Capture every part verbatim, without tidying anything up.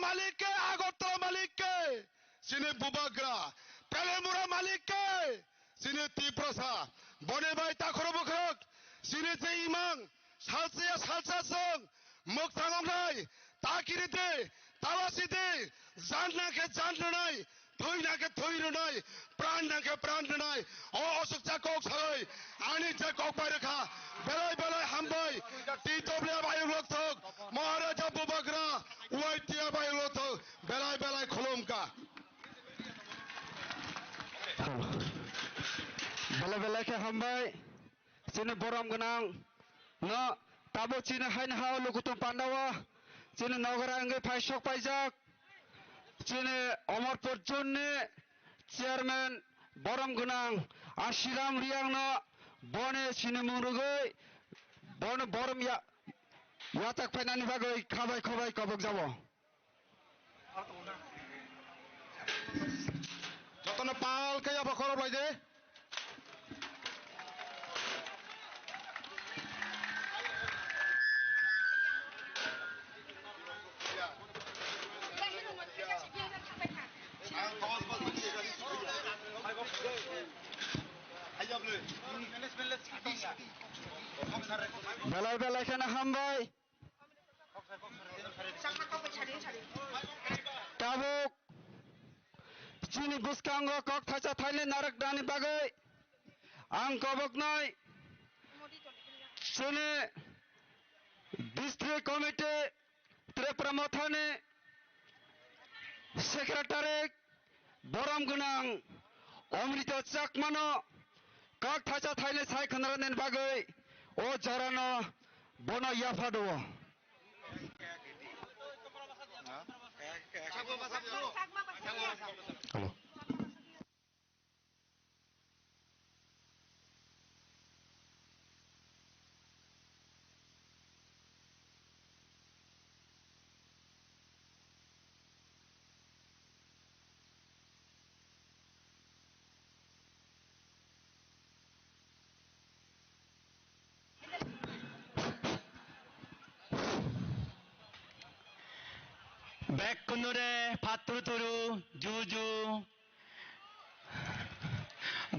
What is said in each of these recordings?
Malik ke, Agartala malik ke, chini bubagra, Telemura malik ke, chini Tiprasa, boni bai takhoro bwkhwrwk, chini je imang, salsa ya salsa song, mwkthang wngnai, takiri de, talasi de, jan nang khe jan rwnai, thwi nang khe thwi rwnai, pran nang khe pran rwnai, o osuksa kok sawi, ani je kok bai rwkha, belai belai hambai, T W F ayuk lokthok, Maharaja bubagra, Y T F ayuk lokthok, belai belai khulumkha. Belai belai khe hambai. Chini borom gwnang no tabuk chini haino ha o Lukutung Pandao chini nogora wngwi phai sok paijak. Chini Omorpur zone ni chairman borom gwnang Ashiram Riang no boni sinimung rwgwi bono borom ya-, yachak phainani bagwi khabai khabai kobok jabo. Jotono pal khe yapha khorok lai de. Belai belai kheno hambai. Tabuk chini bwskango kok thaisa thainwi narwknani bagwi ang koboknai chini district committee Tripura Mothani secretary borom gwnang Omrita Chakmano kok thaisa thainwi sai khwnarwknani bagwi o jorano bono yapha rwo. Hello. Bekkunore patturu turu, ju ju,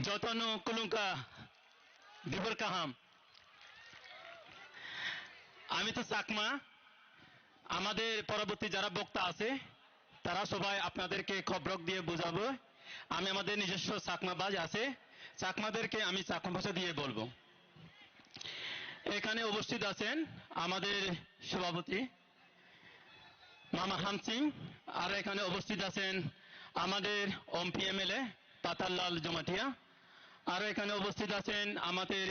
jotono kulungka, dibor kaham. আমি তো চাকমা, আমাদের পরবর্তী যারা বক্তা আছে, তারা সবাই আপনাদেরকে খবরক দিয়ে বোঝাবো। আমি আমাদের নিজস্ব চাকমা ভাষা আছে, চাকমাদেরকে আমি চাকমা ভাষা দিয়ে বলবো। এখানে উপস্থিত আছেন আমাদের সভাপতি মামা হামসিং, আর এখানে উপস্থিত আছেন আমাদের এমপি এমএলএ পাতাললাল জমাটিয়া, আর এখানে উপস্থিত আছেন আমাদের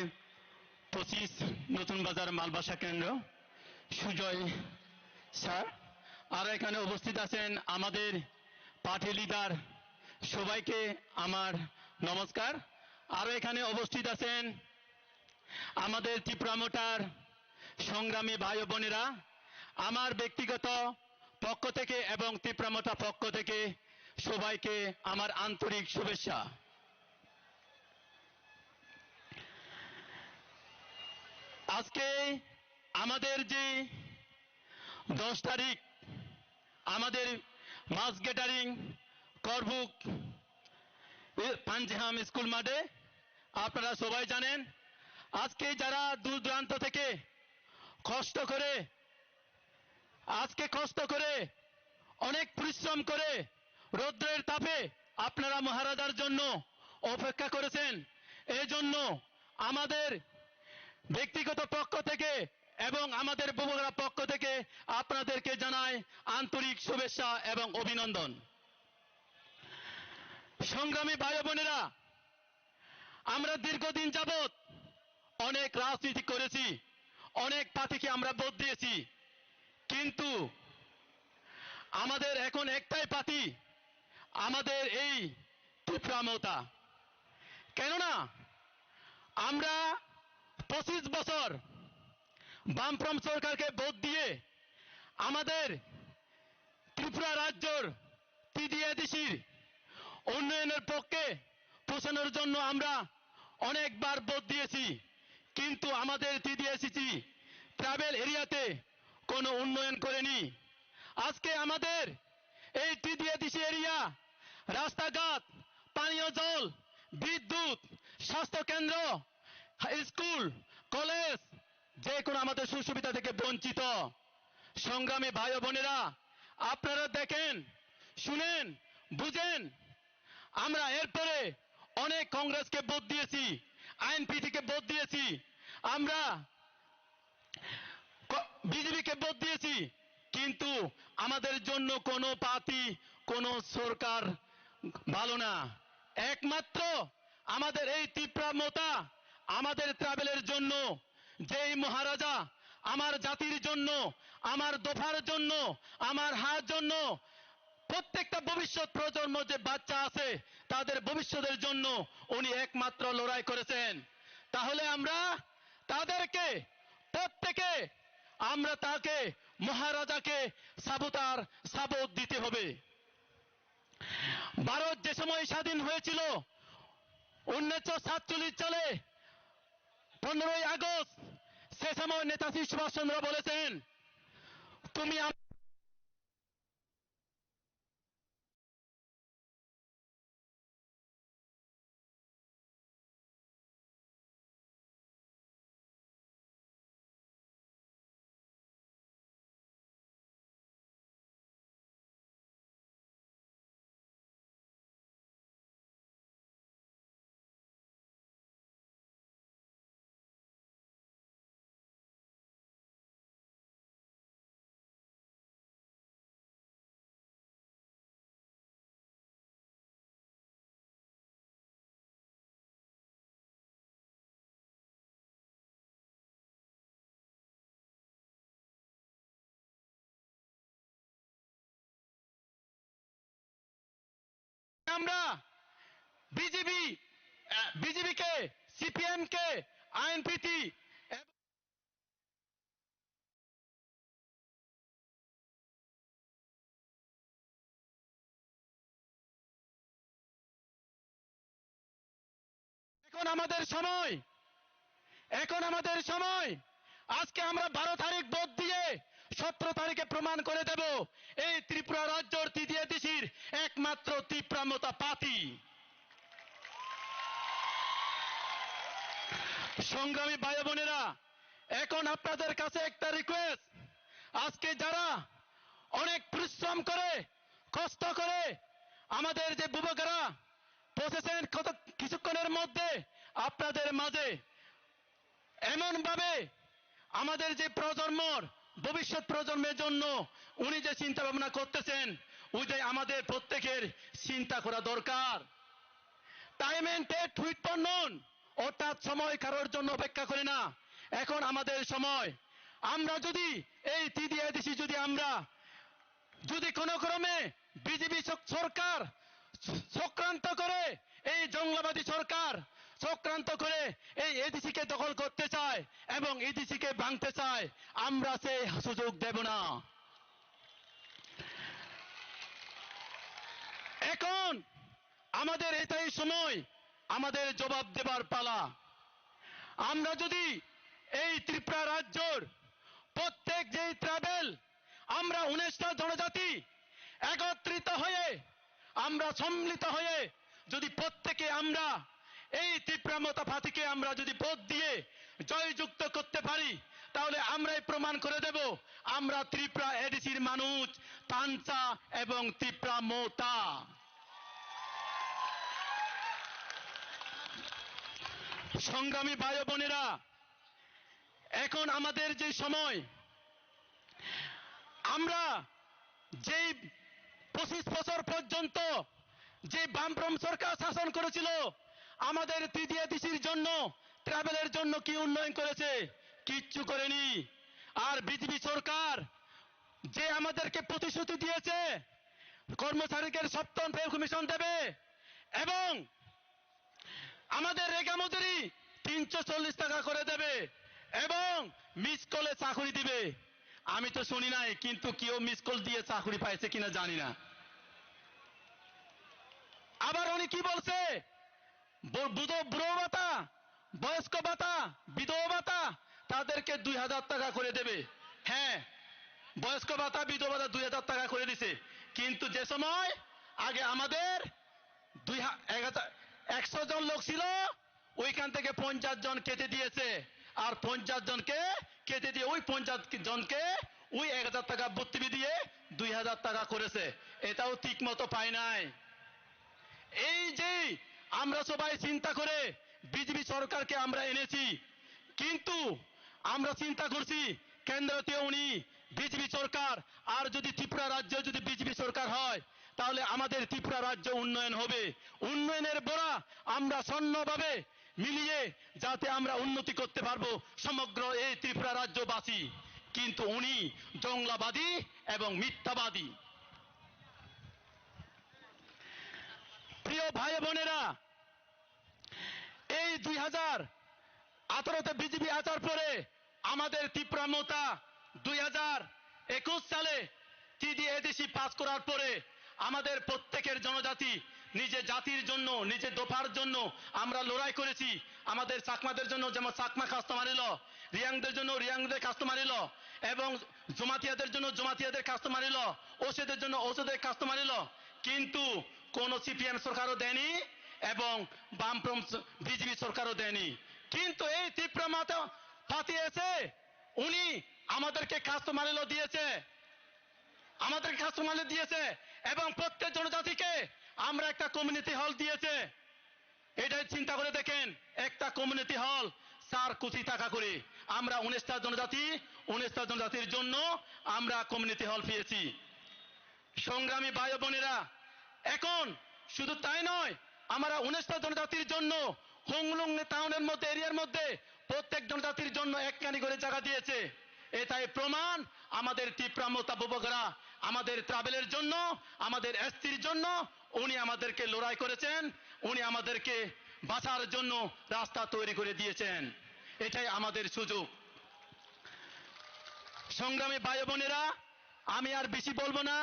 পঁচিশ নতুন বাজার মালবাসা কেন্দ্র সুজয় স্যার, আর এখানে উপস্থিত আছেন আমাদের পার্টি লিডার, সবাইকে আমার নমস্কার। আরও এখানে উপস্থিত আছেন আমাদের ত্রিপুরা মোটার সংগ্রামী ভাই ও বোনেরা, আমার ব্যক্তিগত পক্ষ থেকে এবং ত্রিপুরা মোটা পক্ষ থেকে সবাইকে আমার আন্তরিক শুভেচ্ছা। আজকে আমাদের যে দশ তারিখ আমাদের মাস গ্যাদারিং করবুক পাঞ্জেহাম স্কুল মাঠে, আপনারা সবাই জানেন, আজকে যারা দূর দূরান্ত থেকে কষ্ট করে, আজকে কষ্ট করে, অনেক পরিশ্রম করে, রৌদ্রের তাপে আপনারা মহারাজার জন্য অপেক্ষা করেছেন। এই জন্য আমাদের ব্যক্তিগত পক্ষ থেকে এবং আমাদের বুবুরা পক্ষ থেকে আপনাদেরকে জানাই আন্তরিক শুভেচ্ছা এবং অভিনন্দন। সংগ্রামী ভাই বোনেরা, আমরা দীর্ঘদিন যাবত অনেক রাজনীতি করেছি, অনেক প্রার্থীকে আমরা ভোট দিয়েছি, কিন্তু আমাদের এখন একটাই প্রার্থী, আমাদের এই ত্রিপুরা মমতা। কেননা আমরা পঁচিশ বছর বামফ্রন্ট সরকারকে ভোট দিয়ে আমাদের ত্রিপুরা রাজ্যর টিডিএডিসির উন্নয়নের পক্ষে পৌঁছানোর জন্য আমরা অনেকবার ভোট দিয়েছি, কিন্তু আমাদের টিডিএডিসি ট্রাইবাল এরিয়াতে কোনো উন্নয়ন করেনি। আজকে আমাদের এই টিডিএডিসি এরিয়া রাস্তাঘাট, পানীয় জল, বিদ্যুৎ, স্বাস্থ্য কেন্দ্র, স্কুল, কলেজ, যে কোনো আমাদের সুযোগ সুবিধা থেকে বঞ্চিত। সংগ্রামী ভাই ও বোনেরা, আপনারা দেখেন, শুনেন, বুঝেন। আমরা এরপরে অনেক কংগ্রেসকে ভোট দিয়েছি, আইএনপিটিকে ভোট দিয়েছি, আমরা বিজেপিকে ভোট দিয়েছি, কিন্তু আমাদের জন্য কোনো পার্টি, কোনো সরকার ভালো না। একমাত্র আমাদের এই তিপ্রা মতা, আমাদের ট্রাইবেলের জন্য, যেই মহারাজা আমার জাতির জন্য, আমার দফার জন্য, আমার হার জন্য, প্রত্যেকটা ভবিষ্যৎ প্রজন্ম যে বাচ্চা আছে, তাদের ভবিষ্যতের জন্য উনি একমাত্র লড়াই করেছেন। তাহলে আমরা তাদেরকে, প্রত্যেকে আমরা তাকে, মহারাজাকে সাবুতার সাবুত দিতে হবে। ভারত যে সময় স্বাধীন হয়েছিল উনিশশো সাতচল্লিশ সালে, পনেরোই আগস্ট, সে সময় নেতাজি সুভাষচন্দ্র বলেছেন, তুমি আম- আমরা বিজেপি, আহ, বিজেপিকে, সিপিএমকে, আইএনপিটি এখন আমাদের সময়, এখন আমাদের সময়। আজকে আমরা বারো তারিখ ভোট দিয়ে সতেরো তারিখে প্রমাণ করে দেব এই ত্রিপুরা রাজ্যর টিডিএডিসির একমাত্র তিপ্রা মতা পাতি। সংগ্রামী ভাই বোনেরা, এখন আপনাদের কাছে একটা রিকোয়েস্ট, আজকে যারা অনেক পরিশ্রম করে, কষ্ট করে আমাদের যে বুবাগারা পৌঁছেছেন কত কিছুক্ষণের মধ্যে আপনাদের মাঝে, এমনভাবে আমাদের যে প্রজন্মর, ভবিষ্যৎ প্রজন্মের জন্য উনি যে চিন্তা ভাবনা করতেছেন, ওইটাই আমাদের প্রত্যেকের চিন্তা করা দরকার। Time and take with unknown, অর্থাৎ সময় কারোর জন্য অপেক্ষা করে না। এখন আমাদের সময়। আমরা যদি এই টিডিএডিসি যদি আমরা যদি কোনো ক্রমে বিজেপি সক-, সরকার চক্রান্ত করে, এই জঙ্গলাবাদী সরকার চক্রান্ত করে এই এডিসিকে দখল করতে চায় এবং এডিসিকে ভাঙতে চায়, আমরা সেই সুযোগ দেব না। এখন আমাদের এটাই সময়, আমাদের জবাব দেবার পালা। আমরা যদি এই ত্রিপুরা রাজ্যর প্রত্যেক যেই ট্রাইবেল, আমরা উনিশটা জনজাতি একত্রিত হয়ে, আমরা সম্মিলিত হয়ে যদি প্রত্যেকে আমরা এই ত্রিপুরা মতা পাতিকে আমরা যদি ভোট দিয়ে জয়যুক্ত করতে পারি, তাহলে আমরাই প্রমাণ করে দেব আমরা ত্রিপুরা এডিসির মানুষ, তানচা এবং ত্রিপুরা মতা। সংগ্রামী ভাই ও বোনেরা, এখন আমাদের যে সময়, আমরা যেই পঁচিশ বছর পর্যন্ত যে বামফ্রন্ট সরকার শাসন করেছিল, আমাদের টিডিএডিসির জন্য, ট্রাইবেলের জন্য কি উন্নয়ন করেছে? কিচ্ছু করেনি। আর বিজেপি সরকার যে আমাদেরকে প্রতিশ্রুতি দিয়েছে, কর্মচারীদের সপ্তম পে কমিশন দেবে এবং আমাদের রেগা মজুরি তিনশো চল্লিশ টাকা করে দেবে এবং মিস কলে চাকরি দিবে। আমি তো শুনি নাই, কিন্তু কেউ মিস কল দিয়ে চাকরি পাইছে কিনা জানি না। আবার উনি কি বলছে, ব-, বুড়ো, বুড়ো ভাতা, বয়স্ক ভাতা, বিধবা ভাতা, তাদেরকে দুই হাজার টাকা করে দেবে। হ্যাঁ, বয়স্ক ভাতা, বিধবা ভাতা দুই হাজার টাকা করে দিছে, কিন্তু যে সময় আগে আমাদের দুই হা-, এক হাজার, একশো জন লোক ছিল, ওইখান থেকে পঞ্চাশ জন কেটে দিয়েছে, আর পঞ্চাশ জনকে কেটে দিয়ে ওই পঞ্চাশ জনকে ওই এক হাজার টাকা ভর্তি দিয়ে দুই হাজার টাকা করেছে, এটাও ঠিক মতো পায় নাই। এই যে আমরা সবাই চিন্তা করে বিজেপি সরকারকে আমরা এনেছি, কিন্তু আমরা চিন্তা করছি কেন্দ্রতে উনি বিজেপি সরকার, আর যদি ত্রিপুরা রাজ্যে যদি বিজেপি সরকার হয়, তাহলে আমাদের ত্রিপুরা রাজ্য উন্নয়ন হবে। উন্নয়নের বড়া আমরা স্বর্ণভাবে মিলিয়ে যাতে আমরা উন্নতি করতে পারবো সমগ্র এই ত্রিপুরা রাজ্যবাসী। কিন্তু উনি জংলাবাদী এবং মিথ্যাবাদী। প্রিয় ভাই বোনেরা, এই দুই হাজার আঠারোতে বিজেপি আসার পরে আমাদের ত্রিপুরা মতা দুই হাজার একুশ সালে টিডিএডিসি পাস করার পরে আমাদের প্রত্যেকের জনজাতি নিজে জাতির জন্য, নিজে দফার জন্য আমরা লড়াই করেছি। আমাদের চাকমাদের জন্য যেমন চাকমা customary law, রিয়াংদের জন্য রিয়াংদের customary law এবং জমাতিয়াদের জন্য জমাতিয়াদের customary law, ওসেদের জন্য ওসেদের customary law। কিন্তু কোনো সিপিএম সরকারও দেয়নি এবং বামফ্রন্ট বিজেপি সরকারও দেয়নি। কিন্তু এই ত্রিপুরা মাতা পাতি এসে উনি আমাদেরকে customary law দিয়েছে, আমাদেরকে customary law দিয়েছে এবং প্রত্যেক জনজাতিকে আমরা একটা কমিউনিটি হল দিয়েছে। এটাই চিন্তা করে দেখেন, একটা কমিউনিটি হল চার কোটি টাকা করে। আমরা উনিশটা জনজাতি, উনিশটা জনজাতির জন্য আমরা কমিউনিটি হল পেয়েছি। সংগ্রামী ভাই ও বোনেরা, এখন শুধু তাই নয়, আমরা উনিশটা জনজাতির জন্য হুংলুং টাউনের মধ্যে, এরিয়ার মধ্যে প্রত্যেক জনজাতির জন্য একখানি করে জায়গা দিয়েছে। এটাই প্রমাণ আমাদের ত্রিপুরা মতা বুবাগরা আমাদের ট্রাভেলের জন্য, আমাদের এসটির জন্য উনি আমাদেরকে লড়াই করেছেন, উনি আমাদেরকে বাঁচার জন্য রাস্তা তৈরি করে দিয়েছেন। এটাই আমাদের সুযোগ। সংগ্রামী ভাই বোনেরা, আমি আর বেশি বলবো না,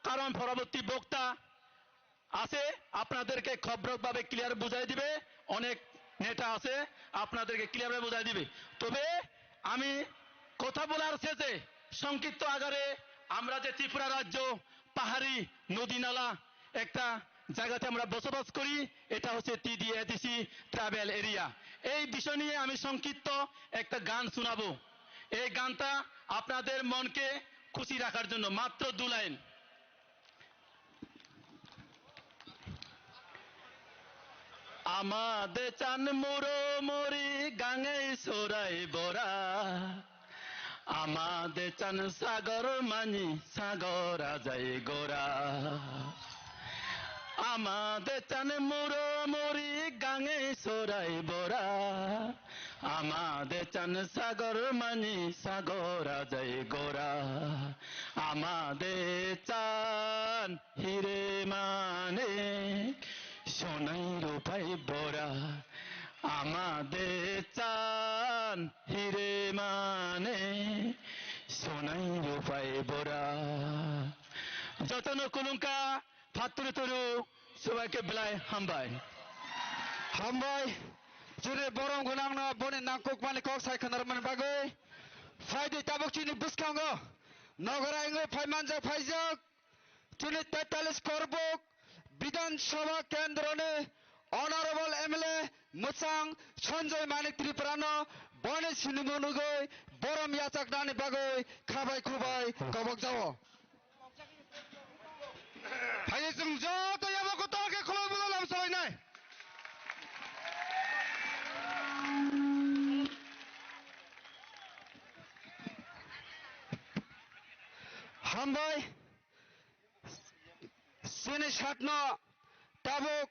কারণ পরবর্তী বক্তা আছে, আপনাদেরকে খবরকভাবে ক্লিয়ার বুঝাই দিবে, অনেক নেতা আছে, আপনাদেরকে ক্লিয়ারভাবে বুঝাই দিবে। তবে আমি কথা বলার শেষে সংক্ষিপ্ত আকারে আমরা যে ত্রিপুরা রাজ্য পাহাড়ি নদী নালা একটা জায়গাতে আমরা বসবাস করি, এটা হচ্ছে টিডিএডিসি ট্রাইবাল এরিয়া। এই বিষয় নিয়ে আমি সংক্ষিপ্ত একটা গান শোনাবো। এই গানটা আপনাদের মনকে খুশি রাখার জন্য মাত্র দু line. Ama de chan muro muri gangai sorai bora. Ama de chan sagor mani sagor ajai gora. Ama de chan muro muri gangai sorai bora. Ama de chan sagor mani sagor ajai gora. Ama de chan hire mane sonai rupai bora. Ama de chan hire mane sonai rupai bora. Jotono kulungka. Phatturu turu, subaike belai hambai. Hambai, chwrwi borom gwnangno boni nangkukmani kok sai khwnarmani bagwi. Phaidi tabuk chini bwskango nogora wngwi phaimanjak phaijak chini tetalis korbuk Bidhan Sabha kendroni Honorable M L A mwchang Sanjoy Manik Tripurano boni sinimung nugwi borom yachaknani bagwi khabai khubai kobokjago. Phai chwng joto yabo kotor khe khulumwi lam salainai. Hambai chini satno tabuk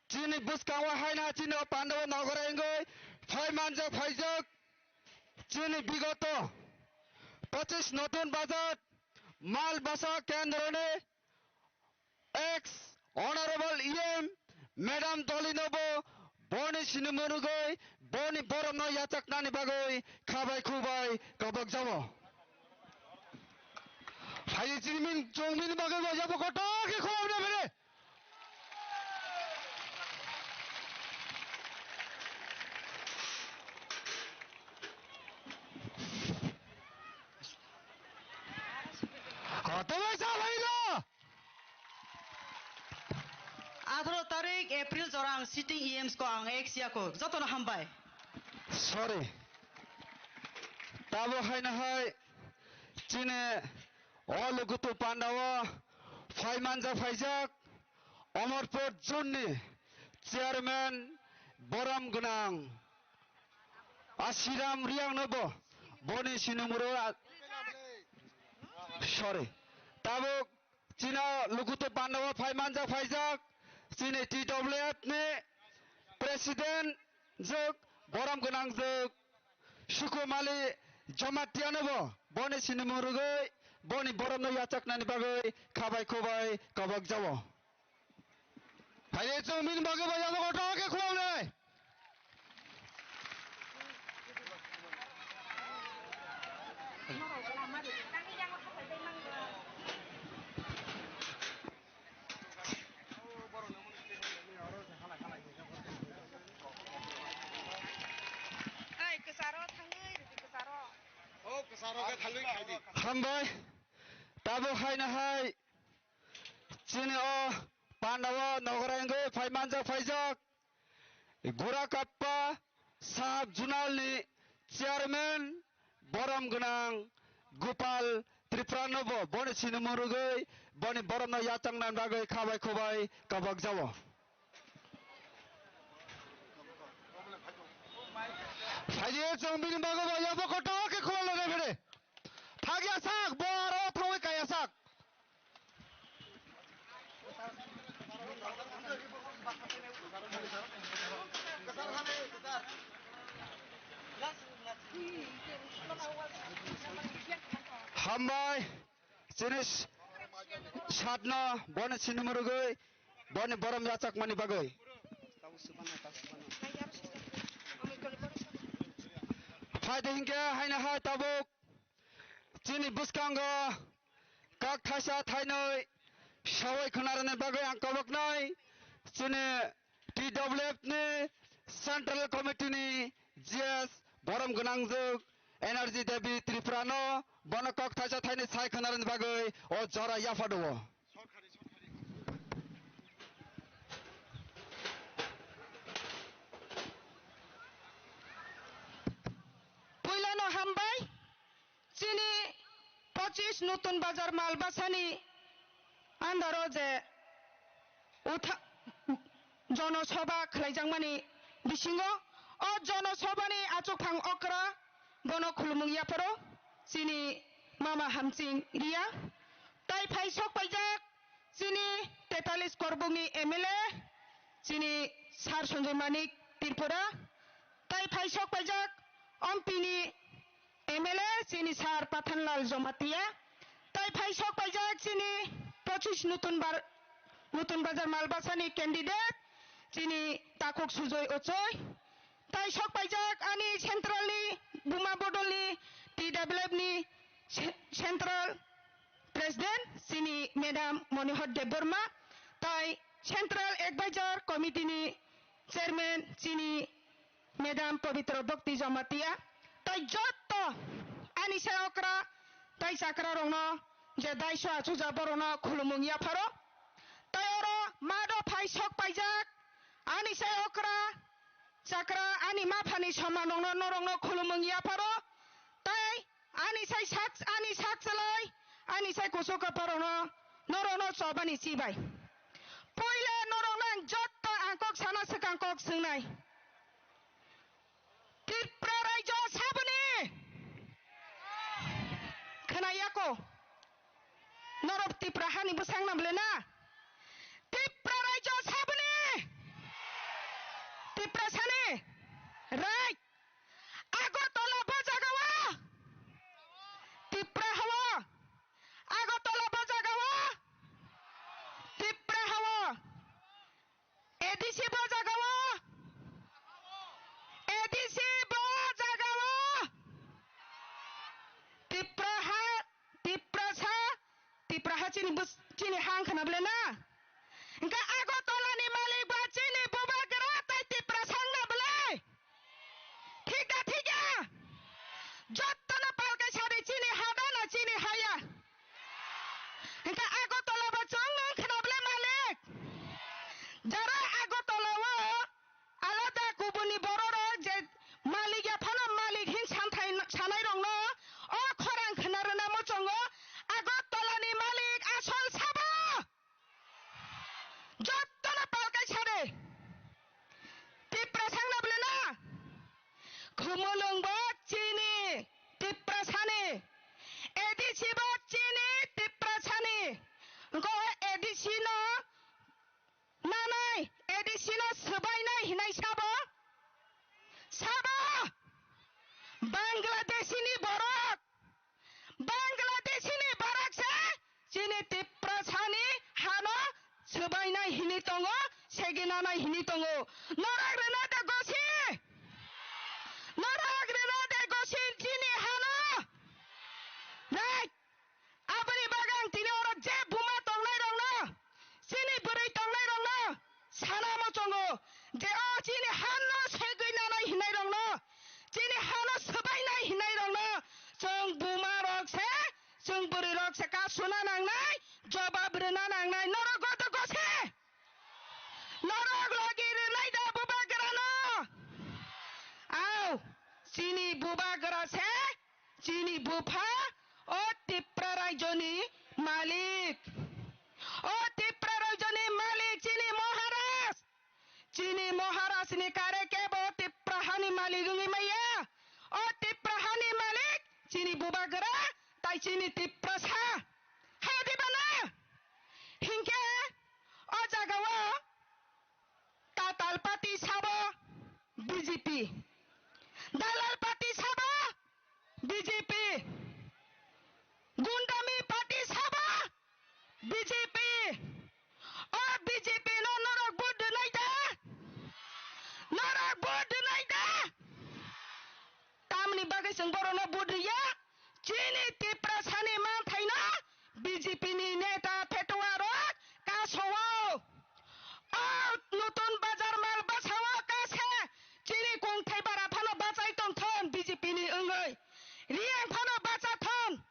chini bwskango haino chini o pandao nogora wngwi phai manjak phaijak chini bigoto pochis notun bazar mal basa kendroni ex honorable E M madam dolinobo boni sini munugwi boni boromno yachaknani bagwi khabai khubai kobokjabo. Phai chini min chongmini bagwi bo yabo kotor khe khulumna phire. Hotobai sa bhai no. April jora ang sitting E Ms ko ang ex ya ko. Jotono hambai. Sorry. Tabo haino hai chini o Lugutu Pandao phai manja phaijak Omorpur zone ni chairman borom gwnang Asiram Riang no bo boni sinimuro a-, sorry. Tabuk chino Lugutu Pandao phai manja phaijak chini T W F ni president jwk borom gwnang jwk Sukumali Jamatia no bo boni sinimung rwgwi boni borom no yachaknani bagwi khabai khubai kabak jao. Phaidi chwng bini bagwi bo yabo kotor khe khulumnai. Ai, kwcharo thangwi rwdi, kwcharo. O, kwcharo khe thangwi khaidi. Hambai. Tabuk haino hai chini o Pandao nogorai wngwi phai manjak phaijak. Gura Kappa Sub Zonal ni Chairman borom gwnang Gopal Tripura no bo boni sinimung rwgwi boni borom no yachang nani bagwi khabai khubai kabak jao. Phaidi chwng bini bagwi bo yabo kotor khe khulumnai phede. Phagya sak, bo aro thangwi kaya sak. Hambai, chini s-, satno boni sinimung rwgwi, boni borom yachakmani bagwi. Phaidi hinkhe haino hai tabuk. Chini bwskango kak thaisa thainwi sawai khwnarwni bagwi ang koboknai chini T W F ni Central Committee ni G S borom gwnangjwk Energy Devi Tripura no bono kok thaisa thainwi sai khwnarwni bagwi o jora yaphaduo. Puilano hambai. Chini pochis Nutun Bazar Malbasani under o je utha-, jonosobha khlaijakmani bisingo o jonosobhani achukphang okra bono khulumung yapharo chini mama Hamsing Riya. Tai phai sok paijak chini tetalis korbukni M L A chini Sir Sanjoy Manik Tripura. Tai phai sok paijak ompini M L A chini Sir Pathanlal Jamatia, tai phai sok paijak chini pochis Nutun Bar-, Nutun Bazar Malbasani candidate chini Takhuk Sujoy Ochoi, tai sok paijak ani central ni Buma Bodol ni T W F ni ce-, central president chini Madam Monihar Debbarma, tai central advisor committee ni chairman chini Madam Pabitra Bhakti Jamatia, tai jotto ani sai okra tai chakra rokno je daiso achukjak borokno khulumung yapharo. Tai oro mado phai sok paijak ani sai okra chakra ani maphani soman rokno norokno khulumung yapharo. Tai ani sai sak, ani sak chalai, ani sai kuchuk kaparokno norokno chobani chibai. Puila norokno ang jotto ang kok sana swkang kok swngnai. Tripura raijo saboni khwnayako. Norok Tripura hani bwsang nang bole na? Tripura raijo saboni. Tripura sani. Right. Agartala bo jagao. Tripura hao. Agartala bo jagao. Tripura hao. A D C bo jagao. A D C bo jagao. Tripura ha, Tripura sa, Tripura ha chini bus, chini hang khana bole na. Engka Agartala ni malik ba chini bubagra tai Tripura sang na bole. Thik da, thik ya? Jotto no palkai sari chini hada na chini haya. Engka Agartala bo chwng nung khna bole malik. Jara Agartala Mulung bo chini Tiprasani, A D C bo chini Tiprasani. Go A D C no nanai, A D C no swbainai hinai sabo? Sabo? Bangladeshi ni borok, Bangladeshi ni borok se chini Tiprasani hano swbainai hini tongo, seginanai hini tongo. Norok rwna de gosi? Norok rwna de gosi chini hano? Nai, aboni bagwi ang tini oro je buma tongnairokno, chini bwrwi tongnairokno sana muchungo je o chini hano segwi nanai hinnairokno, chini hano swbainai hinnairokno chwng bumarok se, chwng bwrwirok se kasuna nangnai, jobab rwna nangnai. Norok goto gose? Norok logi rwnai da bubagrano? Au, chini bubagra se, chini bupha, o Tipra rajyoni malik. O Tipra rajyoni malik chini Maharaj. Chini Maharaj ni kare kebo Tipra hani malik wngwi maya. O Tipra hani malik chini bubagra, tai chini Tiprasa. Haya diba na? Hinkhe o jagao Tatal party sabo B J P, dalal party sabo B J P, gundami party sabo B J P. O B J P no norok vote rwnai da? Norok vote rwnai da? Tamni bagwi chwng borokno vote rwya? Chini Tiprasani manthaino B J P ni neta phetuarok kasao. O Nutun Bazar mal bwsao kase chini kungthai bara phano bachai tongthon B J P ni wngwi. Riyang phano bachathon,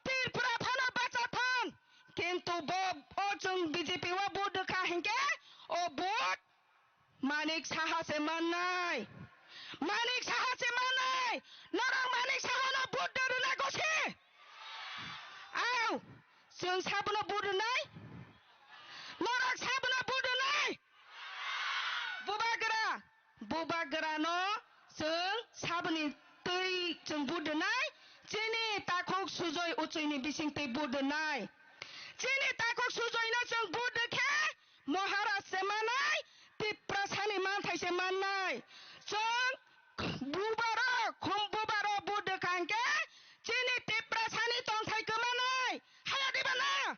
Tripura phano bachathon. Kintu bo, o chwng B J P o vote rwkha hinkhe o vote Manik Saha se mannai. Manik Saha se mannai. Norok Manik Saha no vote da rwna gosi? Au, chwng sabono vote rwnai? Norok sabono vote rwnai? Bubagra, bubagra no chwng saboni twi chwng vote rwnai. Chini takhuk Sujoy Uchui ni bising twi vote rwnai. Chini takhuk Sujoy no chwng vote rwkhe Maharaj se mannai, Tiprasani manthai se mannai. Chwng bubaro, khum bubaro vote rwkha hinkhe chini Tiprasani tongthai kwmanai. Haya diba na?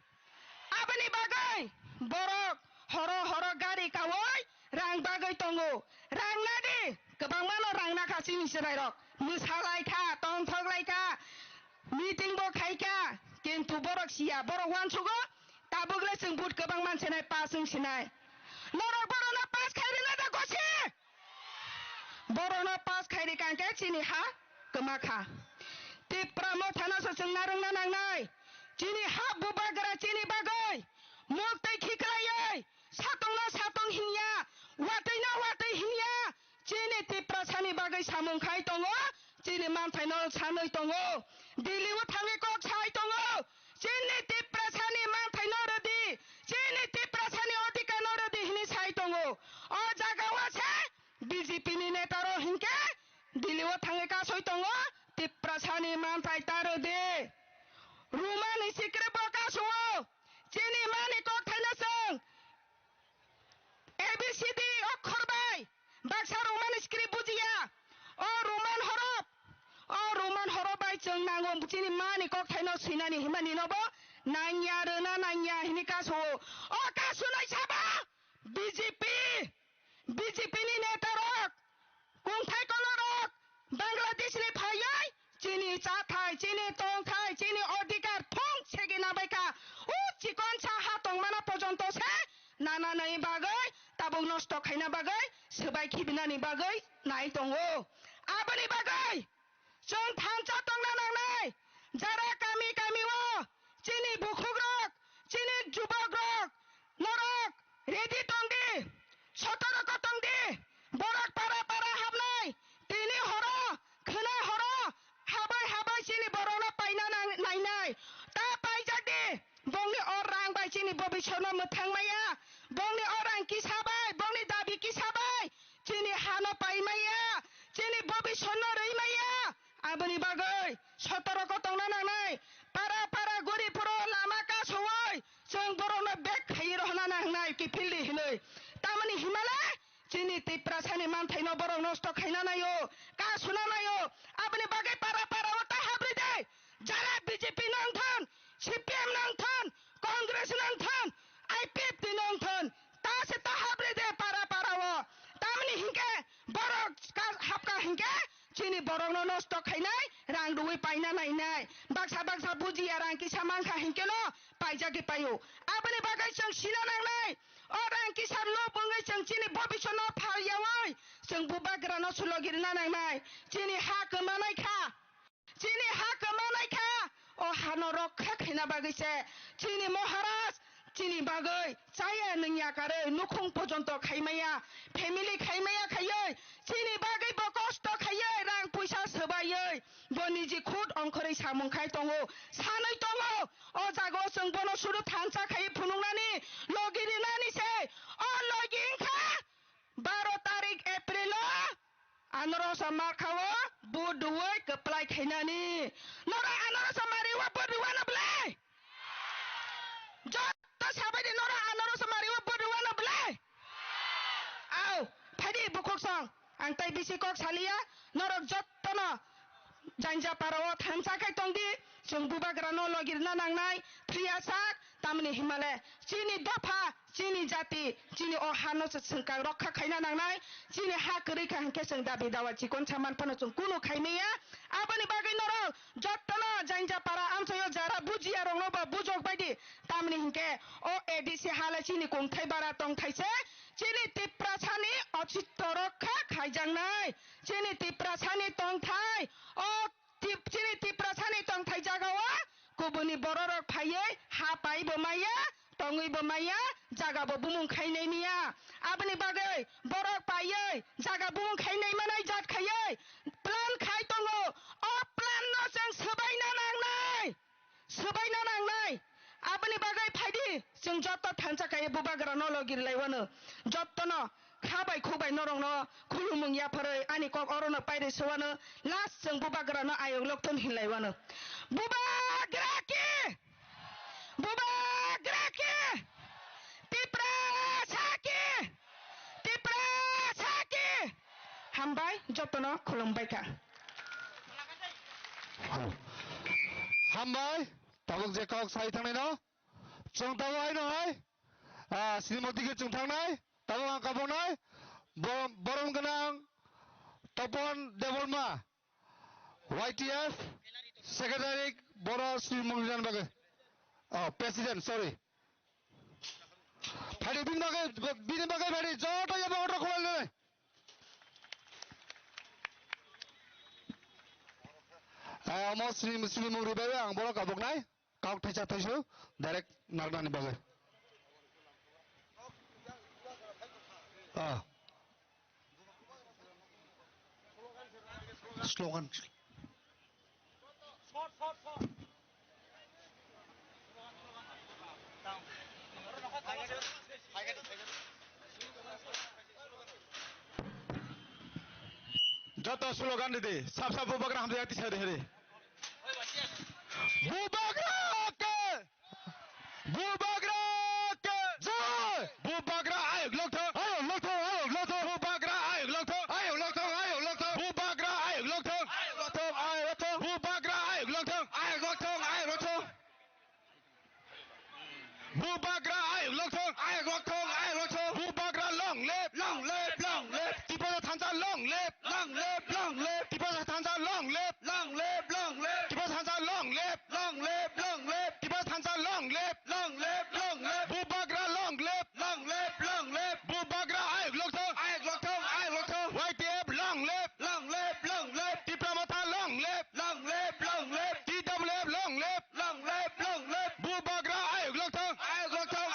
Aboni bagwi borok horo horo gari kaui rang bagwi tongo. Rang nadi, kwbangmano rang nakha chini chwrairok. Mwsa laikha, tongthok laikha, meeting bo khaikha, kintu borok siya, borok uansugo. Tabuk le chwng vote kwbang mansinai, pass wngsinai. Norok borokno pass khai rwna da gosi? Borokno pass khai rwkha hinkhe chini ha kwma kha. Tipra Mothano se chwng narwkna nangnai. Chini ha bubagra chini bagwi muktwi khiklaiwi satungno satung hinya, watwino watwi hinya. Chini Tiprasani bagwi samung khai tongo, chini manthaino sanwi tongo, Delhi o thangwi kok sai tongo, chini Tiprasani manthaino rwdi, chini Tiprasani odhikar no rwdi hinwi sai tongo. O jaga o se B J P ni neta rok hinkhe Delhi o thangwi kasoi tongo, Tiprasani manthai ta rwdi. Romani script bo kasongo, chini mani kokthaino chwng A B C D okhor bai baksa Roman script bujiya. O Roman horop, o Roman horop bai chwng nango chini mani kokthaino swinani himani nobo nangya rwna nangya hini kasu. O kasu nai sabo B J P, B J P ni neta rok, kungthai kolorok, Bangladesh ni phaiwi chini chathai, chini tongthai, chini odhikar thung segina baikha. O chikonsa ha tongmana pojonto se nanani bagwi, tabuk nosto khaina bagwi, swbai khibinani bagwi nai tongo. Aboni bagwi chwng thansa tongna nangnai. Jara kami kami o chini bukhukrok, chini jubokrok, norok ready tongdi, sotoroko tongdi, borok para para habnai, tini horo, khwnai horo, habai habai chini borokno paina nang-, nainai. Ta paijakdi, bongni o rang bai chini bobiswrno mwthang maya, bongni o rang kisa bai, bongni dabi kisa bai, chini hano pai maya, chini bobiswrno rwi Aboni bagwi sotoroko tongna nangnai. Para para guri phuru lama kasowi chwng borokno bek khaiwi rohorna nangnai kiphildi hinwi. Tamoni himale chini Tiprasani manthaino borok nosto khaina naio, kasuna naio. Aboni bagwi para para o ta habri de. Jara B J P nang thon, C P M nang thon, Congress nang thon, I P F T nang thon, ta se ta habri de para para o. Tamni hinkhe borok ka-, hapka hinkhe chini borokno nosto khainai, rang rwi paina nainai. Baksa baksa bujiya rang kisa mankha hinkhe no paijagwi paio. Aboni bagwi chwng sina nangnai. O rang kisa lob wngwi chwng chini bobiswt no phalyaui chwng bubagra no sulogirina nangnai. Chini ha kwmanai kha. Chini ha kwmanai kha, o hano rokha khaina bagwi se chini Maharaj chini bagwi chaya nwngya karwi nukhung pojonto khaimaya, family khaimaya khaiwi chini bagwi bo kosto khaiwi rang puisa swbaiwi bo niji khut ongkhorwi samung khai tongo, sanwi tongo. O jaga o chwng bono suru thansa khaiwi phunuknani logi rinani se, o logi wngkha baro tarik April o. Anorosa markha o vote rwui kwplai khainani. Norok anorosa mari o vote rwano belai? Jotto sabai di norok anorosa mari o vote rwano belai? Au, phaidi bukhuk song. Ang tai bisi kok saliya. Norok jottono Jainjapara o thansa khai tongdi. Chwng bubagra no logirna nangnai. Thwiya sak tamni himale. Chini dopha Chini jati, chini o hano se swngkang rokha khaina nangnai, chini ha kwrwi kha hinkhe chwng dabi dawa chikon saman phano chwng kunu khaimaya. Aboni bagwi norok jottono Jainjapara amchaio jara bujiya rokno bo bujok baidi. Tamni hinkhe o A D C hale chini kungthai bara tongthai se chini Tiprasani ochitto rokha khaijaknai. Chini Tiprasani tongthai o Tip-, chini Tiprasani tongthai jagao kubuni bororok phaiwi ha paibo maya, tongwibo maya, jagabo bumung khainai miya. Aboni bagwi borok paiwi jaga bumung khainai manai jat khaiwi plan khai tongo. O plan no chwng swbaina nangnai, swbaina nangnai. Aboni bagwi phaidi chwng jotto thansa kaiwi bubagra no logi rwlaiwano, jottono kha bai khuk bai norokno khulumung yapharwi ani kok orono pairwi sowano. Last chwng bubagrano ayok lokthon hinlaiwano. Bubagra ki! Bubagra ki! Tiprasa ki! Tiprasa ki! Hambai, jotono khulumbai kha. Hambai, tabuk je kok sai thangnai no. Chwng tabuk haino hai. Ah, Srimoti ke chwng thangnai, tabuk ang kaboknai, bo-, borom gwnang Topon Debbarma, Y T F secretary, boro Sri Mungri bagwi. Oh, president, sorry. Phaidi bini bagwi, bini bagwi phaidi, joto yaba order khulai le. Ah, omo Sri, Sri Mungri bagwi ang boro kaboknai. Kok thaisa thaisu direct narnani bagwi. Ah. Slogan. Joto slogan ridi, sab sab bubagra hamjak tisa de hede. Bubagra ke! Bubagra ke! Jai! Bubagra ayok lokthong! Ayok lokthong, ayok lokthong! Bubagra ayok lokthong! Ayok lokthong, ayok lokthong! Bubagra ayok lokthong! Ayok lokthong, ayok lokthong! Bubagra ayok lokthong! Ayok lokthong, ayok lokthong! Bubagra ayok lokthong, ayok lokthong, ayok lokthong. Bubagra long live, long live, long live. Tiprasa thansa long live, long live, long live. Tiprasa thansa long live, long live, long live. Tiprasa thansa long live, long live, long live. Tiprasa thansa long live, long live, long live. Bubagra long live, long live, long live. Bubagra ayok lokthong, ayok lokthong, ayok lokthong. Y T F long live, long live, long live. Tipra Motha long live, long live, long live. T W F long live. Long live, long live. Bubagra ayok lokthong. Ayok lokthong,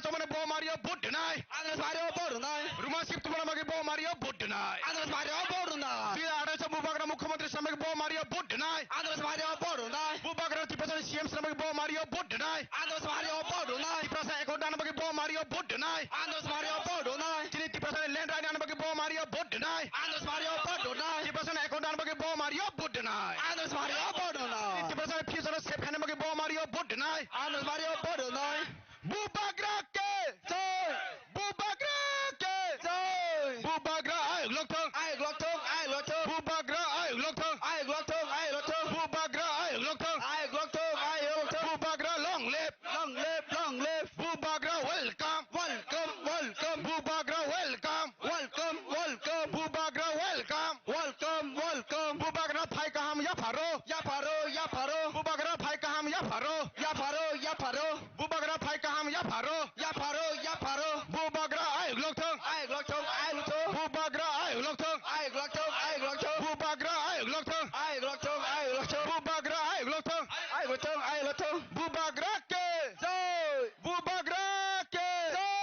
Chomani bo mario vote dwnai. Andros mario vote dwnai. Ruma sip tubana magi bo mario vote dwnai. Andros mario vote dwnai. Dui hajar atharo Bubagra mukhyamantri samagi bo mario vote dwnai. Andros mario vote dwnai. Bubagra Tiprasa C M samagi bo mario vote dwnai. Andros mario vote dwnai. Tiprasa account dana magi bo mario vote dwnai. Andros mario vote dwnai. Chini Tiprasa land right dana magi bo mario vote dwnai. Andros mario vote dwnai. Tiprasa account dana magi bo mario vote dwnai. Andros mario vote dwnai. Tiprasa future safe khana magi bo mario vote dwnai. Andros mario vote dwnai. Bubagra ke! Jai! Bubagra ke! Jai! Bubagra ayuk lokthong! Ayuk lokthong, ayuk lokthong! Bubagra ayuk lokthong! Ayuk lokthong, ayuk lokthong! Bubagra ayuk lokthong! Ayuk lokthong, ayuk lokthong! Bubagra long live! Long live, long live! Bubagra welcome! Welcome, welcome! Bubagra welcome! Welcome, welcome! Bubagra welcome! Welcome, welcome! Bubagra phai kaham yapharo! Yapharo, yapharo! Bubagra phai kaham yapharo! Yapharo, yapharo! Bubagra phai kaham yapharo! Yapharo, yapharo! Bubagra ayuk lokthong! Ayuk lokthong, ayuk lokthong! Bubagra ayuk lokthong! Ayuk lokthong, ayuk lokthong! Bubagra ayuk lokthong! Ayuk lokthong, ayuk lokthong! Bubagra ayuk lokthong! Ayuk lokthong, ayuk lokthong! Bubagra ke! Jai! Bubagra ke! Jai!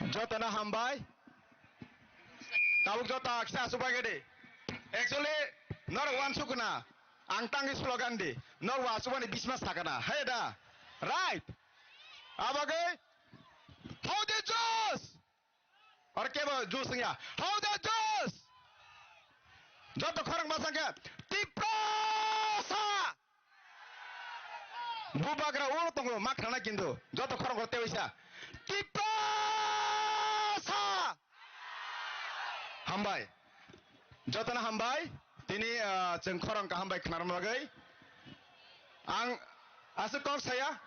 Jotono hambai. Tabuk joto kisa asubagede. Actually, norok wansukna. Ang tangwi slogan di. Norok asubani bisma sakana. Hey da. Right. Abagwi. How the Josh? Or kebo Josh ya. How the Josh? Joto khorang basangke. Tiprasa. Bubagra oro tongo, ma khnana kintu. Joto khorang koro tei waisa. Tiprasa! Hambai. Jotono hambai. Tini, ah, chwng khorang kaham bai khnarma bagwi. Ang aswk kok saya.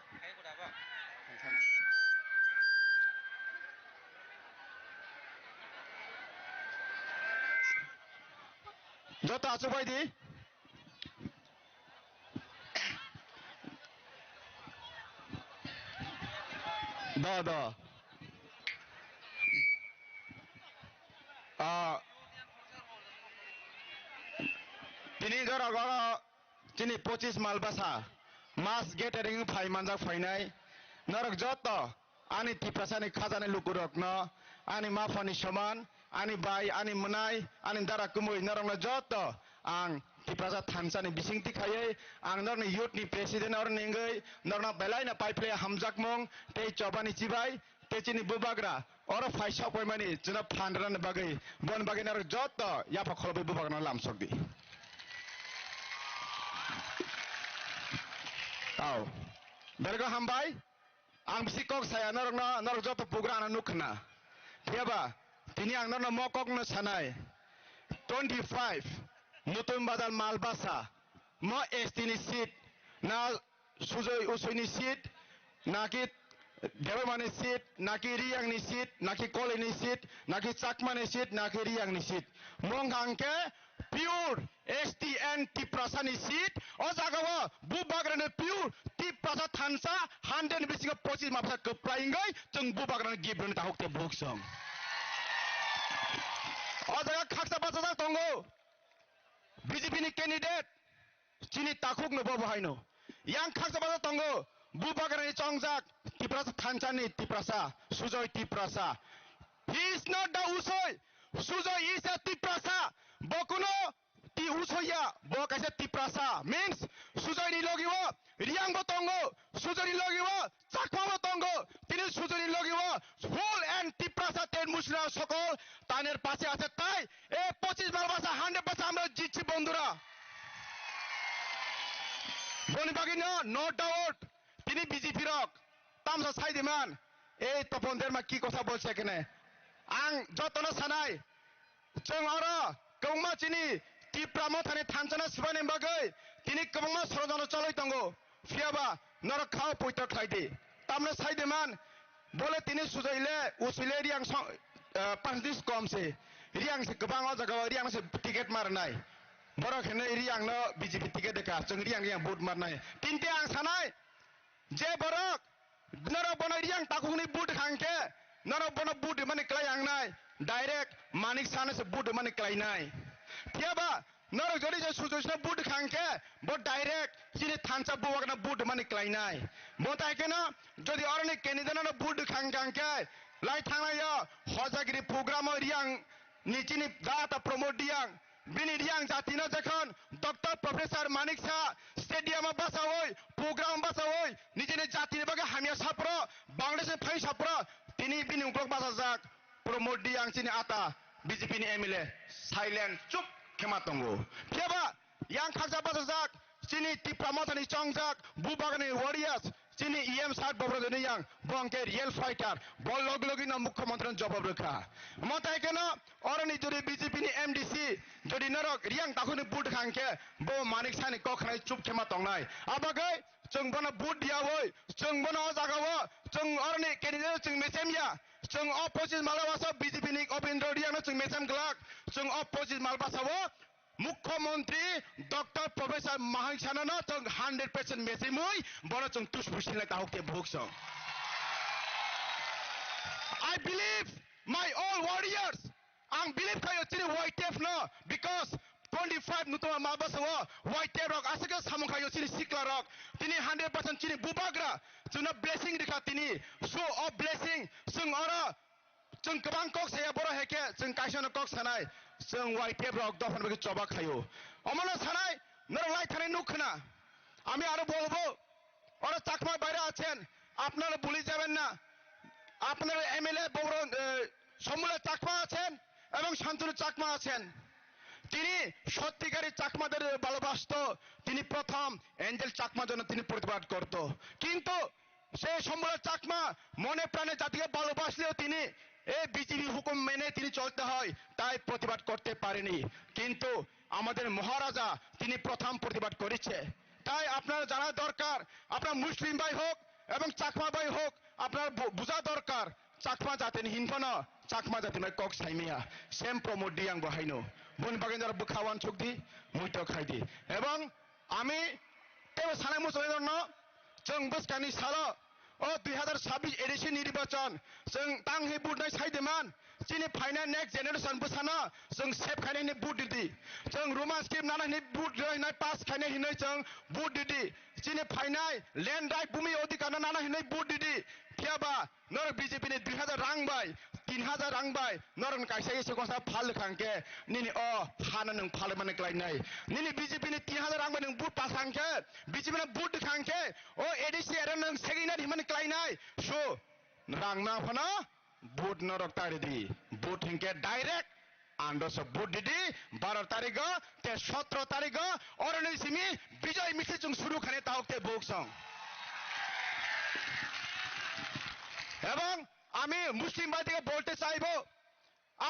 Joto aswk bai di. Do, do. Ah, tini jorok oro chini pochis mal basa mass gathering phai manjak phainai norok joto. Ani Tiprasani khajani lukurokno, ani maphani soman, ani bai, ani mwnai, ani dara kumui norokno joto ang Tiprasa thansani bisingtwi khaiwi ang norokni youth ni president oro nengwi norokno belaino paiphlai hamjakmung tei chobani chibai tei chini bubagra oro phai sokpaimani chwngno phan rwnani bagwi boni bagwi norok joto yapha kholobwi bubagrano lamsokdi. Tao. Belgo hambai. Ang bisi kok saya norokno, norok joto pugra ano nuk khna. Phiyaba tini ang norokno mo kokno sanai. Twenty five Mutun Bazar Malbasa mo S T ni seat na Sujoi Usoi ni seat naki Debbarma ni seat naki Riyang ni seat naki Koli ni seat naki Chakma ni seat naki Riyang ni seat. Mong hangke pure S T N Tiprasa ni seat, o jaga o bubagra ni pure Tiprasa thansa hundred ni bisingo pochis mapsa kwplai wngwi chwng bubagra ni gift rwni tahuk te buk song. O jaga khaksa bachajak tongo B J P ni candidate chini takhuk no bobo haino. Yang khaksa bachajak tongo bubagra ni chongjak Tiprasa thansa ni Tiprasa, Sujoy Tiprasa. He is not the Usoi. Sujoy is a Tiprasa. Bokuno Ti Usoya, bo kaisa Tiprasa, means Sujoini logi o Riyang bo tongo, Sujoini logi o Chakma bo tongo, tini Sujoini logi o full and Tiprasa ten Muslim sokol taner pase ase tai, e pochis Malbasa hundred percent amra jitchi bondhura. Boni bagino no doubt, tini B J P rok tamsa sai diman, ei Topon Derma ki kotha bolse kene. Ang jotono sanai, Chwng oro kwbangma chini Tipra Mothani thanchano swbaini bagwi tini kwbangma sorojono cholwi tongo, phiyaba norok khao poito khlai di. Tamno sai di man, bole tini Sujoile, Usoile Riyang song, eh, percentage kom se. Riyang se kwbang o jaga o Riyang se ticket ma rwnai. Borok hinwi Riyang no B J P ticket de ka, chwng Riyang Riyang vote ma rwnai. Tinte ang sanai, Je borok norok bono Riyang takhukni vote hangkhe norok bono vote mani klai ang nai, direct Manik Sahano se vote mani klai nai. Phiyaba Norok jodi je Sujoy Singh no vote kha hwnkhe, bo direct chini thansa bubak no vote mani klainai. Bo tai kheno jodi oroni candidate no vote kha hwnkhe, lai thangnai o Hojagiri program o Reang ni chini data Pramod Reang, bini Reang jati no jekhon Doctor Professor Manik Saha stadium o bachawi, program bachawi, nijini jati ni bagwi hamya sapro, Bangladesh ni phai sapro, tini bini uklok bachajak. Pramod Reang chini ata B J P ni M L A silent chup khema tongo. Phiyaba yang khaksa bachajak chini Tipra Motha ni chongjak Bubagra ni warriors chini E M sir Bobrojoni yang bo hwnkhe real fighter, bo log logi no Mukhyamantri no jobab rwkha. Mo tai kheno oroni jodi B J P ni M D C jodi norok Reang takhuk ni vote kha hwnkhe bo Manik Saha ni kok khnai chup khema tongnai. Abagwi chwng bono vote diyawi, chwng bono o jagao, chwng oroni candidate chwng mechem ya. Chwng o pochis Malbasa B J P ni Obindra Reang no chwng mechem glak. Chwng o pochis Malbasa o Mukhyamantri Doctor Professor Manik Saha no chwng hundred percent mechemwi bono chwng tus businai tahuk te buhuk song. I believe my all warriors. Ang believe khayo chini Y T F no, because twenty five nutuma Malbasa o Y T F rok aswk samung khayo chini sikla rok. Tini hundred percent chini Bubagra chwngno blessing rikha tini. So o blessing chwng oro chwng kwbang kok saya, boro heke chwng kaisa no kok sanai, chwng Y T F rok dophani bagwi choba khayo. Omono sanai norok lai thani nuk khna. Ami aro bolbo, oro Chakma baire achen, apnara buli jaben na, apnar M L A Bobro, eh, Somula Chakma achen, ebong Shantanu Chakma achen. Tini sottikari Chakmader balobasto, tini prothom Angel Chakma jonno tini protibad korto. Kintu সেই সম্বুলা চাকমা মনে প্রাণে জাতিকে ভালোবাসলেও তিনি এই বিজেপি হুকুম মেনে তিনি চলতে হয়, তাই প্রতিবাদ করতে পারেনি। কিন্তু আমাদের মহারাজা তিনি প্রথম প্রতিবাদ করেছে। তাই আপনারা জানা দরকার, আপনার মুসলিম ভাই হোক এবং চাকমা ভাই হোক, আপনার বু-, বোঝা দরকার, চাকমা জাতির হিনফানো চাকমা জাতির কক্স হাইমিয়া, সেম প্রমোদ ডিয়াং বহাইনো, বন বাগেন্দ্র বুখাওয়ান চুক্তি মুইতো খাইদি এবং Ami teibo sanai muchungwi norokno, chwng bwskangni salo o dui hazar sabbish A D C nirbachon chwng tang hwnwi vote nai sai de man, chini phainai next generation bwsano chwng save khainai hwnwi vote ridi. Chwng Roman script nana hwnwi vote rwinai pass khainai hwnwi chwng vote ridi. Chini phainai land right bumi odhikar no nana hwnwi vote ridi. Phiya ba Norok B J P ni dui hazar rang bai, tin hazar rang bai, norok ni kaisa ese kosa phal khang khe, nini o hano nwng phal mani klai nai. Nini B J P ni tin hazar rang bai nwng vote pa khang khe, B J P no vote khang khe, o A D C area nwng segwi nai himani klai nai. So, rang na phano vote norok ta ridi. Vote hinkhe direct Androso vote didi, baro tarigo, te sotro tarigo, oroni simi bijoy misil chwng suru khane tahok te buk song. এবং আমি মুসলিম ভাইদেরকে বলতে চাইবো,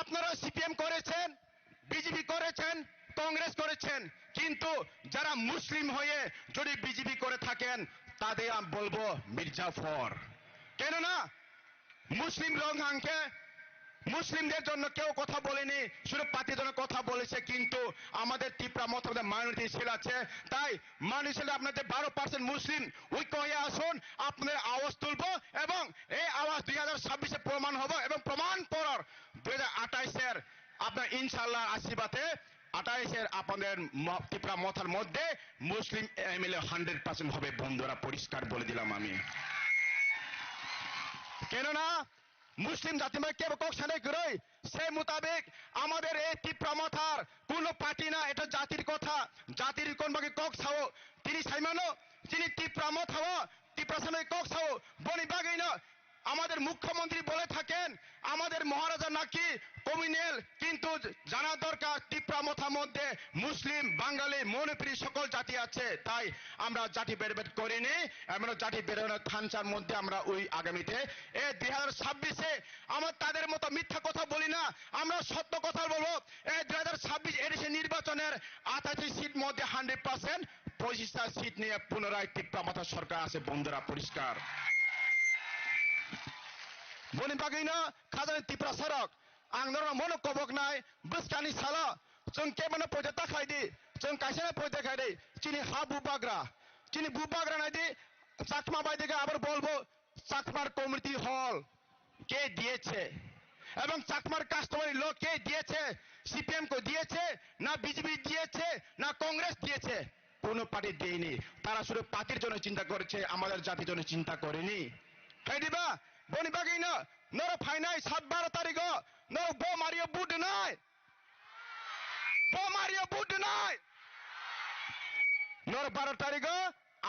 আপনারা সিপিএম করেছেন, বিজেপি করেছেন, কংগ্রেস করেছেন, কিন্তু যারা মুসলিম হয়ে যদি বিজেপি করে থাকেন, তাদের আমি বলবো মির্জাফর। কেননা মুসলিম রং হাঙ্কে মুসলিমদের জন্য কেউ কথা বলেনি, শুধু পার্টির জন্য কথা বলেছে। কিন্তু আমাদের ত্রিপুরা মত আমাদের মাইনরিটি সেল আছে, তাই মাইনরিটি সেলে আপনাদের বারো পার্সেন্ট মুসলিম ঐক্য হয়ে আসুন, আপনাদের আওয়াজ তুলবো এবং এই আওয়াজ দুই হাজার ছাব্বিশে প্রমাণ হবো এবং প্রমাণ পড়ার দুই হাজার আঠাইশের আপনার ইনশাআল্লাহ আশীর্বাদে আঠাইশের আপনাদের ম-, ত্রিপুরা মথার মধ্যে মুসলিম এমএলএ হান্ড্রেড পার্সেন্ট হবে। বন্ধুরা, পরিষ্কার বলে দিলাম আমি। কেননা মুসলিম জাতি মানে কেবল কক্সানে গরই, সেই মোতাবেক আমাদের এই ত্রিপুরা মথার কোনো পার্টি না, এটা জাতির কথা। জাতির কোন বাকি কক ছাও, তিনি সাইমানো, তিনি ত্রিপুরা মথাও, ত্রিপুরা সামনে কক ছাও, বনি বাগিনো। আমাদের মুখ্যমন্ত্রী বলে থাকেন, আমাদের মহারাজা নাকি কমিউনাল, কিন্তু জানা দরকার ত্রিপুরা মথার মধ্যে মুসলিম, বাঙালি, মণিপুরি সকল জাতি আছে, তাই আমরা জাতি ভেদাভেদ করিনি, আমরা জাতি ভেদাভেদ থানচার মধ্যে আমরা ওই আগামীতে এ দুই হাজার ছাব্বিশে আমরা তাদের মতো মিথ্যা কথা বলি না, আমরা সত্য কথা বলবো। এই দুই হাজার ছাব্বিশ এডিসি নির্বাচনের আটাশি সিট মধ্যে হান্ড্রেড পার্সেন্ট পঁচিশটা সিট নিয়ে পুনরায় ত্রিপুরা মথা সরকার আছে, বন্ধুরা, পরিষ্কার। Boni bagwino khajani Tiprasa rok, ang norok mono kobok nai, bwskani salo chwng kebano poito ta khai di, chwng kaisa no poito khai di, chini ha bubagra, chini bubagra nai di, Chakma bai dege abar bolbo, চাকমার community hall কে দিয়েছে এবং চাকমার কাস্টমারি ল কে দিয়েছে, সিপিএম কো দিয়েছে, না বিজেপি দিয়েছে, না কংগ্রেস দিয়েছে, কোনো পার্টি দেয়নি। তারা শুধু পার্টির জন্য চিন্তা করেছে, আমাদের জাতির জন্য চিন্তা করেনি। Khaidi ba, boni bagwi no, noro phainai sat baro tarikh o, noro bo mario vote nai. Bo mario vote nai. Noro baro tarikh o,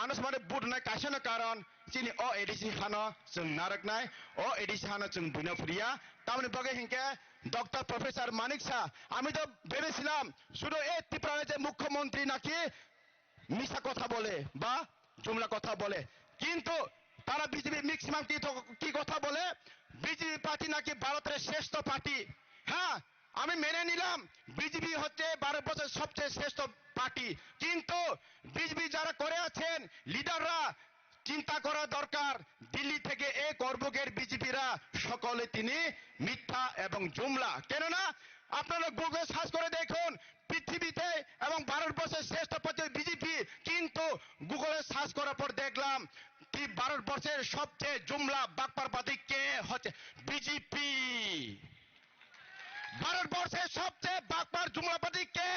ano samare vote nai kaisa no karon, chini o A D C hano chwng narwknai, o A D C hano chwng buino phuriya. Tamoni bagwi hinkhe Doctor Professor Manik Saha, আমি তো ভেবেছিলাম শুধু এই ত্রিপুরার যে মুখ্যমন্ত্রী নাকি মিছা কথা বলে বা জুমলা কথা বলে, কিন্তু তারা বিজেপি ম্যাক্সিমাম কি থ-, কি কথা বলে, বিজেপি পার্টি নাকি ভারতের শ্রেষ্ঠ পার্টি। হ্যাঁ, আমি মেনে নিলাম বিজেপি হচ্ছে ভারতবর্ষের সবচেয়ে শ্রেষ্ঠ পার্টি, কিন্তু বিজেপি যারা করে আছেন লিডাররা চিন্তা করা দরকার। দিল্লি থেকে এ করবুকের বিজেপিরা সকলে তিনি মিথ্যা এবং জুমলা। কেননা আপনারা গুগল সার্চ করে দেখুন, পৃথিবীতে এবং ভারতবর্ষের শ্রেষ্ঠ পার্টি বিজেপি, কিন্তু গুগলে সার্চ করার পর দেখলাম কি ভারতবর্ষের সবচেয়ে জুমলা বাটপার পার্টি কে হচ্ছে? বিজেপি। ভারতবর্ষের সবচেয়ে বাটপার জুমলা পার্টি কে?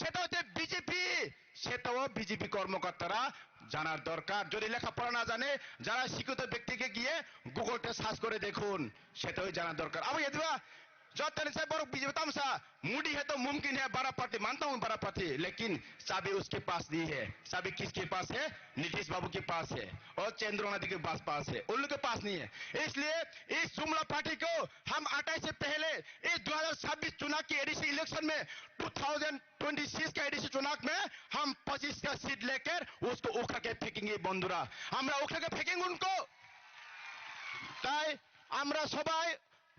সেটা হচ্ছে বিজেপি। সেটাও বিজেপি কর্মকর্তারা জানার দরকার। যদি লেখাপড়া না জানে, যারা শিক্ষিত ব্যক্তিকে গিয়ে গুগলতে সার্চ করে দেখুন, সেটাই জানার দরকার। Abo yadiba jotoni sai borok B J P tamsa, Modi hai to mumkin hai, bada party manta hu, bada party, lekin chabi uske paas nahi hai. Chabi kiske paas hai? Nitish Babu ke paas hai aur Chandra Nadi ke paas, paas hai, un loge ke paas nahi hai. Isliye is jumla party ko hum atais se pehle is dui hazar chabis chunav ki A D C election mein, two thousand twenty six ka A D C chunav mein hum pachis ka seat lekar usko ukhar ke phekenge bondhura, hamra ukhar ke phekenge unko. তাই আমরা সবাই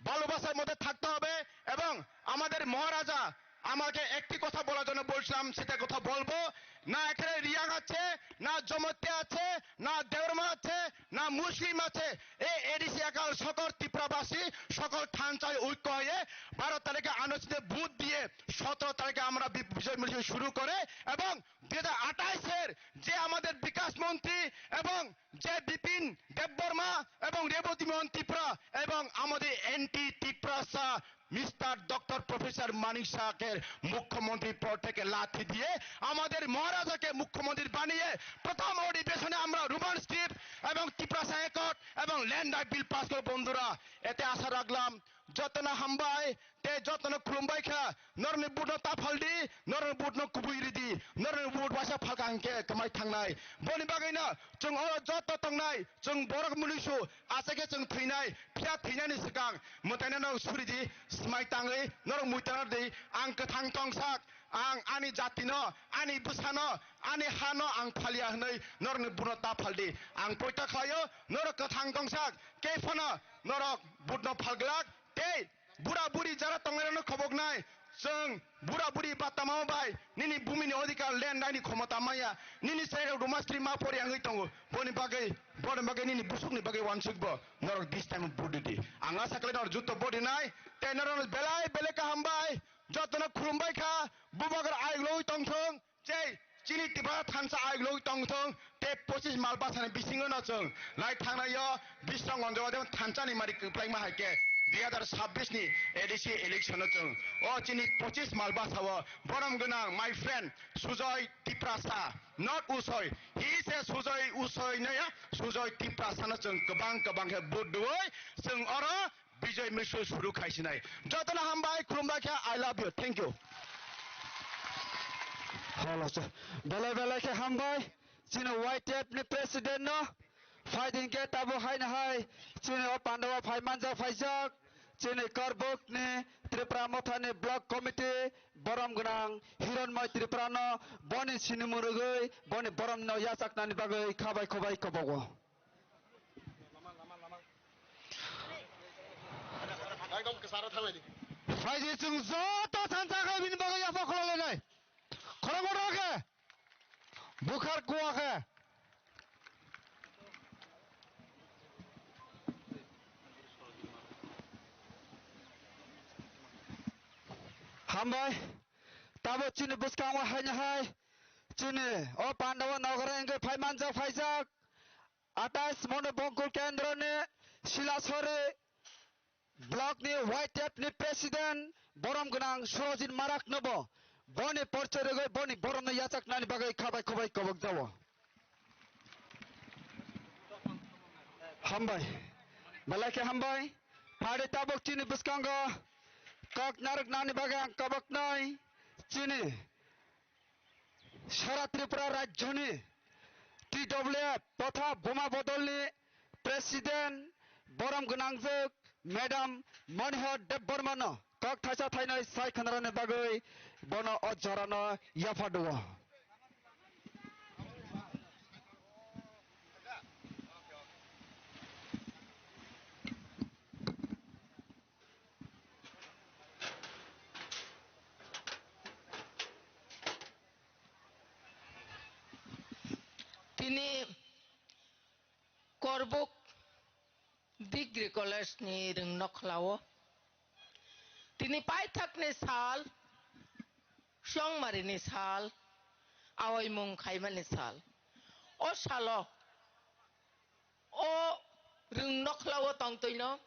ভালোবাসার মধ্যে থাকতে হবে এবং আমাদের মহারাজা আমাকে একটি কথা বলার জন্য বলছিলাম, সেটা কথা বলবো না। এখানে রিয়াং আছে, না জমাতিয়া আছে, না দেওরমা আছে, না মুসলিম আছে। এই এডিসি একাল সকল ত্রিপুরাবাসী, সকল থানচাই ঐক্য হয়ে বারো তারিখে আনুষ্ঠানিক ভোট দিয়ে সতেরো তারিখে আমরা বি-, বিজয় মিছিল শুরু করে এবং দুই হাজার আঠাইশের যে আমাদের বিকাশ মন্ত্রী এবং যে বিপিন দেববর্মা এবং রেবতী মোহন ত্রিপুরা এবং আমাদের অ্যান্টি ত্রিপুরাসা মিস্টার ডক্টর প্রফেসর মানিক সাহাকে মুখ্যমন্ত্রী পদ থেকে লাথি দিয়ে আমাদের মহারাজাকে মুখ্যমন্ত্রী বানিয়ে প্রথম অধিবেশনে আমরা রোমান স্ক্রিপ্ট এবং ত্রিপুরাসা অ্যাকর্ড এবং ল্যান্ড রাইট বিল পাস করে বন্ধুরা। এতে আশা রাখলাম যত না হামবাই, te jotono khulumbai kha, norokni vote no ta phaldi, norokni vote no kubui ridi, norokni vote waisa phalka hinkhe kwmai thangnai. Boni bagwino chwng oro joto tongnai, chwng borok munuisu, asai khe chwng thwinai, phiya thwinani swkang mwtaino no suridi, swmai tangwi norok muitana rwdi. Ang kwthang tongsak, ang ani jatino, ani bwsano, ani hano ang phalia hwnwi norokni vote no ta phaldi. Ang poito khlaio, norok kwthang tongsak, khe phano norok vote no phalglak, tei bura buri jara tongnairokno khoboknai, chwng bura buri ba tama bai nini bumini odhikar len naini khomota maya, nini chwrairok room mastri ma pori wngwi tongo, boni bagwi, boni bagwi nini busukni bagwi wansukbo norok this time vote ridi. Ang asa khlai norok juto vote rinai, tei norok belai belai kaham bai, jotono khulumbai kha, bubagra aiglowi tongthong. Chei, chini Tipra thansa aiglowi tongthong, tei pochis mal bwsani bisingo no chwng lai thangnaio, Biswrang Gonjo Wadem thansani mari kwplaima hai khe dui hazar chabbish ni A D C election o chwng o chini pochis mal bwsao borom gwnang my friend Sujoy Tiprasa, not Usoy, he is a Sujoy Usoy naya, Sujoy Tiprasa no chwng kwbang kwbang khe vote rwui chwng oro Bijoy Mishu suru khaisinai. Jotono hambai, khulumbai kha, I love you. Thank you. Holo, sir. Belai belai khe hambai. Chini Y T F ni president no. Phaiding khe tabo haino hai. Chini o pandao phai manjak phaijak. Chini Karbuk ni Tripura Motha ni block committee borom gwnang Hironmoi Tripura no boni sinimung rwgwi boni borom no yachaknani bagwi khabai khubai kobogo. Ekdom kwcharo thanglaidi. Phaidi chwng joto thansa khe bini bagwi yapha khuloknai. Khorang kotor khe. Bukhar kuwa khe. Hambai. Tabo chini bwskango haino hai. Chini o pandao nogara wngwi phai manjak phaijak. Atais Manu Bongkul Kendroni Silasori block ni Y T F ni president borom gwnang Surojit Marak no bo boni porchoi rwgwi boni borom no yachak nani bagwi khabai khubai kobok jago. Hambai. Belai khe hambai. Phari tabuk chini bwskango kok narwk nani bagwi ang kobok nai chini Sara Tripura rajyoni T W F totha Buma Bodolni President borom gwnangjwk Madam Monihar Debbarmano kok thaisa thainwi sai khwnarani bagwi bono o jorano yaphardugo. Tini Korbuk Degree College ni rwng nokhlao tini paithakni sal, chongmarini sal, aoimung khaimani sal. O salo o rwng nokhlao tongtwino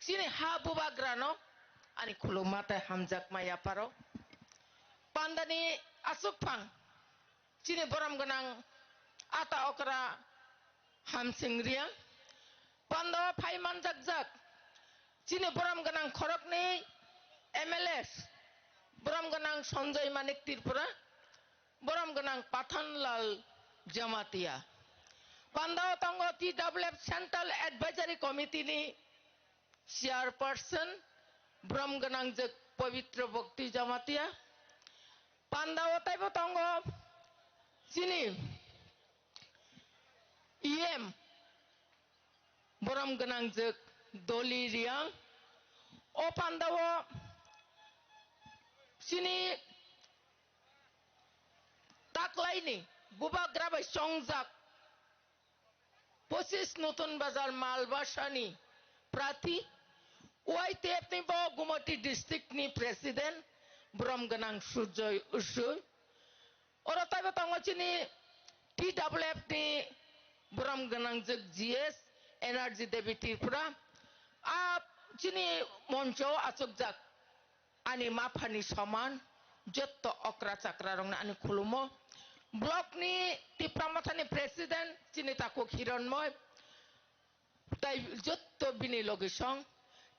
chini ha bubagrano ani khuluma tei hamjakma yapharo. Pandani aswkphang chini borom gwnang ata okra Hamsing Riang, pando phai manjakjak chini borom gwnang khoroknwi M L As, borom gwnang Sanjoy Manik Tripura, borom gwnang Pathanlal Jamatia. Pandao tongo T W F Central Advisory Committee ni Chairperson, borom gwnang jwk Pabitra Bhakti Jamatia. Pandao taibo tongo chini E M, borom gwnang jwk Doli Riang. O pandao chini taklaini bubagra bai chongjak Pochis Nutun Bazar Malbasani prathi, Y T F ni bo Gumoti district ni president, borom gwnang Surjoy Usui. Oro taibo tongo chini T W F ni borom gwnang jwk G S Energy Devi Tripura. A chini moncho achukjak ani maphani soman jotto okra chakra rokno ani khulumo. Block ni Tipra Mothani president chini takhuk Hironmoy. Tai jotto bini logi song,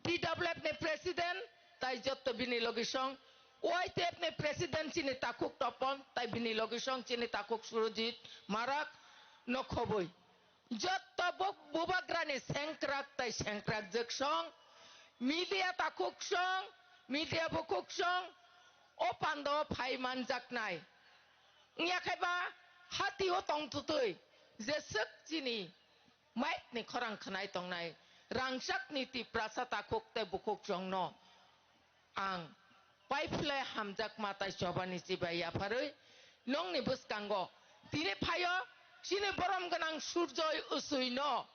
T W F ni president, tai jotto bini logi song, Y T F ni president chini takhuk Topon, tai bini logi song chini takhuk Surojit Marak no khoboi. Jotto bo-, bubagrani sengkrak tai sengkrak jwk song, media takhuk song, media bukhuk song, o pando phai manjaknai. Wngya khe ba hati o tongtwtwi jeswk chini Maitni khorang khwnai tongnai rangchakni Tiprasa takhuk tei bukhuk chwngno ang paiphlai hamjakma tai chobani chibai yapharwi nongni bwskango tini phaio chini borom gwnang Surjoy Uswino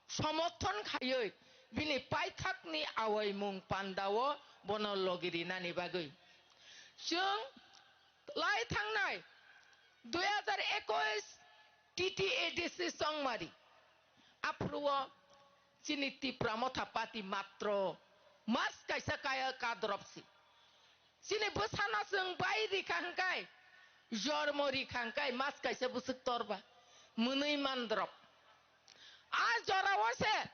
somorthon khaiwi bini paithakni awaimung pandao bono logi rinani bagwi. Chwng lai thangnai dui hajar ekush T T A D C Chongmari. Aphuru o chini Tipra Motha Party matro mas kaisa kaya kadrop si. Chini bwsano chwng bai rikha hwnkhe, jormo rikha hwnkhe mas kaisa bwswk torba mwnwi mandrop. A jorao se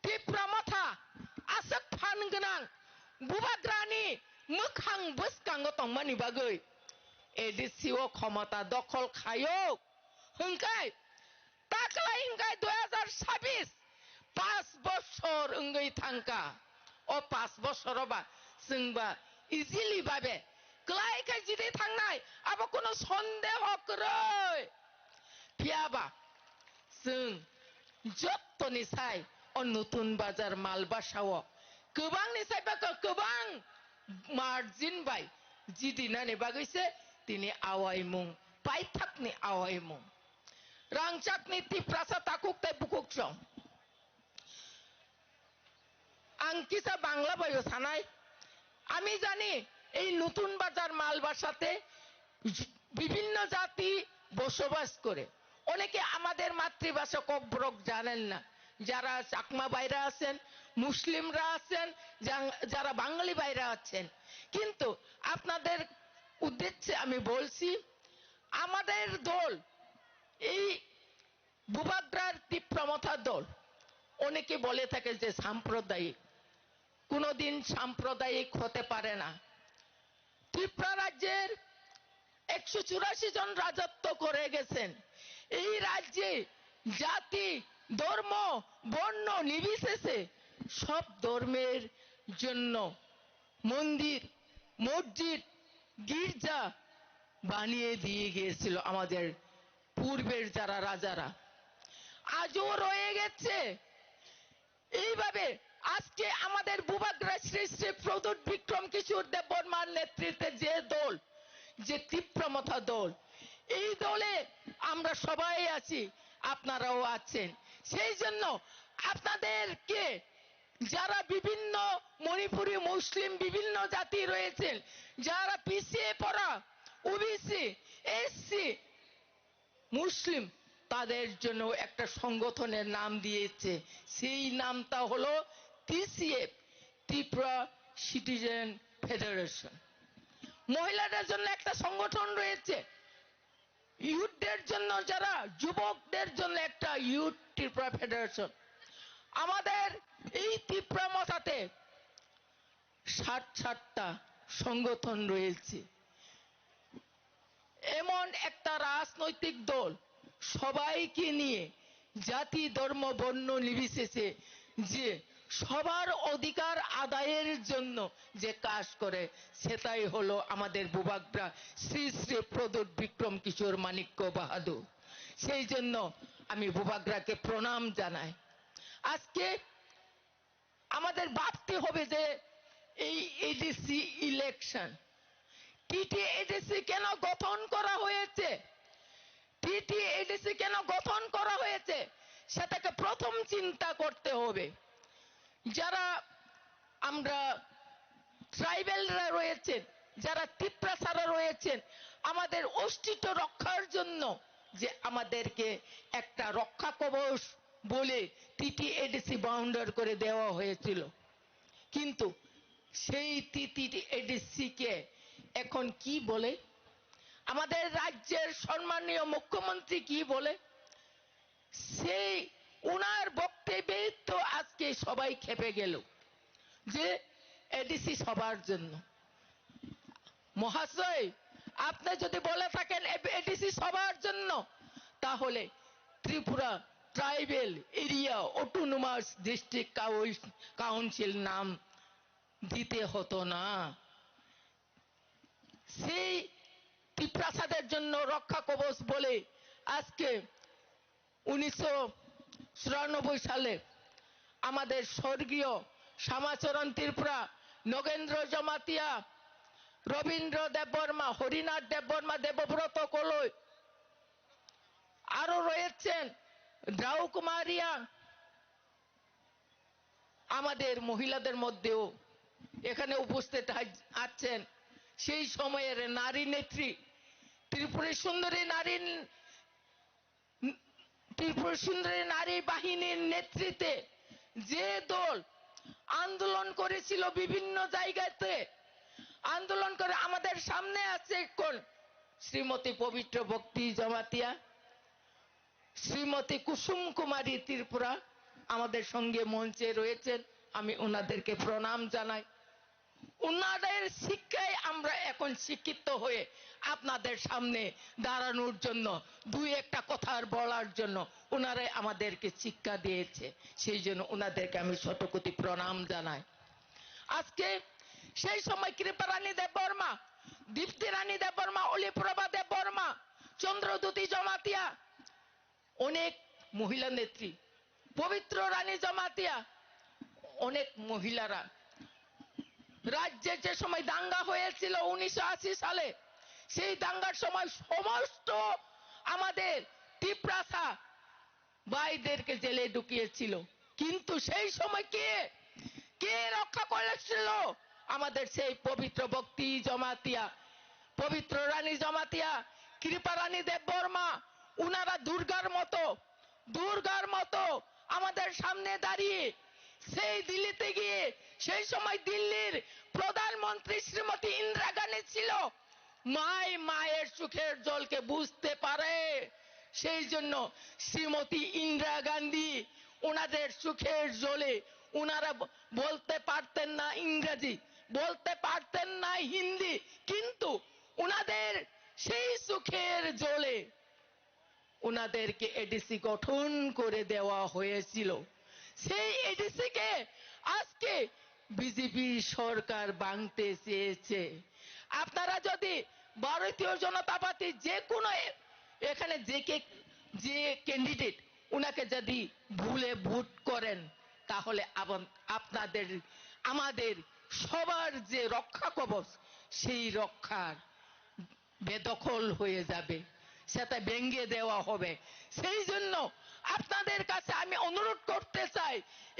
Tipra Motha aswk phan gwnang bubagrani mwkhang bwskango tongmani bagwi A D C o khomota dokhol khaio hwnkhe, taklai hwnkhe dui hajar sabis, paanch bochor wngwi thangkha. O paanch bochoro ba chwngba easily babe klai khe jidi thangnai, abo kunu sondeho kwrwi. Phiyaba chwng jottoni sai o Nutun Bazar Malbasao kwbangni sai bwkha kwbang margin bai jidinani bagwi se tini awaimung, paithakni awaimung. Rangchakni Tiprasa takhuk tei bukhuk chwng. Ang kisa Bangla baio sanai, আমি জানি এই নতুন বাজার মালবাসাতে বিভিন্ন জাতি বসবাস করে। অনেকে আমাদের মাতৃভাষা ককবরক জানেন না। যারা চাকমা ভাইরা আছেন, মুসলিমরা আছেন, যাং-, যারা বাঙালি ভাইরা আছেন। কিন্তু আপনাদের উদ্দেশ্যে আমি বলছি, আমাদের দল, এই বুবাগ্রার তিপ্রা মথা দল, অনেকে বলে থাকে যে সাম্প্রদায়িক, কোনোদিন সাম্প্রদায়িক হতে পারে না। ত্রিপুরা রাজ্যের একশো চুরাশি জন রাজত্ব করে গেছেন। এই রাজ্যে জাতি, ধর্ম, বর্ণ নির্বিশেষে সব ধর্মের জন্য মন্দির, মসজিদ, গির্জা বানিয়ে দিয়ে গিয়েছিল আমাদের পূর্বের যারা রাজারা। আজও রয়ে গেছে। এইভাবে আজকে আমাদের বুবাগ্রা শ্রী শ্রী প্রদ্যুৎ বিক্রম কিশোর দেববর্মার নেতৃত্বে যে দল, যে তিপ্রা মথা দল, এই দলে আমরা সবাই আছি, আপনারাও আছেন। সেই জন্য আপনাদেরকে, যারা বিভিন্ন মণিপুরি মুসলিম বিভিন্ন জাতি রয়েছেন, যারা পিছিয়ে পড়া, ওবিসি, এসসি, মুসলিম, তাদের জন্য একটা সংগঠনের নাম দিয়েছে। সেই নামটা হলো টিসিএফ, ত্রিপুরা সিটিজেন ফেডারেশন। মহিলাদের জন্য একটা সংগঠন রয়েছে, ইউথদের জন্য, যারা যুবকদের জন্য একটা ইউথ ত্রিপুরা ফেডারেশন। আমাদের এই ত্রিপুরা মথাতে সাত সাতটা সংগঠন রয়েছে। এমন একটা রাজনৈতিক দল, সবাইকে নিয়ে, জাতি, ধর্ম, বর্ণ নির্বিশেষে যে সবার অধিকার আদায়ের জন্য যে কাজ করে, সেটাই হলো আমাদের বুবাগ্রা শ্রী শ্রী প্রদ্যুৎ বিক্রম কিশোর মাণিক্য বাহাদুর। সেই জন্য আমি বুবাগ্রাকে প্রণাম জানাই। আজকে আমাদের ভাবতে হবে যে এই এডিসি ইলেকশন, টিটিএডিসি কেন গঠন করা হয়েছে, টিটিএডিসি কেন গঠন করা হয়েছে, সেটাকে প্রথম চিন্তা করতে হবে। যারা আমরা ট্রাইবেলরা রয়েছেন, যারা তিপ্রাসারা রয়েছেন, আমাদের অস্তিত্ব রক্ষার জন্য যে আমাদেরকে একটা রক্ষা কবচ বলে টিটিএডিসি বাউন্ডার করে দেওয়া হয়েছিল। কিন্তু সেই টিটিএডিসি কে এখন কি বলে, আমাদের রাজ্যের সম্মানীয় মুখ্যমন্ত্রী কি বলে, সেই উনার বক্তব্যে তো আজকে সবাই খেপে গেল যে এডিসি সবার জন্য। মহাশয়, আপনি যদি বলে থাকেন এ-, এডিসি সবার জন্য, তাহলে Tripura tribal area autonomous district cow-, council নাম দিতে হতো না। সেই তিপ্রাসাদের জন্য রক্ষা কবচ বলে আজকে উনিশশো চুরানব্বই সালে আমাদের স্বর্গীয় শ্যামাচরণ ত্রিপুরা, নগেন্দ্র জমাতিয়া, রবীন্দ্র দেববর্মা, হরিনাথ দেববর্মা, দেবব্রত কলই, আরো রয়েছেন দ্রাউকুমারিয়া, আমাদের মহিলাদের মধ্যেও এখানে উপস্থিত আ-, আছেন সেই সময়ের নারী নেত্রী, ত্রিপুরী সুন্দরী নারী, ত্রিপুরী সুন্দরী নারী বাহিনীর নেতৃত্বে যে দল আন্দোলন করেছিল বিভিন্ন জায়গাতে, আন্দোলন করে আমাদের সামনে আছে এখন শ্রীমতী পবিত্র ভক্তি জমাতিয়া, শ্রীমতী কুসুম কুমারী ত্রিপুরা আমাদের সঙ্গে মঞ্চে রয়েছেন, আমি ওনাদেরকে প্রণাম জানাই। ওনাদের শিক্ষায় আমরা এখন শিক্ষিত হয়ে আপনাদের সামনে দাঁড়ানোর জন্য, দুই একটা কথার বলার জন্য ওনারাই আমাদেরকে শিক্ষা দিয়েছে, সেই জন্য ওনাদেরকে আমি শতকোটি প্রণাম জানাই। আজকে সেই সময় কৃপারানী দেববর্মা, দীপ্তি রানী দেববর্মা, অলিপ্রভা দেববর্মা, চন্দ্রদ্যুতি জমাতিয়া, অনেক মহিলা নেত্রী, পবিত্র রানী জমাতিয়া, অনেক মহিলারা রাজ্যে যে সময় দাঙ্গা হয়েছিল উনিশশো আশি সালে, সেই দাঙ্গার সময় সমস্ত আমাদের তিপ্রাসা ভাইদেরকে জেলে ঢুকিয়েছিল। কিন্তু সেই সময় কে, কে রক্ষা করেছিল? আমাদের সেই পবিত্র ভক্তি জমাতিয়া, পবিত্র রানী জমাতিয়া, কৃপা রানী দেববর্মা, উনারা দুর্গার মতো, দুর্গার মতো আমাদের সামনে দাঁড়িয়ে সেই দিল্লিতে গিয়ে সেই সময় দিল্লির প্রধানমন্ত্রী শ্রীমতী ইন্দিরা গান্ধী ছিল। মাই মায়ের চোখের জলকে বুঝতে পারে, সেই জন্য শ্রীমতী ইন্দিরা গান্ধী ওনাদের চোখের জলে, ওনারা ব-, বলতে পারতেন না ইংরেজি, বলতে পারতেন না হিন্দি, কিন্তু ওনাদের সেই চোখের জলে ওনাদেরকে এডিসি গঠন করে দেওয়া হয়েছিল। সেই এডিসি কে আজকে বিজেপি সরকার ভাঙতে চেয়েছে। আপনারা যদি ভারতীয় জনতা পার্টি যে কোনো এ-, এখানে যে কে, যে ক্যান্ডিডেট ওনাকে যদি ভুলে ভোট করেন, তাহলে আবন-, আপনাদের, আমাদের সবার যে রক্ষা কবচ, সেই রক্ষার বেদখল হয়ে যাবে, সেটা ভেঙে দেওয়া হবে। সেই জন্য আপনাদের কাছে আমি অনুরোধ করতে চাই,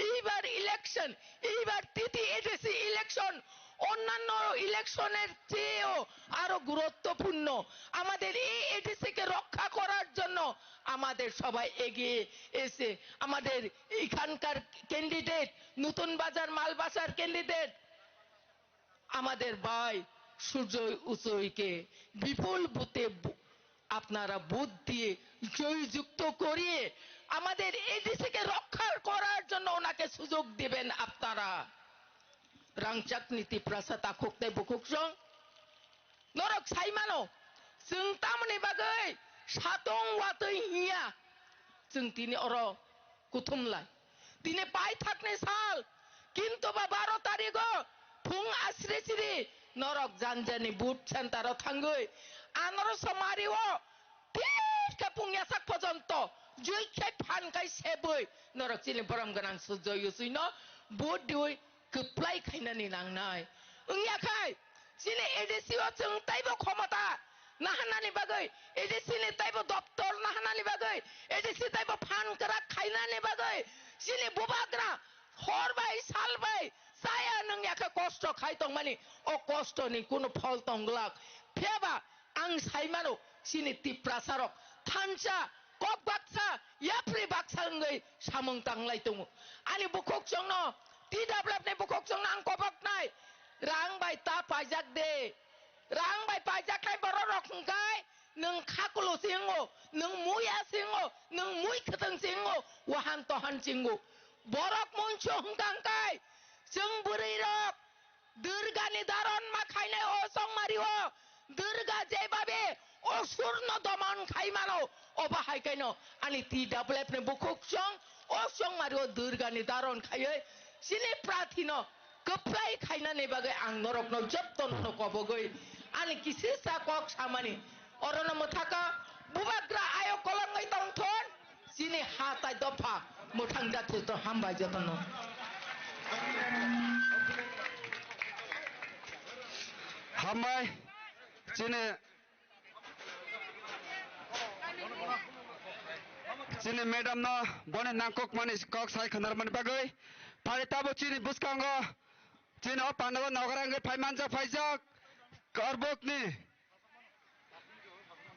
এইবার ইলেকশন, এইবার তিতি এডিসি ইলেকশন অন্যান্য ইলেকশনের চেয়েও আরো গুরুত্বপূর্ণ। আমাদের এই এডিসি কে রক্ষা করার জন্য আমাদের সবাই এগিয়ে এসে আমাদের এখানকার ক্যান্ডিডেট, নতুন বাজার মালবাসার ক্যান্ডিডেট, আমাদের ভাই সুজয় উচয়কে বিপুল ভোটে ভো-, আপনারা ভোট দিয়ে জয়যুক্ত করিয়ে আমাদের এডিসি কে রক্ষা করার জন্য ওনাকে সুযোগ দিবেন আপনারা। Rangchakni Tiprasa takhuk tei bukhuk song norok sai mano, chwng tamoni bagwi satong watwi hinya, chwng tini oro kuthum lai. Tini paithakni sal, kintu ba baro tarigo phung asri siri norok janjani boot center o thangwi anoro somari o thik khe phung yasak pojonto jui khe phan khai sebwi norok chini borom gwnang Sujoy Usuino boot diwi kwplai khainani nangnai. Wngya khai chini A D C o chwng taibo khomota nahanani bagwi, A D C ni taibo doptor nahanani bagwi, A D C taibo phan kwrak khainani bagwi chini bubagra hor bai sal bai chaya nungya khe kosto khai tongmani, o kosto ni kunu phol tong glak. Phiyaba ang sai mano chini Tiprasa rok thansa kok baksa yapri baksa wngwi samung tanglai tongo. Ani bukhuk chwngno, T W F ni bukhuk chwngno ang kobok nai, rang bai ta paijak de. Rang bai paijak khai borok rok hwnkhe nwng khakulo se wngo, nwng muya se wngo, nwng mui kwthwng se wngo, wahan tohan se wngo. Borok moncho hwnkha hwnkhe chwng bwrwi rok Durgani daron ma khainai o chongmari o Durga jebabe o surno domon khai mano, obo hai kaino ani T W F ni bukhuk chwng o chongmari o Durgani daron khaiwi chini prathino kwplai khainani bagwi ang norokno jottono kobogwi ani kisisa kok samani orono mwthaka bubagra ayok kolongwi tongthon. Chini ha tai dopha mwthang jathuto hambai jotono. Hambai chini, chini madam no boni nangkok mani kok sai khwnarmani bagwi. Phai tabo chini bwskango chini o pandao nogra wngwi phai manjak phaijak Korbokni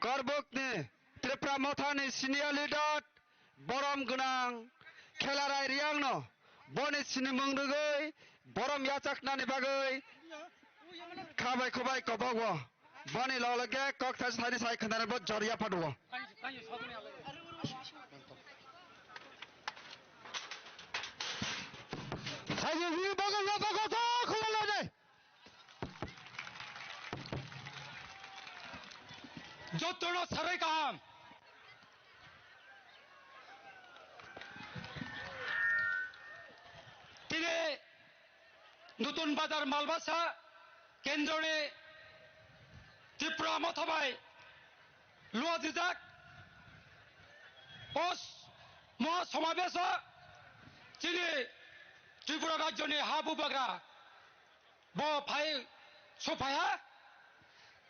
Korbokni Tripura Mothani senior leader borom gwnang Khelarai Riangno boni sinimung rwgwi borom yachaknani bagwi khabai khubai kobogo. Boni loge loge kok thai sai sai khwnarbo jor yaphadugo. Jotono sarai kaham. Tini Nutun Bazar Malbasa kendroni Tripura Motha bai luajijak o s-, moha somabeso chini Tripura rajyoni ha bubagra bo phai sophaiha.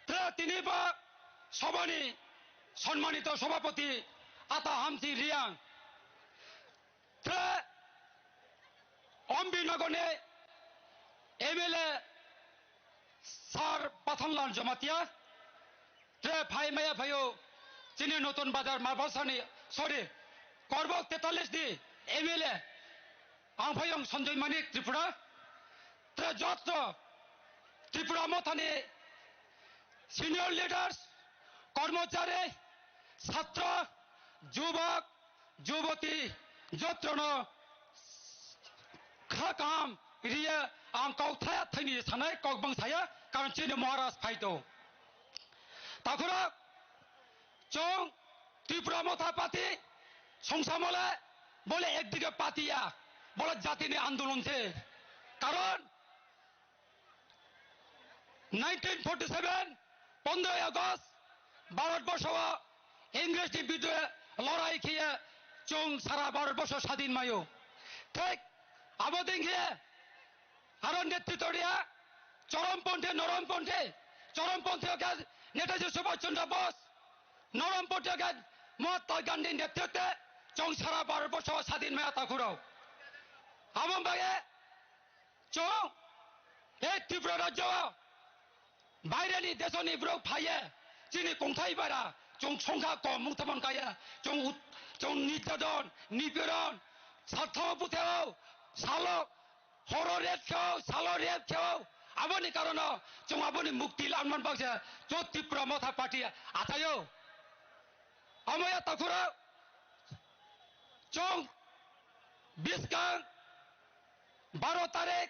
Tra tini ba sobani sonmanito sobhapoti Ata Hamsing Riang, tra Ombi Nogorni M L A Sir Pathanlal Jamatia, tra phai maya phaio chini Nutun Bazar Malbasani, sorry, Korbok tetallis ni M L A Ang phaiyong Sanjoy Manik Tripura, tre jotro Tripura Mothani senior leaders, kormochari, satro, jubok, juboti, jotrono kha kaham riya ang kok thaya thaini sanai kok bang saya, karon chini Maharaj phaito. Takhurok, chwng Tripura Motha Party songsamole bole ekdige party ya, bole jatini andolon se. Karon nineteen forty seven, pondroi August, Bharat borsho o Ingres ni biruddhe lorai khiye chwng sara Bharat borsho sadin mayo. Thik abo dingkhe aro netritw riya, choronponthi, noronponthi, choronponthi o khe Netaji Subhash Chandra Bose, noronponthi o khe Mahatma Gandhi netritwe chwng sara Bharat borsho sadin maya takhurok. Abo bagwi chwng ei Tripura rajyo o baireni desoni borok phaiye chini kongthai bara chwng songkha kom mukthapon kaya chwng ut-, chwng nirjadon, nipiron, sartho butheo, salo Horo rep kheo, salo rep kheo, aboni karono chwng aboni mukti lanman bagse chwng Tripura Motha Party athaio. Omoya takhuro chwng biskang baro tarik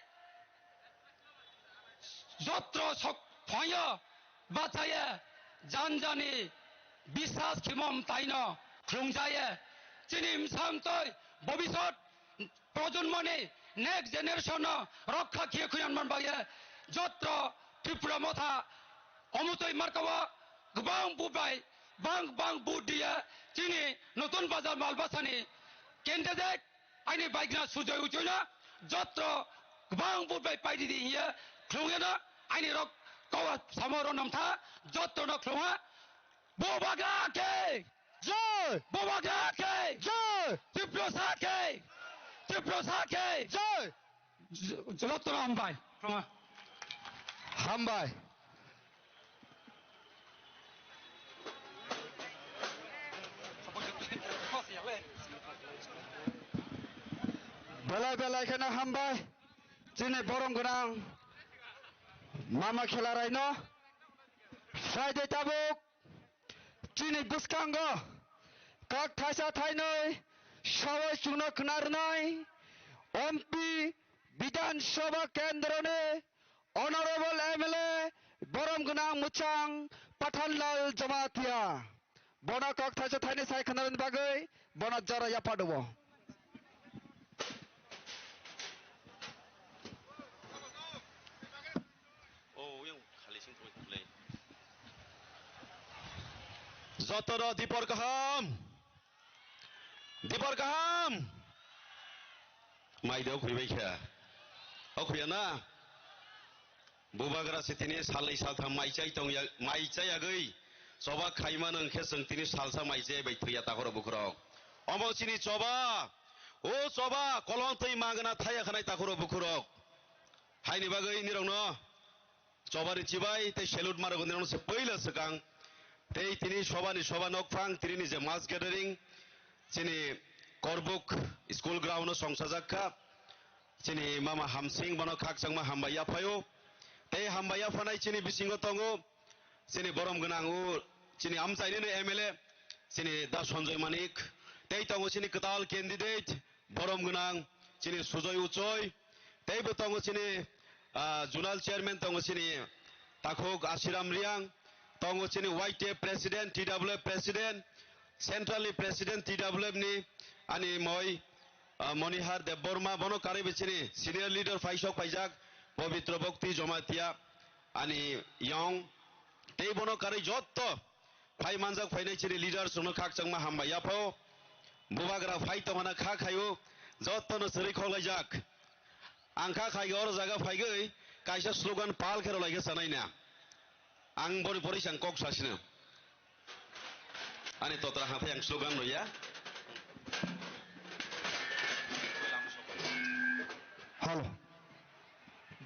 jotro sok phaio bachaye janjani bisas khimom taino khlungjaye chini msam toi bobisot projonmoni next generation no rokha khiye khuyan man bagwi jotro Tripura Motha omotoi markao kwbang bubai bang bang bu diya chini notun bazar malbasani candidate aini baigna Sujoy Ujoino jotro kwbang bubai paidi di hiya khlungeno aini rok kawa samo ro nomtha jotro no khlungha. Bubagra khe! Jai! Bubagra khe! Jai! Tiprasa khe! Tiprasa khe! Jai! J-, jotono hambai. Hambai. Belai belai kheno hambai. Chini borom gwnang mama khela raino. Friday tabuk. Chini bwskango kok thaisa thainwi sawai chwngno khna rwnai M P Bidhan Sabha Kendroni Honorable M L A borom gwnang mwchang Pathanlal Jamatia. Bono kok thaisa thainwi sai khna rwna bagwi bono jora yapha rwo. O, yang khali sing tong kule. Jotono dipor kaham. Dipor kaham. Mai de okhri bai kha. Okhri na. Bubagra se tini salnwi saltham mai chai tong ya, mai chai agwi. Choba khaima nang khe chwng tini salsa mai chai bai thwiya takhoro bukhurok. Omo chini choba. O choba kolong twi magna thaya khanai takhoro bukhurok. Haini bagwi nirokno chobari chibai tei salute ma rwgwi nirokno se puila swkang. Tei tini sobani soba nokphang tini ni je mass gathering chini Korbuk school ground o songsajak kha. Chini mama Hamsing bono khakchangma hambai yaphaio. Tei hambai yaphanai chini bisingo tongo chini borom gwnang o chini amchaini no M L A chini Da Sanjoy Manik. Tei tongo chini kwtal candidate borom gwnang chini Sujoy Uchoi, teibo tongo chini, ah, zonal chairman tongo chini Takhuk Asiram Riang, tongo chini Y T F president, T W F president, central ni president T W F ni ani moi, ah, Monihar Debbarma, bono karwi bo chini senior leader paisok paijak Pabitra Bhakti Jamatia ani yong, tei bono karwi jotto phai manjak phainai chini leaders rokno khakchangma hambai yapho. Bubagra phai tongmana kha khaio, jottono srwi khoklaijak. Ang kha khaigwi oro jaga phaigwi kaisa slogan pal khe rwlaikhe chanaina. Ang boni pore se ang kok sasino. Ani totra hathai ang slogan rwya. Hello.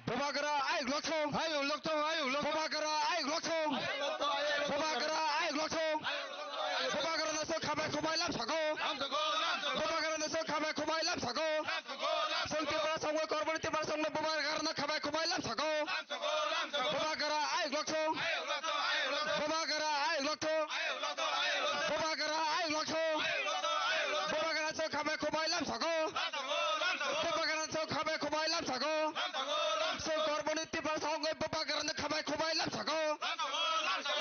Bubagra ayuk lokthong. Ayuk lokthong, ayuk lokthong. Bubagra ayuk lokthong. Ayuk lokthong, ayuk lokthong. Bubagra ayuk lokthong. Ayuk lokthong, ayuk lokthong. Bubagra naso khamai khumai lam sako. Lam sako, lam sako. Bubagra naso khamai khumai lam sako. Lam sako, lam sako. Tiprasa wngwi Korboni Tiprasa wngwi Bubagrano khabai khumbai lamsako. Bubagra ayuk lokthung. Bubagra ayuk lokthung. Bubagra ayuk lokthung. Bubagrano khabai khumbai lamsako. Bubagrano khabai khumbai lamsako. Chwng Korboni Tiprasa wngwi Bubagrano khabai khumbai lamsako.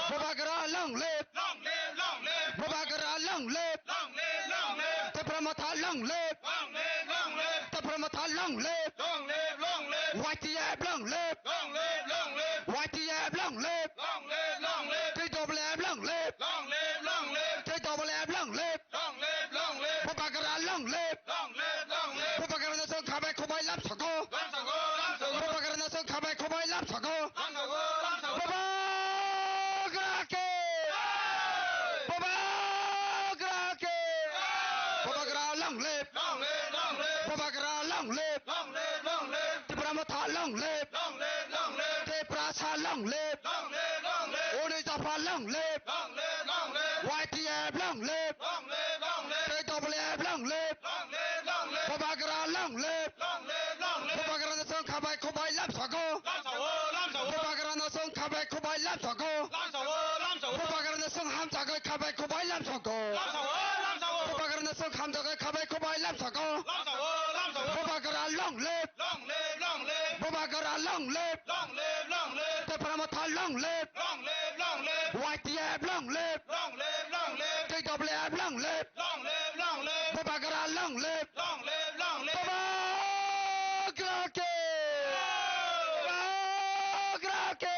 Bubagra long live. Long live, long live. Bubagra long live. Long live, long live. Tipra Motha long live. Long live, long live. Tipra Motha long live. Long live, long live. Y T F long live. Long live, long live. Y T F long live. Long live, long live. T W F long live. Long live, long live. T W F long live. Long live, long live. Bubagra long live. Long live, long live. Bubagrano chwng khabai khumbai lamsako. Lamsako, lamsako. Bubagrano chwng khabai khumbai lamsako. Lamsako, lamsako. Bubagra ke. Jai. Bubagra ke. Jai. Bubagra long live. Long live, long live. Bubagra long live. Long live, long live. Tipra Motha long live. Long live, long live. Tiprasa long live. Long live, long live. Uni Jafa long live. Long live, long live. Y T F long live. Long live, long live. T W F long live. Long live, long live. Bubagra long live. Long live, long live. Bubagrano chwng khabai khumbai lamsako. Lamsako, lamsako. Bubagrano chwng khabai khumbai lamsako. Lamsako, lamsako. Bubagrano chwng hamjagwi khabai khumbai lamsako. Lamsako, lamsako. Bubagrano chwng hamjagwi khabai khumbai lamsako. Lamsako, lamsako. Bubagra long live. Long live, long live. Bubagra long live. Long live, long live. Tipra Motha long live. Long live, long live. Y T F long live. Long live, long live. T W F long live. Long live, long live. Bubagra long live. Long live, long live. Bubagra ke. Jai. Bubagra ke.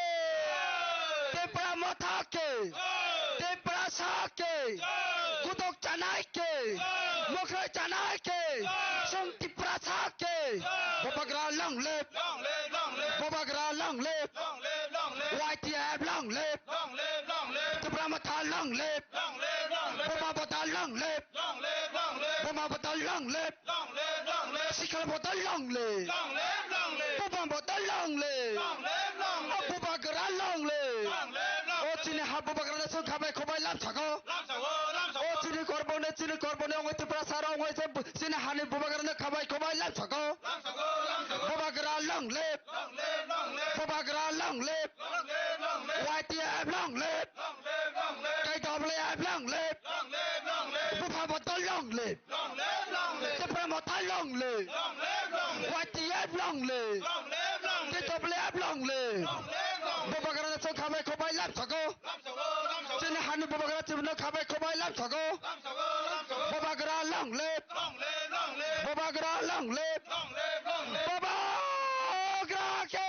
Jai. Tipra Motha ke. Jai. Tiprasa ke. Jai. Kutok chanai ke. Jai. Mokrai chanai ke. Jai. Chwng Tiprasa ke. Jai. Bubagra long live. Long live, long live. Bubagra long live. Long live, long live. Y T F long live. Long live, long live. Tipra Motha long live. Long live, long live. Buma Bodol long live. Long live, long live. Buma Bodol long live. Long live, long live. Sikla Bodol long live. Long live, long live. Buma Bodol long live. Long live, long live. Bubagra long live. Long live, long live. O chini ha Bubagrano chwng khabai khumbai lamsako. Lamsako, lamsako. O chini Korboni, chini Korboni wngwi Tiprasa rok wngwi se bu-, chini hani Bubagrano khabai khumbai lamsako. Lamsako, lamsako. Bubagra long live. Long live, long live. Bubagra long live. Long live, long live. Y T F long live. Long live, long live. T W F long live. Long live, long live. Buma Bodol long live. Long live, long live. Tipra Motha long live. Long live, long live. Y T F long live. Long live, long live. T W F long live. Long live, long live. Bubagrano chwng khabai khumbai lamsako. Lamsako, lamsako. Chini hani Bubagra chwngno khabai khumbai lamsako. Lamsako, lamsako. Bubagra long live. Long live, long live. Bubagra long live. Long live, long live. Bubagra ke.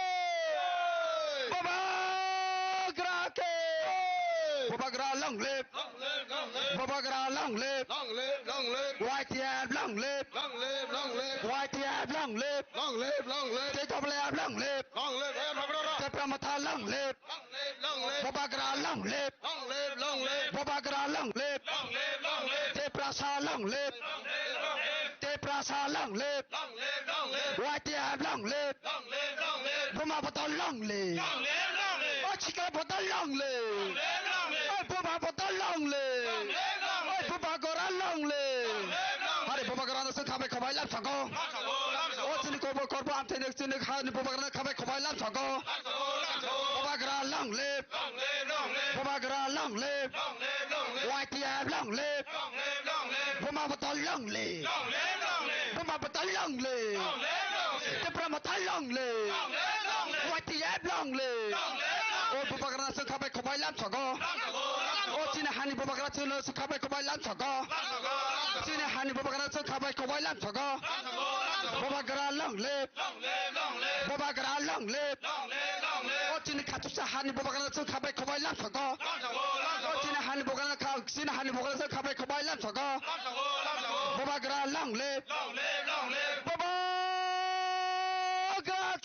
Jai. Bubagra ke. Jai. Bubagra long live. Long live, long live. Bubagra long live. Long live, long live. Y T F long live. Long live, long live. Y T F long live. Long live, long live. T W F long live. Long live, eh, Tipra Motha long live. Long live, long live. Bubagra long live. Long live, long live. Bubagra long live. Long live, long live. Tiprasa long live. Long live, long live. Tiprasa long live. Long live, long live. Y T F long live. Long live, long live. Buma Bodol long live. Long live, long live. O Sikla Bodol long live. Long live, long live. O Buma Bodol long live. Long live, long live. O Bubagra long live. Long live, long live. Hari Bubagrano chwng khabai khumbai lamsako. Lamsako, lamsako. O chini Korbo, Korbo amthaini chini hani Bubagrano khabai khumbai lamsako. Lamsako, lamsako. Bubagra long live. Long live, long live. Bubagra long live. Long live, long live. Y T F long live. Long live, long live. Buma Bodol long live. Long live, long live. Buma Bodol long live. Long live, long live. Tipra Motha long live. Long live, long live. Y T F long live. Long live, long live. O Bubagrano chwng khabai khumbai lamsako. Lamsako, lamsako. O chini hani Bubagrano chwng khabai khumbai lamsako. Lamsako, lamsako. Chini hani Bubagrano chwng khabai khumbai lamsako. Lamsako, lamsako. Bubagra long live. Long live, long live. Bubagra long live. Long live, long live. O chini khachuksa hani Bubagrano chwng khabai khumbai lamsako. Lamsako, lamsako. O chini hani Bubagrano kha-, chini hani Bubagrano chwng khabai khumbai lamsako. Lamsako, lamsako. Bubagra long live. Long live, long live. Bubagra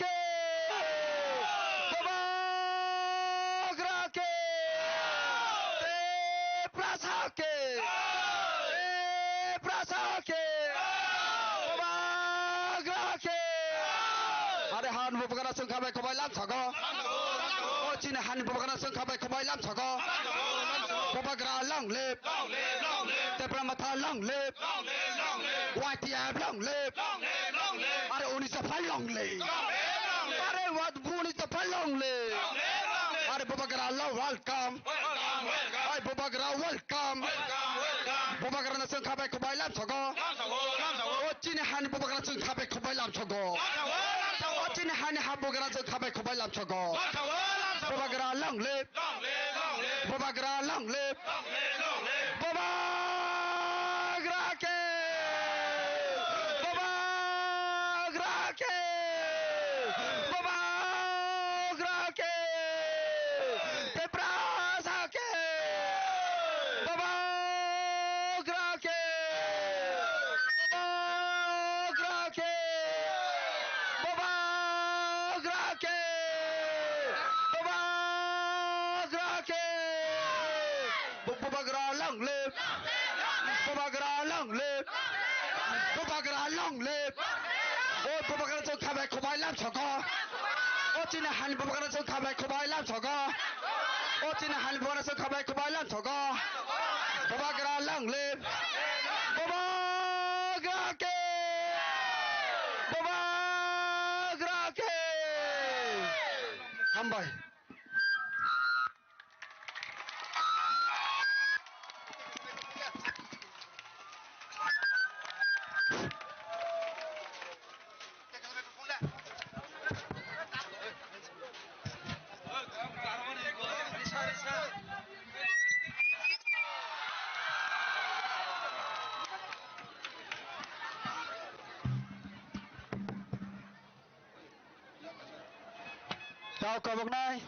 ke. Bubagra ke. Tiprasa ke. Tiprasa ke. Bubagra ke. Are han Bubagrano chwng khabai khumbai lamsako. O chini hani Bubagrano chwng khabai khumbai lamsako. Bubagra long live. Long live, long live. Tipra Motha long live. Long live, long live. Y T F long live. Long live, long live. Are Unis Dapha long live. Long live, long live. Are Wat Unis Dapha long live. Long live, long live. Are Bubagra long welcome. Welcome, welcome. Are Bubagra welcome. Welcome, welcome. Bubagra no chwng khabai khubai lamsogo. Lamsogo, lamsogo. O chini hani Bubagra chwng khabai khubai lamsogo. Lamsogo, lamsogo. O chini hani ha Bubagra chwng khabai khubai lamsogo. Lamsogo, lamsogo. Bubagra long live. Long live, long live. Bubagra long live. Long live, long live. Bubagra ke! Bubagra ke! Bubagra ke! Tiprasa ke! Bubagra ke! Bubagra ke! Bubagra ke! Bubagra ke! Bu-, Bubagra long live! Bubagra long live! Bubagra long live! O Bubagra chwng khabai khubai lamsogo. O chini hani Bubagra chwng khabai khubai lamsogo. O chini hani Bubagra chwng khabai khubai lamsogo. Bubagra long live! Bubagra ke! Bubagra ke! Hambai. Tao koboknai.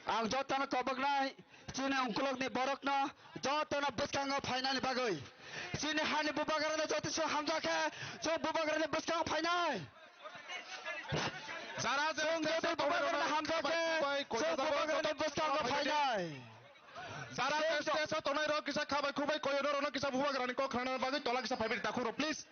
Ang jotono koboknai, chini ungkulukni borokno jotono bwskango phainani bagwi. Chini hani Bubagrano joto se hamjak khe, chwng Bubagrani bwskango phainai. Jara je chwng jodi Bubagrano hamjak khe, chwng Bubagrani bwskango phainai. Jara je stage o tongnai rok kisa khabai khubai koyo norokno kisa Bubagrani kok khnana bagwi tola kisa phaibai di takhuk rok, please.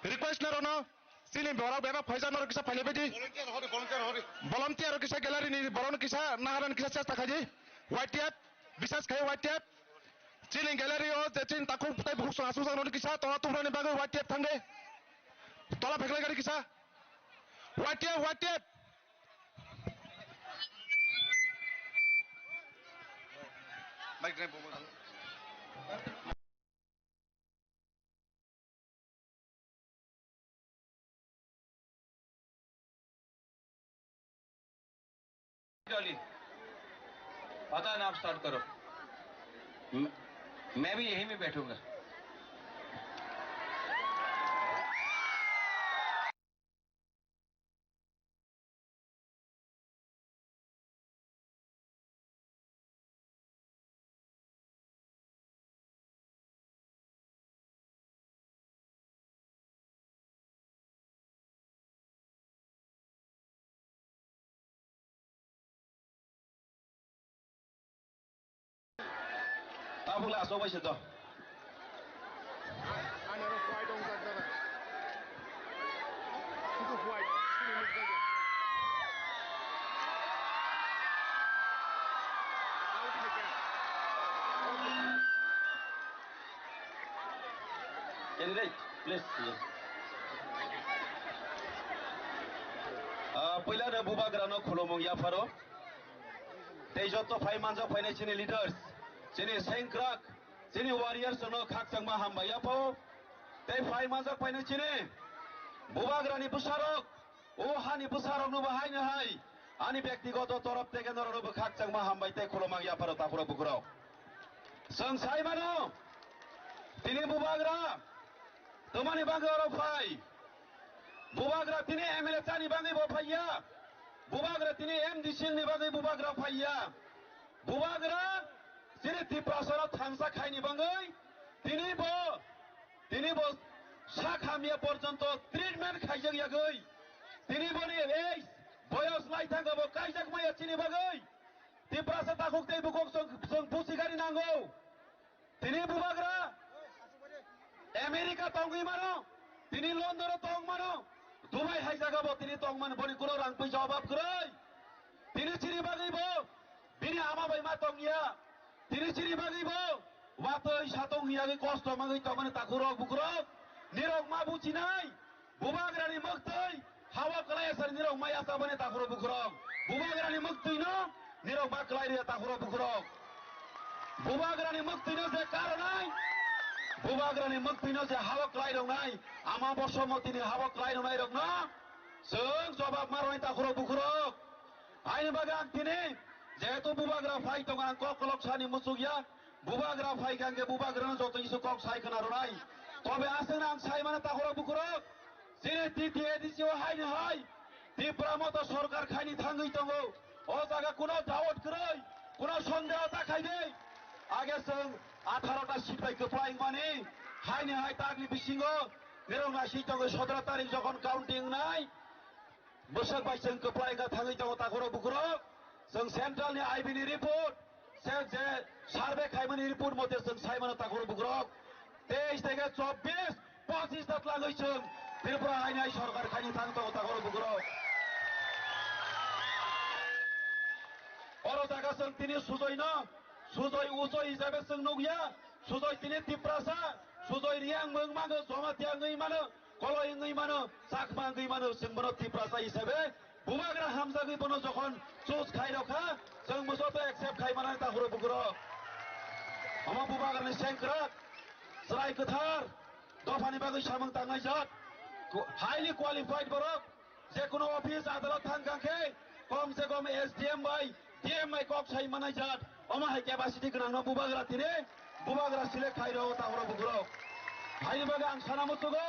Request norokno. Chini borok bebak phaijak norok kisa phailaibaidi. Volunteer hori, volunteer hori. Volunteer rok kisa gallery ni borok no kisa naharani kisa chesta khaidi. Y T F, bisas khai Y T F. Chini gallery o je chini takhuk tai bukhuk song asuk jak norok kisa tola tubrani bagwi Y T F thangde. Tola pheklai gari kisa. Y T F, Y T F. Mic drive bobo. Dolly, पता है ना, आप स्टार्ट करो। म-, मैं भी यहीं में बैठूंगा। Tabuk le aswk bai se to. Ani oro white wng jak dara. Kuchuk white, chini nuk jak ya. Out hai kha. Candidate, please. Ah, puila no Bubagra no khulumung yapharo. Tei joto phai manjak phainai chini leaders, chini sengkrak, chini warriors no khakchangma hambai yapho. Tei phai manjak phainai chini Bubagrani bwsarok, o hani bwsarok no bo haino hai ani byaktigoto torop theke norok no bo khakchangma hambai tei khulumang yapharo takhurok bukhurok. Chwng sai mano, tini Bubagra twmani bagwi oro phai. Bubagra tini M L A chani bagwi bo phaiya. Bubagra tini M D C ni bagwi Bubagra phaiya. Bubagra chini Tiprasano thansa khaini bagwi tini bo, tini bo sak hamya porjonto treatment khaijak yagwi. Tini boni ei boyos lai thango bo kaijak maya chini bagwi. Tiprasa takhuk tei bukhuk chwng, chwng busi gari nango. Tini Bubagra America tongwi mano, tini London o tong mano, Dubai hai jaga bo tini tong mano, boni kuno rang puisa obab kwrwi. Tini chini bagwi bo bini ama bai ma tongya, Tini chini bagwi bo watwi satong hiyagwi kosto mangwi tongmani takhurok bukhurok nirok ma buchinai. Bubagrani mwktwi hawa kwlai asar nirok ma yasabani takhurok bukhurok. Bubagrani mwktwino nirok ma kwlai rwya takhurok bukhurok. Bubagrani mwktwino je karonai, Bubagrani mwktwino je hawa kwlai roknai, ama Bosomotini hawa kwlai roknai rokno chwng jobab ma rwnai takhurok bukhurok. Haini bagwi ang tini jehetu Bubagra phai tongo, ang kok kolok sani muchukya. Bubagra phai kha hwnkhe Bubagrano joto kisa kok sai khna rwnai. Tobe aswkno ang sai mano takhurok bukhurok. Chini T T A D C o haini hai Tipra Motha sorkar khaini thangwi tongo. O jaga kuno doubt kwrwi, kuno sondeho ta khaidi. Age chwng atharo ta seat bai kwplai wngmani, haini hai takni bisingo nirok naising tongo sotoro tarik jokhon counting wngnai. Bwswk bai chwng kwplai wngkha thangwi tongo takhurok bukhurok. Chwng central ni I B ni report, se je survey khaimani report mote chwng sai mano takhurok bukhurok. Teis theke chobbish, pochis ta twlangwi chwng Tripura haini hai sorkar khaini thang tongo takhurok bukhurok. Oro jaga chwng tini sujoino, sujoi ujoi hisabe chwng nukya, sujoi tini Tiprasa, sujoi Riyang mwng mago Jamatia wngwi mano. Koloi wngwi mano, Chakma wngwi mano, chwng bono Tiprasa hisabe Bubagra hamjagwi bono jokhon choose khai rokha, chwng bo joto accept khai manani takhurok bukhurok. Omo Bubagrani sengkrak, chwrai kwthar, dophani bagwi samung tangnai jat, highly qualified borok, je kono office adalat thang kha khe kom se kom S D M bai D M bai kok sai manai jat, omo hai capacity gwnangno Bubagra tini, Bubagra select khai rw takhurok bukhurok. Haini bagwi ang sana muchugo,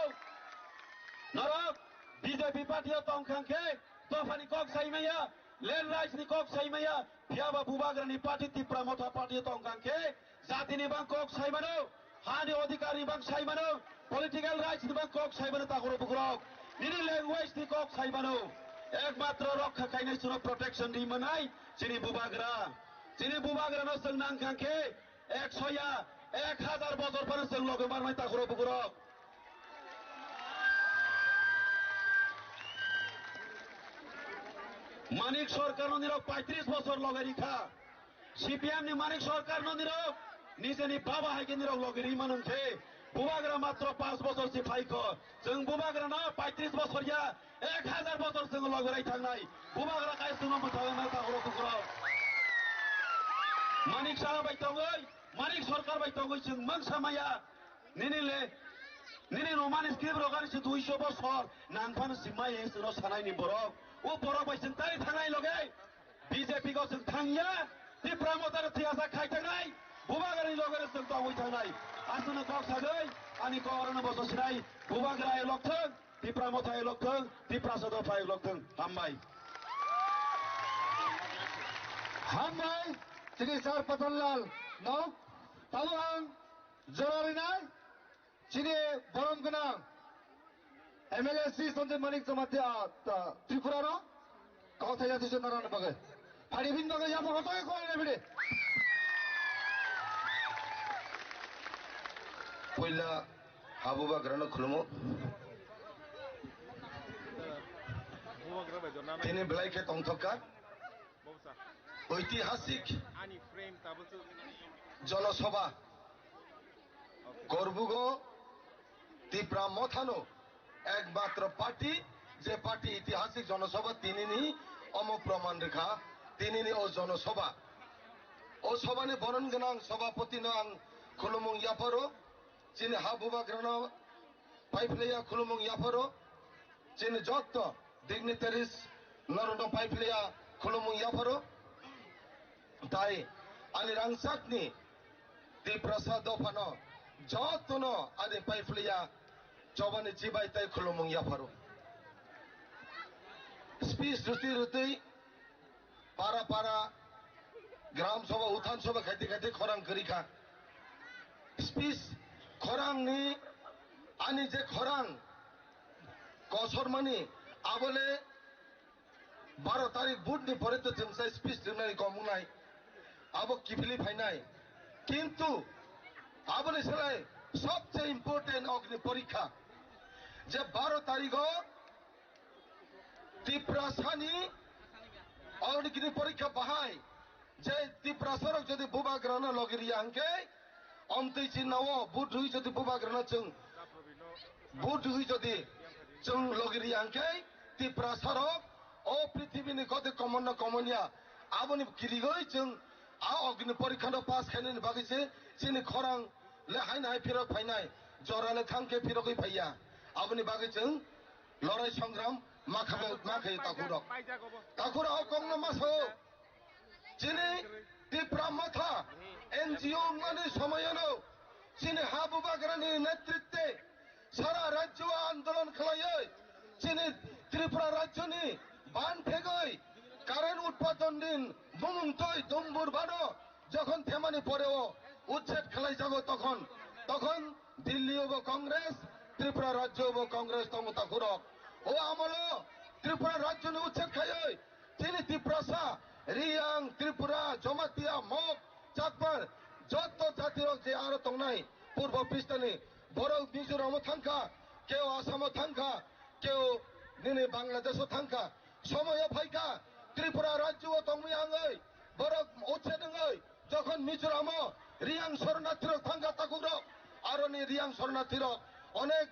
norok B J P party o tong kha khe dophani kok sai maya, land rights ni kok sai maya, phiya ba Bubagrani party Tipra Motha party o tong kha khe jatini bang kok sai mano, hani odhikar ni bang sai mano, political rights ni bang kok sai mano takhurok bukhurok, nini language ni kok sai mano. Ekmatro rokha khainai chwngno protection ri manai chini Bubagra. Chini Bubagrano chwng nang kha khe ekso ya, ek hazar bojor phano chwng loge marmai takhurok bukhurok. Manik Sarkarno nirok paitris bosor loge rikha. C P M ni Manik Sarkarno nirok nijeni baba hai khe nirok loge ri mano khe Bubagra matro panch bosor si phaikho. Chwng Bubagrano paitris bosor ya, ek hazar bosor chwng loge rai thangnai. Bubagra kai chwngno mwthangwi ma takhurok bukhurok. Manik Saha bai tongwi, Manik Sarkar bai tongwi chwng mangsa maya. Nini le, nini Roman script rok ani se duiso bosor nang phano si mai hing sino sanai ni borok. O borok bai chwng tari thangnai loge B J P go chwng thangya, Tipra Motha no thiyasa khai thangnai, Bubagra ni loge chwng tongwi thangnai. Aswkno kok sagwi ani kok rano boso sinai, Bubagra elok thwng, Tipra Motha elok thwng, Tiprasa dopha elok thwng. Hambai. Hambai, chini sir Patanlal nok, tamo ang jora rinai. Chini borom gwnang M L A Sri Sanjay Manik Jamatia, ah, ta, Tripura no kok thai jati chwng narang bagwi. Phari bin bagwi yapha hoto ko ne bide. Puila ha Bubagrano khulumo. Tini belai khe tongthokka. Oitihasik Jonosabha. Korbugo Tipra Mothano ekmatro party, je party itihasik jonosabha tinini omo proman rikha, tinini o jonosabha. O sobhani boron gwnang sobhapotino ang khulumung yapharo, chini ha Bubagrano paiphlaiya khulumung yapharo, chini jotto dignitaries norokno paiphlaiya khulumung yapharo. Tai ani rangchakni Tiprasa dophano jotono ani paiphlaiya chobani chibai tai khulumung yapharo. Speech rwtwi rwtwi para para gram sabha, uthan sabha khaiti khaiti khorang kwrwi kha. Speech khorangni ani je khorang kosormani abole baro tarik budni pore to chwng sai speech rwnani komung nai. Abo kiphilwi phainai. Kintu aboni slai sobse important Agni Porikha. Je baro tarigo Tiprasani Agni Porikha bahai Je Tiprasarok jodi bubagrano logi riya hwnkhe, omtwi chinao vote rwi jodi bubagrano chwng vote rwi jodi chwng logi riya hwnkhe, Tiprasarok o prithibini kote komonno komonya aboni kirigwi chwng a ogni porikhano pass khainani bagwi se chini khorang le haino hai phirok phainai, jora le thangkhe phirogwi phaiya. Aboni bagwi chwng lorai songram ma kha-, ma khaio takhurok. Takhurok o kokno ma sao. Chini Tipra Motha N G O wngmani somoyano chini ha bubagrani netritwe sara rajyo o andolon khlaiwi chini Tripura rajyoni ban phegwi current utpadon din bumung twi dumbur bano jokhon themani pore o uchhed khlaijago tokhon, tokhon Delhi o bo Congress, Tripura rajyo o bo Congress tongo takhurok. O amolo Tripura rajyoni uchhed khaiwi chini Tiprasa, Riyang, Tripura, Jamatia, Mok, Chakma, jotto jatirok je aro tongnai Purbo Pistani, borok Mizoram o thangkha, keo Assam o thangkha, keo nini Bangladesh o thangkha. Somoyo phaikha, Tripura rajyo o tongwi angwi, borok uchhed wngwi, jokhon Mizoram o Riyang sornathirok thangkha takhurok, aroni Riyang sornathirok onek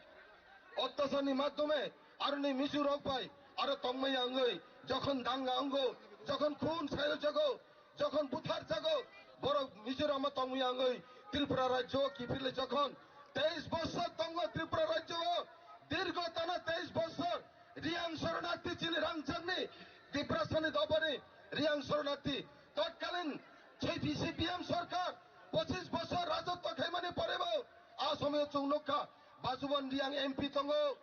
ottacharni madhyome aroni Mizorok bai aro tongmaya wngwi jokhon danga wngo, jokhon khun sayo jago, jokhon buthar jago, borok Mizoramo tongmaya wngwi Tripura rajyo o kiphilwi jokhon teis bochor tongo Tripura rajyo o, dirgo tana teis bochor Riyang sornathi chini rangchakni Tiprasani dobani Riyang sornathi totkalin C P C P M sorkar pochis bochor rajotwo khaimani porebo a somoyo chwng nukha Basuban Riyang M P tongo.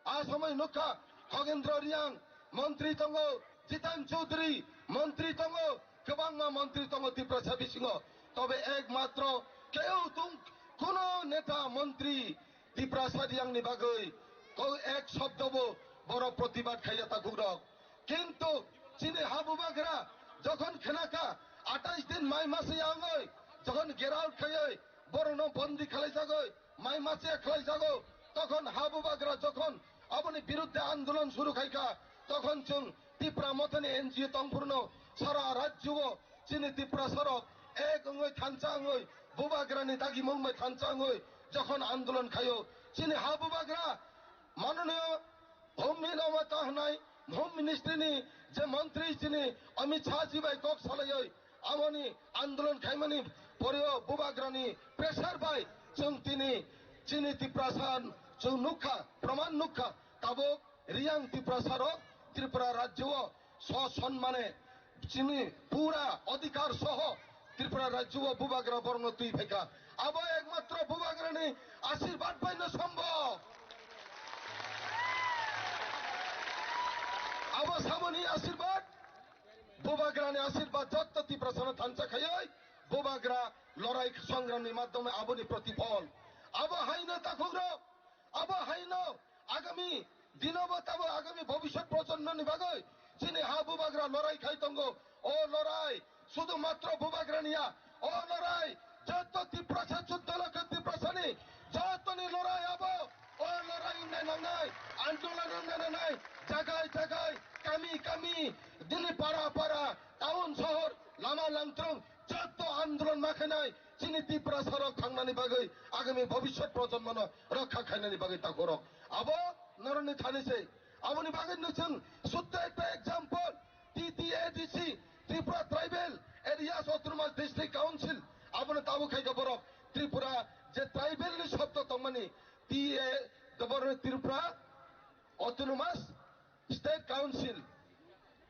A somoi nukha, Khogendra Riyang montri tongo, Jitan Chaudhary montri tongo, kwbangma montri tongo Tiprasa bisingo. Tobe ekmatro keu tung kuno neta montri Tiprasa Riyangni bagwi ko ek shobdobo borok protibad khaiya takhurok. Kintu chini ha bubagra jokhon khnakha atais din mai masa yangwi jokhon get out khaiwi borokno bondi khlaijagwi, mai masa khlaijago, tokhon ha bubagra jokhon aboni birudde andolon suru khaikha, tokhon chwng Tipra Mothani N G O tongphurno sara rajyo o chini Tiprasarok ek wngwi thansa wngwi bubagrani dagimung bai thansa wngwi jokhon andolon khaio, chini ha bubagra manoniyo Home Minister hwnai, Home Ministry ni je montri chini Amit Shah ji bai kok salaioi, amoni andolon khaimani poreo bubagrani pressure bai chwng tini chini Tiprasa chwng nukha, proman nukha, tabuk Riyang Tiprasa rok Tripura rajyo o so sonmane chini pura odhikar soho Tripura rajyo o bubagra borno twi phaikha. Abo ekmatro bubagrani ashirbad bai no sombhob. Abo samoni ashirbad, bubagrani ashirbad jotto Tiprasano thansa khaioi bubagra lorai songramni madhyome aboni protiphol. Abo haino takhukrok, abo haino agami dinobo tabo agami bhobishyot projonmoni bagwi chini ha bubagra lorai khai tongo. O lorai sudu matro bubagrani ya. O lorai jotto Tiprasa, chuddo lokho Tiprasani jotoni lorai abo. O lorai wngnai nangnai, andolon wngnai nangnai, jagai jagai, kami kami, dini para para, town sohor, lama langthrong, jotto andolon ma khainai, chini Tiprasarok thangnani bagwi, agami bhobishyot projonmono rokha khainani bagwi takhurok. Abo norokni thani se. Aboni bagwi no chwng sutta ekta example, T T A D C, Tripura Tribal Areas Autonomous District Council, abono tabuk khaikha borok Tripura je tribal ni shobdo tongmani, T A, borok Tripura Autonomous State Council,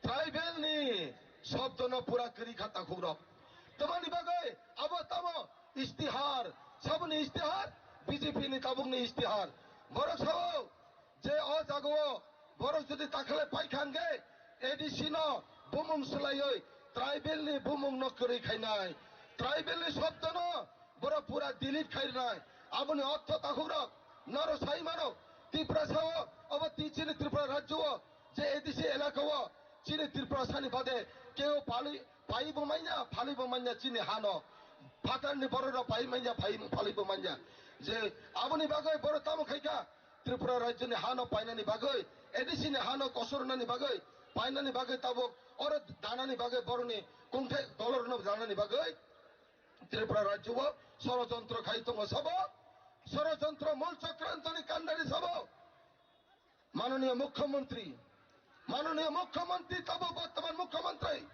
tribal ni shobdono pura kwrwi kha takhukrok. Tamani bagwi abo tamo istihar, saboni istihar, B J P ni tabukni istihar. Borok sao je o jagao borok jodi takhale paikha hwnkhe A D C no bumung swlaiwi tribal ni bumung no kwrwi khainai. Tribal ni shobdono borok pura delete khairwnai. Aboni ortho takhukrok, noro sai mano, Tiprasa o, obo ti-, chini Tripura rajyo o, je A D C elaka o, chini Tiprasa ni bade keo pali, pai bo manya, phali bo manya chini hano. Phatar ni borok rok pai manya, pai, phali bo manya. Je aboni bagwi borok tamo khaikha, Tripura rajyo ni hano painani bagwi, A D C ni hano kosornani bagwi, painani bagwi tabuk Oro danani bagwi borokni kungthai dolorno danani bagwi Tripura rajyo o sorojontro khai tongo sabo, sorojontro mul chokrantoni kandani sabo. Mananiya Mukhyamantri, Mananiya Mukhyamantri tabo bortoman Mukhyamantri,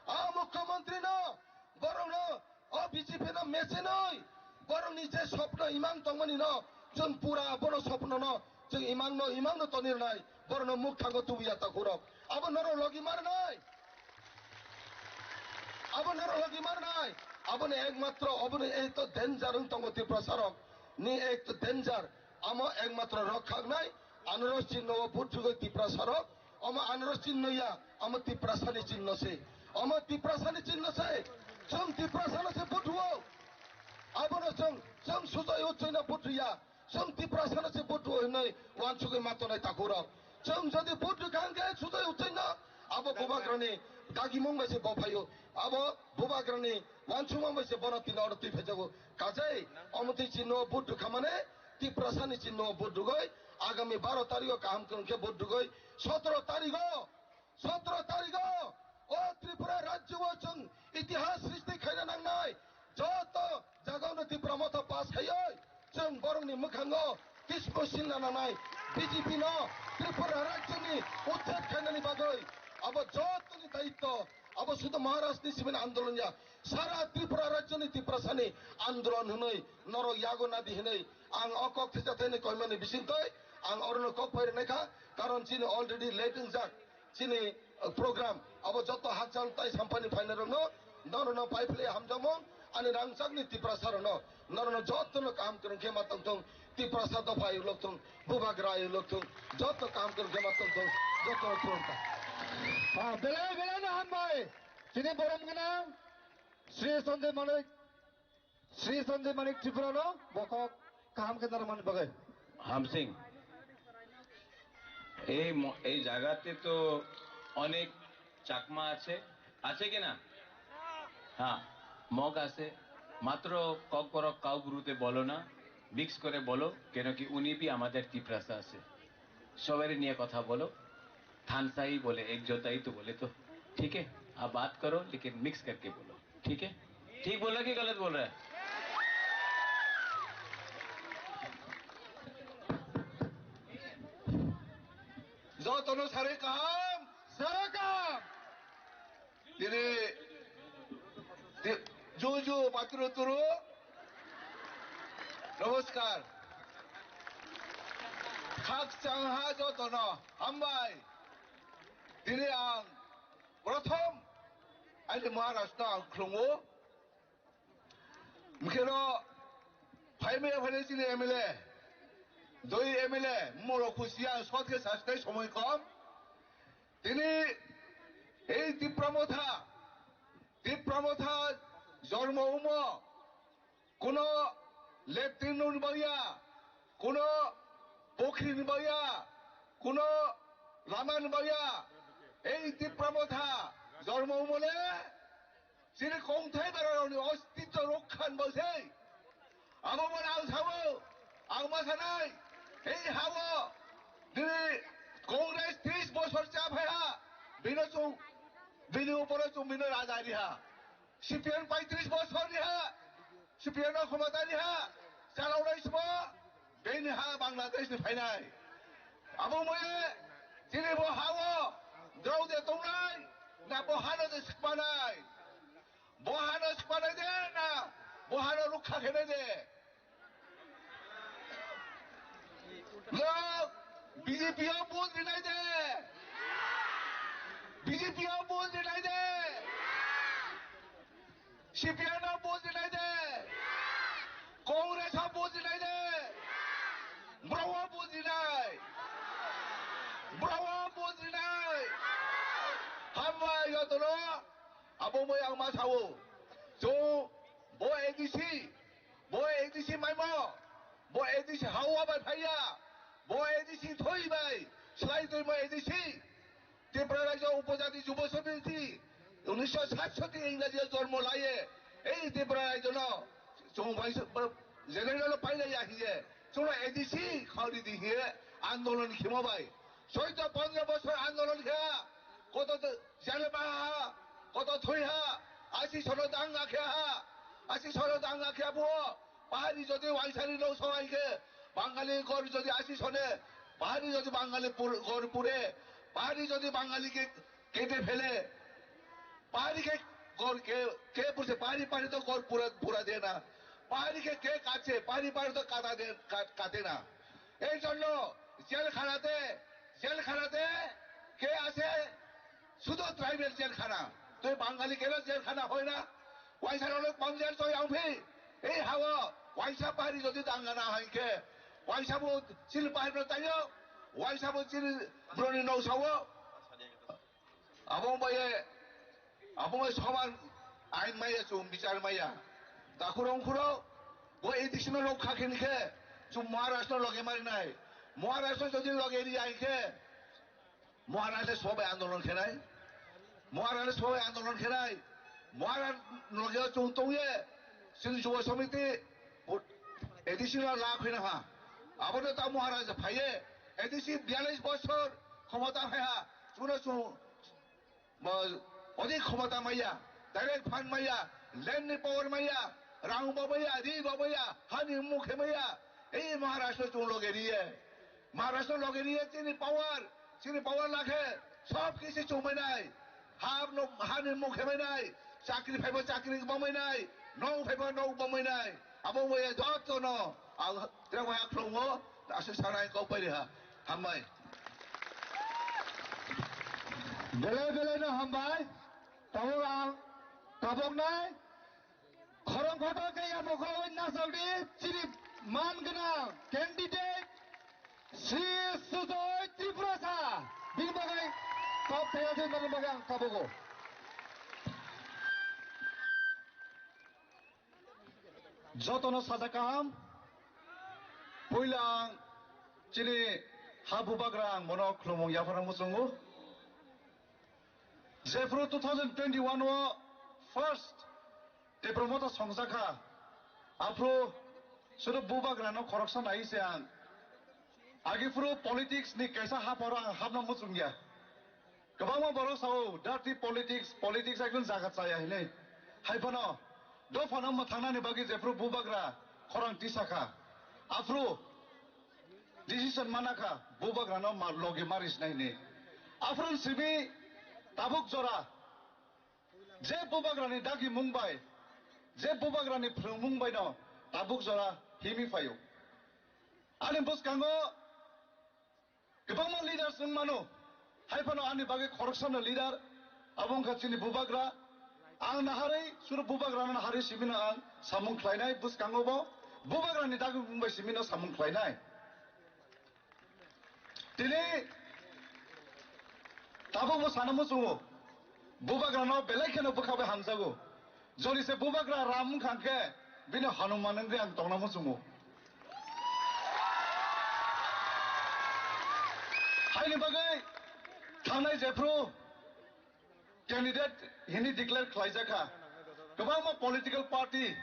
a Mukhyamantri no borokno o B J P no mechenwi borokni je sopno imang tongmani no chwng pura bono sopno no chwng imang no imang no toni rwnai borokno mukhango tubuya takhurok abo norok logi marnai. Abo norok logi marnai. Aboni ekmatro, aboni ekto danger wng tongo Tiprasa rok ni ekto danger. Amo ekmatro rok khaknai, anoro chinno o vote rwgwi Tiprasa rok. Omo anoro chinno ya, amo Tiprasa ni chinno se. Omo Tiprasa ni chinno se. Chwng Tiprasa no se vote rwo. Abono chwng, chwng sujai uchai no vote rwya. Chwng Tiprasano se vote rw hinwi uansugwi ma tongnai takhurok. Chwng jodi vote rwkha hwnkhe Sujai Hussainno abo bubagrani dagimung bai se bo phaio. Abo bubagrani uansukmung bai se bono tini oro twi phaijago. Kajai omo twi chinno vote rwkha mane Tiprasani chinno vote rwgwi agami baro tarigo kaham kwrwng khe vote rwgwi sotoro tarigo Sotoro tarigo o Tripura rajyo o chwng itihas srishti khaina nangnai. Joto jagao no Tipra Motha pass khaiwi chwng borokni mwkhango kismo sinna nangnai. B J P no Tripura rajyoni uchchad khainani bagwi abo jotoni daitto abo sudu Maharashtrani simi andolon ya. Sara Tripura rajyoni Tiprasani andolon hwnwi norok yago nadi hwnwi ang o kok thwijakthani koimani bisingtwi ang orono kok phai rwnaikha, karon chini already late wngjak. Chini, uh, program abo joto hakchal tai sampani phainai rokno, norokno pai phlai hamjakmung, ani rangchakni Tiprasa rokno, norokno jotono kaham kwrwng khe ma tongthung, Tiprasa dopha ayuk lokthung, bubagra ayuk lokthung, joto kaham kwrwng khe ma tongthung, jotono khulumkha. Ah, belai belai no hambai, chini borom gwnang Sri Sanjay Manik. Sri Sanjay Manik Tripura no bokhok kaham khe narwkmani bagwi. Hamsing, এই ম- এই জায়গাতে তো অনেক চাকমা আছে, আছে কি না? হ্যাঁ, মগ আছে। মাত্র ককবরক কাউবুরুতে বলো না, মিক্স করে বলো, কেন কি উনি ভি আমাদের তিপ্রাসা আছে। সবারই নিয়ে কথা বলো। থানসাই বলে, এক জোতাই তো বলে তো, ঠিক है? आप बात करो, लेकिन मिक्स करके बोलो। ठीक है? ठीक बोल रहा है कि गलत बोल रहा है? Jotono sari kaham, sari kaham. Tini, ti- ju ju paturu turu. Namaskar. Khakchang ha jotono hambai. Tini ang Prothom, ani Maharashtra ang khulungo. Mkheno, phaimaya phainai chini M L A, doi M L A, moro khusi ang sot khe sasnai somoi kom. Tini, ei Tipra Motha, Tipra Motha jormo umo, Kuno latrine ni bagya, kuno pokhri ni bagya, kuno lama ni bagya, ei Tipra Motha jormo umole chini kongthai bara rokni ostitto rokha ni bagwi se. Abo mane ang sao, ang ma sanai, ei hao nini Congress tris bosor cha phaiha, bino chung, bini upore chung bino raja riha. C P M paitris bosor riha, C P M no khomota riha, chalaulai simo, bini ha Bangladesh ni phainai. Abo moye, chini bo hao, drao de tongnai, na bo hano de sikmanai. Bo hano sikmanai de, na bo hano rukha khenai de. Lok, B J P o vote rinai de. B J P o vote rinai de. C P I no vote rinai de. Congress o vote rinai de. Bro o vote rinai. Bro o vote rinai. Hambai jotono. Abo moi ang ma sao. Chwng bo A D C, bo A D C maimo, bo A D C hawa bai phaiya, bo A D C thoi bai, slai toimo A D C. Tripura Rajya Upojati Jubo Samiti, unisho satshoti Ingraji jormo laye, ei Tripura Rajya no, chwng bai general pailaiya hiye, chwng A D C khawri di hiye, andolon khimo bai. Soito pondro bosor andolon kha, Koto jele ba ha, koto thoi ha, asi sono dang akhe ha, asi sono dang akhe abo. Pahari jodi waisari no so hai khe, Bangali gor jodi asi sone, pahari jodi Bangali pur-, gor pure, pahari jodi Bangali ke kete phele, pahari ke gor ke, ke purse, pahari pahari to gor pura, pura de na, pahari ke ke kache, pahari pahari to kata de, ka-, kate na. এই জন্য জেলখানাতে, জেলখানাতে কে আছে? শুধু ট্রাইবেল জেলখানা। তুই বাঙালি কেন জেলখানা হয় না? Waisa rok bang jel toi ang phi. Ei hawo, waisa pari jodi danga na hai khe, waisa bo chini pari no tayo, waisa bo chini broni no sawo. Abo baye, abo baye soman ain maya chum bichar maya. Takhurong khuro, bo additional rok kha khin khe, chum Maharashtra loge mari nai. Maharashtra jodi loge ri ai khe, Maharashtra sobai andolon khe nai. Maharashtra sobai andolon khe nai. Maharashtra loge chum tong ye, chini Yuva Samiti, additional la khina ha. Abo no ta Maharashtra phai ye, additional biyalish bosor khomota phai ha. Chuna chum Bo, odik khomota maya, direct fund maya, land ni power maya, rang bo maya, ri bo maya, hani mukhe maya, ei Maharashtra chung loge riye. Maharashtra loge riye chini power, chini power lakhe, sob kisi chung mainai. Ha no, hani mukhe mainai, chakri phaibo chakri bo mainai, nok phaibo nok bo mainai. Abo waya joto no, ang tira waya khlomo, aswk sanai kok pai ha. Hambai. Belai belai no hambai. Tabuk ang tabuk nai. Khorang khoto ke ya mokho win na saudi chiri man gwnang candidate si Sujoy Tripurasa. Bini bagai top player din bagai ang tabugo. Jotono saja kaham. Puila ang chini ha bubagra ang bono khulumung yapharang muchungo. Jephru two thousand twenty-one o first Tipra Motha songjakha. Aphru sudu bubagra no khoroksa nai se ang. Agi phru politics ni kaisa haporo ang hapna muchungya. Kwbangma borok sao, dirty politics, politics ekdom jaga chaya hinwi. Hai phano, dophano mwthangnani bagwi jephru bubagra khorang tisakha. Aphru decision manakha, bubagrano ma-, logi marisna hinwi. Aphru simi tabuk jora, je bubagrani dagimung bai, je bubagrani phrwngmung baino tabuk jora himi phaio. Ani bwskango Kwbangma leaders wng mano, hai phano ani bagwi khoroksano leader, abo wngkha chini bubagra. Ang naharwi suru bubagrano naharwi simino ang samung khlainai, bwskango bo bubagrani dagimung bai simino samung khlainai. Tini tabukbo sana muchungo, bubagrano belai kheno bwkha bai hamjago. Jodi se bubagra Ram wngkha khe bini Hanuman wngwi ang tongna muchungo. Haini bagwi thangnai jephru candidate hini declare khlaijakha. Kwbangma political party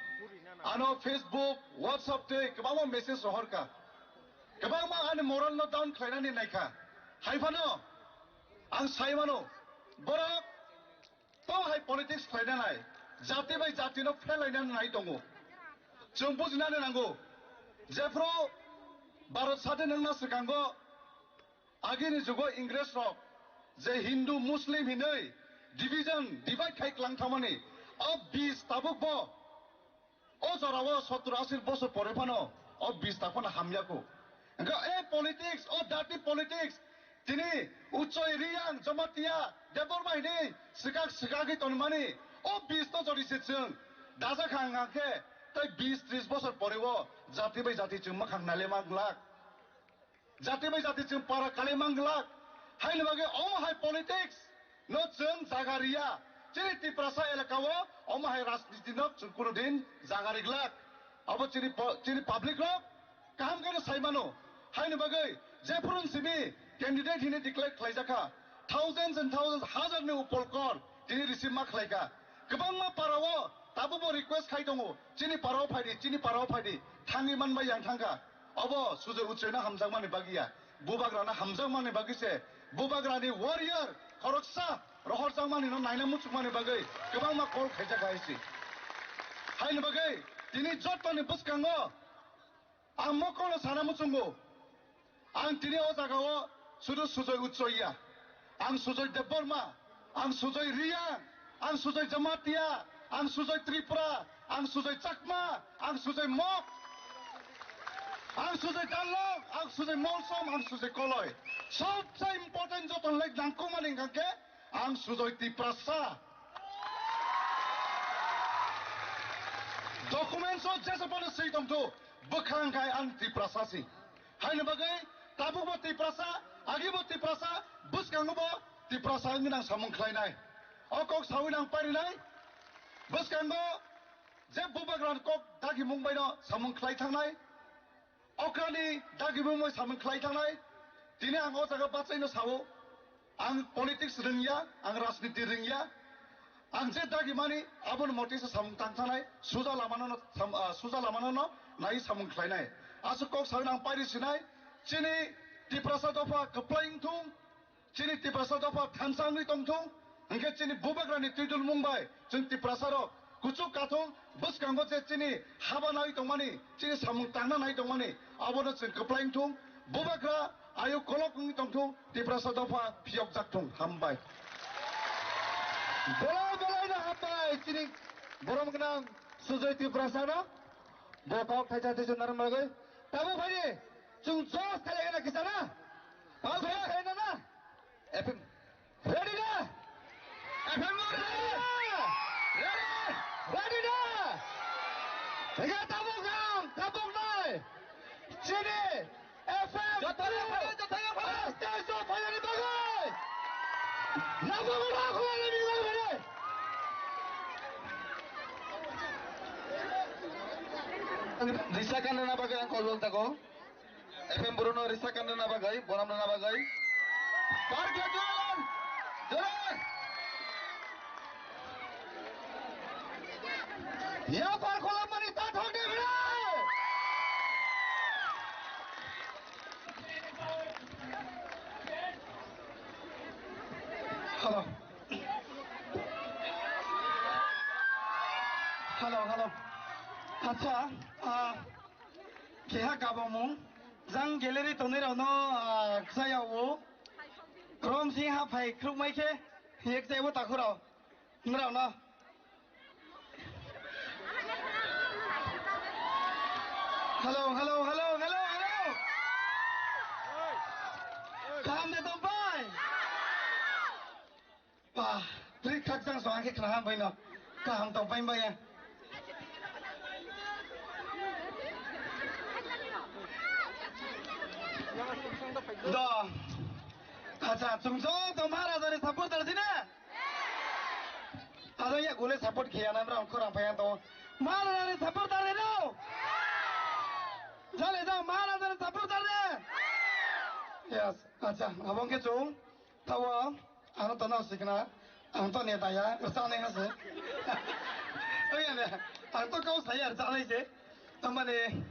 ano Facebook, WhatsApp tei kwbangma message rohorkha. Kwbangma ani moral no down khlainani naikha. Hai phano ang sai mano, borok to hai politics khlaina nai, jati bai jati no phelaina nai tongo. Chwng bujinani nango, jephru Bharat sadin wngna swkango, agini jugo Ingres rok je Hindu Muslim hinwi division, divide khai klang thangmani, o bis tabuk bo O jorao sottor ashi bosor pore phano o bis ta phano hamya kho. Hwnkhe e politics, o dirty politics, tini Uchoi, Riyang, Jamatia, Debbarma hinwi swkak swkagwi tonmani o bis to jodi se chwng dajak hang hang khe tei bis tris bosor pore o jati bai jati chwng mwkhang nailema glak. Jati bai jati chwng para kalai manglak. Haini bagwi omo hai politics no chwng jaga riya. Chini Tiprasa elaka o omo hai rajniti no chwng kuno din jaga riglak. Abo chini po-, chini public rok kaham khe no sai mano. Haini bagwi jephru simi candidate hini declare khlaijakha. Thousands and thousands, hazar ni upor kor tini receive ma khlaikha. Kwbangma para o tabukbo request khai tongo, chini para o phaidi, chini para o phaidi, thangwi manbai yang thangkha. Obo Sujoy Uchoino hamjakmani bagwi ya, bubagrano hamjakmani bagwi se, bubagrani warrior, Khoroksa rohorjakmani no naina muchungmani bagwi kwbangma call khaijak hai si. Haini bagwi tini jottoni bwskango ang mokol no sana muchungo. Ang tini o jagao sudu Sujoy Uchoya, ang Sujoy Debbarma, ang Sujoy Riyang, ang Sujoy Jamatia, ang Sujoy Tripura, ang Sujoy Chakma, ang Sujoy Mok, ang Sujoy Darlok, ang Sujoy Molsom, ang Sujoy Koloi. Sobse important joto lek nangkukmani hwnkha khe ang Sujoy Tiprasa. Documents o jesa pono swi tongthu, bwkhang khai ang Tiprasa si. Haini bagwi tabukbo Tiprasa, agibo Tiprasa, bwskangobo Tiprasa wngwi nang samung khlainai. O kok sawi nang parinai. Bwskango je bubagrani kok dagimung baino samung khlai thangnai. Okrani dagimung bai samung khlai thangnai. Tini ang o jaga bachaino sao. Ang politics rwngya, ang rajniti rwngya. Ang je dagimani, aboni motisa samung tang thangnai, suja lamano no sam-, ah, suja lamano no nai samung khlainai. Aswk kok sawi nang pairi sinai, chini Tiprasa dopha kwplai wngthung, chini Tiprasa dopha thansa wngwi tongthung, hwnkhe chini bubagrani twidulmung bai chwng Tiprasa rok kuchuk kathung, bwskango je chini haba nai tongmani, chini samung tangna nai tongmani, abono chwng kwplai wngthung, bubagra ayuk kolok wngwi tongthung, Tiprasa dopha phiyokjak thung. Hambai. Belai belai no hambai chini borom gwnang Sujoy Tiprasa no. Bo kok thaisa thaisa narwk bagwi. Tabuk phaidi chwng josh khailai gana kisa na? Josh khailai na na? F M. Ready na? F M ready na? Ready? Ready na? Higa tabuk ang, tabuk nai. Chini F M joto ya phai, joto ya phai. Aste aste phainani bagwi. Nabo ko na ko ni bagwi. Risa kan na bagwi ang kolong tako. F M Bru no risa kan na bagwi, bonam na bagwi. Par khe jore, jore. Ya par kolam mani ta thok de bra. Hello. Hello, hello. Acha, ah, keha kabamung, jang gallery tongnai rao no, ah, saya o. Krom sing ha phai khruk mai khe, yek jai bo takhurao. Nrao no. Hello, hello, hello, hello, hello. Kaham de tong pai? Ba, pri khak jang so ang khe khna ham bai no. Kaham tong pai bai ya. Do. Acha, chwng jotto Maharaja ni supporter sina? Ado ya gule support khiya na, bra khorang phaya to. Maharaja ni supporter de no? Jale jang Maharaja ni supporter de? Yes, acha, abong ke chwng. Tawa, ano to no sikna, ang to neta ya, rwchapnai hase. Oya ne, ang to kau saya rwchapnai se. Tamani,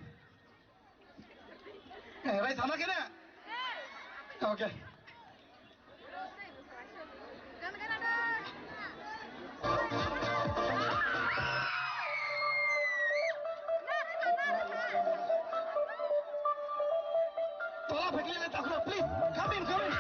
eh, rai sana kene? Okay. Tola phekle le takra, please. Come in, come in.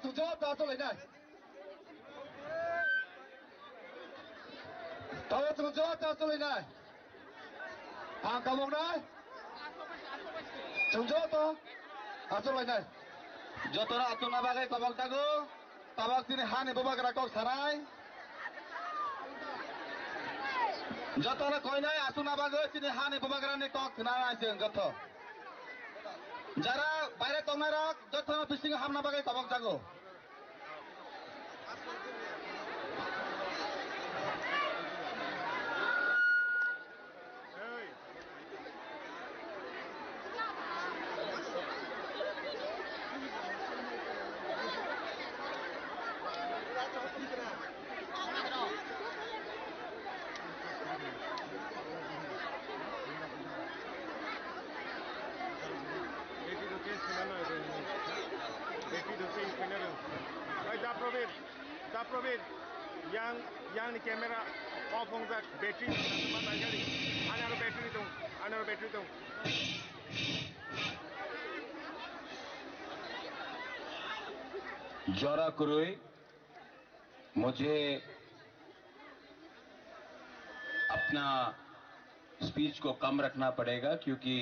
Chwng joto achuk lainai. Tabo chwng joto achuk lainai. Ang kamoknai. Chwng joto achuk lainai. Jotono achukna bagwi kabok jago. Tabok chini hani bubagra kok sanai. Jotono koinai achukna bagwi chini hani bubagrani kok sanai chwng joto. Jara baire tongnai rok jotono bisingo hamna bagwi kabok jago. Beti dote sinano ero. Beti dote sinano. Oi, da Probir, da Probir. Yang, yang ni camera off wngjak, battery ma naikali. Ani aro battery dong, ani aro battery dong. Jora kwrwi. मुझे अपना स्पीच को कम रखना पड़ेगा, क्योंकि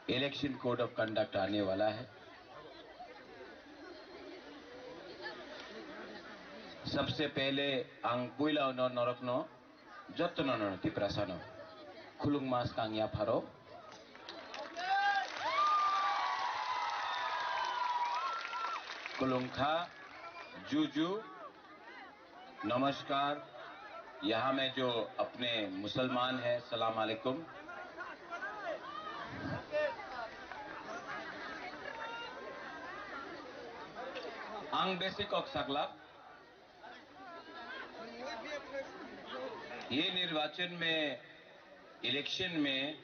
election code of conduct आने वाला है। सबसे पहले ang puila no norokno jotono no Tiprasano khulungma swkang yapharo. Khulungkha, juju, namaskar, yaha mein jo apne Musalman hai, salam alaikum. Ang besi kok saklak. Ye nirwachan mein, election mein,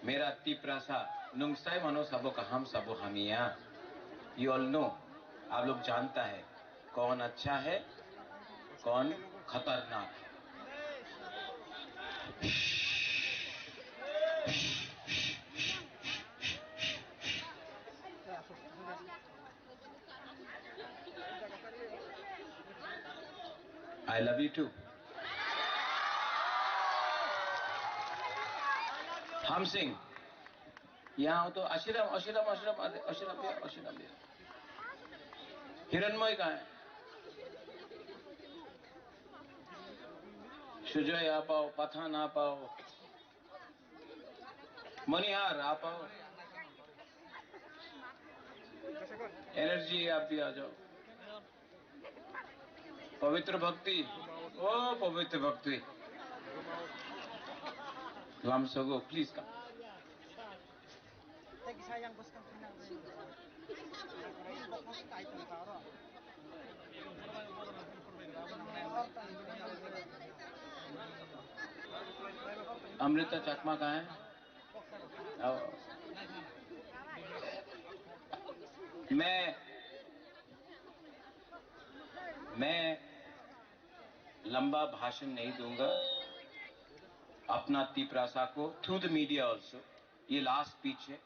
mera Tiprasa, nwng sai mano sabo kaham sabo hamya. You all know, aap log janta hai, kaun acha hai, kaun khatarnak hai. I love you too. Hamsing. Yaha to Ashiram, Ashiram, Ashiram, Ashiram, Ashiram, Ashiram. Hiranmoy kaha hai? Sujoy aap aao, Pathan aap aao. Manihar, aap aao. Energy, aap bhi aa jao. Pavitra Bhakti. Oh, Pavitra Bhakti. Lamsogo, please come. Amrita Chakma kaha hai? Aao. Main, main lamba bhashan nahi dunga. Apna Tiprasa ko through the media also, ye last speech hai.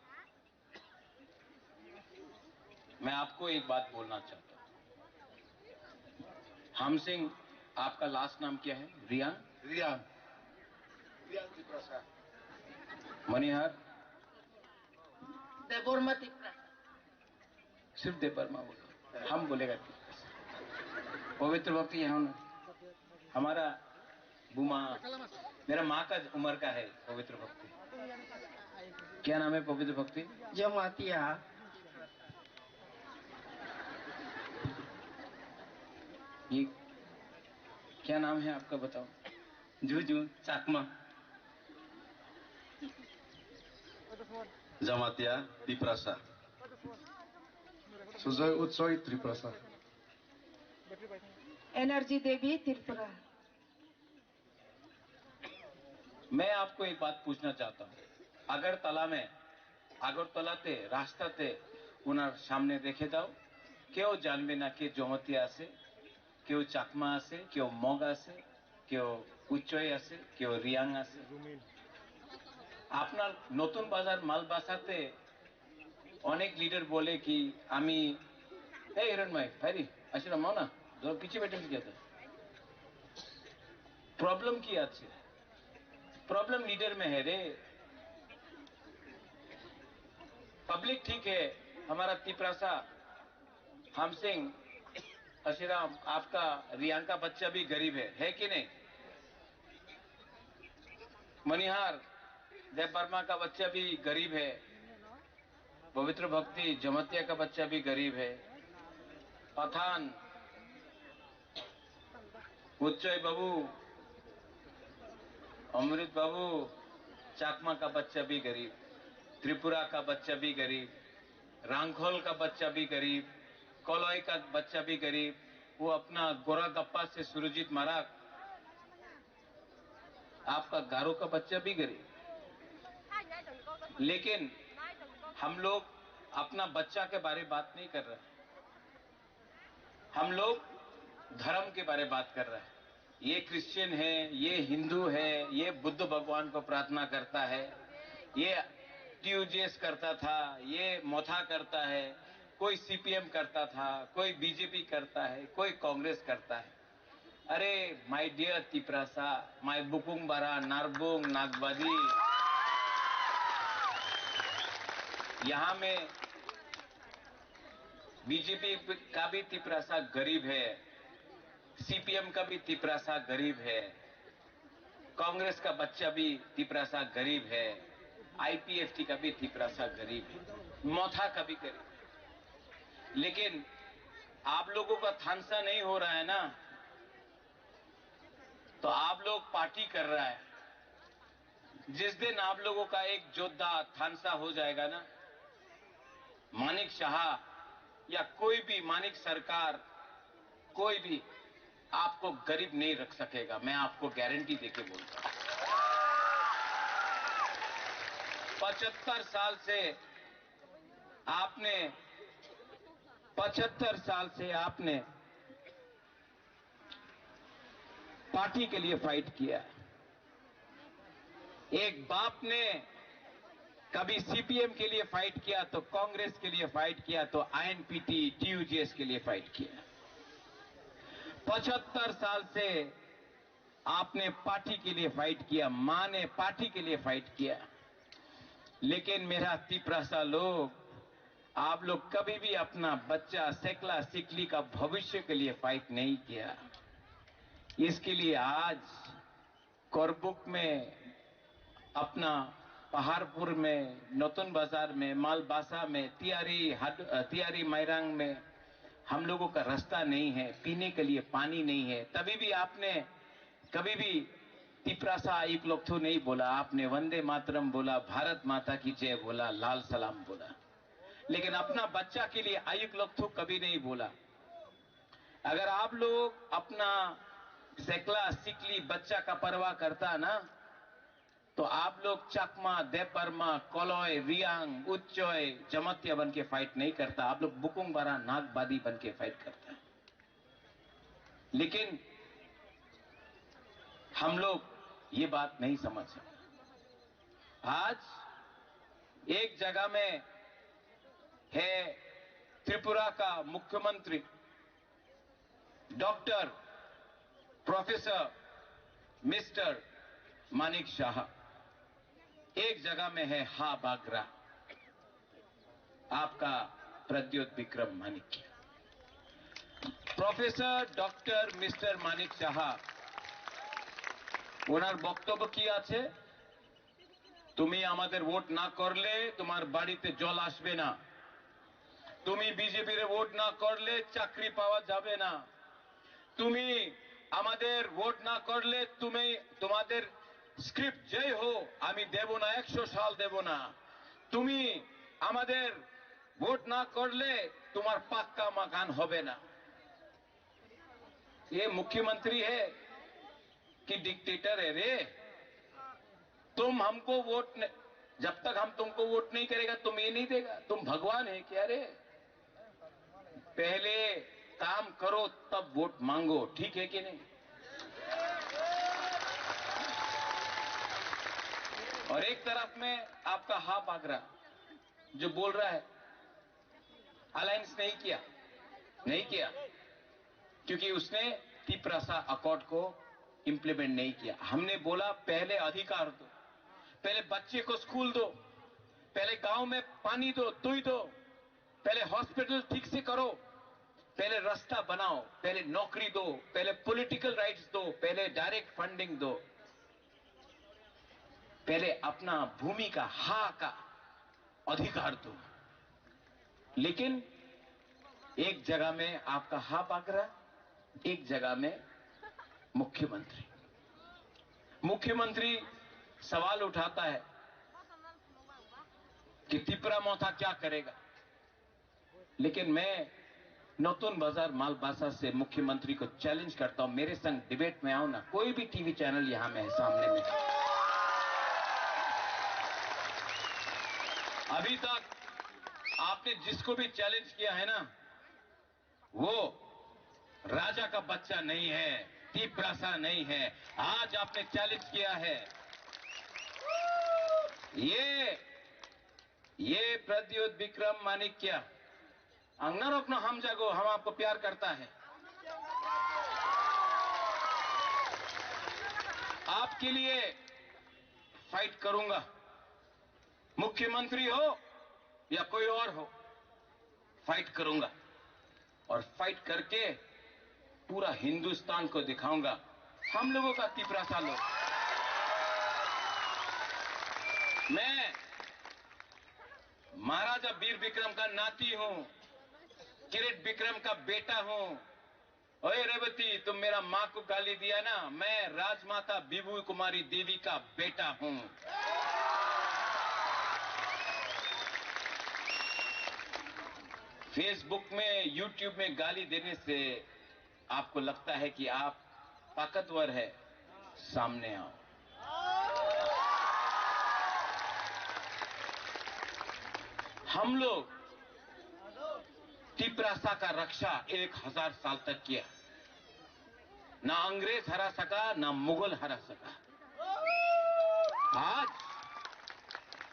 मैं आपको एक बात बोलना चाहता हूँ। हमसिंग, आपका लास्ट नाम क्या है? रियांग? रियांग। रियांग तिप्रासा। मणिहार? देबवर्मा तिप्रासा। सिर्फ देबवर्मा बोलो, हम बोलेगा तिप्रासा। पवित्र भक्ति यहाँ हमारा बुमा, मेरा माँ का उम्र का है पवित्र भक्ति। क्या नाम है पवित्र भक्ति? जमातिया। ये क्या नाम है आपका, बताओ। जुजु चाकमा। जमातिया तिप्रासा। सुजय उच्चय तिप्रासा। एनर्जी देवी त्रिपुरा। मैं आपको एक बात पूछना चाहता हूँ, আগরতলা में, আগরতলাতে রাস্তাতে ওনার সামনে রেখে দাও, কেউ জানবে না কে জমাতিয়া আছে, কেউ চাকমা আছে, কেউ মগ আছে, কেউ উচ্চয় আছে, কেউ রিয়াং আছে। আপনার নতুন বাজার মালবাসাতে অনেক লিডার বলে কি আমি, এই হিরণ ভাই, ভাই রে, আসলে মাও না, ধরো পিছিয়ে বেটে গেছে। প্রবলেম কি আছে? प्रॉब्लम लीडर में है रे। पब्लिक ठीक है, हमारा तिपरासा, हम सिंह, अशीराम, आपका रियांग का बच्चा भी गरीब है, है कि नहीं? मनिहार, देव वर्मा का बच्चा भी गरीब है। पवित्र भक्ति, जमतिया का बच्चा भी गरीब है। पठान, उच्चय बाबू, अमृत बाबू, चाकमा का बच्चा भी गरीब, त्रिपुरा का बच्चा भी गरीब, रांखोल का बच्चा भी गरीब, कलय का बच्चा भी गरीब। वो अपना गोरा गप्पा से सुरजीत माराक, आपका गारो का बच्चा भी गरीब। लेकिन हम लोग अपना बच्चा के बारे बात नहीं कर रहे, हम लोग धर्म के बारे बात कर रहे हैं। ये क्रिश्चियन है, ये हिंदू है, ये बुद्ध भगवान को प्रार्थना करता है, ये टीयूजेएस करता था, ये मोथा करता है, कोई सीपीएम करता था, कोई बीजेपी करता है, कोई कांग्रेस करता है। अरे माय डियर तिपरासा, माय बुकुंग बारा, नारबुंग, नागबादी, यहाँ में बीजेपी का भी तिपरासा गरीब है, सीपीएम का भी तिपरासा गरीब है, कांग्रेस का बच्चा भी तिपरासा गरीब है, आईपीएफटी का भी तिपरासा गरीब है, मोथा का भी गरीब है। लेकिन आप लोगों का थानसा नहीं हो रहा है ना, तो आप लोग पार्टी कर रहा है। जिस दिन आप लोगों का एक जोधा थानसा हो जाएगा ना, मानिक शाह या कोई भी मानिक सरकार, कोई भी आपको गरीब नहीं रख सकेगा, मैं आपको गारंटी देके बोलता हूं। पचहत्तर साल से आपने, पचहत्तर साल से आपने पार्टी के लिए फाइट किया। एक बाप ने कभी सीपीएम के लिए फाइट किया तो कांग्रेस के लिए फाइट किया तो आईएनपीटी टीयूजेएस के लिए फाइट किया। पचहत्तर साल से आपने पार्टी के लिए फाइट किया, माँ ने पार्टी के लिए फाइट किया, लेकिन मेरा तिपरासा लोग, आप लोग कभी भी अपना बच्चा सेकला सिकली का भविष्य के लिए फाइट नहीं किया। इसके लिए आज करबुक में, अपना पहाड़पुर में, नतुन बाजार में, मालबासा में, तियारी हड-, अ, तियारी मायरांग में हम लोगों का रास्ता नहीं है, पीने के लिए पानी नहीं है, तभी भी आपने कभी भी तिपरासा आयुक लोकथु नहीं बोला, आपने वंदे मातरम बोला, भारत माता की जय बोला, लाल सलाम बोला, लेकिन अपना बच्चा के लिए आयुक लोकथु कभी नहीं बोला। अगर आप लोग अपना सेकला सिकली बच्चा का परवाह करता ना, तो आप लोग चकमा, देबबर्मा, कलय, रियांग, उच्चय, जमातिया बन के फाइट नहीं करता, आप लोग बुकुंग बारा नागबादी बन के फाइट करता है। लेकिन हम लोग ये बात नहीं समझ सकते। आज एक जगह में है त्रिपुरा का मुख्यमंत्री डॉक्टर प्रोफेसर मिस्टर मानिक शाह, एक जगह में है हा बागरा, आपका प्रद्योत विक्रम Manik. Professor doctor mister Manik সাহা, ওনার বক্তব্য কি আছে? তুমি আমাদের ভোট না করলে তোমার বাড়িতে জল আসবে না, তুমি বিজেপির ভোট না করলে চাকরি পাওয়া যাবে না, তুমি আমাদের ভোট না করলে তুমি, তোমাদের স্ক্রিপ্ট যেই হো, আমি দেব না, একশো সাল দেব না। তুমি আমাদের ভোট না করলে তোমার পাক্কা মাকান হবে না। ये मुख्यमंत्री है कि डिक्टेटर है रे? तुम हमको वोट न, जब तक हम तुमको वोट नहीं करेगा, तुम ये नहीं देगा। तुम भगवान है क्या रे? पहले काम करो, तब वोट मांगो, ठीक है कि नहीं? और एक तरफ में आपका हा बागरा जो बोल रहा है, अलायंस नहीं किया, नहीं किया, क्योंकि उसने तिपरासा अकॉर्ड को इम्प्लीमेंट नहीं किया। हमने बोला, पहले अधिकार दो, पहले बच्चे को स्कूल दो, पहले गांव में पानी दो, दुई दो, पहले हॉस्पिटल ठीक से करो, पहले रास्ता बनाओ, पहले नौकरी दो, पहले पॉलिटिकल राइट्स दो, पहले डायरेक्ट फंडिंग दो, पहले अपना भूमि का हा का अधिकार दो। लेकिन एक जगह में आपका हा बागरा, एक जगह में मुख्यमंत्री। मुख्यमंत्री सवाल उठाता है कि तिपरा मोथा क्या करेगा, लेकिन मैं नतुन बाजार मालबासा से मुख्यमंत्री को चैलेंज करता हूं, मेरे संग डिबेट में आओ ना, कोई भी टीवी चैनल यहां में है सामने में। अभी तक आपने जिसको भी चैलेंज किया है ना, वो राजा का बच्चा नहीं है, तिपरासा नहीं है। आज आपने चैलेंज किया है। ये, ये प्रद्युत विक्रम माणिक्य, ang norokno hamjago, हम आपको प्यार करता है। आपके लिए फाइट करूंगा, मुख्यमंत्री हो या कोई और हो, फाइट करूंगा। और फाइट करके पूरा हिंदुस्तान को दिखाऊंगा हम लोगों का तिपरासा लोग। मैं महाराजा वीर विक्रम का नाती हूं, किरीट विक्रम का बेटा हूं। ओए रेवती, तुम मेरा माँ को गाली दिया ना, मैं राजमाता विभू कुमारी देवी का बेटा हूं। फेसबुक में, यूट्यूब में गाली देने से आपको लगता है कि आप ताकतवर है, सामने आओ। हम लोग तिपरासा का रक्षा एक हजार साल तक किया, ना अंग्रेज हरा सका, ना मुगल हरा सका। आज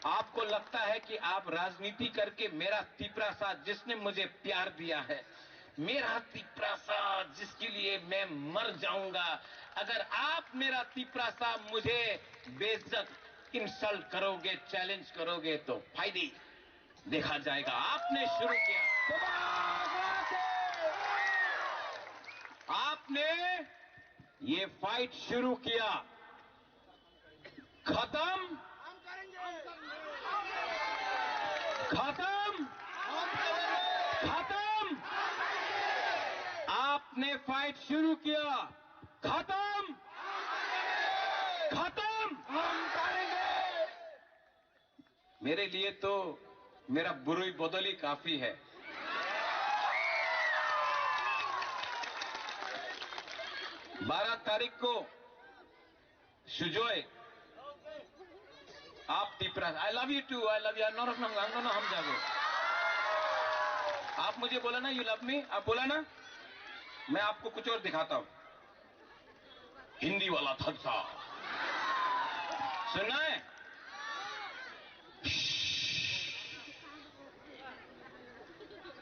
आपको लगता है कि आप राजनीति करके मेरा तिपरासा, जिसने मुझे प्यार दिया है, मेरा तिपरासा जिसके लिए मैं मर जाऊंगा, अगर आप मेरा तिपरासा मुझे बेइज्जत, इंसल्ट करोगे, चैलेंज करोगे तो फायदे देखा जाएगा। आपने शुरू किया, आपने ये फाइट शुरू किया, खत्म, खत्म, खत्म। आपने फाइट शुरू किया, खत्म, खत्म। मेरे लिए तो मेरा बुरुई बदली काफी है। बारह तारीख को सुजय, आप Tipra, I love you too, I love you, norok nang ang no ham jago। आप मुझे बोला ना, you love me, आप बोला ना, मैं आपको कुछ और दिखाता हूँ। हिंदी वाला था सा। सुनना है?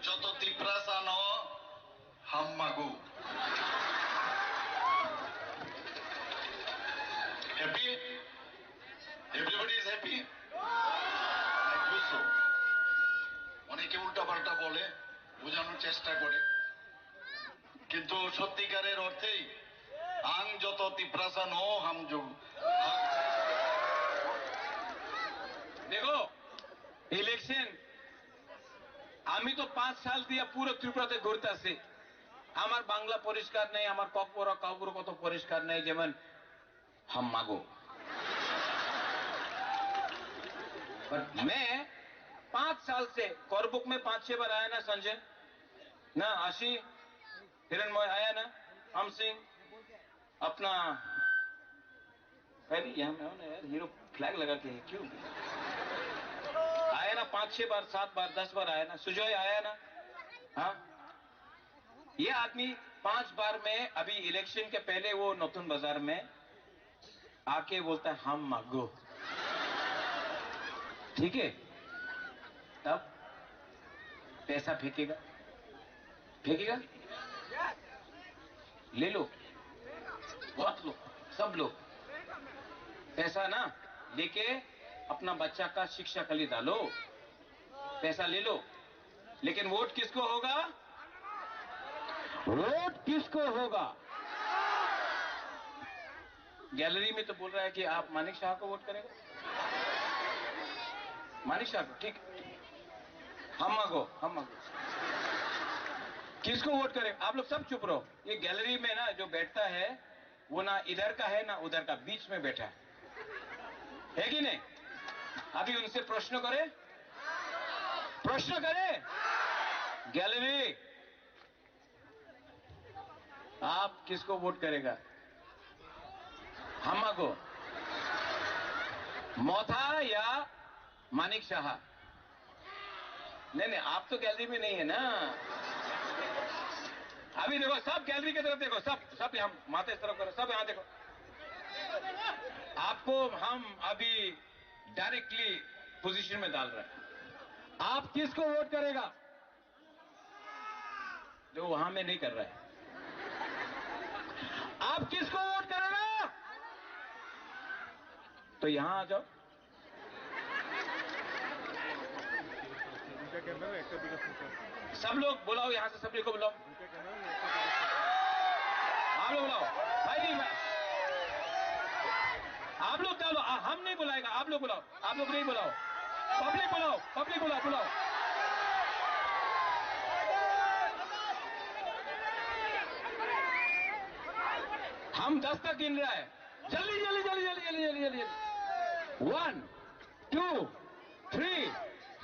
Joto Tiprasa no hammago. Happy? Everybody is happy? I wish so. অনেকে উল্টাপাল্টা বলে, বোঝানোর চেষ্টা করে। কিন্তু সত্যিকারের অর্থেই আং যত তিপ্রাসা ন হামজু। দেখো, ইলেকশন, আমি তো পাঁচ সাল দিয়ে পুরো ত্রিপুরাতে ঘুরতেছি। আমার বাংলা পরিষ্কার নেই, আমার ককবরক কাউবরক কত পরিষ্কার নেই, যেমন हम मागो। बट मैं पांच साल से, करबुक में पांच छह बार आया ना संजय, ना आशी, हिरणमय आया ना, हम सिंह, अपना, अरे यहाँ में हो ना यार, हीरो फ्लैग लगा के है क्यों? आया ना पांच छह बार, सात बार, दस बार आया ना, सुजय आया ना, हाँ। ये आदमी पांच बार में, अभी इलेक्शन के पहले वो नतुन बाजार में आके बोलता है, हम मागो। ठीक है, तब पैसा फेंकेगा, फेंकेगा, ले लो, बहुत लो, सब लो। पैसा ना लेके अपना बच्चा का शिक्षा के लिए डालो, पैसा ले लो, लेकिन वोट किसको होगा? वोट किसको होगा? गैलरी में तो बोल रहा है कि आप मानिक शाह को वोट करेगा। मानिक शाह को, ठीक। हम मांगो, हम मांगो। किसको वोट करेगा? आप लोग सब चुप रहो। ये गैलरी में ना जो बैठता है, वो ना इधर का है ना उधर का, बीच में बैठा है, है कि नहीं? अभी उनसे प्रश्न करें, प्रश्न करें। गैलरी, आप किसको वोट करेगा? हमाको, मोथा या मानिक शाह? नहीं, नहीं, आप तो गैलरी में नहीं है ना। अभी देखो, सब गैलरी की तरफ देखो, सब, सब यहाँ माथे इस तरफ करो, सब यहाँ देखो। आपको हम अभी डायरेक्टली पोजीशन में डाल रहे हैं। आप किसको वोट करेगा? देखो, वहां में नहीं कर रहा है। आप किसको वोट करेगा? तो यहाँ आ जाओ। सब लोग बुलाओ, यहाँ से सभी को बुलाओ। आप लोग बुलाओ, भाई जी, भाई। आप लोग क्या बुलाओ? आ, हम नहीं बुलाएगा, आप लोग बुलाओ, आप लोग नहीं बुलाओ। पब्लिक बुलाओ, पब्लिक बुलाओ, बुलाओ। हम दस तक गिन रहा है। जल्दी, जल्दी, जल्दी। One, two, three,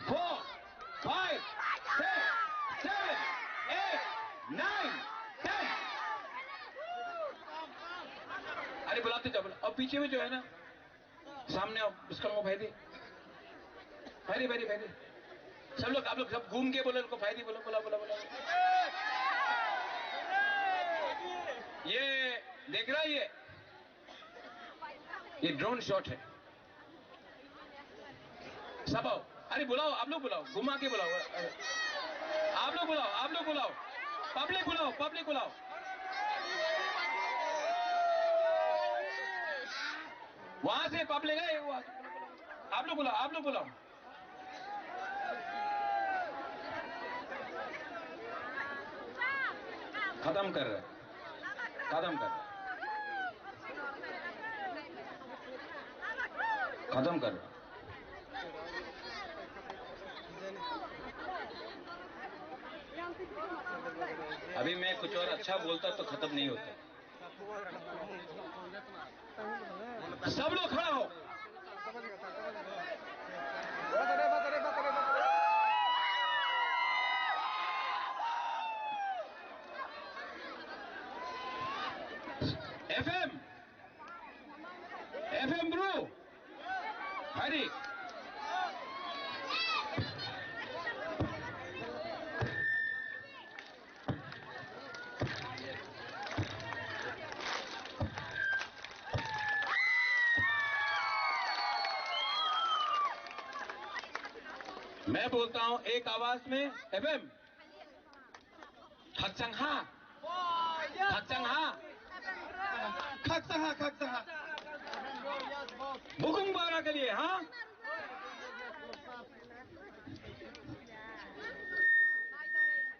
four, five, six, seven, eight, nine, ten। अरे बुलाते जाओ, बुलाओ। और पीछे में जो है ना, सामने आओ, उसका वो भाई दे, भाई दे, भाई दे, भाई दे। सब लोग, आप लोग सब घूम के बोलो, उनको भाई दे बोलो, बोला, बोला, बोला। ये देख रहा है, ये ये ड्रोन शॉट है। सब आओ, अरे बुलाओ, आप लोग बुलाओ, घुमा के बुलाओ। आप लोग बुलाओ, आप लोग बुलाओ, पब्लिक बुलाओ, पब्लिक बुलाओ। वहां से पब्लिक है, वहां से। आप लोग बुलाओ, आप लोग बुलाओ। खत्म कर रहे, खत्म कर रहे, खत्म कर रहे। अभी मैं कुछ और अच्छा बोलता तो खत्म नहीं होता। सब लोग खड़ा हो। एफएम, एफएम ब्रो, हरी। मैं बोलता हूं एक आवाज में, एफएम। खच्चंग हा। खच्चंग हा। खच्चंग हा, खच्चंग हा। बुकुंग बारा के लिए, हाँ?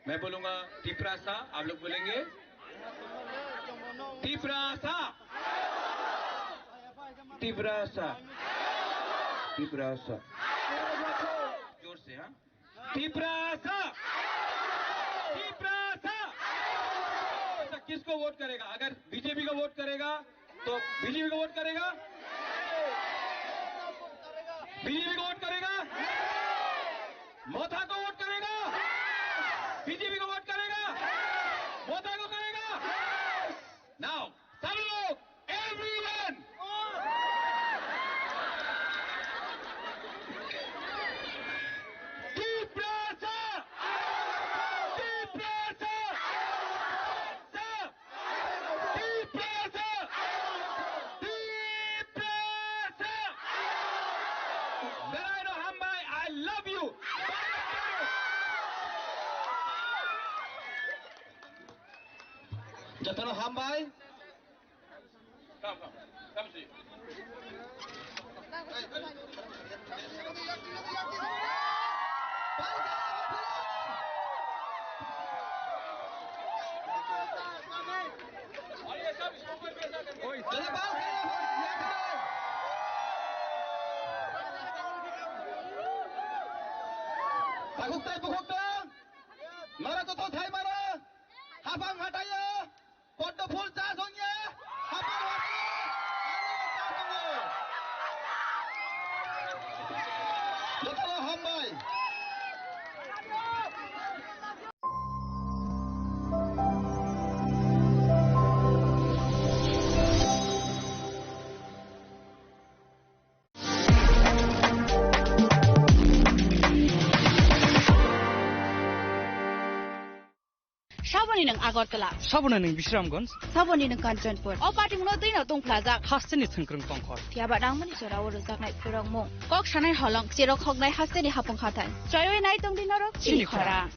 मैं बोलूंगा तिपरासा, आप लोग बोलेंगे तिपरासा, तिपरासा, तिपरासा। जोर से, हाँ। तिपरासा, तिपरासा। अच्छा, किसको वोट करेगा? अगर बीजेपी का वोट करेगा तो बीजेपी को वोट करेगा? बीजेपी को वोट करेगा? मोथा को वोट करेगा? बीजेपी को वोट करेगा? मोथा को करेगा? नाउ, सब लोग, एवरीवन, तिपरासा, तिपरासा, सा, तिपरासा, तिपरासा। बेलायत हामबाय, I love you। Jotono hambai. Takhuk tei bukhuk tong, norok joto thai mano, hapang hathaio, poddo phul cha songya, hapang watwi, ano cha songo. Jotono hambai. Saboni nwng Agartala. Saboni nwng Bisramganj. Saboni nwng Kanchanpur. O party mungno twi no tongphlajak. Hasteni thwngkwrwng tongkhor. Phiya ba nangmani jora o rwjaknai phwrwngmung. Kok sanai holong, cherok hoknai hasteni hapung hathai. Chaywi nai tongdi norok chini khorang.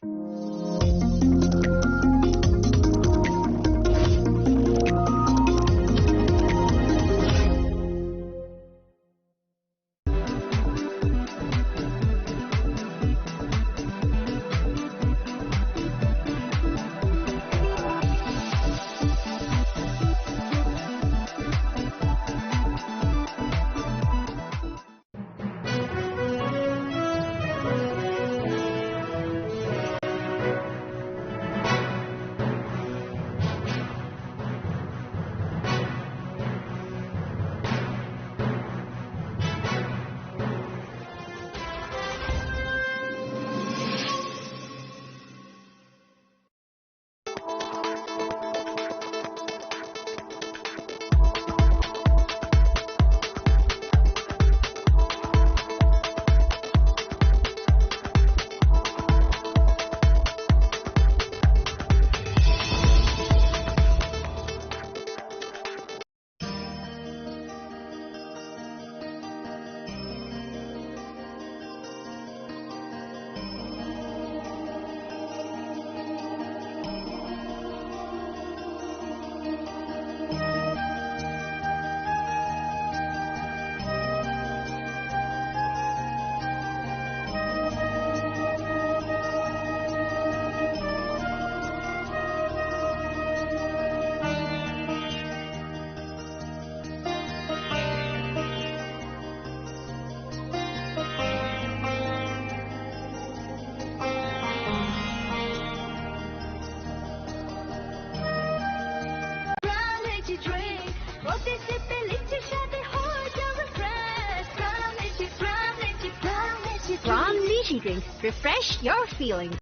Pran Lychee drink, prote sip pe lychee shaadi ho jawe fresh. Pran Lychee, Pran Lychee, Pran Lychee drink. Pran Lychee drink, refresh your feeling.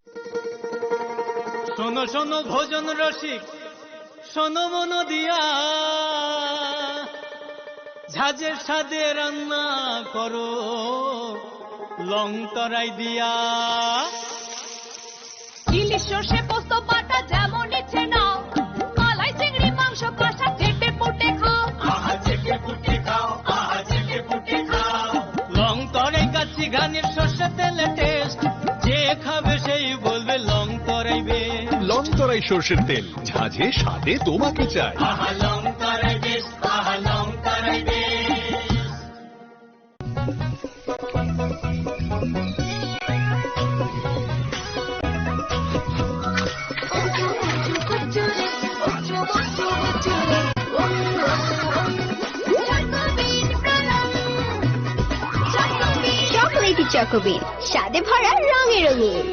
শোনো শোনো ভোজন রসিক, শোনো মন দিয়া, ঝাঁঝে স্বাদে রান্না করো লং তরাই দিয়া। ইলিশ সর্ষে পোস্ত বাটা যেমন ইচ্ছে নাও, মালাই চিংড়ি মাংস কষা চেটে পুটে খাও। আহা চেটে পুটে খাও, আহা চেটে পুটে খাও। লং তরাই কাচ্চি ঘানির সর্ষে তেলে টেস্ট, যে খাবে সেই বলবে লং তরাই বেশ। লং তরাই সর্ষের তেল, ঝাঁঝে স্বাদে তোমাকে চাই। আহা লং তরাই বেশ, আহা লং তরাই বেশ। চকোলেটি চকোবিন, স্বাদে ভরা, রঙে রঙিন।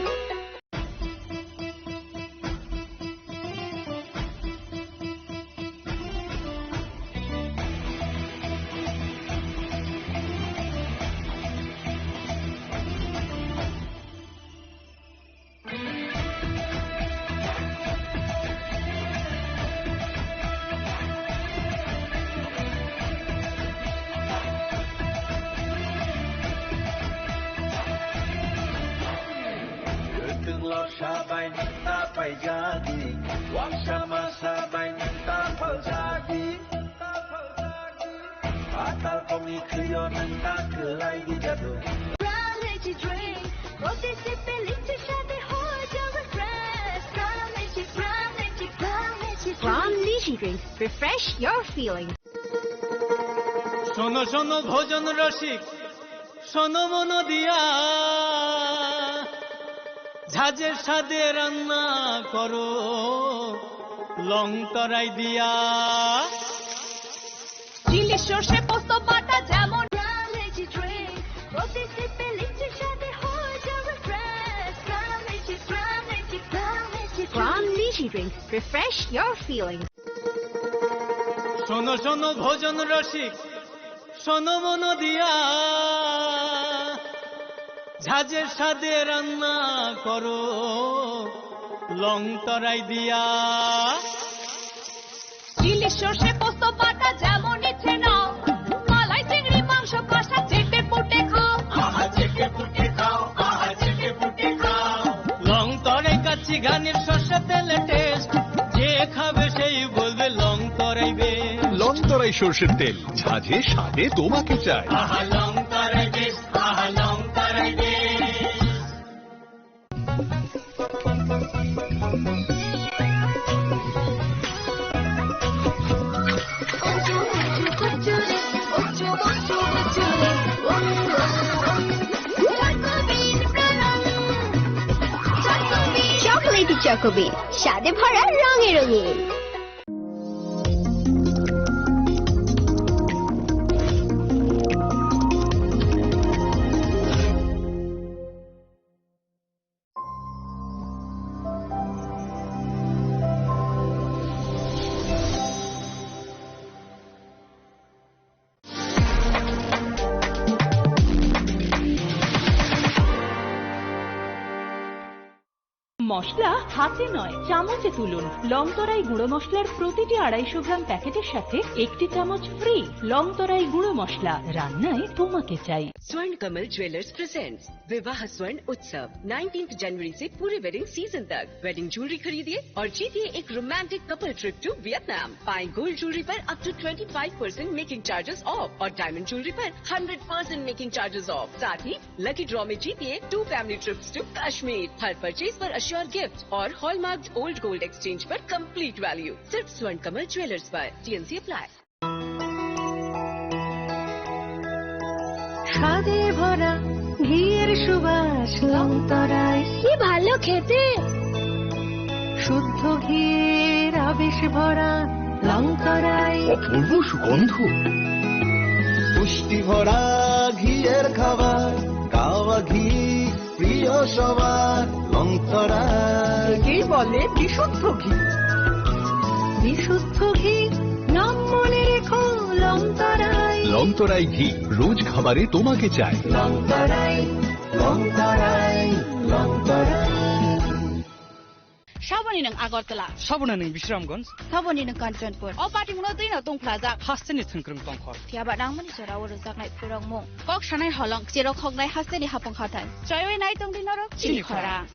Kwthwng lorsa bai nwng ta paijadi, uansama sa bai nwng ta phaljadi. Patal kokni khwlio nwng ta kwlai di jadu. Pran Lychee drink, prote sip pe lychee shaadi ho jawe fresh. Pran Lychee, Pran Lychee, Pran Lychee drink. Pran Drink, refresh your feelings. শোনো শোনো ভোজন রসিক, শোনো মন দিয়া, ঝাঁঝের স্বাদে রান্না করো লং তরাই দিয়া। চিলি সর্ষে পোস্ত বাটা যেমন। Plum Lychee Drink, প্রতি সিপে লিচির স্বাদে হয়ে যাবে fresh। Plum Lychee, Plum Lychee, Plum Lychee Drink। Plum Lychee Drink, refresh your feelings. শোনো শোনো ভোজন রসিক, শোনো মন দিয়া, ঝাঁঝের স্বাদে রান্না করো লং তরাই দিয়া। চিলি সর্ষে পোস্ত বাটা যেমন ইচ্ছে নাও, মালাই চিংড়ি মাংস কষা চেটে পুটে খাও। আহা, চেটে পুটে খাও, আহা, চেটে পুটে খাও। লং তরাই কাচ্চি ঘানির সর্ষে তেলে টেস্ট, যে খাবে সেই বলবে লং তরাই বেশ। লং তরাই সর্ষের তেল, ঝাঁঝে স্বাদে তোমাকে চাই। আহা, লং তরাই বেশ, আহা, লং তরাই বেশ। Chocolatey Choco Bean, স্বাদে ভরা, রঙে রঙিন। মশলা হাতে নয়, চামচে তুলুন। লংতরাই গুঁড়ো মশলার প্রতিটি আড়াইশো গ্রাম প্যাকেটের সাথে একটি চামচ ফ্রি। লংতরাই গুঁড়ো মশলা, রান্নায় তোমাকে চাই। Swarn Kamal Jewellers presents विवाह स्वर्ण उत्सव। नाइनटीन्थ जनवरी से पूरे वेडिंग सीजन तक वेडिंग ज्वेलरी खरीदिए और जीतिए एक romantic couple trip to Vietnam. पाएं गोल्ड ज्वेलरी पर up to twenty five percent making charges off और डायमंड ज्वेलरी पर hundred percent making charges off. साथ ही लकी ड्रॉ में जीतिए two family trips to Kashmir. हर परचेज पर अश्योर गिफ्ट और हॉलमार्क्ड ओल्ड गोल्ड एक्सचेंज पर कंप्लीट वैल्यू। सिर्फ स्वर्ण कमल ज्वेलर्स पर। TNC apply. স্বাদে ভরা ঘিয়ের সুবাস লংতরাই। কি ভালো খেতে। শুদ্ধ ঘিয়ের আবেশ ভরা লংতরাই। অপূর্ব সুগন্ধ। পুষ্টি ভরা ঘিয়ের খাবার, গাওয়া ঘি প্রিয় সবার লংতরাই। একেই বলে বিশুদ্ধ ঘি। বিশুদ্ধ ঘি, নাম মনে রেখো লংতরাই। লংতরাই ঘি, রোজ খাবারে তোমাকে চাই। লংতরাই, লংতরাই, লংতরাই। Saboni nwng Agartala. Saboni nwng Bisramganj. Saboni nwng Kanchanpur. O patimungno twino tongphlajak. Hasteni thwngkwrwng tongkhor. Phiyaba nangmani jora o rwjaknai phurokmung. Kok sanai holong, cherok hoknai hasteni hapung hathai. Choiwi nai tongdi norok chini khorang.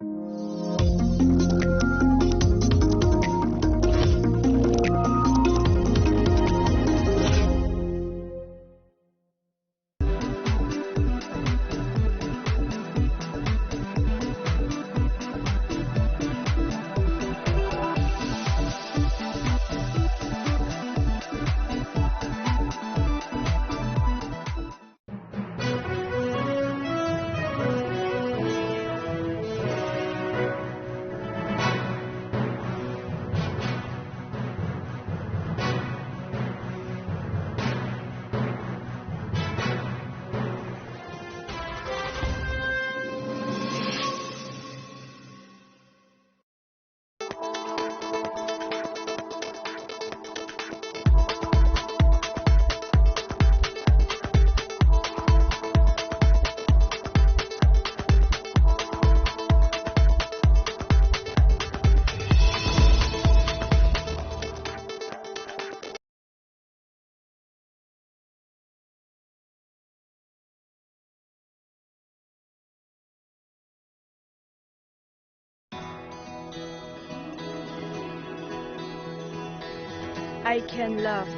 I can laugh.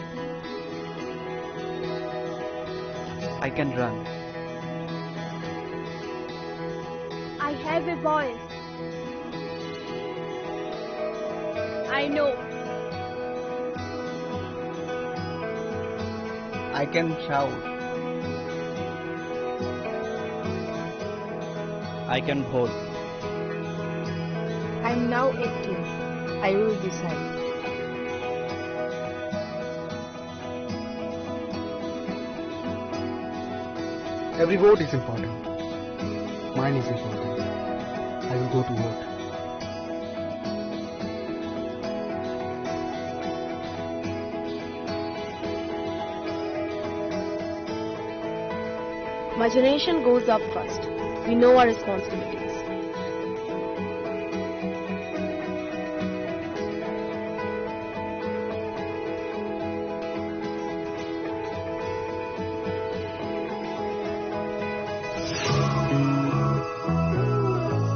I can run. I have a voice. I know. I can shout. I can vote. I'm now eighteen. I will decide. Every vote is important. Mine is important. I will go to vote. My generation goes up first. We know our responsibilities.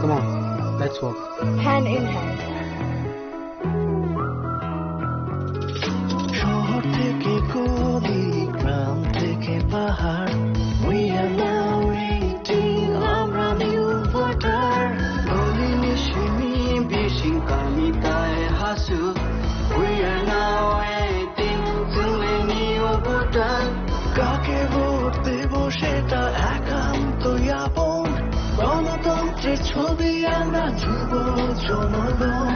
Come on, let's walk. Hand in hand. শহর থেকে গলি, গ্রাম থেকে পাহাড়, we are now eighteen, আমরা new voter. Goli ni simi bising kami tai hasu, we are now eighteen, chwng le new voter. কাকে ভোট দেব সেটা একান্ত আপন, গণতন্ত্রের ছবি আমরা যুব জনগণ।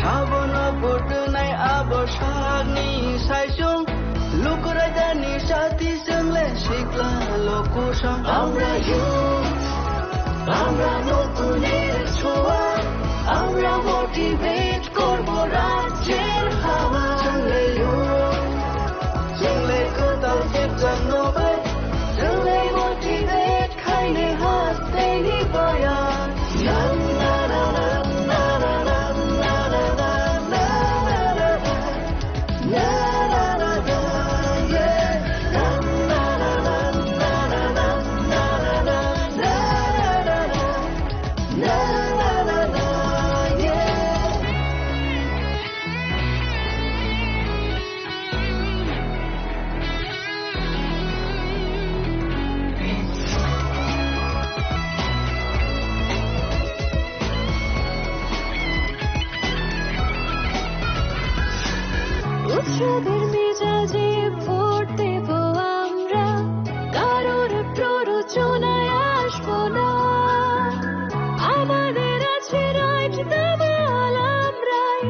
Sabono vote nai abo sakni saisung, lukurajani sati chwng le sikla lokusong. আমরা youth, আমরা নতুনের ছোঁয়া, আমরা motivate করব রাজ্যের হাওয়া। Chwng le youth, chwng le kwtal kepjak no bai, chwng le motivate khaini hasteni boya. উৎসবের মেজাজে ভোট দেব আমরা, কারোর প্ররোচনায় আসবো না। আমাদের আছে রাইট, দামাল আমরাই,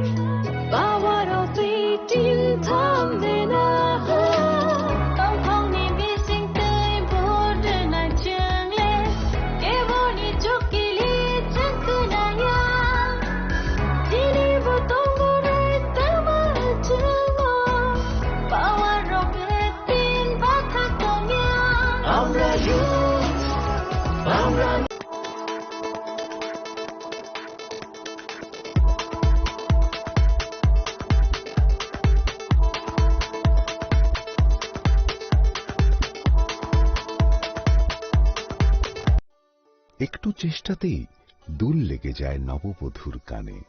power of eighteen থামবে না। Tongthokni bisingtwi vote rwna chwng le, keboni chukili chwng khwnaya. Tini bo tongo right, damal chwng o, power of eighteen bathak tongya. আমরা youth, আমরা একটু চেষ্টাতেই দুল লেগে যায় নববধূর কানে,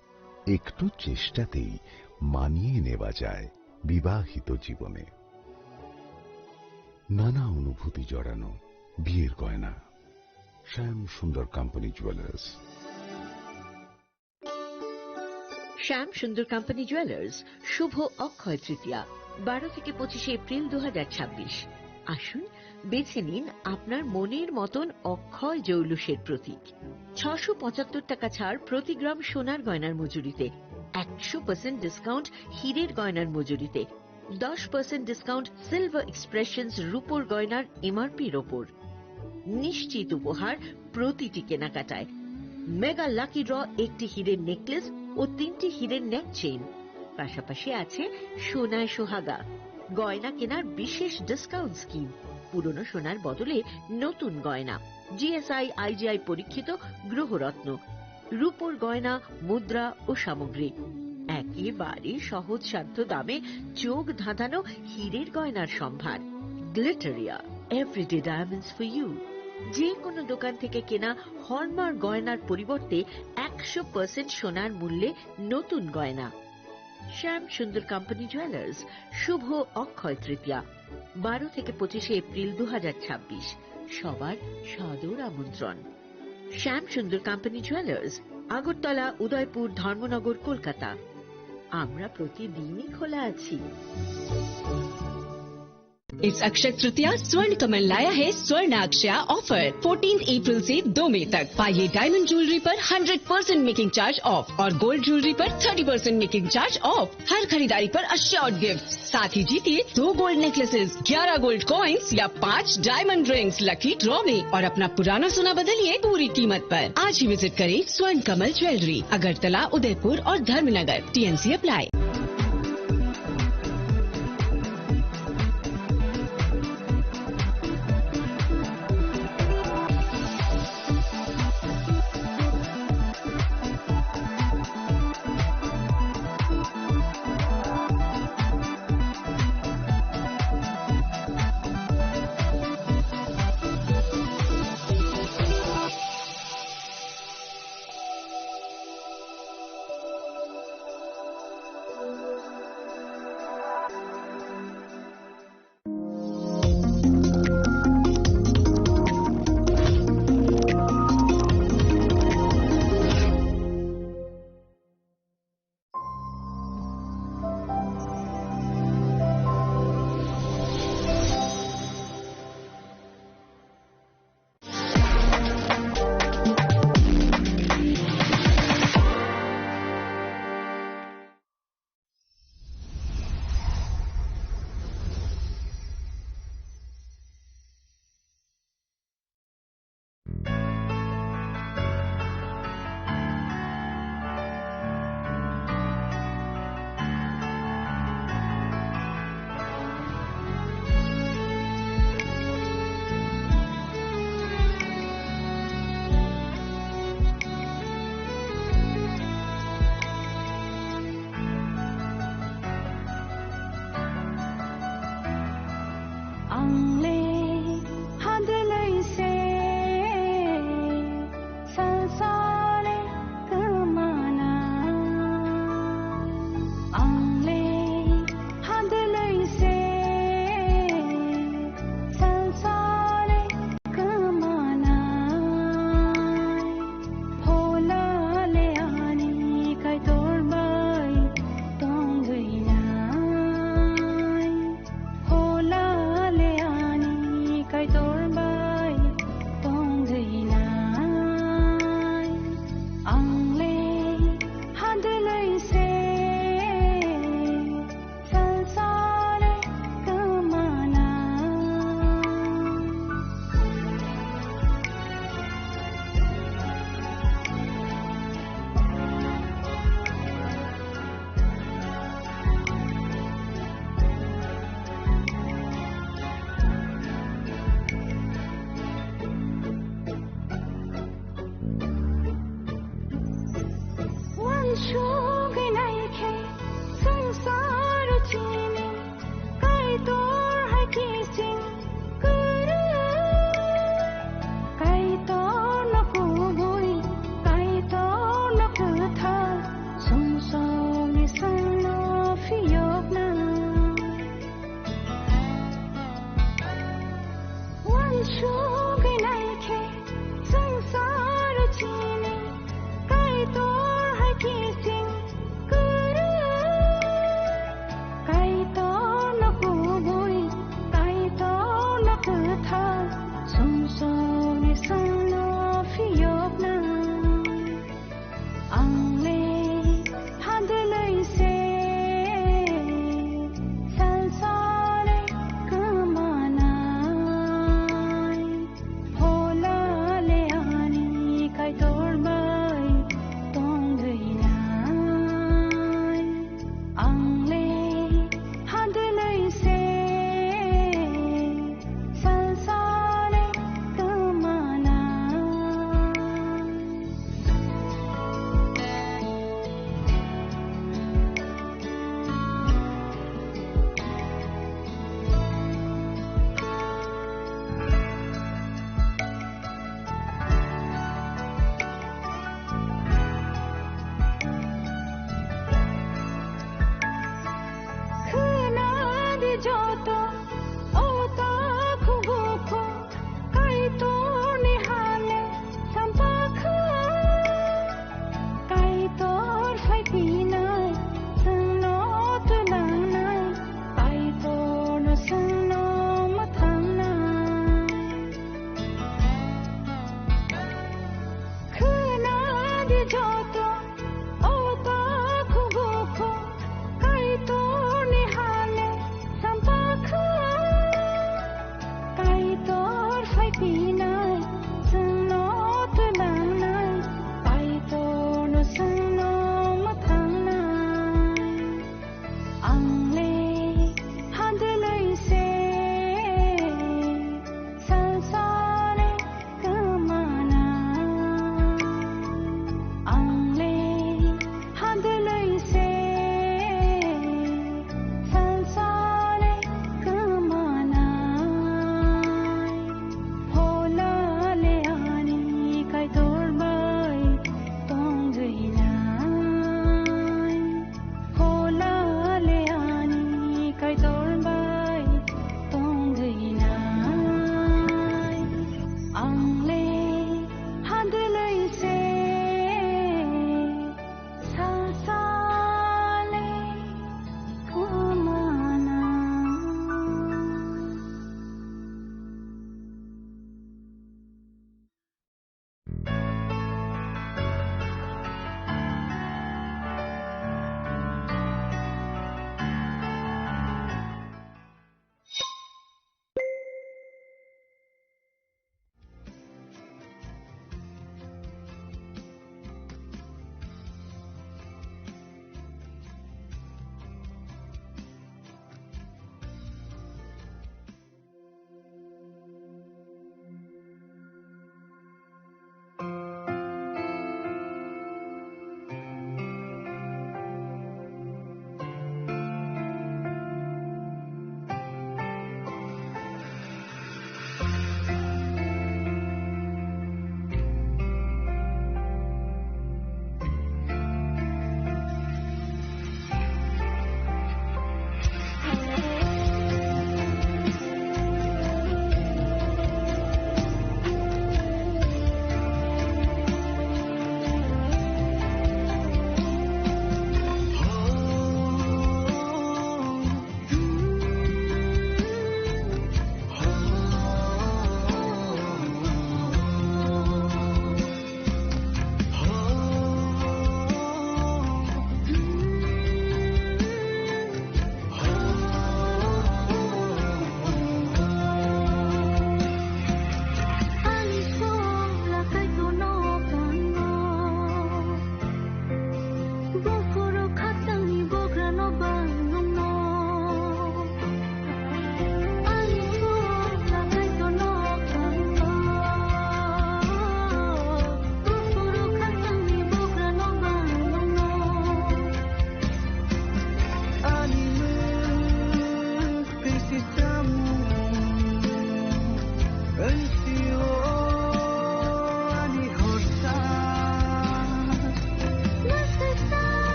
একটু চেষ্টাতেই মানিয়ে নেওয়া যায় বিবাহিত জীবনে। নানা অনুভূতি জড়ানো বিয়ের গয়না। শ্যাম সুন্দর কোম্পানি জুয়েলার্স। শ্যাম সুন্দর কোম্পানি জুয়েলার্স, শুভ অক্ষয় তৃতীয়া, বারো থেকে পঁচিশে এপ্রিল দু হাজার ছাব্বিশ। আসুন, বেছে নিন আপনার মনের মতন অক্ষয় জৌলুসের প্রতীক। ছশো পঁচাত্তর টাকা ছাড় প্রতি গ্রাম সোনার গয়নার মজুরিতে, একশো পার্সেন্ট ডিসকাউন্ট হীরের গয়নার মজুরিতে, দশ পার্সেন্ট ডিসকাউন্ট সিলভার এক্সপ্রেশনস রূপোর গয়নার এমআরপির ওপর। নিশ্চিত উপহার প্রতিটি কেনাকাটায়। মেগা লাকি ড্র, একটি হীরের নেকলেস ও তিনটি হীরের নেক চেইন। পাশাপাশি আছে সোনায় সোহাগা, গয়না কেনার বিশেষ ডিসকাউন্ট স্কিম, পুরনো সোনার বদলে নতুন গয়না, জিএসআই আইজিআই পরীক্ষিত গ্রহরত্ন, রূপোর গয়না, মুদ্রা ও সামগ্রী। একেবারে সহজসাধ্য দামে চোখ ধাঁধানো হীরের গয়নার সম্ভার। Glitteria, everyday diamonds for you. যে কোনো দোকান থেকে কেনা হলমার্ক গয়নার পরিবর্তে একশো পার্সেন্ট সোনার মূল্যে নতুন গয়না। শ্যাম সুন্দর কোম্পানি জুয়েলার্স, শুভ অক্ষয় তৃতীয়া, বারো থেকে পঁচিশে এপ্রিল দু হাজার ছাব্বিশ। সবার সাদর আমন্ত্রণ। শ্যাম সুন্দর কোম্পানি জুয়েলার্স, আগরতলা, উদয়পুর, ধর্মনগর, কলকাতা। আমরা প্রতিদিনই খোলা আছি। इस अक्षय तृतीया स्वर्ण कमल लाया है स्वर्ण अक्षय ऑफर। फोर्टीन अप्रैल से दो मई तक पाइए डायमंड ज्वेलरी पर hundred percent making charge off और गोल्ड ज्वेलरी पर thirty percent making charge off. हर खरीदारी पर अश्योर्ड गिफ्ट, साथ ही जीतिए दो गोल्ड नेकलेसेस, ग्यारह गोल्ड कॉइंस या पाँच डायमंड रिंग्स लकी ड्रॉ में और अपना पुराना सोना बदलिए पूरी कीमत पर। आज ही विजिट करें स्वर्ण कमल ज्वेलरी, अगरतला, उदयपुर और Dharmanagar. TNC apply.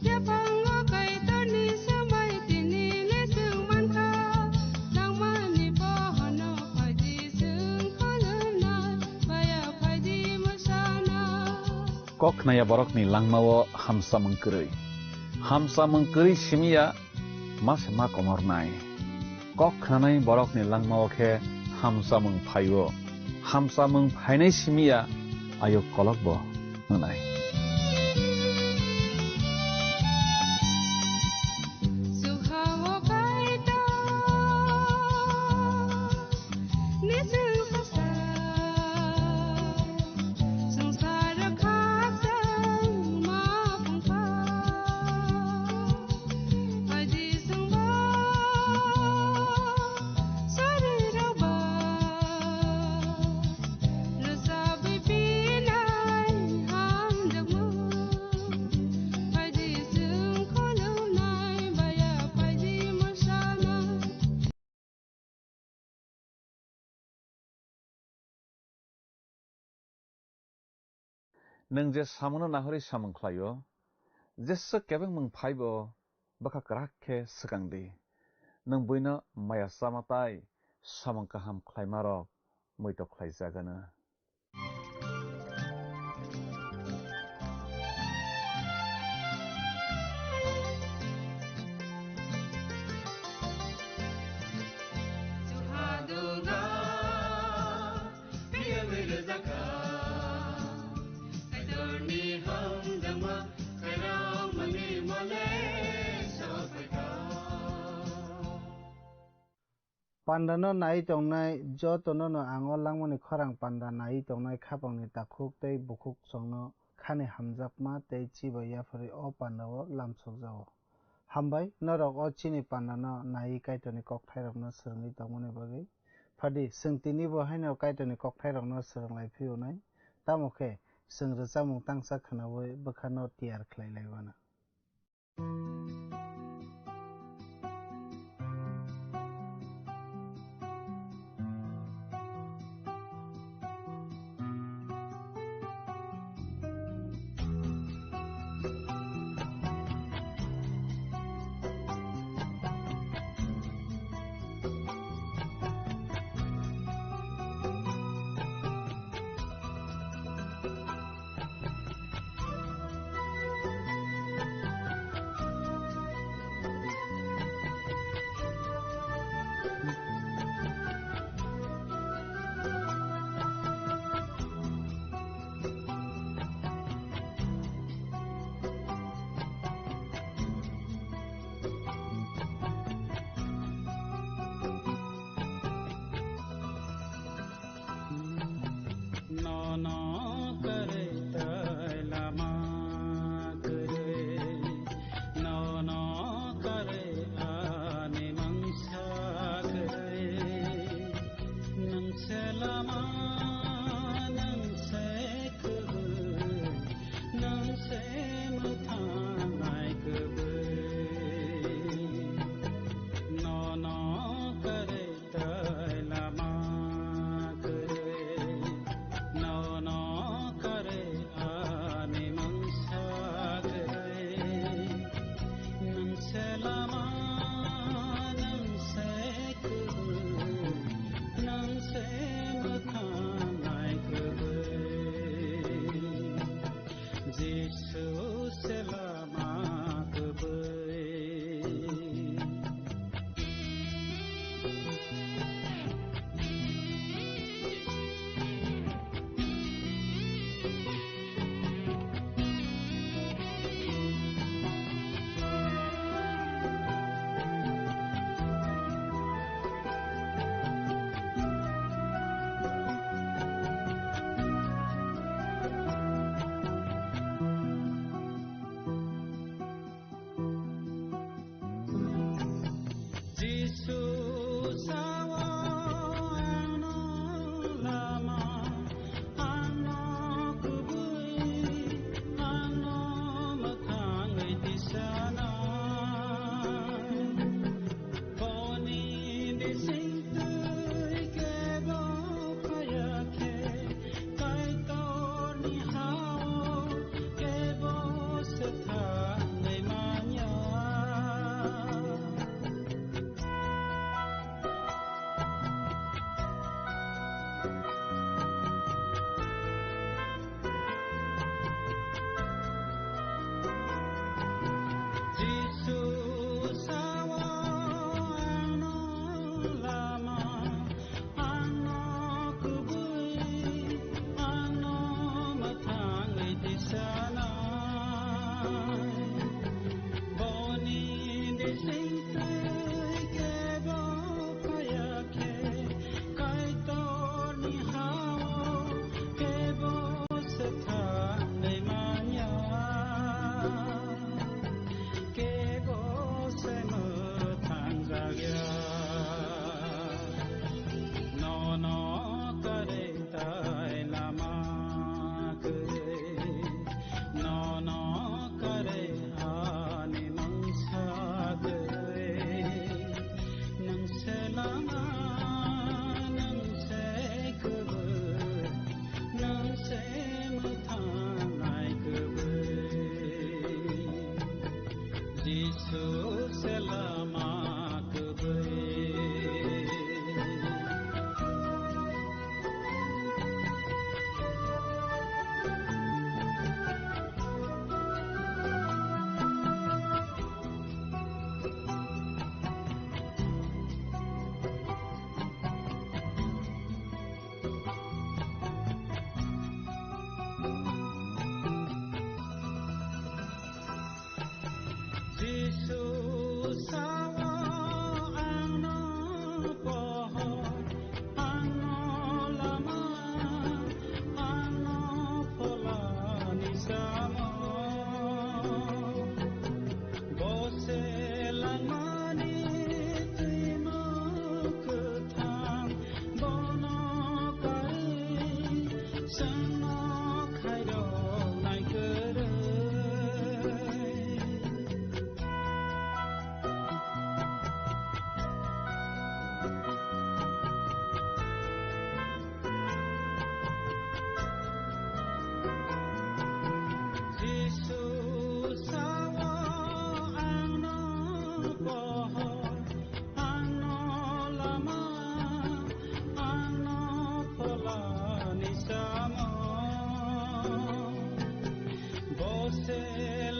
Yaphango Kaitorni swmai tini le chwng mankha, nangmani bohono phaidi chwng khulumnai, baya phaidi mwsana. Kok khnaya borokni langmao hamsamung kwrwi. Hamsamung kwrwi simiya ma se ma komornai. Kok khnanai borokni langmao khe hamsamung phaio. Hamsamung phainai simiya ayuk kolokbo hwnai. Nwng je samungno nahorwi samung khlaio, jesa kebengmung phaibo bwkha kwrak khe swkang di. Nwng buino maya chama tai samung kaham khlaimarok muitok khlaijagano. Pandano naiwi tongnai jotono no ang o langmani khorang panda naiwi tongnai khapangni takhuk tei bukhuk chwngno khani hamjakma tei chibai yapharwi o pandao lamsokjago. Hambai, norok o chini pandano naiwi Kaitorni kokthairokno swrwngwi tongmani bagwi. Phadi, chwng tinibo haino Kaitorni kokthairokno swrwnglai phiyonai, tamo khe chwng rwchapmung tangsa khwnaui bwkhano tiyar khlai lai mano. Nono kwrwi tei lama kwrwi, nono kwrwi ani mungsa kwrwi, nwng se lama, nwng se kwrwi, nwng se mwthangnai kwrwi, nono kwrwi. Tei lama kwrwi, nono Khairok nai kwrwi. Jisu sao angno pohor, angno lama, angno pholani samo. Bo se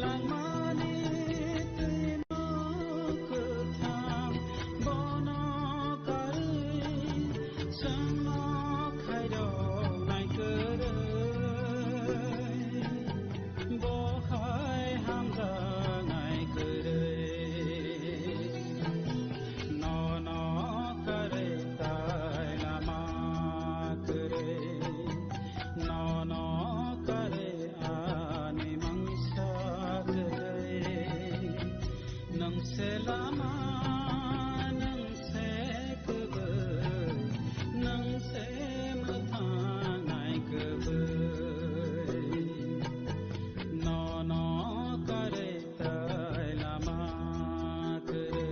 langmani twimo kwthang, bono karwi chwngno khairoknai kwrwi. Bo hai hamjaknai kwrwi, nono kwrwi tai lama kwrwi, nono kwrwi ani mungsa kwrwi. Nwng se lama, nwng se kwbwi, nwng se mwthang nai kwbwi. Nono kwrwi tai lama kwrwi,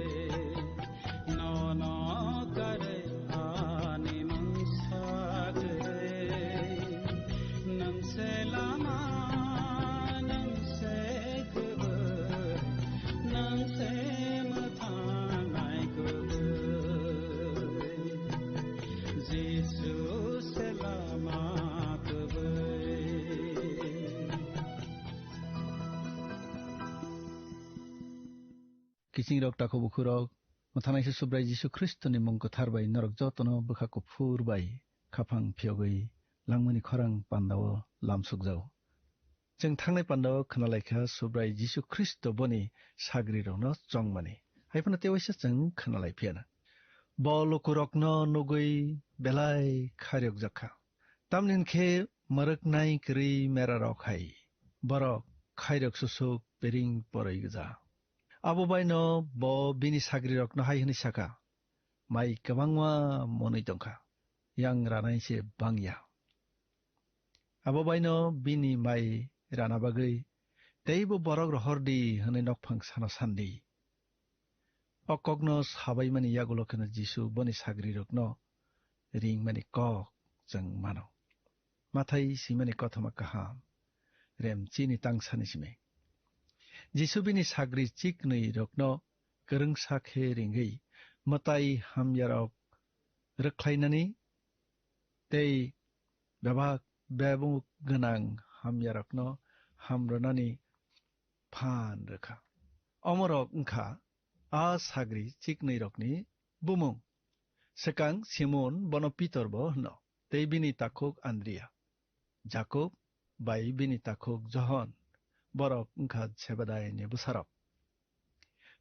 nono kwrwi ani mungsa kwrwi. Nwng se lama, nwng se kwbwi, nwng se mwthang nai kwbwi. Jisu se lama kwbwi. Kiching rok, takhuk bukhuk rok, mwthangnaisa Subrai Jisu Khristoni mung kwthar bai norok jotono bwkha kuphur bai khaphang phiyogwi langmani khorang pandao lamsukjao. Chwng thangnai pandao khwnalaikha Subrai Jisu Khristo boni sagrirokno chongmani. Haiphano tewaisa chwng khwnalaiphiyana. Bo lukurokno nugwi belai khairokjakha. Tamni hwn khe mwrwknai kwrwi merarok hai, borok khairok susuk pering poroi gwja. Abo baino bo bini sagrirokno hai hwnwi saka, "Mai kwbangma monwi tongkha, yang ranai se bang ya. Abo baino bini mai rana bagwi teibo borok rohor di," hwnwi nokphang sano sandi. O kokno sabaimani yagulo kheno Jisu boni sagrirokno ringmani kok chwng mano. Mathai simani kothoma kaham, rem chini tangsani simi. Jisu bini sagri chiknwi rokno kwrwngsa khe ringwi mwtai hamyarok rwkhlainani tei bebak bebuk gwnang hamyarokno hamrwnani phan rwkha. Omorok wngkha a sagri chiknwi rokni bumung. Swkang Simon, bono Pitor bo hwno, tei bini takhuk Andria, Jakob bai bini takhuk Johon, borok wngkha Sebedai ni bwsarok,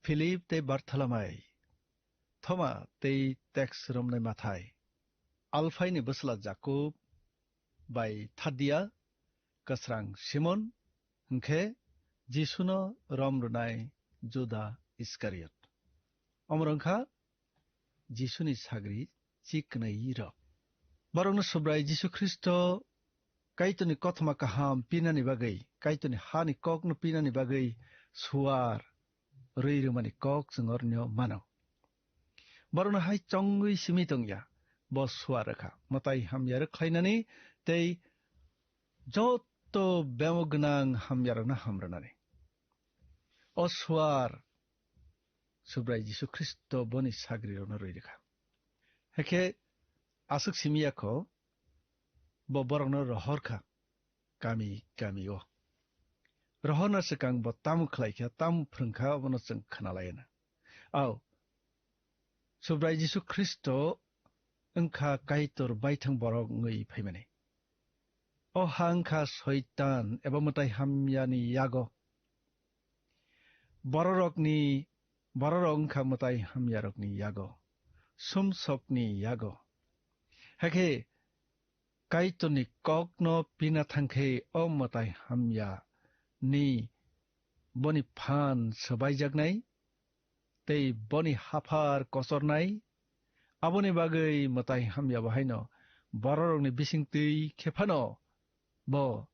Philip tei Bartholomai, Thoma tei teks romnai Mathai, Alphai ni bwsla Jakob bai Thadia, kwsrang Simon, hwnkhe Jisuno rom rwnai Juda Iskariot. Omo wngkha Jisuni sagri chiknwi rok. Borokno Subrai Jisu Khristo Kaitorni kothoma kaham pinani bagwi, Kaitorni hani kokno pinani bagwi suar rwi rwmani kok chwng oroni mano. Borokno hai chongwi simi tongya, bo suar rwkha, mwtai hamya rwkhlainani tei joto bemo gwnang hamyarokno hamrwnani. O suar Subrai Jisu Khristo boni sagrirokno rwi rwkha. Hakhe aswk simi ya kho, bo borokno rohor kha kami kami o. Rohorna swkang bo tamo khlai kha, tamo phrwng kha, obono chwng khna lai na. Au, Subrai Jisu Khristo wngkha Kaitor baithang borok wngwi phaimani. O ha wngkha Soitan eba mwtai hamyani yago. Bororokni, bororok wngkha mwtai hamyarokni yago, sumsokni yago. Hakhe Kaitorni kokno pina thangkhe o mwtai hamya ni boni phan swbaijaknai tei boni haphar kochornai. Aboni bagwi mwtai hamya bo haino bororokni bisingtwi khe phano bo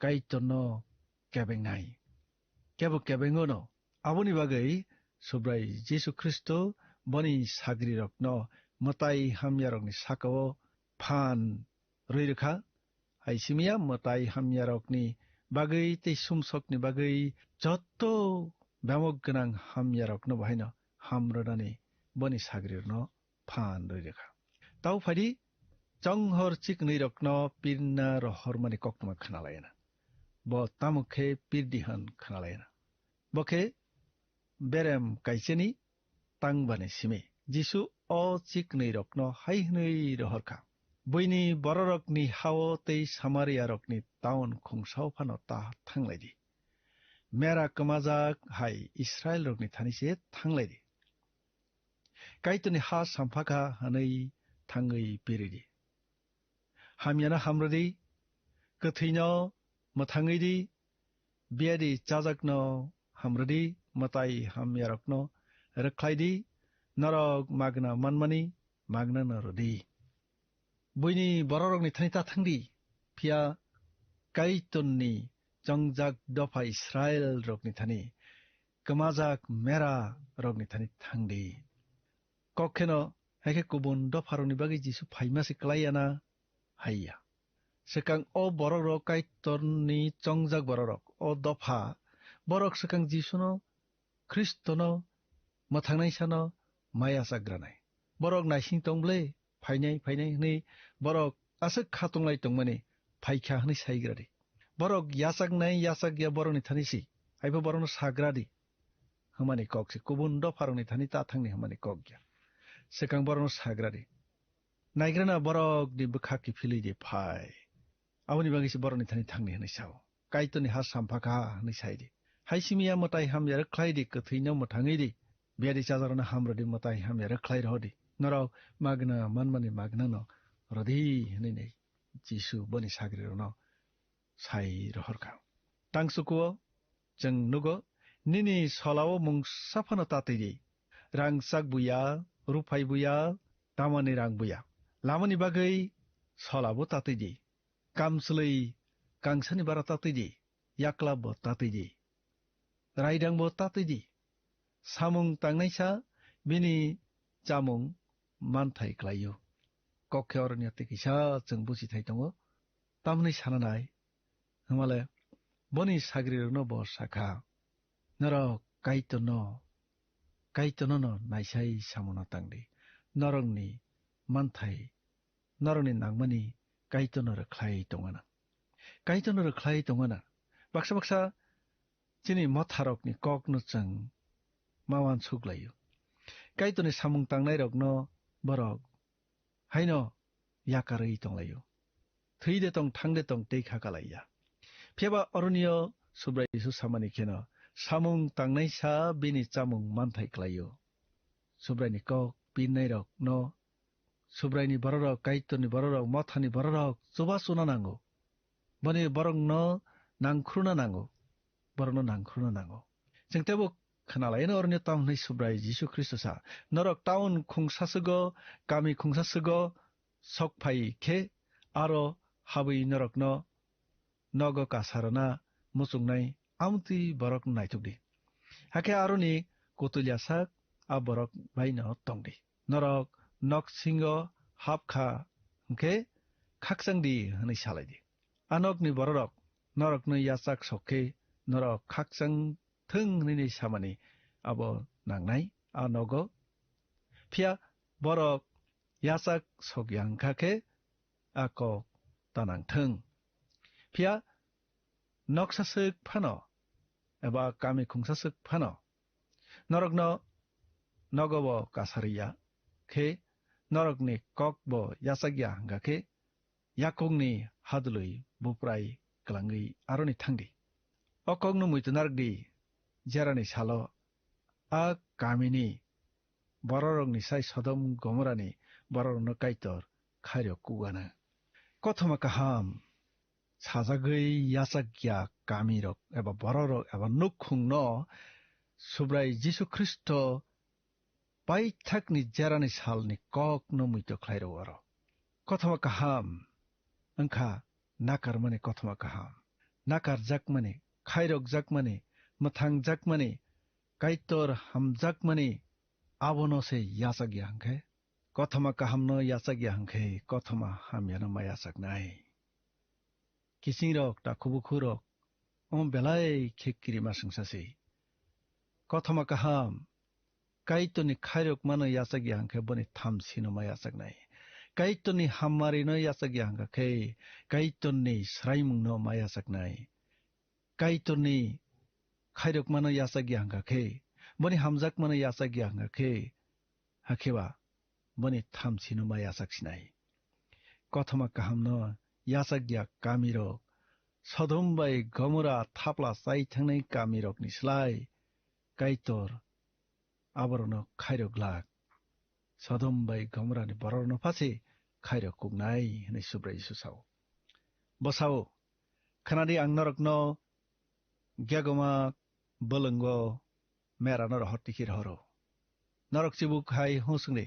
Kaitorno kebengnai. Kebo kebengono. Aboni bagwi Subrai Jisu Khristo boni sagrirokno mwtai hamyarokni sakao phan rwi rwkha. Hai simiya mwtai hamyarokni bagwi tei sumsokni bagwi jotto bemok gwnang hamyarokno bahaino ham rwnani boni sagrirokno phan rwi rwkha. Tau phaidi, chonghor chiknwirokno pirna rohormani koktwma khwnalaina. Bo tamo khe pirdi hwn khwnalaina. Bo khe berem kaisani tangbani simi. Jisu o chiknwirokno hai hwnwi rohorkha, "Buini bororokni hao tei Samariarokni taun khungsao phano ta thanglaidi. Mera kwmajak hai Israilrokni thani se thanglaidi. Kaitorni ha samphakha hwnwi thangwi piridi. Hamyano hamrwdi, kwthwino mwthangwi di, biyadi chajakno hamrwdi, mwtai hamyarokno rwkhlaidi, norok magna manmani magnano rwdi. Buini bororokni thani ta thangdi, phiya Kaitorni chongjak dopha Israilrokni thani, kwmajak mera rokni thani thangdi." Kok kheno, hai khe kubun dopharokni bagwi Jisu phaima se klai ya na? Hai ya. Swkang o borokrok Kaitorni chongjak bororok, o dopha, borok swkang Jisuno, Khristono, mwthangnai sano maya chagranai. Borok naising tong ble, phainai, phainai hwnwi borok aswk kha tonglai tongmani phaikha hwnwi saigra di. Borok yachaknai yachak ya borokni thani si, haibo borokno sagra di. Hwnmani kok se kubun dopharokni thani ta thangni hwnmani kok ya. Swkang borokno sagra di. Naigrana borokni bwkha kiphilwi di phai. Aboni bagwi se borokni thani thangni hwnwi sao. Kaitorni ha sampha kha hwnwi sai di. Hai simi ya mwtai hamya rwkhlai di, kwthwino mwthangwi di. Biyadi chajakrokno hamrwdi, mwtai hamya rwkhlai rohordi. Norok magna manmani magnano rwdi hwnwi Jisu boni sagrirokno sai rohorkha. Tangsukuo chwng nugo, nini solao mungsa phano tatwi di. Rangchak buya, ruphai buya, tamani rang buya. Lamani bagwi solabo tatwi di. Kamchwlwi kangsani bara tatwi di. Yaklapbo tatwi di. Raidangbo tatwi di. Samung tangnaisa bini chamung manthai klaio. Kok khe oroni tei kisa chwng buchi thai tongo. Tamni sana nai, hwnmale boni sagrirokno bo sakha, "Norok Kaitorno, Kaitorno'-no naisai samungno tangdi. Norokni manthai, norokni nangmani Kaitorno rwkhlai tongana. Kaitorno rwkhlai tongana." Baksa baksa chini motharokni kokno chwng ma uansuk laio. Kaitorni samung tangnairokno borok haino yakarwi tonglaio. Thwi de tong, thang de tong, tei kha kalaiya. Phiya ba oroni o Subrai Jisu samani kheno, samung tangnaisa bini chamung manthai klaio. Subraini kok pirnairokno, Subraini bororok, Kaitorni bororok, mothani bororok chuba chuna nango. Boni borokno nangkhruna nango. Borokno nangkhruna nango. Chwng teibo khwnalaino oroni tamo hwnwi Subrai Jisu Khristo sa, "Norok taun khungsaswgo, kami khungsaswgo sok phai khe, aro habwi norokno nogo kasarana muchungnai amtwi borok naithok di. Hakhe aroni kutulya sak a borok baino tong di. Norok nok singo hap kha hwnkhe khakchang di hwnwi salai di. A nokni bororok norokno yachak sok khe norok khakchang thung hwnwi samani abo nangnai a nogo. Phiya borok yachak sok ya wngkha khe a kok ta nang thung. Phiya noksa swk phano eba kami khungsa swk phano norokno nogo bo kasari ya khe, norokni kok bo yachak ya wngkha khe, yakungni hadwlwi buprai kwlangwi aroni thang di. O kokno muitu narwk di, jerani salo a kamini bororokni sai Sodom Gomorani bororokno Kaitor khairok kugano. Kothoma kaham sajagwi yachak ya kamirok eba bororok eba nukhungno Subrai Jisu Khristo paithakni jerani salni kokno muitu khlai rw oro. Kothoma kaham wngkha nakarmani kothoma kaham. nakarjakmani, khairokjakmani, mwthangjakmani, Kaitor hamjakmani abono se yachak ya hwnkhe, kothoma kahamno yachak ya hwnkhe, kothoma hamyano ma yachaknai. Kisingrok, takhubukhurok, omo belai khe kirima swngsa se. Kothoma kaham, Kaitorni khairokmano yachak ya hwnkhe boni thamsino ma yachaknai. Kaitorni hammarino yachak ya hwnkhe Kaitorni swraimungno ma yachaknai. Kaitorni khairokmano yachak ya hwnkhe, boni hamjakmano yachak ya hwnkhe, hakhe ba boni thamsino ma yachak sinai. Kothoma kahamno yachak ya kamirok, Sodom bai Gomora thapla chai thangnai kamirokni slai Kaitor aborokno khairok glak. Sodom bai Gomorani bororokno phase khairok kuknai, hwnwi Subrai Jisu sao. Bo sao, "Khnadi, ang norokno gegoma bwlwngo merano rohor tikhi rohoro. Norok chibuk hai husngdi,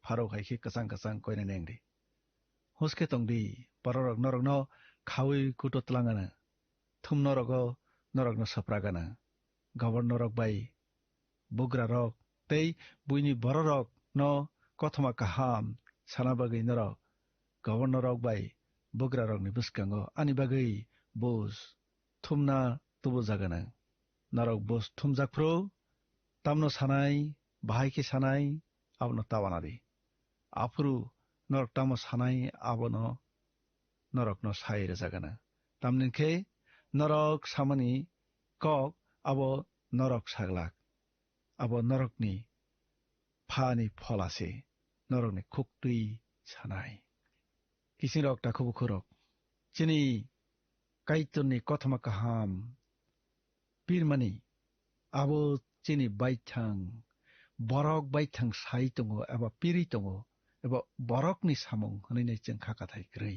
pharok hai khe kwchang kwchang koina nengdi. Huske tongdi, bororok norokno khaui kuto twlangano, thumno rogo norokno sopragano, gobornorok bai bugrarok tei buini bororokno kothoma kaham sana bagwi norok gobornorok bai bugrarokni bwskango ani bagwi buj thumna tubujaganw. Norok buj thumjak phuru tamno sanai, bahai khe sanai, abono ta uanadi. Aphuru norok tamo sanai, abono norokno sai rwjaganw. Tamni hwn khe norok samani kok abo norok saglak. Abo norokni Phani phola se norokni khuktwi sanai." Kisingrok, takhubukhurok, chini Kaitorni kothoma kaham pirmani abo chini baithang, borok baithang sai tongo eba piri tongo eba borokni samung hwnwi nai chwng kha kathai kwrwi.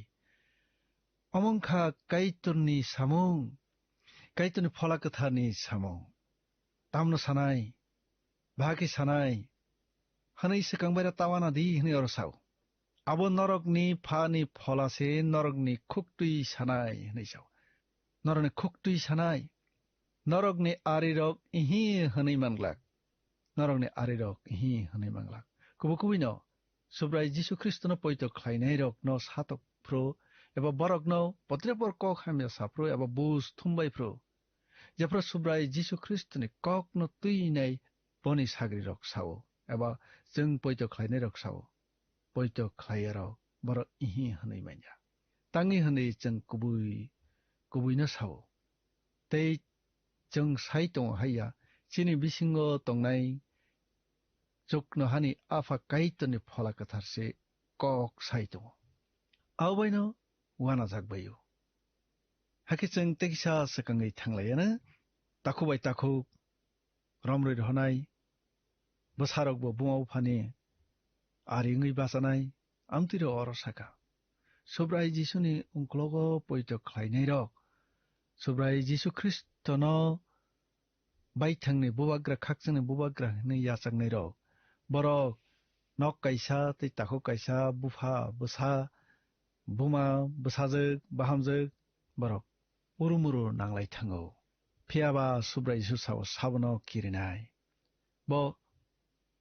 Omo wngkha Kaitorni samung, Kaitorni Phola Kwtharni samung. Tamno sanai, bahai khe sanai, hwnwi swkang bai ta uanadi hwnwi oro sao. Abo norokni Phani phola se norokni khuktwi sanai hwnwi sao. Norokni khuktwi sanai, norokni arirok ihi hwnwi manglak. Norokni arirok ihi hwnwi manglak. Kubu kubuino Subrai Jisu Khristono poito khlainairokno satok phru eba borokno potrepor kok hamya saphru eba buj thumbai phru, jephru Subrai Jisu Khristoni kokno twinai boni sagrirok sao eba chwng poito khlainairok sao, poito khlaiyarok borok ihi hwnwi manya. Tangwi hwnwi chwng kubui kubuino sao. Tei chwng sai tongo haiya, chini bisingo tongnai chuknohani Apha Kaitorni Phola Kwthar se kok sai tongo. Abo baino uanajak bai-o. Hakhe chwng tekisa swkangwi thanglaiyano, takhuk bai takhuk romrwi rohonai, bwsarokbo buma buphani ari wngwi bachanai, amtwiro oro saka. Subrai Jisuni ungklogo poito khlainairok, Subrai Jisu Khristono baithangni bubagra, khakchangni bubagra hwnwi yachaknairok, borok nok kaisa tei takhuk kaisa, bupha, bwsa, buma, bwsajwk, bahamjwk, borok urumuru nanglai thango. Phiyaba Subrai Jisu sao, sabono kirinai. Bo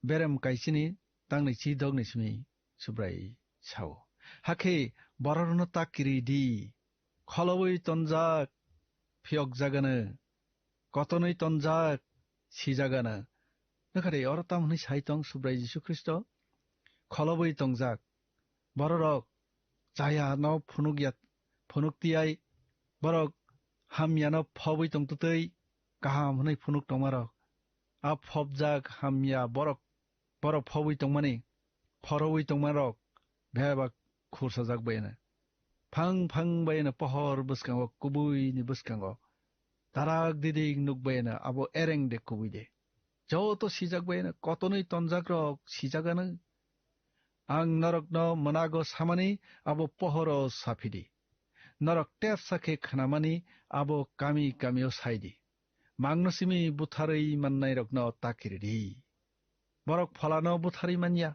berem kaichini tangni chi dogni simi Subrai sao. Hakhe bororokno ta kiri di. Kholobwi tonjak, phiyokjagano. Kotonwi tonjak, sijagano. Nokharwi oro tamo hwnwi sai tong Subrai Jisu Khristo? Kholobwi tongjak. Bororok chayano phunukya, phunuk tiyai, borok hamyano phobwi tongtwtwi kaham hwnwi phunuk tongmarok. A phobjak hamya borok, borok phobwi tongmani, phorobwi tongmarok bebak khursajak bai hwnwi. Phang phang bai hwnwi pohor bwskango kubuini bwskango tarak didik nukbai hwnwi abo ereng de kubui de. Joto sijak bai hwnwi kotonwi tonjakrok sijagano. Ang norokno mwnago samani abo pohoro saphidi. Norok tepsa khe khnamani abo kami kamio saidi. Mangno simi butharwi mannairokno ta kiridi. Borok pholano butharwi manya.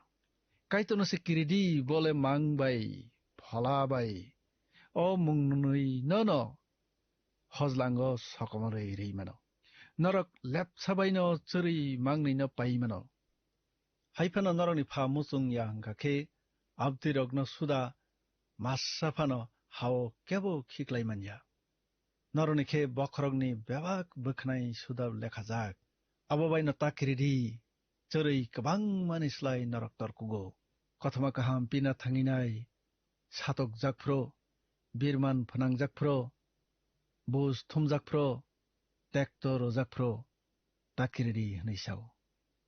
Kaitorno se kiridi, bole mang bai, phola bai. O mungnwi nono hojlango sokomorwi rwi mano. Norok lepsa baino chwrwi mangnwino pai mano. Hai phano norokni pha muchung ya hwnkha khe, abtwirokno suda masa phano ha-o kebo khiklai man ya. Norokni khe bokhorokni bebak bwkhnai suda lekhajak. Abo baino ta kiri di, chwrwi kwbangmani slai norok tor kugo. Kothoma kaham pina thangwi nai, satokjak phro, birman phnangjak phro, buj thumjak phro, tekto rwjak phro, ta kiri di hwnwi sao.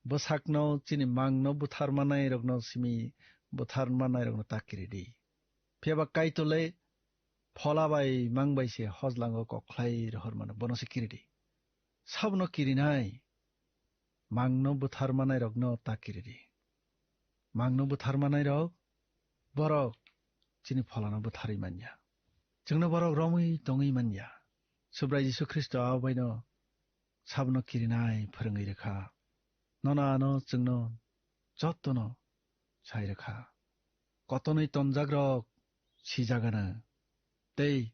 Bwsakno chini mangno buthar manai rokno simi buthar manai rokno ta kiri di. Phiya ba Kaitor le phola bai mang bai se hojlango kok khlai rohor mano, bono se kiri di. Sabno kirinai, mangno buthar manai rokno ta kiri di. Mangno buthar manai rok, borok chini pholano butharwi man ya. Chwngno borok romwi tongwi man ya. Subrai Jisu Khristo abo baino sabno kirinai phwrwngwi rwkha. Nono ano chwngno jotono sai rwkha. Kotonwi tonjakrok sijagana, tei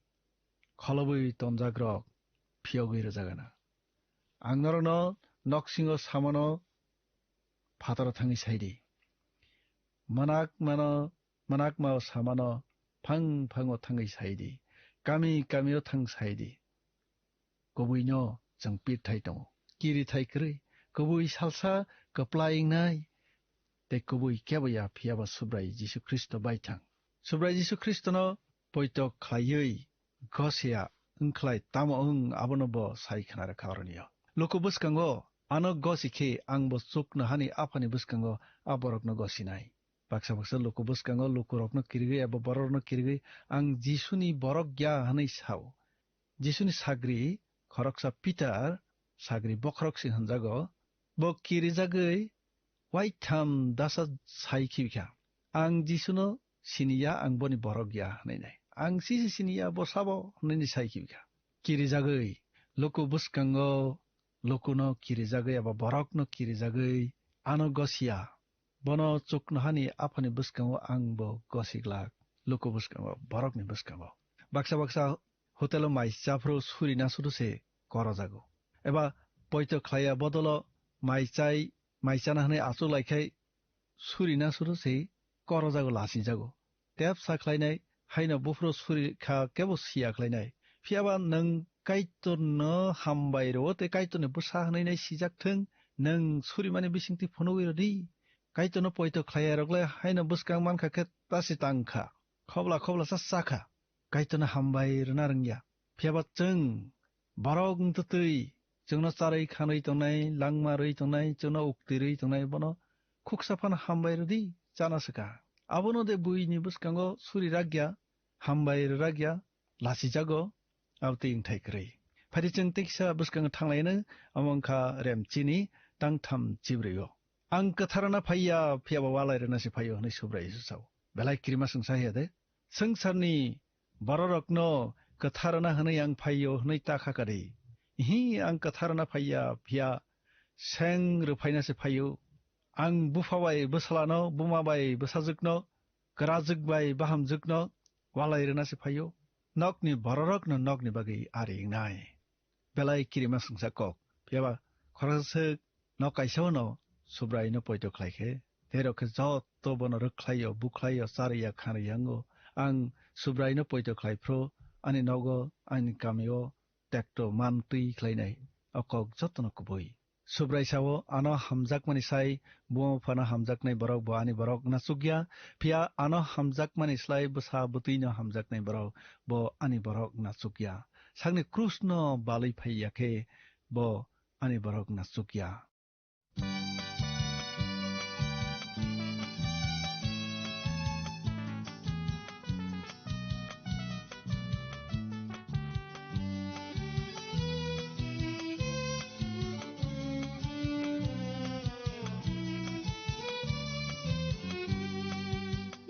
kholobwi tonjakrok phiyogwi rwjagana. Ang norokno noksingo samano phataro thangwi sai di. Manakmano, manakmao samano phang phango thangwi sai di. Kami kamio thang sai di. Kubuino chwng pirthai tongo. Kirithai kwrwi, kubui salsa kwplai wngnai, tei kubui kebo ya, phiya ba Subrai Jisu Khristo bai thang. Subrai Jisu Khristono poito khlaiwi gosiya wngkhlai tamo wng, abono bo sai khna rwkha oroni o. Luku bwskango, ano gosi khe ang bo chuknohani Aphani bwskango a borokno gosinai. Baksa baksa luku bwskango lukurokno kirigwi eba bororokno kirigwi, "Ang Jisuni borok ya," hwnwi sao. Jisuni sagri khoroksa Pitar, sagri bokhorok se hwnjago, bo kirijagwi waitham dasa sai khibikha, "Ang Jisuno siniya, ang boni borok ya," hwnwi nai. "Ang sisi siniya, bo sabo?" hwnwi sai khibikha. Kirijagwi luku bwskango lukuno kirijagwi eba borokno kirijagwi ano gosiya. Bono chuknohani Aphani bwskango ang bo gosiglak, luku bwskango, borokni bwskango. Baksa baksa hotelo mai chaphru suri na suru se korojago. Eba poito khlaiya bodolo mai chai, mai chana hwnwi achuk lai khai suri na suru se korojago, lasijago. Tep sa khlainai, haino buphuru suri kha kebo siya khlainai. Phiya ba nwng Kaitorno hambai rwo tei Kaitorni bwsa hwnwi nai sijak thung, nwng surimani bisingtwi phunugwi rw di. Kaitorno poito khlaiya rok le haino bwskang man kha khe ta se tang kha. Khobla khobla sa cha kha. Kaitorno hambai rwna rwngya. Phiya ba chwng borok wngtwtwi chwngno charwi khanwi tongnai, langma rwi tongnai, chwngno ukti rwi tongnai, bono khuksa phano hambai rwdi, chana swkha. Abono de buini bwskango suri rakya, hambai rwrakya, lasijago, abotwi wngthai kwrwi. Phai di chwng teisa bwskango thanglaino, omo wngkha Remchini tangtham chibrwi o. "Ang kwthar rwna phaiya, phiya ba walai rwna se phaio," hwnwi Subrai Jisu sao. Belai kirima swngsa hiya de? Swngcharni bororokno kwthar rwna hwnwi ang phaio hwnwi ta kha kadi? Ihi, ang kwthar rwna phaiya, phiya seng rwphaina se phaio. Ang bupha bai bwsalano, buma bai bwsajwkno, kwrajwk bai bahamjwkno walai rwna se phaio. Nokni bororokno nokni bagwi ari wngnai. Belai kirima swngsa kok. Phiya ba khoroksa swk nok kaisa-o no Subraino poito khlai khe, tei rok khe joto bono rwkhlaio, bukhlaio, charwiya, khanriya wngo. Ang Subraino poito khlai phru ani nogo, ani kamio tekto man twi khlainai. O kok jotono kubui. Subrai sao, "Ano hamjakmani sai buma buphano hamjaknai borok bo ani borok wngna chukya, phiya ano hamjakmani slai bwsa bwtwino hamjaknai borok bo ani borok wngna chukya. Sakni krusno balwi phaiya khe bo ani borok wngna chukya."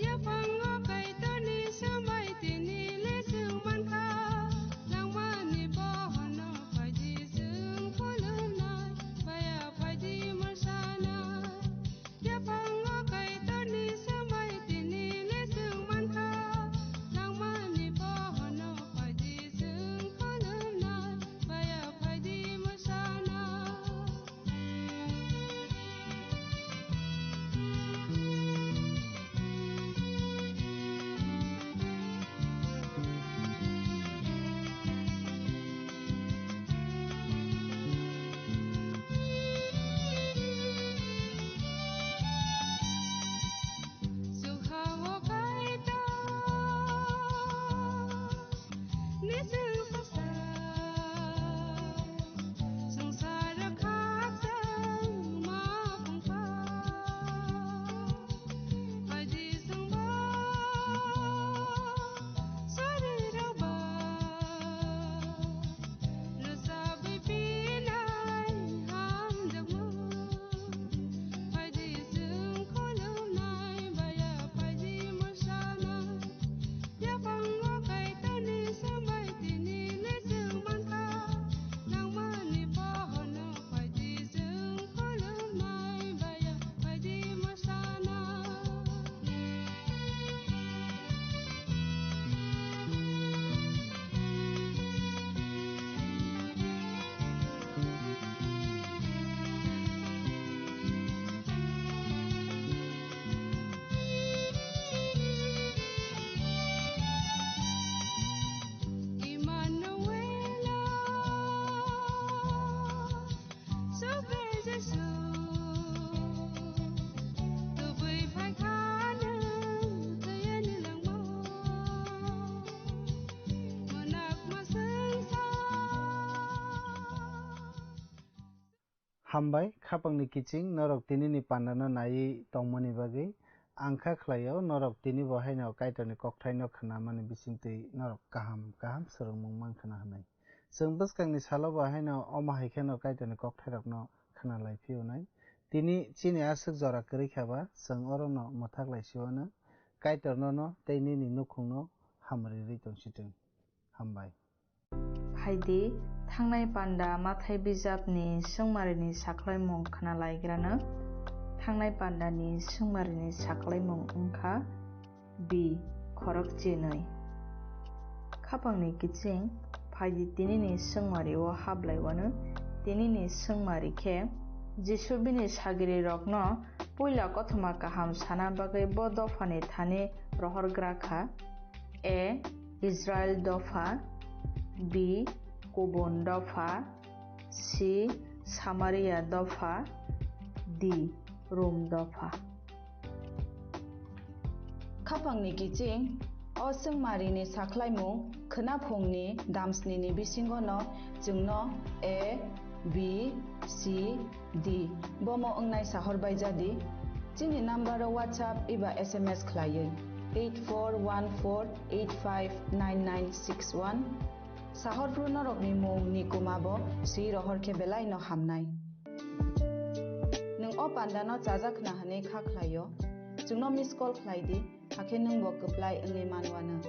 Yaphango Kaitorni swmai tini le chwng mankha, nangmani bohono phaidi chwng khulumnai, baya Hambai, khapangni kiching norok tinini pandano naiwi tongmani bagwi. Ang kha khlaio, norok tini bo haino Kaitorni kokthaino khnamani bisingtwi norok kaham kaham swrwngmung mankha na hwnwi. Chwng bwskangni salo bo haino omo hai kheno Kaitorni kokthairokno khna lai phiyonai. Tini chini aswk jora kwrwi kha ba, chwng orono mwthak lai siwano. Kaitor nono tei nini nukhungno hamrwi rwi tong sitwng. Hambai. Phaidi, thangnai panda Mathai bijapni swngmarini sakhlaimung khna laigrano. Thangnai pandani swngmarini sakhlaimung wngkha B, khorok chinwi. Khapangni kiching, phaidi tinini swngmari o hablaiwano. Tinini swngmari khe Jisu bini sagirirokno puila kothoma kaham sana bagwi bo dophani thani rohorgra kha. A, Israel dopha. B, kubun dopha. C, Samaria dopha. D, Rom dopha. Khapangni kiching, o swngmarini sakhlaimung khwnaphungni damsnini bisingono chwngno A, B, C, D, bomo wngnai sahor bai jadi. Chini number o WhatsApp eba S M S khlaiwi eight four one four eight five nine nine six one. Sahor phru norokni mung ni kuma bo swi rohor khe belai no hamnai. Nwng o panda no chajak khna hwnwi kha khlaio. Chwngno miss call khlai di, hakhe nwng bo kwplai wngwi manwano.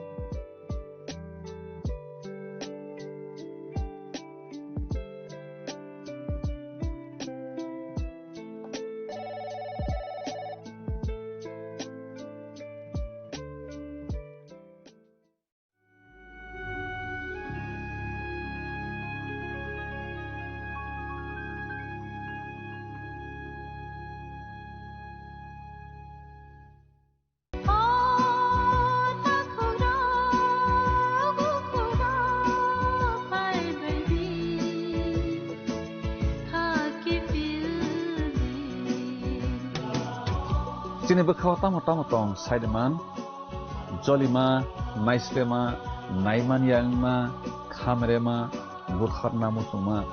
Chini bwkhao tamo tamo tong, saiman, jolima, naislema, naimanya wngma, khamrema, butharna muchungma,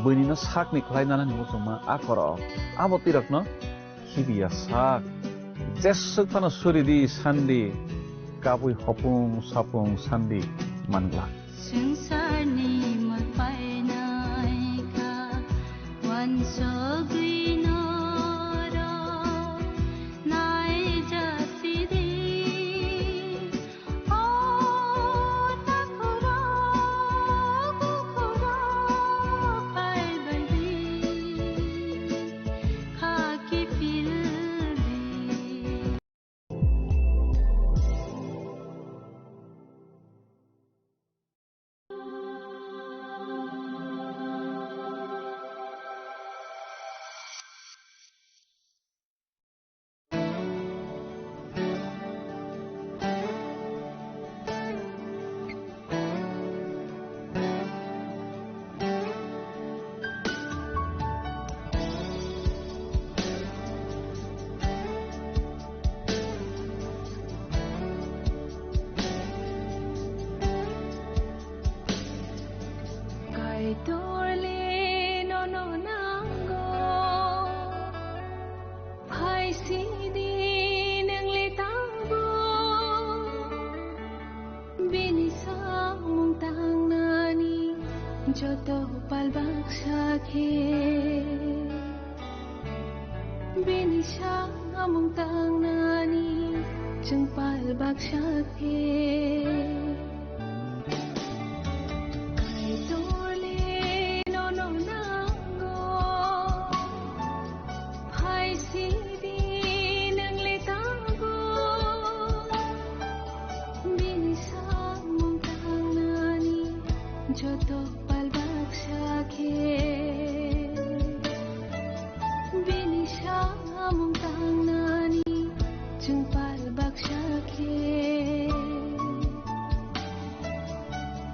buinino sakni khlai nanani muchungma, a korok, abo twirokno khibiya sak. Jeswk phano suri di sandi, kabui hopung sapung sandi manglak. Swngcharni mwtai naikha, wansugwi norok naijasidi. O takhorok bukhorok phaibaidi, kha kiphildi. Kaitor le nono nango, phai sidi nwng le tango. Bini samung tangnani joto pal baksa khe. Bini samung tangnani chwng pal baksa khe. Kaitor le nono nango. Phai sidi nwng le tango. Bini samung tangnani joto pal baksa khe. Bini samung tangnani chwng pal baksa khe.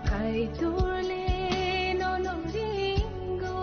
Kaitor le nono ringo.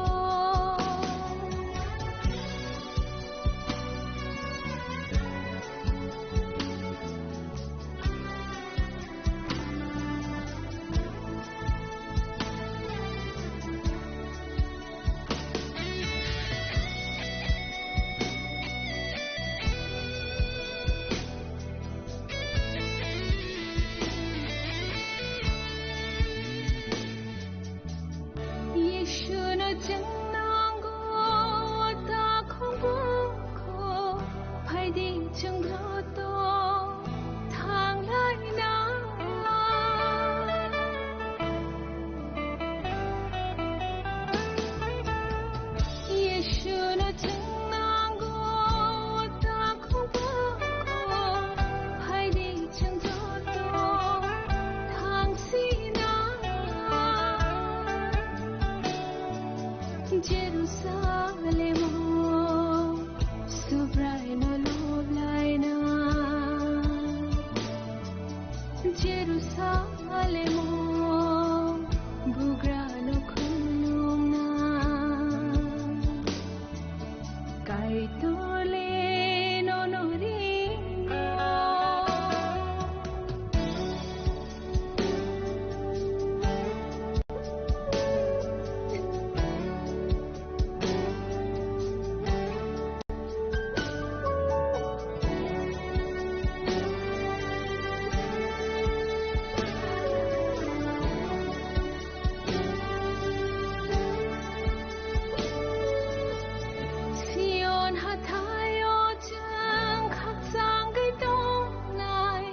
Jerusalemo Subraino loblaina, Jerusalemo bugrano khulumna, Kaitorle nono ringo. Sion hathaio chwng khakchangwi tongnai,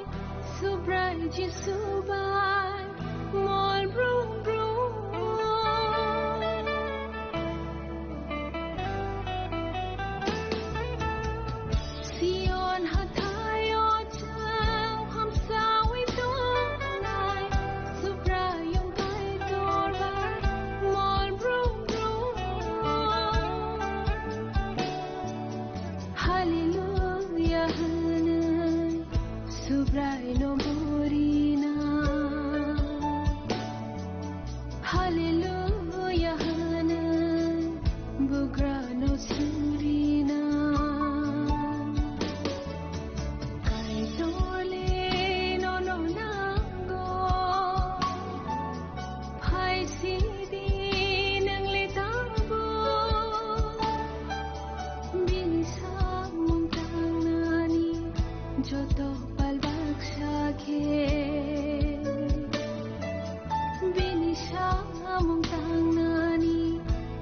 Subrai Jisu bai mol brum brum. Sion hathaio chwng hamsawi tongnai, Subraiyung Kaitor bai mol brum brum. Hallelujah hwnwi Subraino burina. Hallelujah hwnwi bugrano surina. Kaitorle nono nango. Phai sidi nwng le tongo. Bini samung tangnani joto pal baksa khe. Bini samung tangnani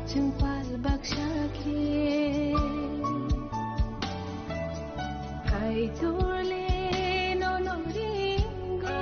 chwng pal baksa khe. Kaitorle nono ringo.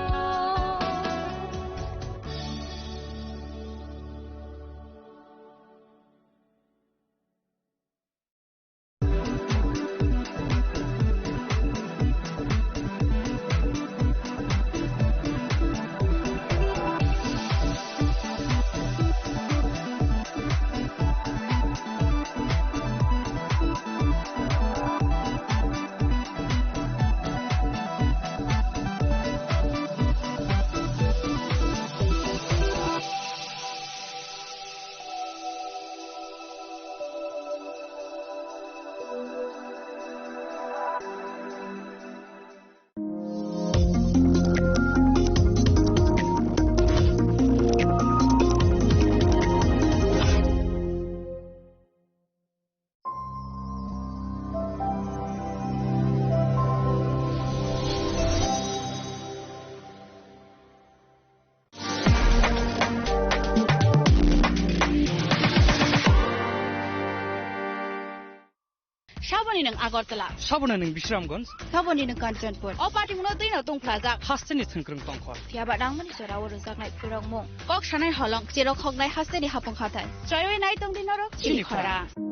Saboni nwng Agartala. Saboni nwng Bisramganj. Saboni nwng Kanchanpur. O party mungno twi no tongphlajak. Hasteni thwngkwrwng tongkhor. Phiya ba nangmani jora o rwjaknai khulrokmung. Kok sanai holong, cherok hoknai hasteni hapung hathai. Chaiwi nai tongdi norok chini chini khora. Khora.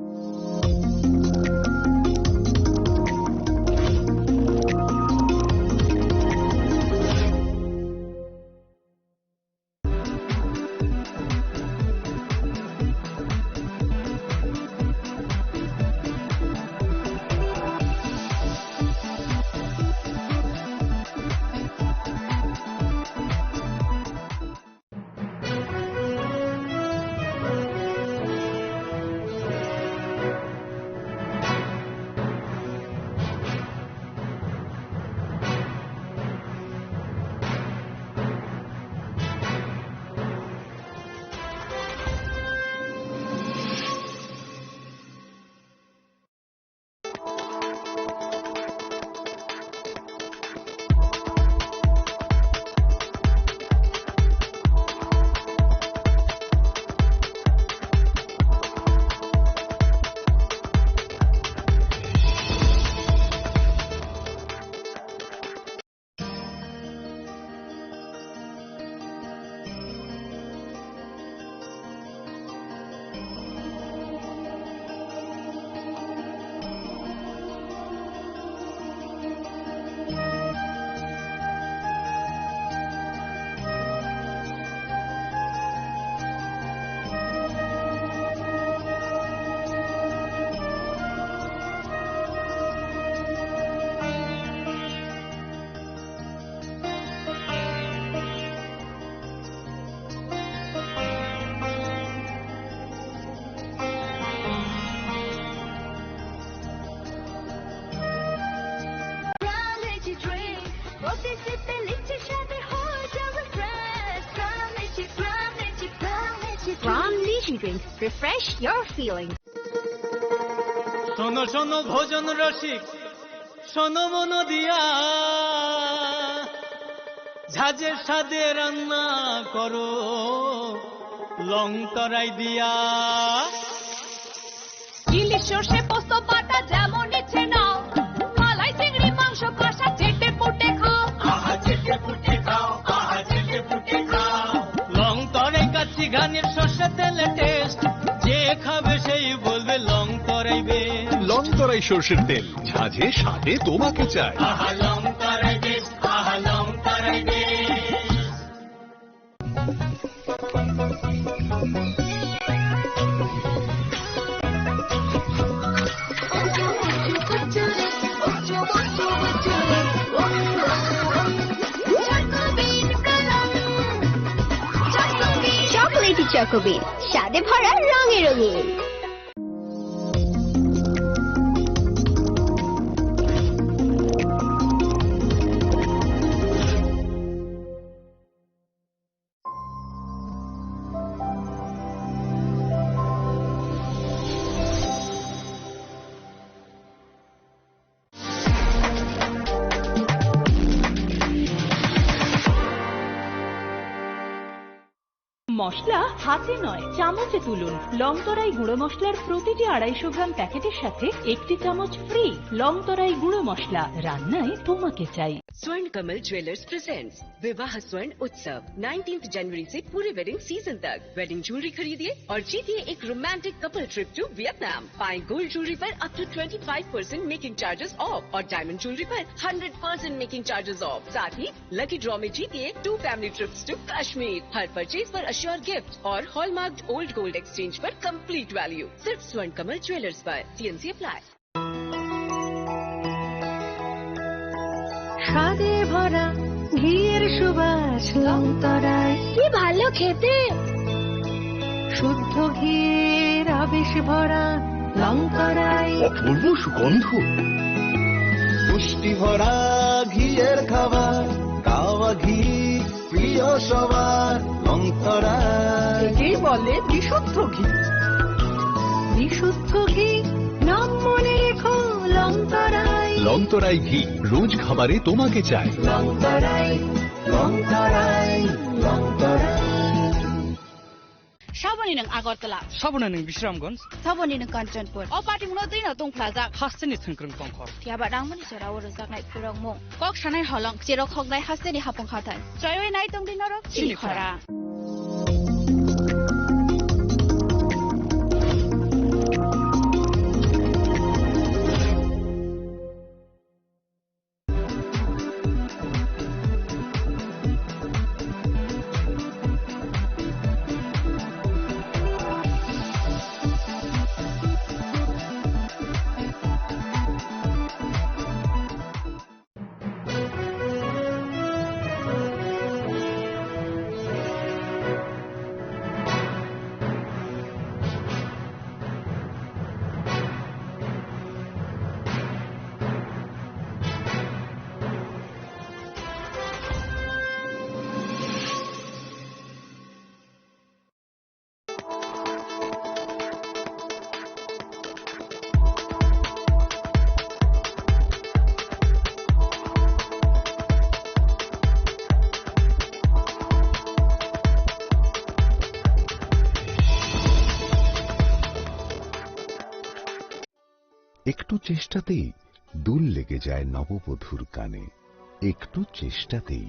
Drink, refresh your feelings. শোনো শোনো ভোজন রসিক, শোনো মন দিয়া, ঝাঁঝের স্বাদে রান্না করো লং তরাই দিয়া। ইলিশ সর্ষে পোস্ত বাটা যেমন ইচ্ছে নাও, মালাই চিংড়ি মাংস কষা চেটে পুটে খাও। আহা চেটে পুটে খাও, আহা চেটে পুটে খাও। লং তরাই কাচ্চি ঘানির সর্ষে তেলে টেস্ট, যে খাবে সেই বলবে লং তরাই বেশ। লং তরাই সর্ষের তেল, ঝাঁঝে স্বাদে তোমাকে চাই। আহা লং তরাই বেশ, আহা লং তরাই বেশ। চকোলেটি চকোবিন, স্বাদে ভরা, রঙে রঙিন। মশলা হাতে নয়, চামচে তুলুন। লংতরাই গুঁড়ো মশলার প্রতিটি আড়াইশো গ্রাম প্যাকেটের সাথে একটি চামচ ফ্রি। লংতরাই গুঁড়ো মশলা, রান্নায় তোমাকে চাই। Swarn Kamal Jewellers presents विवाह स्वर्ण उत्सव, नाइनटीन्थ जनवरी से पूरे वेडिंग सीजन तक। वेडिंग ज्वेलरी खरीदिए और जीतिए एक romantic couple trip to Vietnam. पाएं गोल्ड ज्वेलरी पर up to twenty five percent making charges off और डायमंड ज्वेलरी पर hundred percent making charges off. साथ ही लकी ड्रॉ में जीतिए two family trips to Kashmir. हर परचेज पर अश्योर गिफ्ट और हॉलमार्क्ड ओल्ड गोल्ड एक्सचेंज पर कंप्लीट वैल्यू। सिर्फ स्वर्ण कमल ज्वेलर्स पर। TNC apply. স্বাদে ভরা ঘিয়ের সুবাস লংতরায়। কি ভালো খেতে! শুদ্ধ ঘিয়ের আবেশ ভরা লংতরায়। অপূর্ব সুগন্ধ। পুষ্টি ভরা ঘিয়ের খাবার, কাওয়া ঘি প্রিয় সবার লংতরায়। একেই বলে বিশুদ্ধ ঘি। বিশুদ্ধ ঘি, নাম মনে রেখো লংতরায়। লংতরাই ঘি, রোজ খাবারে তোমাকে চাই। লংতরায়, লংতরায়, Longtharai. Saboni nwng Agartala. Saboni nwng Bisramganj. Saboni nwng Kanchanpur. O party mungno twi no tongphlajak. Hasteni thwngkwrwng tongkhor. Phiya ba nangmani jora o rwjaknai khulokmung. Kok sanai holong, cherok hoknai hasteni hapung hathai. Choiwi nai tongdi norok chini chini khora. Khora. একটু চেষ্টাতেই দুল লেগে যায় নববধূর কানে। একটু চেষ্টাতেই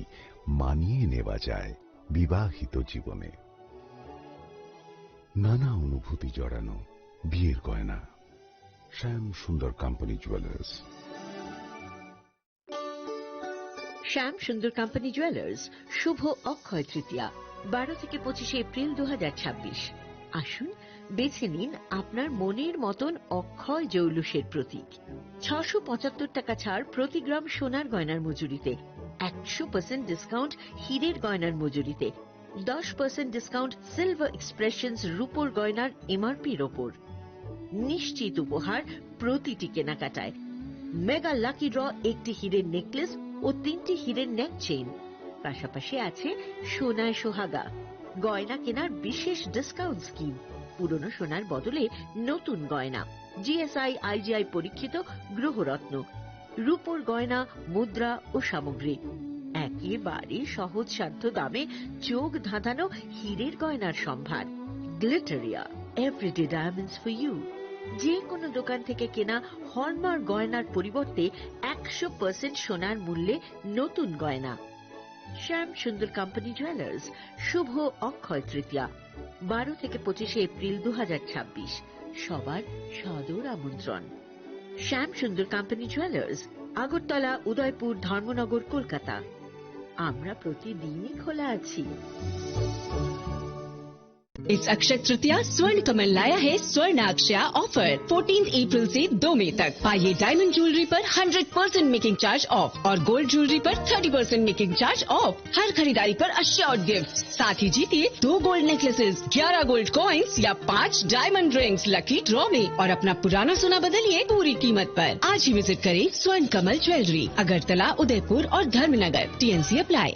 মানিয়ে নেওয়া যায় বিবাহিত জীবনে। নানা অনুভূতি জড়ানো বিয়ের গয়না। শ্যাম সুন্দর কোম্পানি জুয়েলার্স। শ্যাম সুন্দর কোম্পানি জুয়েলার্স, শুভ অক্ষয় তৃতীয়া, বারো থেকে পঁচিশে এপ্রিল দু হাজার ছাব্বিশ। আসুন, বেছে নিন আপনার মনের মতন অক্ষয় জৌলুসের প্রতীক। ছশো পঁচাত্তর টাকা ছাড় প্রতি গ্রাম সোনার গয়নার মজুরিতে, একশো পার্সেন্ট ডিসকাউন্ট হীরের গয়নার মজুরিতে, দশ পার্সেন্ট ডিসকাউন্ট সিলভার এক্সপ্রেশনস রূপোর গয়নার এমআরপির ওপর। নিশ্চিত উপহার প্রতিটি কেনাকাটায়। মেগা লাকি ড্র, একটি হীরের নেকলেস ও তিনটি হীরের নেক চেইন। পাশাপাশি আছে সোনায় সোহাগা, গয়না কেনার বিশেষ ডিসকাউন্ট স্কিম। পুরনো সোনার বদলে নতুন গয়না, জিএসআই আইজিআই পরীক্ষিত গ্রহরত্ন, রূপোর গয়না, মুদ্রা ও সামগ্রী, একেবারে সহজসাধ্য দামে চোখ ধাঁধানো হীরের গয়নার সম্ভার। Glitteria, everyday diamonds for you. যে কোনো দোকান থেকে কেনা হলমার্ক গয়নার পরিবর্তে একশো পার্সেন্ট সোনার মূল্যে নতুন গয়না। শ্যাম সুন্দর কোম্পানি জুয়েলার্স, শুভ অক্ষয় তৃতীয়া, বারো থেকে পঁচিশে এপ্রিল দু হাজার ছাব্বিশ। সবার সাদর আমন্ত্রণ। শ্যাম সুন্দর কোম্পানি জুয়েলার্স, আগরতলা, উদয়পুর, ধর্মনগর, কলকাতা। আমরা প্রতিদিনই খোলা আছি। इस अक्षय तृतीया स्वर्ण कमल लाया है स्वर्ण अक्षया ऑफर। फोर्टीन अप्रैल से दो मई तक पाइए डायमंड ज्वेलरी पर hundred percent making charge off और गोल्ड ज्वेलरी पर thirty percent making charge off. हर खरीदारी पर अश्योर्ड गिफ्ट, साथ ही जीतिए दो गोल्ड नेकलेसेस, ग्यारह गोल्ड कॉइंस या पाँच डायमंड रिंग्स लकी ड्रॉ में और अपना पुराना सोना बदलिए पूरी कीमत पर। आज ही विजिट करें स्वर्ण कमल ज्वेलरी, अगरतला, उदयपुर और Dharmanagar. TNC apply.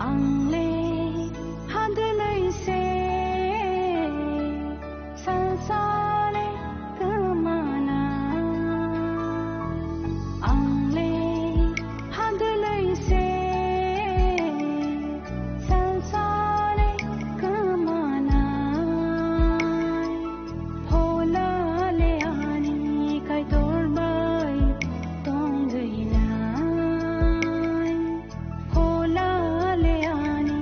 Ang le hadlai se salsale kwmana. Ang le hadlai se salsale kwmana. Phola le ani Kaitor bai tongwi nai. Phola le ani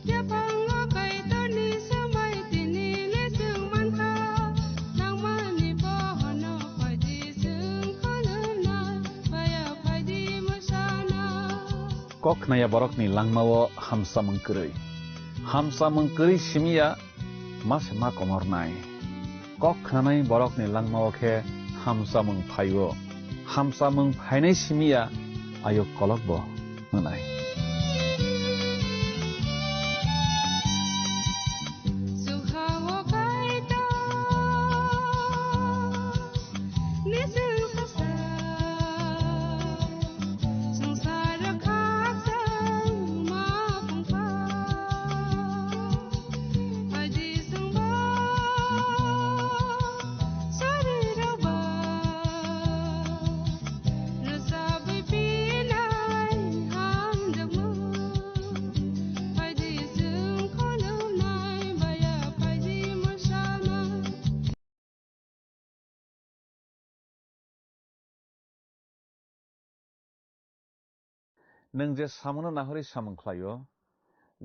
Yaphango Kaitorni swmai tini le chwng mankha, nangmani bohono phaidi chwng kholwnai, baya phaidi mwsana. Kok khnaya borokni langmao hamsamung kwrwi. Hamsamung kwrwi simi ya ma se ma komornai. Kok khnanai borokni langmao khe hamsamung phaio. Hamsamung phainai simi ya ayuk kolokbo hwnai. Nwng je samungno nahorwi samung khlaio,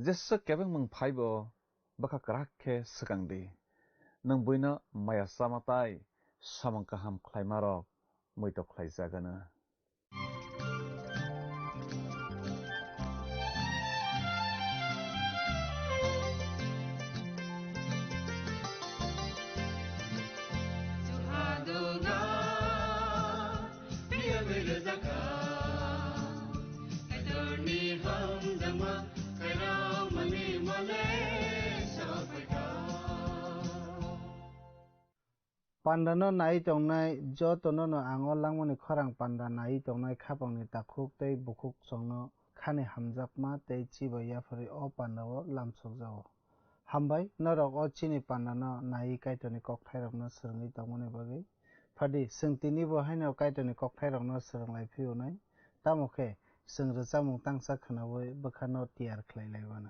jesa kebengmung phaibo bwkha kwrak khe swkang di. Nwng buino maya chama tai samung kaham khlaimarok muitok khlaijagano. Pandano naiwi tongnai jotono no ang o langmani khorang panda naiwi tongnai khapangni takhuk tei bukhuk chwngno khani hamjakma tei chibai yapharwi o pandao lamsokjago. Hambai, norok o chini pandano naiwi Kaitorni kokthairokno swrwngwi tongmani bagwi. Phadi, chwng tinibo haino Kaitorni kokthairokno swrwnglai phiyonai. Tamo khe, chwng rwchapmung tangsa khwnaui bwkhano tiyar khlai lai mano.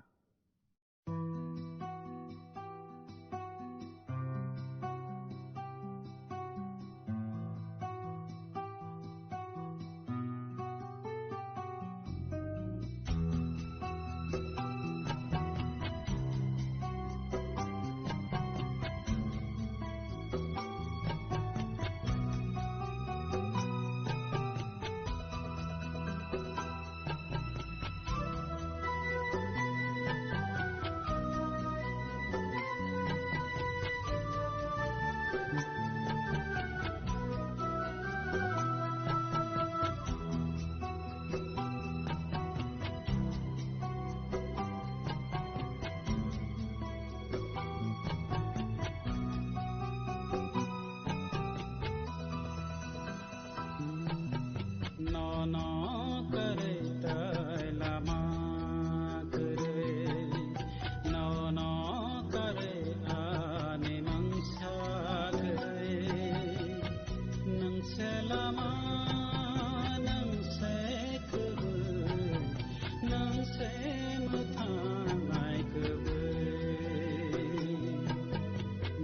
Nono kwrwi tei lama kwrwi, nono kwrwi ani mungsa kwrwi. Nwng se lama, nwng se kwrwi, nwng se mwthang ai kwrwi.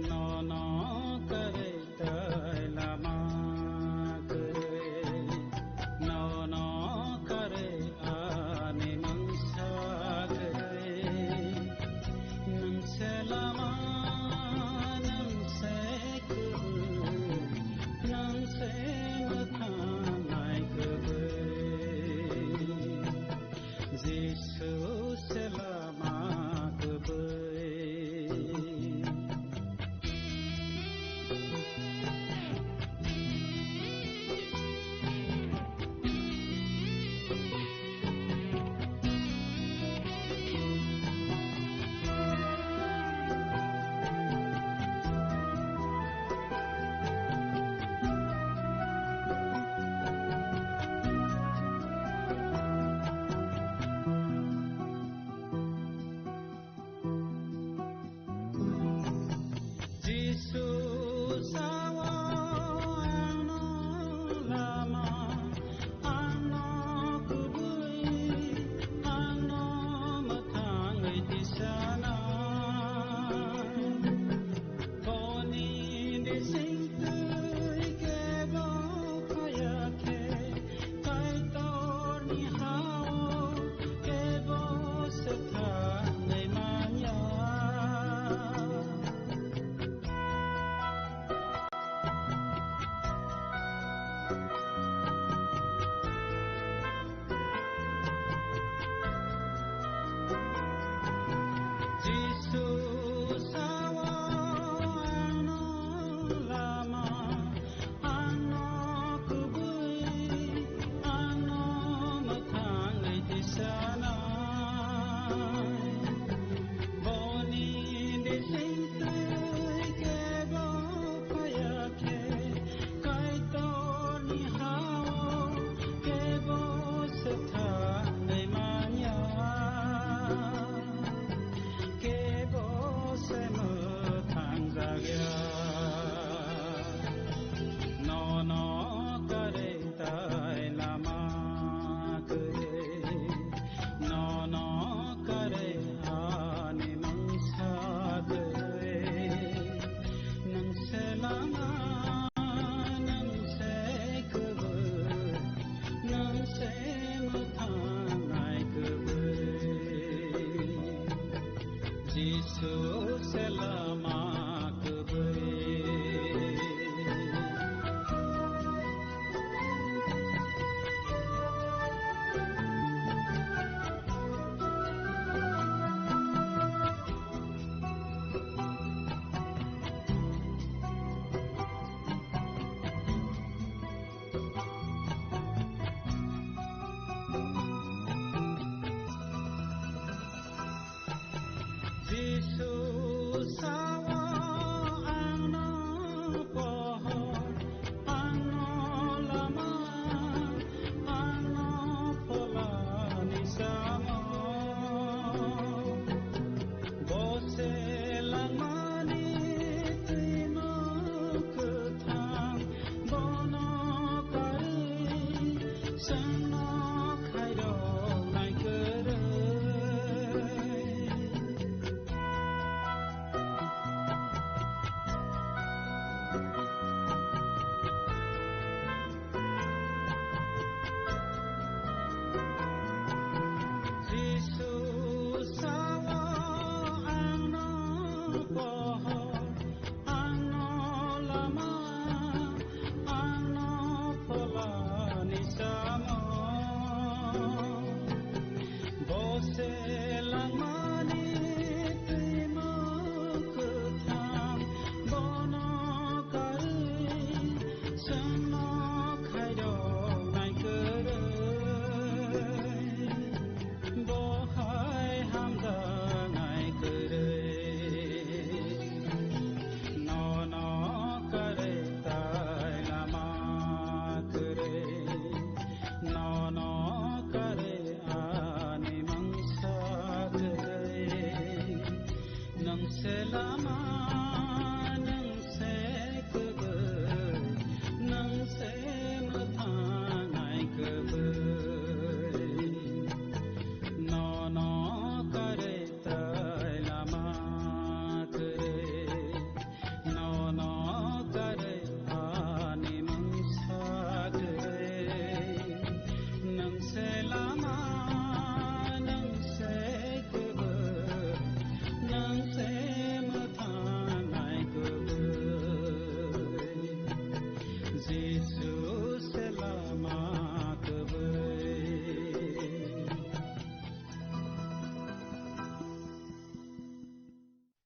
Nono kwrwi tei lama kwrwi, nono kwrwi ani mungsa kwrwi. Nwng se lama, nwng se kwrwi, nwng se mwthang ai kwrwi. Jisu se lama kwrwi.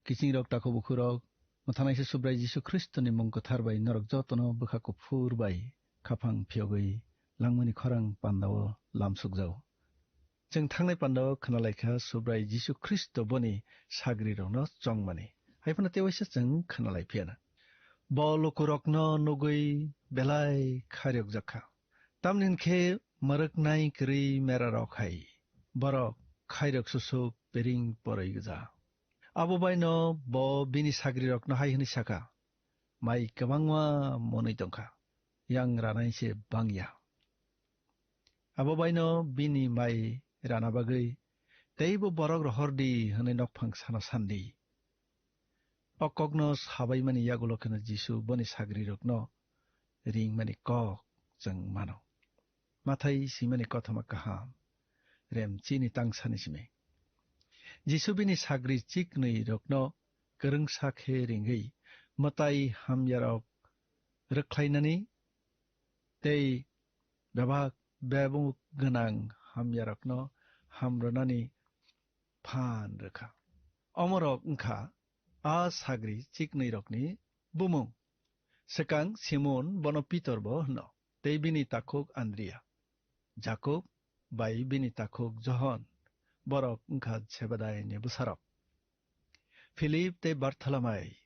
Kiching rok, takhuk bukhuk rok, mwthanaisa Subrai Jisu Khristo ni mung kwthar bai norok jotono bwkha kuphur bai khaphang phiyogwi langmani khorang pandao lam sukjao. Chwng thangnai pandao khwnalaikha Subrai Jisu Khristo boni sagri rokno chongmani. Haiphano tewaisa chwng khwnalai phiyana. Bo lukurokno nugwi belai khairokjak kha. Tamni hwn khe mwrwknai kwrwi merarok hai borok khairok susuk pering poroi gwja. Abo baino bo bini sagrirokno hai hwnwi saka, "Mai kwbangma monwi tongkha, yang ranai se bangya. Abo baino bini mai rana bagwi teibo borok rohor di," hwnwi nokphang sano sandi. O kokno sabaimani yagulo kheno Jisu boni sagrirokno ringmani kok chwng mano. Mathai simani kothoma kaham, rem chini tangsani simi. Jisu bini sagri chiknwi rokno kwrwngsa khe ringwi mwtai hamyarok rwkhlainani tei bebak bebuk gwnang hamyarokno hamrwnani phan rwkha. Omorok wngkha a sagri chiknwi rokni bumung. Swkang Simon, bono Pitor bo hwno, tei bini takhuk Andria, Jakob bai bini takhuk Johon, borok wngkha Sebedai ni bwsarok, Philip tei Bartholomai,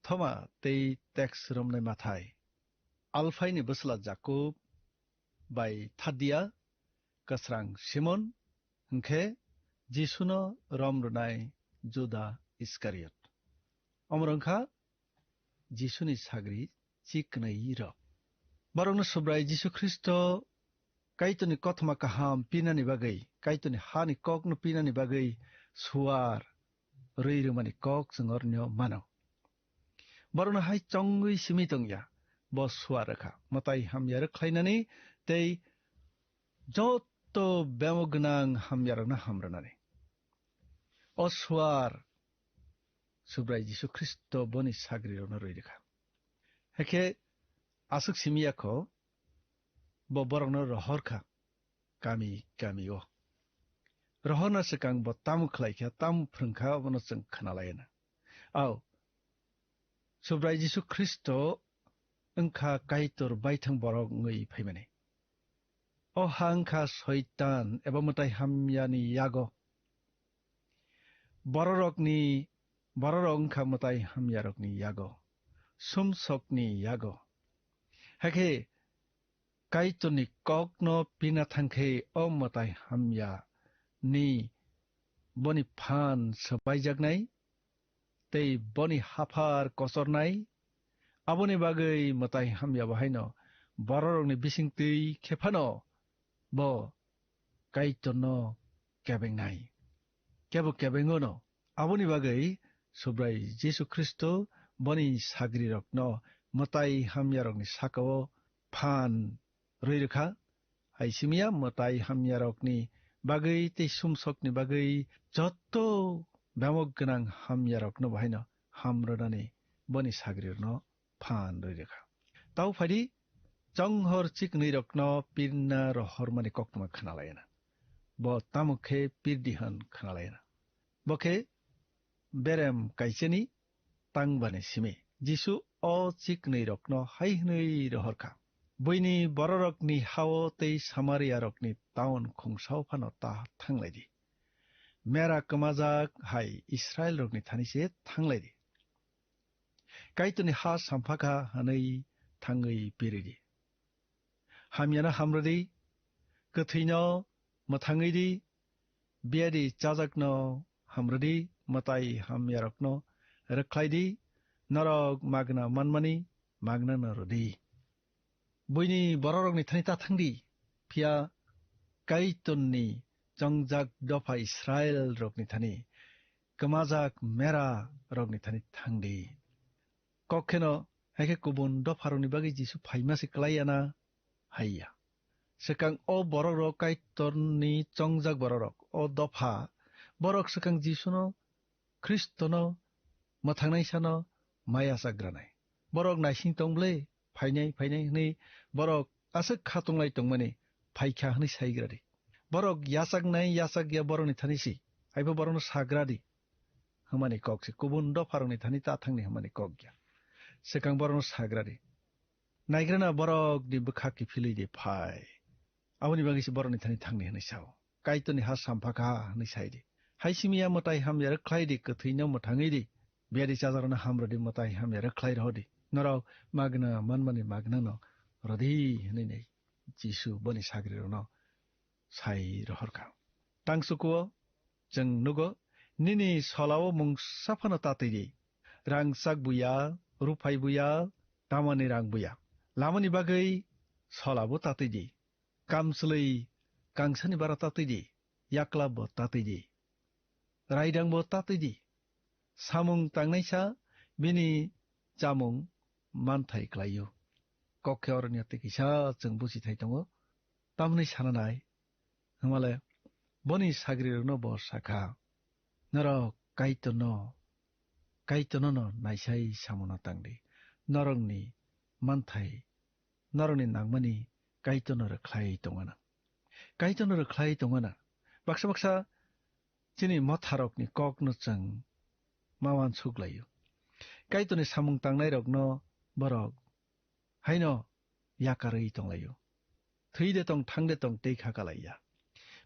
Thoma tei teks romnai Mathai, Alphai ni bwsla Jakob bai Thadia, kwsrang Simon, hwnkhe Jisuno rom rwnai Juda Iskariot. Omor wngkha Jisuni sagri chiknwi rok. Borokno Subrai Jisu Khristo Kaitorni kothoma kaham pinani bagwi, Kaitorni hani kokno pinani bagwi suar rwi rwmani kok chwng ornio mano. Borokno hai chongwi simi tongya, bo suar rwkha, mwtai hamya rwkhlainani tei joto bemo gwnang hamyarokno hamrwnani. O suar Subrai Jisu Khristo boni sagrirokno rwi rwkha. Hakhe aswk simi ya kho, bo borokno rohor kha kami kami o. Rohorna swkang bo tamo khlai kha, tamo phrwng kha, abono chwng khna lai na. Ao, Subrai Jisu Khristo wngkha Kaitor baithang borok wngwi phaimani. O ha wngkha Soitan eba mwtai hamyani yago. Bororokni, bororok wngkha mwtai hamyarokni yago, sumsokni yago. Hakhe Kaitorni kokno pina thangkhe o mwtai hamya ni boni phan swbaijaknai tei boni haphar kochornai. Aboni bagwi mwtai hamya bo haino bororokni bisingtwi khe phano bo Kaitorno kebengnai. Kebo kebengono. Aboni bagwi Subrai Jisu Khristo boni sagrirokno mwtai hamyarokni sakao phan rwi rwkha. Hai simiya mwtai hamyarokni bagwi tei sumsokni bagwi joto bemok gwnang hamyarokno bo haino ham rwnani boni sagrirokno phan rwi rwkha. Tau phaidi, chonghor chiknwi rokno pirna rohormani koktwma khna laina. Bo tamo khe pirdi hwn khna laina. Bo khe berem kaicheni tangbani simi. Jisu o chiknwi rokno hai hwnwi rohor kha, "Buini bororokni hao tei Samaria rokni taun khungsao phano ta thanglaidi. Mera kwmajak hai Israel rokni thani se thanglaidi. Kaitorni ha sampha kha hwnwi thangwi piridi. Hamyano hamrwdi, kwthwino mwthangwi di, biyadi chajakno hamrwdi, mwtai hamyarokno rwkhlaidi, norok magna manmani magnano rwdi. Buini bororokni thani ta thangdi, phiya Kaitorni chongjak dopha Israel rokni thani, kwmajak mera rokni thani thangdi." Kok kheno, hai khe kubun dopharokni bagwi Jisu phaima se klai ya na? Hai ya. Swkang o borok rok Kaitorni chongjak borok rok, o dopha, borok swkang Jisuno, Khristono, mwthangnai sano maya chagranai. Borok naising tong ble, phainai, phainai hwnwi borok aswk kha tonglai tongmani phaikha hwnwi saigradi. Borok yachaknai yachakya borokni thani si, haibo borokno sagradi. hwnmani kok se, kubun dopharokni thani ta thangni hwnmani kok ya. Swkang borokno sagra di. Naigrana borokni bwkha kiphilwi di phai. Aboni bagwi se borokni thani thangni hwnwi sao. Kaitorni ha sampha kha hwnwi sai di. Hai simi ya mwtai hamya rwkhlai di, kwthwino mwthangwi di. Biyadi chajakrokno ham rw di, mwtai hamya rwkhlai rw di. Norok magna manmani magnano rw di hwnwi Jisu boni sagrirokno sai rohor kha. Tang sukuo chwng nugo, nini solao mungsa phano tatwi di. Rangchak buya, ruphai buya, tamani rang buya. Lamani bagwi solabo tatwi di. Kamchwlwi kangsani bara tatwi di. Yaklap bo tatwi di. Raidang bo tatwi di. Samung tangnaisa bini chamung manthai klaio. Kok khe oroni twi kisa chwng buchi thai tongo. Tamni sana nai, hwnmale boni sagrirokno bo sakha, norok Kaitorno, Kaitorno no naisai samono tangdi. Norokni manthai, norokni nangmani Kaitorno rwkhlai tongana. Kaitorno rwkhlai tongana. Baksa baksa chini motharokni kokno chwng ma uansuk laio. Kaitorni samung tangnairokno borok haino yakarwi tonglaio. Thwi de tong, thang de tong, tei kha kalaiya.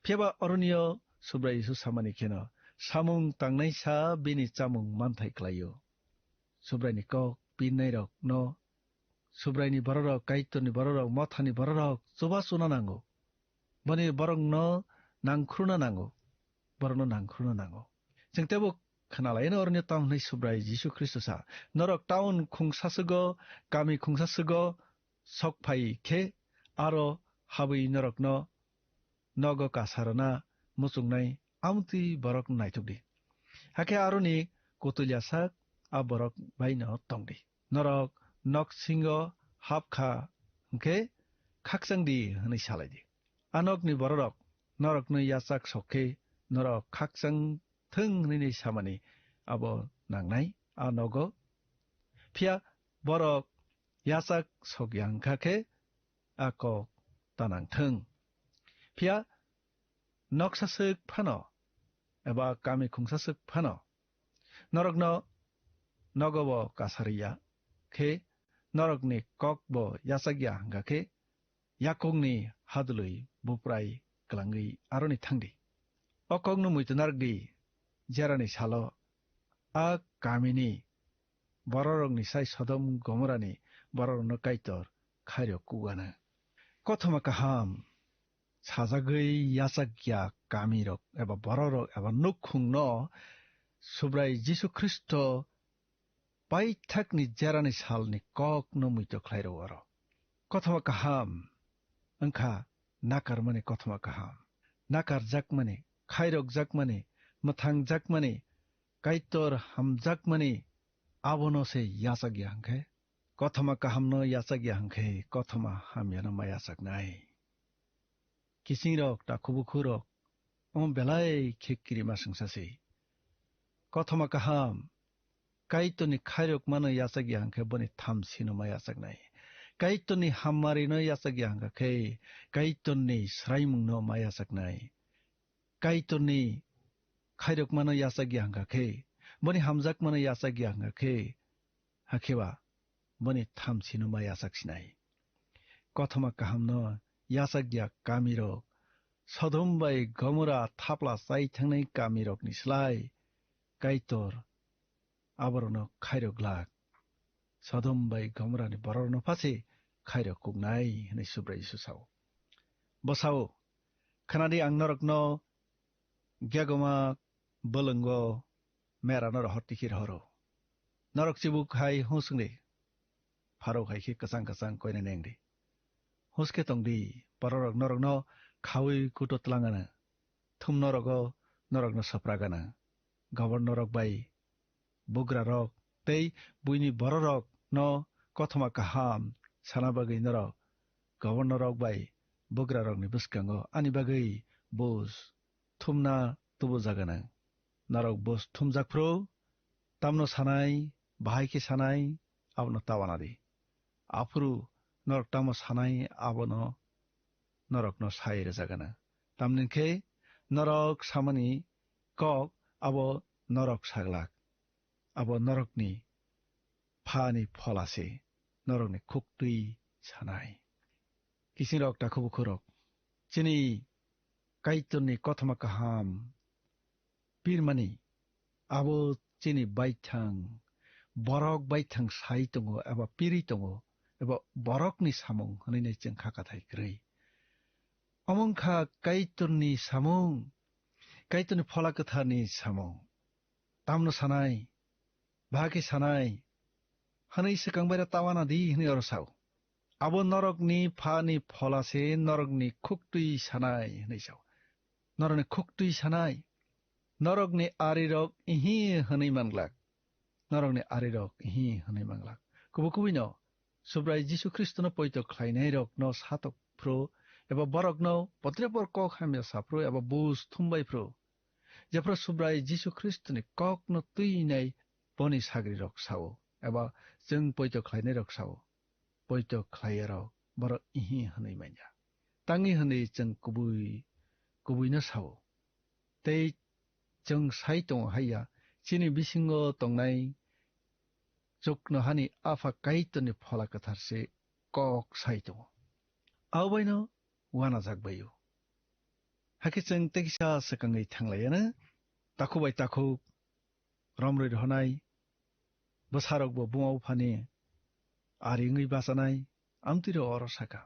Phiya ba oronio Subrai Jisu samani kheno, samung tangnaisa bini chamung manthai klaio. Subraini kok pinnairokno, Subraini bororok, Kaitorni bororok, mothani bororok chuba chuna nango. Boni borokno nangkhruna nango. Borokno nangkhruna nango. Chwng teibo khwnalaino oroni tamo hwnwi Subrai Jisu Khristo sa, norok taun khungsa swgo, kami khungsa swgo sok phai khe aro habwi norokno nogo kasarona muchungnai amtwi borok naithok di. Hakhe aroni kutulya sak a borok baino tong di. Norok nok singo hap kha hwnkhe khakchang di hwnwi salai di. A nokni bororok norokno yachak sok khe norok khakchang thwng hwnwi samani abo nangnai a nogo. Phiya borok yachak sok ya wngkha khe a kok ta nang thwng. Phiya noksa swk phano eba kami khungsa swk phano norokno nogo bo kasari ya khe norokni kok bo yachak ya hwnkha khe yakungni hadwlwi buprai kwlangwi aroni thang di. O kokno muitu narwk di, jerani salo a kamini bororokni sai Sodom Gomorani bororokno Kaitor khairok kugano. Kothoma kaham sajagwi yachak ya kamirok eba bororok eba nukhungno Subrai Jisu Khristo paithakni jerani salni kokno muitu khlai rw oro. Kothoma kaham wngkha nakarmani kothoma kaham. Nakarjakmani, khairokjakmani, mwthangjakmani, Kaitor hamjakmani abono se yachak ya hwnkhe. Kothoma kahamno yachak ya hwnkhe kothoma hamyano ma yachaknai. Kisingrok, takhubukhurok, omo belai khe kirima swngsa se. Kothoma kaham, Kaitorni khairokmano yachak ya hwnkhe boni thamsino ma yachaknai. Kaitorni hammarino yachak ya hwnkha khe Kaitorni swraimungno ma yachaknai. Kaitorni khairokmano yachak ya hwnkha khe, boni hamjakmano yachak ya hwnkha khe, hakhe ba boni thamsino ma yachak sinai. Kothoma kahamno yachak ya kamirok, Sodom bai Gomora thapla chai thangnai kamirokni slai Kaitor aborokno khairok glak. Sodom bai Gomorani bororokno phase khairok kuknai hwnwi Subrai Jisu sao. Bo sao, khwnadi ang norokno gegoma bwlwngo merano rohor tikhi rohoro. Norok chibuk hai hung swngdi. Pharok hai khe kwchang kwchang koina nengdi. Huske tongdi, bororok norokno khaui kuto twlangano. Thumno rogo norokno sopragano. Gobornorok bai bugrarok tei buini bororokno kothoma kaham sana bagwi norok gobornorok bai bugrarokni bwskango ani bagwi buj thumna tubujaganw. Norok buj thumjak phuru tamno sanai, bahai khe sanai, abono ta uanadi. Aphuru norok tamo sanai, abono norokno sai rwjaganw. Tamni hwn khe norok samani kok abo norok saglak. abo norokni Phani Phola se norokni khuktwi sanai. Kisingrok, takhuk bukhurok, chini Kaitorni kothoma kaham pirmani abo chini baithang, borok baithang sai tongo eba piri tongo, eba borokni samung hwnwi nai chwng kha kathai kwrwi. Omo wngkha Kaitorni samung, Kaitorni Phola Kwtharni samung. Tamno sanai, bahai khe sanai, hwnwi swkang baira ta wana di hwnwi oro sao. Abo norokni Phani Phola se norokni khuktwi sanai hwnwi sao. Norokni khuktwi sanai, norokni arirok ihi hwnwi manglak. Norokni arirok ihi hwnwi manglak. Kubu kubuino Subrai Jisu Khristono poito khlainairokno satok phru, eba borokno potrepor kok hamya saphru eba bus thumbai phru. Jephru Subrai Jisu Khristoni kokno twinai boni sagrirok sao, eba chwng poito khlainairok sao, poito khlaiyarok borok ihi hwnwi manya. Tangwi hwnwi chwng kubui, kubuino sao. Tei chwng sai tongo haiya, chini bisingo tongnai chuknohani Apha Kaitorni Phola Kwthar se kok sai tongo. Abo baino uanajak bai-o. Hakhe chwng tekisa swkangwi thanglaiya na, takhuk bai takhuk romrwi rohonai, bwsarokbo buma buphani ari wngwi bachanai, amtwiro oro saka.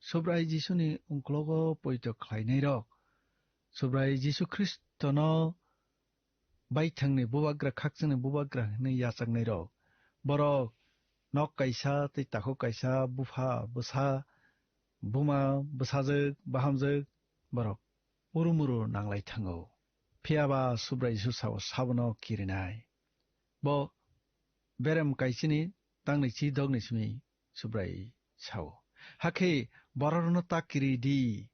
Subrai Jisuni ungklogo poito khlainairok, Subrai Jisu Khristono baithangni bubagra, khakchangni bubagra hwnwi yachaknairok, borok nok kaisa tei takhuk kaisa, bupha, bwsa, buma, bwsajwk, bahamjwk, borok urumuru nanglai thango. Phiyaba Subrai Jisu sao, sabono kirinai. Bo berem kaisini tangni chi dogni simi Subrai sao. Hakhe bororno ta kiri di.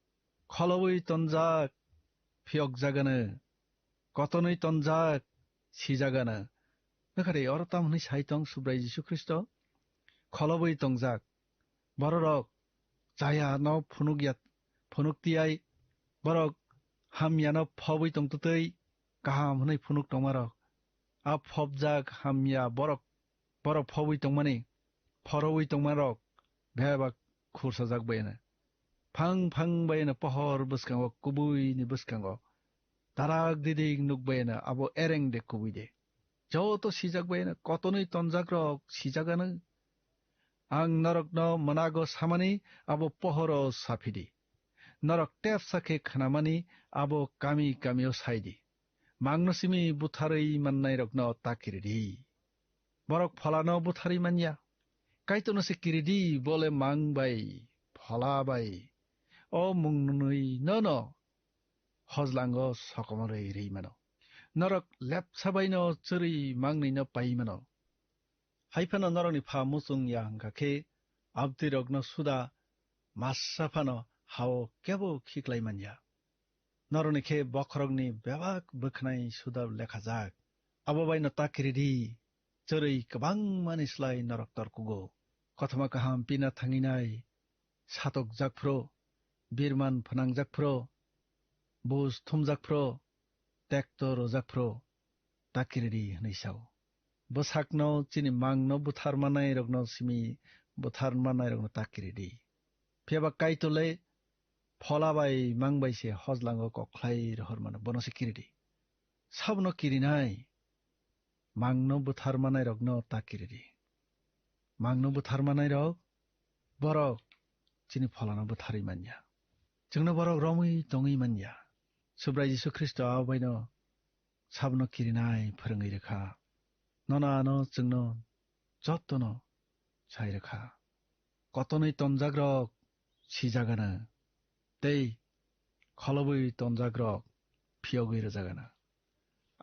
Kholobwi tonjak, phiyokjagano. Kotonwi tonjak, sijagano. Nokharwi oro tam hwnwi sai tong Subrai Jisu Khristo? Kholobwi tongjak. Bororok chayano phunukya, phunuk tiyai, borok hamyano phobwi tongtwtwi kaham hwnwi phunuk tongmarok. A phobjak hamya borok, borok phobwi tongmani, phorogwi tongmarok bebak khursajak bai hwnwi. Phang phang bai hwnwi pohor bwskango, kubuini bwskango tarak didik nukbai hwnwi, abo ereng de kubui de. Joto sijak bai hwnwi, kotonwi tonjakrok sijagano. Ang norokno mwnago samani abo pohoro saphidi. Norok tepsa khe khnamani abo kami kamio saidi. Mangno simi butharwi mannairokno ta kiridi. Borok pholano butharwi manya. Kaitorno se kiridi, bole mang bai, phola bai. O mungnwi nono hojlango sokomorwi rwi mano. Norok lepsa baino chwrwi mangnwino pai mano. Hai phano norokni pha muchung ya hwnkha khe, abtwirokno suda masa phano ha-o kebo khiklai man ya. Norokni khe bokhorokni bebak bwkhnai suda lekhajak. Abo baino ta kiridi, chwrwi kwbangmani slai norok torkugo. Kothoma kaham pina thanginai, satokjak phro, birman phnangjak phro, bus thumjak phro, tekto rwjak phro, ta kiridi hwnwi sao. Bwsakno, chini mangno buthar mannairokno simi buthar mannairokno ta kiridi. Phiyaba Kaitor le phola bai mang bai se hojlango kok khlai rohor mano, bono se kiridi. Sabono kirinai, mangno buthar mannairokno ta kiridi. Mangno buthar mannairok, borok chini pholano butharwi man ya. Chwngno borok romwi tongwi man ya. Subrai Jisu Khristo abo baino sabono kirinai phwrwngwi rwkha. Nono ano chwngno jotono sai rwkha. Kotonwi tonjakrok sijagano, tei kholobwi tonjakrok phiyogwi rwjagano.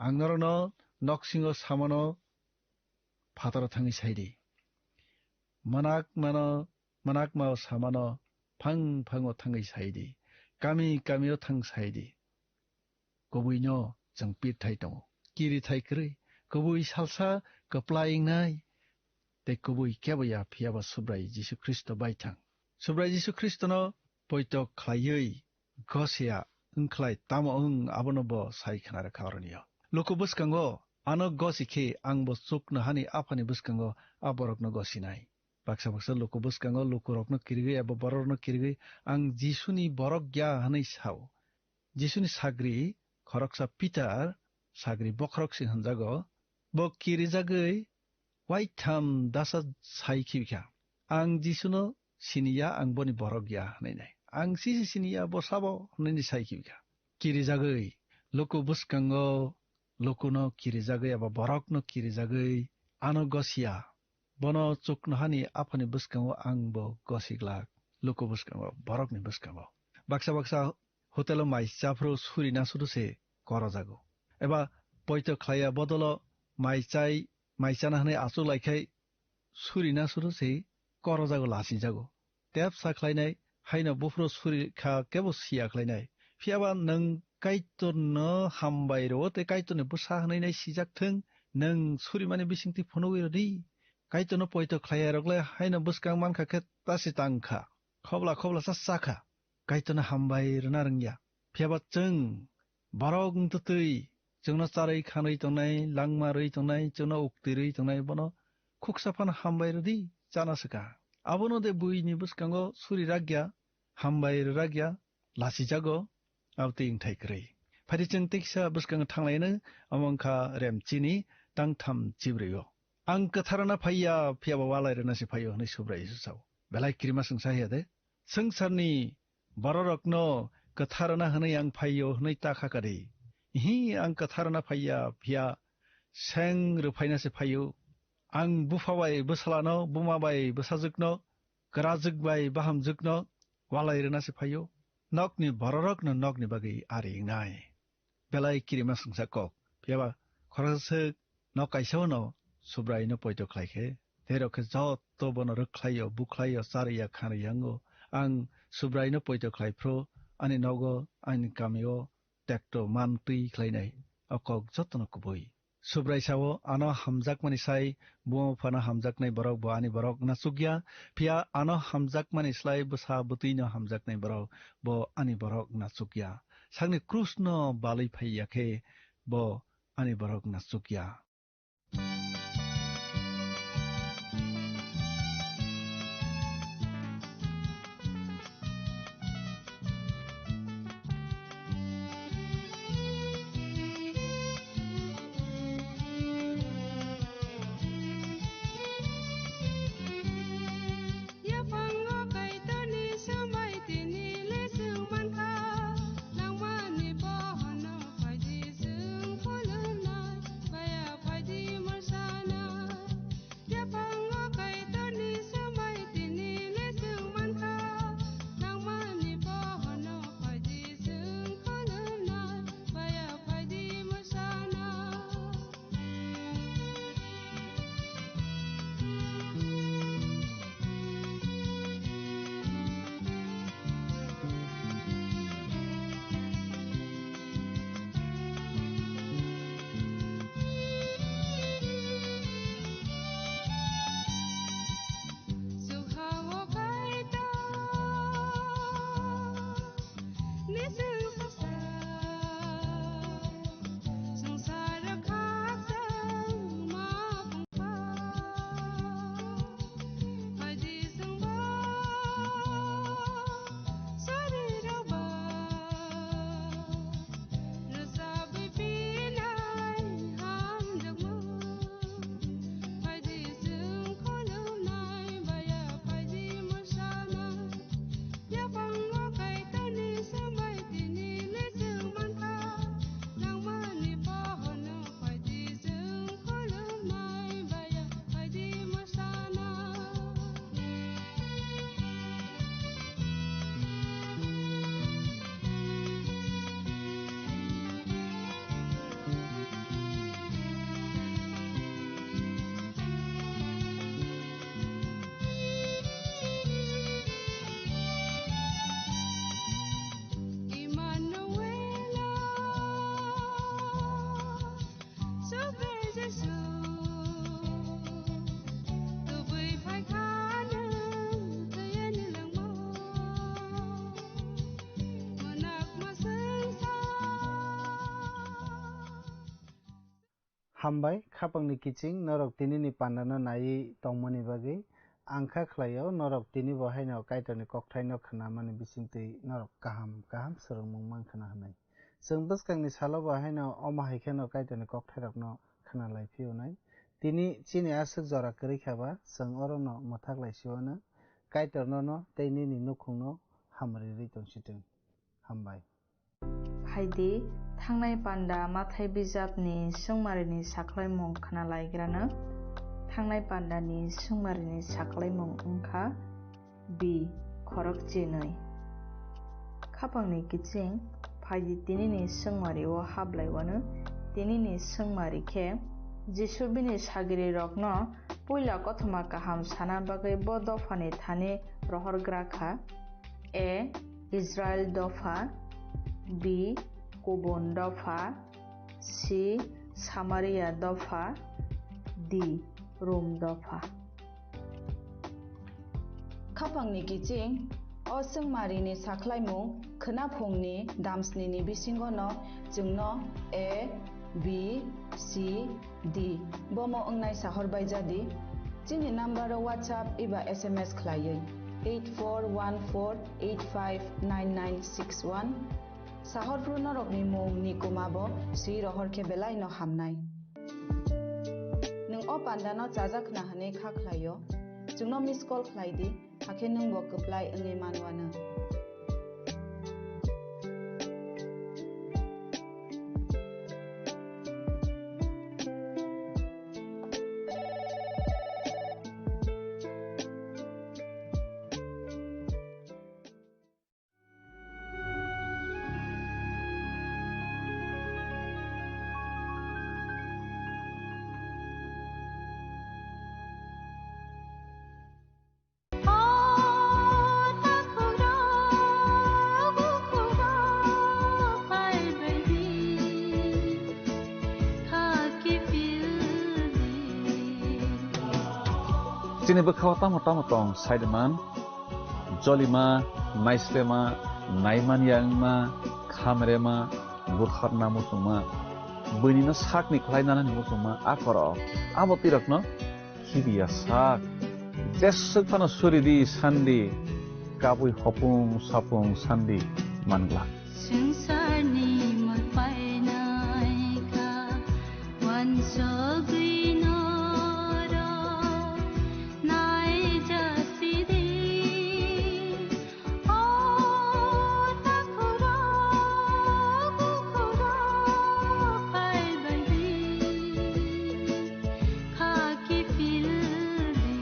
Ang norokno noksingo samano phataro thangwi saidi. Manakmano, manakmao samano phang phango thangwi saidi. Kami kamio thang saidi. Kubuino chwng pirthai tongo. Kirithai kwrwi, kubui salsa kwplai wngnai, tei kubui kebo ya, phiyaba Subrai Jisu Khristo bai thang. Subrai Jisu Khristono poito khlaiwi gosia wngkhlai tamo wng, abono bo sai khna rwkha oroni o. Luku bwskango Ano gosi khe ang bo chuknohani Aphani bwskango a borokno gosinai. Baksa baksa luku bwskango lukurokno kirigwi eba bororokno kirigwi ang Jisuni borok ya hwnwi sao. Jisuni sagri khoroksa Pitar, sagri bokhorok se hwnjago, bo kirijagwi waitham dasa sai khibikha, "Ang Jisuno siniya, ang boni borok ya," hwnwi nai. "Ang sisi siniya, bo sabo?" hwnwi sai khibikha. Kirijagwi luku bwskango lukuno kirijagwi eba borokno kirijagwi ano gosiya. Bono chuknohani Aphani bwskango ang bo gosiglak, luku bwskango, borokni bwskango. Baksa baksa hotelo mai chaphru suri na sudu se korojago. Eba poito khlaiya bodolo mai chai, mai chana hwnwi achuk lai khai suri na sudu se korojago, lasijago. Tep sa khlainai, haino buphuru suri kha kebo siya khlainai. Phiyaba nwng Kaitorno hambai rwo tei Kaitorni bwsa hwnwi nai sijak thung, nwng surimani bisingtwi phunugwi rwdi. Kaitorno poito khlaiyairok le haino bwskang mankha khe ta se tang kha. Khobla khobla sa cha kha. Kaitorno hambai rwna rwngya. Phiyaba chwng borok wngtwtwi chwngno charwi khanwi tongnai, langma rwi tongnai, chwngno ukti rwi tongnai, bono khuksa phano hambai rwdi, chana swkang. Abono de buini bwskango suri rakya, hambai rwrakya, lasijago, abotwi wngthai kwrwi. Phaidi chwng teisa bwskango thanglaino, omo wngkha Remchini tangtham chibrwi-o. "Ang kwthar rwna phaiya, phiyaba walai rwna se phaio," hwnwi Subrai Jisu sao. Belai kirima swngsa hiya de? Swngcharni bororokno kwthar rwna hwnwi ang phaio hwnwi ta kha kadi? Ihi, ang kwthar rwna phaiya, phiya seng rwphaina se phaio. Ang bupha bai bwsalano, buma bai bwsajwkno, kwrajwk bai bahamjwkno walai rwna se phaio. Nokni bororokno nokni bagwi ari wngnai. Belai kirima swngsa kok. Phiyaba khoroksa swk nok kaisa-o no Subraino poito khlai khe, tei rok khe joto bono rwkhlaio, bukhlaio, charwiya, khanriya wngo. Ang Subraino poito khlai phru, ani nogo, ani kamio tekto man twi khlainai. O kok jotono kubui. Subrai sao, "Ano hamjakmani sai buma buphano hamjaknai borok bo ani borok wngna chukya, phiya ano hamjakmani slai bwsa bwtwino hamjaknai borok bo ani borok wngna chukya. Sakni krusno balwi phaiya khe bo ani borok wngna chukya." Yaphango Kaitorni swmai tini le chwng mankha, nangmani bohono phaidi chwng khulumnai, baya phaidi mwsanai. Yaphango Kaitorni swmai tini le chwng mankha, nangmani bohono phaidi chwng khulumnai, baya phaidi mwsanai. Hambai, khapangni kiching norok tinini pandano naiwi tongmani bagwi. Ang kha khlaio, norok tinibo haino Kaitorni kokthaino khnamani bisingtwi norok kaham kaham swrwngmung mankha na hwnwi. Chwng bwskangni salobo haino omo hai kheno Kaitorni kokthairokno khna lai phiyonai. Tini chini aswk jora kwrwi kha ba, chwng orono mwthak lai siwano. Kaitor nono tei nini nukhungno hamri rwi tong sitwng. Hambai. Phaidi, thangnai panda mathai bijapni swngmarini saklaimung khna laigrano. Thangnai pandani swngmarini saklaimung wngkha B, khorok chinwi. Khapangni kiching, phaidi tinini swngmari o hablaiwano, tinini swngmari khe Jisu bini sagirirokno puila kothoma kaham sana bagwi bo dophani thani rohorgra kha. A, Israel dopha, B, kubun dopha, C, Samaria dopha, D, Rom dopha. Khapangni kiching, o swngmarini saklaimung khwnaphungni damsnini bisingono chwngno A, B, C, D bomo wngnai sahor bai jadi. Chini number o WhatsApp eba S M S khlaiwi eight four one four eight five nine nine six one. Sahorphru norokni mung ni kuma bo swi rohor khe belai no hamnai. Nwng o panda no chajak khna hwnwi kha khlaio, chwngno miss call khlai di, hakhe nwng bo kwplai wngwi manwano. Chini bwkhao tamo tamo tong, saiman, jolima, naislema, naimanya wngma, khamrema, butharna muchungma, buinino sakni khlai nanani muchungma, a korok, abo twi rokno khibiya sak. Jeswk phano suri di sandi, kabui hopung sapung sandi mangla. Swngcharni mol painai kha, uansugwi norok naijak sidi. O takhurok, bukhurok phaibaidi, khaki pildi.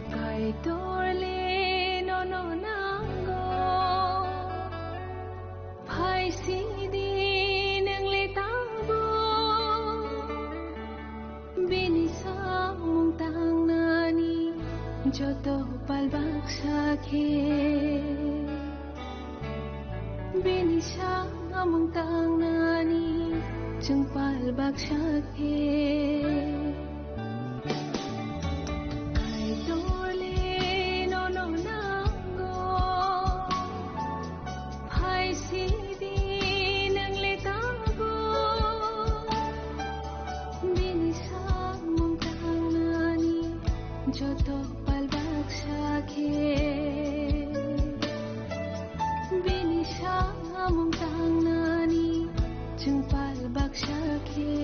Kaitor le nono nango, phai sidi nwng le tamo. Bini samung tangnani joto pal baksa khe, bini samung tangnani chwng pal baksa khe. Kaitor le nono nango, phai sidi nwng le tamo. Bini samung tangnani joto pal baksa khe, bini samung tangnani chwng pal baksa khe.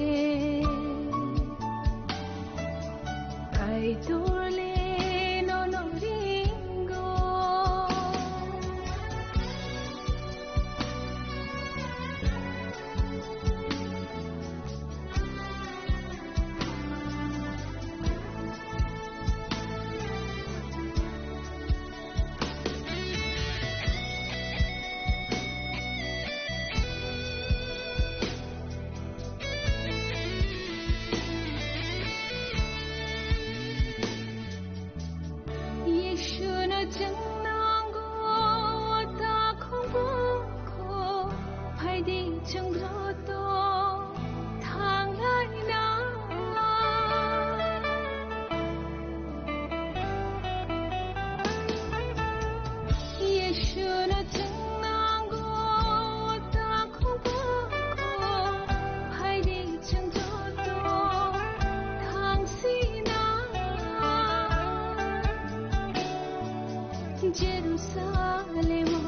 Jerusalemo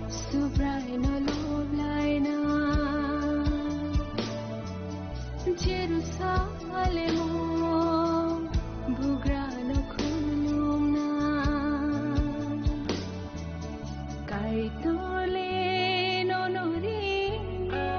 Subraino loblaina, Jerusalemo bugrano khulumna, Kaitorle nono ringo.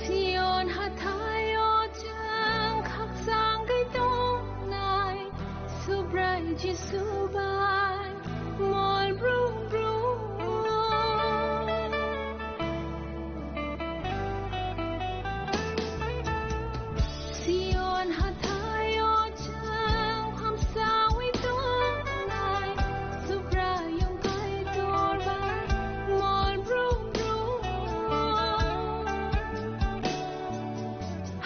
Sion hathaio chwng khakchangwi tongnai, Subrai Jisu bai mol brum brum. Sion hathaio chwng hamsawi tongnai, Subraiyung Kaitor bai mol brum brum.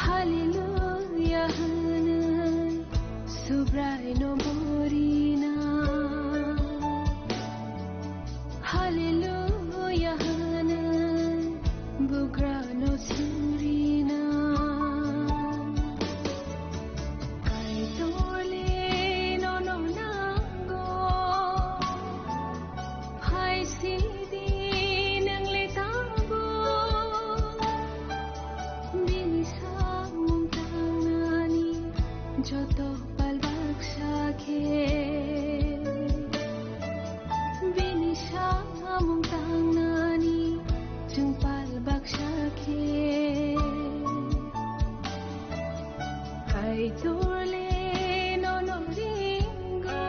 Hallelujah hwnwi Subraino borina. Hallelujah hwnwi bugrano surina. Kaitorle nono nango. Phaisidi nwngle tabuk. Bini samung tangnani joto pal baksa khe. Bini samung tangnani chwng pal baksa khe. Kaitorle nono ringo.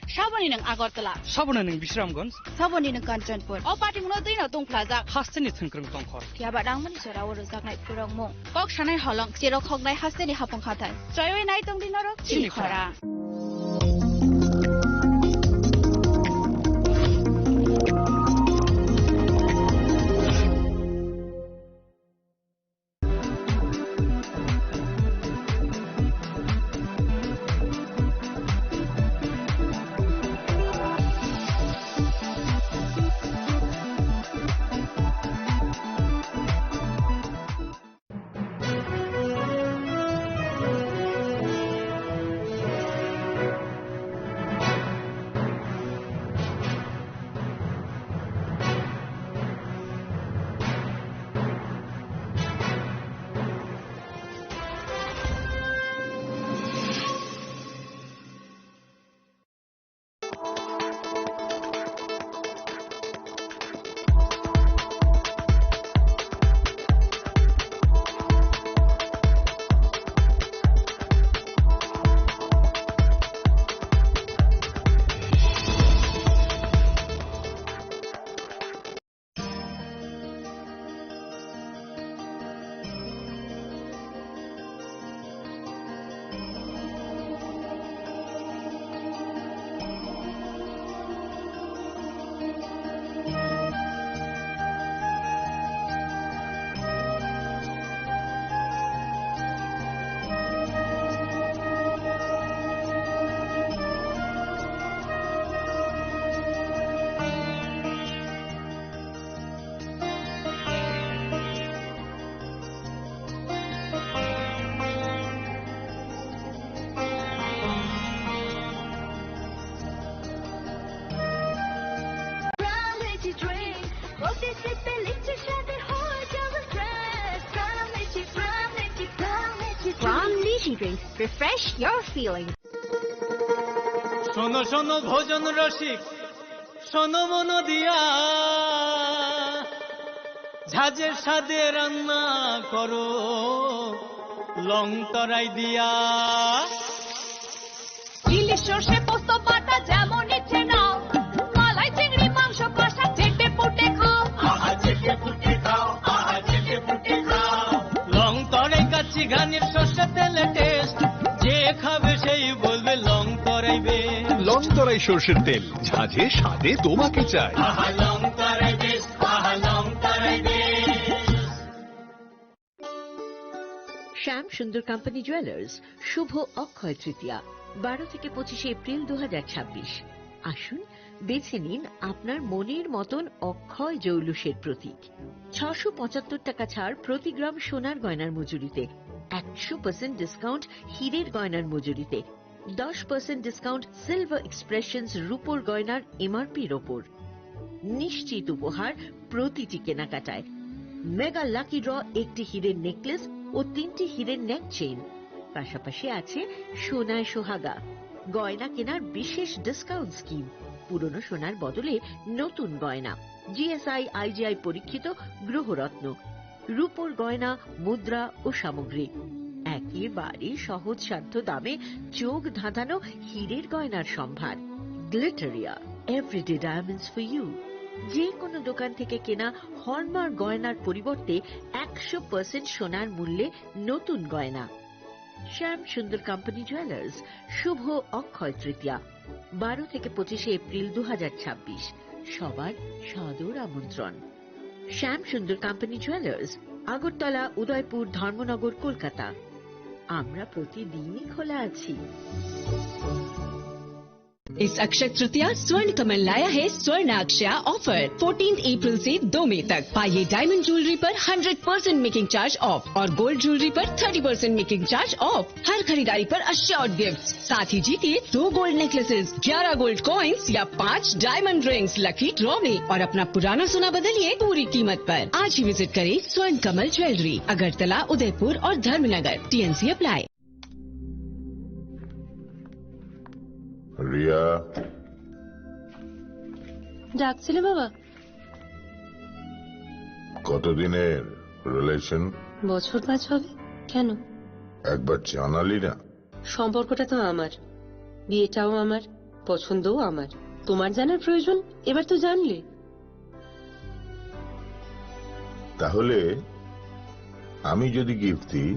Saboni nwng Agartala. Saboni nwng Bisramganj. Saboni nwng Kanchanpur. O patimungno twino tungphlajak. Hasteni thwngkwrwng tongkhor. Phiya ba nangmani jorao rwjaknai phurokmung. Kok sanai holong, cherok hoknai hasteni hapung hathai. Choiwi nai tongdi norok chini khorang. Drinks, refresh your feelings. শোনো শোনো ভোজন রসিক, শোনো মন দিয়া, ঝাঁঝের স্বাদে রান্না করো লং তরাই দিয়া। ইলিশ সর্ষে পোস্ত বাটা যেমন ইচ্ছে নাও, মালাই চিংড়ি মাংস কষা চেটে পুটে খাও। আহা, চেটে পুটে খাও, আহা, চেটে পুটে খাও। লং তরাই কাচ্চি ঘানির সর্ষে তেলে টেস্ট, যে খাবে সেই বলবে লং তরাই বেশ। লং তরাই সর্ষের তেল, ঝাঁঝে স্বাদে তোমাকে চাই। আহা, লং তরাই বেশ, আহা, লং তরাই বেশ। শ্যাম সুন্দর কোম্পানি জুয়েলার্স, শুভ অক্ষয় তৃতীয়া, বারো থেকে পঁচিশে এপ্রিল দু হাজার ছাব্বিশ। আসুন, বেছে নিন আপনার মনের মতন অক্ষয় জৌলুসের প্রতীক। ছশো পঁচাত্তর টাকা ছাড় প্রতি গ্রাম সোনার গয়নার মজুরিতে, একশো পার্সেন্ট ডিসকাউন্ট হীরের গয়নার মজুরিতে, দশ পার্সেন্ট ডিসকাউন্ট সিলভার এক্সপ্রেশনস রূপোর গয়নার এমআরপির ওপর। নিশ্চিত উপহার প্রতিটি কেনাকাটায়। মেগা লাকি ড্র, একটি হীরের নেকলেস ও তিনটি হীরের নেক চেইন, পাশাপাশি আছে সোনায় সোহাগা, গয়না কেনার বিশেষ ডিসকাউন্ট স্কিম, পুরনো সোনার বদলে নতুন গয়না, জিএসআই আইজিআই পরীক্ষিত গ্রহরত্ন, রূপোর গয়না, মুদ্রা ও সামগ্রী। একেবারে সহজসাধ্য দামে চোখ ধাঁধানো হীরের গয়নার সম্ভার। Glitteria, everyday diamonds for you. যে কোনো দোকান থেকে কেনা হলমার্ক গয়নার পরিবর্তে একশো পার্সেন্ট সোনার মূল্যে নতুন গয়না। শ্যাম সুন্দর কোম্পানি জুয়েলার্স, শুভ অক্ষয় তৃতীয়া, বারো থেকে পঁচিশে এপ্রিল দু হাজার ছাব্বিশ। সবার সাদর আমন্ত্রণ। শ্যাম সুন্দর কোম্পানি জুয়েলার্স, আগরতলা, উদয়পুর, ধর্মনগর, কলকাতা। আমরা প্রতিদিনই খোলা আছি। इस अक्षय तृतीया स्वर्ण कमल लाया है स्वर्ण अक्षया ऑफर। फोर्टीन अप्रैल से दो मई तक पाइए डायमंड ज्वेलरी पर hundred percent making charge off और गोल्ड ज्वेलरी पर thirty percent making charge off. हर खरीदारी पर अश्योर्ड गिफ्ट, साथ ही जीतिए दो गोल्ड नेकलेसेस, ग्यारह गोल्ड कॉइंस या पाँच डायमंड रिंग्स लकी ड्रॉ में और अपना पुराना सोना बदलिए पूरी कीमत पर। आज ही विजिट करें स्वर्ण कमल ज्वेलरी, अगरतला, उदयपुर और धर्मनगर। TNC apply. রিয়া। ডাকছিলে বাবা? কতদিনের রিলেশন? বছর পাঁচ হবে। কেন? একবার জানালি না। সম্পর্কটা তো আমার, বিয়েটাও আমার, পছন্দও আমার। তোমার জানার প্রয়োজন? এবার তো জানলে। তাহলে আমি যদি গিফট দিই,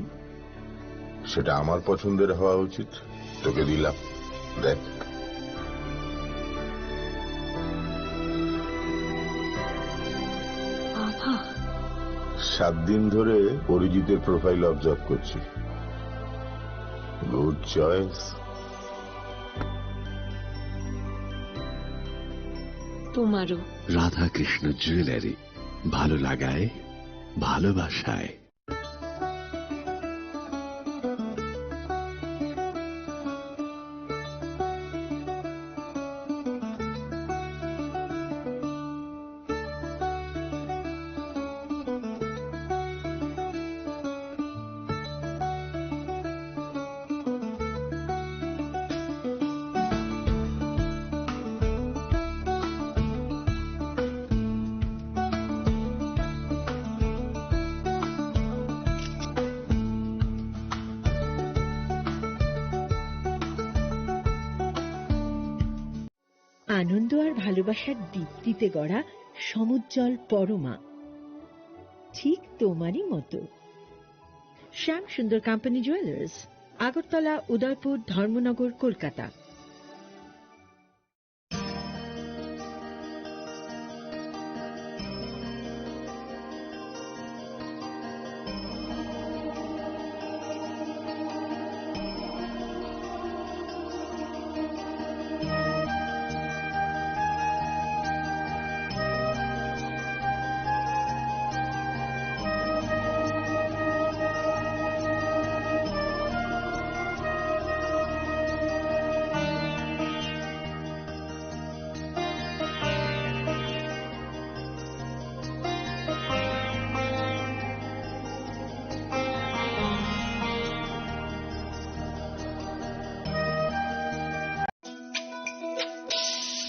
সেটা আমার পছন্দের হওয়া উচিত। তোকে দিলাম, দেখ। বাবা। সাত দিন ধরে অরিজিতের প্রোফাইল অবজার্ভ করছি। Good choice. তোমারও। রাধাকৃষ্ণ জুয়েলারি, ভালো লাগায়, ভালোবাসায়। আনন্দ আর ভালোবাসার দীপ্তিতে গড়া সমুজ্জ্বল পরমা, ঠিক তোমারই মতো। শ্যাম সুন্দর কোম্পানি জুয়েলার্স, আগরতলা, উদয়পুর, ধর্মনগর, কলকাতা।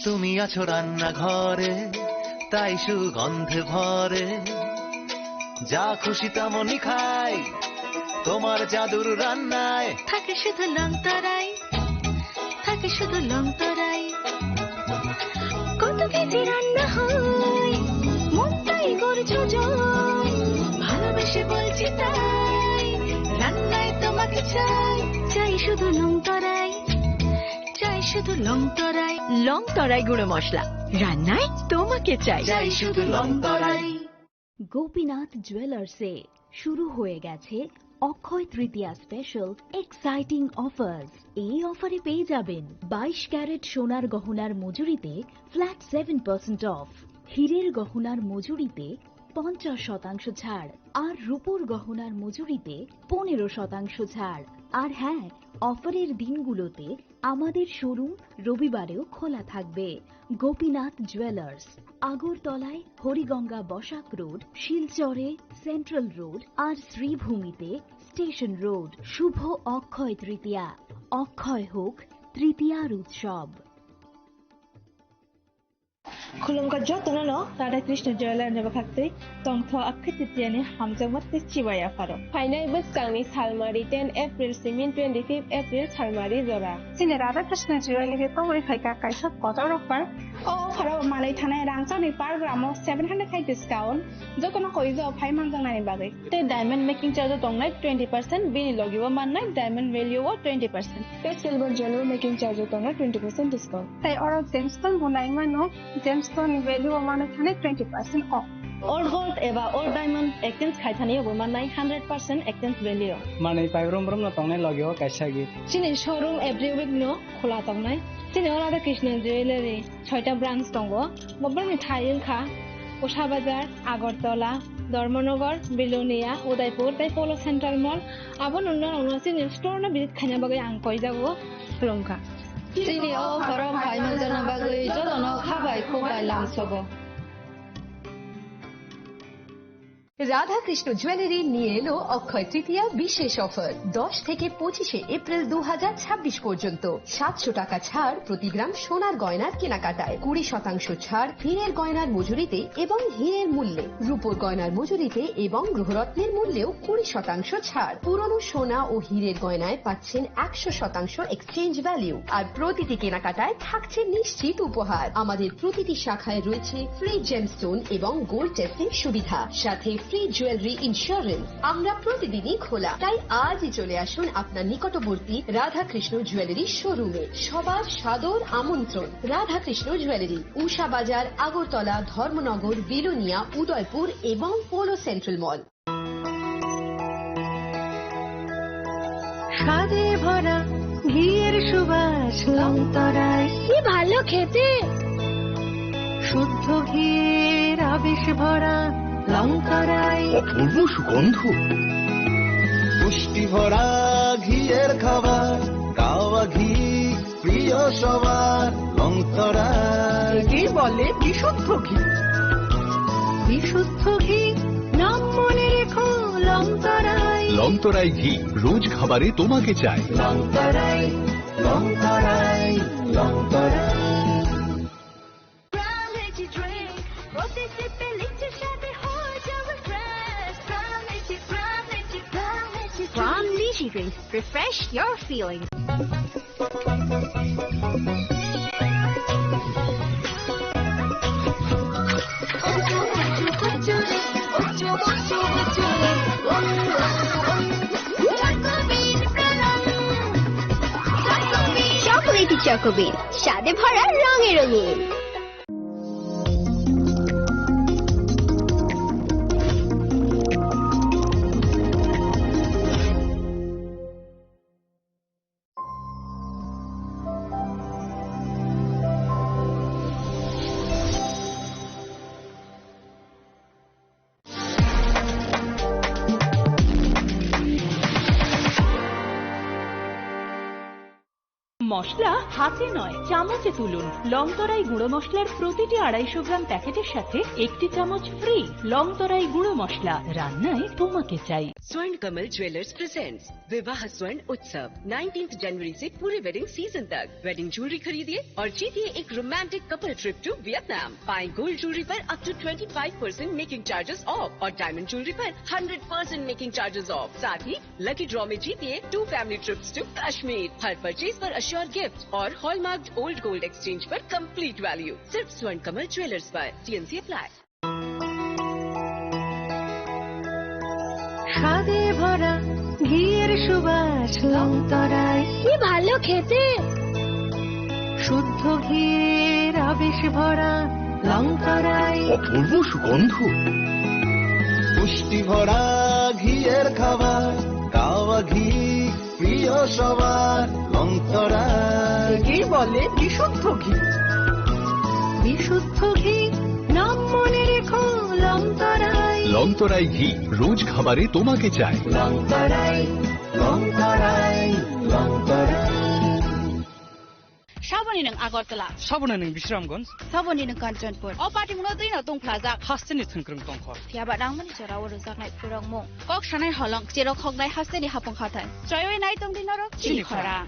তুমি আছো রান্নাঘরে, তাই সুগন্ধে ভরে। যা খুশি তেমনই খাই, তোমার জাদুর রান্নায়। থাকে শুধু লংতরাই, থাকে শুধু লংতরাই। কত কেজি রান্না হয়, মনটাই করছো জয়। ভালোবেসে বলছি তাই, রান্নায় তোমাকে চাই। চাই শুধু লংতরাই, চাই শুধু লংতরাই। লংতরাই গুঁড়ো মশলা, রান্নায় তোমাকে চাই। চাই শুধু লংতরাই। গোপীনাথ জুয়েলার্সে শুরু হয়ে গেছে অক্ষয় তৃতীয়া স্পেশাল এক্সাইটিং অফার্স। এই অফারে পেয়ে যাবেন বাইশ ক্যারেট সোনার গহনার মজুরিতে ফ্ল্যাট সেভেন পার্সেন্ট অফ, হীরের গহনার মজুরিতে পঞ্চাশ শতাংশ ছাড়, আর রূপোর গহনার মজুরিতে পনেরো শতাংশ ছাড়। আর হ্যাঁ, অফারের দিনগুলোতে আমাদের শোরুম রবিবারেও খোলা থাকবে। গোপীনাথ জুয়েলার্স, আগরতলায় হরিগঙ্গা বসাক রোড, শিলচরে সেন্ট্রাল রোড আর শ্রীভূমিতে স্টেশন রোড। শুভ অক্ষয় তৃতীয়া, অক্ষয় হোক তৃতীয়ার উৎসব। Khulumkha jotono no Radha Krishna Jewelry ni bwkhaktwi tongtho Akhe Titiani hamjakma tei chibai yapharo. Phainai bwskangni salmari ten April simi twenty-fifth April salmari jora. Chini Radha Krishna Jewelry tongwi phaikha kaisa kotor offer. O offer o manwi thanai rangchakni per gram o seven hundred khai discount. Jotono koi jao phai manjaknani bagwi. Tei diamond making charge o tongnai twenty percent, bini logi o mannai diamond value o twenty percent. Tei silver jewelry making charge o tongnai twenty percent discount. Tei oro gemstone bo nai mano, gemstone ni value o mano thani twenty percent off. Old gold eba old diamond exchange khai thani bo mannai hundred percent exchange value. Manwi paibrum brum no tongnai logi o kaisa gift. Chini showroom every week no khula tongnai. Chini o Radha Krishna Jewelry. Soita branch tongo. Bobrokni thai wngkha Usha Bazar, Agartala, Dharmanagar, Bilonia, Udaipur tei Polo Central Mall. Abo nungno rokno chini store no visit khaina bagwi ang koijago, khulumkha. Chini o offer o phai manjakna bagwi jotono khabai khubai lamsogo. Radhakrishna jewellery নিয়ে এলো অক্ষয় তৃতীয়া বিশেষ অফার। দশ থেকে পঁচিশে এপ্রিল দু হাজার ছাব্বিশ পর্যন্ত সাতশো টাকা ছাড় প্রতি গ্রাম সোনার গয়নার কেনাকাটায়, কুড়ি শতাংশ ছাড় হীরের গয়নার মজুরিতে এবং হীরের মূল্যে, রূপোর গয়নার মজুরিতে এবং গ্রহরত্নের মূল্যেও কুড়ি শতাংশ ছাড়। পুরনো সোনা ও হীরের গয়নায় পাচ্ছেন একশো শতাংশ এক্সচেঞ্জ ভ্যালু, আর প্রতিটি কেনাকাটায় থাকছে নিশ্চিত উপহার। আমাদের প্রতিটি শাখায় রয়েছে ফ্রি জেমস্টোন এবং গোল্ড টেস্টিং সুবিধা, সাথে ফ্রি জুয়েলারি ইন্স্যুরেন্স। আমরা প্রতিদিনই খোলা, তাই আজই চলে আসুন আপনার নিকটবর্তী রাধাকৃষ্ণ জুয়েলারি শোরুমে। সবার সাদর আমন্ত্রণ। রাধাকৃষ্ণ জুয়েলারি, উষা বাজার, আগরতলা, ধর্মনগর, বিলোনিয়া, উদয়পুর এবং পোলো সেন্ট্রাল মল। স্বাদে ভরা ঘিয়ের সুবাস লংতরায়। কি ভালো খেতে! শুদ্ধ ঘিয়ের আবেশ ভরা লংতরায়। অপূর্ব সুগন্ধ। পুষ্টি ভরা ঘিয়ের খাবার, গাওয়া ঘি প্রিয় সবার, লংতরায়। একেই বলে বিশুদ্ধ ঘি। বিশুদ্ধ ঘি, নাম মনে রেখো, লংতরায়। লংতরায় ঘি, রোজ খাবারে তোমাকে চাই। লংতরায়, লংতরায়, লংতরায়। Prime Energy Drink, প্রতি সিপে লিচু স্বাদে হয়ে যাবে fresh। Prime Energy, Prime Energy, Prime Energy Drink। Prime Energy Drink, refresh your feelings. Chocolatey চকোবিন, স্বাদে ভরা, রঙে রঙিন। মশলা হাতে নয়, চামচে তুলুন। লংতরাই গুঁড়ো মশলার প্রতিটি আড়াইশো গ্রাম প্যাকেটের সাথে একটি চামচ ফ্রি। লংতরাই গুঁড়ো মশলা, রান্নায় তোমাকে চাই। Swarna Kamal Jewellers presents Vivah Swarna Utsav, nineteenth जनवरी से पूरे वेडिंग सीजन तक। वेडिंग ज्वेलरी खरीदिए और जीतिए एक romantic couple trip to Vietnam. पाएं गोल्ड ज्वेलरी पर up to twenty five percent making charges off और डायमंड ज्वेलरी पर hundred percent making charges off. साथ ही लकी ड्रॉ में जीतिए two family trips to Kashmir. हर परचेज पर अश्योर गिफ्ट और हॉलमार्क्ड ओल्ड गोल्ड एक्सचेंज पर कंप्लीट वैल्यू। सिर्फ स्वर्ण कमल ज्वेलर्स पर। TNC apply. স্বাদে ভরা ঘিয়ের সুবাস লংতরায়। কি ভালো খেতে! শুদ্ধ ঘিয়ের আবেশ ভরা লংতরায়। অপূর্ব সুগন্ধ। পুষ্টি ভরা ঘিয়ের খাবার, কাওয়া ঘি প্রিয় সবার লংতরায়। একেই বলে বিশুদ্ধ ঘি। বিশুদ্ধ ঘি, নাম মনে রেখো লংতরায়। লংতরাই ঘি, রোজ খাবারে তোমাকে চাই। লংতরায়, লংতরায়, Longtharai. Saboni nwng Agartala. Saboni nwng Bisramganj. Saboni nwng Kanchanpur. O patimungno twi no tongphlajak. Hasteni thwngkwrwng tongkho. Phiya ba nangmani jorao rwjaknai phurokmung. Kok sanai holong, cherok hoknai hasteni hapung hathai. Choiwi nai tongdi norok chini chini khorang.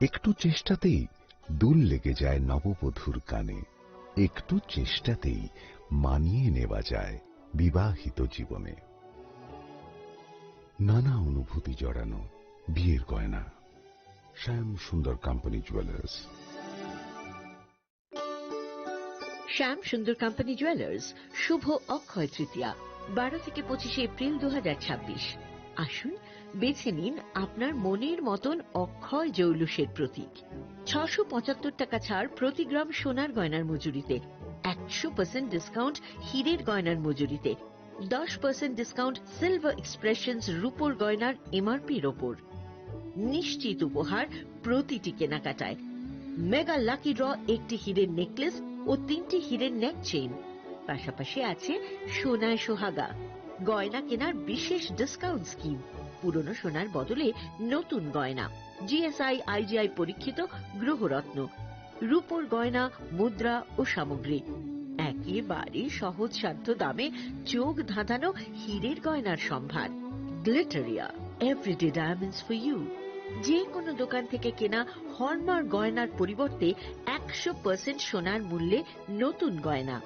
একটু চেষ্টাতেই দুল লেগে যায় নববধূর কানে, একটু চেষ্টাতেই মানিয়ে নেওয়া যায় বিবাহিত জীবনে। নানা অনুভূতি জড়ানো বিয়ের গয়না। শ্যাম সুন্দর কোম্পানি জুয়েলার্স। শ্যাম সুন্দর কোম্পানি জুয়েলার্স, শুভ অক্ষয় তৃতীয়া, বারো থেকে পঁচিশে এপ্রিল দু হাজার ছাব্বিশ। আসুন, বেছে নিন আপনার মনের মতন অক্ষয় জৌলুসের প্রতীক। ছশো পঁচাত্তর টাকা ছাড় প্রতি গ্রাম সোনার গয়নার মজুরিতে, একশো পার্সেন্ট ডিসকাউন্ট হীরের গয়নার মজুরিতে, দশ পার্সেন্ট ডিসকাউন্ট সিলভার এক্সপ্রেশনস রূপোর গয়নার এমআরপির ওপর। নিশ্চিত উপহার প্রতিটি কেনাকাটায়। মেগা লাকি ড্র, একটি হীরের নেকলেস ও তিনটি হীরের নেক চেইন। পাশাপাশি আছে সোনায় সোহাগা, গয়না কেনার বিশেষ ডিসকাউন্ট স্কিম, পুরনো সোনার বদলে নতুন গয়না, জিএসআই আইজিআই পরীক্ষিত গ্রহরত্ন, রূপোর গয়না, মুদ্রা ও সামগ্রী। একেবারে সহজ সাধ্য দামে চোখ ধাঁধানো হীরের গয়নার সম্ভার। Glitteria, everyday diamonds for you. যে কোনো দোকান থেকে কেনা হলমার্ক গয়নার পরিবর্তে একশো পার্সেন্ট সোনার মূল্যে নতুন গয়না।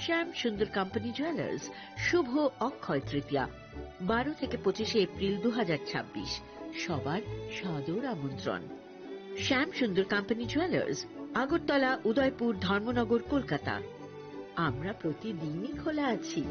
শ্যাম সুন্দর কোম্পানি জুয়েলার্স, শুভ অক্ষয় তৃতীয়া, বারো থেকে পঁচিশে এপ্রিল দু হাজার ছাব্বিশ। সবার সাদর আমন্ত্রণ। শ্যাম সুন্দর কোম্পানি জুয়েলার্স, আগরতলা, উদয়পুর, ধর্মনগর, কলকাতা। আমরা প্রতিদিনই খোলা আছি।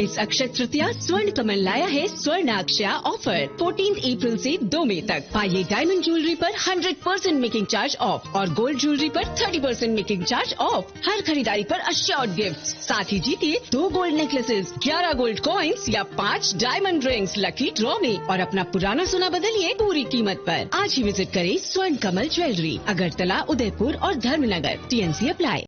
इस अक्षय तृतीया स्वर्ण कमल लाया है स्वर्ण अक्षया ऑफर। फोर्टीन अप्रैल से दो मई तक पाइए डायमंड ज्वेलरी पर hundred percent making charge off और गोल्ड ज्वेलरी पर thirty percent making charge off. हर खरीदारी पर अश्योर्ड गिफ्ट, साथ ही जीतिए दो गोल्ड नेकलेसेस, ग्यारह गोल्ड कॉइन्स या पाँच डायमंड रिंग्स लकी ड्रॉ में और अपना पुराना सोना बदलिए पूरी कीमत पर। आज ही विजिट करें स्वर्ण कमल ज्वेलरी, अगरतला, उदयपुर और Dharmanagar. TNC apply.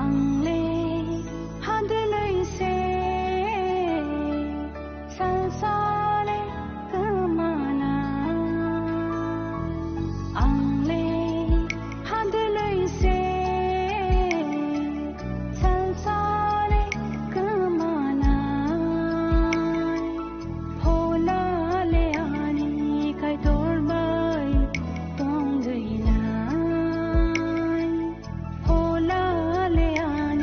Ang le hadwlwi se salsale kwmana. Ang le hadwlwi se salsale kwmana. Phola le ani Kaitor bai tongwi nai. Phola le ani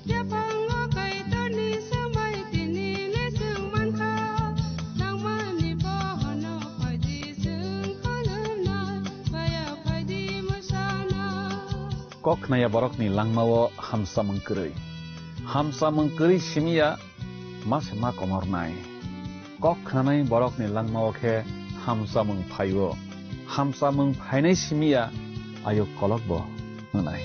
Yaphango Kaitorni swmai tini le chwng mankha, nangmani bohono phaidi chwng kholwnai, baya phaidi mwsana. Kok khnaya borokni langmao hamsamung kwrwi. Hamsamung kwrwi simiya ma se ma komornai. Kok khnanai borokni langmao khe hamsamung phaio. Hamsamung phainai simiya ayuk kolokbo hwnai.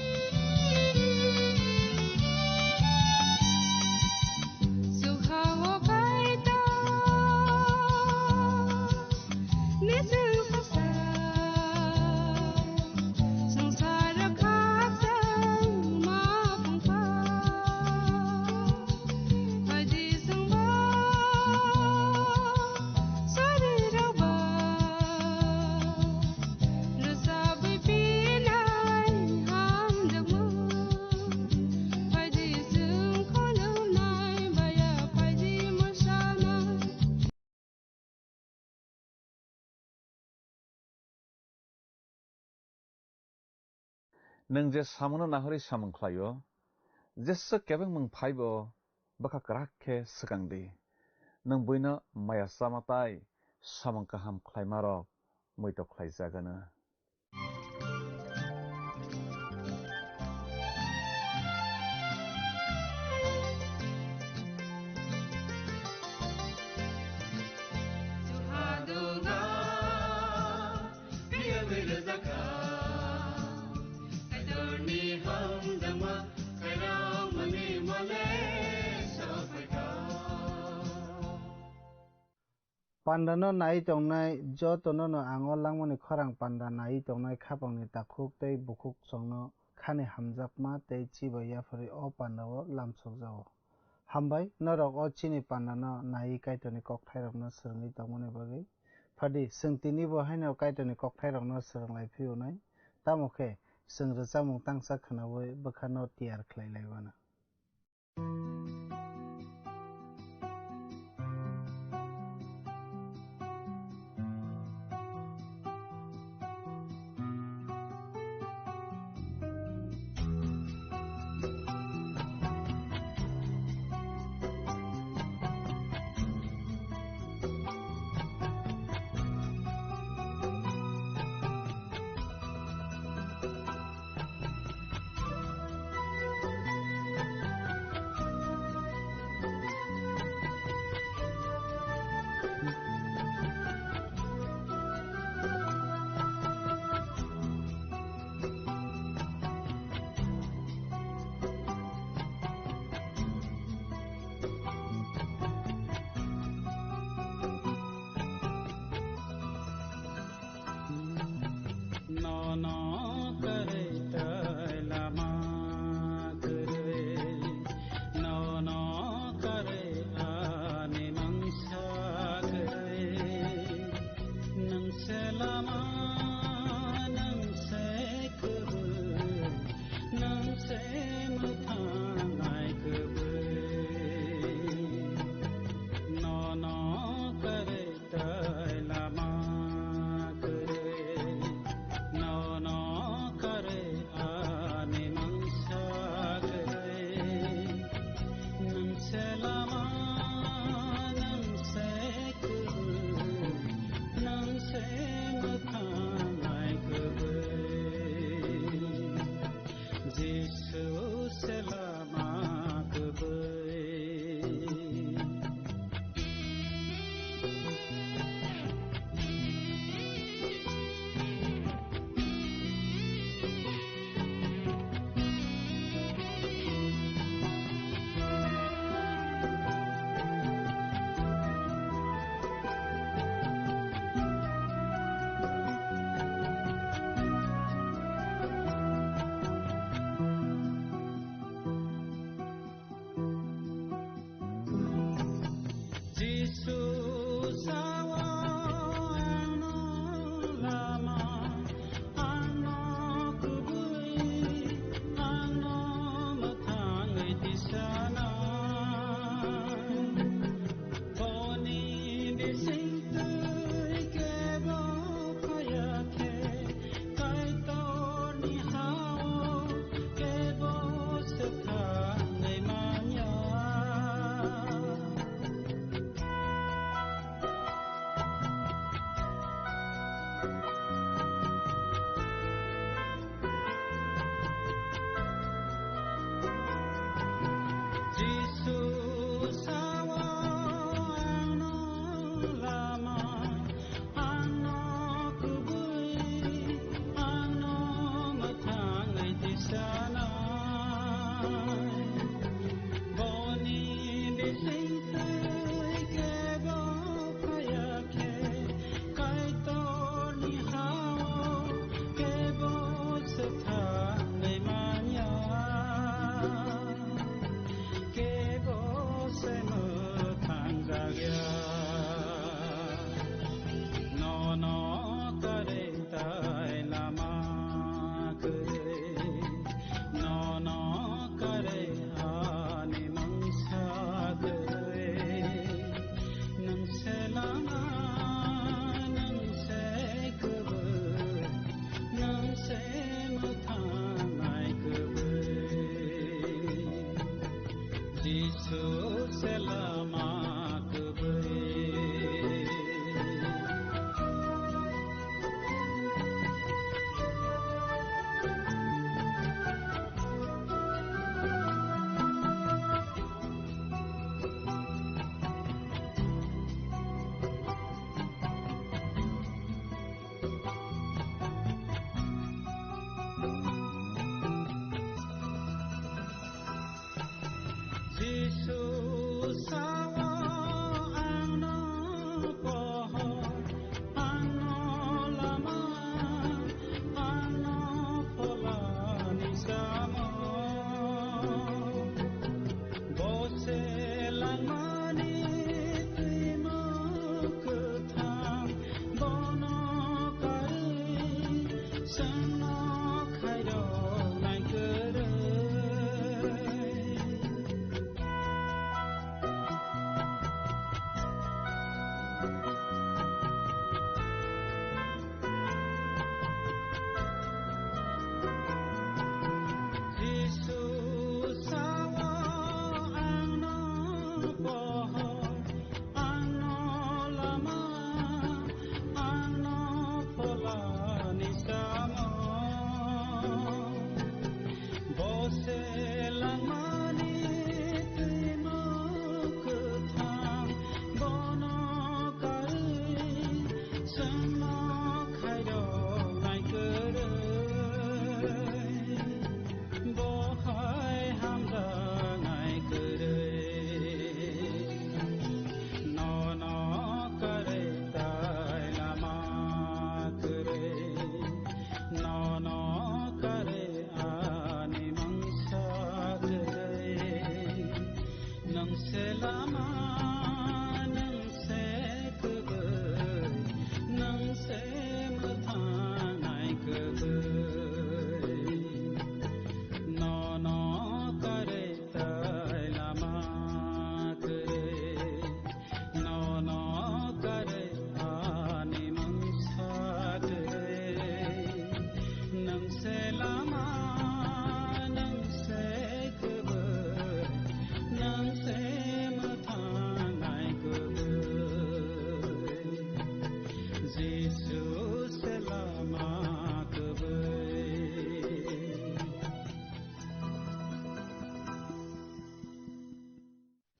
Nwng je samungno nahorwi samung khlaio, jeswk kebengmung phaibo bwkha kwrak khe swkang di. Nwng buino maya chama tai samung kaham khlaimarok muitok khlaijagano. Pandano nai tongnai jotono no ang o langmani khorang panda nai tongnai khapangni takhuk tei bukhuk chwngno khani hamjakma tei chibai yapharwi o pandao lamsokjago. Hambai, norok o chini pandano naiwi Kaitorni kokthairokno swrwngwi tongmani bagwi. Phadi, chwng tinibo haino Kaitorni kokthairokno swrwng lai phiyonai. Tamo khe, chwng rwchapmung tangsa khwnaui bwkhano tiyar khlai lai mano.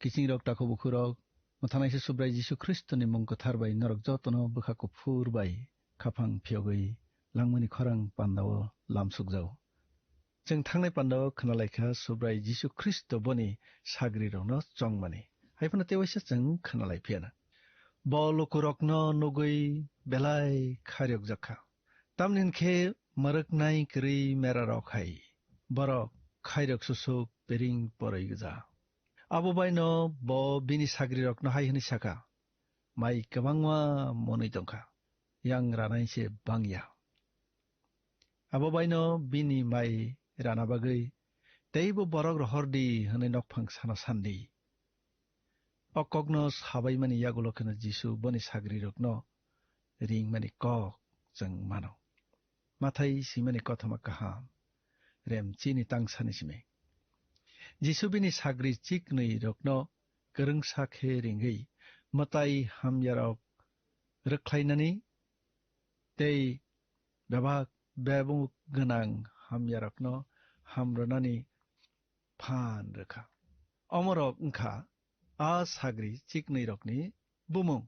Kiching rok, takhuk bukhuk rok, mwthangnaisa Subrai Jisu Khristo ni mung kwthar bai norok jotono bwkha kuphur bai khaphang phiyogwi langmani khorang pandao lam sukjago. Chwng thangnai pandao khwnalaikha Subrai Jisu Khristo boni sagri rokno chongmani. Haiphano tewaisa chwng khwnalai phiyana. Bo lukurokno nugwi belai khairokjakha. Tamni hwn khe mwrwknai kwrwi merarok hai borok khairok susuk pering poroi gwja. Abo baino bo bini sagrirokno hai hwnwi saka, "Mai kwbangma monwi tongkha, yang ranai se bang ya. Abo baino bini mai rana bagwi teibo borok rohor di," hwnwi nokphang sana san di. O kokno sabaimani yagulo kheno Jisu boni sagrirokno ringmani kok chwng mano. Mathai simani kothoma kaham, rem chini tangsani simi. Jisu bini sagri chiknwi rokno kwrwngsa khe ringwi mwtai hamyarok rwkhlainani tei bebak bebuk gwnang hamyarokno hamrwnani phan rwkha. Omorok wngkha a sagri chiknwi rokni bumung.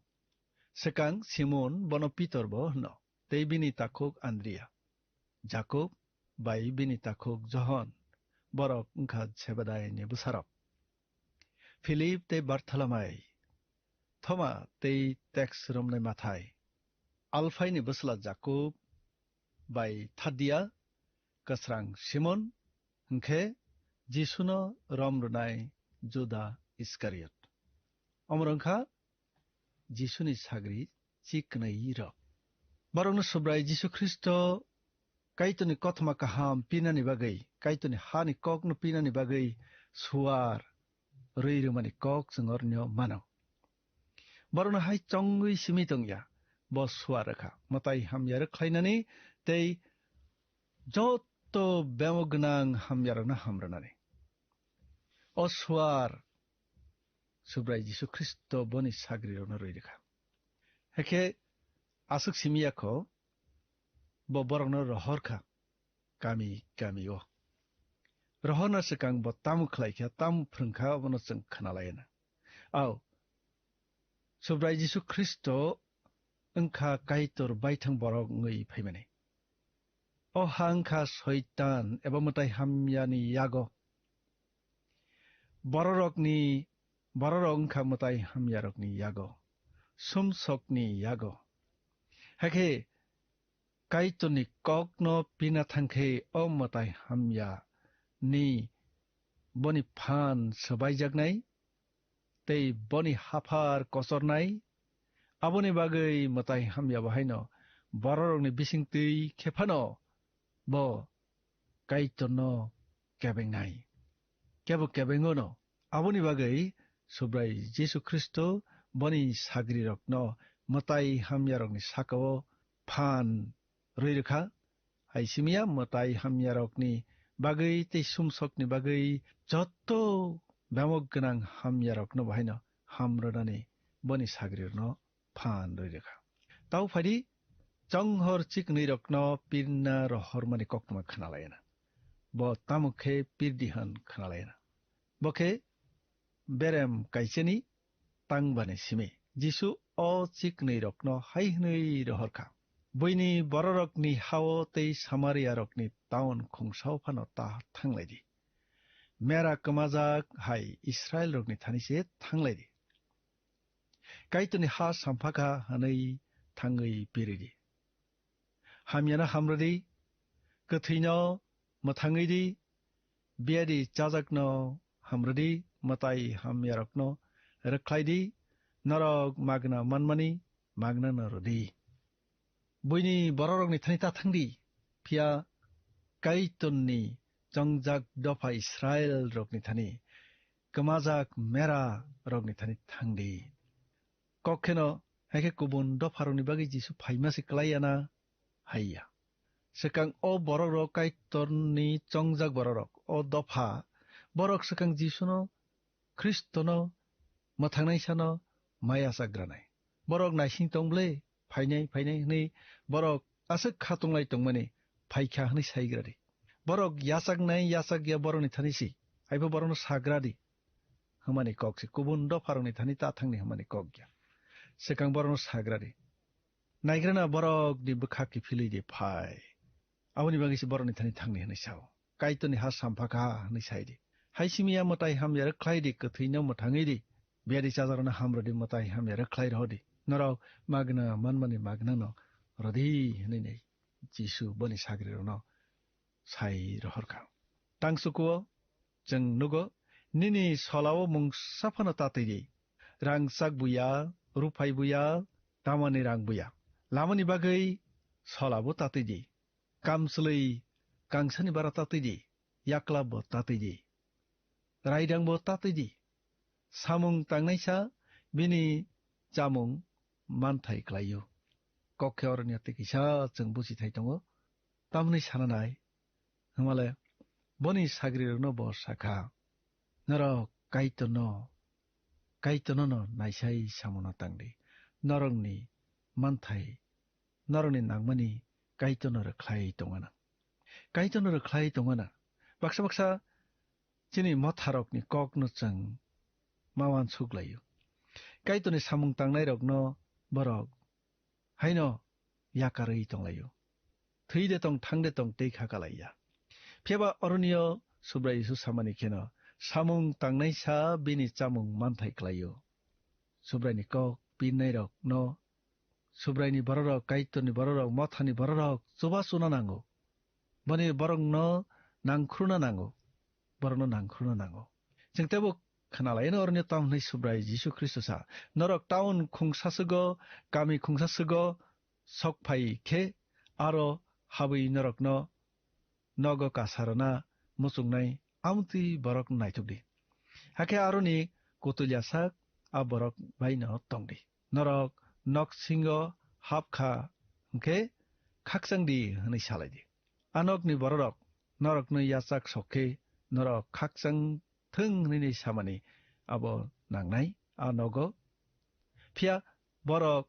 Swkang Simon, bono Pitor bo hwno, tei bini takhuk Andria, Jakob bai bini takhuk Johon, borok wngkha Sebedai ni bwsarok, Philip tei Bartholomai, Thoma tei teks romnai Mathai, Alphai ni bwsla Jakob bai Thadia, kwsrang Simon, hwnkhe Jisuno rom rwnai Juda Iskariot. Omo wngkha Jisuni sagri chiknwi rok. Borokno Subrai Jisu Khristo Kaitorni kothoma kaham pinani bagwi, Kaitorni hani kokno pinani bagwi suar rwi rwmani kok chwng ornio mano. Borokno hai chongwi simi tongya, bo suar rwkha, mwtai hamya rwkhlainani tei joto bemo gwnang hamyarokno hamrwnani. O suar Subrai Jisu Khristo boni sagrirokno rwi rwkha. Hakhe aswk simi yakho, bo borokno rohor kha kami kami o. Rohorna swkang bo tamo khlai kha, tamo phrwng kha, abono chwng khna lai na. Au, Subrai Jisu Khristo wngkha Kaitor baithang borok wngwi phaimani. O ha wngkha Soitan eba mwtai hamyani yago. Bororokni, bororok wngkha mwtai hamyarokni yago, sumsokni yago. Hakhe Kaitorni kokno pina thangkhe o mwtai hamya ni boni phan swbaijaknai tei boni haphar kochornai. Aboni bagwi mwtai hamya bo haino bororokni bisingtwi khe phano bo Kaitorno kebengnai. Kebo kebengono. Aboni bagwi Subrai Jisu Khristo boni sagrirokno mwtai hamyarokni sakao phan rwi rwkha. Hai simiya mwtai hamyarokni bagwi tei sumsokni bagwi jotto bemok gwnang hamyarokno bo haino ham rwnani boni sagrirokno phan rwi rwkha. Tau phaidi chonghor chiknwi rokno pirna rohormani koktwma khna laina. Bo tamo khe pirdi hwn khna laina. Bo khe berem kaichani tangbani simi. Jisu o chiknwi rokno hai hwnwi rohor kha. Buini bororokni hao tei Samaria rokni taun khungsao phano ta thanglaidi. Mera kwmajak hai Israel rokni thani se thanglaidi. Kaitorni ha sampha kha hwnwi thangwi piridi. Hamyano hamrwdi, kwthwino mwthangwi di, biyadi chajakno hamrwdi, mwtai hamyarokno rwkhlai di, norok magna manmani magnano rwdi. Buini bororokni thani ta thangdi, phiya Kaitorni chongjak dopha Israel rokni thani, kwmajak mera rokni thani thangdi. Kok kheno, hai khe kubun dopharokni bagwi Jisu phaima se klai ya na? Hai ya. Swkang o borokrok Kaitorni chongjak borokrok, o dopha, borok swkang Jisuno, Khristono, mwthangnaisano maya chagranai. Borok naising tong ble, phainai, phainai hwnwi borok aswk kha tonglai tongmani, phaikha hwnwi saigradi. Borok yachaknai, yachak ya borokni thani si, haibo borokno sagradi. hwnmani kok se, kubun dopharokni thani ta thangni hwnmani kok ya. Swkang borokno sagra di. Naigrana borokni bwkha kiphilwi di phai. Aboni bagwi se borokni thani thangni hwnwi sao. Kaitorni ha sampha kha hwnwi sai di. Hai simi ya mwtai hamya rwkhlai di, kwthwino mwthangwi di. Biyadi chajakrokno hamrw di, mwtai hamya rwkhlai rw di. Norok magna manmani magnano rw di hwnwi Jisu boni sagrirokno sai rohor kha. Tang sukuo chwng nugo, nini solao mungsa phano tatwi di. Rangchak buya, ruphai buya, tamani rang buya. Lamani bagwi solabo tatwi di. Kamchwlwi kangsani bara tatwi di. Yaklapbo tatwi di. Raidangbo tatwi di. Samung tangnaisa bini chamung manthai klaio. Kok khe oroni tei kisa chwng buchithai tongo. Tamni sana nai, hwnmale boni sagrirokno bo sakha, norok Kaitorno, Kaitorno no naisai samungno tangdi. Norokni manthai, norokni nangmani Kaitorno rwkhlai tongana. Kaitorno rwkhlai tongana. Baksa baksa chini motharokni kokno chwng ma uansuk laio. Kaitorni samung tangnairokno borok haino yakarwi tonglaio. Thwi de tong, thang de tong, tei kha kalaiya. Phiya ba oroniyo Subrai Jisu samani kheno, samung tangnaisa bini chamung manthai klaio. Subraini kok pirnairokno, Subraini bororok, Kaitorni bororok, mothani bororok chuba chuna nango. Boni borokno nangkhruna nango. Borokno nangkhruna nango. Chwng teibo khnalaino oroni tamo hwnwi Subrai Jisu Khristo sa, norok town khungsa swgo, kami khungsa swgo sok phai khe aro habwi norokno nogo kasarana muchungnai amtwi borok naithok di. Hakhe aroni kutulya sak a borok baino tong di. Norok nok singo hap kha hwnkhe khakchang di hwnwi salai di. A nokni bororok norokno yachak sok khe norok khakchang thwng hwnwi samani abo nangnai a nogo. Phiya borok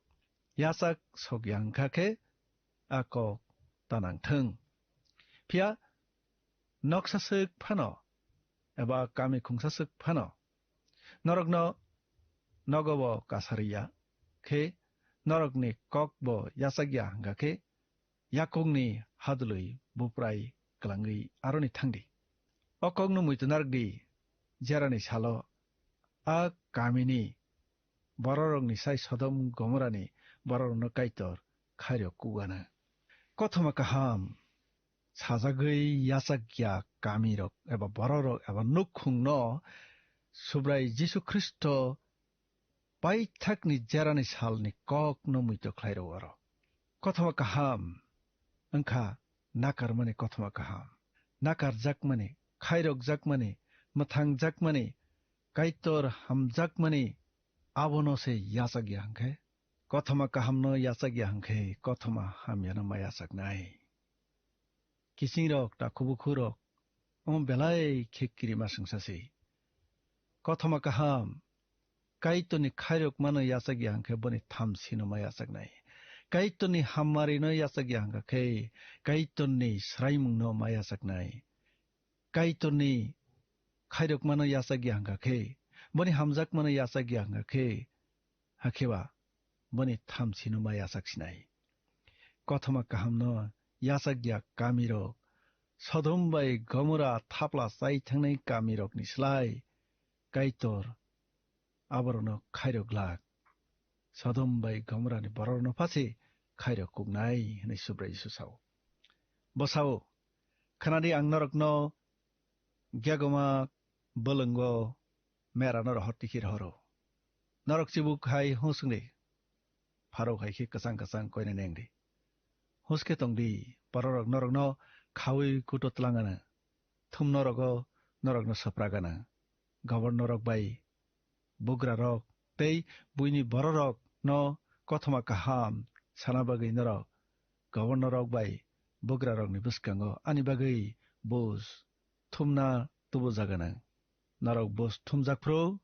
yachak sok ya wngkha khe a kok ta nang thwng. Phiya noksa swk phano eba kami khungsa swk phano norokno nogo bo kasari ya khe norokni kok bo yachak ya wngkha khe yakungni hadwlwi buprai kwlangwi aroni thang di. O kokno muitu narwk di, jerani salo a kamini bororokni sai Sodom Gomorani bororokno Kaitor khairok kugana. Kothoma kaham sajagwi yachak ya kamirok eba bororok eba nukhungno Subrai Jisu Khristo paithakni jerani salni kokno muitu khlai rw oro. Kothoma kaham wngkha nakarmani kothoma kaham, nakarjakmani, khairokjakmani, mwthangjakmani, Kaitor hamjakmani abono se yachak ya hwnkhe, kothoma kahamno yachak ya hwnkhe kothoma hamyano ma yachaknai. Kisingrok, takhubukhurok, omo belai khe kirima swngsa se. Kothoma kaham, Kaitorni khairokmano yachak ya hwnkhe boni thamsino ma yachaknai. Kaitorni hammarino yachak ya hwnkha khe Kaitorni swraimungno ma yachaknai. Kaitorni khairokmano yachak ya hwnkha khe, boni hamjakmano yachak ya hwnkha khe, hakhe ba boni thamsino ma yachak sinai. Kothoma kahamno yachak ya kamirok, Sodom bai Gomora thapla chai thangnai kamirokni slai Kaitor aborokno khairok glak. Sodom bai Gomorani bororokno pha se khairok kuknai hwnwi Subrai Jisu sao. Bo sao, khna di, ang norokno gegoma bwlwngo merano rohor tikhi rohoro. Norok chibuk hai hung swng di, pharok hai khe kwchang kwchang koinani wng di. Huske tong di, bororok norokno khaui kuto twlang anw, thumno rogo norokno swprak anw, gobornorok bai bugrarok tei buini bororokno kothoma kaham sana bagwi norok gobornorok bai bugrarokni bwskango ani bagwi buj thumna tubujaganw. Norok buj thumjak phuru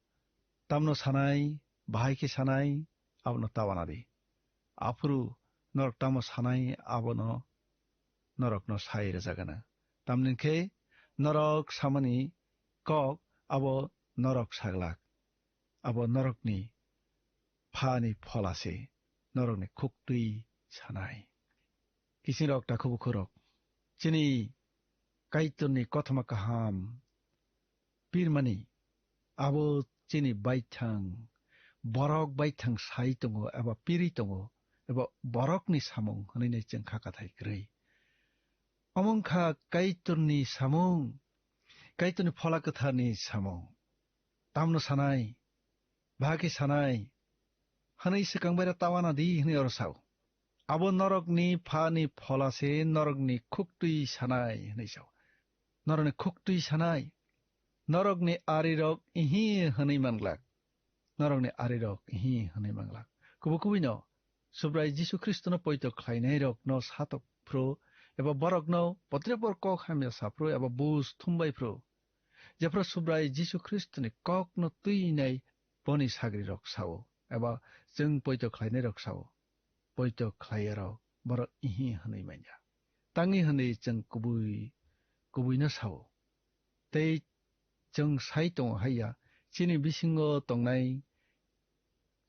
tamno sanai, bahai khe sanai, abono ta uana di. Aphuru norok tamo sanai, abono norokno sai rwjaganw. Tamni hwn khe norok samani kok abo norok saglak. Abo norokni phani phola se norokni khuktwi sanai. Kisingrok, takhuk bukhurok, chini Kaitorni kothoma kaham pirmani abo chini baithang, borok baithang sai tongo eba piri tongo eba borokni samung hwnwi chwng kha kathai kwrwi. Omo wngkha Kaitorni samung, Kaitorni Phola Kwtharni samung. Tamno sanai, bahai khe sanai, hwnwi swkang bai tawana di hwnwi oro sao. Abo norokni phani phola se norokni khuktwi sanai hwnwi sao. Norokni khuktwi sanai, norokni arirok ihi hwnwi manglak. Norokni arirok ihi hwnwi manglak. Kubu kubui no Subrai Jisu Khristono poito khlainairokno satok phru eba borokno potrepor kok hamya saphru eba bus thumbai phru. Jephru Subrai Jisu Khristoni kokno twinai boni sagrirok sao eba chwng poito khlainairok sao. Poito khlaiyarok borok ihi hwnwi manya. Tangwi hwnwi chwng kubui, kubuino sao. Tei chwng sai tongo haiya, chini bisingo tongnai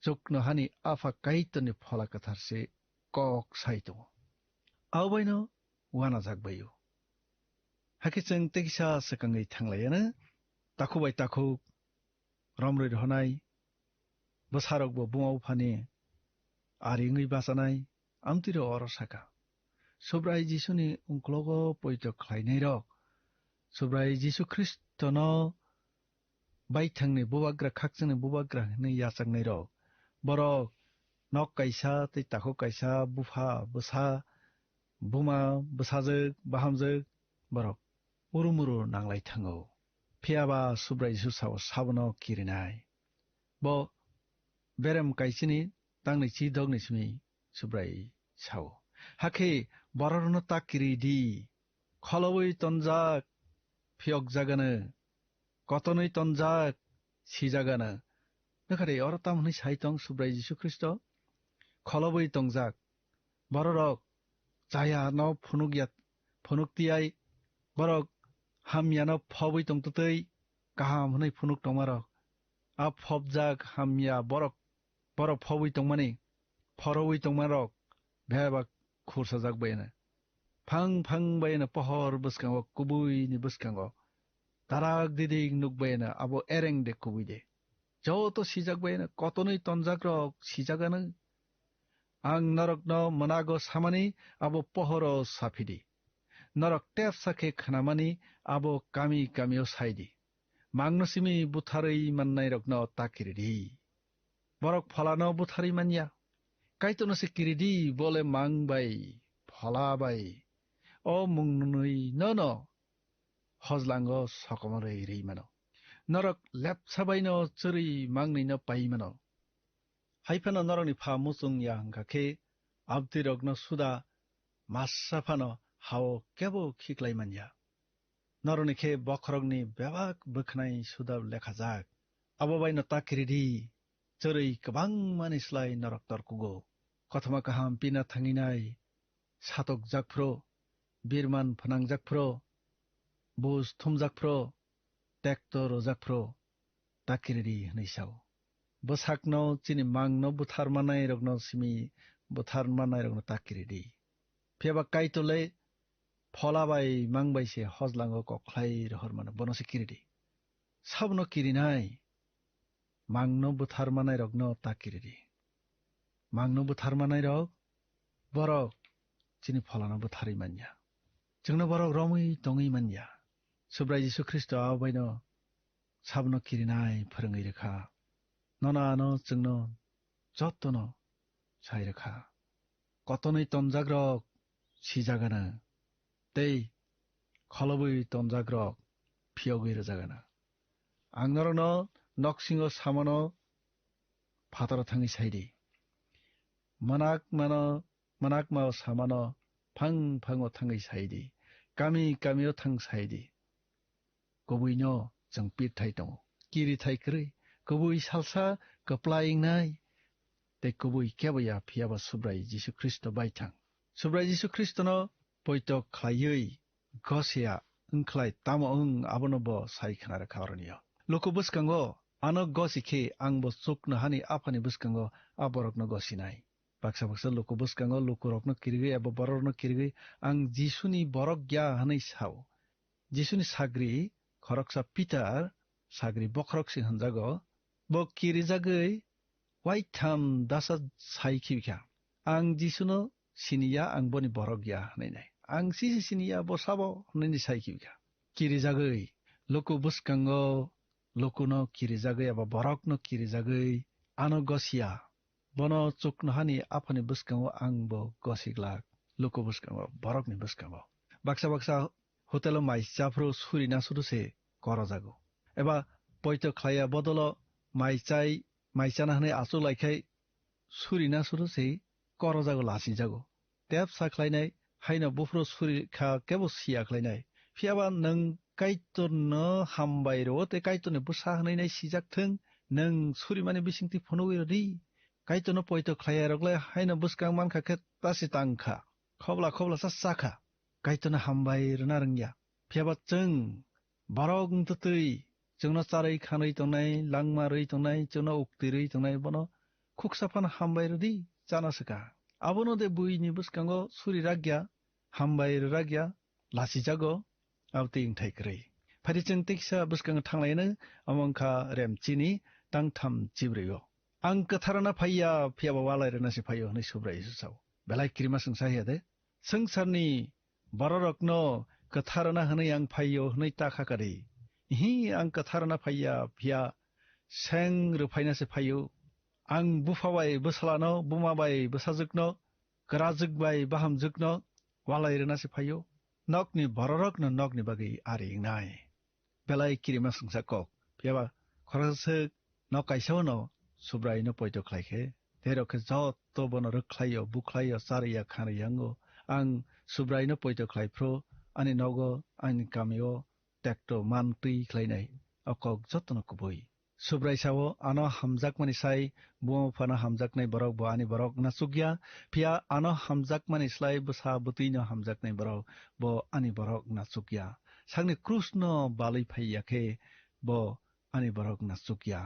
chuknohani Apha Kaitorni Phola Kwthar se kok sai tongo. Abo baino uanajak bai-o. Hakhe chwng tekisa swkangwi thanglaiya na, takhuk bai takhuk romrwi rohonai, bwsarokbo buma buphani ari wngwi bachanai, amtwiro oro saka. Subrai Jisuni ungklogo poito khlainairok, Subrai Jisu Khristono baithangni bubagra, khakchangni bubagra hwnwi yachaknairok, borok nok kaisa tei takhuk kaisa, bupha, bwsa, buma, bwsajwk, bahamjwk, borok urumuru nanglai thango. Phiyaba Subrai Jisu sao, sabono kirinai. Bo berem kaisini tangni chi dogni simi Subrai sao. Hakhe bororokno ta kiri di. Kholowi tonjak, phiyokjagano. Kotonwi tonjak, sijagano. Nokharwi oro tamo hwnwi sai tong Subrai Jisu Khristo? Kholowi tongjak. Bororok chaya no phunukya, phunuk tiyai, borok hamya no phobwi tongtwtwi kaham hwnwi phunuk tongmarok. A phobjak hamya borok, borok phobwi tongmani, phorogwi tongmarok bebak khursajak bayano. Phang phang bayano pohor bwskango, kubuini bwskango tarak didik nuk bayano, abo ereng de kubui de. Joto sijak bayano, kotonwi tonjakrok sijagano. Ang norokno mwnago samani abo pohoro saphidi. Norok tepsa khe khnamani abo kami kamio saidi. Mangno simi butharwi mannairokno ta kiridi. Borok pholano butharwi manya. Kaitorno se kiridi, bole mang bai, phola bai. O mungnwi nono hojlango sokomorwi rwi mano. Norok lepsa baino chwrwi mangnwino pai mano. Hai phano norokni pha muchung ya wngkha khe, abtwirokno suda masa phano ha-o kebo khiklai man ya. Norokni khe bokhorokni bebak bwkhnai suda lekhajak. Abo baino ta kiridi, chwrwi kwbangmani slai norok torkugo. Kothoma kaham pina thanginai, satokjak phro, birman phnangjak phro, bus thumjak phro, tekto rwjak phro, ta kiridi hwnwi sao. Bwsakno chini mangno buthar mannairokno simi buthar mannairokno ta kiridi. Phiyaba Kaitor le phola bai mang bai se hojlango kok khlai rohor mano, bono se kiridi. Sabno kirinai, mangno buthar mannairokno ta kiridi. Mangno buthar mannairok, borok chini pholano butharwi manya. Chwngno borok romwi tongwi manya. Subrai Jisu Khristo abo baino sabno kirinai phwrwngwi rwkha. Nono ano chwngno jotono sai rwkha. Kotonwi tonjakrok sijagano, tei kholobwi tonjakrok phiyogwi rwjagano. Ang norokno noksingo samano phataro thangwi saidi. Manakmano, manakmao samano phang phango thangwi saidi. Kami kamio thang saidi. Kubuino chwng pirthai tongo. Kirithai kwrwi, kubui salsa kwplai wngnai. Tei kubui kebo ya, phiyaba Subrai Jisu Khristo bai thang. Subrai Jisu Khristono poito khlaiwi gosia wngkhlai tamo wng, abono bo sai khna rwkha oroni o. Luku bwskango ano gosi khe ang bo chuknohani Aphani bwskango a borokno gosinai. Baksa baksa luku bwskango lukurokno kirigwi eba bororokno kirigwi ang Jisuni borok ya hwnwi sao. Jisuni sagri khoroksa Pitar, sagri bokhorok se hwnjago, bo kirijagwi waitham dasa sai khibikha, "Ang Jisuno siniya, ang boni borok ya," hwnwi nai. "Ang sisi siniya, bo sabo?" hwnwi sai khibikha. Kirijagwi luku bwskango, lukuno kirijagwi eba borokno kirijagwi ano gosiya. Bono chuknohani Aphani bwskango ang bo gosiglak, luku bwskango, borokni bwskango. Baksa baksa hotelo mai chaphru suri na sudu se korojago. Eba poito khlaiya bodolo mai chai, mai chana hwnwi achuk laikhai suri na sudu se korojago, lasijago. Tep sa khlainai, haino buphuru suri kha kebo siya khlainai. Phiyaba nwng Kaitorno hambai rwo tei Kaitorni bwsa hwnwi nai sijak thung, nwng surimani bisingtwi phunugwi rw di. Kaitorno poito khlaiya rok le haino bwskang mankha khe ta se tang kha. Khobla khobla sa cha kha. Kaitorno hambai rwna rwngya. Phiyaba chwng borok wngtwtwi chwngno charwi khanwi tongnai, langma rwi tongnai, chwngno ukti rwi tongnai, bono khuksa phano hambai rwdi, chana swkang. Abono de buini bwskango suri rakya, hambai rwrakya, lasijago, abo tei wngthai kwrwi. Phai di chwng teisa bwskango thanglaino, omo wngkha Remchini tangtham chibrwi o. Ang kwthar rwna phaiya, phiyaba walai rwna se phaio hwnwi Subrai Jisu sao. Belai kirima swngsa hiya de? Swngcharni bororokno kwthar rwna hwnwi ang phaio hwnwi ta kha kari? Ihi, ang kwthar rwna phaiya, phiya seng rwphaina se phaio. Ang bupha bai bwsalano, buma bai bwsajwkno, kwrajwk bai bahamjwkno walai rwna se phaio. Nokni bororokno nokni bagwi ari wngnai. Belai kirima swngsa kok. Phiyaba khoroksa swk nok kaisa-o no Subraino poito khlai khe, tei rok khe joto bono rwkhlaio, bukhlaio, charwiya, khanriya wngo. Ang Subraino poito khlai phru, ani nogo, ani kamio tekto man twi khlainai. O kok jotono kubui. Subrai sao, ano hamjakmani sai buma buphano hamjaknai borok bo ani borok wngna chukya, phiya ano hamjakmani slai bwsa bwtwino hamjaknai borok bo ani borok wngna chukya. Sakni krusno balwi phaiya khe bo ani borok wngna chukya.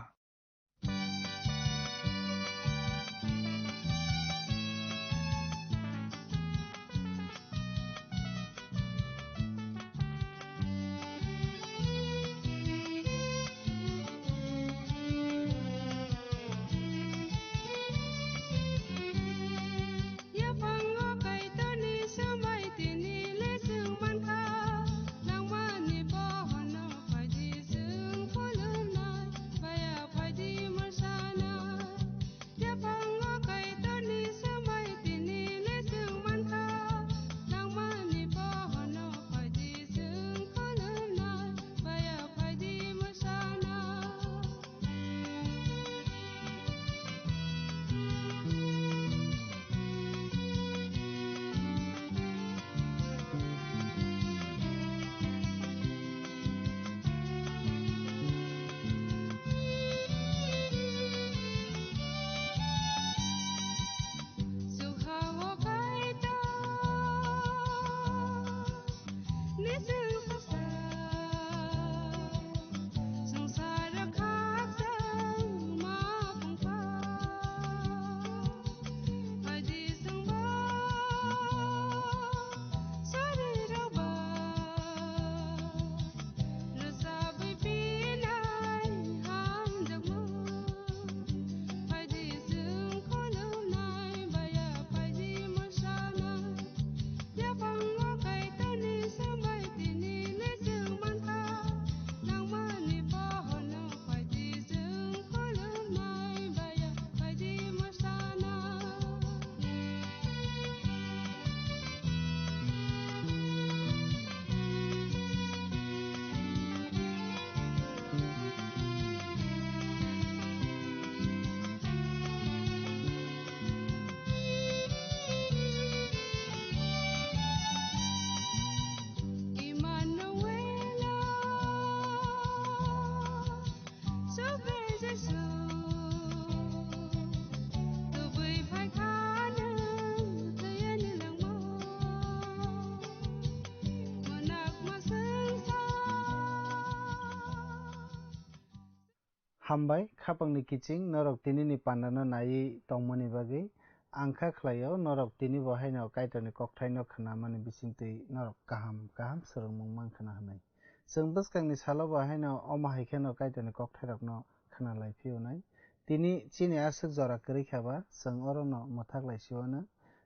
Hambai, khapangni kiching norok tinini pandano naiwi tongmani bagwi. Ang kha khlaio, norok tini bo haino Kaitorni kokthaino khnamani bisingtwi norok kaham kaham swrwngmung mankha na hwnwi. Chwng bwskangni salo bo haino omo hai kheno Kaitorni kokthairokno khna lai phiyonai. Tini chini aswk jora kwrwi kha ba, chwng orono mwthak lai siwano.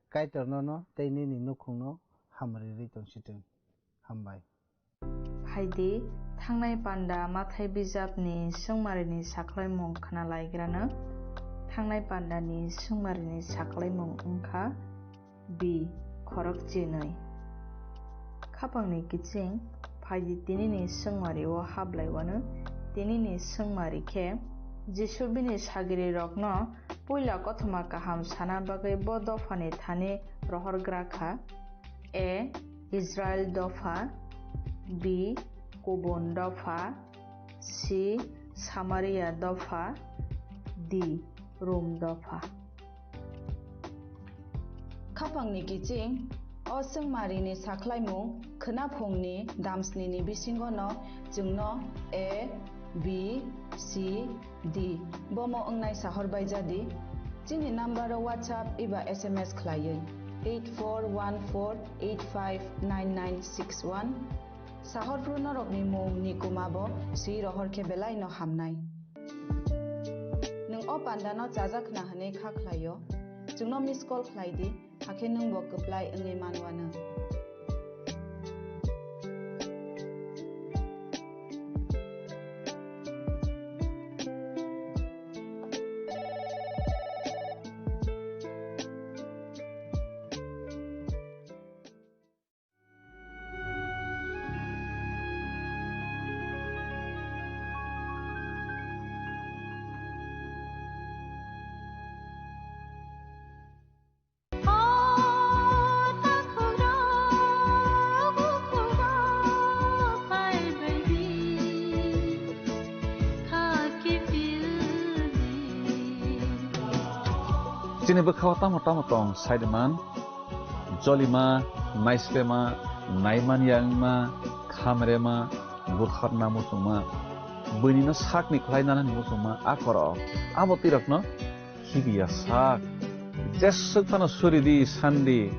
Kaitor nono tei nini nukhungno hamri rwi tong sitwng. Hambai. Phaidi, thangnai panda mathai bijapni swngmarini sakhlaimung khna laigrano. Thangnai pandani swngmarini sakhlaimung wngkha B, khorok chinwi. Khapangni kiching, phaidi tinini swngmari o hablaiwano, tinini swngmari khe Jisu bini sagirirokno puila kothoma kaham sana bagwi bo dophani thani rohorgra kha. A, Israel dopha, B, kubun dopha, C, Samaria dopha, D, Rom dopha. Khapangni kiching, o swngmarini sakhlaimung khwnaphungni damsnini bisingono chwngno A, B, C, D bomo wngnai sahor bai jadi. Chini number o WhatsApp eba S M S khlaiwi eight four one four eight five nine nine six one. Sahorphru norokni mung ni kuma bo swi rohor khe belai no hamnai. Nwng o panda no chajak khna hwnwi kha khlaio, chwngno miss call khlai di, hakhe nwng bo kwplai wngwi manwano. Chini bwkhao tamo tamo tong, saiman, jolima, naislema, naimanya wngma, khamrema, butharna muchungma, buinino sakni khlainani muchungma, a korok, abo twi rokno khibiya sak. Jeswk phano suri di sandi,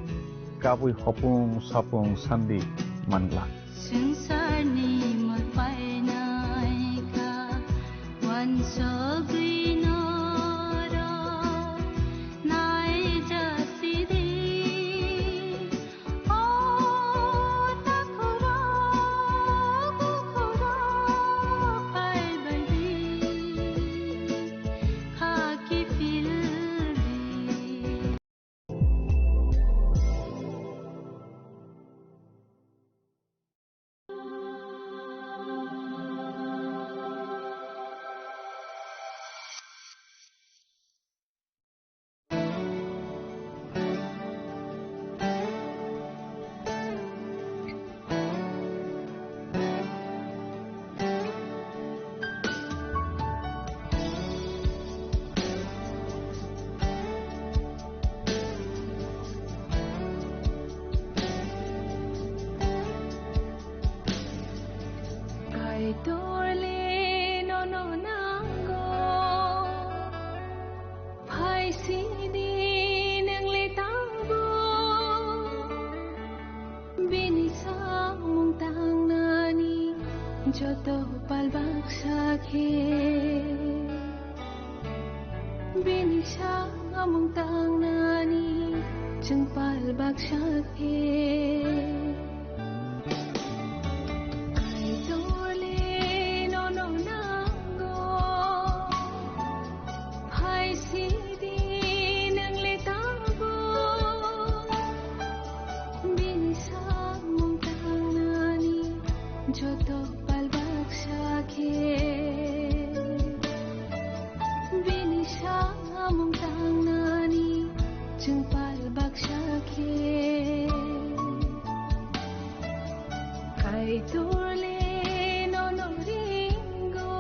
kabui hopung sapung sandi man glak. Swngcharni mol painai kha, uansugwi norok naijak sidi. O takhurok, bukhurok, phaibaidi, khaki pildi. Kaitor le nono nango, phai sidi nang le tangbo. Bini samung tangnani joto pal baksa khe, bini samung tangnani chwng pal baksa khe. Kaitor le nono nango, phai sidi nang le tangbo. Bini samung tangnani joto pal baksa khe, bini samung tangnani chwng pal baksa khe. Kaitor le nono ringo.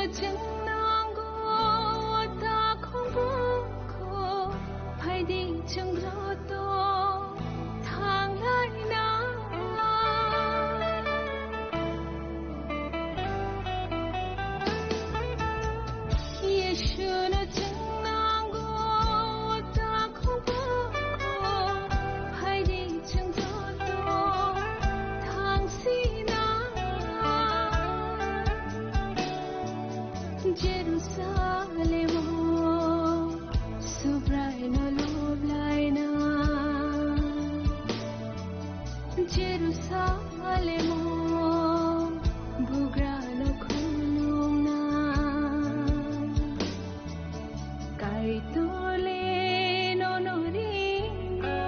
Chwng nango takhuk bukhuk, phaidi chwng joto thanglaina. Yeshuno chwng nango takhuk bukhuk, phaidi chwng joto thangsina. Jerusalemo Subraino loblaina. Jerusalemo bugrano khulumna. Kaitorle nono ringo.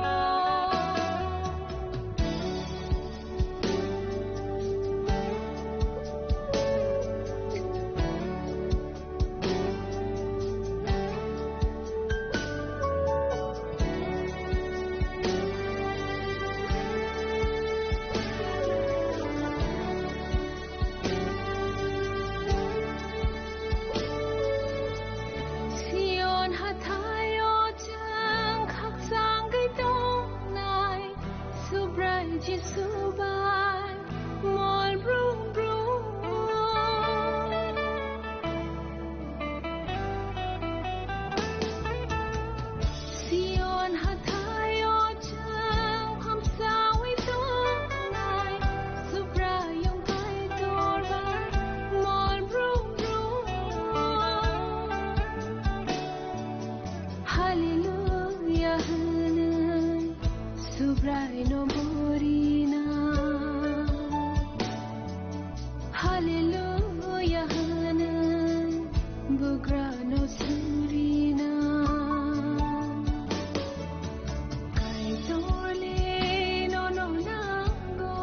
Sion hathaio chwng khakchangwi tongnai, Subrai Jisu bai mol brum brum. Sion hathaio chwng phamsawi tongnai, Subraiyung Kaitor bai mol brum brum. Hallelujah hwnwi Subraino burina. Hallelujah hwnwi bugrano surina. Kaitorle nono nango.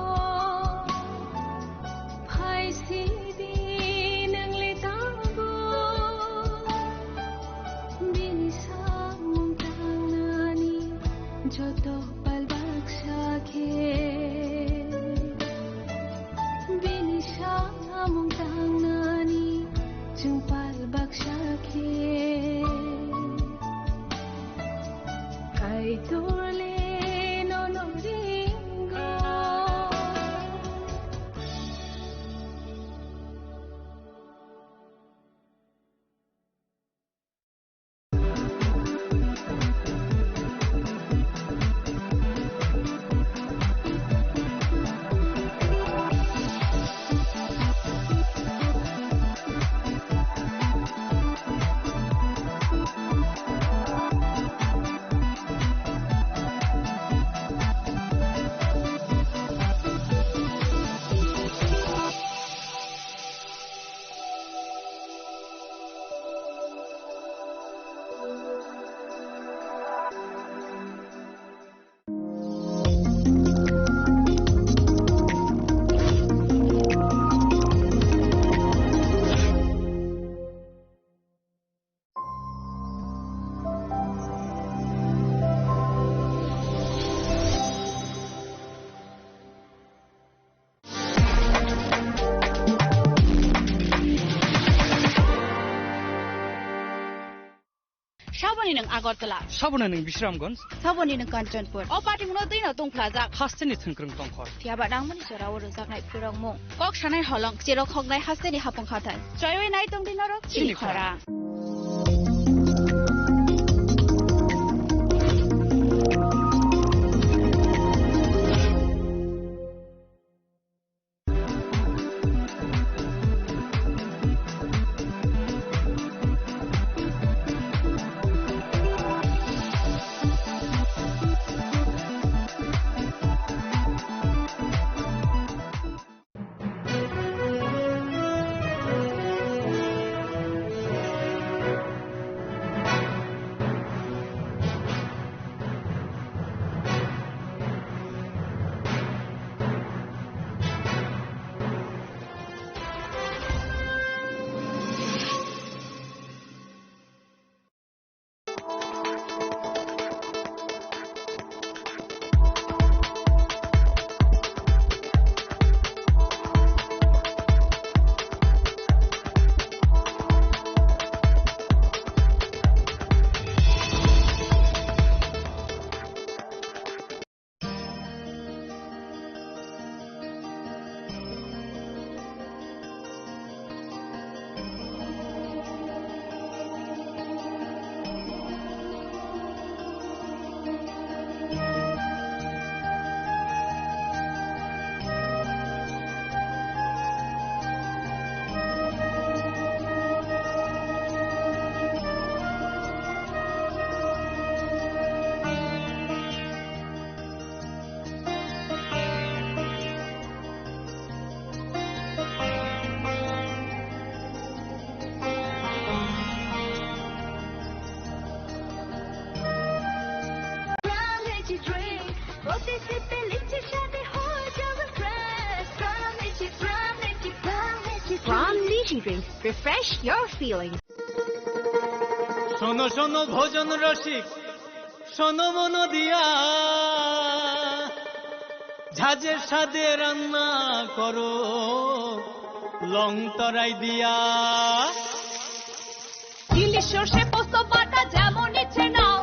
Phai sidi nwngle tongo. Bini samung tangnani joto pal baksa khe. Bini samung tangnani chwng pal baksa khe. Kaitorle nono ringo. Saboni nwng Agartala. Saboni nwng Bisramganj. Saboni nwng Kanchanpur. O patimungno twino tongphlajak. Hasteni thwngkwrwng tongkhor. Phiyaba nangmani jorao rwjaknai phirokmung. Kok sanai holong, cherok hoknai hasteni hapung hathai. Choiwi nai tongdi norok chini chini khorang. Khorang. Drink. Refresh your feelings. শোনো শোনো ভোজন রসিক, শোনো মন দিয়া, ঝাঁঝের স্বাদে রান্না করো লং তরাই দিয়া। ইলিশ সর্ষে পোস্ত বাটা যেমন ইচ্ছে নাও,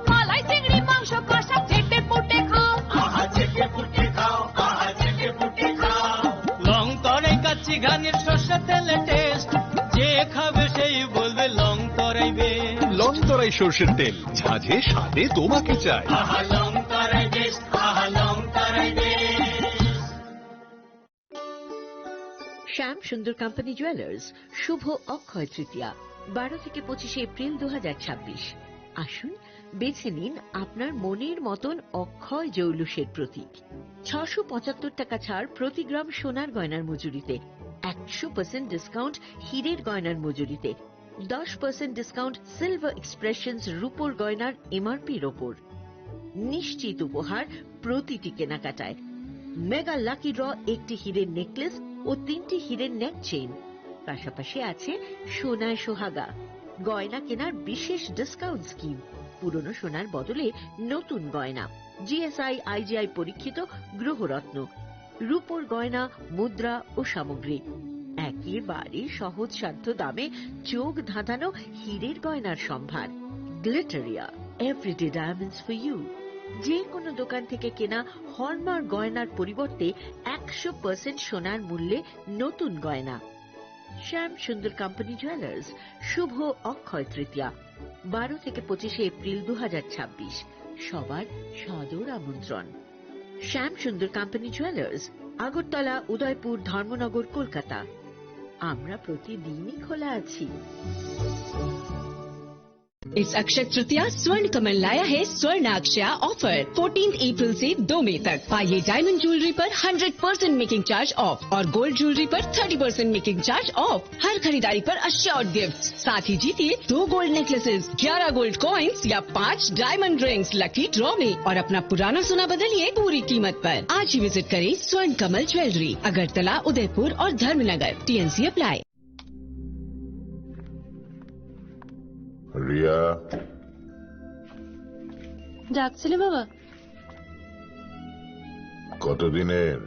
মালাই চিংড়ি মাংস কষা চেটে পুটে খাও। আহা, চেটে পুটে খাও, আহা, চেটে পুটে খাও। লং তরাই কাচ্চি ঘানির সর্ষে তেলে টেস্ট, যে খাবে সেই বলবে লং তরাই বেশ। লং তরাই সর্ষের তেল, ঝাঁঝে স্বাদে তোমাকে চাই। আহা, লং তরাই বেশ, আহা, লং তরাই বেশ। শ্যাম সুন্দর কোম্পানি জুয়েলার্স, শুভ অক্ষয় তৃতীয়া, বারো থেকে পঁচিশে এপ্রিল দু হাজার ছাব্বিশ। আসুন, বেছে নিন আপনার মনের মতন অক্ষয় জৌলুসের প্রতীক। ছশো পঁচাত্তর টাকা ছাড় প্রতি গ্রাম সোনার গয়নার মজুরিতে, একশো পার্সেন্ট ডিসকাউন্ট হীরের গয়নার মজুরিতে, দশ পার্সেন্ট ডিসকাউন্ট সিলভার এক্সপ্রেশনস রূপোর গয়নার এমআরপির ওপর। নিশ্চিত উপহার প্রতিটি কেনাকাটায়। মেগা লাকি ড্র, একটি হীরের নেকলেস ও তিনটি হীরের নেক চেইন, পাশাপাশি আছে সোনায় সোহাগা, গয়না কেনার বিশেষ ডিসকাউন্ট স্কিম, পুরনো সোনার বদলে নতুন গয়না, জিএসআই আইজিআই পরীক্ষিত গ্রহরত্ন, রূপোর গয়না, মুদ্রা ও সামগ্রী। একেবারে সহজসাধ্য দামে চোখ ধাঁধানো হীরের গয়নার সম্ভার। Glitteria, everyday diamonds for you. যে কোনো দোকান থেকে কেনা হলমার্ক গয়নার পরিবর্তে একশো পার্সেন্ট সোনার মূল্যে নতুন গয়না। শ্যাম সুন্দর কোম্পানি জুয়েলার্স, শুভ অক্ষয় তৃতীয়া, বারো থেকে পঁচিশে এপ্রিল দু হাজার ছাব্বিশ। সবার সাদর আমন্ত্রণ। শ্যাম সুন্দর কোম্পানি জুয়েলার্স, আগরতলা, উদয়পুর, ধর্মনগর, কলকাতা। আমরা প্রতিদিনই খোলা আছি। इस अक्षय तृतीया स्वर्ण कमल लाया है स्वर्ण अक्षया ऑफर। फोर्टीन अप्रैल से दो मई तक पाइए डायमंड ज्वेलरी पर hundred percent making charge off और गोल्ड ज्वेलरी पर thirty percent making charge off. हर खरीदारी पर अश्योर्ड गिफ्ट, साथ ही जीतिए दो गोल्ड नेकलेसेस, ग्यारह गोल्ड कॉइन्स या पाँच डायमंड रिंग्स लकी ड्रॉ में और अपना पुराना सोना बदलिए पूरी कीमत पर। आज ही विजिट करें स्वर्ण कमल ज्वेलरी, अगरतला, उदयपुर और धर्मनगर। TNC apply. রিয়া। ডাকছিলে বাবা? কতদিনের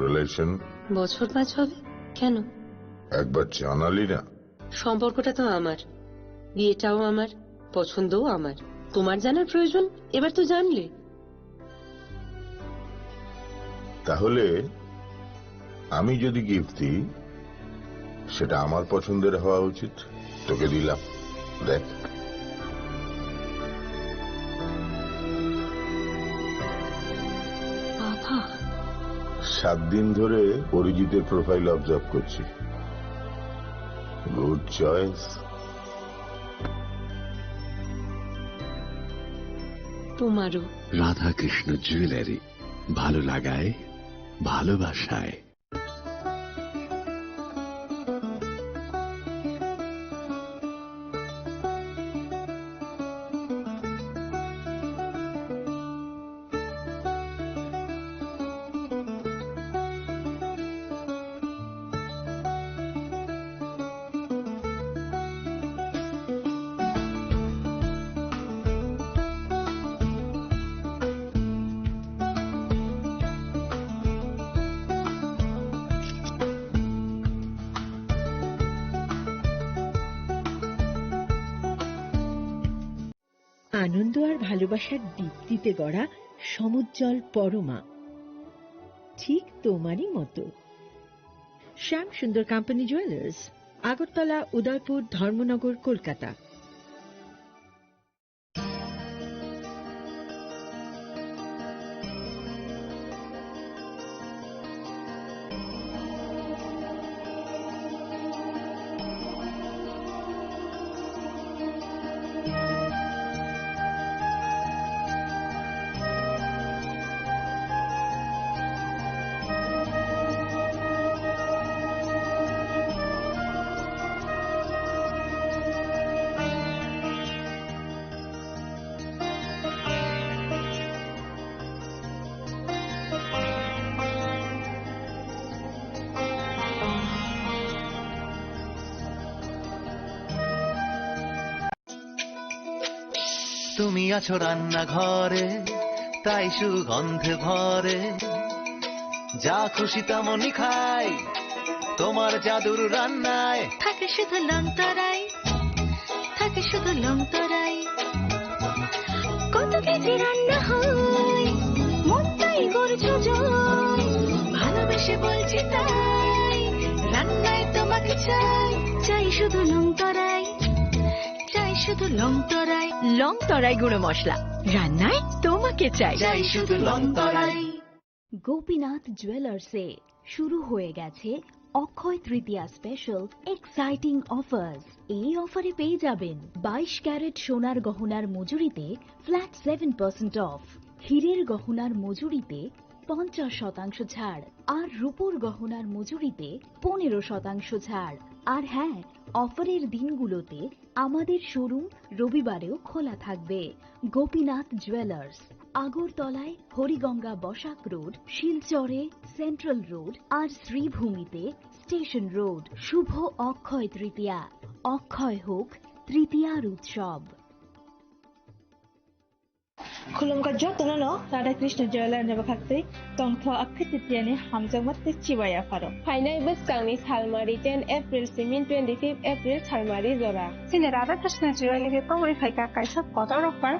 রিলেশন? বছর পাঁচ হবে। কেন? একবার জানালি না। সম্পর্কটা তো আমার, বিয়েটাও আমার, পছন্দও আমার। তোমার জানার প্রয়োজন? এবার তো জানলে। তাহলে আমি যদি গিফট দিই, সেটা আমার পছন্দের হওয়া উচিত। তোকে দিলাম, দেখ। বাবা। সাত দিন ধরে অরিজিতের প্রোফাইল অবজার্ভ করছি। Good choice. তোমারও। রাধাকৃষ্ণ জুয়েলারি, ভালো লাগায়, ভালোবাসায়। আনন্দ আর ভালোবাসার দীপ্তিতে গড়া সমুজ্জ্বল পরমা, ঠিক তোমারই মতো। শ্যাম সুন্দর কোম্পানি জুয়েলার্স, আগরতলা, উদয়পুর, ধর্মনগর, কলকাতা। তুমি আছো রান্নাঘরে, তাই সুগন্ধে ভরে। যা খুশি তেমনই খাই তোমার জাদুর রান্নায়। থাকে শুধু লংতরাই, থাকে শুধু লংতরাই। কত কেজি রান্না হয়, মনটাই করছো জয়। ভালোবেসে বলছি তাই, রান্নায় তোমাকে চাই, চাই শুধু লংতরাই। চাই শুধু লংতরাই। লংতরাই গুঁড়ো মশলা, রান্নায় তোমাকে চাই। চাই শুধু লংতরাই। গোপীনাথ জুয়েলার্সে শুরু হয়ে গেছে অক্ষয় তৃতীয়া স্পেশাল এক্সাইটিং অফার্স। এই অফারে পেয়ে যাবেন বাইশ ক্যারেট সোনার গহনার মজুরিতে ফ্ল্যাট সেভেন পার্সেন্ট অফ, হীরের গহনার মজুরিতে পঞ্চাশ শতাংশ ছাড়, আর রূপোর গহনার মজুরিতে পনেরো শতাংশ ছাড়। আর হ্যাঁ, অফারের দিনগুলোতে আমাদের শোরুম রবিবারেও খোলা থাকবে। গোপীনাথ জুয়েলার্স, আগরতলায় হরিগঙ্গা বসাক রোড, শিলচরে সেন্ট্রাল রোড আর শ্রীভূমিতে স্টেশন রোড। শুভ অক্ষয় তৃতীয়া, অক্ষয় হোক তৃতীয়ার উৎসব। Khulumkha jotono no Radha Krishna Jewelry ni bwkhaktwi tongtho Akhai Titiani hamjakma tei chibai yapharo. Phainai bwskangni salmari ten April simi twenty-fifth April salmari jora. Chini Radha Krishna Jewelry ni tongwi phaikha kaisa kotor offer.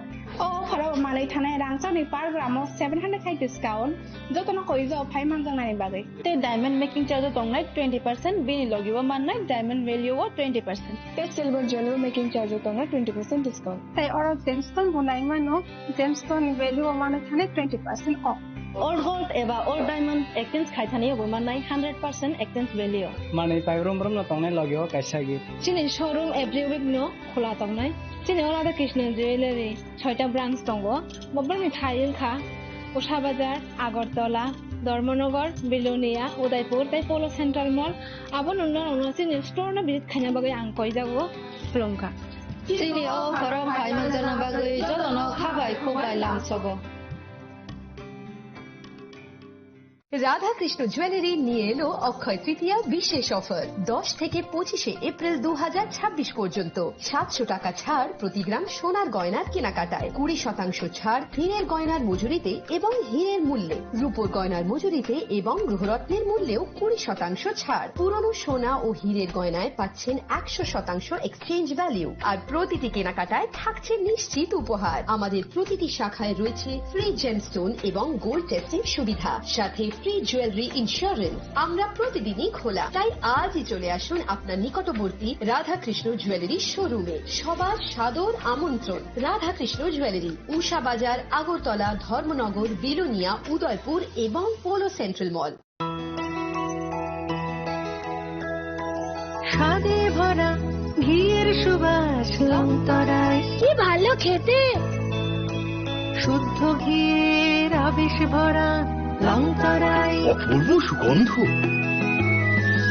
O offer o manwi thanai rangchakni per gram o seven hundred khai discount. Jotono koi jao phai manjaknani bagwi. Tei diamond making charge o tongnai twenty percent, bini logi o mannai diamond value o twenty percent. Tei silver jewelry making charge o tongnai twenty percent discount. Tei oro gemstone bo nai mano, gemstone ni value o mano thani twenty percent off. Old gold eba old diamond exchange khai thani bo mannai hundred percent exchange value. Manwi pai brum brum no tongnai logi o kaisa gift. Chini showroom every week no khula tongnai. Chini o Radha Krishna Jewelry. Soita branch tongo. Bobrokni thai wngkha Usha Bazar, Agartala, Dharmanagar, Bilonia, Udaipur tei Polo Central Mall. Abo nungno nungno chini store no visit khaina bagwi ang koijago. Khulumkha. Chini o khorok hai manjana bagwi jotono khabai khukbai lamsogo. Radhakrishna jewellery নিয়ে এলো অক্ষয় তৃতীয়া বিশেষ অফার। দশ থেকে পঁচিশে এপ্রিল দু হাজার ছাব্বিশ পর্যন্ত সাতশো টাকা ছাড় প্রতি গ্রাম সোনার গয়নার কেনাকাটায়, কুড়ি শতাংশ ছাড় হীরের গয়নার মজুরিতে এবং হীরের মূল্যে, রূপোর গয়নার মজুরিতে এবং গৃহরত্নের মূল্যেও কুড়ি শতাংশ ছাড়। পুরনো সোনা ও হীরের গয়নায় পাচ্ছেন একশো শতাংশ এক্সচেঞ্জ ভ্যালু, আর প্রতিটি কেনাকাটায় থাকছে নিশ্চিত উপহার। আমাদের প্রতিটি শাখায় রয়েছে ফ্রি জেমস্টোন এবং গোল্ড টেস্টিং সুবিধা, সাথে ফ্রি জুয়েলারি ইন্স্যুরেন্স। আমরা প্রতিদিনই খোলা, তাই আজই চলে আসুন আপনার নিকটবর্তী রাধাকৃষ্ণ জুয়েলারি শোরুমে। সবার সাদর আমন্ত্রণ। রাধাকৃষ্ণ জুয়েলারি, উষা বাজার, আগরতলা, ধর্মনগর, বিলোনিয়া, উদয়পুর এবং পোলো সেন্ট্রাল মল। স্বাদে ভরা ঘিয়ের সুবাস লংতরায়। কি ভালো খেতে! শুদ্ধ ঘিয়ের আবেশ ভরা লংতরায়। অপূর্ব সুগন্ধ।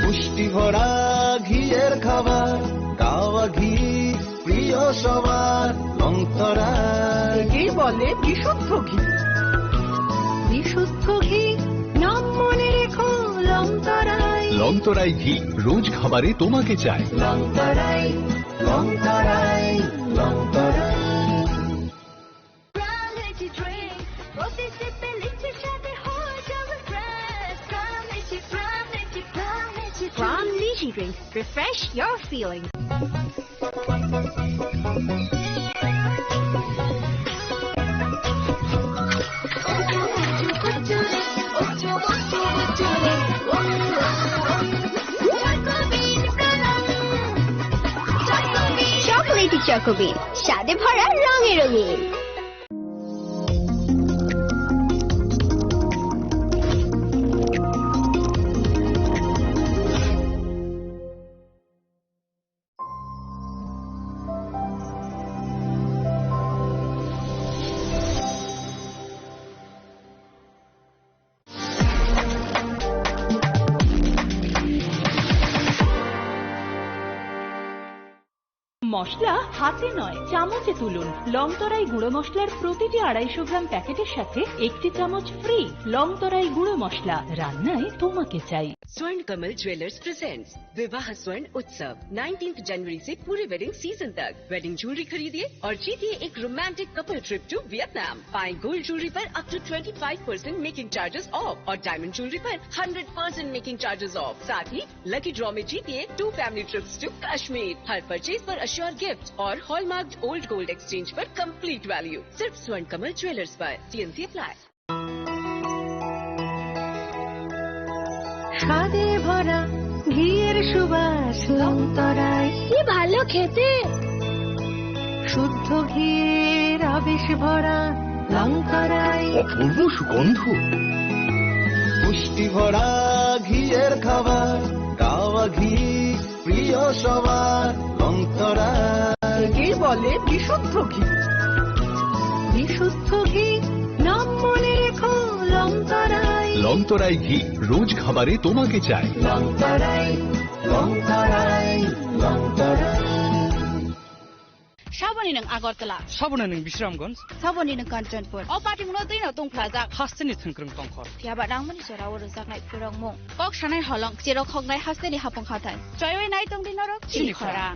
পুষ্টি ভরা ঘিয়ের খাবার, গাওয়া ঘি প্রিয় সবার, লংতরায়। একেই বলে বিশুদ্ধ ঘি। বিশুদ্ধ ঘি, নাম মনে রেখো, লংতরায়। লংতরায় ঘি, রোজ খাবারে তোমাকে চাই। লংতরায়, লংতরায়, লংতরায়। Prime Energy Drink, প্রতি সিপে লিচি স্বাদে হয়ে যাবে fresh। Prime Energy, Prime Energy, Prime Energy Drink। Prime Energy Drink, refresh your feeling. Chocolatey চকোবিন, স্বাদে ভরা, রঙে রঙিন। মশলা হাতে নয়, চামচে তুলুন। লংতরাই গুঁড়ো মশলার প্রতিটি আড়াইশো গ্রাম প্যাকেটের সাথে একটি চামচ ফ্রি। লংতরাই গুঁড়ো মশলা, রান্নায় তোমাকে চাই। Swarn Kamal Jewellers presents Vivah Swarn Utsav, nineteenth जनवरी से पूरे वेडिंग सीजन तक। वेडिंग ज्वेलरी खरीदिए और जीतिए एक romantic couple trip to Vietnam. पाएं गोल्ड ज्वेलरी पर up to twenty five percent making charges off और डायमंड ज्वेलरी पर hundred percent making charges off. साथ ही लकी ड्रॉ में जीतिए two family trips to Kashmir. हर परचेज पर अश्योर गिफ्ट और हॉलमार्क्ड ओल्ड गोल्ड एक्सचेंज पर कंप्लीट वैल्यू। सिर्फ स्वर्ण कमल ज्वेलर्स पर। TNC apply. স্বাদে ভরা ঘিয়ের সুবাস লংতরাই। কি ভালো খেতে। শুদ্ধ ঘিয়ের আবেশ ভরা লংতরাই। অপূর্ব সুগন্ধ। পুষ্টি ভরা ঘিয়ের খাবার, গাওয়া ঘি প্রিয় সবার, লংতরাই। একেই বলে বিশুদ্ধ ঘি। বিশুদ্ধ ঘি, নাম মনে রেখো, লংতরাই। লংতরাই ঘি, রোজ খাবারে তোমাকে চাই। লংতরাই, লংতরাই, লংতরাই। Saboni nwng Agartala. Saboni nwng Bisramganj. Saboni nwng Kanchanpur. O patimungno twino tongphlajak. Hasteni thwngkwrwng tongkhor. Phiyaba nangmani jorao rwjaknai phwrwngmung. Kok sanai holong, cherok hoknai hasteni hapung hathai. Choiwi nai tongdi norok chini chini khorang.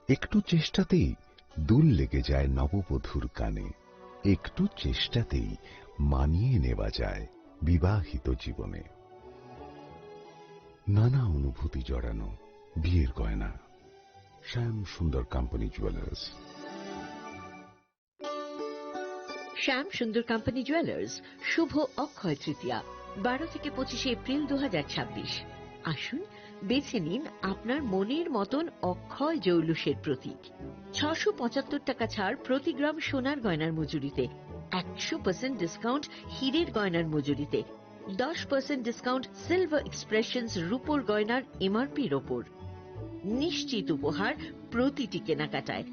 একটু চেষ্টাতেই দুল লেগে যায় নববধূর কানে, একটু চেষ্টাতেই মানিয়ে নেওয়া যায় বিবাহিত জীবনে। নানা অনুভূতি জড়ানো বিয়ের গয়না। শ্যাম সুন্দর কোম্পানি জুয়েলার্স। শ্যাম সুন্দর কোম্পানি জুয়েলার্স, শুভ অক্ষয় তৃতীয়া, বারো থেকে পঁচিশে এপ্রিল দু হাজার ছাব্বিশ। আসুন, বেছে নিন আপনার মনের মতন অক্ষয় জৌলুসের প্রতীক। ছশো পঁচাত্তর টাকা ছাড় প্রতি গ্রাম সোনার গয়নার মজুরিতে, একশো পার্সেন্ট ডিসকাউন্ট হীরের গয়নার মজুরিতে, দশ পার্সেন্ট ডিসকাউন্ট সিলভার এক্সপ্রেশনস রূপোর গয়নার এমআরপির ওপর। নিশ্চিত উপহার প্রতিটি কেনাকাটায়।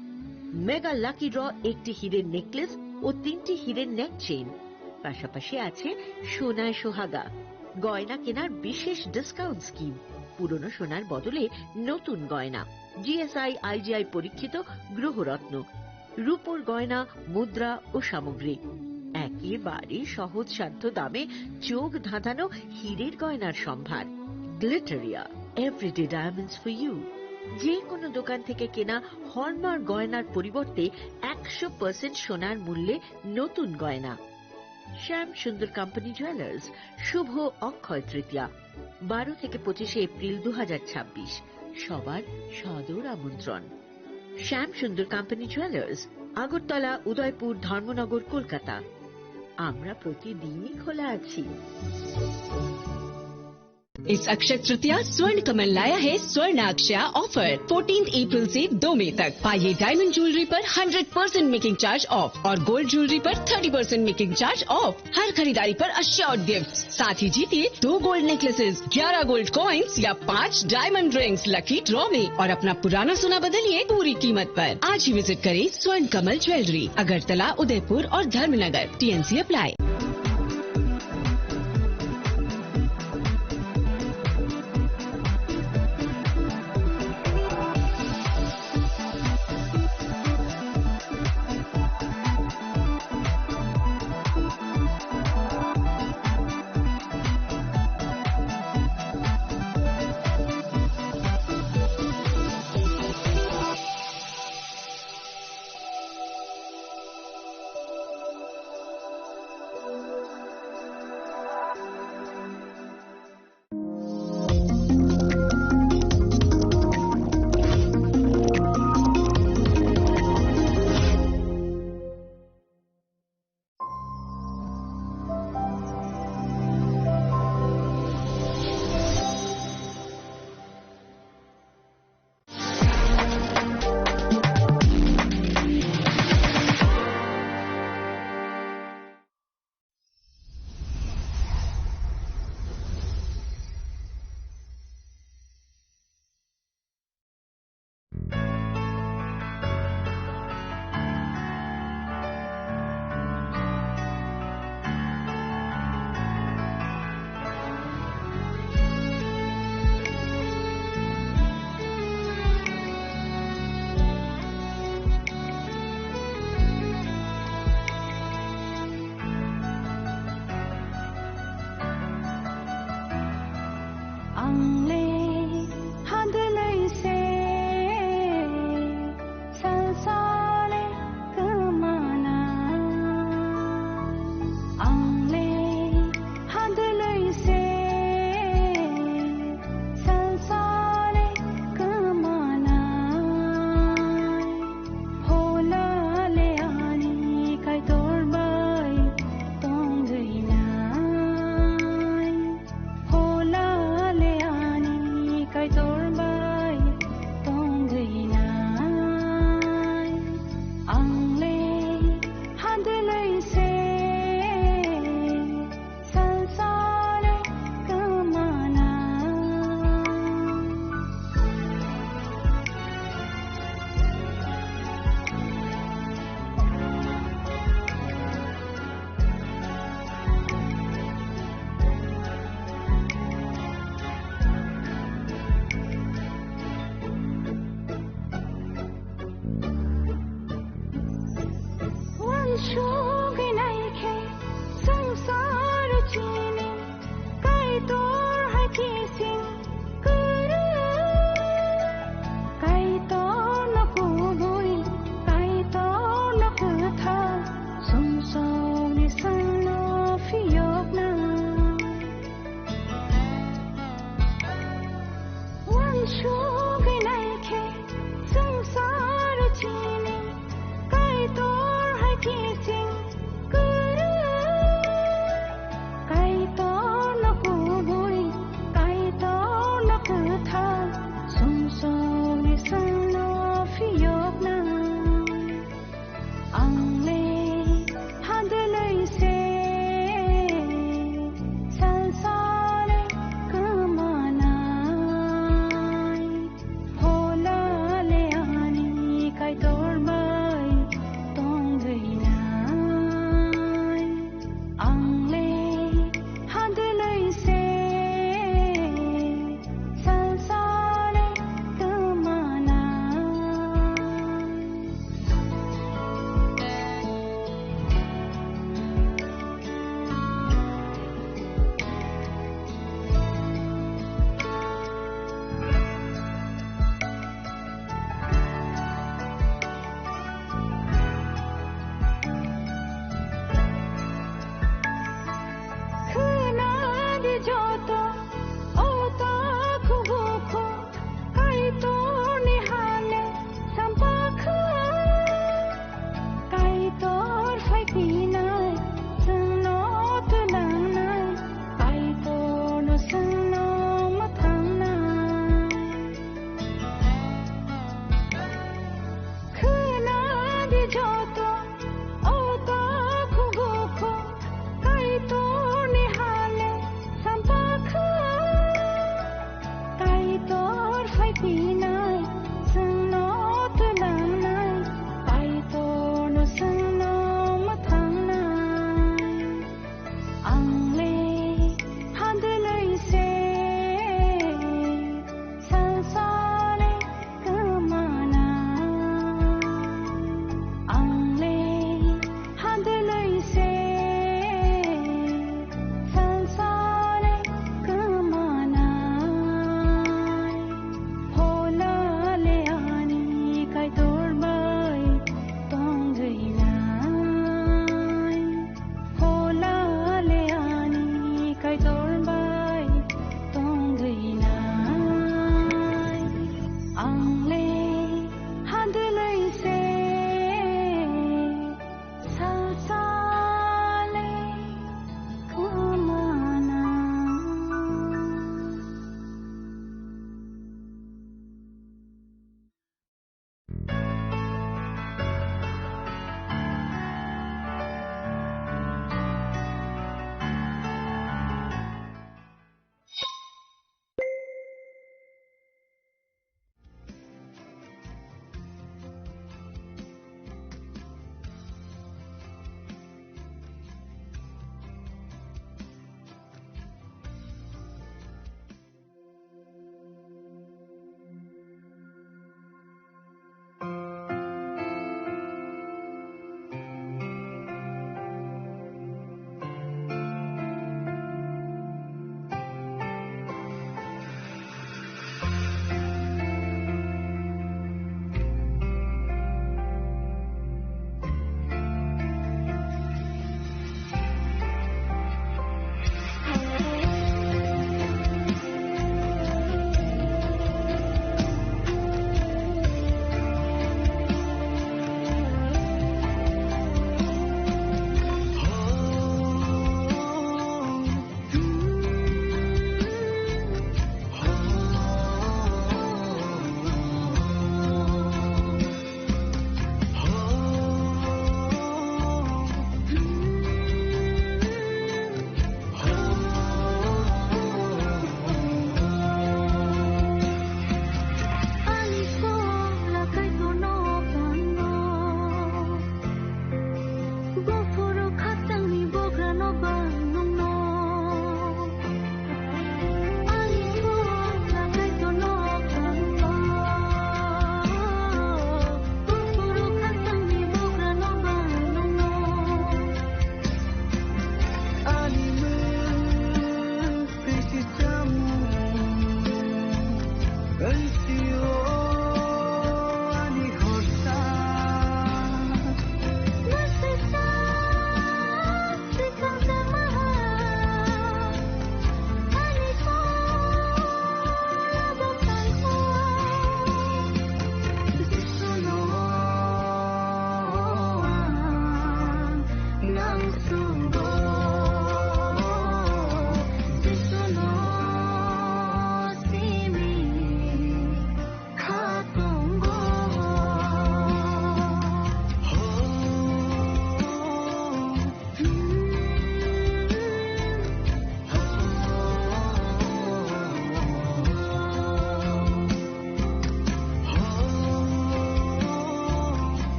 মেগা লাকি ড্র, একটি হীরের নেকলেস ও তিনটি হীরের নেক চেইন। পাশাপাশি আছে সোনায় সোহাগা, গয়না কেনার বিশেষ ডিসকাউন্ট স্কিম, পুরনো সোনার বদলে নতুন গয়না, জিএসআই আইজিআই পরীক্ষিত গ্রহরত্ন, রূপোর গয়না, মুদ্রা ও সামগ্রী। একেবারে সহজসাধ্য দামে চোখ ধাঁধানো হীরের গয়নার সম্ভার। Glitteria, everyday diamonds for you. যে কোনো দোকান থেকে কেনা হলমার্ক গয়নার পরিবর্তে একশো পার্সেন্ট সোনার মূল্যে নতুন গয়না। শ্যাম সুন্দর কোম্পানি জুয়েলার্স, শুভ অক্ষয় তৃতীয়া, বারো থেকে পঁচিশে এপ্রিল দু হাজার ছাব্বিশ। সবার সাদর আমন্ত্রণ। শ্যাম সুন্দর কোম্পানি জুয়েলার্স, আগরতলা, উদয়পুর, ধর্মনগর, কলকাতা। আমরা প্রতিদিনই খোলা আছি। इस अक्षय तृतीया स्वर्ण कमल लाया है स्वर्ण अक्षया ऑफर। फोर्टीन अप्रैल से दो मई तक पाइए डायमंड ज्वेलरी पर hundred percent making charge off और गोल्ड ज्वेलरी पर thirty percent making charge off. हर खरीदारी पर अश्योर्ड गिफ्ट, साथ ही जीतिए दो गोल्ड नेकलेसेस, ग्यारह गोल्ड कॉइन्स या पाँच डायमंड रिंग्स लकी ड्रॉ में और अपना पुराना सोना बदलिए पूरी कीमत पर। आज ही विजिट करें स्वर्ण कमल ज्वेलरी, अगरतला, उदयपुर और Dharmanagar. TNC apply.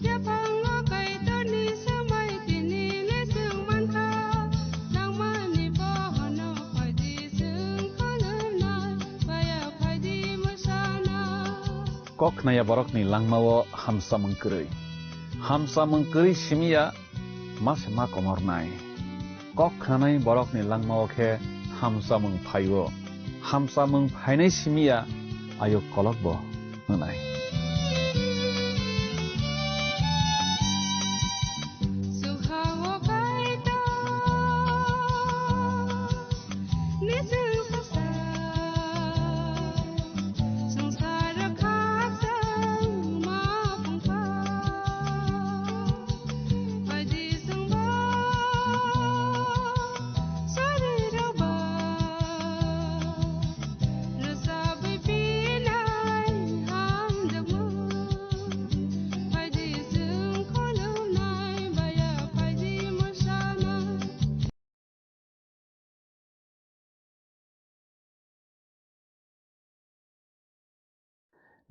Yaphango Kaitorni swmai tini le chwng mankha, nangmani bohono phaidi chwng khulumnai, baya phaidi mwsana. Kok khnaya borokni langmao hamsamung kwrwi. Hamsamung kwrwi simiya ma se ma komornai. Kok khnanai borokni langmao khe hamsamung phaio. Hamsamung phainai simiya ayuk kolokbo hwnai.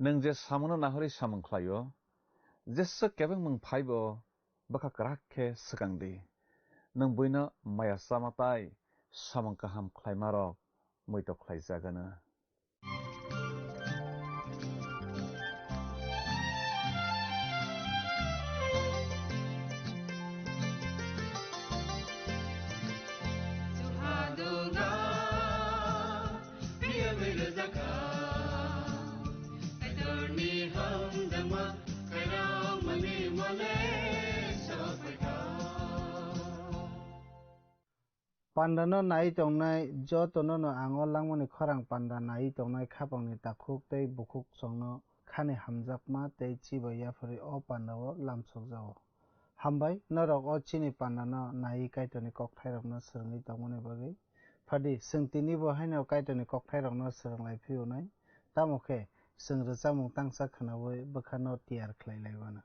Nwng je samunno nahorwi samung khlaio, jesa kebengmung phaibo bwkha kwrak khe swkang di. Nwng buino maya chama tai samung kaham khlaimarok muitok khlaijagano. Pandano naiwi tongnai jotono no ang o langmani khorang panda naiwi tongnai khapangni takhuk tei bukhuk songno khani hamjakma tei chibai yapharwi o pandao lamsokjago. Hambai norok o chini pandano naiwi Kaitorni kokthairokno swrwngwi tongmani bagwi. Phadi, chwng tinibo haino Kaitorni kokthairokno swrwng lai phiyonai, tamo khe chwng rwchapmung tangsa khwnaui bwkhano tiyar khlai lai uanw.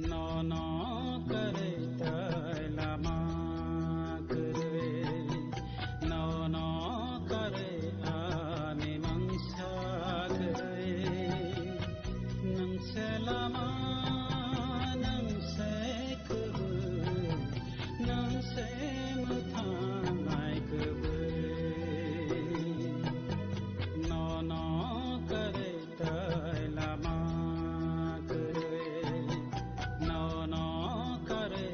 Nono kwrwi tei lama kwrwi, nono kwrwi ani mungsa kwrwi, nwng se lama, nwng se kubui, nwng se mwthangnai kubui, nono kwrwi tei lama kwrwi, nono kwrwi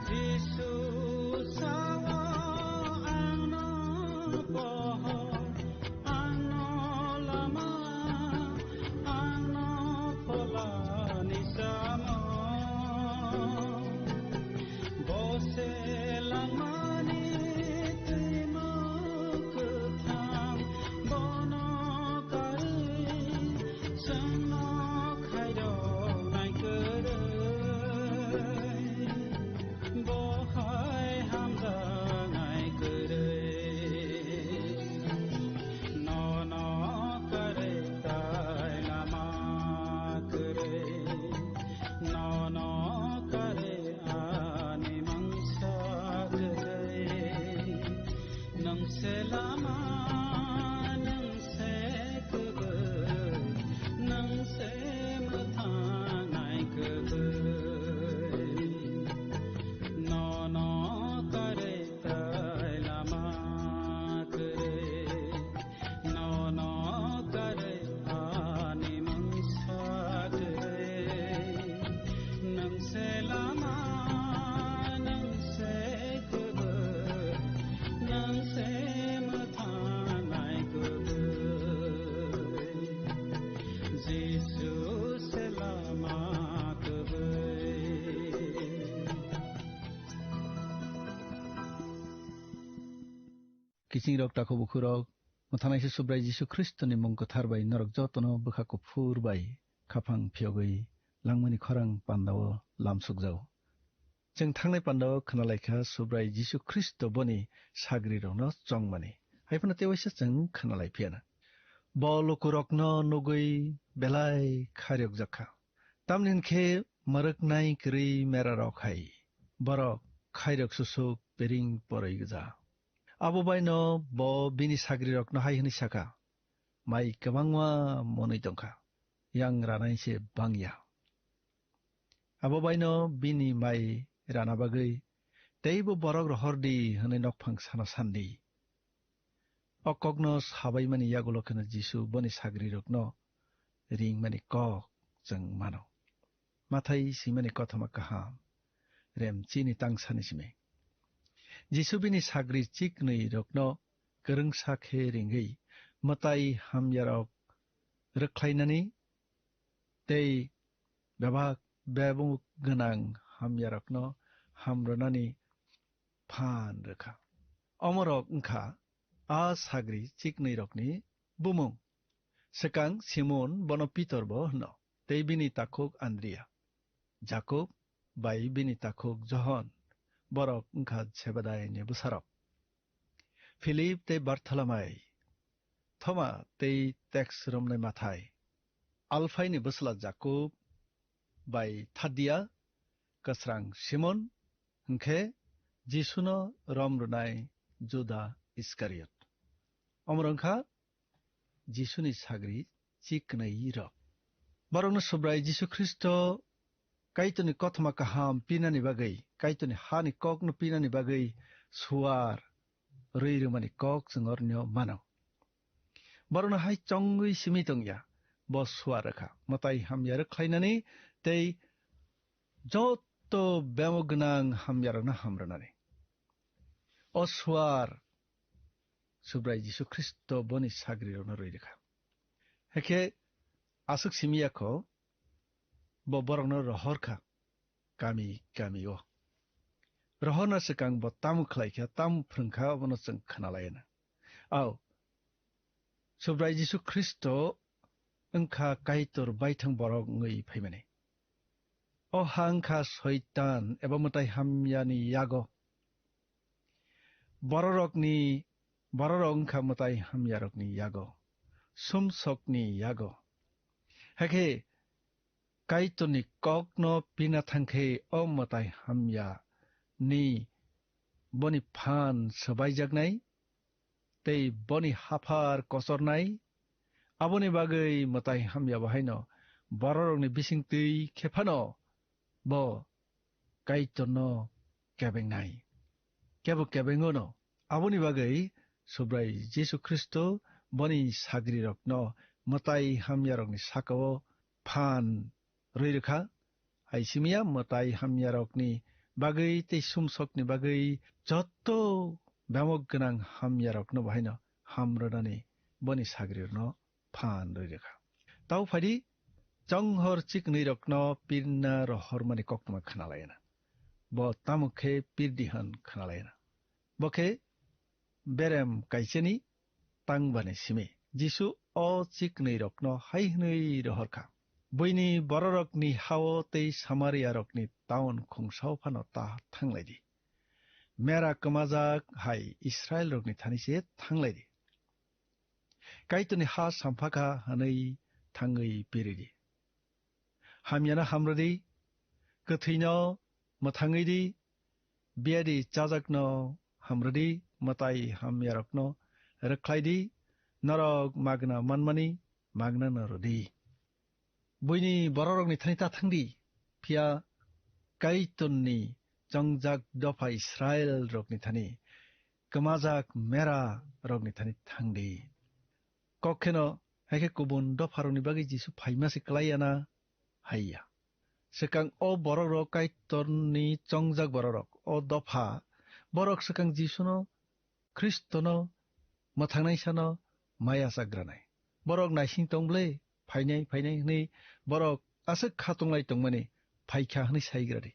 Jisu sao, "Ang no pohor, ang no lama, ang no pholani samo." Bo se langmani twi mwkhwtwng, bono karwi chwngno khairoknai kwrwi. Bo hai hamjaknai kwrwi. Nono karwi tai lama kwrwi. Nono karwi ani mungsa kwrwi. Nwng se lama, nwng se kwrwi, nwng se mwthangwi kwrwi. Nono karwi tai lama kwrwi. Nono karwi ani mungsa kwrwi. Nwng se lama, nwng se kwrwi, nwng se mwthangwi kwrwi. Jisu se lama kwrwi. Kiching rok, takhuk bukhuk rok, mwthangnaisa Subrai Jisu Khristoni mung kwthar bai norok jotono bwkha kuphur bai khaphang phiyogwi langmani khorang pandao lamsukjago. Chwng thangnai pandao khwnalaikha Subrai Jisu Khristo boni sagrirokno chongmani. Haiphano tewaisa chwng khwnalai phiyana. Bo lukurokno nugwi belai khairokjakha. Tamni hwnkhe mwrwknai kwrwi merarok hai, borok khairok susuk pering poroi gwja. Abo baino bo bini sagrirokno hai hwnwi sakha, "Mai kwbangma monwi tongkha, yang ranai se bangya. Abo baino bini mai rana bagwi teibo borok rohor di," hwnwi nokphang sano sandi. O kokno sabaimani yagulo kheno Jisu boni sagrirokno ringmani kok chwng mano. Mathai swimani kothoma kaham, rem chini tangsani simi. Jisu bini sagri chiknwi rokno kwrwngsa khe ringwi mwtai hamyarok rwkhlainani tei bebak bebuk gwnang hamyarokno hamrwnani phan rwkha. Omorok wngkha a sagri chiknwi rokni bumung. Swkang Simon, bono Pitor bo hwno, tei bini takhuk Andria, Jakob bai bini takhuk Johon, borok wngkha Sebedai ni bwsarok, Philip tei Bartholomai, Thoma tei teks romnai Mathai, Alphai ni bwsla Jakob bai Thadia, kwsrang Simon, hwnkhe Jisuno rom rwnai Juda Iskariot. Omorok wngkha Jisuni sagri chiknwi rok. Borokno Subrai Jisu Khristo Kaitorni kothoma kaham pinani bagwi, Kaitorni hani kokno pinani bagwi suar rwi rwmani kok chwng ornio mano. Borokno hai chongwi simi tongya, bo suar rwkha, mwtai hamya rwkhlainani tei joto bemo gwnang hamyarokno hamrwnani. O suar Subrai Jisu Khristo boni sagrirokno rwi rwkha. Hakhe aswk simi yakho, bo borokno rohor kha kami kami o. Rohorna swkang bo tamo khlai kha, tamo phrwng kha, abono chwng khna lai anw. Au, Subrai Jisu Khristo wngkha Kaitor baithang borok wngwi phaimani. O ha wngkha Soitan eba mwtai hamyani yago. Bororokni, bororok wngkha mwtai hamyarokni yago, sumsokni yago. Hakhe Kaitorni kokno pina thangkhe o mwtai hamya ni boni phan swbaijaknai tei boni haphar kochornai. Aboni bagwi mwtai hamya bo haino bororokni bisingtwi khe phano bo Kaitorno kebengnai. Kebo kebengono. Aboni bagwi Subrai Jisu Khristo boni sagrirokno mwtai hamyarokni sakao phan rwi rwkha. Hai simi ya mwtai hamyarokni bagwi tei sumsokni bagwi joto bemok gwnang hamyarokno bo haino ham rwnani boni sagrirokno phan rwi rwkha. Tau phaidi, chonghor chiknwirokno pirna rohormani koktwma khwnalaina. Bo tamo khe pirdi hwn khwnalaina. Bo khe berem kaisani tangbani simi. Jisu o chiknwirokno hai hwnwi rohorkha, "Buini bororokni hao tei Samariarokni taun khungsao phano ta thanglaidi. Mera kwmajak hai Israilrokni thani se thanglaidi. Kaitorni ha sampha kha hwnwi thangwi piridi. Hamyano hamrwdi, kwthwino mwthangwi di, biyadi chajakno hamrwdi, mwtai hamyarokno rwkhlaidi, norok magna manmani magnano rwdi." Buini bororokni thani ta thangdi, phiya Kaitorni chongjak dopha Israilrokni thani, kwmajak mera rokni thani thangdi. Kok kheno, hai khe kubun dopharokni bagwi Jisu phaima se klai ya na? Hai ya. Swkang o borok rok Kaitorni chongjak borok rok, o dopha, borok swkang Jisuno, Khristono, mwthangnai sano maya chakgranai. Borok naising tong ble, phainai, phainai hwnwi borok aswk kha tonglai tongmani phaikha hwnwi saigradi.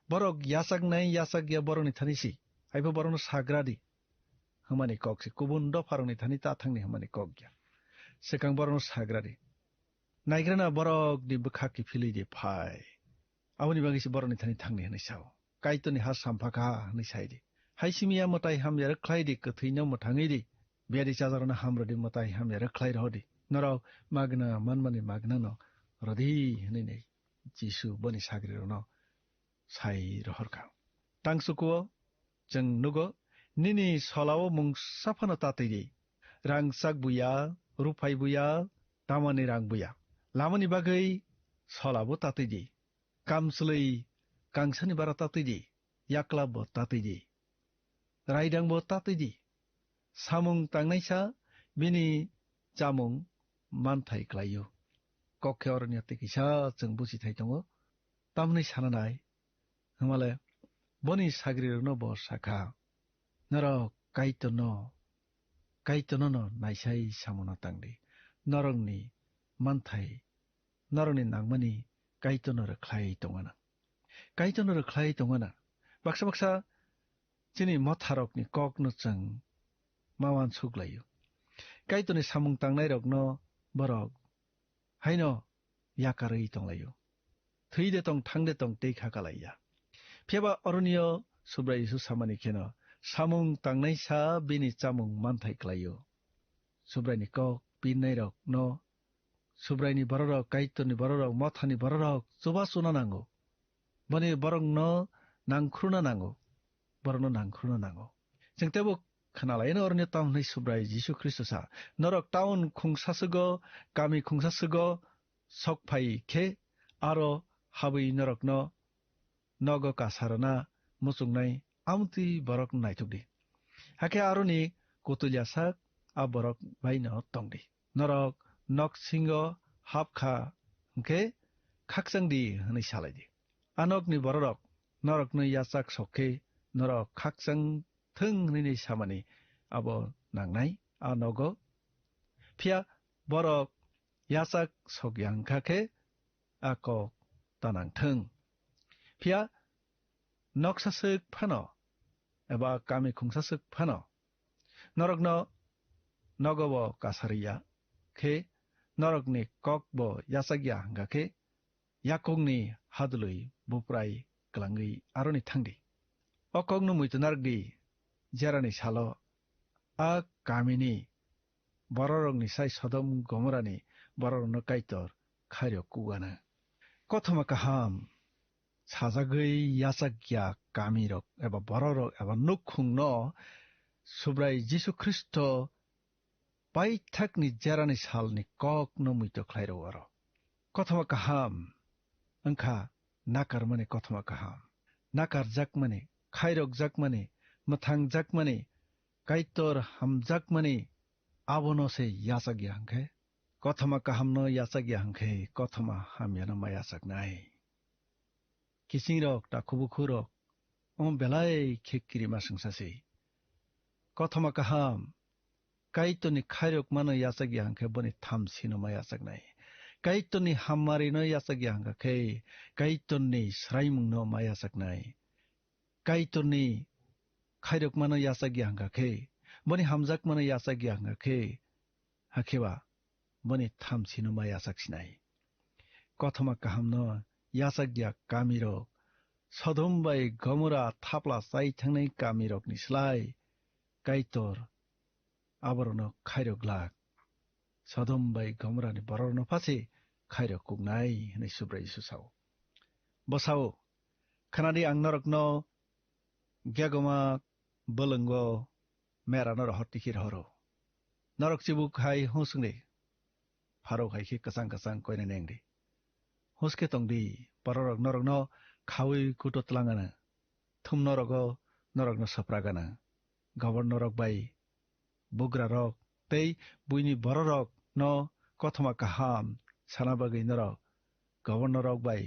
Borok yachaknai yachakya borokni thani si, haibo borokno sagradi hwnmani kok se, kubun dopharokni thani ta thangni hwnmani kok ya. Swkang borokno sagradi. Naigrana borokni bwkha kiphilwi di phai. Aboni bagwi se borokni thani thangni hwnwi sao. Kaitorni ha sampha kha hwnwi sai di. Hai simi ya mwtai hamya rwkhlai di, kwthwino mwthangwi di. Biyadi chajakrokno ham rwdi, mwtai hamya rwkhlai rw di. Norok magna manmani magnano rwdi hwnwi nai Jisu boni sagrirokno sai rohorkha. Tangsukuo chwng nugo, nini solao mungsa phano tatwi di. Rangchak buya, ruphai buya, tamani rang buya. Lamani bagwi solabo tatwi di. Kamchwlwi kangsani bara tatwi di. Yaklabo tatwi di. Raidangbo tatwi di. Samung tangnaisa bini chamung manthai klaio. Kok khe oroni tei kisa chwng buchithai tongo. Tamni sana nai, hwnmale boni sagrirokno bo sakha, "Norok Kaitorno, Kaitorno no naisai samono tangdi. Norokni manthai, norokni nangmani Kaitorno rwkhlai tongana. Kaitorno rwkhlai tongana." Baksa baksa chini motharokni kokno chwng ma uansuk laio. Kaitorni samung tangnairokno borok haino yakarwi tonglaio. Thwi de tong, thang de tong, tei kha kalaiya. Phiya ba oronio Subrai Jisu samani kheno, samung tangnaisa bini chamung manthai klaio. Subraini kok pirnairokno, Subraini bororok, Kaitorni bororok, mothani bororok chuba chuna nango. Boni borokno nangkhruna nango. Borokno nangkhruna nango. Chwng teibo khwnalaino oroni tamo hwnwi Subrai Jisu Khristo sa, "Norok taun khungsa swgo, kami khungsa swgo sok phai khe, aro habwi norokno nogo kasa rwna muchungnai amtwi borok naithok di. Hakhe aroni kutulya sak a borok baino tong di. Norok nok singo hap kha hwnkhe khakchang di," hwnwi salai di. A nokni bororok norokno yachak sok khe norok khakchang thung hwnwi samani abo nangnai a nogo. Phiya borok yachak sok ya wngkha khe a kok ta nang thung. Phiya noksa swk phano eba kami khungsa swk phano norokno nogo bo kasari ya khe, norokni kok bo yachak ya hwnkha khe, yakungni hadwlwi buprai kwlangwi aroni thang di. O kokno muitu narwk di, jerani salo a kamini bororokni sai Sodom Gomorani bororokno Kaitor khairok kugano. Kothoma kaham sajagwi yachak ya kamirok eba bororok eba nukhungno Subrai Jisu Khristo paithakni jerani salni kokno muitu khlai rw oro. Kothoma kaham wngkha nakarmani kothoma kaham. Nakarjakmani, khairokjakmani, mwthangjakmani, Kaitor hamjakmani abono se yachak ya hwnkhe, kothoma kahamno yachak ya hwnkhe, kothoma hamyano ma yachaknai. Kisingrok, takhubukhurok, omo belai khe kirima swngsa se. Kothoma kaham, Kaitorni khairokmano yachak ya hwnkhe boni thamsino ma yachaknai. Kaitorni hammarino yachak ya hwnkha khe Kaitorni swraimungno ma yachaknai. Kaitorni khairokmano yachak ya hwnkha khe, boni hamjakmano yachak ya hwnkha khe, hakhe ba boni thamsino ma yachak sinai. Kothoma kahamno yachak ya kamirok, Sodom bai Gomora thapla chai thangnai kamirokni slai Kaitor aborokno khairok glak. Sodom bai Gomorani bororokno phase khairok kuknai, hwnwi Subrai Jisu sao. Bo sao, "Khnadi, ang norokno gegoma bwlwngo merano rohor tikhi rohoro. Norok chibuk hai husungdi, pharok hai khe kwchang kwchang koina nengdi. Huske tongdi, bororok norokno khaui kuto twlangano, thumno rogo norokno sopragano, gobornorok bai bugrarok tei buini bororokno kothoma kaham sana bagwi norok gobornorok bai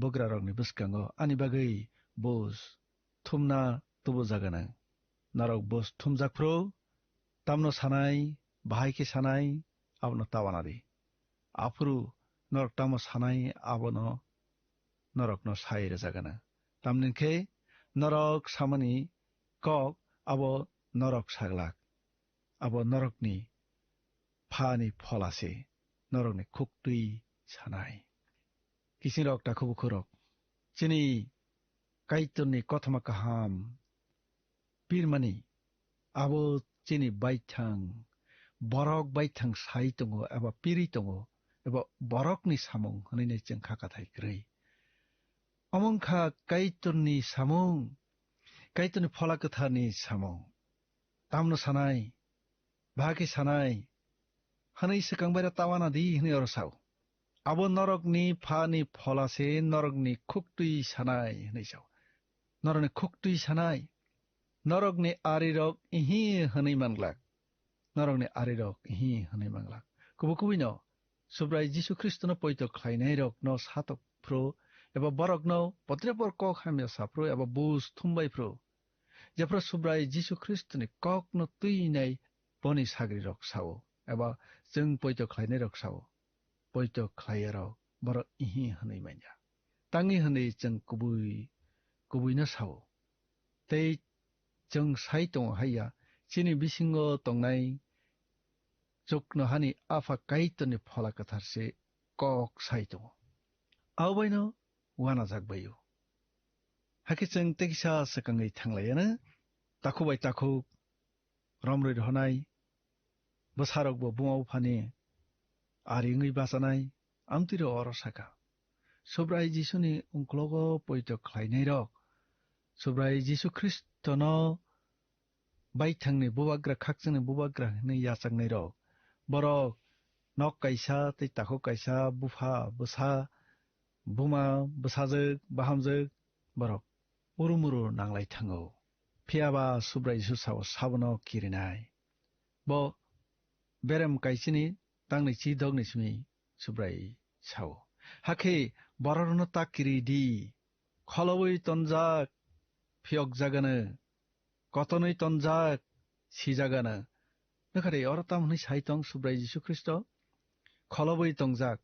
bugrarokni bwskango ani bagwi bus thumna tubujaganw. Norok bus thumjak phuru tamno sanai, bahai khe sanai, abono ta uanadi. Aphuru norok tamo sanai, abono norokno sai rwjaganw. Tamni hwn khe norok samani kok abo norok saglak, abo norokni Phani phola se, norokni khuktwi sanai." Kisingrok, takhubukhurok, chini Kaitorni kothoma kaham pirmani abo chini baithang, borok baithang sai tongo eba piri tongo, eba borokni samung hwnwi chwng kha kathai kwrwi. Omo wngkha Kaitorni samung, Kaitorni Phola Kwtharni samung. Tamno sanai, bahai khe sanai, hwnwi swkang baira ta uanadi hwnwi oro sao. Abo norokni Phani phola se, norokni khuktwi sanai hwnwi sao. Norokni khuktwi sanai, norokni arirok ihi hwnwi manglak. Norokni arirok ihi hwnwi manglak. Kubu kubuino Subrai Jisu Khristono poito khlainairokno satok phru eba borokno potrepor kok hamya saphru eba bus thumbai phru, jephru Subrai Jisu Khristoni kokno twinai boni sagrirok sao, eba chwng poito khlainairok sao, poito khlaiyarok borok ihi hwnwi manya. Tangwi hwnwi chwng kubui kubuino sao. Tei chwng sai tongo haiya, chini bisingo tongnai chuknohani Apha Kaitorni Phola Kwthar se kok sai tongo. Abo baino uanajak bai-o. Hakhe chwng tekisa swkangwi thanglaiya na, takhuk bai takhuk romrwi rohonai bwsarokbo buma buphani ari wngwi bachanai, amtwiro oro saka. Subrai Jisuni ungklogo poito khlainairok, Subrai Jisu Khristono baithangni bubagra, khakchangni bubagra hwnwi yachaknairok, borok nok kaisa tei takhuk kaisa, bupha, bwsa, buma, bwsajwk, bahamjwk, borok urumuru nanglai thango. Phiyaba Subrai Jisu sao, sabono kirinai. Bo berem kaisini tangni chi dogni simi Subrai sao. Hakhe bororokno ta kiri di. Kholobwi tonjak, phiyokjagano. Kotonwi tonjak, sijagano. Nokharwi oro tamo hwnwi sai tong Subrai Jisu Khristo? Kholobwi tongjak.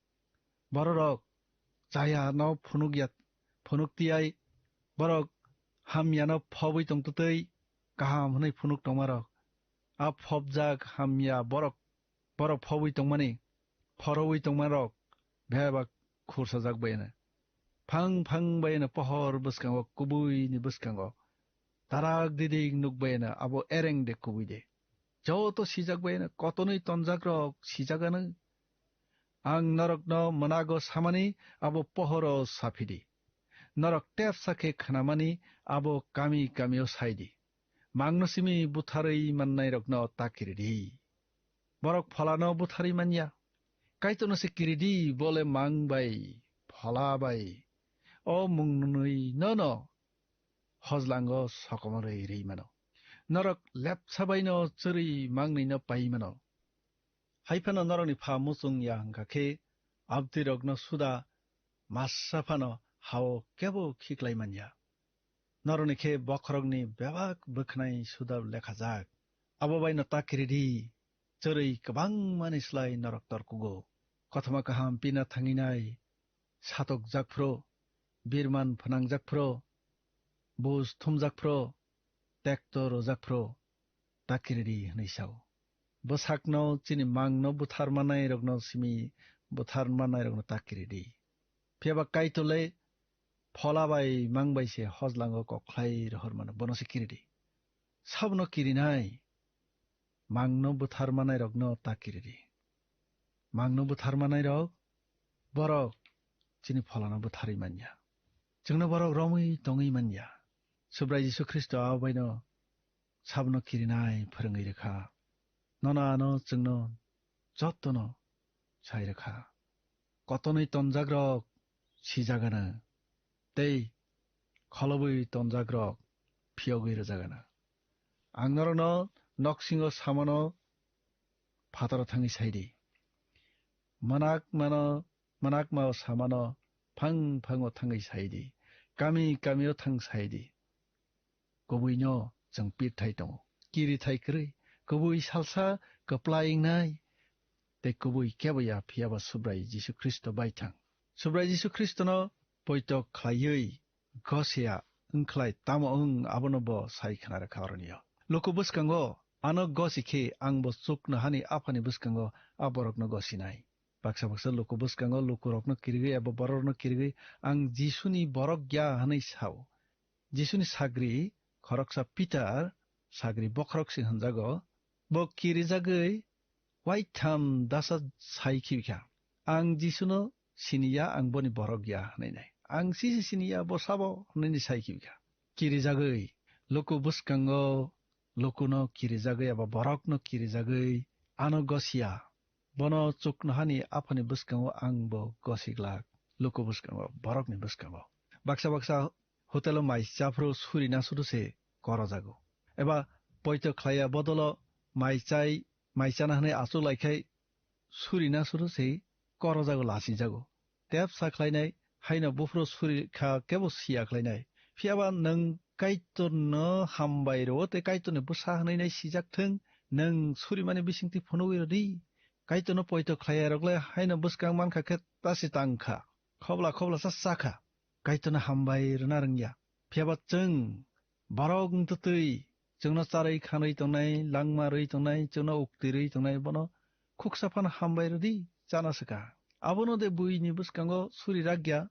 Bororok chaya no phunuk ya, phunuk tiyai, borok hamya no phobwi tongtwtwi kaham hwnwi phunuk tongmarok. A phobjak hamya borok, borok phobwi tongmani, phorobwi tongmarok bebak khursajak bai no. Phang phang bai no pohor bwskango, kubui ni bwskango tarak didik nuk bai no abo ereng de kubui de. Joto sijak bai no, kotonwi tonjak rok sijak ano. Ang norokno mwnago samani abo pohoro saphidi. Norok tepsa khe khnamani abo kami kamio saidi. Mangno simi butharwi mannairokno ta kiridi. Borok pholano butharwi manya. Kaitorno se kiridi, bole mang bai, phola bai. O mungnwi nono hojlango sokomorwi rwi mano. Norok lepsa baino chwrwi mangnwino pai mano. Hai phano norokni pha muchung ya hwnkha khe, abtwirokno suda masa phano hao kebo khiklai manya. Norokni khe bokhorokni bebak bwkhnai suda lekhajak. Abo bai no ta kiri di, chwrwi kwbangmani slai norok tor kugo. Kothoma kaham pina thanginai, satokjak phro, birman phnangjak phro, buj thumjak phro, tekto rwjak phro, ta kiri di hwnwi sao. Bwsakno chini mangno buthar manai rokno simi buthar manai rokno ta kiri di. Phiya ba Kaitor le phola bai mang bai se hojlango kok khlai rohor mano, bono se kiri di. Sabno kirinai, mangno buthar manai rokno ta kiri di. Mangno buthar manai rok, borok chini pholano butharwi manya. Chwngno borok romwi tongwi manya. Subrai Jisu Khristo abo baino sabno kirinai phwrwngwi rwkha. Nono ano chwngno jotono sai rwkha. Kotonwi tonjakrok sijagano, tei kholobwi tonjakrok phiyogwi rwjagano. Ang norokno noksingo samano phataro thangwi sai di. Manakmano, manakmao samano phang phango thangwi sai di. Kami kamio thang sai di. Kubuino chwng pirthai tongo. Kirithai kwrwi, kubui salsa kwplai wngnai, tei kubui kebo ya, phiya ba Subrai Jisu Khristo bai thang. Subrai Jisu Khristono poito khlaiwi gosia wngkhlai tamo wng, abono bo sai khna rwkha oroni o. Luku bwskango, ano gosi khe ang bo chuknohani Aphani bwskango a borokno gosinai. Baksa baksa luku bwskango lukurokno kirigwi abo bororokno kirigwi, "Ang Jisuni borok ya," hwnwi sao. Jisuni sagri khoroksa Pitar, sagri bokhorok se hwnjago, bo kirijagwi waitham dasa sai khibikha, "Ang Jisuno siniya, ang boni borok ya," hwnwi nai. "Ang sisi siniya, bo sabo?" hwnwi sai khibikha. Kirijagwi luku bwskango lukuno kirijagwi eba borokno kirijagwi ano gosia. Bono chuknohani Aphani bwskango ang bo gosiglak, luku bwskango, borokni bwskango. Baksa baksa hotelo mai chaphru suri nasuru se korojago. Eba poito khlaiya bodolo mai chai, mai chana hwnwi achuk laikhai suri nasuru se korojago, lasijago. Tep sa khlainai, haino buphuru suri kha kebo siya khlainai. Phiya ba nwng Kaitorno hambai rwo tei Kaitorni bwsa hwnwi nai sijak thung, nwng surimani bisingtwi phunugwi rw di. Kaitorno poito khlaiyarok le haino bwskang man kha khe ta se tang kha. Khobla khobla sa cha kha. Kaitorno hambai rwna rwngya. Phiya ba chwng borok wng twtwi chwngno charwi khanwi tongnai, langma rwi tongnai, chwngno ukti rwi tongnai, bono khuksa phano hambai rw di, chana swkang. Abono de buini bwskango suri rakya,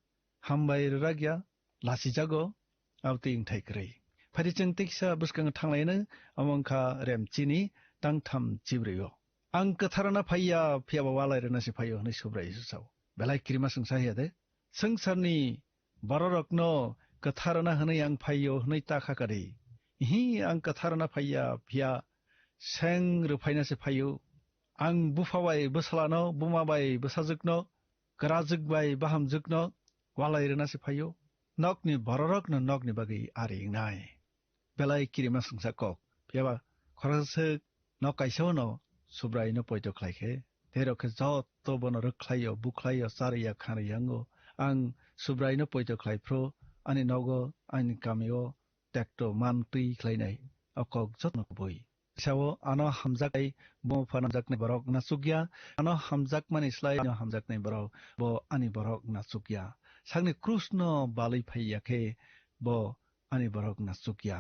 hambai rw rakya, lasijago, abotwi wngthai kwrwi. Phai di chwng teisa bwskango thanglaino, omo wngkha Remchini tangtham chibrwi o. Ang kwtharna phaiya, phiya ba walai rwna se phaio, hwnwi Subrai Jisu sao. Belai kirima swngsa hiya de? Swngcharni bororokno kwtharna hwnwi ang phaio hwnwi ta kha kadi? Ihi, ang kwtharna phaiya, phiya seng rwphaina se phaio. Ang bupha bai bwsalano, buma bai bwsajwkno, kwrajwk bai bahamjwkno walai rwna se phaio. Nokni bororokno nokni bagwi ari wngnai. Belai kirima swngsa kok. Phiya ba khoroksa swk nok kaisa-o no Subraino poito khlai khe, tei rok khe joto bono rwkhlaio, bukhlaio, charwya, khanrwya wngo. Ang Subraino poito khlai phru ani nogo, ani kamio tekto man twi khlainai. O kok jotono kubui. Sao ano hamjaknai, bo phanamjaknai borok na chukya, ano hamjakmani slai no hamjaknai borok, bo ani borok na chukya. Sakni krus no balwi phaiya khe, bo ani borok na chukya.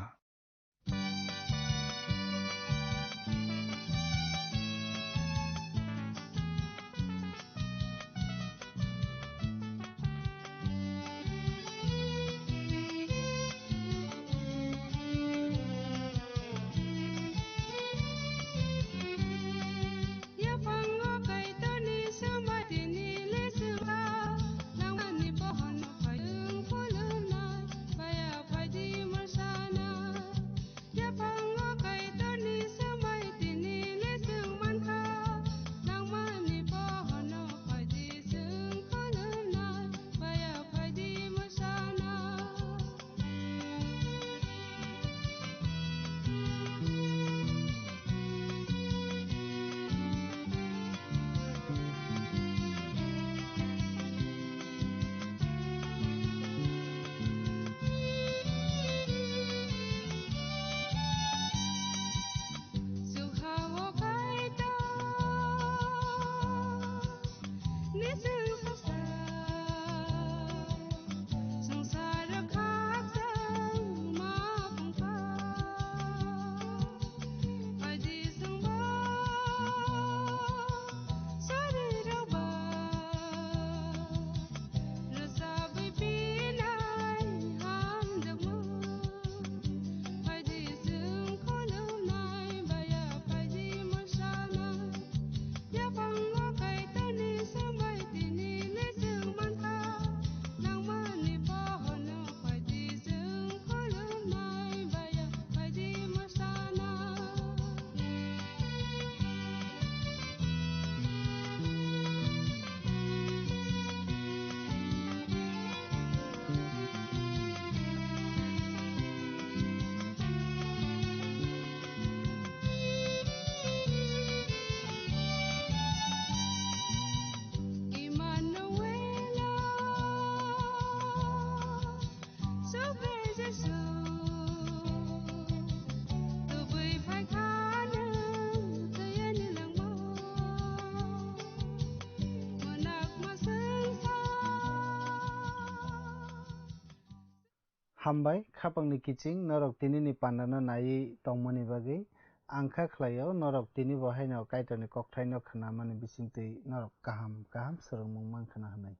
Hambai, khapangni kiching norok tinini pandano naiwi tongmani bagwi. Ang kha khlaio, norok tini bo haino Kaitorni kokthaino khnamani bisingtwi norok kaham kaham swrwngmung mankha na hwnwi.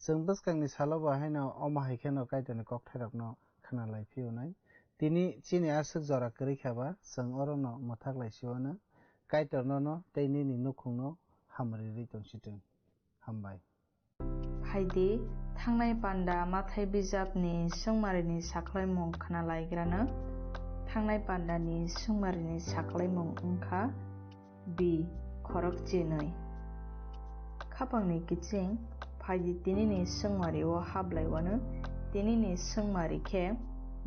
Chwng bwskangni salo bo haino omo hai kheno Kaitorni kokthairokno khna lai phiyonai. Tini chini aswk jora kwrwi kha ba, chwng orono mwthak lai siwano. Kaitor nono tei nini nukhungno hamrwi rwi tong sitwng. Hambai. Phaidi, thangnai panda Mathai bijapni swngmarini sakhlaimung khna laigrano. Thangnai pandani swngmarini sakhlaimung wngkha B, khorok chinwi. Khapangni kiching, phaidi tinini swngmari o hablaiwano, tinini swngmari khe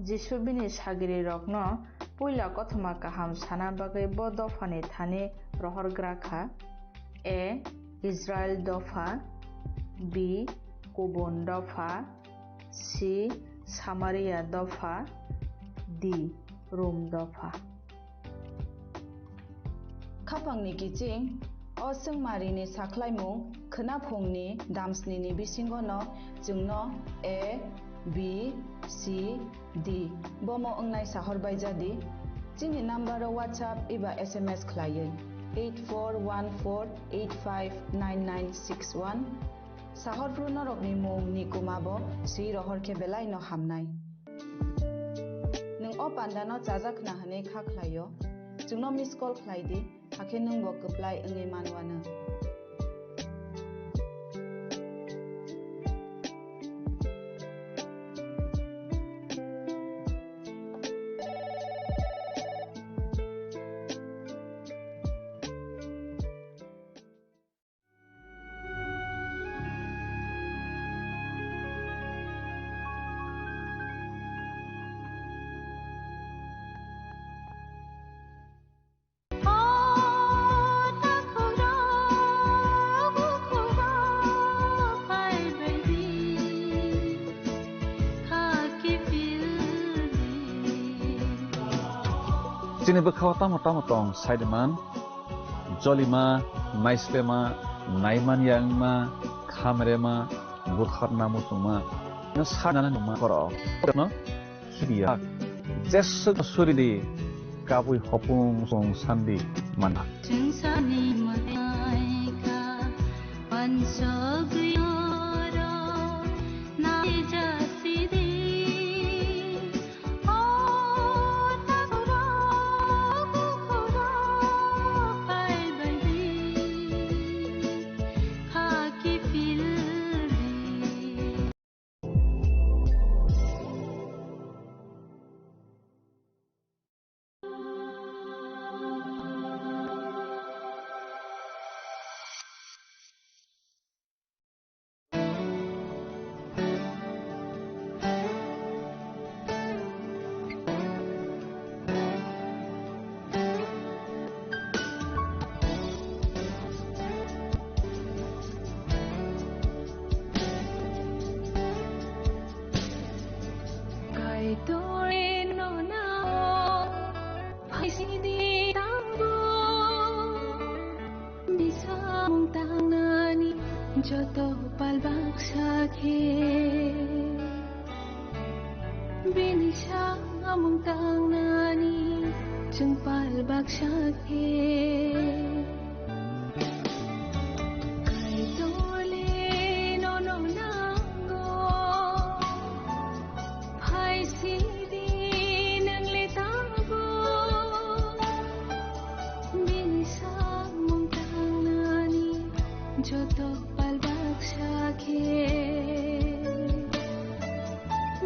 Jisu bini sagiri rokno puila kothoma kaham sana bagwi bo dophani thani rohorgra kha. A, Israel dopha, B, kubun dopha, C, Samaria dopha, D, Rom dopha. Khapangni kiching, o swngmarini sakhlaimung khwnaphungni damsnini bisingono chwngno A, B, C, D bomo wngnai sahor bai jadi. Chini number o WhatsApp eba S M S khlaiwi eight four one four eight five nine nine six one. Sahorphru norokni mung ni kuma bo swi rohor khe belai no hamnai. Nwng o panda no chajak khna hwnwi kha khlaio, chwngno miss call khlai di, hakhe nwng bo kwplai wngwi manwano. Chini bwkhao tamo tamo tong, saideman, jolima, naislema, naimanya wngma, khamrema, butharna muchungma, no saknani nungma borok no khibiya. Jeswk suridi, kabui hopung song sandi mana. Chwngsani mwtai kha, pansogwi oro naijasidi. Kaitor no nao phaisidi tango. Bini samung tangnani joto pal baksa khe, bini samung tangnani chwng pal baksa khe. Kaitor le nono nango. Phaisidi nwng le tango, bini samung tangnani joto pal baksa khe,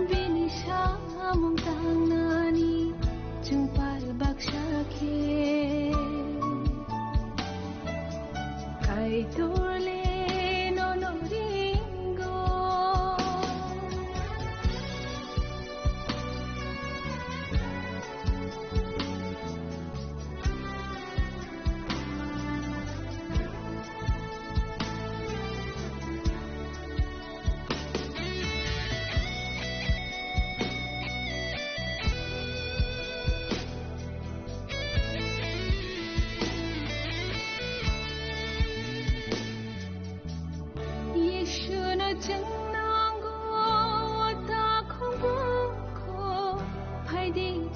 bini samung tangnani chwng pal baksa khe.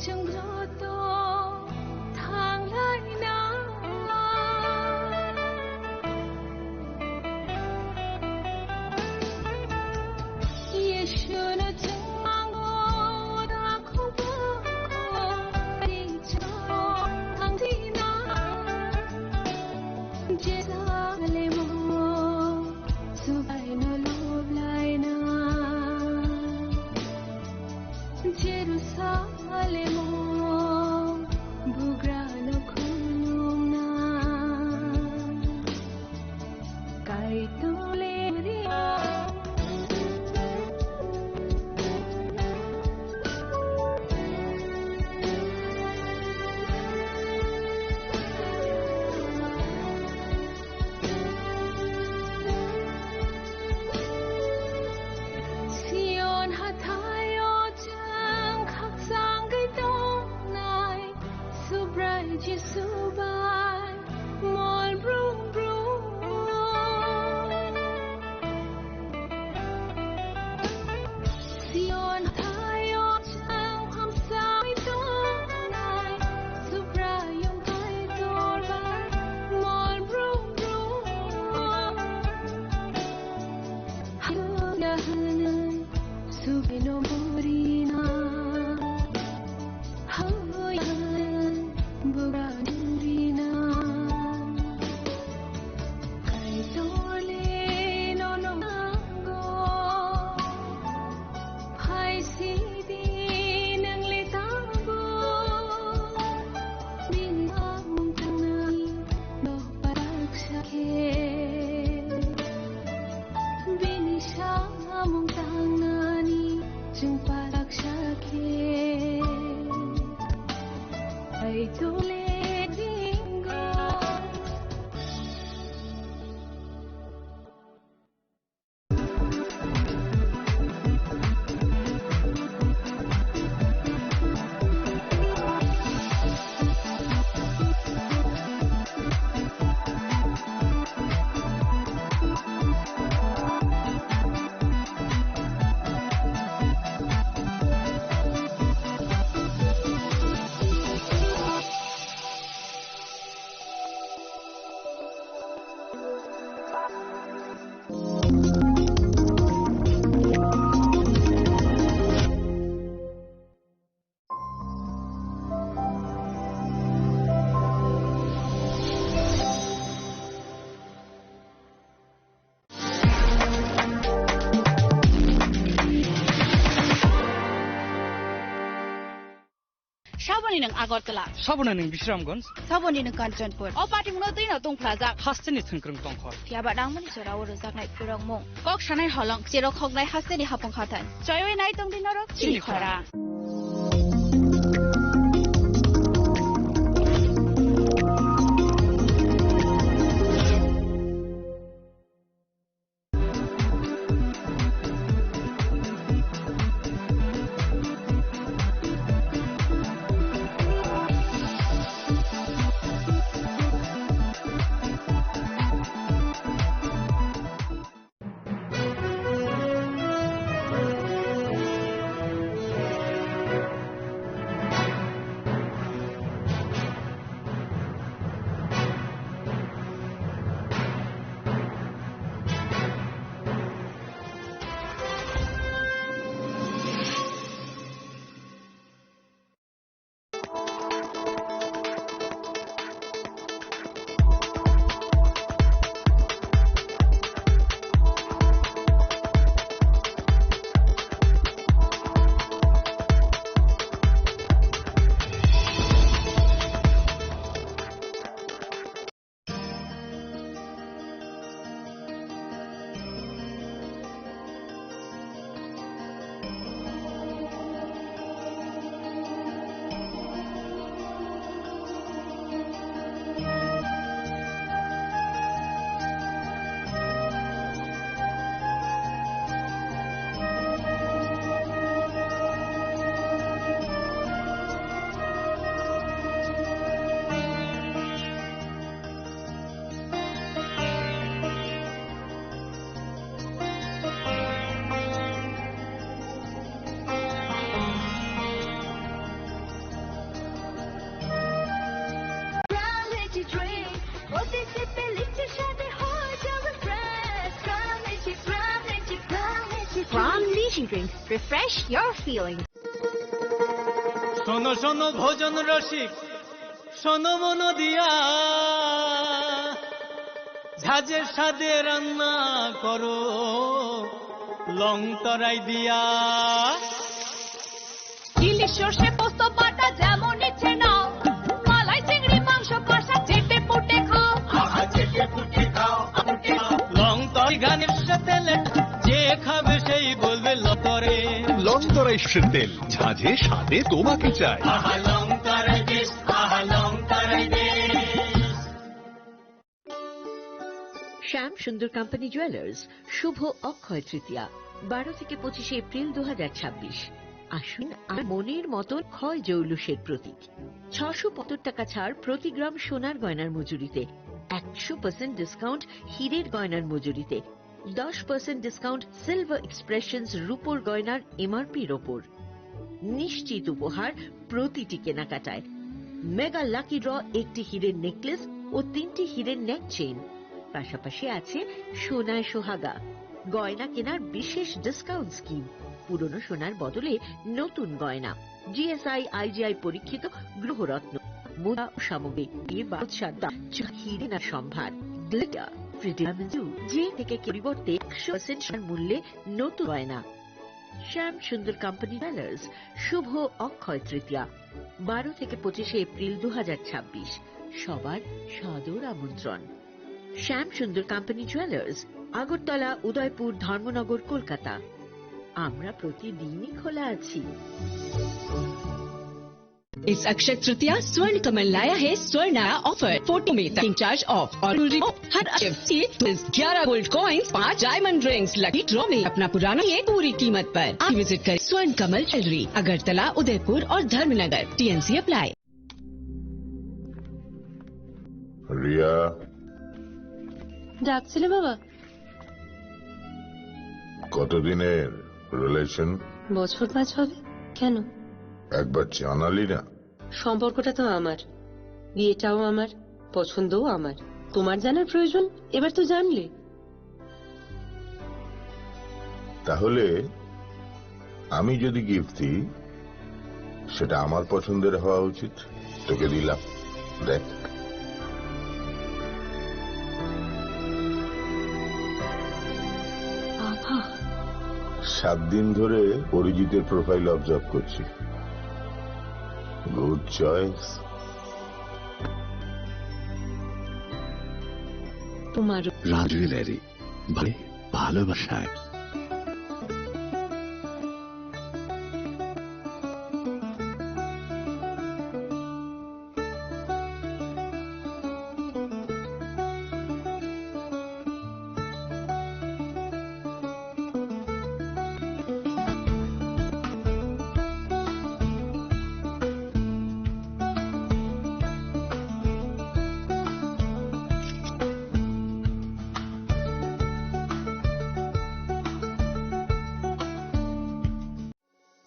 Chwng joto thanglaina. Yeshuno chwng mango da khobor. Thangtina. Jerusalemo. Subaino loblaina Jerusalemo, bugrano khulumna Kaitorni ria. Sion hathaio chwng khakchangwi tongnai, Subrai Jisu bai mol brum brum. Sion thaio chwng hamsai tongnai, Subraiyung Kaitor bai mol brum brum. Hallelujah, hallelujah, Subraino burina. Hoi, bugra durina. Kaitorle nono nango. Phai sidi nangle tango. Bini samung tangnani no parak sakhe. Bini samung tangnani chwng parak sakhe. Ai tole ringo. Saboni nwng Agartala. Saboni nwng Bisramganj. Saboni nwng Kanchanpur. O patimungno twi no tungphlajak. Hasteni thwngkwrwng tongkhor. Phiya ba nangmani jora o rwjaknai phwrwngmung. Kok sanai holong, cherok hoknai hasteni hapung khathan. Choiwi nai tongdi norok chini khorang. Drink, refresh your feelings. শোনো শোনো ভোজন রসিক, শোনো মন দিয়া, ঝাঁঝের স্বাদে রান্না করো লং তরাই দিয়া। ইলিশ সর্ষে পোস্ত বাটা যেমন ইচ্ছে নাও, মালাই চিংড়ি মাংস কষা চেটে পুটে খাও। আহা, চেটে পুটে খাও, পুটে খাও। লং তরাই ঘানি সর্ষে তেলে, যে খাবে সেই বলবে লং তরাই। লং তরাই সর্ষের তেল, ঝাঁঝে স্বাদে তোমাকে চাই। আহা, লং তরাই দেশ, আহা, লং তরাই দেশ। শ্যাম সুন্দর কোম্পানি জুয়েলার্স, শুভ অক্ষয় তৃতীয়া, বারো থেকে পঁচিশে এপ্রিল দু হাজার ছাব্বিশ। আসুন আর মনের মতন ক্ষয় জৌলুসের প্রতীক। ছশো পঁচাত্তর টাকা ছাড় প্রতি গ্রাম সোনার গয়নার মজুরিতে, একশো পার্সেন্ট ডিসকাউন্ট হীরের গয়নার মজুরিতে, দশ পার্সেন্ট ডিসকাউন্ট সিলভার এক্সপ্রেশনস রূপোর গয়নার এমআরপির ওপর। নিশ্চিত উপহার প্রতিটি কেনাকাটায়। মেগা লাকি ড্র, একটি হীরের নেকলেস ও তিনটি হীরের নেক চেইন, পাশাপাশি আছে সোনায় সোহাগা। গয়না কেনার বিশেষ ডিসকাউন্ট স্কিম, পুরনো সোনার বদলে নতুন গয়না। জিএসআই, আইজিআই পরীক্ষিত গ্রহরত্ন, মুদ্রা ও সামগ্রী, বিয়ে বা উৎসব দান, হিরে না সম্ভার, গ্লিটার, ফ্রি ডায়মন্ড জু, যে থেকে পরিবর্তে একশো পার্সেন্ট মূল্যে নতুন গয়না। শ্যাম সুন্দর কোম্পানি জুয়েলার্স, শুভ অক্ষয় তৃতীয়া, বারো থেকে পঁচিশে এপ্রিল দু হাজার ছাব্বিশ। সবার সাদর আমন্ত্রণ। শ্যাম সুন্দর কোম্পানি জুয়েলার্স, আগরতলা, উদয়পুর, ধর্মনগর, কলকাতা। আমরা প্রতিদিনই খোলা আছি। इस अक्षय तृतीया स्वर्ण कमल लाया है स्वर्णारा ऑफर, फोटो में मेकिंग चार्ज ऑफ और ज्वेलरी ऑफ। हर आइटम से ग्यारह गोल्ड कॉइन्स, पाँच डायमंड रिंग्स, लकी ड्रॉ में अपना पुराना ये पूरी कीमत पर। आज विजिट करें स्वर्ण कमल ज्वेलरी, अगरतला, उदयपुर और धर्मनगर। TNC apply. রিয়া। ডাকছিলে বাবা? কতদিনের রিলেশন? বছর পাঁচ হবে। কেন? একবার জানালি না। সম্পর্কটা তো আমার, বিয়েটাও আমার, পছন্দও আমার। তোমার জানার প্রয়োজন, এবার তো জানলে। তাহলে আমি যদি গিফট দিই, সেটা আমার পছন্দের হওয়া উচিত। তোকে দিলাম, দেখ। বাবা। সাত দিন ধরে অরিজিতের প্রোফাইল অবজার্ভ করছি। Good choice. তোমার রাজ জুয়েলারি, ভাই, ভালোবাসায়।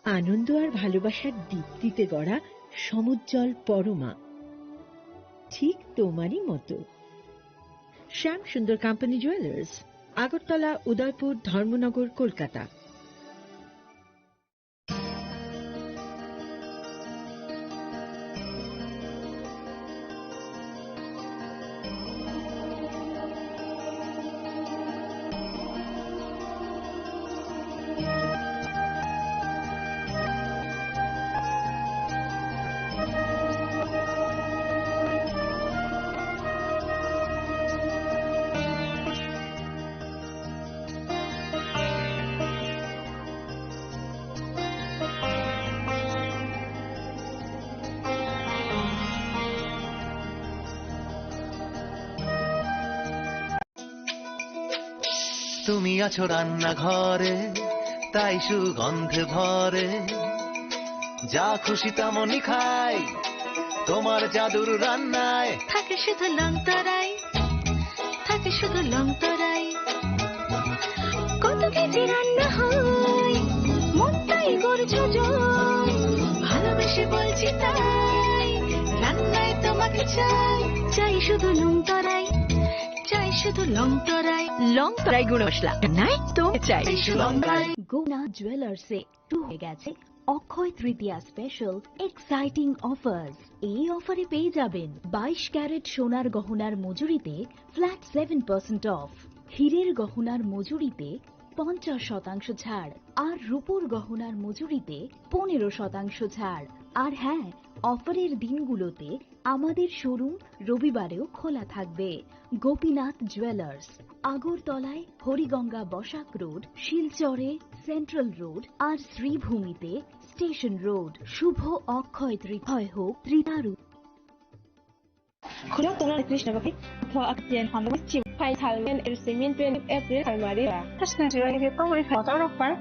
আনন্দ আর ভালোবাসার দীপ্তিতে গড়া সমুজ্জ্বল পরমা, ঠিক তোমারই মতো। শ্যাম সুন্দর কোম্পানি জুয়েলার্স, আগরতলা, উদয়পুর, ধর্মনগর, কলকাতা। তুমি আছো রান্নাঘরে, তাই সুগন্ধে ভরে। যা খুশি তেমনই খাই, তোমার জাদুর রান্নায়। থাকে শুধু লংতরাই, থাকে শুধু লংতরাই। কত কেজি রান্না হয়, মনটাই করছো জয়। ভালোবেসে বলছি তাই, রান্নায় তোমাকে চাই, চাই শুধু লংতরাই, চাই শুধু লং তরাই, লং তরাই গুঁড়ো মশলা। নাই তো চাই। গোনা জুয়েলার্সে শুরু হয়ে গেছে অক্ষয় তৃতীয়া স্পেশাল এক্সাইটিং অফার্স। এই অফারে পেয়ে যাবেন বাইশ ক্যারেট সোনার গহনার মজুরিতে ফ্ল্যাট সেভেন পার্সেন্ট অফ, হীরের গহনার মজুরিতে পঞ্চাশ শতাংশ ছাড়, আর রূপোর গহনার মজুরিতে পনেরো শতাংশ ছাড়। আর হ্যাঁ, অফারের দিনগুলোতে আমাদের শোরুম রবিবারেও খোলা থাকবে। গোপীনাথ জুয়েলার্স, আগরতলায় হরিগঙ্গা বসাক রোড, শিলচরে সেন্ট্রাল রোড, আর শ্রীভূমিতে স্টেশন রোড। শুভ অক্ষয় তৃতীয় হোক তৃতীয়ার। Khulok tongnai Krishna bagwi tho aktien hambai chi phai thalmen elsimin twenty April thalmari ba. Krishna jiwa ni tongwi photo rok par.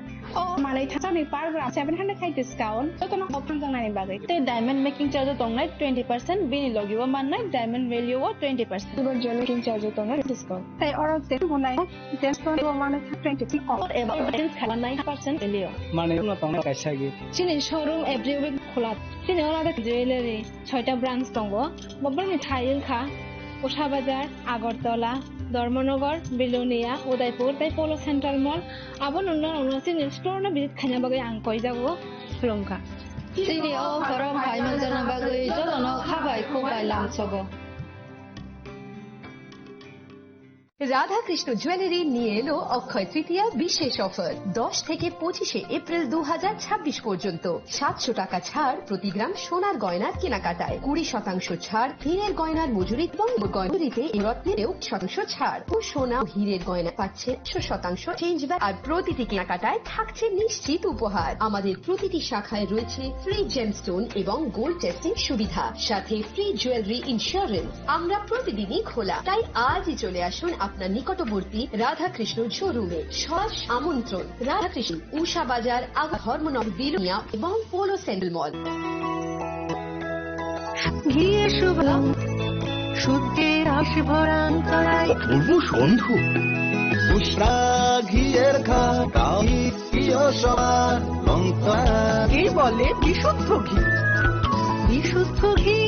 O manai thasani par gram seven hundred khai discount. Jotono option tongnani bagwi. Tei diamond making charge o tongnai twenty percent, bini logi o mannai diamond value o twenty percent. Silver jewelry making charge o tongnai discount. Tei oro je bunai discount o mannai twenty percent off. Or eba balance khala nine percent value. Manai no tongnai kaisa gi. Chini showroom every week khula. Chini oro ada jewelry. Soita branch tongo. Bo borokni thai wngkha Usha Bazar, Agartala, Dharmanagar, Belonia, Udaipur tei Polo Central Mall. Abo nungno nungno chini store no visit khaina bagwi ang koijago khulumkha. Chini o borok hai manjana bagwi jotono khabai khubai lamsogo. Radhakrishna jewellery নিয়ে এলো অক্ষয় তৃতীয়া বিশেষ অফার। দশ থেকে পঁচিশে এপ্রিল দু হাজার ছাব্বিশ পর্যন্ত সাতশো টাকা ছাড় প্রতি গ্রাম সোনার গয়নার কেনাকাটায়, কুড়ি শতাংশ ছাড় হীরের গয়নার মজুরি এবং গয়নাগুলিতে রত্নেরও শতাংশ ছাড়। ও সোনা ও হীরের গয়না পাচ্ছে একশো শতাংশ চেঞ্জ ব্যাক। আর প্রতিটি কেনাকাটায় থাকছে নিশ্চিত উপহার। আমাদের প্রতিটি শাখায় রয়েছে ফ্রি জেমস্টোন এবং গোল্ড টেস্টিং সুবিধা, সাথে ফ্রি জুয়েলারি ইন্স্যুরেন্স। আমরা প্রতিদিনই খোলা, তাই আজই চলে আসুন আপনার নিকটবর্তী রাধাকৃষ্ণ শোরুমে। সরাস আমন্ত্রণ। রাধাকৃষ্ণ, উষা বাজার, আগ ধর্মনগর, বিলোনিয়া এবং পোলো সেন্ট্রাল মল। ঘিয়ে শুভ লং, শুদ্ধের রস ভরা অন্তরায়। অপূর্ব গন্ধ। উষ্ণা ঘিয়ের ঘা, প্রিয় সবার লংতরা। কে বলে বিশুদ্ধ ঘি? বিশুদ্ধ ঘি,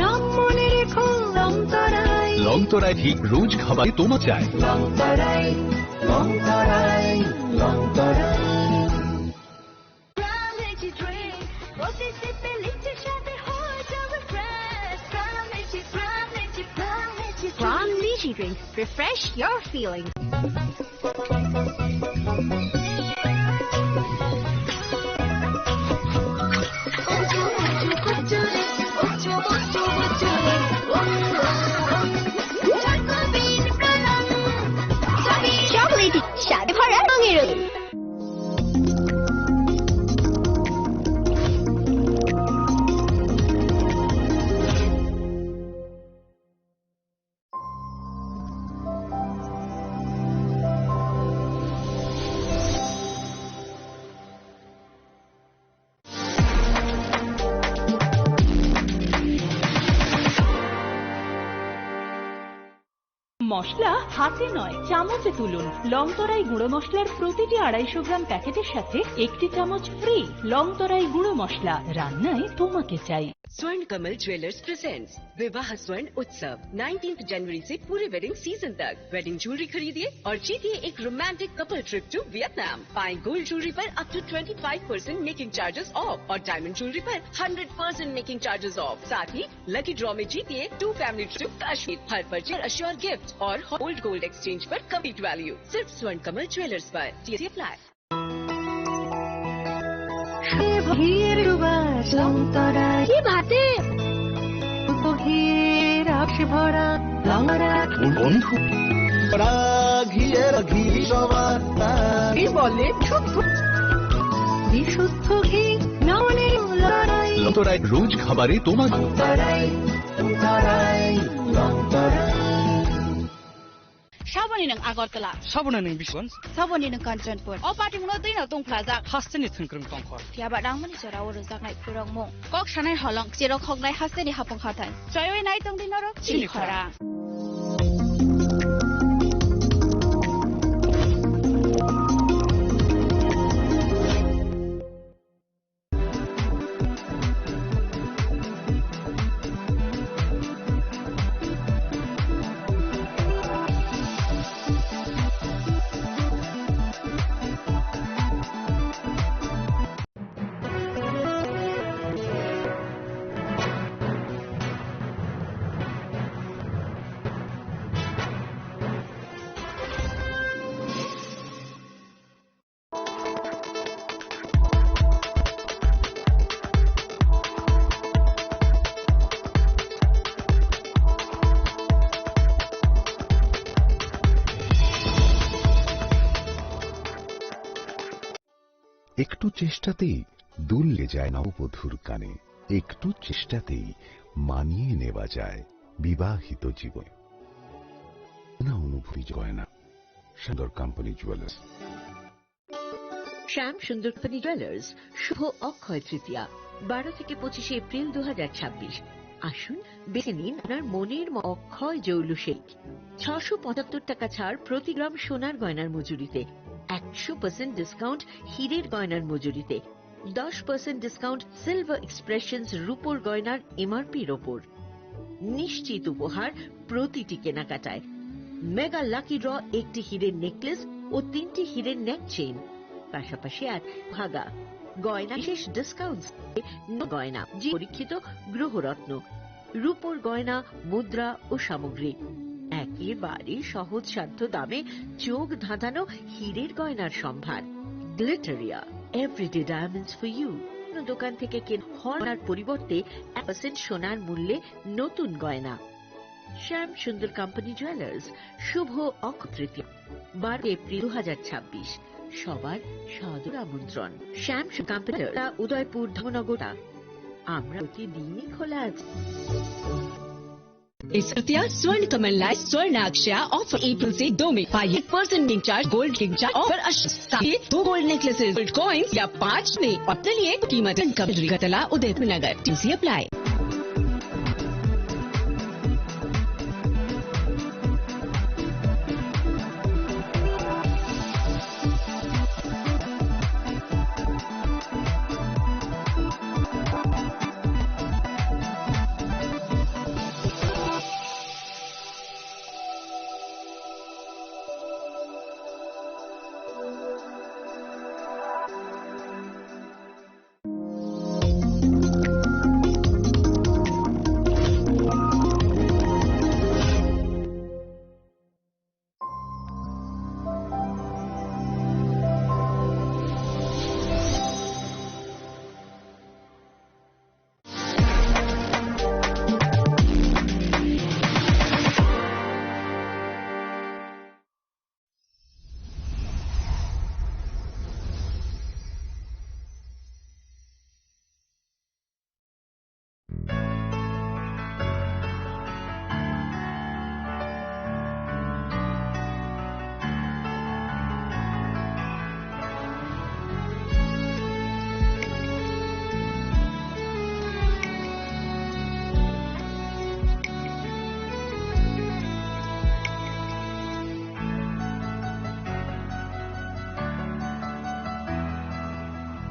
নাম মনে রেখো লংতরাই। লংতরাই ঘি রোজ খাবারে তোমার চাই। লংতরাই, লংতরাই, লংতরাই। Prime Lychee Drink, প্রতি সিপে লিচির স্বাদে হয়ে যাবে fresh। Prime Lychee, Prime Lychee, Prime Lychee Drink। Prime Lychee Drink, refresh your feelings। Chocolate, স্বাদে ভরা রঙের রঙিন। মশলা হাতে নয়, চামচে তুলুন। লংতরাই গুঁড়ো মশলার প্রতিটি আড়াইশো গ্রাম প্যাকেটের সাথে একটি চামচ ফ্রি। লংতরাই গুঁড়ো মশলা, রান্নায় তোমাকে চাই। स्वर्ण कमल ज्वेलर्स प्रेजेंट्स विवाह स्वर्ण उत्सव, नाइनटीन्थ जनवरी से पूरे वेडिंग सीजन तक। वेडिंग ज्वेलरी खरीदिए और जीतिए एक romantic couple trip to Vietnam. पाएं गोल्ड ज्वेलरी पर up to twenty five percent making charges off और डायमंड ज्वेलरी पर hundred percent making charges off. साथ ही लकी ड्रॉ में जीतिए टू फैमिली ट्रिप कश्मीर। हर परचेज अश्योर गिफ्ट और ओल्ड गोल्ड एक्सचेंज पर कंप्लीट वैल्यू। सिर्फ स्वर्ण कमल ज्वेलर्स पर। TS apply. কি ভাতে? ঘিয়ের রস ভরা লংরা। বন্ধু। ঘিয়ের ঘি সবার। কি বলে? শুদ্ধ। বিশুদ্ধ ঘি, নমনের লড়াই। লংতরাই রোজ খাবারে তোমার। লংতরাই, লংতরাই, লংতরাই। Saboni nwng Agartala. Saboni nwng Biswanath. Saboni nwng Kanchanpur. O patimungno twino tungphlajak. Hasteni thwngkwrwng tongkhor. Phiyaba nangmani jora o rwjaknai khurokmung. Kok sanai holong, cherok hoknai hasteni hapung hathai. Choiwi nai tongdi norok chini khorang. চেষ্টাতেই দুলে যায় নববধূর কানে, একটু চেষ্টাতেই মানিয়ে নেওয়া যায় বিবাহিত জীবন। না অনুভূতি গয়না, সুন্দর কোম্পানি জুয়েলার্স। শ্যাম সুন্দর কোম্পানি জুয়েলার্স, শুভ অক্ষয় তৃতীয়া, বারো থেকে পঁচিশে এপ্রিল দু হাজার ছাব্বিশ। আসুন, বেছে নিন আপনার মনের ম-, অক্ষয় জৌলুশিল্প। ছশো পঁচাত্তর টাকা ছাড় প্রতি গ্রাম সোনার গয়নার মজুরিতে, একশো পার্সেন্ট ডিসকাউন্ট হীরের গয়নার মজুরিতে, দশ পার্সেন্ট ডিসকাউন্ট সিলভার এক্সপ্রেশনস রূপোর গয়নার এমআরপির ওপর। নিশ্চিত উপহার প্রতিটি কেনাকাটায়। মেগা লাকি ড্র, একটি হীরের নেকলেস ও তিনটি হীরের নেক চেইন, পাশাপাশি এক ভাগা গয়না। বিশেষ ডিসকাউন্ট গয়না, যে পরীক্ষিত গ্রহরত্ন, রূপোর গয়না, মুদ্রা ও সামগ্রী। একেবারে সহজসাধ্য দামে চোখ ধাঁধানো হীরের গয়নার সম্ভার। Glitteria, everyday diamonds for you. কোনো দোকান থেকে কেন হরার পরিবর্তে এক পার্সেন্ট সোনার মূল্যে নতুন গয়না। শ্যাম সুন্দর কোম্পানি জুয়েলার্স, শুভ অক্ষয় তৃতীয়া, বারো এপ্রিল দু হাজার ছাব্বিশ। সবার সাদর আমন্ত্রণ। শ্যাম সুন্দর কোম্পানি, উদয়পুর, ধর্মনগর। আমরা প্রতিদিনই খোলা আছি। इस तृतीया स्वर्ण कमल लाइफ स्वर्ण अक्षया ऑफर अप्रैल से दो में पाइए एक percent making charge, gold making charge offer, अश-, साथ ही दो गोल्ड नेकलेसेस, गोल्ड कॉइंस या पाँच में अपने लिए कीमत कम। उदयपुर नगर, TC apply.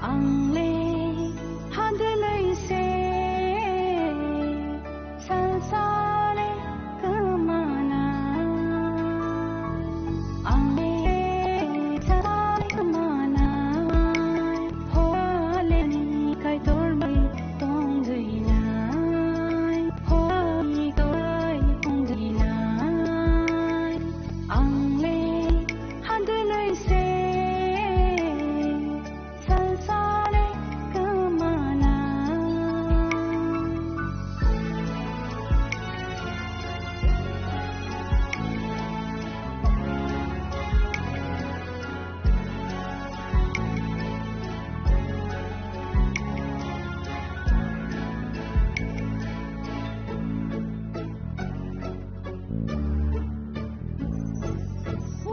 Ang le hadlai se salsale kemana. Ang le salsale kemana. Hoaleni kaitor bai tongjainai. Hoaleni kaitor bai tongjainai. Ang le hadlai se salsale kemana.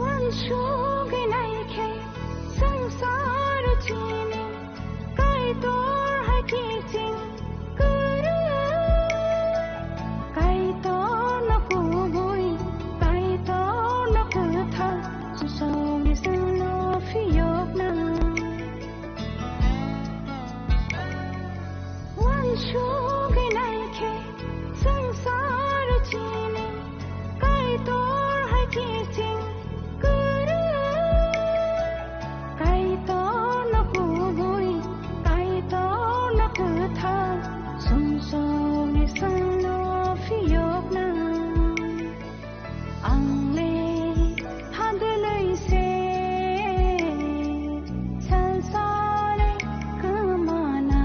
Uansugwi naikhe swngcharo chini Kaitor hai kiching kwrwi. Kaitorno kubui, Kaitorno kwthar, songni salo phiyokna. Uansugwi naikhe swngcharo chini Kaitor hai kiching kwrwi. Kaitorno kubui, Kaitorno kwthar, songcharo salo phiyokna. Ang le hadlai se salsale kemana.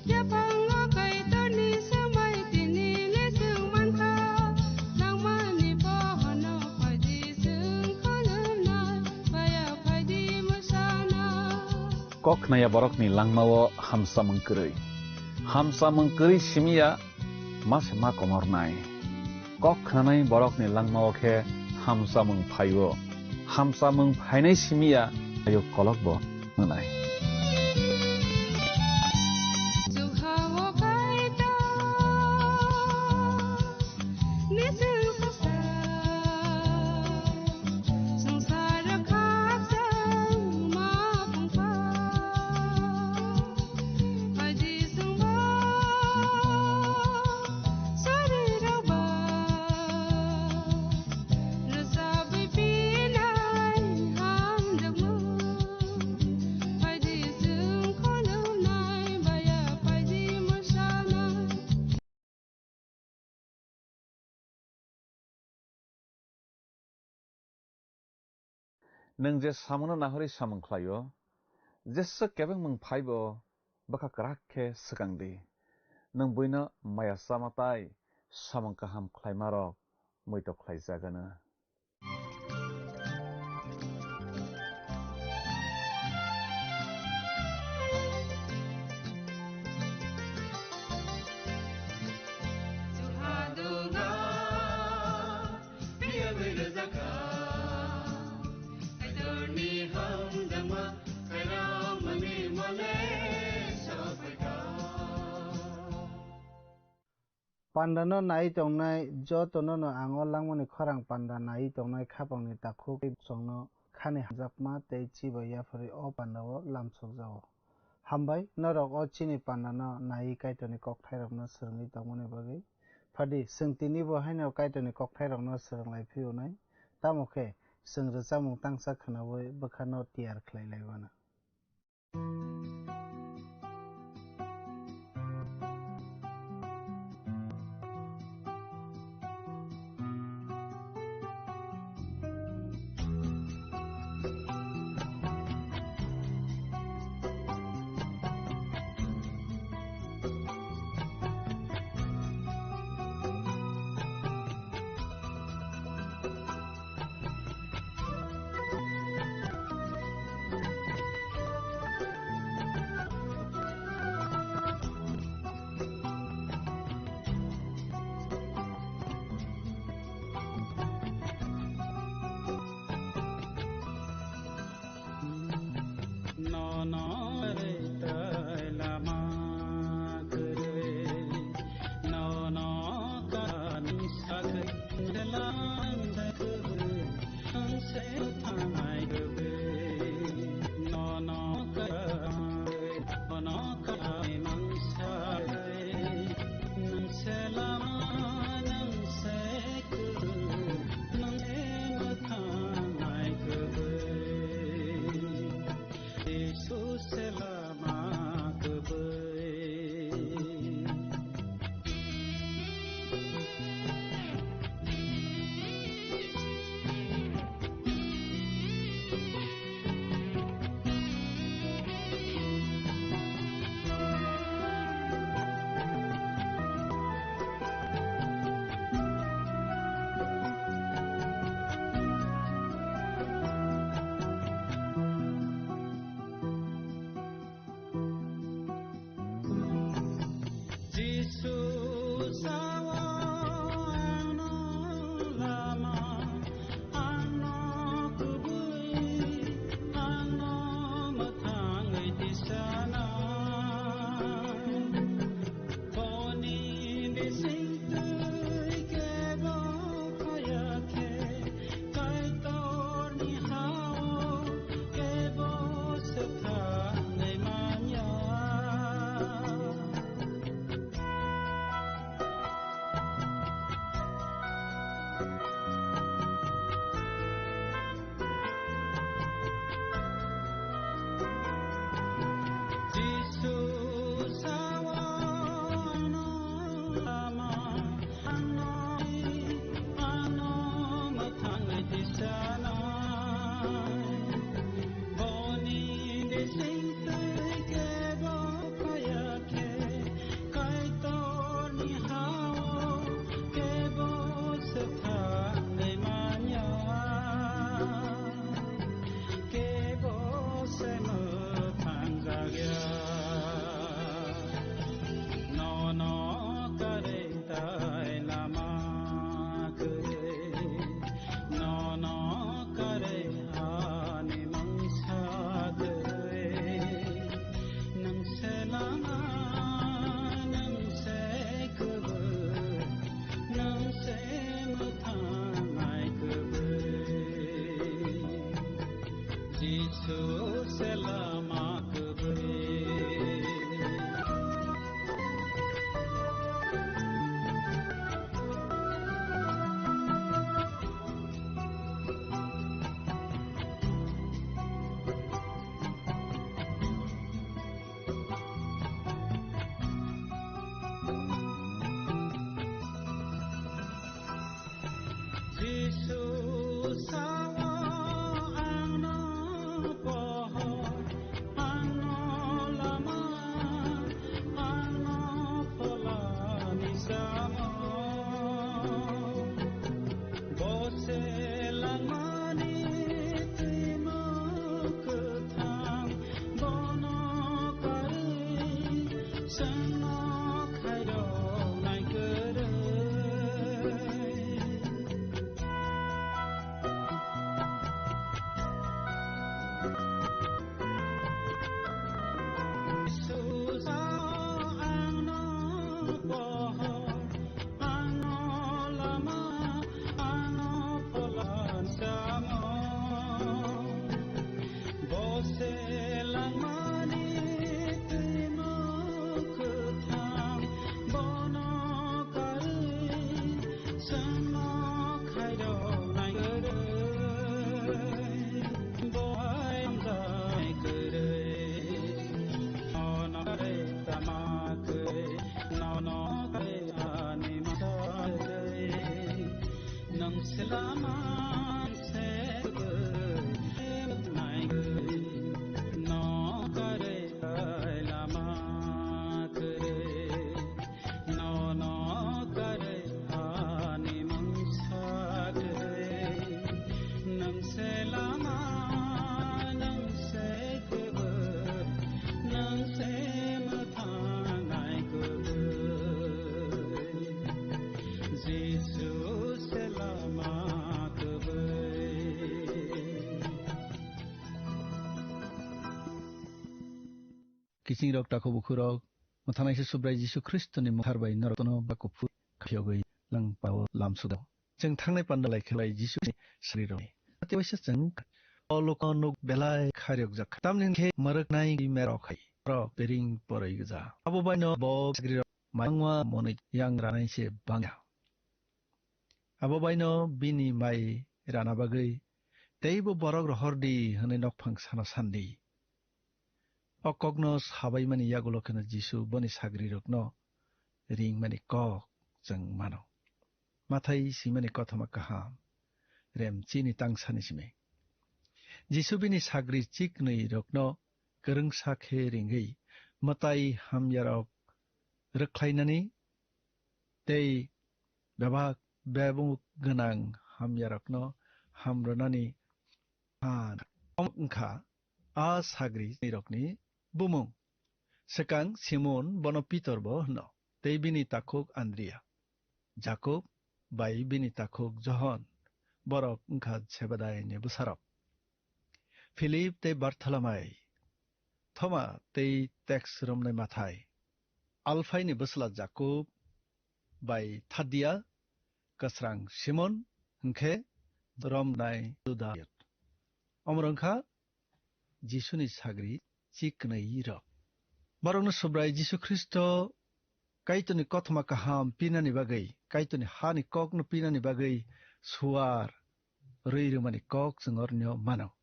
Yaphango Kaitorni swmai tini le chwng mankha, nangmani bohono phaidi chwng khulumnai, baya phaidi mwsana. Kok khnaya borokni langmao hamsamung kwrwi. Hamsamung kwrwi simiya ma se ma komornai. Kok khnanai borokni langmao khe hamsamung phaio. Hamsamung phainai simiya ayuk kolokbo wngnai. Nwng je samungno nahorwi samung khlaio, jesa kebengmung phaibo bwkha kwrak khe swkang di. Nwng buino maya chama tai samung kaham khlaimarok muitok khlaijagano. Pandano nai tongnai jotono no ang o langmani khorang panda nai tongnai khapangni takhuk tei bosongno khani hamjakma tei chibai yapharwi o pandao lamsokjago. Hambai, norok o chini pandano naiwi Kaitorni kokthairokno swrwngwi tongmani bagwi. Phadi, chwng tinibo haino Kaitorni kokthairokno swrwng lai phiyonai, tamo khe chwng rwchapmung tangsa khwnaui bwkhano tiyar khlai lai mano. Sao ang no pohor, ang no lama, ang no pholani samo. Bo se langmani twi mwkhwthang, bono karwi chwngno khairoknai kwrwi. Susa ang no pohor, ang no lama, ang no pholan samo. Bo se langmani twi mwkhwthang, bono karwi chwngno khairoknai kwrwi. Bo hai hamjaknai kwrwi. Nono karwi tama kwrwi. Nono karwi ani masa kwrwi. Nwng se lama se kwrwi, nai kwrwi, no karwi hai lama kwrwi, no, no karwi ani mungsa kwrwi, nwng se lama, nwng se kwrwi, nwng se mwthang nai kwrwi. Jisu se lama kwrwi. Kiching rok, takhuk bukhuk rok, mwthangnaisa Subrai Jisu Khristo ni mwthar bai norok no bakuphu khayogwi lang pao lamsudo. Chwng thangnai panda lai khe lai Jisu ni sagri rok ni. Tei waisa chwng o luku nuk belai khairok jak. Tamni khe mwrwknai merok hai. Rok pering poroi gwja. Abo bai no bo sagri rok mangwa monwi yang ranai se bangya. Abo baino bini mai rana bagwi, "Teibo borok rohor di," hwnwi nokphang sano san di. O kokno sabaimani yagulo kheno Jisu boni sagrirokno ringmani kok chwng mano. Mathai swimani kothoma kaham, rem chini tangsani simi. Jisu bini sagri chiknwi rokno kwrwngsa khe ringwi, mwtai hamyarok rwkhlainani tei bebak bebuk gwnang hamyarokno ham rwnani phan. Omo wngkha a sagri rokni bumung. Swkang Simon, bono Pitor bo hwno, tei bini takhuk Andria, Jakob bai bini takhuk Johon, borok wngkha Sebedai ni bwsarok. Philip tei Bartholomai, Thoma tei teks romnai Mathai, Alphaini bwsla Jakob bai Thadia, kwsrang Simon, hwnkhe romnai Juda. Omo wngkha Jisuni sagri chiknwi rok. Borokno Subrai Jisu Khristo Kaitorni kothoma kaham pinani bagwi, Kaitorni hani kokno pinani bagwi suar rwi rwmani kok chwng oroni mano.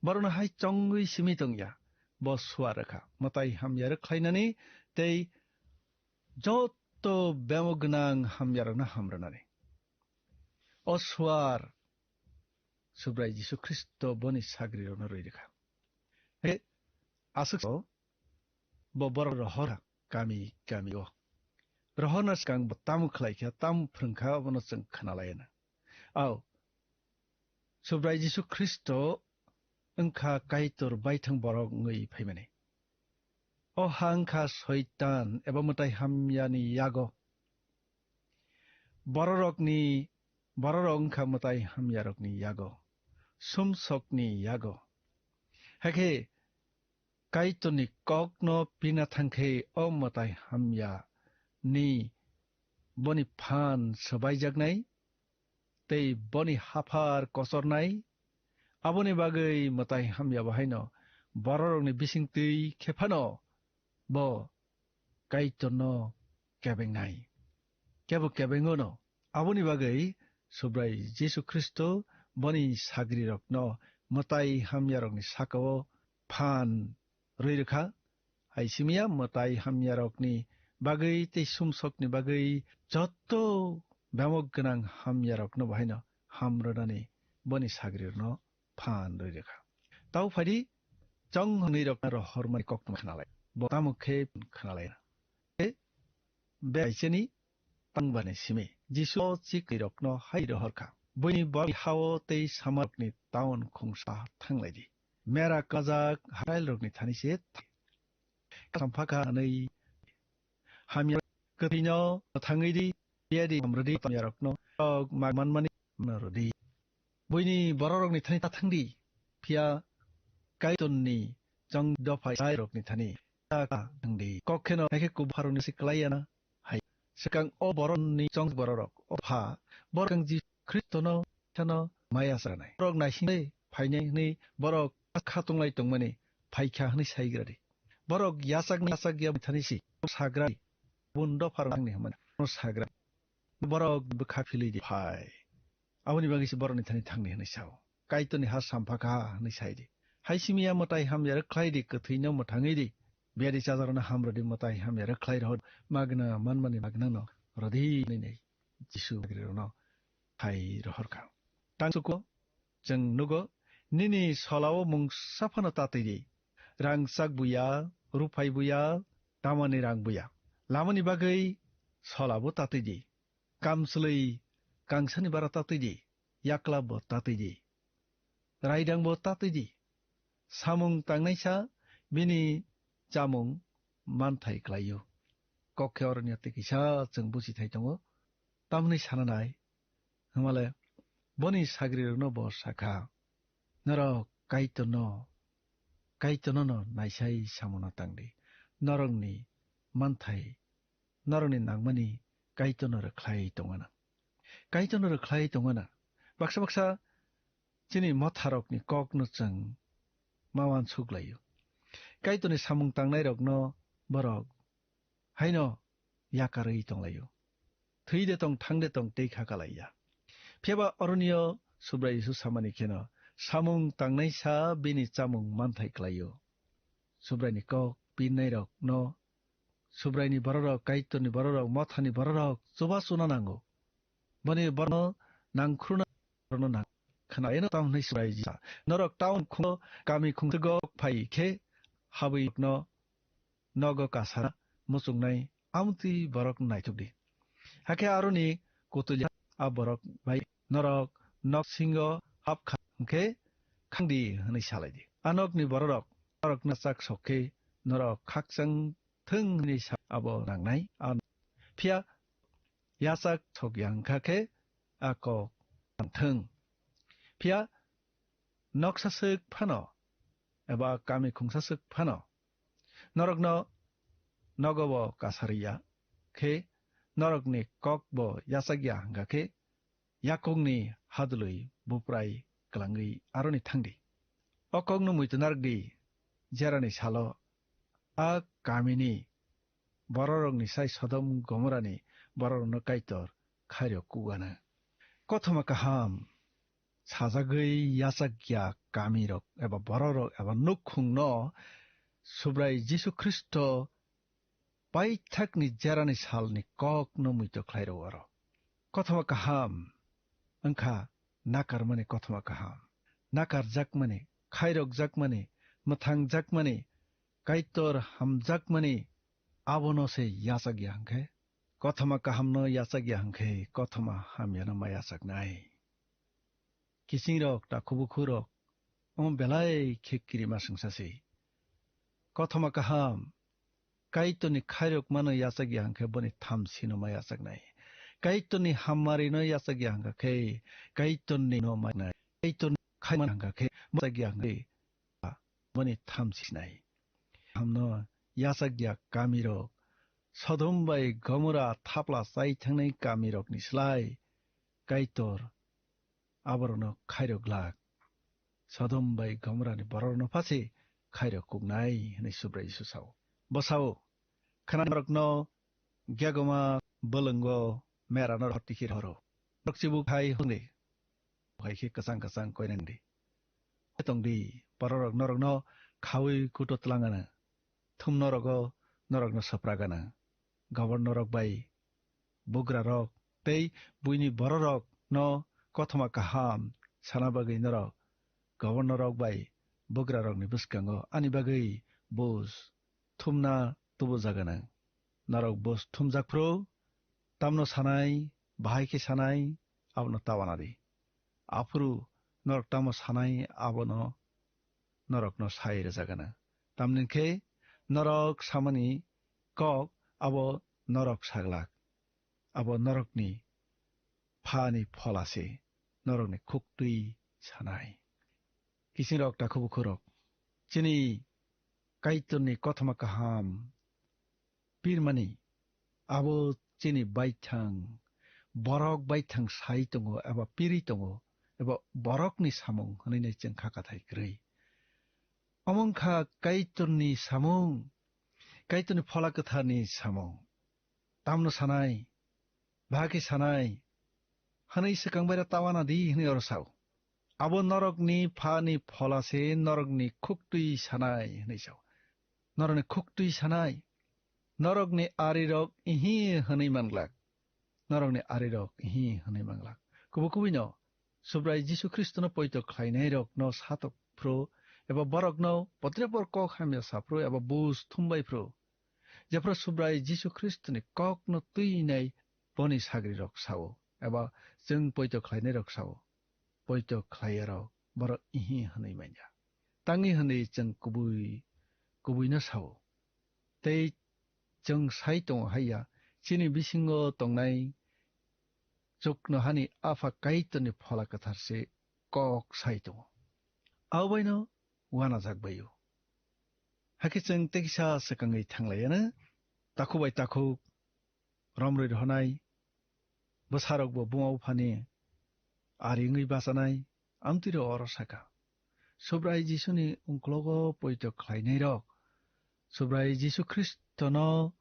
Borokno hai chongwi simi tongya, bo suar rwkha, mwtai hamya rwkhlainani tei joto bemo gwnang hamyarokno ham rwnani. O suar Subrai Jisu Khristo boni sagrirokno rwi rwkha. He, aswk bo borok rohor kami kami o. Rohorna swkang bo tamo khlai kha, tamo phrwng kha, abono chwng khna lai na. Au, Subrai Jisu Khristo wngkha Kaitor baithang borok wngwi phaimani. O ha wngkha Soitan eba mwtai hamyani yago. Bororokni, bororok wngkha mwtai hamyarokni yago, sumsokni yago. Hakhe Kaitorni kokno pina thangkhe o mwtai hamya ni boni phan swbaijaknai tei boni haphar kochornai. Aboni bagwi mwtai hamya bo haino bororokni bisingtwi khe phano bo Kaitorno kebengnai. Kebo kebengono. Aboni bagwi Subrai Jisu Khristo boni sagrirokno mwtai hamyarokni sakao phan rwi rwkha. Hai simiya mwtai hamyarokni bagwi tei sumsokni bagwi jotto bemok gwnang hamyarokno bo haino ham rwnani boni sagrirokno phan rwi rwkha. Tau phaidi, chong hwnwi rokno rohormani koktwma khnalai. Bo tamo khe khnalai. Tei beraiseni tangbani simi Jisu o chikirokno hai rohorkha. Buini borok hao tei samarokni taun khungsa thanglaidi. Mera kajak Israilrokni thani se thai. Samphakha hwnwi hamya kwthwino thangwi di, biyadi hamrwdi hamyarokno rok mag manmani mano rwdi. Buini bororokni thani ta thangdi, phiya Kaitorni chong dopha Israilrokni thani ta thangdi. Kok kheno hai khe kubupharokni se klai ya na hai. Swkang o borokni chong bororok, o pha, borok ang Jisu Khristono thano maya sanai. Borok naising phainai hwnwi borok kha tunglai tongmani phaikha hwnwi saigradi. Borok yachakni yachak ya thani si sagradi. Bun dopharok nangni hwnmani sagradi. Borok bwkha philwi di phai. Aboni bagwi se borokni thani thangni hwnwi sao. Kaitorni ha sampha kha hwnwi sai di. Hai simi ya mwtai hamya rwkhlai di, kwthwino mwthangwi di. Biyadi chajakrokno ham rwdi, mwtai hamya rwkhlai rw magna manmani magnano rwdi hwnwi Jisu bagrirokno hai rohorkha. Tangsuko chwng nugo, nini solao mungsa phano tatwi di. Rang chak buya, ruphai buya, tamani rang buya. Lamani bagwi solabo tatwi di. Kamchwlwi kangsani bara tatwi di, yaklapbo tatwi di, raidangbo tatwi di. Samung tangnaisa bini chamung manthai klaio. Kok khe oroni tei kisa chwng buchithai tongo, tamni sana nai. Hwnmale boni sagrirokno bo sakha, norok Kaitorno, Kaitorno no naisai samuno tangdi. Norokni manthai, norokni nangmani Kaitorno rwkhlai tongana. Kaitorno rwkhlai tongana. Baksa baksa chini motharokni kokno chwng ma uansuk laio. Kaitorni samung tangnairokno borok haino yakarwi tonglaio. Thwi de tong, thang de tong, tei kha kalaiya. Phiyaba oroni o Subrai Jisu samani kheno, samung tangnaisa bini chamung manthai klaio. Subraini kok pirnairokno, Subraini bororok, Kaitorni bororok, mothani bororok chuba chuna nango. Boni borokno nangkhruna borokno nang. Khna eno tamo hwnwi Subrai Jisu sa, norok taun khungo kami khungthwgo phai khe habwi no nogo kasara muchungnai amtwi borok naithok di. Hakhe aroni kutulya a borok bai norok nok singo hap kha hwnkhe khang di hwnwi salai di. A nokni bororok norok nachak sok khe norok khakchang thwng hwnwi sa abo nangnai. A phiya yachak sok ya wngkha khe a kok nang thwng. Phiya noksa swk phano eba kami khungsa swk phano norokno nogo bo kasari ya khe, norokni kok bo yachak ya hwnkha khe, yakungni hadwlwi buprai kwlangwi aroni thang di. O kokno muitu narwk di, jerani salo a kamini bororokni sai Sodom Gomorani bororokno Kaitor khairok kuk anw. Kothoma kaham sajagwi yachak ya kamirok eba bororok eba nukhungno Subrai Jisu Khristo paithakni jerani salni kokno muitu khlai rw oro. Kothoma kaham wngkha nakarmani kothoma kaham. Nakarjakmani, khairokjakmani, mwthangjakmani, Kaitor hamjakmani abono se yachak ya hwnkhe, kothoma kahamno yachak ya hwnkhe, kothoma hamyano ma yachaknai. Kisingrok, takhubukhurok, omo belai khe kirima swngsa se. Kothoma kaham, Kaitorni khairokmano yachak ya hwnkhe boni thamsino ma yachaknai. Kaitorni hammarino yachak ya hwnkha khe Kaitorni no ma nai. Kaitorni khaimano hwnkha khe ma yachak ya hwnkhe boni thamsi nai. Hamno yachak ya kamirok, Sodom bai Gomora thapla chai thangnai kamirokni slai Kaitor aborokno khairok glak. Sodom bai Gomorani bororokno phase khairok kuknai hwnwi Subrai Jisu sao. Bo sao, khna norokno gegoma bwlwngo merano rohor tikhi rohoro. Norok chibuk hai hwngdi, hai khe kwchang kwchang koinangdi. Tongdi, bororok norokno khaui kuto twlang anw. Thumno rogo norokno swprak anw. Governor rok bai bugrarok tei buini bororokno kothoma kaham sana bagwi norok gobornorrok bai bugrarokni bwskango ani bagwi buj thumna tubujaganw. Norok buj thumjak phuru tamno sanai, bahai khe sanai, abono ta wana di. Aphuru norok tamo sanai, abono norokno sai rwjaganw. Tamni hwn khe norok samani kok abo norok saglak. Abo norokni phani phola se, norokni khuktwi sanai. Kisingrok, takhuk bukhukrok, chini Kaitorni kothoma kaham pirmani abo chini baithang, borok baithang sai tongo eba piri tongo, eba borokni samung hwnwi nai chwng kha kathai kwrwi. Omo wngkha Kaitorni samung, Kaitorni Phola Kwtharni samung. Tamno sanai, bahai khe sanai, hwnwi swkang bai ta wana di hwnwi oro sao. Abo norokni phani phola se, norokni khuktwi sanai hwnwi sao. Norokni khuktwi sanai, norokni arirok ihi hwnwi manglak. Norokni arirok ihi hwnwi manglak. Kubui kubui no Subrai Jisu Khristono poito khlainairokno satok phru eba borokno potrepor kok hamya saphru eba buj thumbai phru. Jephru Subrai Jisu Khristoni kokno twinai boni sagrirok sao, eba chwng poito khlainairok sao, poito khlaiyarok borok ihi hwnwi manya. Tangwi hwnwi chwng kubui kubuino sao. Tei chwng sai tongo haiya, chini bisingo tongnai chuknohani Apha Kaitorni Phola Kwthar se kok sai tongo. Abo baino uanajak bai-o. Hakhe chwng tekisa swkangwi thanglaiya-no, takhuk bai takhuk romrwi rohornai bwsarokbo buma buphani ari wngwi bachanai, amtwiro oro saka. Subrai Jisuni ungklogo poito khlainairok, Subrai Jisu Khristono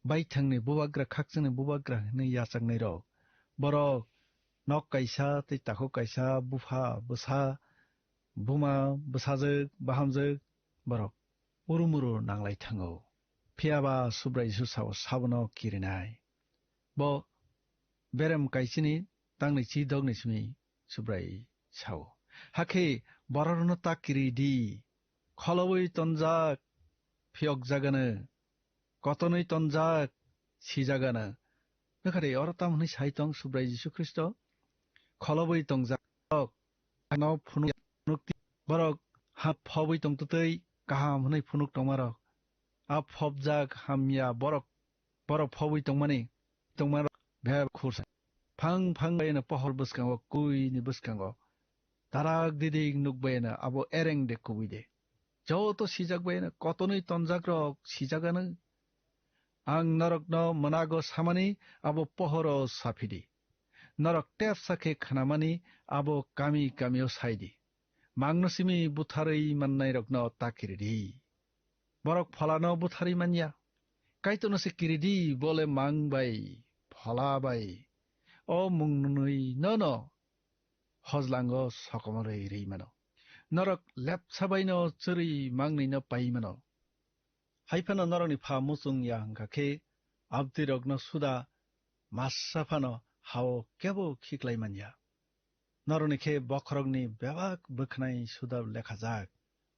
baithangni bubagra, khakchangni bubagra hwnwi yachaknairok, borok nok kaisa tei takhuk kaisa, bupha, bwsa, buma, bwsajwk, bahamjwk, borok urumuru nanglai thango. Phiyaba Subrai Jisu sao, sabono kirinai. Bo berem kaichini tangni chi dogni simi Subrai sao. Hakhe bororokno ta kiri di. Kholobwi tonjak, phiyokjagano. Kotonwi tonjak, sijagano. Nokharwi oro tamo hwnwi sai tong Subrai Jisu Khristo? Kholobwi tongjak, ano phunuk, phunuk ti, borok ha phobwi tongtwtwi kaham hwnwi phunuk tongmarok. A phobjak hamya borok, borok phobwi tongmani, tongmarok bebak khursa. Phang phang bai no pohor bwskango, kuini bwskango. Tarak didik nukbaino abo ereng de kubui de. Joto sijak baino kotonwi tonjakrok sijakano. Ang norokno mwnago samani abo pohoro saphidi. Norok tepsa khe khnamani abo kami kamio saidi. Mangno simi butharwi mannairokno ta kiridi. Borok pholano butharwi manya. Kaitorno se kiridi, bole mang bai, phola bai. O mung nwnwi nono hojlango sokomorwi rwi mano. Norok lepsa baino chwrwi mangnwino pai mano. Hai phano norokni pha muchung ya hwnkha khe, abtwirokno suda masa phano ha-o kebo khiklai man ya. Norokni khe bokhorokni bebak bwkhnai suda lekhajak.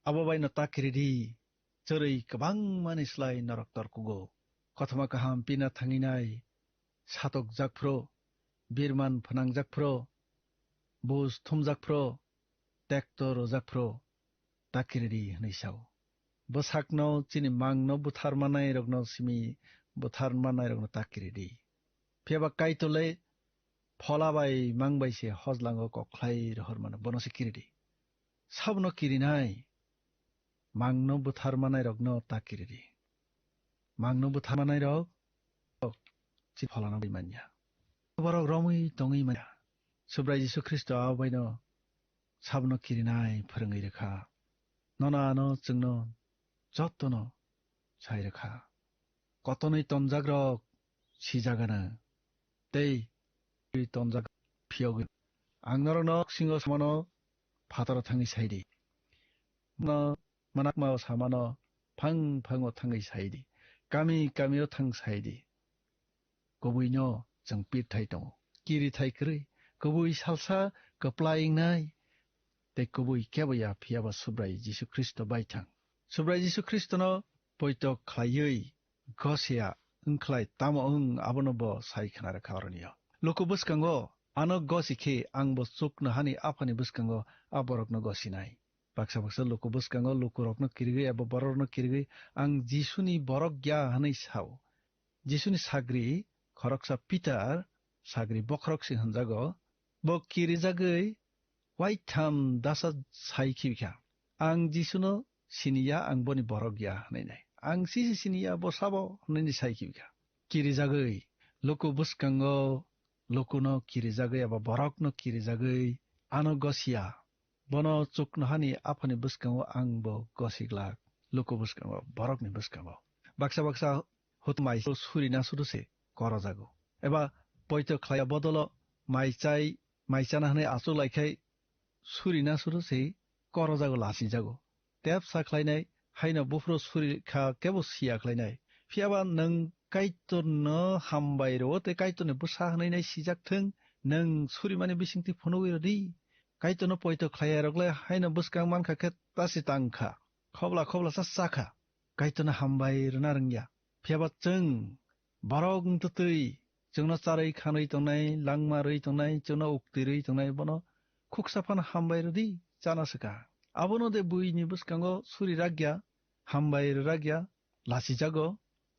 Abo baino ta kiridi, chwrwi kwbangmani slai norok torkugo. Kothoma kaham pina thanginai, satokjak phro, birman phnangjak phro, buj thumjak phro, tekto rwjak phro, ta kiridi hwnwi sao. Bwsakno chini mangno buthar manai rokno simi buthar manai rokno ta kiridi. Phiyaba Kaitor le phola bai mang bai se hojlango kok khlai rohor mano, bono se kiridi. Sabno kirinai, mangno buthar manai rokno ta kiridi. Mangno buthar manai rok, chi pholano bai manya. Borok romwi tongwi manya. Subrai Jisu Khristo abo baino sabno kirinai phwrwngwi rwkha. Nono ano chwngno jotono sai rwkha. Kotonwi tonjakrok sijagano tei tonjak phiyogwi. Ang norokno singo samano phataro thangwi saidi. No manakmao samano phang phango thangwi saidi. Kami kamio thang saidi. Kubuino chwng pirthai tongo. Kirithai kwrwi, Kubui salsa kwplai wngnai, tei kubui kebo ya, phiya ba Subrai Jisu Khristo bai thang. Subrai Jisu Khristono poito khlaiwi gosiya wngkhlai tamo wng, abono bo sai khna rwkha oroni o. Luku bwskango ano gosi khe ang bo chuknohani Aphani bwskango a borokno gosinai. Baksa baksa luku bwskango lukurokno kirigwi abo bororokno kirigwi ang Jisuni borok ya hwnwi sao. Jisuni sagri khoroksa Pitar, sagri bokhorok se hwnjago, bo kirijagwi waitham dasa sai khibikha, "Ang Jisuno siniya, ang boni borok ya," hwnwi nai. "Ang sisi siniya, bo sabo?" hwnwi sai khibikha. Kirijagwi luku bwskango, lukuno kirijagwi eba borokno kirijagwi ano gosiya. Bono chuknohani Aphani bwskango ang bo gosiglak, luku bwskango, borokni bwskango. Baksa baksa hut mai surina sudu se korojago. Eba poito khlaiya bodolo mai chai, mai chana hwnwi achuk laikhai surina sudu se korojago, lasijago. Tep sa khlainai, haino buphuru suri kha kebo siya khlainai. Phiyaba nwng Kaitorno hambai rwo tei Kaitorni bwsa hwnwi nai sijak thung, nwng surimani bisingtwi phunugwi rwdi. Kaitorno poito khlaiya rok le haino bwskang mankha khe ta se tang kha, khobla khobla sa cha kha. Kaitorno hambai rwna rwngya. Phiyaba chwng borok wngtwtwi chwngno charwi khanwi tongnai, langma rwi tongnai, chwngno ukti rwi tongnai, bono khuksa phano hambai rwdi, chana swkang. Abono de buini bwskango suri rakya, hambai rwrakya, lasijago,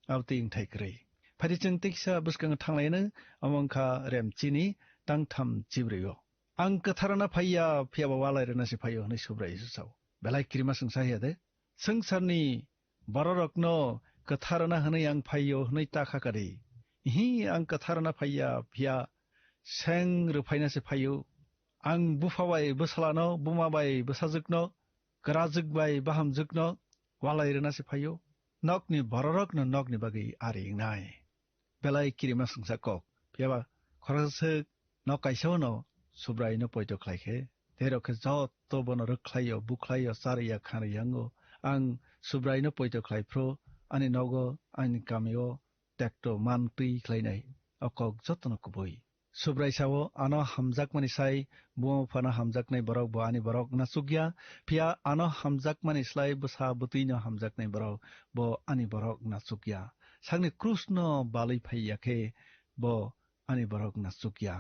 abo twi wngthai kwrwi. Phari chwng teisa bwskango thanglaino, omo wngkha Remchini tangtham chibrwi o. "Ang kwtharna phaiya, phiyaba walai rwna se phaio," hwnwi Subrai Jisu sao. Belai kirima swngsa hiya de? Swngcharni bororokno kwtharna hwnwi ang phaio hwnwi ta kha kadi? Ihi, ang kwtharna phaiya, phiya seng rwphaina se phaio. Ang bupha bai bwsalano, buma bai bwsajwkno, kwrajwk bai bahamjwkno walai rwna se phaio. Nokni bororokno nokni bagwi ari wngnai. Belai kirima swngsa kok. Phiyaba khoroksa swk nok kaisa-o no Subraino poito khlai khe, tei rok khe joto bono rwkhlaio, bukhlaio, charwiya, khanriya wngo. Ang Subraino poito khlai phru ani nogo, ani kamio tekto man twi khlainai. O kok jotono kubui. Subrai sao, "Ano hamjakmani sai buma buphano hamjaknai borok bo ani borok wngna chukya, phiya ano hamjakmani slai bwsa bwtwino hamjaknai borok bo ani borok wngna chukya. Sakni krusno balwi phaiya khe bo ani borok wngna chukya."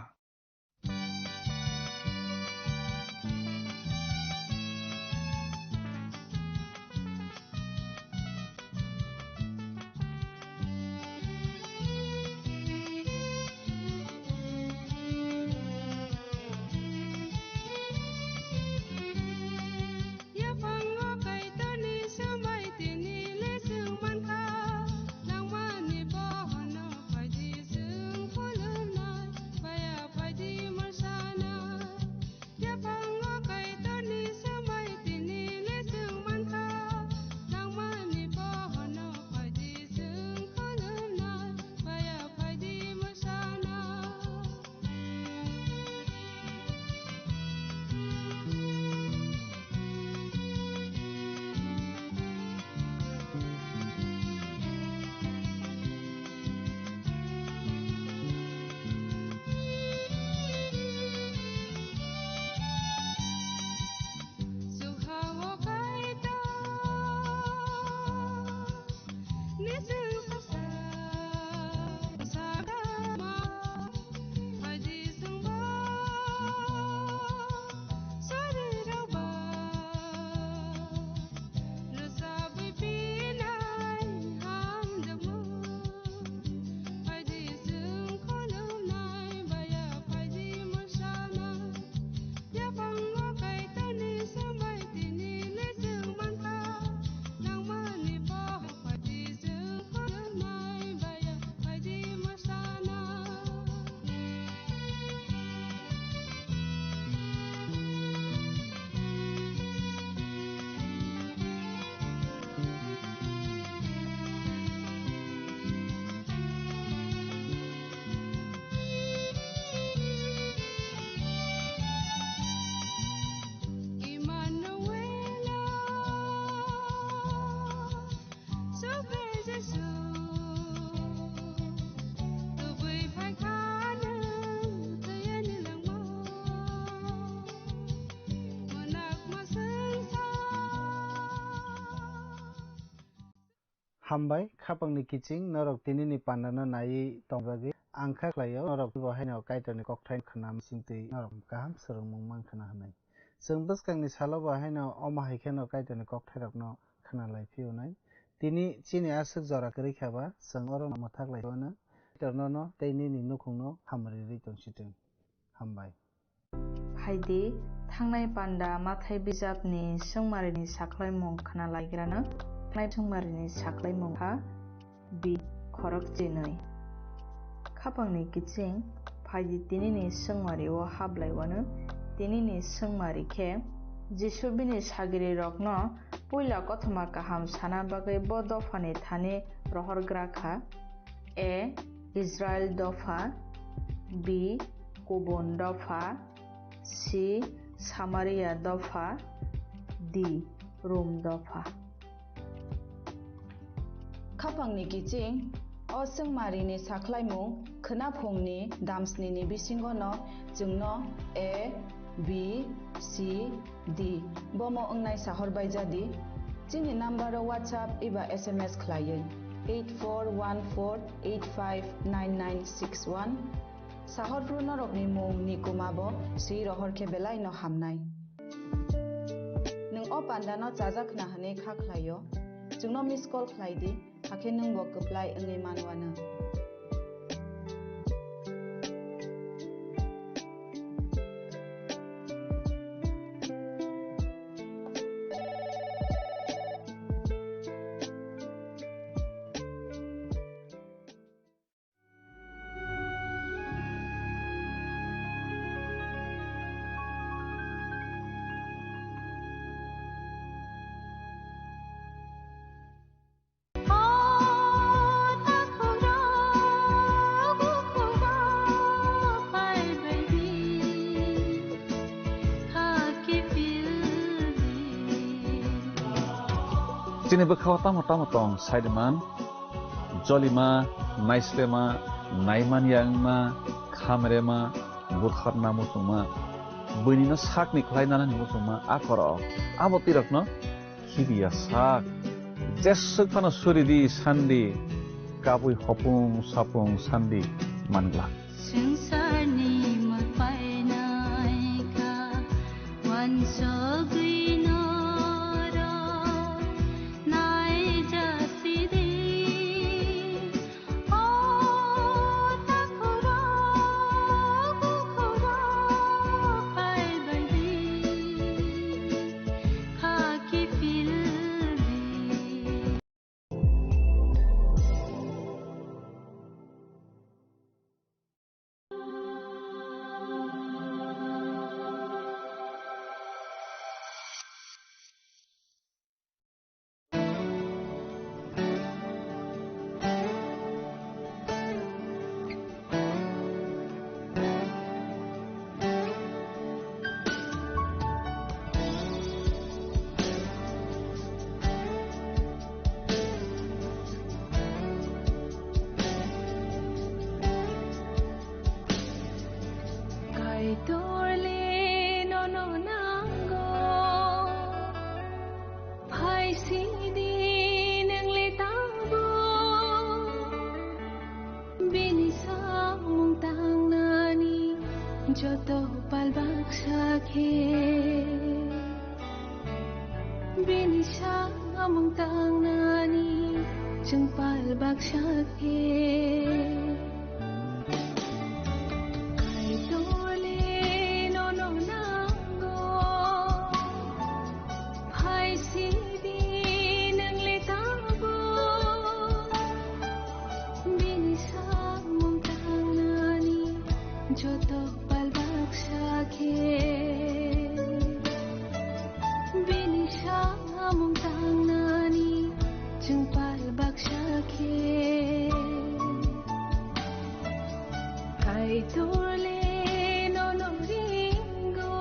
Yaphango Kaitorni swmai tini le chwng mankha, nangmani bohono phaidi chwng khulumnai, baya Hambai, khapangni kiching norok tinini pandano naiwi tongna bagwi. Ang kha khlaio norok bo haino Kaitorni kokthai khna misingtwi norok kaham swrwngmung mankha na hwnwi. Chwng bwskangni salo bo haino omo hai kheno Kaitorni kokthairokno khna lai phiyonai. Tini chini aswk jora kwrwi kha ba, chwng oro mwthak lai phiyonai. Kaitor nono tei nini nukhungno hamri rwi tong sitwng. Hambai. Phaidi, thangnai panda mathai bijapni swngmarini sakhlaimung khna laigrano. Thangnai swngmarini sakhlaimung kha B, khorok chinwi. Khapangni kiching, phaidi tinini swngmari o hablaiwano. Tinini swngmari khe Jisu bini sagiri rokno puila kothoma kaham sana bagwi bo dophani thani rohorgra kha. A, Israel dopha. B, kubun dopha. C, Samaria dopha. D, Rom dopha. Khapangni kiching, o swngmarini sakhlaimung khwnaphungni damsnini bisingono chwngno A, B, C, D bomo wngnai sahor bai jadi. Chini number o WhatsApp eba S M S khlaiwi eight four one four eight five nine nine six one. Sahorphru norokni mung ni kuma bo swi rohor khe belai no hamnai. Nwng o panda no chajak khna hwnwi kha khlaio, chwngno miss call khlai di, hakhe nwng bo kwplai wngwi manwano. Chini bwkhao tamo tamo tong, saiman, jolima, naislema, naimanya wngma, khamrema, butharna muchungma, buinino sakni khlai nanani muchungma, a khorok, abo tirokno khibiya sak. Jeswk phano suri di sandi, kabui hopung sapung sandi mangla. Swngcharni mwpainaikha wansugwi norok naijasidi. O takhurok bukhurok phaibaidi, khaki phildi. Kaitor le nono nango, phai sidi nwng le tangbo. Bini samung tangnani joto pal baksa khe. Bini samung tangnani chwng pal baksa khe. Kaitor le nono nango. Phai sidi nwng le tangbo. Bini samung tangnani joto pal baksa khe. Bini samung tangnani chwng pal baksa khe. Kaitor le nono ringo.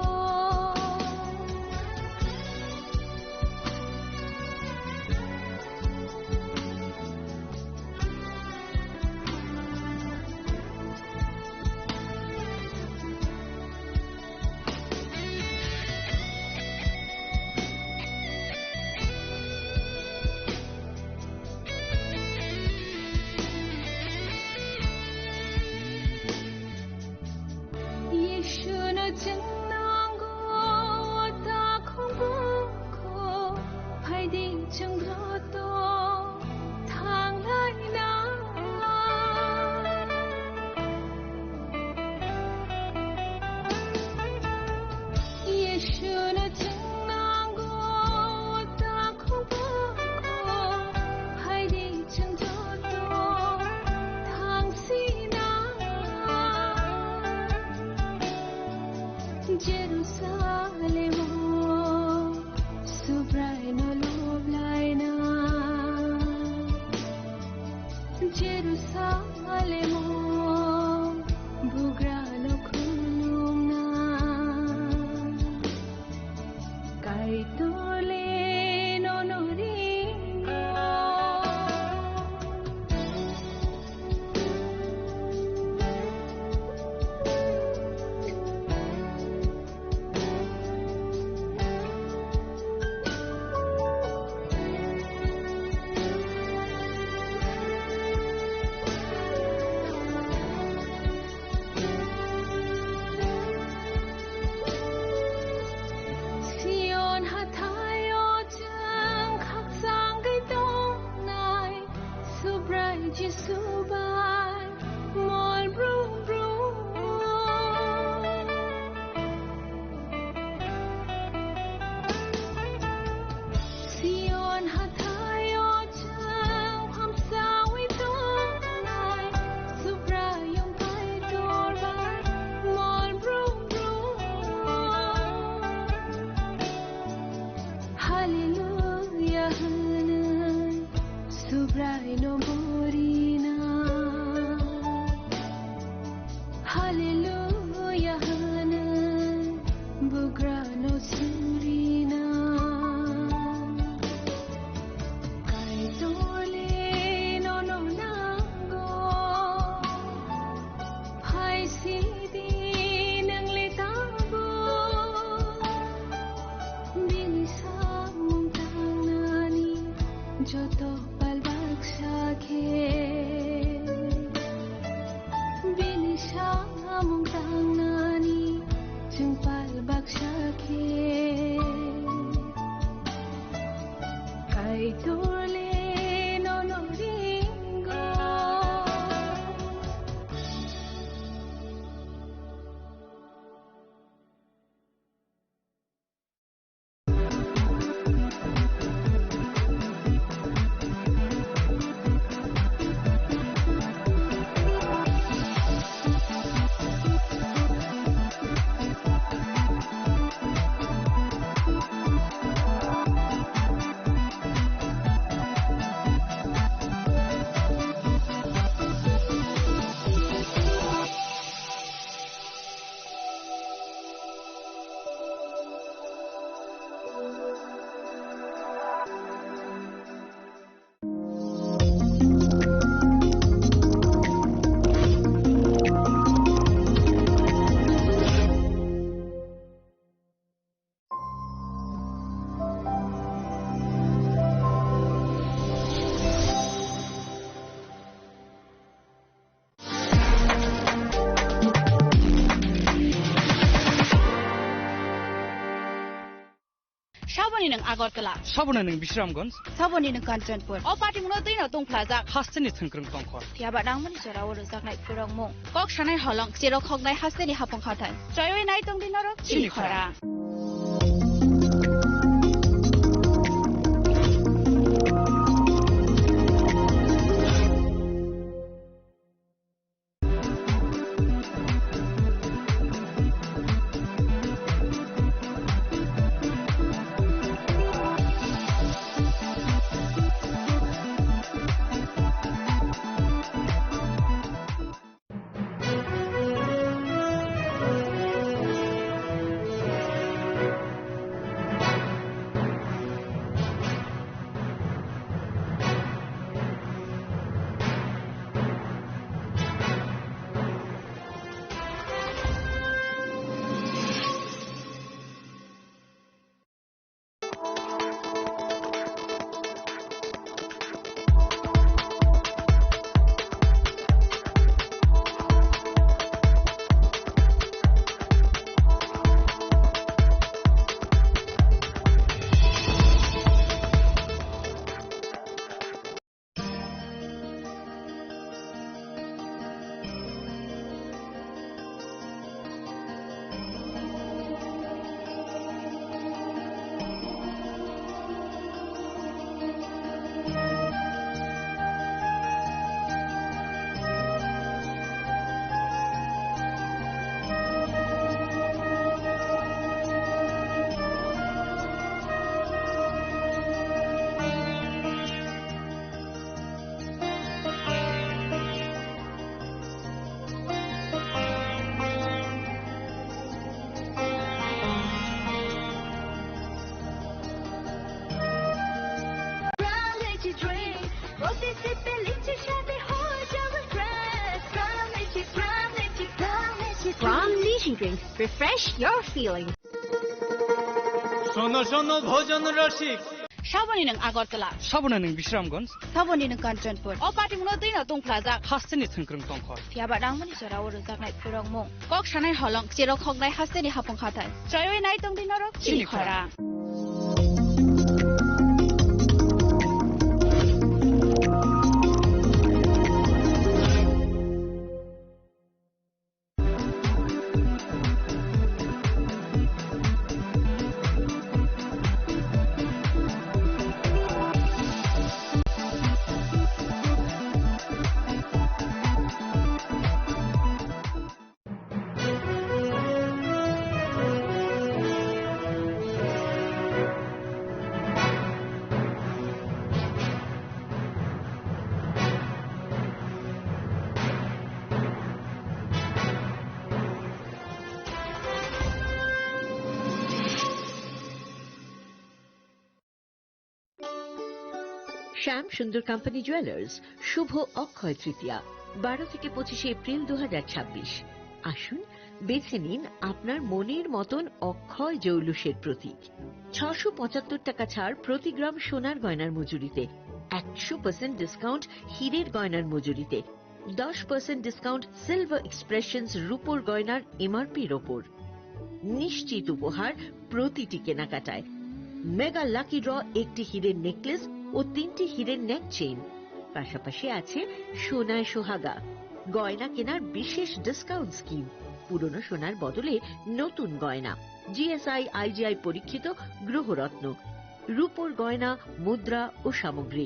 Hallelujah hwnwi bugrano swngrina. Kaitorle nono nango. Hai sidi nwngle tabo. Bini samung tangnani joto pal baksa khe. Bini samung tangnani chwng pal baksa khe. Kaitorle nono ringo. Saboni nwng Agartala. Saboni nwng Bisramganj. Saboni nwng Kanchanpur. O patimungno twino tungphlajak. Hasteni thwngkwrwng tongkhor. Phiya ba nangmani jorao rwjaknai phwrwngmung. Kok sanai holong, cherok hoknai hasteni hapung hathai. Choiwi nai tongdi norok chini khorang. From Lychee Drink, refresh your feeling. শোনো শোনো ভোজন রসিক। Saboni nwng Agartala. Saboni nwng Bisramganj. Saboni nwng Kanchanpur. O patimungno twino tungphlajak. Hasteni thwngkwrwng tongkhor. Phiya ba nangmani jorao rwjaknai phwrwngmung. Kok sanai holong, cherok hoknai hasteni hapung hathai. Choiwi nai tongdi norok chini khorang. শ্যাম সুন্দর company jewellers, শুভ অক্ষয় তৃতীয়া, বারো থেকে পঁচিশে এপ্রিল দু হাজার ছাব্বিশ। আসুন, বেছে নিন আপনার মনের মতন অক্ষয় জৌলুসের প্রতীক। ছশো পঁচাত্তর টাকা ছাড় প্রতি গ্রাম সোনার গয়নার মজুরিতে, একশো পার্সেন্ট ডিসকাউন্ট হীরের গয়নার মজুরিতে, দশ পার্সেন্ট ডিসকাউন্ট সিলভার এক্সপ্রেশনস রূপোর গয়নার এমআরপির ওপর। নিশ্চিত উপহার প্রতিটি কেনাকাটায়। মেগা লাকি ড্র, একটি হীরের নেকলেস ও তিনটি হীরের নেক চেইন। পাশাপাশি আছে সোনায় সোহাগা, গয়না কেনার বিশেষ ডিসকাউন্ট স্কিম, পুরনো সোনার বদলে নতুন গয়না, জিএসআই আইজিআই পরীক্ষিত গ্রহরত্ন, রূপোর গয়না, মুদ্রা ও সামগ্রী।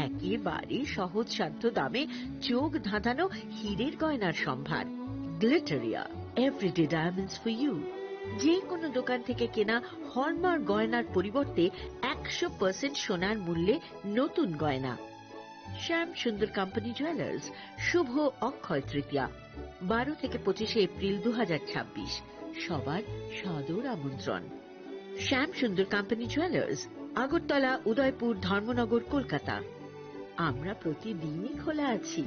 একেবারে সহজসাধ্য দামে চোখ ধাঁধানো হীরের গয়নার সম্ভার। Glitteria, everyday diamonds for you. যে কোনো দোকান থেকে কেনা হলমার্ক গয়নার পরিবর্তে একশো পার্সেন্ট সোনার মূল্যে নতুন গয়না। শ্যাম সুন্দর কোম্পানি জুয়েলার্স, শুভ অক্ষয় তৃতীয়া, বারো থেকে পঁচিশে এপ্রিল দু হাজার ছাব্বিশ। সবার সাদর আমন্ত্রণ। শ্যাম সুন্দর কোম্পানি জুয়েলার্স, আগরতলা, উদয়পুর, ধর্মনগর, কলকাতা। আমরা প্রতিদিনই খোলা আছি।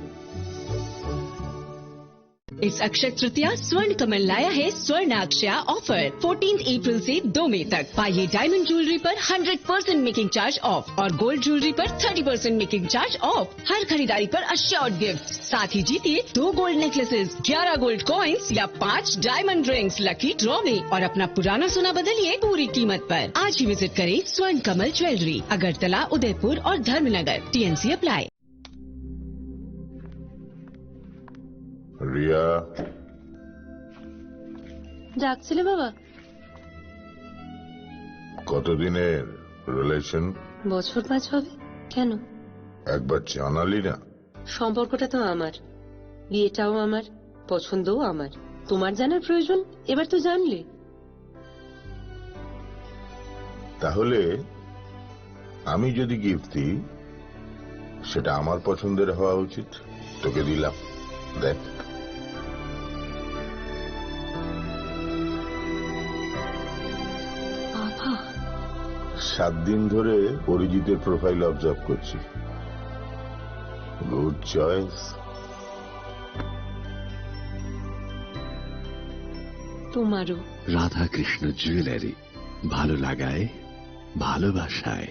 इस अक्षय तृतीया स्वर्ण कमल लाया है स्वर्ण अक्षया ऑफर। फोर्टीन अप्रैल से दो मई तक पाइए डायमंड ज्वेलरी पर hundred percent making charge off और गोल्ड ज्वेलरी पर thirty percent making charge off. हर खरीदारी पर अश्योर्ड गिफ्ट, साथ ही जीतिए दो गोल्ड नेकलेसेस, ग्यारह गोल्ड कॉइंस या पाँच डायमंड रिंग्स लकी ड्रॉ में और अपना पुराना सोना बदलिए पूरी कीमत पर। आज ही विजिट करें स्वर्ण कमल ज्वेलरी, अगरतला, उदयपुर और धर्मनगर। TNC apply. রিয়া। ডাকছিলে বাবা? কতদিনের রিলেশন? বছর পাঁচ হবে। কেন? একবার জানালি না। সম্পর্কটা তো আমার, বিয়েটাও আমার, পছন্দও আমার। তোমার জানার প্রয়োজন? এবার তো জানলে। তাহলে আমি যদি গিফট দিই, সেটা আমার পছন্দের হওয়া উচিত। তোকে দিলাম, দেখ। বাবা। সাত দিন ধরে অরিজিতের প্রোফাইল অবজার্ভ করছি। Good choice. তোমারও। রাধাকৃষ্ণ জুয়েলারি, ভালো লাগায়, ভালোবাসায়।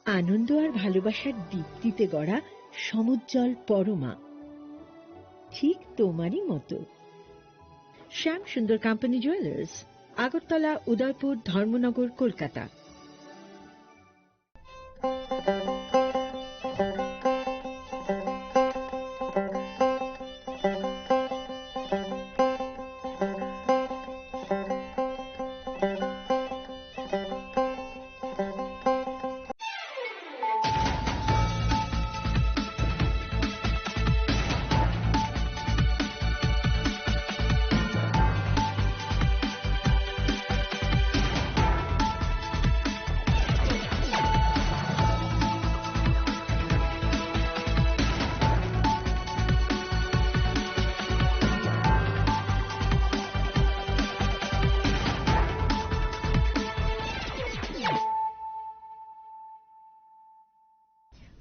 আনন্দ আর ভালোবাসার দীপ্তিতে গড়া সমুজ্জ্বল পরমা, ঠিক তোমারই মতো। শ্যাম সুন্দর কোম্পানি জুয়েলার্স, আগরতলা, উদয়পুর, ধর্মনগর, Kolkata.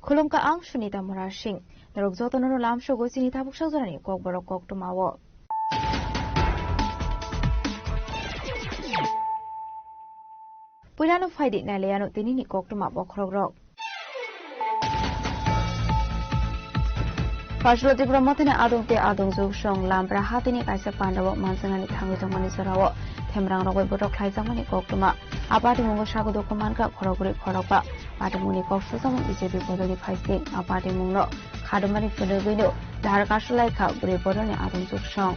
Khulumkha ang Sunita Murasing. Norok jotono no lamsogo chini tabuk sajorani kokborok koktwmao. Puilano phaidi nailaiano tinini koktwma bokhorokrok. Pharshalo Tripura Mothani adong tei adongjwk song Lampra hatini kaisa pandao manjaknani thangwi tongmani jorao themrang rogwi botok khlaijakmani koktwma. A patimungo sago dukhu mankha khorokbrwi khorokba. Patimungni kok sujakmani B J P bodolni phaising. A patimungno khadumani phunugwino dahar kasu laikha bwrwi bodolni adongjwk song.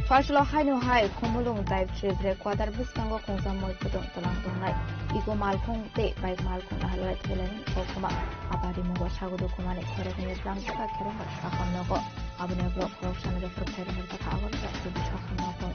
Phasalo haino hai Khumulwng District Red Quarter bwskango khungsa moi kutung twlang tongnai. Ego malkhung tei bike malkhung naharlai thailaini koktwma. Apari mungo sago dukumani khoroknwi tlang saka khereng bai sakham nogo. Aboni ulo khoroksa no refer khairok kha Agartala tei sakham nogo.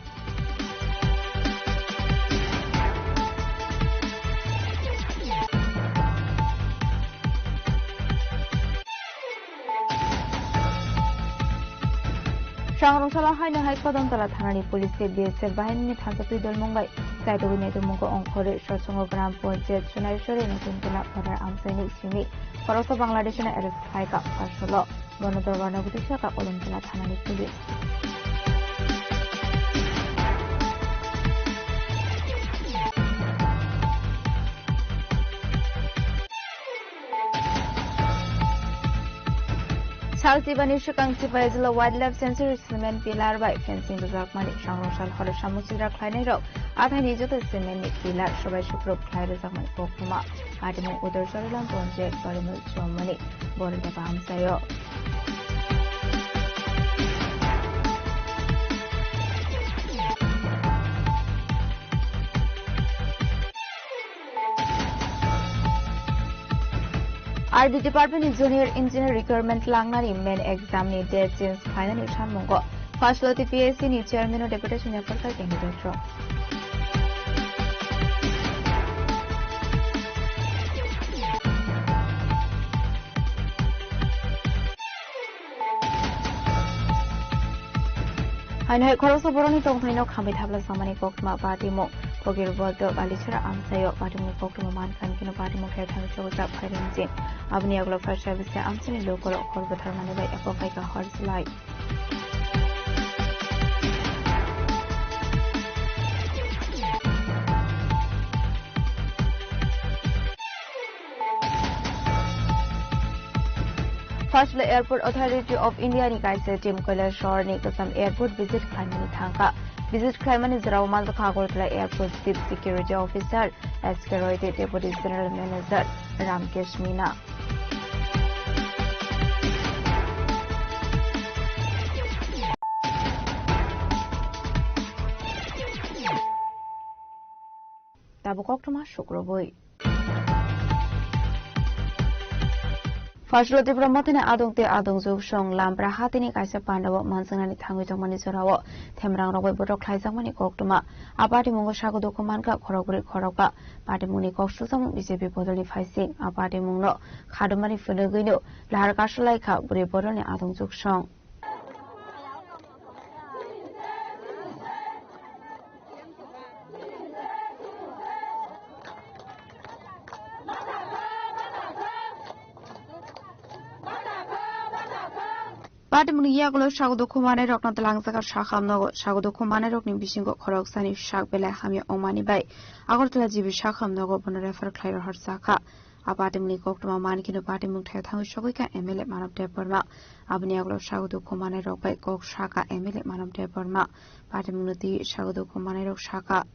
Sangrong salo haino hai Kodamtala thanani police tei B S F bahinini thansa twi dolmung bai chaitugwi naitukmungo ongkhorwi Sorsongo Gram Panchayat Sunaiswari Nutun Tola Phatar amchaini simi khoroksa Bangladesh-no arrest khlaikha. Phasalo bono dorbarno gutui sakha Kodamtala thanani police. Sal tibani swkang Sipaijala Wildlife Sanctuary cement pillar bai fencing rwjakmani sangrong sal horo samung sitra khlainairok athaini joto cement ni pillar sobai sukrub khlai rwjakmani koktwma. Patimung Udar Charilam Panchayat Parimul Chowmani borok da amchaio. R D Department ni Junior Engineer Recruitment langnani main exam ni date change khlainani sammungo Phasalo T P S C ni Chairman o deputation yaphar kha candidate rok. Haino hai khoroksa borokni tongthaino khambai thapla samani koktwma patimung. Phokir Bodol Alichara amchaio patimungni koktwma mankha, hwnkhe patimung khe thangwi chokjak phairinjin. Aboni yagulo first service amchaini lokolog hor bwtharmani bai eko khaika hor slai. Phasalo Airport Authority of India ni kaisa team Kailashahar ni kwcham airport visit khlaimani thangkha. Visit khlaimani jorao manjakha Agartala Airport Chief Security Officer S K Roy tei Deputy General Manager Ramkesh Meena. Tabuk koktwma sukrubwi. Phasalo Tipra Mothani adong tei adongjwk song Lampra hatini kaisa pandao manjaknani thangwi tongmani jorao themrang rok bai botok khlaijakmani koktwma. A patimungo sago dukhu mankha khorokbrwi khorokba. Patimungni kok sujamung B J P bodolni phaising. A patimungno khadumani phunugwino lahar kasu laikha bwrwi bodolni adongjwk song. Patimungni yagulo sago dukhu manai rokno twlangjak sakham nogo. Sago dukhu manai rokni bisingo khoroksani sak belai hamya ongmani bai Agartala G B sakham nogo bono refer khlai rohorjakha. A patimungni koktwma mankheno patimung thaio thangwi sogwikha M L A Manav Debbarma. Aboni yagulo sago dukhu manai rok bai kok sakha M L A Manav Debbarma. Patimungno twi sago dukhu manai rok sakha.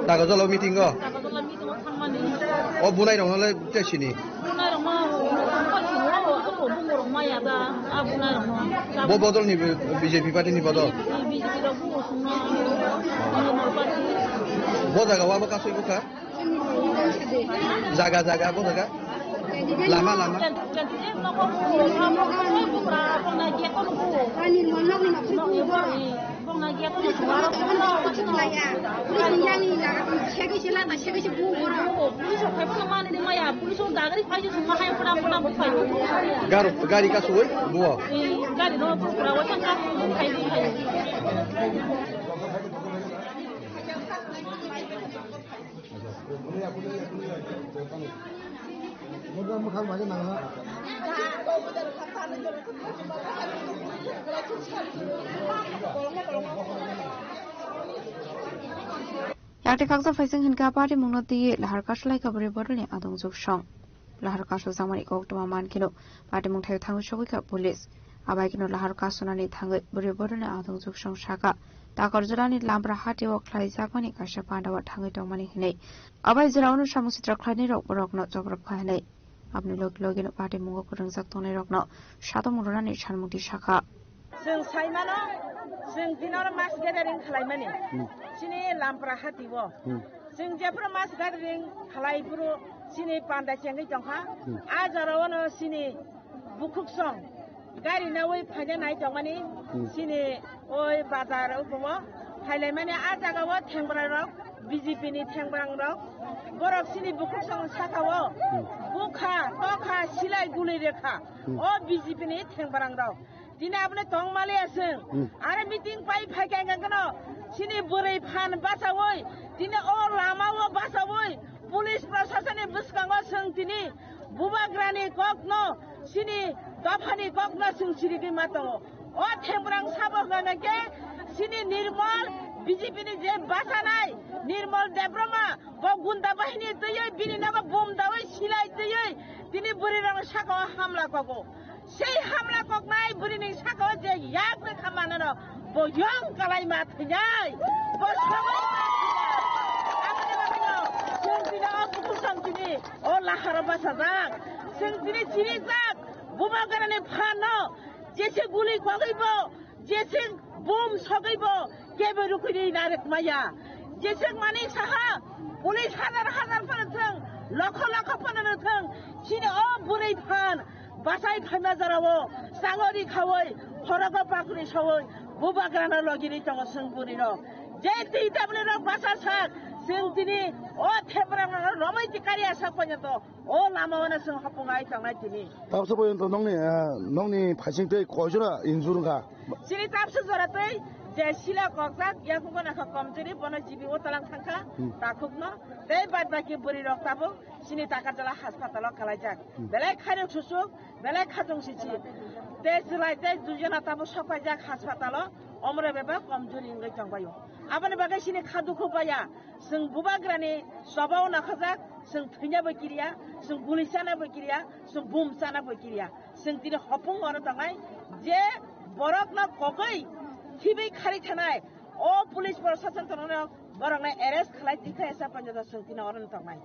Daga jalo meeting o. O bunai rok nole te sini. Bo bodol ni B J P party ni bodol. Bo jaga wa bo kasui bukha. Jaga jaga bo jaga. Lama lama. Garo gari kasui bo. Yakti kaksa phaising hinkha patimungno twi lahar kasu laikha bwrwi bodolni adongjwk song. Lahar kasu jakmani koktwma mankheno patimung thaio thangwi sogwikha police. Abai kheno lahar kasunani thangwi bwrwi bodolni adongjwk song sakha. Takarjalani Lampra hatio khlaijakmani kaisa pandao thangwi tongmani hinwi. Abai jora ono samung sitra khlainai rok borokno choprok kha hinwi. Aboni logi logino patimungo kwrwngjak tongnai rokno satung rwnani sanmungti sakha. Chwng sai mano, chwng tini oro mass gathering khlaimani. Hmm. Chini Lampra hati o. Hmm. Chwng jephuru mass gathering khlai phuru chini panda chengwi tongkha. Hmm. A jora ono chini bukhuk song gari nawi phaina nai tongmani. Hmm. Chini oi bazar o phailaimani a jaga o thengbra rok, B J P ni thengbra rok, borok chini bukhuk song saka o. Hmm. Bukha, tokha, silai guli rekha. Hmm. O B J P ni thengbra rok. Tini aboni tongmaliya chwng. Hmm. Are meeting pai phai kha hwnkhe no chini bwrwi phan bachaui, tini o lama o bachaui, police prasasani bwskango chwng tini bubagrani kokno, chini dophani kokno chwng sirigwi ma tongo. O themrang sabo hwnka hwnkhe chini Nirmol B J P ni je bachanai Nirmol Debbarma bo gunda bahini twiwi bini nogo bom daui silai twiwi tini bwrwi rokni saka o hamla kogo. Sei hamla koknai bwrwini saka o je yak rekha manano, bo yong kalai ma thwinai, bo sogwi ma thwinai. Aboni bagwino chwng tini o bukhuk song tini o laharo bachajak. Chwng tini chirijak, bubagrani phano jese guli kogwi bo, jese bom sogwi bo, kebo rukui narwk maya. Jese mani saha, police hazar hazar phano thwng, lokho lokho phano thwng, chini o bwrwi phan, bachai phaima jorao changori khaui khorogo pakri saui bubagrano logiri tongo chwng bwrwirok. Je twi tabwlirok bacha sak, chwng tini o thebrang romwi tikari asa ponyoto o lama wano chwng hopung ai tongnai tini. Tabsa porjonto nokni, eh, nokni phaising tei koijora injur wngkha. Chini tabsa jora tei je sila kokjak yakungo nakha komjori bono G B o talang thangkha. Hmm. Takhukno tei bad baki bwrwirok tabuk chini Takarjala haspatalo kalaijak. Hmm. Belai khairok susuk, belai khatung sichi. Tei chwlai tei duijona tabuk sokpaijak haspatalo, omorok bebak komjori wngwi tongbaio. Aboni bagwi chini kha dukhu baya, chwng bubagrani chobao nakhajak, chwng thwinabo kiriya, chwng guli chanabo kiriya, chwng bum chanabo kiriya. Chwng tini hopung oro tongnai je borokno kogwi thibwi khari thanai, o police proshashan tongnairok borokno arrest khlai tikha esa ponjoto chwng tini oro tongnai.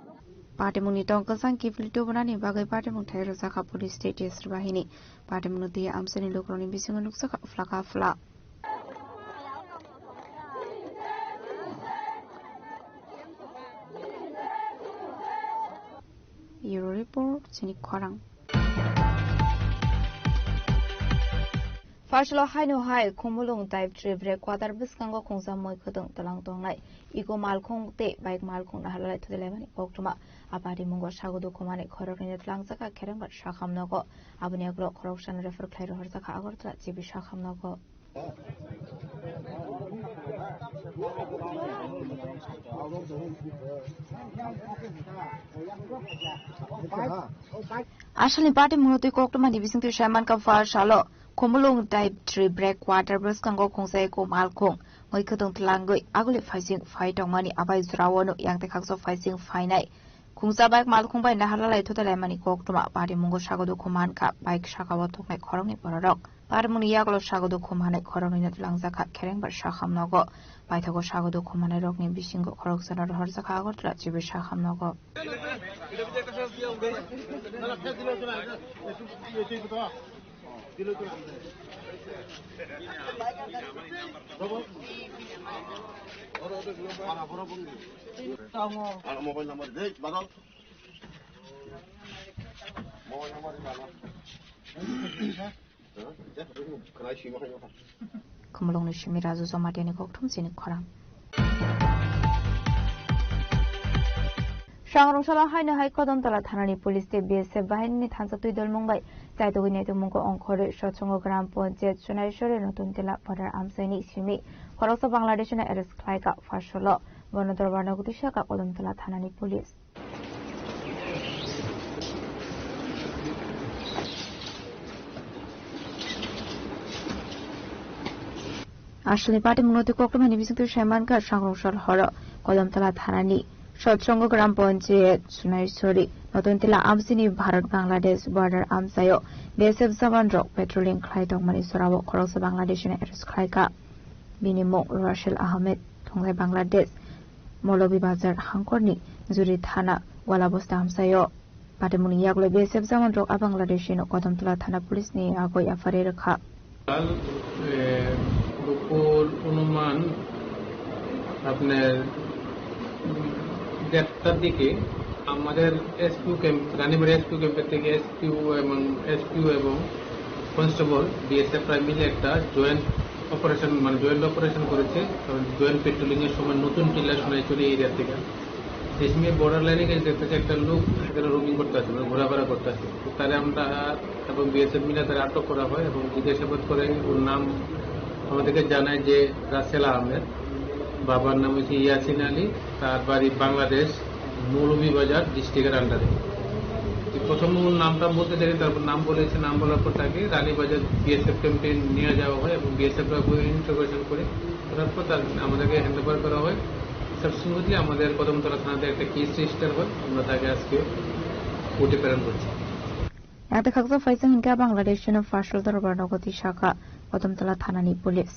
Patimungni tong kwchang kiphilwi tubunani bagwi patimung thai rwjakha police tei T S R bahini. Patimungno twi amchaini lukurokni bisingo nukjakha phlaka phla. Bureau Report, chini khorang. Pharsalo haino hai Khumulwng Type three breakwater bwskango khungsa mui khwtwng twlang tongnai. Iko malkhung tei bike malkhung naharlalai thutulaimani koktwma. A parimungo sago dukhumanai khoroknwino twlangjakha Kherengbar sakham nogo. Aboni yagulo khoroksano refer khlai rohorjakha Agartala G B sakham nogo. Asalni patimungno twi koktwmani bisingtwi saimankha Pharsalo Khumulwng Type three breakwater bwskango khungsa iko malkhung mui khwtwng twlangwi aguli phaising phai tongmani abai jora wano yang tei khaksa phaising phainai. Khungsa bike malkhung bai naharlalai thutalaimani koktwma parimungo sago dukhu mankha bike sakao thoknai khoroknwi bororok. Parimungni yagulo sago dukhu manai khoroknwino twlangjakha Kherengbar sakham nogo. Paithago sago dukhu manairokni bisingo khoroksano rohorjakha Agartala G B sakham nogo. Mobile number de, badal. Mobile number de, badal. Khumulwngni simi Raju Jomatiani koktwma chini khorang. Sangrungsalo haino hai Kodomtola thanani police tei B S F bahinini thansa twi dolmung bai chaitugwi naitukmungo ongkhorwi Sotsongo Gram Panchayat Sunaiswari Notun Tila border amchaini simi khoroksa Bangladeshino arrest khlaikha Pharsalo. Bono dorbarno gwtwi sakha Kodomtola thanani police. Asalni patimungno twi koktwmani bisingtwi saimankha Sangrungsal horo Kodomtola thanani Sotsongo Gram Panchayat Sunaiswari Notun Tila amchaini Bharat Bangladesh border amchaio B S F jawan rok patrolling khlai tongmani jorao khoroksa Bangladeshino arrest khlaikha. Bini mung Rashil Ahmed, thungnai Bangladesh, Molobi Bazar hangkorni Juri thana Gwalabosta amchaio. Patimungni yagulo B S F jawan rok a Bangladeshino Kodomtola thana police ni yago yapharwi rwkha. Tal, এ, দুপুর অনুমান আপনার দেড়টার দিকে আমাদের SQ camp, Ranibari এসকিউ ক্যাম্পের থেকে এসকিউ এবং, এসকিউ এবং কনস্টেবল, বিএসএফ প্রায় মিলে একটা জয়েন্ট অপারেশন, মানে জয়েন্ট অপারেশন করেছে। কারণ জয়েন্ট পেট্রোলিং এর সময় নতুন টিলা সোনাইছড়ি এরিয়া থেকে রেশমি বর্ডার লাইনে গেছে, দেখতেছে একটা লোক এখানে রোমিং করতে আছে, মানে ঘোরাফেরা করতে আছে। তো তারে আমরা এবং বিএসএফ মিলে তারা আটক করা হয় এবং জিজ্ঞাসাবাদ করে ওর নাম আমাদেরকে জানায় যে রাসেল আহমেদ, বাবার নাম হচ্ছে ইয়াসিন আলী, তার বাড়ি বাংলাদেশ, মৌলভীবাজার ডিস্ট্রিক্টের আন্ডারে। তো প্রথম ওর নামটা বলতে দেরি, তারপর নাম বলেছে, নাম বলার পর তাকে রানীবাজার বিএসএফ ক্যাম্পে নিয়ে যাওয়া হয় এবং বিএসএফরা ইন্টারোগেশন করে, করার পর তার আমাদেরকে হ্যান্ড ওভার করা হয়। সাবসিকুয়েন্টলি আমাদের কদমতলা থানাতে একটা কেস রেজিস্টার হয়, আমরা তাকে আজকে কোর্টে প্রেরণ করছি। Yakta khaksa phaising hinkhe Bangladesh no Fasal Dorbar nogo twi sakha Kodamtala thanani police.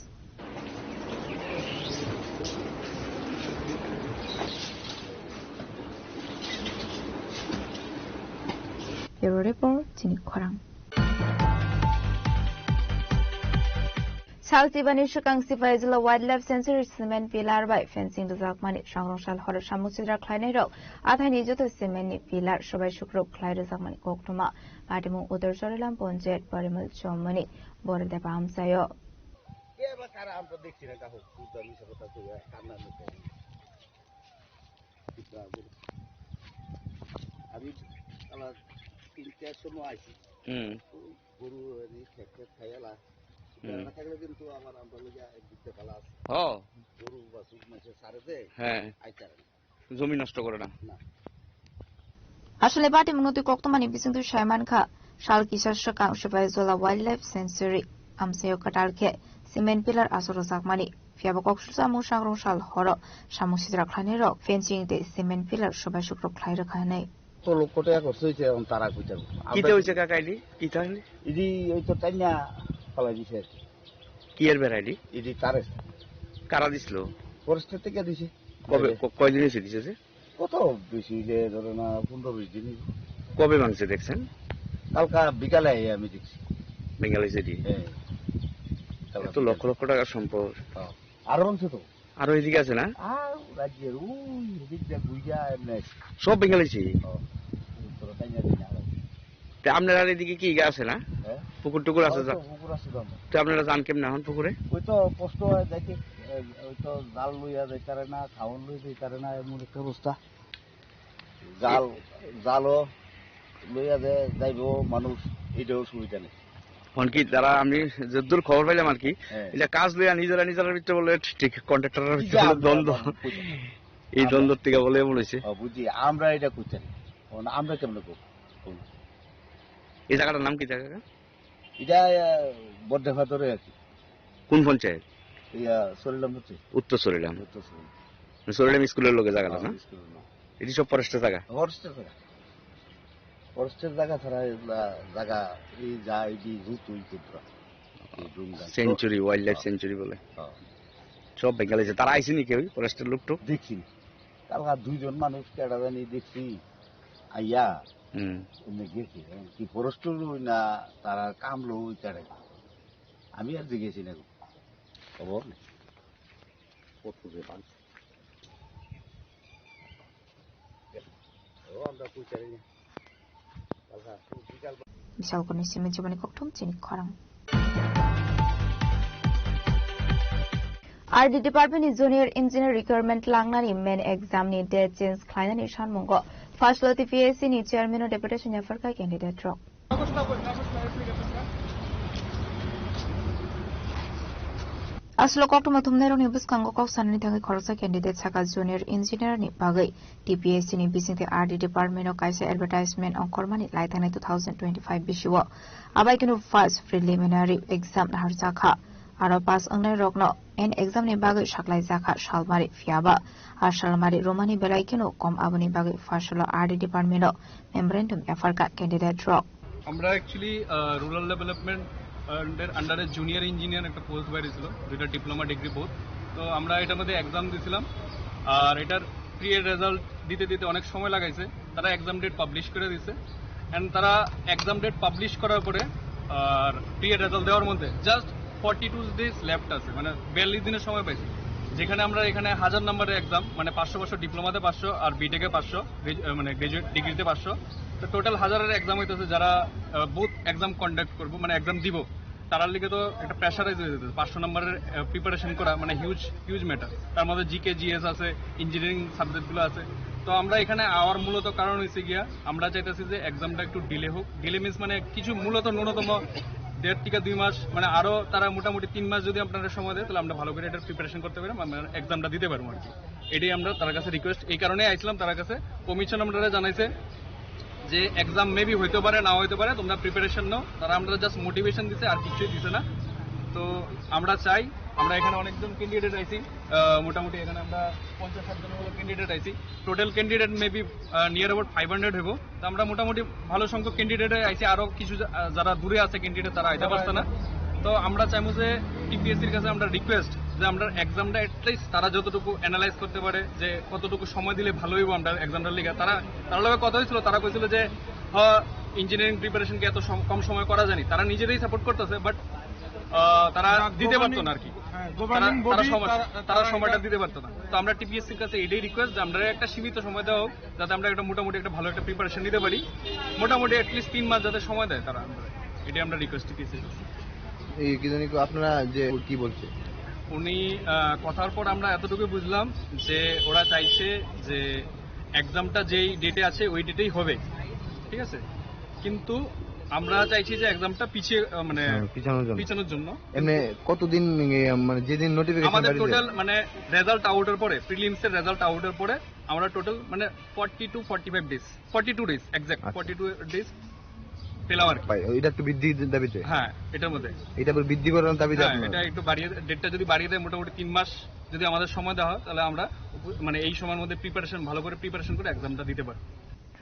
Bureau report, chini khorang. Sal tibani swkang Sipaijala Wildlife Sanctuary cement pillar bai fencing rwjakmani sangrong sal horo samung sidra khlainai rok athaini joto cement ni pillar sobai sukruk khlai rwjakmani koktwma. Patimung Uttor Chorilam Ponchayat Parimal Chowmani Borodeba amchaio. Ke ba kara amto dekhi na kaho, kuda misa kotha kuya, kanna no kaya. Kuda guru. Ami ala tinta somo aisi. Hmm. Guru ani khet khet khayala. Hmm. Guru thakle kintu amar amto loja ek dikte balas. Oh. Guru basuk mase sare de. He. Ai chara. Jomi nosto gorana. Asole patimungno twi koktwmani bisingtwi sai mankha, sal kisa swkang Sipaijala Wildlife Sanctuary amchaio kwtal khe cement pillar aswk rwjakmani. Phiyaba kok susamung sangrong sal horo samung sidra khlainai rok fencing tei cement pillar sobai sukruk khlai rwkha hwnwi. Tolo kote ako soi se on tara kuchar. Kite hoise kaka idi? Kita hwnwi? Idi oi to tanya palai dise. Kiyer beraidi? Idi tares. Kara dislo? Forest থেকে দিছে। কবে, ক-, কয়দিন হয়েছে দিছে যে? কত বেশি হইলে ধরো না পনেরো বিশ দিন হইব। কবে ভাঙছে দেখছেন? কালকা বিকালে আইয়া আমি দেখছি। Bengali city? হ্যাঁ। এত লক্ষ লক্ষ টাকার সম্পদ। হ্যাঁ। আরো ভাঙছে তো। আরো এদিকে আছে না? আর রাজ্যের ওই এদিক দিয়ে ঘুরিয়া এমনি। সব বেঙ্গালি সিটি? হ্যাঁ। তোরা তাই না, তাই না। তে আপনার আর এদিকে কি ইয়ে আছে না? হ্যাঁ? পুকুর টুকুর আছে ওই তো যা-, পুকুর আছে তো আমার। তে আপনারা যান কেমনে এখন পুকুরে? ওই তো কষ্ট হয় যাইতে, এ, ওই তো জাল লইয়া যাইতারে না, খাওন লইয়া যাইতারে না, এমন একটা অবস্থা। জাল, জালও লইয়া যে যাইব মানুষ, এটাও সুবিধা নেই। এখন কি তারা, আমি যদ্দূর খবর পাইলাম আর কি, হ্যাঁ। এটা কাজ লইয়া নিজেরা নিজেরার ভিতরে বলে ঠিক, ঠিক কন্ট্রাক্টরের কি ভিতরে যে বলে আমরা দ্বন্দ্ব। এখন বুঝি না। এই আমরা দ্বন্দ্বর থেকে বলে এমন হয়েছে। হ্যাঁ, বুঝি, আমরা এটা করতে নেই। এখন আমরা কেমনে করবো? এই জায়গাটার নাম কি জায়গা? এটা, আহ, বড্ডা ভাদরে আর কি। কোন পঞ্চায়েত? ইয়া, সরিলাম হচ্ছে। উত্তর সরিলাম। উত্তর সরিলাম। সরিলাম স্কুলের লগে জায়গাটা, হ্যাঁ, না? স্কুলের নাম। এটি সব ফরেস্টের জায়গা? ফরেস্টের জায়গা। ফরেস্টের জায়গা ছাড়া এগুলা জায়গা, এই যা, এই যে রুট, ওই যে পুরা। এই ডুমডাং। সেঞ্চুরি, ওয়াইল্ড লাইফ হ্যাঁ। সেঞ্চুরি বলে। হ্যাঁ। সব বেঙ্গালি আছে। তারা আইসেনি কেউ, ফরেস্টের লোক টোক? দেখছি। কালকা দুইজন মানুষ কেডা জানি দেখছি। আইয়া, হুম। এমনি গেছি, এখন কি ফরেস্ট লই না তারা কাম লই তারা? আমি আর জিজ্ঞেসি না গো। খবর নেই। কত যে বাংশ। ও, আমরা কই চারি না। কালকা বিকাল Bisal kuni simi jiboni kokthum chini khorang. R D department ni junior engineer requirement langnani main exam ni date change khlainani sanmungo Fasal T P S C ni chairman o deputation yapharkha candidate rok. Aswk koktwma thumnairokni bwskango kok sanani thangwi khoroksa candidate saka junior engineer ni bagwi T P S C ni bisingtwi R D department o kaisa advertisement ongkhormani lai thangnai two thousand twenty-five bisio. Abai kheno first preliminary exam naharjakha. Aro pass wngnai rokno N exam ni bagwi saklai jakha salmari, phiyaba a salmari romani belai kheno kom, aboni bagwi Fasal o R D department o memorandum yapharkha candidate rok. আমরা অ্যাকচুয়ালি, আহ, rural development, আহ, এর আন্ডারে junior engineer একটা পোস্ট বাইরেছিল, যেটা diploma degree board. তো আমরা এটার মধ্যে এক্সাম দিয়েছিলাম, আর এটার প্রি রেজাল্ট দিতে দিতে অনেক সময় লাগাইছে। তারা এক্সাম ডেট পাবলিশ করে দিছে, অ্যান্ড তারা এক্সাম ডেট পাবলিশ করার পরে আর প্রি রেজাল্ট দেওয়ার মধ্যে just forty two days left আছে, মানে বিয়াল্লিশ দিনের সময় পাইছি, যেখানে আমরা এখানে হাজার নাম্বারের এক্সাম, মানে পাঁচশো পাঁচশো, ডিপ্লোমাতে পাঁচশো আর বিটেকে পাঁচশো, গ্রাজু-, আহ, মানে গ্রাজুয়েট ডিগ্রিতে পাঁচশো। তো টোটাল হাজারের এক্সাম হইতেছে, যারা বুথ এক্সাম কন্ডাক্ট করবো, মানে এক্সাম দিব, তারার লিগে তো একটা প্রেশারাইজ হয়ে যেতে, পাঁচশো নাম্বারের প্রিপারেশন করা মানে হিউজ, হিউজ ম্যাটার। তার মধ্যে জিকে, জিএস আছে, ইঞ্জিনিয়ারিং সাবজেক্টগুলো আছে। তো আমরা এখানে আওয়ার মূলত কারণ হয়েছে গিয়া, আমরা চাইতেছি যে এক্সামটা একটু ডিলে হোক। ডিলে মিন্স মানে কিছু মূলত ন্যূনতম দেড় থেকে দুই মাস, মানে আরো তারা মোটামুটি তিন মাস যদি আপনারা সময় দেয়, তাহলে আমরা ভালো করে এটার প্রিপারেশন করতে পারি, আমরা এক্সামটা দিতে পারবো আর কি। এটাই আমরা তার কাছে রিকোয়েস্ট, এই কারণে আইছিলাম তার কাছে। কমিশন আমরা জানাইছে যে এক্সাম মেবি হইতে পারে, না হইতে পারে, তোমরা প্রিপারেশন নাও। তারা আমরা জাস্ট মোটিভেশন দিছে, আর কিছুই দিছে না। তো আমরা চাই, আমরা এখানে অনেকজন ক্যান্ডিডেট আইছি, আহ, মোটামুটি এখানে আমরা পঞ্চাশ ষাট জনের মতো ক্যান্ডিডেট আইছি। Total candidate maybe near about five hundred হইব। তো আমরা মোটামুটি ভালো সংখ্যক ক্যান্ডিডেট আইছি, আরো কিছু যা-, আহ, যারা দূরে আছে ক্যান্ডিডেট, তারা আইতে পারছে না। তো আমরা চাইবো যে টিপিএসসির কাছে আমরা রিকোয়েস্ট যে আমরা এক্সামটা অ্যাটলিস্ট তারা যতটুকু অ্যানালাইজ করতে পারে যে কতটুকু সময় দিলে ভালো হইব আমরা এক্সামটার লিগে। তারা, তার লগে কথা হয়েছিল, তারা কইছিল যে ইঞ্জিনিয়ারিং প্রিপারেশনকে এত সম-, কম সময় করা যায়নি, তারা নিজেরাই সাপোর্ট করতেছে, বাট তারা দিতে পারতো না আর কি। হ্যাঁ, তারা, গভর্নিং তারা বডি সময়, তারা, তারা তারা সময়টা এটা দিতে পারতো না। তো আমরা টিপিএসসির কাছে এটাই রিকোয়েস্ট যে আমরা একটা সীমিত সময় দেওয়া হোক, যাতে আমরা একটা মোটামুটি একটা ভালো একটা প্রিপারেশন নিতে পারি। মোটামুটি অ্যাটলিস্ট তিন মাস যাতে সময় দেয় তারা আমরা, এটাই আমরা রিকোয়েস্ট টিপিএসসির কাছে। এই কি জানি কো-, আপনারা যে কি বলছে? উনি, আহ, কথার পর আমরা এতটুকুই বুঝলাম যে ওরা চাইছে যে এক্সামটা যেই ডেটে আছে ওই ডেটেই হবে, ঠিক আছে? কিন্তু আমরা চাইছি যে এক্সামটা পিছিয়ে, আহ, মানে হ্যাঁ, পিছানোর জন্য। পিছানোর জন্য। এমনি কতদিন, ইয়ে, মানে যেদিন নোটিফিকেশন আমাদের বাইরে যায়? টোটাল মানে রেজাল্ট আউটের পরে, প্রিলিমসের রেজাল্ট আউটের পরে আমরা টোটাল মানে forty two forty five days, forty two days exact, আচ্ছা। ফর্টি টু ডেজ পেলাম আর কি। ভাই, এটা একটু বৃদ্ধি দাবিতে? হ্যাঁ, এটার মধ্যে। এটা আবার বৃদ্ধি করার দাবিতে হ্যাঁ, আপনারা? এটা একটু বাড়িয়ে, ডেটটা যদি বাড়িয়ে দেয়, মোটামুটি তিন মাস যদি আমাদের সময় দেওয়া হয়, তাহলে আমরা উপ-, মানে এই সময়ের মধ্যে প্রিপারেশন, ভালো করে প্রিপারেশন করে এক্সামটা দিতে পারবো।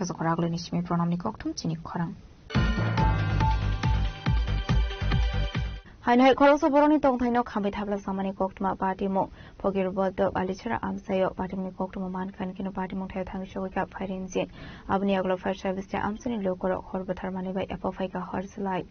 Rwchapra Agluni simi Pranamni koktwma chini khorang. Haino hai khoroksa borokni tongthaino khambai thapla samani koktwma patimung. Phokir Boddo Balichara amchaio patimungni koktwma mankha, hwnkhe no patimung thaio thangwi chogwi kha firing engine. Aboni yagulo fire service tei amchaini lukurok hor bwtharmani bai epha phaikha hor swlai.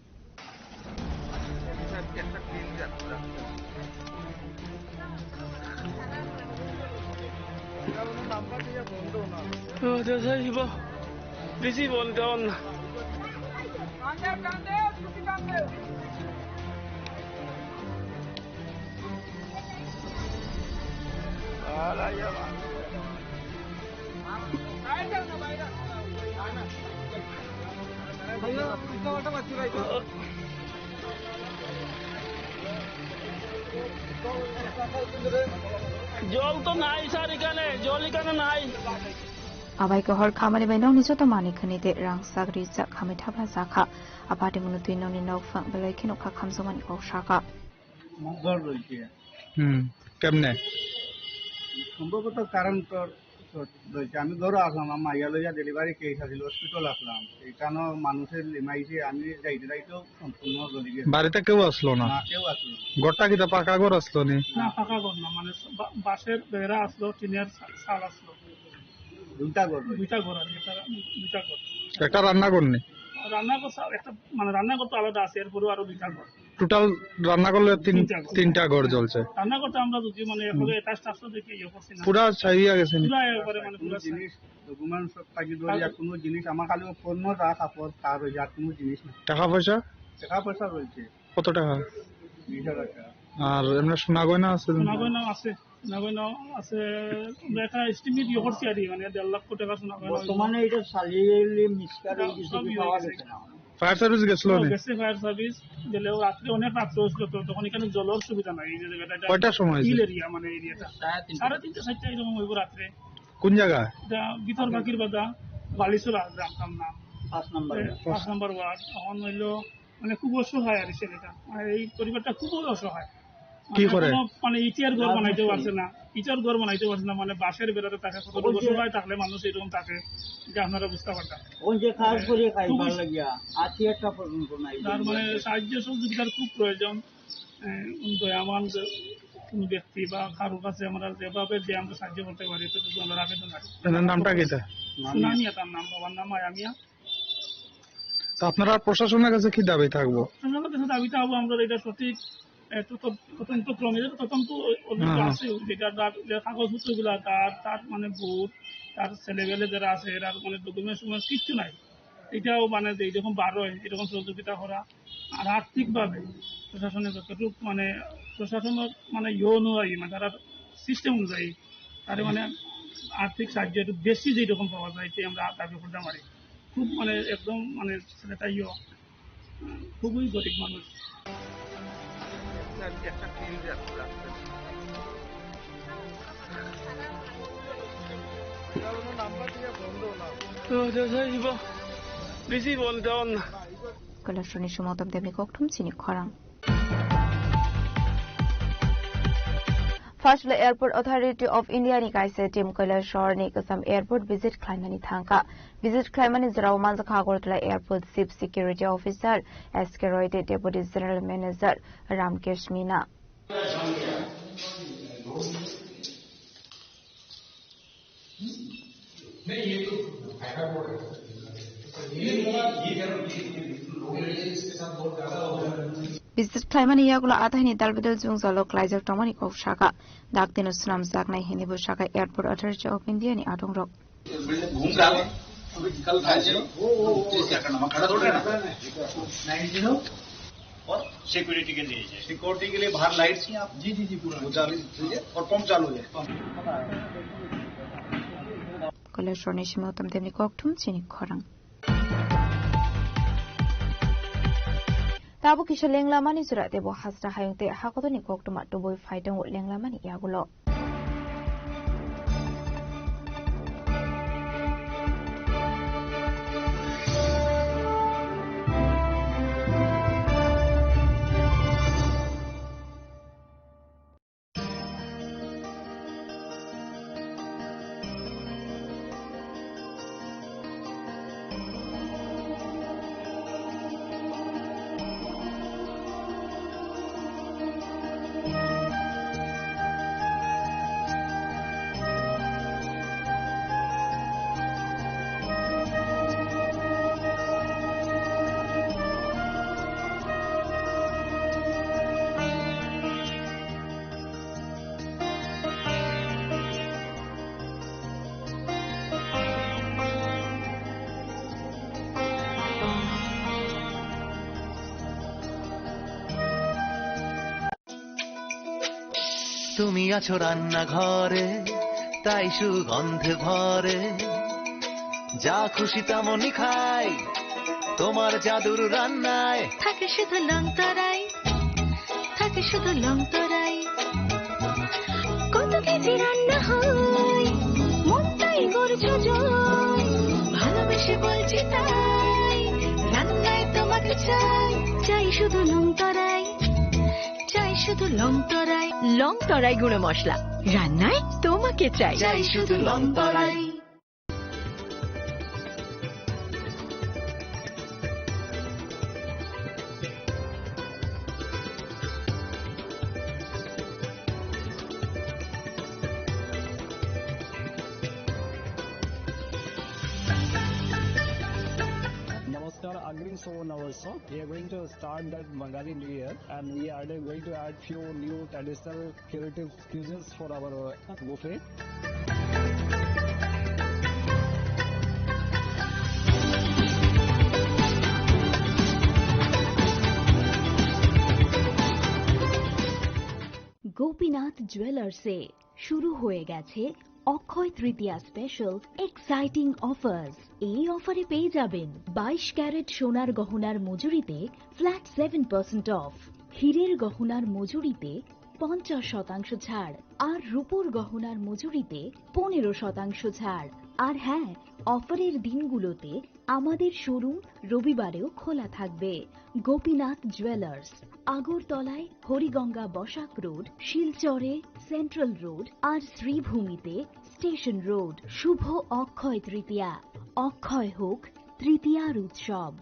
জল তো নাই স্যার এখানে, জল এখানে নাই। Abai khe hor khamani bai nokni joto manwi khwnwi tei rang sak rijak khamwi thapla jakha. Aphati mwnwi twi nokni nokphang belai kheno kha khamjakmani kok sakha. ঘর রয়েছে। হুম, কেমনে? সম্ভবত কারেন্টর শর্ট রয়েছে। আমি ঘরে আসলাম, আমার মাইয়া লইয়া ডেলিভারি কেস আছিল, হসপিটাল আসলাম। এখানেও মানুষের লিমাইছে, আমি যাইতে যাইতেও সম্পূর্ণ জ্বলি গেছে। বাড়িতে কেউ আসলো না? না, কেউ আসলো না। ঘরটা কিতা পাকা ঘর আসলো নি? না, পাকা ঘর না, মানে বা-, বাঁশের বেড়া আসলো, টিনের চা-, চাল আসলো। দুইটা ঘর রয়েছে। দুইটা ঘর আর কি, তারা দুইটা ঘর। একটা রান্নাঘর নেই? রান্নাঘর সা-, একটা, মানে রান্নাঘর তো আলাদা আছে, এরপরেও আরো দুইটা ঘর। টোটাল রান্না করলে তিন-, তিনটা ঘর। তিনটা ঘর জ্বলছে। রান্না করতে আমরা যদি মানে এখনো হুম। অ্যাটাচড আসলে দেখি ইয়ে করছি না। পুরা ছাই হয়ে গেছে নি? পুরা একবারে মানে কোনো পুরা ছাই। জিনিস, ডকুমেন্টস সব থাকি ধরি আর আর কোনো জিনিস, আমার খালি ও ফোন, যা কাপড়, তার ওই আর কোনো জিনিস না। টাকা পয়সা? টাকা পয়সা রয়েছে। কত টাকা? বিশ হাজার টাকা। আর এমনি সোনা গয়না আছে? সোনা গয়না আছে। সোনা গয়না আছে, আমরা একটা এস্টিমেট ইয়ে করছি আর কি, মানে দেড় লক্ষ টাকা সোনা গয়না হইব। বর্তমানে এটা চালিয়ে মিক্সচার এই এটা কিছু সব ইয়ে পাওয়া হয়ে গেছে। গেছে না। ফায়ার সার্ভিস গেছিল ও, নি? গেছে ফায়ার সার্ভিস, গেলেও রাত্রে অনেক রাত্রে হয়েছিল তো, তখন এখানে জলের সুবিধা নাই। এই যে জায়গাটা, এটা কয়টার সময় হয়েছিল? হিল এরিয়া, মানে এরিয়াটা। সাড়ে তিনটা। সাড়ে তিনটা, চারটা এরকম হইব রাত্রে। কোন জায়গা? এটা ভিতর বাকির বাদা, বালিছড়া গ্রামটার নাম। পাঁচ নম্বর এ, ওয়ার্ড। পাঁচ নম্বর ওয়ার্ড। তখন হইলো মানে খুব অসহায় আর কি ছেলেটা, মানে এই পরিবারটা খুবই অসহায়। কি মানে করে? কোনো, মানে ইটার ঘর বানাইতে পারছে না, ইটার ঘর বানাইতে পারছে না, মানে বাঁশের বেড়াতে থাকে। কত ওই যে অসহায় থাকলে মানুষ এরকম থাকে, এটা আপনারা বুঝতে পারবেন। ওই যে কাজ করে খাই, খুবই ভালো লাগিয়া, আছি একটা পর্যন্ত নাই। তার মানে সাহায্য সহযোগিতার খুব প্রয়োজন। আহ, দয়াবান যে কোনো ব্যক্তি বা কারোর কাছে আমরা যেভাবে যে আমরা সাহায্য করতে পারি, এতটুকু আমরা আবেদন রাখি। এনার নামটা কিতা? সুনামিয়া তার নাম, বাবার নাম আয়ামিয়া। তো আপনারা প্রশাসনের কাছে কি দাবি থাকবো? প্রশাসনের কাছে দাবি থাকবো, আমরা এটা সঠিক এ, তো, তো, প্রথম তো প্রমিত, প্রথম তো ওই, ওই হ্যাঁ, হ্যাঁ। আছে, যেটা তার, যে কাগজপত্রগুলা তার, তার মানে ভোট, তার ছেলেবেলে যারা আছে, এরা মানে ডকুমেন্টস টকুমেন্টস কিচ্ছু নাই। এটাও মানে যে এরকম বার হয়, এরকম সহযোগিতা করা। আর আর্থিকভাবে প্রশাসনের যতটুকু মানে প্রশাসনের মানে ইয়ে অনুযায়ী, মানে তারা সিস্টেম অনুযায়ী, তারা মানে আর্থিক সাহায্য একটু বেশি যেরকম পাওয়া যায়, এটাই আমরা দাবি করতে পারি। খুব মানে একদম মানে ছেলেটা ইয়ে, খুবই গরিব মানুষ। তো, তো, তো, ইবো, বেশি বলতে পারলাম না। Kailasor ni sumautam demni kokthum chini khorang. First le Airport Authority of India ni kaisa team Kailasor ni Kasam Airport visit khlaimani thangkha. Visit khlaimani jorao manjakha Agartala Airport Chief Security Officer S K Roy tei Deputy General Manager Ramkesh Meena. Visit khlaimani yagulo athaini dalbidal jwngjalo klaijak tongmani kok sakha. Daktino swnamjaknai hinwi bo sakha Airport Authority of India ni adongrok. घूम रहा है, अभी कल था ये। वो, वो, वो, वो। ये क्या करना, वहाँ खड़ा थोड़ी रहना। Nine zero. और सिक्योरिटी के लिए है। सिक्योरिटी के लिए बाहर लाइट्स हैं आप? जी, जी, जी, पूरा। वो चालू, ठीक है? और पंप चालू है। Kailasor ni simi utam demni kokthum chini khorang. Tabuk kisa lenglamani jora tebo hasta hayung tei hakotorni koktwma tubui phai tongo lenglamani yagulo. তুমি আছো রান্নাঘরে, তাই সুগন্ধে ভরে। যা খুশি তেমনই খাই, তোমার জাদুর রান্নায়। থাকে শুধু লংতরাই, থাকে শুধু লংতরাই। কত কেজি রান্না হয়, মনটাই করছো জয়। ভালোবেসে বলছি তাই, রান্নায় তোমাকে চাই। চাই শুধু লংতরাই, চাই শুধু লংতরাই। লংতরাই গুঁড়ো মশলা, রান্নায় তোমাকে চাই। চাই শুধু লংতরাই। Namaskar, Agrin Sobo Nabarso. We are going to start that Bangali New Year, and we are going to add few new traditional creative cuisines for our, uh, buffet. Gopinath জুয়েলার্সে শুরু হয়ে গেছে অক্ষয় তৃতীয়া স্পেশাল এক্সাইটিং অফার্স। এই অফারে পেয়ে যাবেন বাইশ ক্যারেট সোনার গহনার মজুরিতে ফ্ল্যাট সেভেন পার্সেন্ট অফ, হীরের গহনার মজুরিতে পঞ্চাশ শতাংশ ছাড়, আর রূপোর গহনার মজুরিতে পনেরো শতাংশ ছাড়। আর হ্যাঁ, অফারের দিনগুলোতে আমাদের শোরুম রবিবারেও খোলা থাকবে। গোপীনাথ জুয়েলার্স, আগরতলায় হরিগঙ্গা বসাক রোড, শিলচরে সেন্ট্রাল রোড, আর শ্রীভূমিতে স্টেশন রোড। শুভ অক্ষয় তৃতীয়া, অক্ষয় হোক তৃতীয়ার উৎসব।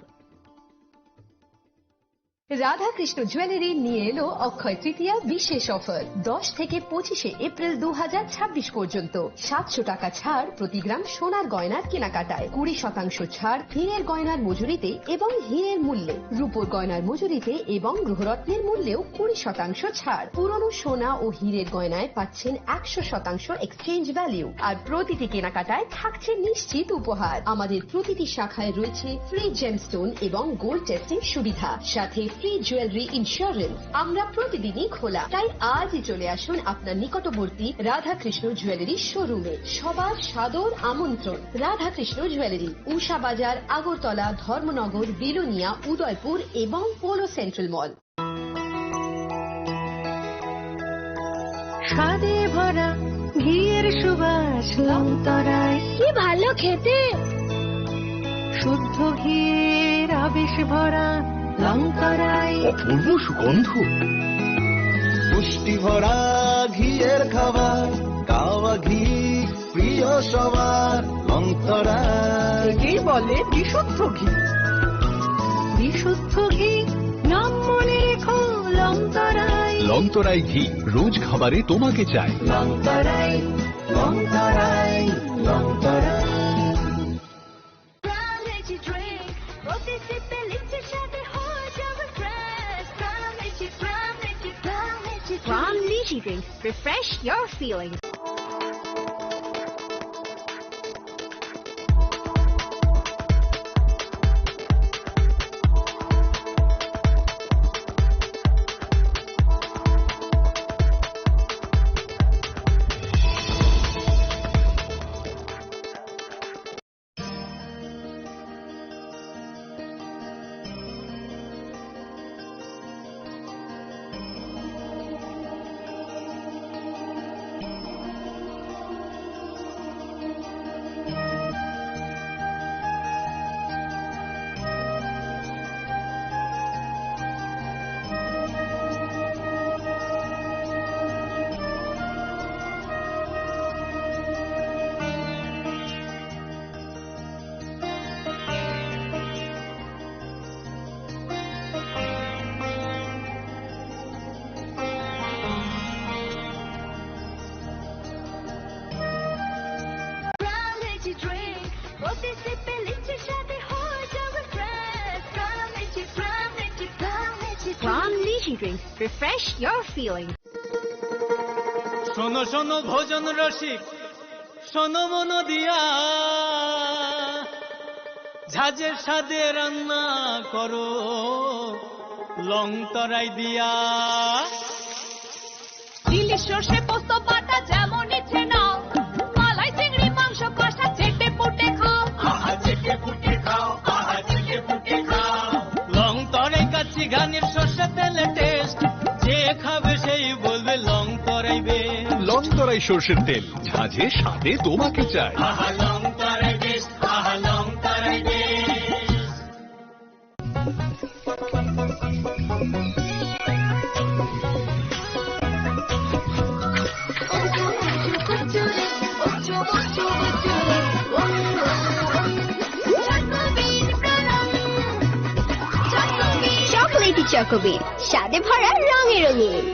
রাধাকৃষ্ণ জুয়েলারি নিয়ে এলো অক্ষয় তৃতীয়া বিশেষ অফার। দশ থেকে পঁচিশে এপ্রিল দু হাজার ছাব্বিশ পর্যন্ত সাতশো টাকা ছাড় প্রতি গ্রাম সোনার গয়নার কেনাকাটায়, কুড়ি শতাংশ ছাড় হীরের গয়নার মজুরিতে এবং হীরের মূল্যে, রূপোর গয়নার মজুরিতে এবং গ্রহরত্নের মূল্যেও কুড়ি শতাংশ ছাড়। পুরনো সোনা ও হীরের গয়নায় পাচ্ছেন একশো শতাংশ এক্সচেঞ্জ ভ্যালু, আর প্রতিটি কেনাকাটায় থাকছে নিশ্চিত উপহার। আমাদের প্রতিটি শাখায় রয়েছে ফ্রি জেমস্টোন এবং গোল্ড টেস্টিং সুবিধা, সাথে ফ্রি জুয়েলারি ইন্স্যুরেন্স। আমরা প্রতিদিনই খোলা, তাই আজই চলে আসুন আপনার নিকটবর্তী রাধাকৃষ্ণ জুয়েলারি শোরুমে। সবার সাদর আমন্ত্রণ। রাধাকৃষ্ণ জুয়েলারি, উষা বাজার, আগরতলা, ধর্মনগর, বিলোনিয়া, উদয়পুর এবং পোলো সেন্ট্রাল মল। স্বাদে ভরা ঘিয়ের সুবাস লংতরাই। কি ভালো খেতে! শুদ্ধ ঘিয়ের আবেশ ভরা লংতরাই। অপূর্ব সুগন্ধ। পুষ্টি ভরা ঘিয়ের খাবার, কাওয়া ঘি প্রিয় সবার, লংতরাই। একেই বলে বিশুদ্ধ ঘি। বিশুদ্ধ ঘি, নাম মনে রেখো, লংতরাই। লংতরাই ঘি, রোজ খাবারে তোমাকে চাই। লংতরাই, লংতরাই, লংতরাই। Energy drink, প্রতি সিপে লিচ্ছে সাথে হয়ে যাবে fresh। Energy, Energy, Energy। From Lychee Drink, refresh your feelings. Energy drink, প্রতি সিপে লিচ্ছে সাথে হয়ে যাবে fresh। Energy, Energy, Energy। From Lychee Drink, refresh your feelings. শোনো শোনো ভোজন রসিক, শোনো মন দিয়া, ঝাঁঝের স্বাদে রান্না করো লং তরাই দিয়া। ইলিশ সর্ষে পোস্ত বাটা যেমন ইচ্ছে নাও, মালাই চিংড়ি মাংস কষা চেটে পুটে খাও। আহা, চেটে পুটে খাও, আহা, চেটে পুটে খাও। লং তরাই কাচ্চি ঘানির সর্ষে তেলে টেস্ট, যে খাবে সেই বলবে লং তরাই বেস্ট। লং তরাই সর্ষের তেল, ঝাঁঝে স্বাদে তোমাকে চাই। আহা, লং তরাই বেস্ট, আহা, লং তরাই বেস্ট। চকোলেটি চকোবিন, স্বাদে ভরা, রঙে রঙিন।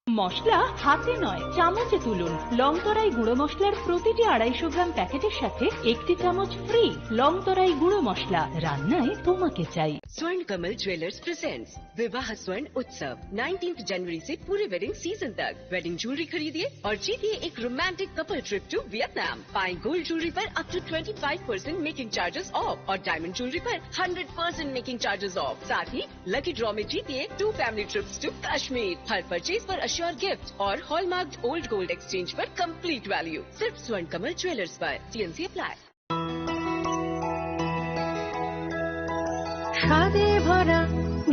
মশলা হাতে নয়, চামচে তুলুন। লংতরাই গুঁড়ো মশলার প্রতিটি আড়াইশো গ্রাম প্যাকেটের সাথে একটি চামচ ফ্রি। লংতরাই গুঁড়ো মশলা, রান্নায় তোমাকে চাই। Swarn Kamal Jewellers presents विवाह स्वर्ण उत्सव, नाइनटीन्थ जनवरी से पूरे वेडिंग सीजन तक। वेडिंग ज्वेलरी खरीदिए और जीतिए एक romantic couple trip to Vietnam. पाएं गोल्ड ज्वेलरी पर up to twenty five percent making charges off और डायमंड ज्वेलरी पर hundred percent making charges off. साथ ही लकी ड्रॉ में जीतिए two family trips to Kashmir. हर परचेज पर अश्योर गिफ्ट और हॉलमार्क्ड ओल्ड गोल्ड एक्सचेंज पर कंप्लीट वैल्यू। सिर्फ स्वर्ण कमल ज्वेलर्स पर। TNC apply. স্বাদে ভরা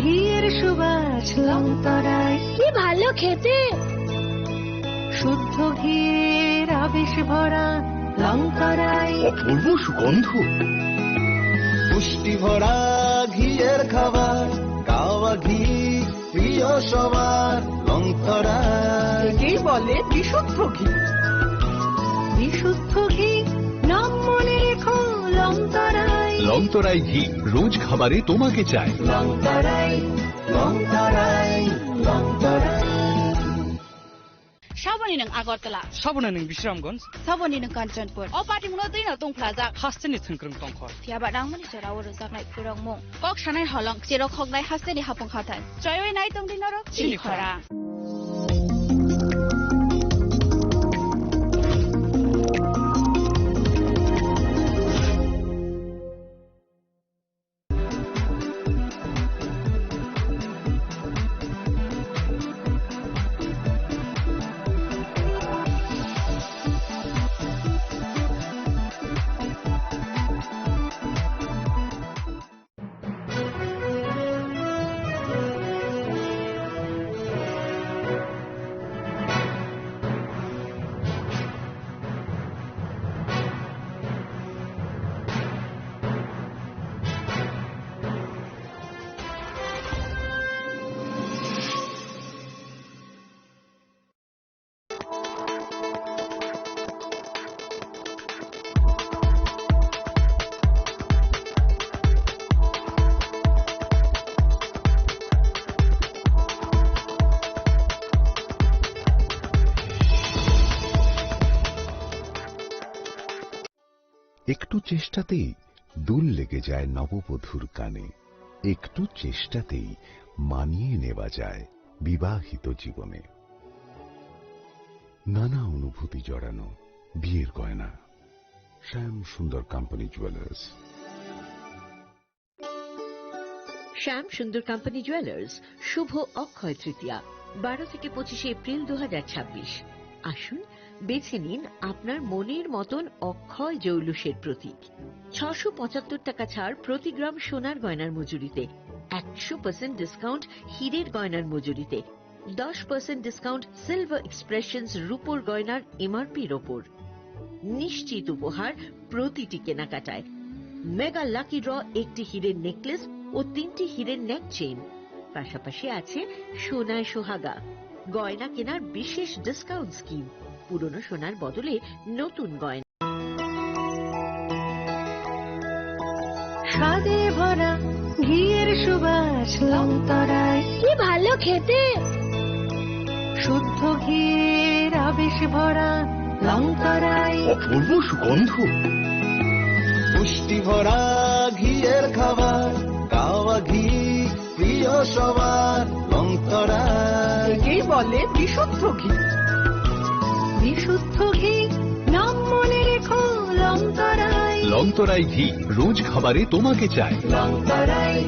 ঘিয়ের সুবাস লংতরাই। কি ভালো খেতে! শুদ্ধ ঘির আবেশ ভরা লংতরাই। অপূর্ব সুগন্ধ। পুষ্টি ভরা ঘিয়ের খাবার, কাওয়া ঘি প্রিয় সবার, লংতরাই। একেই বলে বিশুদ্ধ ঘি। বিশুদ্ধ ঘি, নাম মনে রেখো, লংতরাই। লংতরাই ঘি, রোজ খাবারে তোমাকে চাই। লংতরাই, লংতরাই, লংতরাই। Saboni nwng Agartala. Saboni nwng Bisramganj. Saboni nwng Kanchanpur. O patimungno twino tongphlajak. Hasteni thwngkwrwng tongkhor. Phiyaba nangmani jora o rwjaknai khurokmung. Kok sanai holong, cherok khoknai hasteni hapung hathai. Choiwi nai tongdi norok chini khorang. একটু চেষ্টাতেই দুল লেগে যায় নববধূর কানে। একটু চেষ্টাতেই মানিয়ে নেওয়া যায় বিবাহিত জীবনে। নানা অনুভূতি জড়ানো বিয়ের গয়না। শ্যাম সুন্দর কোম্পানি জুয়েলার্স। শ্যাম সুন্দর কোম্পানি জুয়েলার্স, শুভ অক্ষয় তৃতীয়া, বারো থেকে পঁচিশে এপ্রিল দু হাজার ছাব্বিশ। আসুন, বেছে নিন আপনার মনের মতন অক্ষয় জৌলুসের প্রতীক। ছশো পঁচাত্তর টাকা ছাড় প্রতি গ্রাম সোনার গয়নার মজুরিতে, একশো পার্সেন্ট ডিসকাউন্ট হীরের গয়নার মজুরিতে, দশ পার্সেন্ট ডিসকাউন্ট সিলভার এক্সপ্রেশনস রূপোর গয়নার এমআরপির ওপর। নিশ্চিত উপহার প্রতিটি কেনাকাটায়। মেগা লাকি ড্র, একটি হীরের নেকলেস ও তিনটি হীরের নেক চেইন। পাশাপাশি আছে সোনায় সোহাগা, গয়না কেনার বিশেষ ডিসকাউন্ট স্কিম, পুরনো সোনার বদলে নতুন গয়না। স্বাদে ভরা ঘিয়ের সুবাস লংতরায়। কি ভালো খেতে! শুদ্ধ ঘিয়ের আবেশ ভরা লংতরায়। অপূর্ব সুগন্ধ। পুষ্টি ভরা ঘিয়ের খাবার, কাওয়া ঘি প্রিয় সবার, লংতরাই। একেই বলে বিশুদ্ধ ঘি। বিশুদ্ধ ঘি, নাম মনে রেখো, লংতরাই। লংতরাই ঘি, রোজ খাবারে তোমাকে চাই। লংতরাই,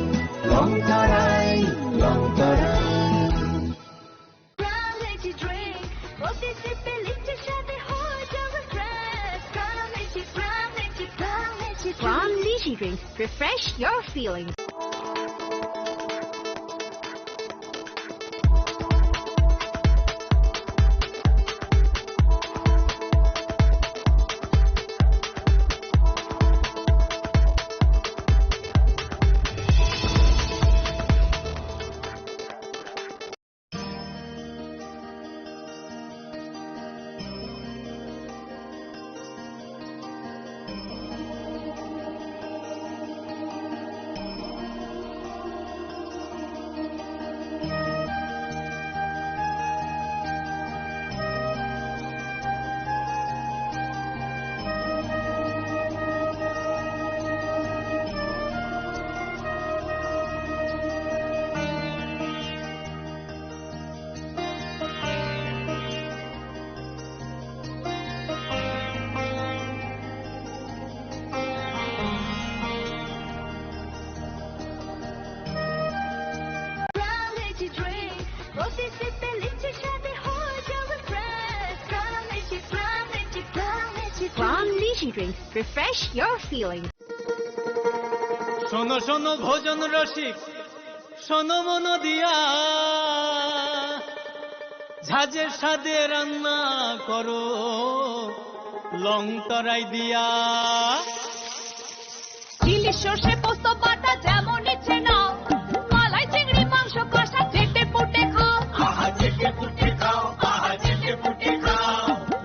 লংতরাই, লংতরাই। Quality drink, প্রতি সিপে লিপস্টিক সাথে হয়ে যাবে fresh। Quality, quality, quality drink, refresh your feelings. Quality drink, প্রতি সিপে লিপস্টিক সাথে হয়ে যাবে fresh। Quality, quality, quality, quality drink, refresh your feelings. শোনো শোনো ভোজন রসিক, শোনো মন দিয়া। সাজে সাদে রান্না করো লং তরাই দিয়া। ইলিশ সর্ষে পোস্ত বাটা যেমন ইচ্ছে নাও, মালাই চিংড়ি মাংস কষা চেটে পুটে খাও। আহা চেটে পুটে খাও, আহা চেটে পুটে খাও।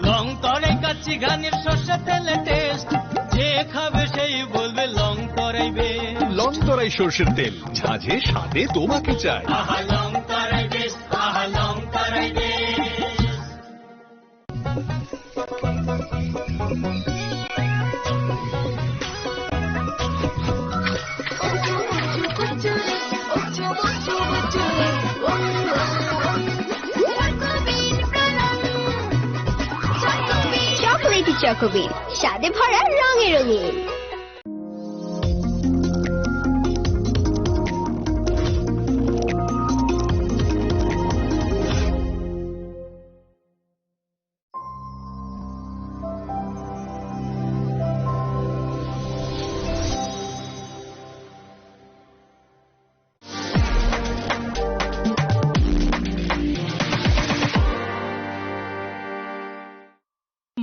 লং তরাই কাচ্চি ঘানির সর্ষে তেলে টেস্ট, যে খাবে সেই বলবে লং তরাই বেশ। লং তরাই সর্ষের তেল, ঝাঁঝে স্বাদে তোমাকে চাই। আহা লং তরাই বেশ, আহা লং তরাই বেশ। চকোলেটি চকোবিন, স্বাদে ভরা, রঙে রঙিন।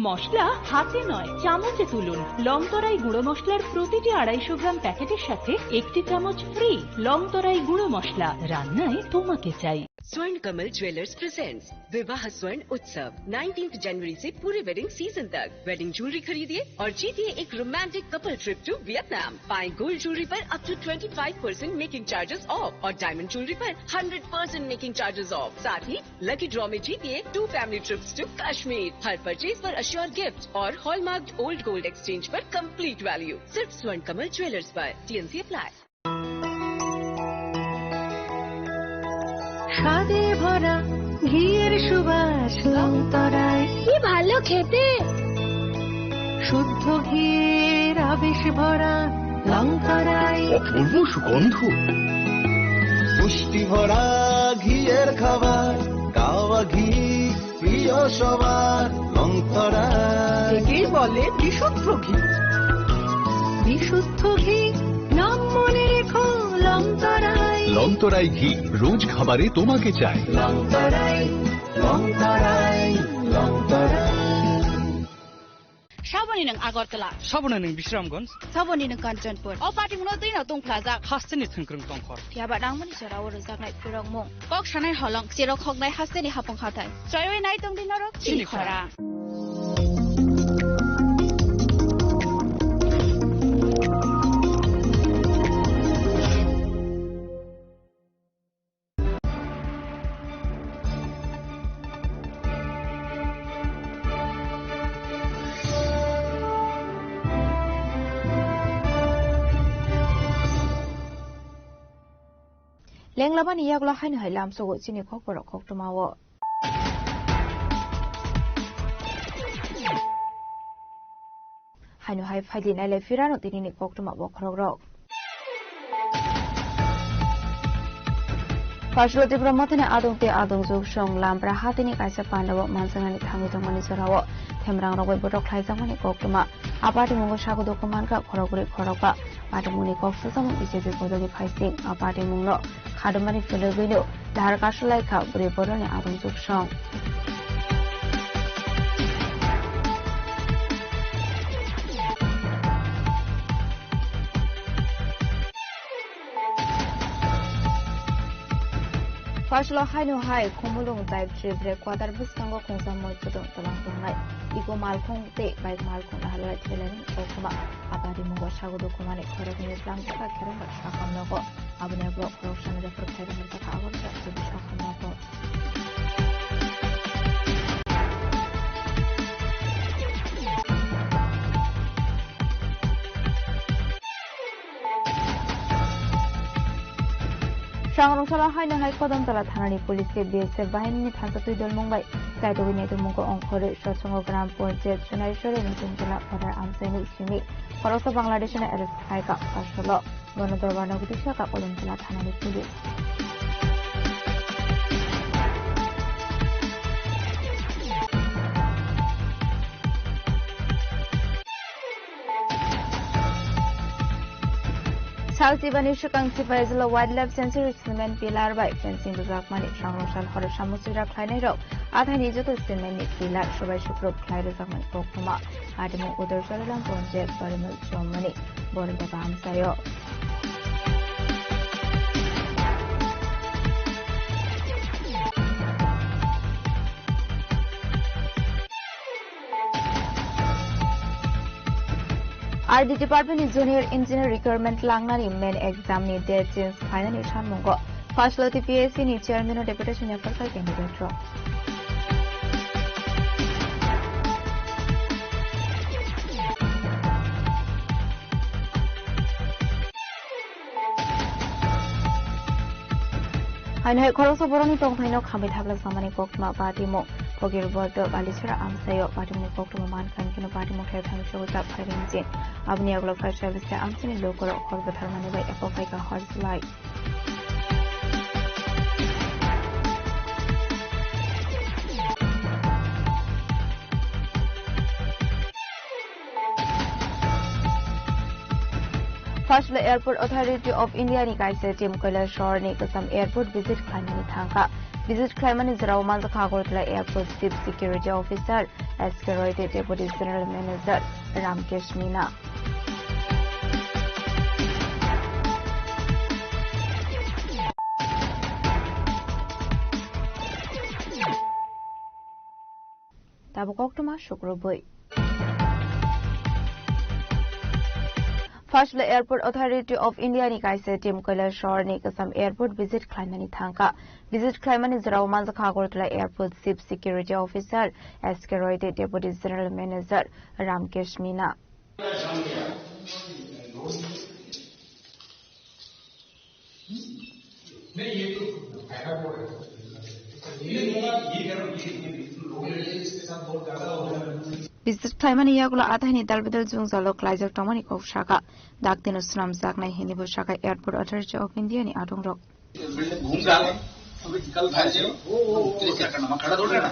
মশলা হাতে নয়, চামচে তুলুন। লংতরাই গুঁড়ো মশলার প্রতিটি আড়াইশো গ্রাম প্যাকেটের সাথে একটি চামচ ফ্রি। লংতরাই গুঁড়ো মশলা, রান্নায় তোমাকে চাই। Swarn Kamal Jewellers presents विवाह स्वर्ण उत्सव, नाइनटीन्थ जनवरी से पूरे वेडिंग सीजन तक। वेडिंग ज्वेलरी खरीदिए और जीतिए एक romantic couple trip to Vietnam. पाएं गोल्ड ज्वेलरी पर up to twenty five percent making charges off और डायमंड ज्वेलरी पर hundred percent making charges off. साथ ही लकी ड्रॉ में जीतिए two family trips to Kashmir. हर परचेज पर अश्योर गिफ्ट और हॉलमार्क्ड ओल्ड गोल्ड एक्सचेंज पर कंप्लीट वैल्यू। सिर्फ स्वर्ण कमल ज्वेलर्स पर। TNC apply. স্বাদে ভরা ঘিয়ের সুবাস লংতরাই। কি ভালো খেতে। শুদ্ধ ঘিয়ের আবেশ ভরা লংতরাই। অপূর্ব সুগন্ধ। পুষ্টি ভরা ঘিয়ের খাবার, গাওয়া ঘি প্রিয় সবার, লংতরাই। একেই বলে বিশুদ্ধ ঘি। বিশুদ্ধ ঘি, নাম মনে রেখো, লংতরাই। লংতরাই ঘি, রোজ খাবারে তোমাকে চাই। লংতরাই, লংতরাই, লংতরাই। Saboni nwng Agartala. Saboni nwng Bisramganj. Saboni nwng Kanchanpur. O party mungno twi no tongphlajak. Hasteni thwngkwrwng tongkhor. Phiya ba nangmani jora o rwjaknai phwrwngmung. Kok sanai holong, cherok hoknai hasteni hapung hathai. Chwraiwi nai tongdi norok chini chini khorang. Lenglabani yagulo haino hai lamsogo chini kokborok koktwmao. Haino hai phaidi nailai phirano tinini koktwma bokhorokrok. Pashlo Tipra Mothani adong tei adong juk song Lampra hatini kaisa pandao manjaknani thangwi tongmani jorao themrang rogwi botok khlaijakmani koktwma. A patimungo sago dukhu mankha khorokbrwi khorokba. Patimungni kok swchamo B J P bodolni phaising a patimungno khadumani phwlwgwino dahar kasu lai kha bwrwi borokni adong juk song. Pashlo haino hai Khumulwng Daibt Tripura quarter bwskango khungsa moi phutung twlang tongnai. Iko malkhung tei bike malkhung naharlai thailaini koktwma. A patimungo sago dukhu mani khoroknwi tlang kha kherang bai sakhamnogo. Aboni ulo khoroksani refer khairok hwnjakha aboni chakchwng sakhamnogo. Sangrong salo haino hai Kodamtala thanani police khe B S F bahinini thansa twi dolmung bai kaitogwi naitukmungo ongkhorwi Sochongo Gram Panchayat Sonaisori Nutun Tola Khornai amchaini simi khoroksa Bangladeshni arrest khlaikha. Pasholo bono dorbarno gwdwisa kha Kodamtala thanani police. Sal chibani swkang Sipaijala Wildlife Sanctuary cement pillar bai fencing rwjakmani sangrong sal horo samuchira khlainairok athaini joto cement ni pillar subai sukrub khlai rwjakmani koktwma. Atimung Udar Charilam Ponjek Parimul Chomani Borondeba amchaio. R D department ni junior engineer recruitment langnani main exam ni date change khlainani sanmungo Phaisla T P S C ni chairman o deputation yaphar khai candidate rok. Haino hai khoroksa borokni tongthaino khambai thaplak samani koktwma patimung. Phokir Bordo Balisora amchaio patimungni koktwma mankha, hwnkhe no patimung khe thani chogo chap khai ringjin. Aboni yagulo fire service tei amchaini lukurok hor bwtharmani bai eko phaikha hor slai. First le Airport Authority of India ni kaisa team Kailasor ni Kasam Airport visit khlainani thangkha. Visit khlaimani jorao manjakha Agartala Airport Chief Security Officer S K Roy tei Deputy General Manager Ramkesh Meena. Tabuk koktwma sukrubwi. First le Airport Authority of India ni kaisa team Kailasor ni Kasam Airport visit khlainani thangkha. Visit khlaimani jorao manjakha Agartala Airport Chief Security Officer S K Roy tei Deputy General Manager Ramkesh Meena. Visit khlaimani yagulo athaini dalbidal jwngjalo klaijak tongmani kok sakha. Daktino swnamjaknai hinwi bo sakha Airport Authority of India ni adongrok. घूम रहा है, अभी कल आए थे, वो, वो, वो, क्या करना, वहाँ खड़ा थोड़ी रहना।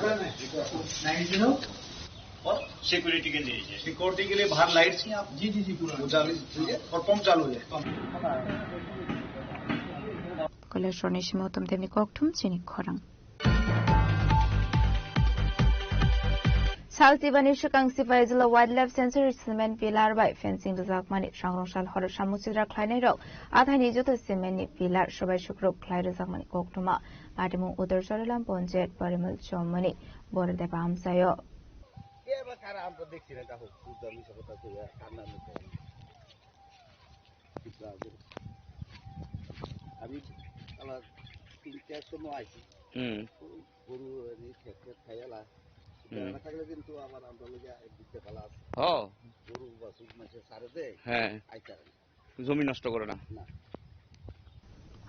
Nine zero. और सिक्योरिटी के लिए, सिक्योरिटी के लिए बाहर लाइट्स हैं आप? जी, जी, जी, पूरा। वो चालू, ठीक है, और पंप चालू है, pump. Kailasor ni simi utom temni kokthum chini khorang. Sal chibani swkang Sipaijala Wildlife Sanctuary cement pillar bai fencing rwjakmani sangrong sal horo samuchidra khlainairok athaini joto cement ni pillar subai sukrub khlai rwjakmani koktwma. Patimung Udar Charilam Ponjek Parimul Chomani Borondeba amchaio. আমি আমার তিন চার সময় আইছি। হুম। গরু এনে খেত খেত খাইয়ালা। হুম। বেড়া থাকলে কিন্তু আবার আমরা লইয়া দিতে পালা। ও। গরু বাছুর মাসে সারে দে। হ্যাঁ। আইতারা না। জমি নষ্ট করে না। না।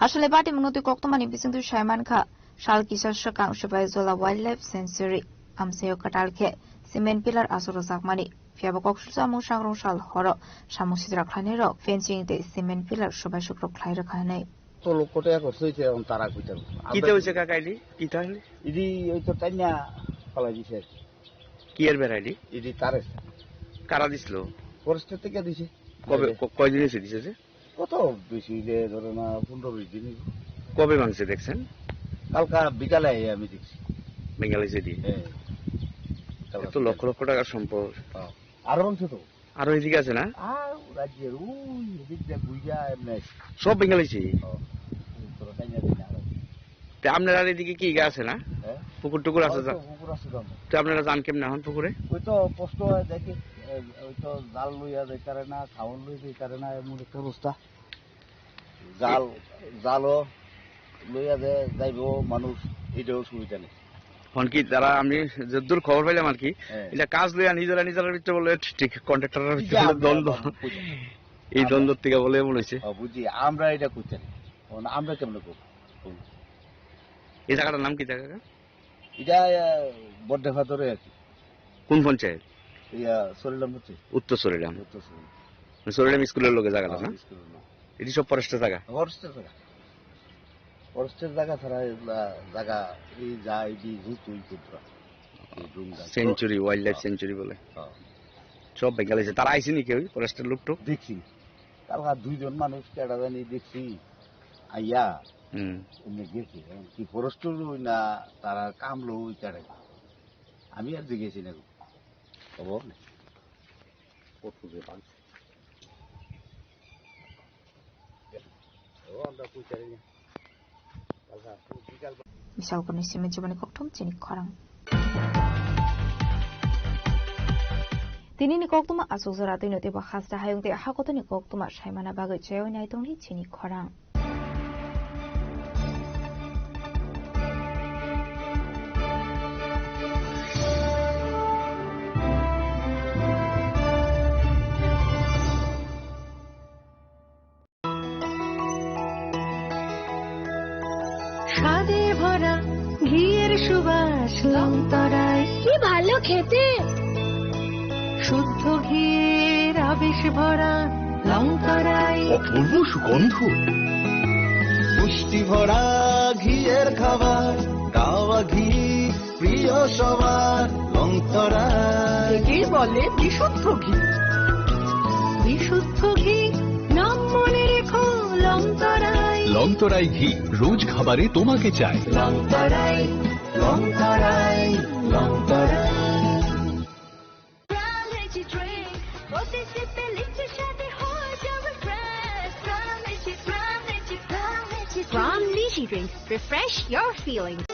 Asole patimungno twi koktwmani bisingtwi saimankha, sal kisa swkang Sipaijala Wildlife Sanctuary amchaio kwtal khe cement pillar aswk rwjakmani. Phiyaba kok sujamung sangrong sal horo samung sitra khlainairok fencing tei cement pillar subai sukrub khlai rwkha hwnwi. তো লোকটা এখন হয়েছে, এখন তারা কইতে পারবো। কিতা হয়েছে কাকা, এটি কিতা হলে? এটি ওই তো টাইনা ফালাই দিছে আর কি। কি এর বেড়া এটি? এটি তারের। কারা দিছিল? ফরেস্টের থেকে দিছে। কবে, ক-, কয়দিন হয়েছে দিছে যে? কত বেশি হইলে ধরো না পনেরো বিশ দিন হইব। কবে ভাঙছে দেখছেন? কালকা বিকালে আমি দেখছি। Bengali city? হ্যাঁ। কালকা এত লক্ষ বিকালে। লক্ষ টাকার সম্পদ। হ্যাঁ। আরো ভাঙছে তো। আরো এদিকে আছে না? আর রাজ্যের ওই এদিক দিয়ে বুঝা এমনি। সব বেঙ্গালি সিটি? হ্যাঁ। তোরা তাই না, তাই না। তে আপনারা এদিকে কি গাছ আছে না? হ্যাঁ? পুকুর টুকুর আছে? হ্যাঁ, যা-, তো পুকুর আছে তো আমার। তে আপনারা যান কেমনে এখন পুকুরে? ওই তো কষ্ট হয় দেখি, এ, ওই তো জাল লইয়া যাইতারে না, খাওয়ান লইয়া যাইতারে না, এমন একটা অবস্থা। জাল, জালও লইয়া যে যাইব মানুষ, এটাও সুবিধা নেই। এখন কি তারা, আমি যদ্দূর খবর পাইলাম আর কি, হ্যাঁ। এটা কাজ লইয়া নিজেরা নিজেরা ভিতরে বলে ঠিক কন্ট্রাক্টরের ভিতরে ইয়া, বলে দ্বন্দ্ব। আমরা বুঝি। এই আমরা দ্বন্দ্ব থেকে বলে এমন হয়েছে। ও, বুঝি, আমরা এটা করতে নেই। এখন আমরা কেমনে করবো? এই জায়গাটার নাম কি জায়গা? এটা, আহ, বড্ডেফা ধরে আর কি। কোন পঞ্চায়েত? ইয়া, সরিলাম হচ্ছে। উত্তর সরিলাম। উত্তর সরিলাম। সরিলাম স্কুলের লগে জায়গাটা, হ্যাঁ, না? স্কুলের নাম। এটি সব ফরেস্টের জায়গা? ফরেস্টের জায়গা। ফরেস্টের জায়গা ছাড়া এগুলা জায়গা, এই যা, এই যে জুত, ওই জুতরা। এই ডুম গাছ। সেঞ্চুরি, ওয়াইল্ড লাইফ হ্যাঁ। সেঞ্চুরি বলে। হ্যাঁ। সব বেঙ্গালি আছে। তারা আইসেনি কেউ, ফরেস্টের লোক টোক? দেখছি। কালকা দুইজন মানুষ কেডা জানি দেখছি আইয়া হুম। এমনি গেছে, কি ফরেস্ট লই না তারা কাম লই কেডা, আমি আর দেখেছি না। খবর নেই। কত যে পান। ও, আমরা কই জানি না। কালকা বিকাল Misal kuni simi jiboni kokthum chini khorang. Tini ni koktuma asuk jora twi no teibo hasta hayung tei hakotoni koktuma saimana bagwi chayoi nai tongdi chini khorang. স্বাদে ভরা ঘিয়ের সুবাস লংতরাই। কি ভালো খেতে। শুদ্ধ ঘিয়ের আবেশ ভরা লংতরাই। অপূর্ব সুগন্ধ। পুষ্টি ভরা ঘিয়ের খাবার, গাওয়া ঘি প্রিয় সবার লংতরাই। একেই বলে বিশুদ্ধ ঘি। বিশুদ্ধ ঘি, নাম মনে রেখো লংতরাই। লংতরাই ঘি, রোজ খাবারে তোমাকে চাই। লংতরাই, লংতরাই, লংতরাই। Pram Energy Drink, প্রতি সিপে লিচু স্বাদে হয় যেমন fresh। Pram Energy, Pram Energy, Pram Energy Drink. Pram Energy Drink, refresh your feelings.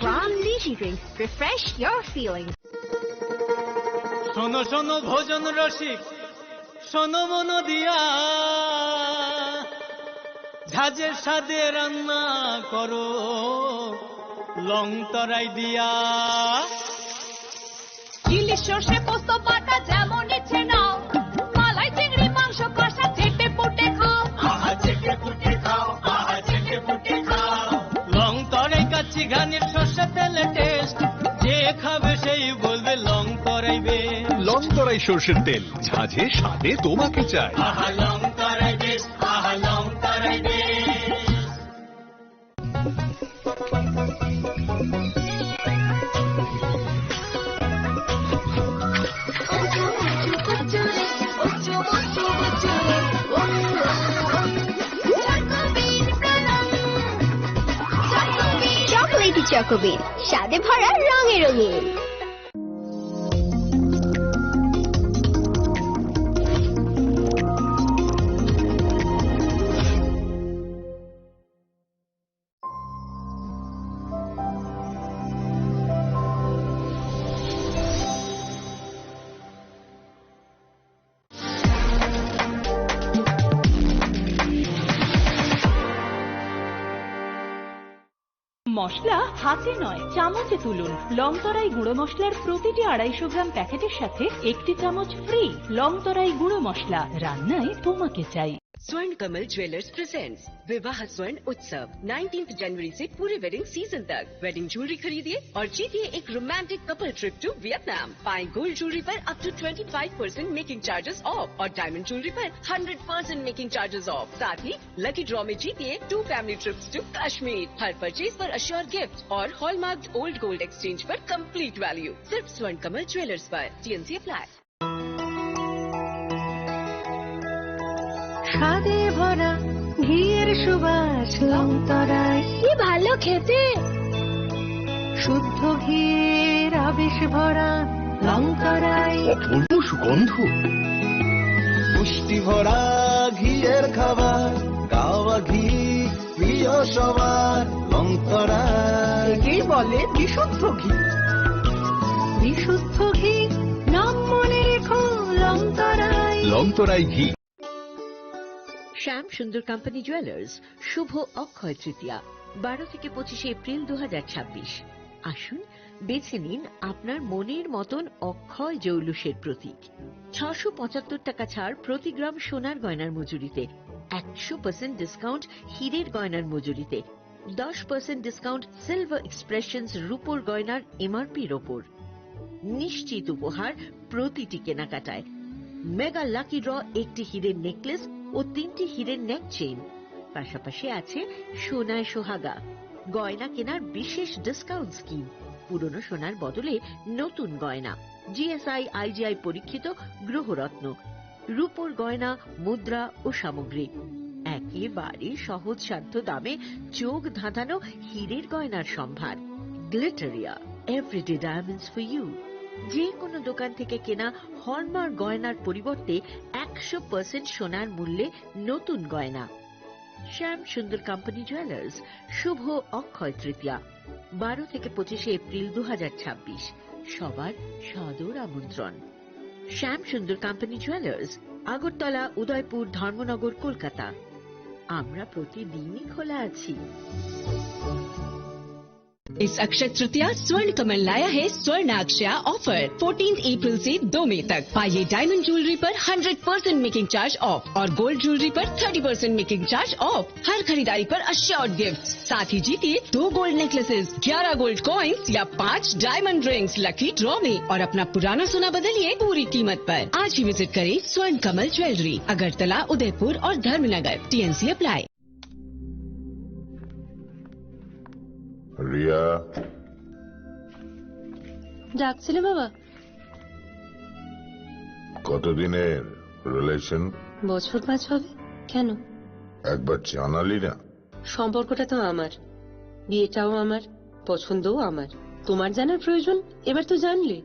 Pram Energy Drink. Refresh your feelings. শোনো শোনো ভোজন রসিক, শোনো মন দিয়া, ঝাঁঝের স্বাদে রান্না করো লং তরাই দিয়া। ইলিশ সর্ষে পোস্ত বাটা যেমন ইচ্ছে নাও, মালাই চিংড়ি মাংস কষা চেটে পুটে খাও। আহা চেটে পুটে খাও, আহা চেটে পুটে খাও। লং তরাই কাচ্চি ঘানির সর্ষে তেলে টেস্ট, যে খাবে সেই বলবে লং তরাই বেশ। লং তরাই সর্ষের তেল, ঝাঁঝে স্বাদে তোমাকে চাই। আহা লং তরাই বেশ, আহা লং তরাই বেশ। চকোলেটি চকোবিন, স্বাদে ভরা, রঙে রঙিন। মশলা হাতে নয়, চামচে তুলুন। লংতরাই গুঁড়ো মশলার প্রতিটি আড়াইশো গ্রাম প্যাকেটের সাথে একটি চামচ ফ্রি। লংতরাই গুঁড়ো মশলা, রান্নায় তোমাকে চাই। स्वर्ण कमल ज्वेलर्स प्रेजेंट्स विवाह स्वर्ण उत्सव, नाइनटीन्थ जनवरी से पूरे वेडिंग सीजन तक। वेडिंग ज्वेलरी खरीदिए और जीतिए एक romantic couple trip to Vietnam. पाएं गोल्ड ज्वेलरी पर up to twenty five percent making charges off और डायमंड ज्वेलरी पर hundred percent making charges off. साथ ही लकी ड्रॉ में जीतिए two family trips to Kashmir. हर परचेज पर अश्योर गिफ्ट और हॉलमार्क्ड ओल्ड गोल्ड एक्सचेंज पर कंप्लीट वैल्यू। सिर्फ स्वर्ण कमल ज्वेलर्स पर। TNC apply. স্বাদে ভরা ঘিয়ের সুবাস লংতরাই। কি ভালো খেতে। শুদ্ধ ঘির আবেশ ভরা লংতরাই। অপূর্ব সুগন্ধ। পুষ্টি ভরা ঘিয়ের খাবার, কাওয়া ঘি প্রিয় সবার, লংতরাই। একেই বলে বিশুদ্ধ ঘি। বিশুদ্ধ ঘি, নাম মনে রেখো, লংতরাই। লংতরাই ঘি। শ্যাম সুন্দর কোম্পানি জুয়েলার্স, শুভ অক্ষয় তৃতীয়া, বারো থেকে পঁচিশে এপ্রিল দু হাজার ছাব্বিশ। আসুন, বেছে নিন আপনার মনের মতন অক্ষয় জৌলুসের প্রতীক। ছশো পঁচাত্তর টাকা ছাড় প্রতি গ্রাম সোনার গয়নার মজুরিতে, একশো পার্সেন্ট ডিসকাউন্ট হীরের গয়নার মজুরিতে, দশ পার্সেন্ট ডিসকাউন্ট সিলভার এক্সপ্রেশনস রূপোর গয়নার এমআরপির ওপর। নিশ্চিত উপহার প্রতিটি কেনাকাটায়। মেগা লাকি ড্র, একটি হীরের নেকলেস ও তিনটি হীরের নেক চেইন। পাশাপাশি আছে সোনায় সোহাগা, গয়না কেনার বিশেষ ডিসকাউন্ট স্কিম, পুরনো সোনার বদলে নতুন গয়না, জিএসআই আইজিআই পরীক্ষিত গ্রহরত্ন, রূপোর গয়না, মুদ্রা ও সামগ্রী। একেবারে সহজসাধ্য দামে চোখ ধাঁধানো হীরের গয়নার সম্ভার। Glitteria, everyday diamonds for you. যে কোনো দোকান থেকে কেনা হলমার্ক গয়নার পরিবর্তে একশো পার্সেন্ট সোনার মূল্যে নতুন গয়না। শ্যাম সুন্দর কোম্পানি জুয়েলার্স, শুভ অক্ষয় তৃতীয়া, বারো থেকে পঁচিশে এপ্রিল দু হাজার ছাব্বিশ। সবার সাদর আমন্ত্রণ। শ্যাম সুন্দর কোম্পানি জুয়েলার্স, আগরতলা, উদয়পুর, ধর্মনগর, কলকাতা। আমরা প্রতিদিনই খোলা আছি। इस अक्षय तृतीया स्वर्ण कमल लाया है स्वर्ण अक्षया ऑफर। फोर्टीन अप्रैल से दो मई तक पाइए डायमंड ज्वेलरी पर hundred percent making charge off और गोल्ड ज्वेलरी पर thirty percent making charge off. हर खरीदारी पर अश्योर्ड गिफ्ट, साथ ही जीतिए दो गोल्ड नेकलेसेस, ग्यारह गोल्ड कॉइंस या पाँच डायमंड रिंग्स लकी ड्रॉ में और अपना पुराना सोना बदलिए पूरी कीमत पर। आज ही विजिट करें स्वर्ण कमल ज्वेलरी, अगरतला, उदयपुर और धर्मनगर। TNC apply. রিয়া। ডাকছিলে বাবা? কতদিনের রিলেশন? বছর পাঁচ হবে। কেন? একবার জানালি না। সম্পর্কটা তো আমার, বিয়েটাও আমার, পছন্দও আমার। তোমার জানার প্রয়োজন? এবার তো জানলে।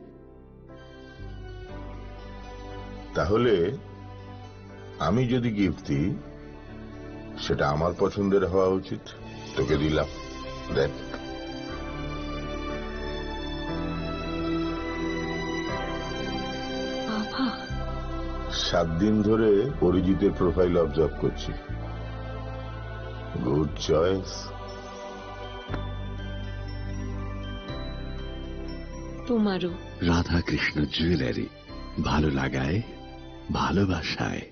তাহলে আমি যদি গিফট দিই, সেটা আমার পছন্দের হওয়া উচিত। তোকে দিলাম, দেখ। বাবা। সাত দিন ধরে অরিজিতের প্রোফাইল অবজার্ভ করছি। Good choice. তোমারও। রাধাকৃষ্ণ জুয়েলারি, ভালো লাগায়, ভালোবাসায়।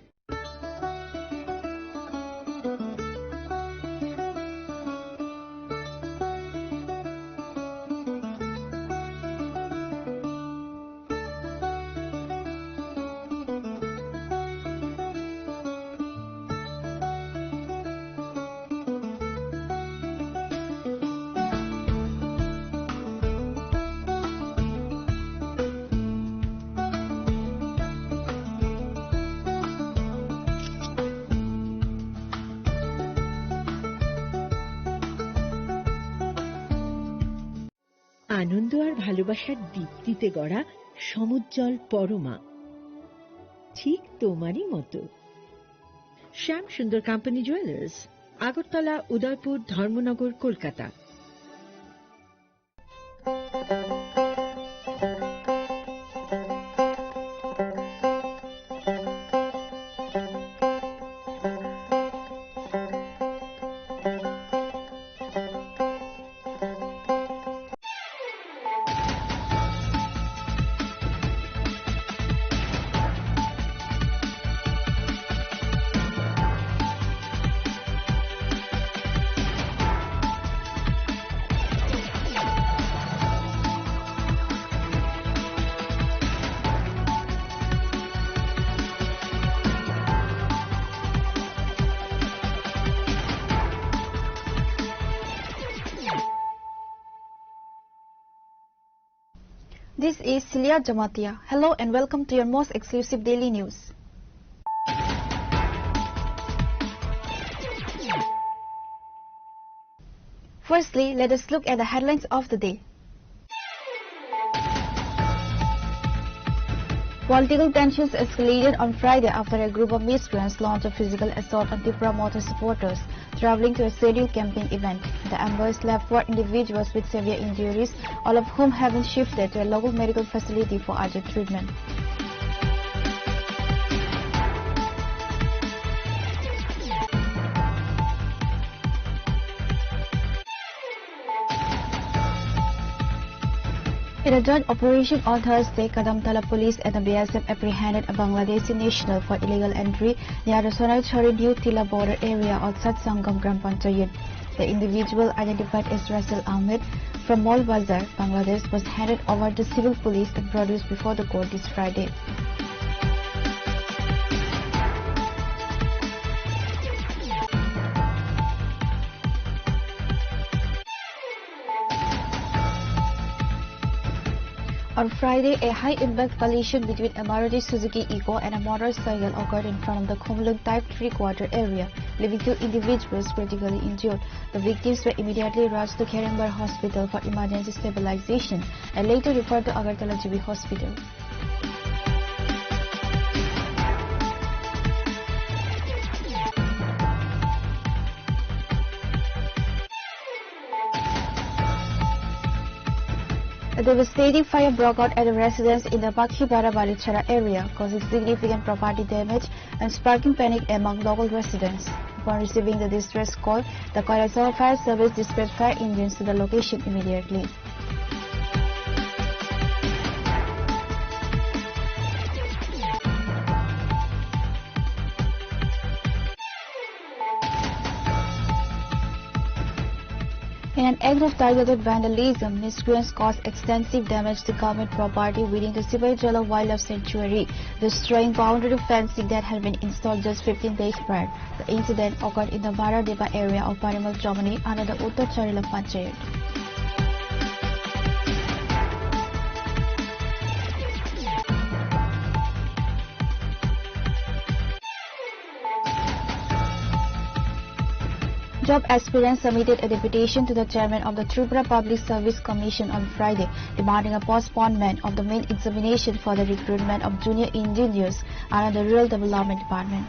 আনন্দ আর ভালোবাসার দীপ্তিতে গড়া সমুজ্জ্বল পরমা, ঠিক তোমারই মতো। শ্যাম সুন্দর কোম্পানি জুয়েলার্স, আগরতলা, উদয়পুর, ধর্মনগর, Kolkata. This is Celia Jamatia. Hello and welcome to your most exclusive daily news. Firstly, let us look at the headlines of the day. Political tensions escalated on Friday after a group of miscreants launched a physical assault on Tipra Motha supporters traveling to a scheduled campaign event. The ambush left four individuals with severe injuries, all of whom have been shifted to a local medical facility for urgent treatment. In a joint operation on Thursday, Kadamtala police and the B S F apprehended a Bangladeshi national for illegal entry near the Sonaiswari New Tila border area outside Sangam Gram Panchayat. The individual, identified as Russell Ahmed from Mol Bazar, Bangladesh, was handed over to civil police and produced before the court this Friday. On Friday, a high-impact collision between a Maruti Suzuki Eeco and a motorcycle occurred in front of the Khumlwng Type three quarter area, leaving two individuals critically injured. The victims were immediately rushed to Kherengbar Hospital for emergency stabilization and later referred to Agartala G B Hospital. A devastating fire broke out at a residence in the Pakhibara Barichara area, causing significant property damage and sparking panic among local residents. Upon receiving the distress call, the Kailasora Fire Service dispatched fire engines to the location immediately. In an act of targeted vandalism, miscreants caused extensive damage to government property within the Sipaijala Wildlife Sanctuary, destroying boundary fencing that had been installed just fifteen days prior. The incident occurred in the Baradeba area of Parimal Chomani under the Uttar Charila Panchayat. Job aspirants submitted a deputation to the chairman of the Tripura Public Service Commission on Friday, demanding a postponement of the main examination for the recruitment of junior engineers under the Rural Development Department.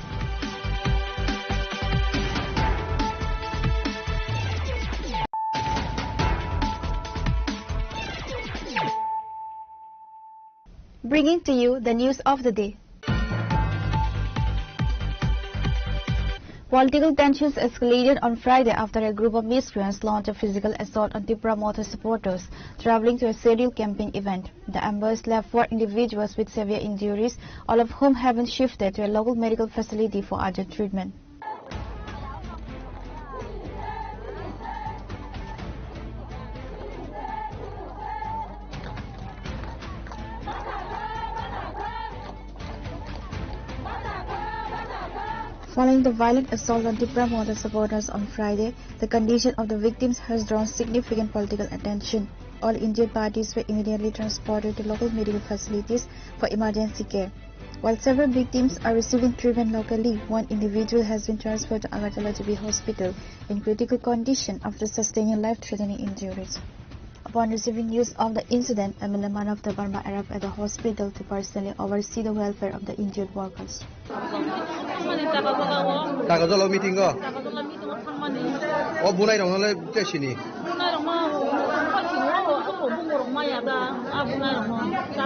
Bringing to you the news of the day. Political tensions escalated on Friday after a group of miscreants launched a physical assault on Tipra Motha supporters traveling to a scheduled campaign event. The ambush left four individuals with severe injuries, all of whom have been shifted to a local medical facility for urgent treatment. Following the violent assault on Tipra Motha supporters on Friday, the condition of the victims has drawn significant political attention. All injured parties were immediately transported to local medical facilities for emergency care. While several victims are receiving treatment locally, one individual has been transferred to Agartala G B Hospital in critical condition after sustaining life-threatening injuries. Upon receiving news of the incident, M L A Manav Debbarma arrived at the hospital to personally oversee the welfare of the injured workers. Taka jalo meeting o. O bunai rok nole te sini.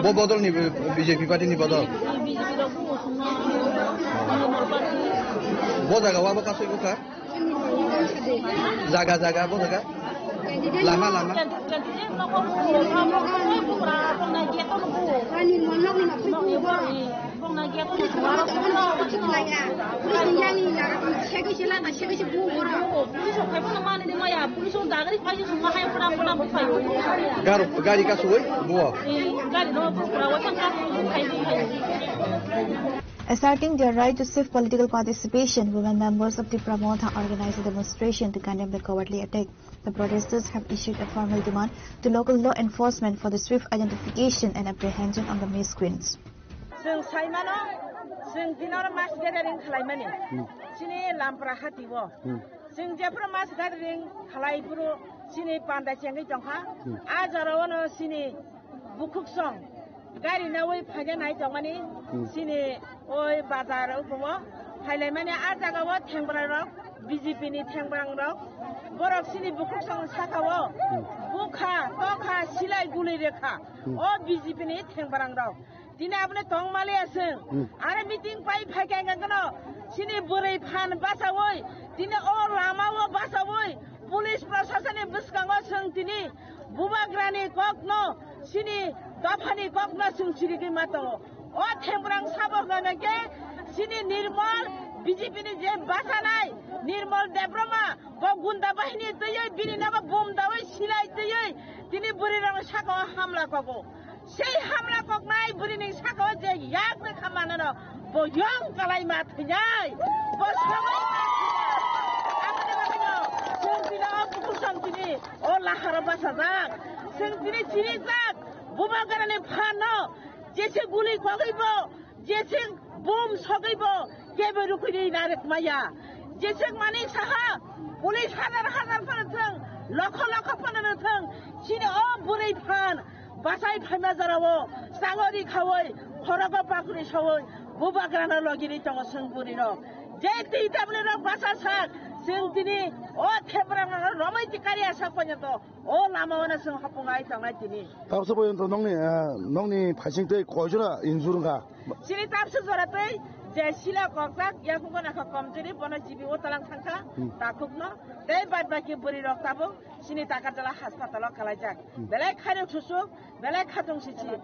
Bo bodol ni B J P party ni bodol. Bo jaga wa bo kasui bukha. Jaga, jaga, bo jaga. Lama, lama. Garo, gari kasui, bo. Asserting their right to swift political participation, women members of Tipra Motha organized a demonstration to condemn the cowardly attack. The protesters have issued a formal demand to local law enforcement for the swift identification and apprehension of the miscreants. Chwng sai mano, chwng tini oro mass gathering khlaimani. Hmm. Chini Lampra hati o. Hmm. Chwng jephuru mass gathering khlai phuru chini panda chengwi tongkha. Hmm. A jora ono chini bukhuk song. Gari nawi phaikhe nai tongmani Hmm. sini oi bazar o phailai mani a jaga o thengbra rok B J P ni thengbra rok borok sini bukhuk song saka o Hmm. bukha tokha silai guli rekha Hmm. o B J P ni thengbra rok. Tini aboni tongmali aswng Hmm. are meeting pai phaikhe ang kono sini bwrwi phan bachawi tini o lama o bachawi police proshasoni bwskango swng tini bubagrani kokno sini dophani kokno chwng chirigwi ma tongo. O themprang sabo hwnka khe sini Nirmol B J P ni je bachanai Nirmol Debbarma bo gunda bahini twiwi bini nogo bum dawi silai twiwi tini bwrwi rokni saka o hamla kogo. Sei hamla koknai bwrwi ni saka o je yak rekha manano bo yong kalai ma thwinai. Bo sogwi ma thwinai. Aboni bagwino chwng tini o bukhuk song tini o laharo bachajak. Chwng tini chirijak. Bubagrani phanno jese guli kogwi bo, jese bom sogwi bo, kebo rukui ri narek maya. Jese mani saha, police hajar hajar phano thwng, lokho lokho phano thwng, chini o bwrwi phan, bachai phaima jorao, changori khawi, khorogo pakri sawi, bubagrano logiri tongo chwng bwrwirok. Je twi tabwlirok bacha sak, chwng tini o thebrano romwi tikari asa ponyoto. O lama o na chwng hapung ai tongnai tini. Tabsa poyonto nokni, ah, nokni phaising tei koijora injur wngkha? Chini tabsa jora tei je sila kokjak, yakung gana kha komjori, bono jibi o talang thangkha, Hmm. takhukno, tei bad baki bwrwi rok tabuk chini Takarjala haspatalo kalaijak. Hmm. Belai khairok susuk, belai khatung sisi.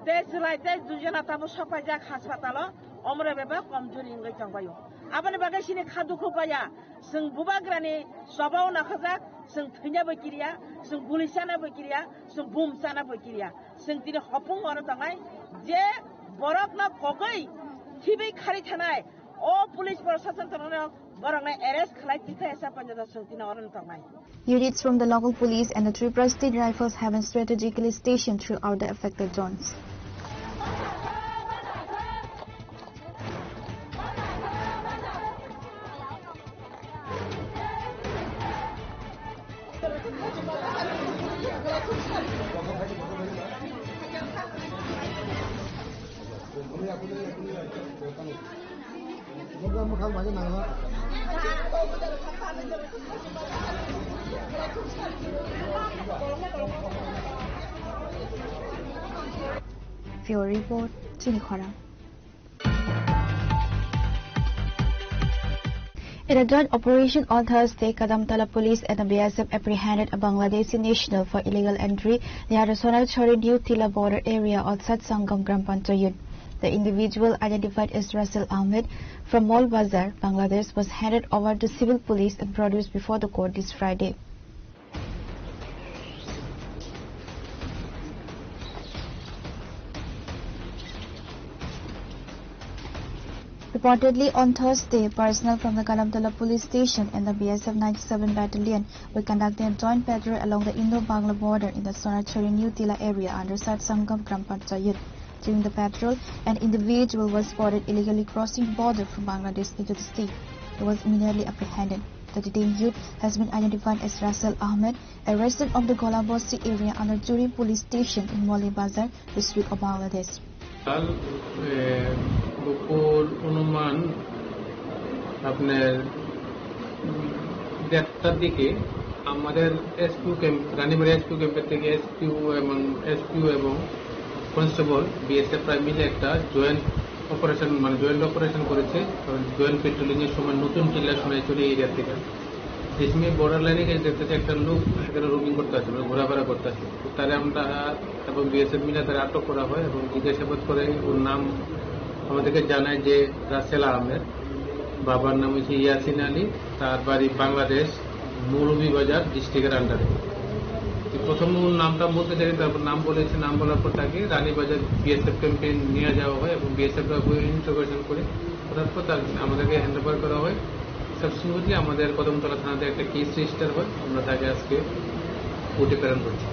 Tei chwlai tei dujana tabuk sokpaijak haspatalo, omre beba komjori wngwi tongbaio. Aboni bagwi chini kha dukhu baya. Chwng bubagrani chobao nakhajak, chwng thwina bai kiriya, chwng guli chana bai kiriya, chwng bum chana bai kiriya. Chwng tini hopung oro tongnai, je borokno kogwi thibwi khari thanai, o police proshashan tongnai borokno arrest khlai tithai asa panjado chwng tini oro tongnai. Units from the local police and the Tripura State Rifles have been strategically stationed throughout the affected zones. Bureau Report, Chini Khorang. In a joint operation on Thursday, Kadamtala police and the B S F apprehended a Bangladeshi national for illegal entry near the Sonarchari New Tila border area outside Sangam Gram Panchayat. The individual, identified as Russell Ahmed from Mall Bazar, Bangladesh, was handed over to civil police and produced before the court this Friday. Reportedly, on Thursday, personnel from the Kadamtala police station and the B S F ninety-seven battalion were conducting a joint patrol along the Indo-Bangla border in the Sonarchari New Tila area under Sat Sangam Gram Panchayat. During the patrol, an individual was spotted illegally crossing the border from Bangladesh into the state. He was immediately apprehended. The detained youth has been identified as Russell Ahmed, a resident of the Golabasti area under Juri police station in Moli Bazar district of Bangladesh. কাল, এ, দুপুর অনুমান আপনার, উম, দেড়টার দিকে আমাদের SQ camp, Ranibari এসকিউ ক্যাম্পের থেকে এসকিউ এবং, এসকিউ এবং কনস্টেবল বিএসএফ প্রায় মিলে একটা জয়েন্ট অপারেশন, মানে জয়েন্ট অপারেশন করেছে, কারণ জয়েন্ট পেট্রোলিং এর সময় নতুন টিলা সোনাইছড়ি এরিয়া থেকে। যে সময় বর্ডার লাইনে গিয়ে দেখতেছে একটা লোক সেখানে রোমিং করতে আছে, মানে ঘোরাফেরা করতে আছে। তো তারে আমরা এবং বিএসএফ মিলে তারা আটক করা হয় এবং জিজ্ঞাসাবাদ করে ওর নাম আমাদেরকে জানায় যে রাসেল আহমেদ, বাবার নাম হচ্ছে ইয়াসিন আলী, তার বাড়ি বাংলাদেশ, মৌলভীবাজার ডিস্ট্রিক্টের আন্ডারে। তো প্রথম ওর নামটা বলতে চাই, তারপর নাম বলেছে, নাম বলার পর তাকে রানীবাজার বিএসএফ ক্যাম্পে নিয়ে যাওয়া হয় এবং বিএসএফরা ইন্টারোগেশন করে ওঠার পর তার, আমাদেরকে হ্যান্ড ওভার করা হয়। সাবসিকুয়েন্টলি আমাদের কদমতলা থানাতে একটা কেস রেজিস্টার হয়, আমরা তাকে আজকে কোর্টে প্রেরণ করছি।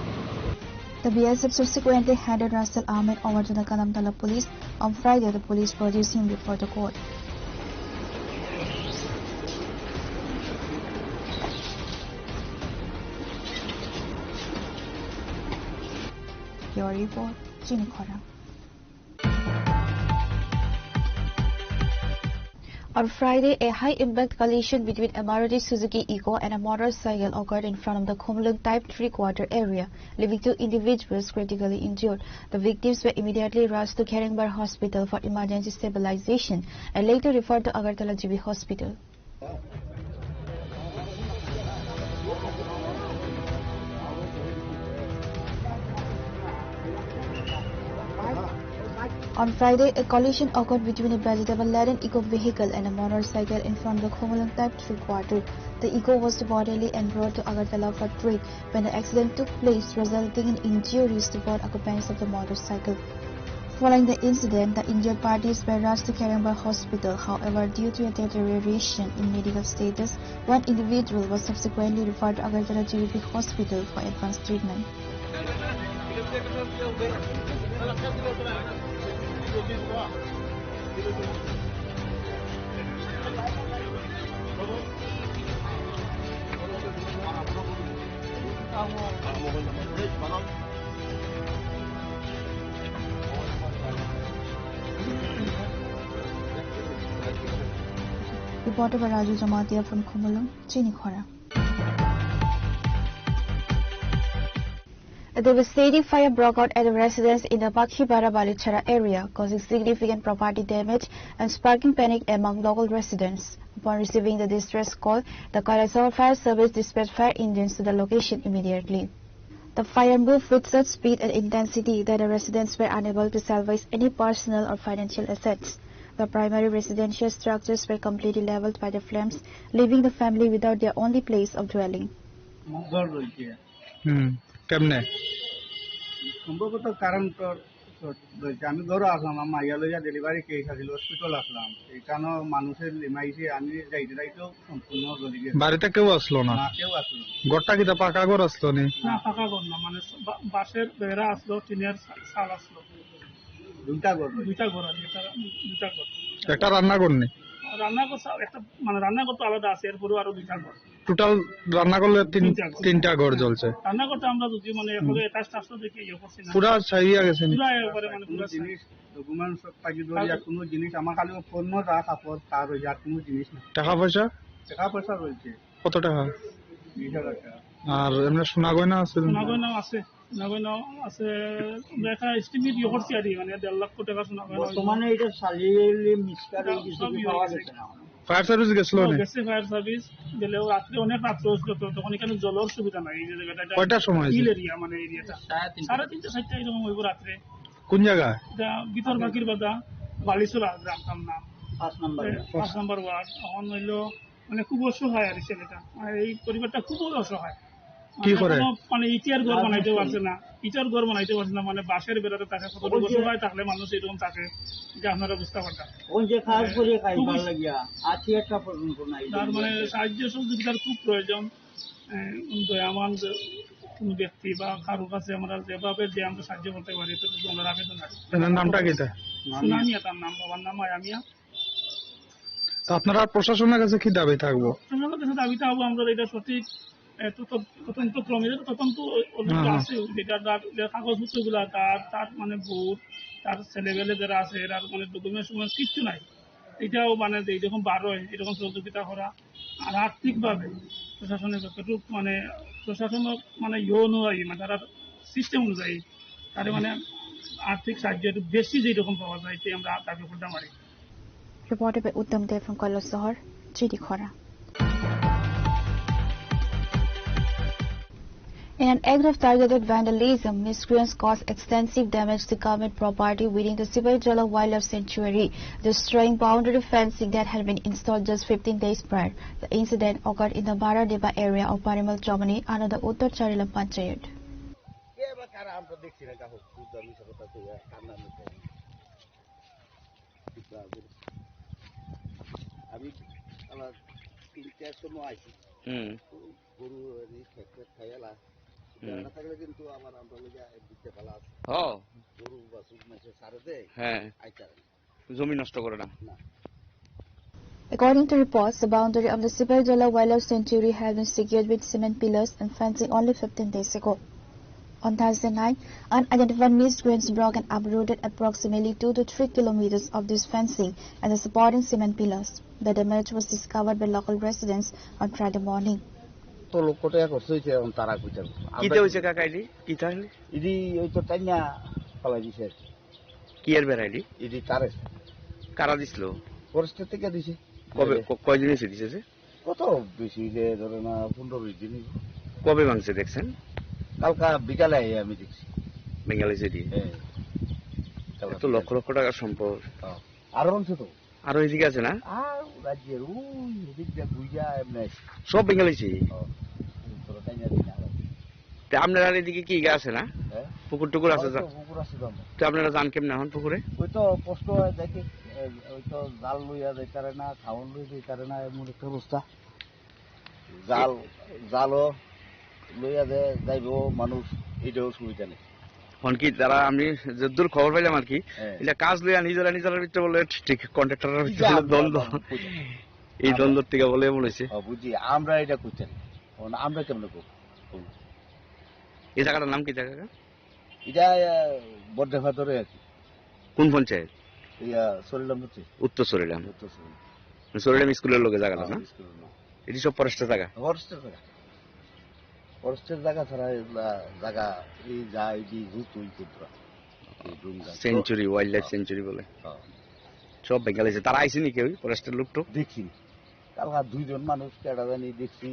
The B S F subsequently handed Russell Ahmed over to the Kadamtala police. On Friday, the police produced him before the court. Your report, Chini Khorang. On Friday, a high-impact collision between a Maruti Suzuki Eeco and a motorcycle occurred in front of the Khumulwng Type three quarter area, leaving two individuals critically injured. The victims were immediately rushed to Kherengbar Hospital for emergency stabilization and later referred to Agartala G B Hospital. On Friday, a collision occurred between a vegetable-laden Eeco vehicle and a motorcycle in front of the Khumulwng Type three quarter. The Eeco was reportedly en route to Agartala for trade when the accident took place, resulting in injuries to both occupants of the motorcycle. Following the incident, the injured parties were rushed to Kherengbar Hospital. However, due to a deterioration in medical status, one individual was subsequently referred to Agartala G B P Hospital for advanced treatment. Reporter by Raju Jamatia from Khumulwng, Chini Khora. A devastating fire broke out at a residence in the Bakhibara Balichara area, causing significant property damage and sparking panic among local residents. Upon receiving the distress call, the Kailasahar Fire Service dispatched fire engines to the location immediately. The fire moved with such speed and intensity that the residents were unable to salvage any personal or financial assets. The primary residential structures were completely leveled by the flames, leaving the family without their only place of dwelling. হুম, কেমনে? সম্ভবত কারেন্টর শর্ট হয়েছে। আমি ঘরে আসলাম, আমার মাইয়া লইয়া delivery case আছিল, হসপিটাল আসলাম। এখানেও মানুষের লিমাইছে, আমি যাইতে যাইতেও সম্পূর্ণ জ্বলি গেছে। বাড়িতে কেউ আসলো না? না, কেউ আসলো না। ঘরটা কিতা পাকা ঘর আসলো নি? না, পাকা ঘর না, মানে বা-, বাঁশের বেড়া আসলো, টিনের চাল আসলো। দুইটা ঘর রয়েছে। দুইটা ঘর আছে, এটা দুইটা ঘর। একটা রান্নাঘর নেই? রান্নাঘর সা-, একটা, মানে রান্নাঘর তো আলাদা আছে, এরপরেও আরো দুইটা ঘর। টোটাল রান্না করলে তিন, তিনটা ঘর। তিনটা ঘর জ্বলছে। রান্নাঘরটা আমরা যদি মানে এখনো হুম। অ্যাটাচড আসলে দেখি ইয়ে করছি না। পুরা ছাইয়া গেছে নি? পুরা একবারে মানে কোনো পুরা জিনিস, ডকুমেন্টস থাকি ধরিয়া আর কোনো জিনিস, আমার খালি ফোন, যা কাপড়, তার ওই আর কোনো জিনিস না। টাকা পয়সা? টাকা পয়সা রয়েছে। কত টাকা? বিশ হাজার টাকা। আর এমনি সোনা গয়না আছে? সোনা গয়না আছে। নগণ্য আছে, আমরা একটা এস্টিমেট ইয়ে করছি আর কি, মানে দেড় লক্ষ টাকা শোনা হয়। বর্তমানে এটা চালিয়ে মিক্সচার এই এটা কিছু সব কি ইয়ে পাওয়া হয়ে গেছে। গেছে না? ফায়ার সার্ভিস গেছিল ও, না? গেছে ফায়ার সার্ভিস, গেলেও রাত্রে অনেক রাত্রে হয়েছিল তো, তখন এখানে জলের সুবিধা নাই। এই যে জায়গাটা, এটা কয়টার সময় হয়েছে? হিল এরিয়া, মানে এরিয়াটা। সাড়ে তিনটা। সাড়ে তিনটা, চারটা এরকম হইব রাত্রে। কোন জায়গা? এটা ভিতর বাকির বাদা, বালিচুরা গ্রামটার নাম। পাঁচ নম্বর এ, ওয়ার্ড। পাঁচ নম্বর ওয়ার্ড। তখন হইলো মানে খুব অসহায় আর কি ছেলেটা, মানে এই পরিবারটা খুবই অসহায়। কি মানে করে? এখনো মানে ইটার ঘর বানাইতে পারছে না, ইটার ঘর বানাইতে পারছে না, মানে বাঁশের বেড়াতে থাকে। কত ওই যে অসহায় থাকলে মানুষ এরকম থাকে, এটা আপনারা বুঝতে পারবেন। ওই যে কাজ হ্যাঁ, করে খাই খুবই ভালো লাগিয়া, আছি একটা পর্যন্ত নাই। তার মানে সাহায্য সহযোগিতার খুব প্রয়োজন। আহ, দয়াবান যে কোনো ব্যক্তি বা কারোর কাছে আমরা যেভাবে যে আমরা সাহায্য করতে পারি, এতটুকু আমরা আবেদন রাখি। এনার নামটা কি তা? সুনামিয়া তার নাম, বাবার নাম আয়ামিয়া। তো আপনারা প্রশাসনের কাছে কি দাবি থাকবো? প্রশাসনের কাছে দাবি থাকবো, আমরা এটা সঠিক, এ, তত-, তদন্ত ক্রমে, এটা তদন্ত already হ্যাঁ, হ্যাঁ। আছে, যেটা তার, যে কাগজপত্রগুলা তার, তার মানে ভোট, তার ছেলেবেলে যারা আছে, এরা মানে ডকুমেন্টস কিচ্ছু নাই। এটাও মানে যে এরকম বার হয়, এরকম সহযোগিতা করা, আর আর্থিকভাবে প্রশাসনের যতটুকু মানে প্রশাসন মানে ইয়ে অনুযায়ী, মানে তারা সিস্টেম অনুযায়ী তার মানে আর্থিক সাহায্য একটু বেশি যেই রকম পাওয়া যায়, এটাই আমরা দাবি করতে পারি। Reported by Uttam Deb from Kailasahar, Chini Khora. In an act of targeted vandalism, miscreants caused extensive damage to government property within the Sipaijala Wildlife Sanctuary, destroying boundary fencing that had been installed just fifteen days prior. The incident occurred in the Baradeba area of Parimal Chomani under the Uttar Charilam Panchayat. কে বা কারা আমরা দেখছি না, যা হোক, বুঝলাম, মিছা কথা কইয়া কার নাম নিতে? আমি আমার তিনটার সময় আইছি। হুম। গরু এই খেত খেত খাইয়ালা। হুম। না থাকলে কিন্তু আবার আমরা লইয়া এক দিকটা ভালো আছে। ও। গরু বাছুর মাসে সারে দেয়। হ্যাঁ। আইতার না। জমি নষ্ট করে না। না। According to reports, the boundary of the Sipaijala Wildlife Sanctuary has been secured with cement pillars and fencing only fifteen days ago. On Thursday night, unidentified miscreants broke and uprooted approximately two to three kilometers of this fencing and the supporting cement pillars. The damage was discovered by local residents on Friday morning. তো লক্ষ টাকা খরচ হয়েছে, এখন তারা কইতে পারবো। কিতে আমরা হয়েছে কাকা এটি? কিতা হইলে? এটি ওই তো টাইনা ফালাই দিছে আর কি। কি এর বেড়া এটি? এটি তারে। কারা দিছিল? ফরেস্টের থেকে দিছে। কবে, এই যে ক-, কয়দিন হয়েছে দিছে যে? কত বেশি যে ধরে না, পনেরো বিশ দিন হইব। কবে ভাঙছে দেখছেন? কালকা বিকালে আইয়া আমি দেখছি। Bengali city? হ্যাঁ। কালকা এত লক্ষ বিকালে। লক্ষ টাকার সম্পদ। হ্যাঁ। আরো ভাঙছে তো। আরো এদিকে আছে না? আর রাজ্যের ওই এদিক দিয়ে ঘুরিয়া এমনি। সব বেঙ্গালি সিটি? হ্যাঁ। তোরা তাই জানি না। তে আপনার আর এদিকে কি ইয়ে আছে না? হ্যাঁ? পুকুর টুকুর আছে ওই তো যা? পুকুর আছে তো আমার। তে আপনারা যান কেমনে এখন পুকুরে? ওই তো কষ্ট হয়, দেখি, এ, ওই তো জাল লইয়া যাইতারে না, খাওয়ান লইয়া যাইতারে না, এমন একটা অবস্থা। জাল, জালও লইয়া যে যাইবো মানুষ, এটাও সুবিধা নেই। এখন কি তারা, আমি যদ্দূর খবর পাইলাম আর কি, হ্যাঁ। এটা কাজ লইয়া নিজেরা নিজেরার ভিতরে বলে ঠিক, ঠিক কন্ট্রাক্টরের ভিতরে ইটা বলে আমরা দ্বন্দ্ব। এখন বুঝি। এই আমরা দ্বন্দ্বর থেকে বলে এমন হয়েছে। হ্যাঁ, বুঝি, আমরা এটা করতে নেই। এখন আমরা কেমনে করবো? এই জায়গাটার নাম কি জায়গা? এটা, আহ, বড্ডা ফাতরে আর কি। কোন পঞ্চায়েত? ইয়া, সরিলাম হচ্ছে। উত্তর সরিলাম। উত্তর সরিলাম। সরিলাম স্কুলের লগে জায়গাটা হ্যাঁ, না? স্কুলের লগে। এটি সব ফরেস্টের জায়গা? ফরেস্টের জায়গা। ফরেস্টের জায়গা ছাড়া এগুলা জায়গা, এই যা, এই যে রুট ওই কোনটা। এই ডুমরা। সেঞ্চুরি, ওয়াইল্ড লাইফ হ্যাঁ। সেঞ্চুরি বলে। হ্যাঁ। সব বেঙ্গালি আছে। তারা আইসেনি কেউ? ফরেস্টের লোক টোক? দেখিনি। কালকা দুইজন মানুষ কেডা জানি দেখছি।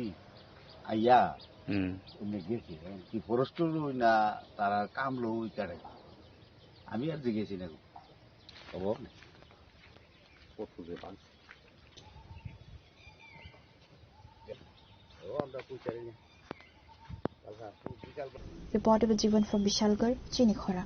আইয়া, হুম। এমনি গেছি, এখন কি ফরেস্ট লই না তারা কাম লই কেডা? আমি আর জিজ্ঞেসি না গো। খবর নেই। কত যে পান। ও, আমরা কই চারি না। কালকা বিকাল Reporter Jivan from Bishalgarh, Chinikhora.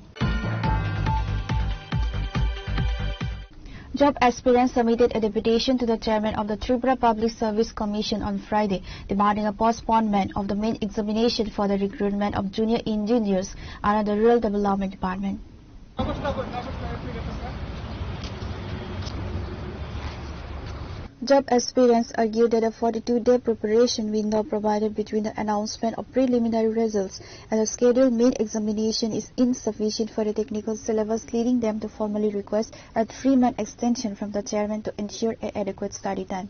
Job aspirants submitted a deputation to the chairman of the Tripura Public Service Commission on Friday, demanding a postponement of the main examination for the recruitment of junior engineers under the Rural Development Department. Job aspirants argue that a forty-two-day preparation window provided between the announcement of preliminary results and the scheduled main examination is insufficient for the technical syllabus, leading them to formally request a three-month extension from the chairman to ensure a adequate study time.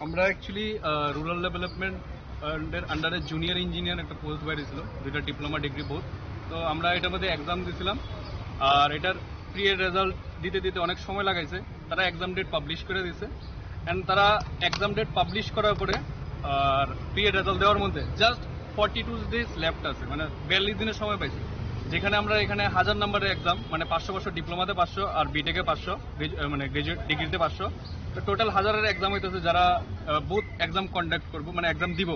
আমরা অ্যাকচুয়ালি, আহ, rural development এর আন্ডারে junior engineer একটা পোস্ট বাইরে ছিল, দুইটা diploma degree board. তো আমরা এটার মধ্যে এক্সাম দিয়েছিলাম, আর এটার প্রি রেজাল্ট দিতে দিতে অনেক সময় লাগাইছে। তারা এক্সাম ডেট পাবলিশ করে দিছে, অ্যান্ড তারা এক্সাম ডেট পাবলিশ করার পরে আর প্রি রেজাল্ট দেওয়ার মধ্যে just forty two days left আছে, মানে বিয়াল্লিশ দিনের সময় পাইছে। যেখানে আমরা এখানে হাজার নাম্বারের এক্সাম, মানে পাঁচশো পাঁচশো, ডিপ্লোমাতে পাঁচশো আর বিটেকে পাঁচশো, গ্রাজু-, আহ, মানে গ্রাজুয়েট ডিগ্রিতে পাঁচশো, তো টোটাল হাজারের এক্সাম হইতেছে যারা, আহ, বুথ এক্সাম কন্ডাক্ট করবো, মানে এক্সাম দিব,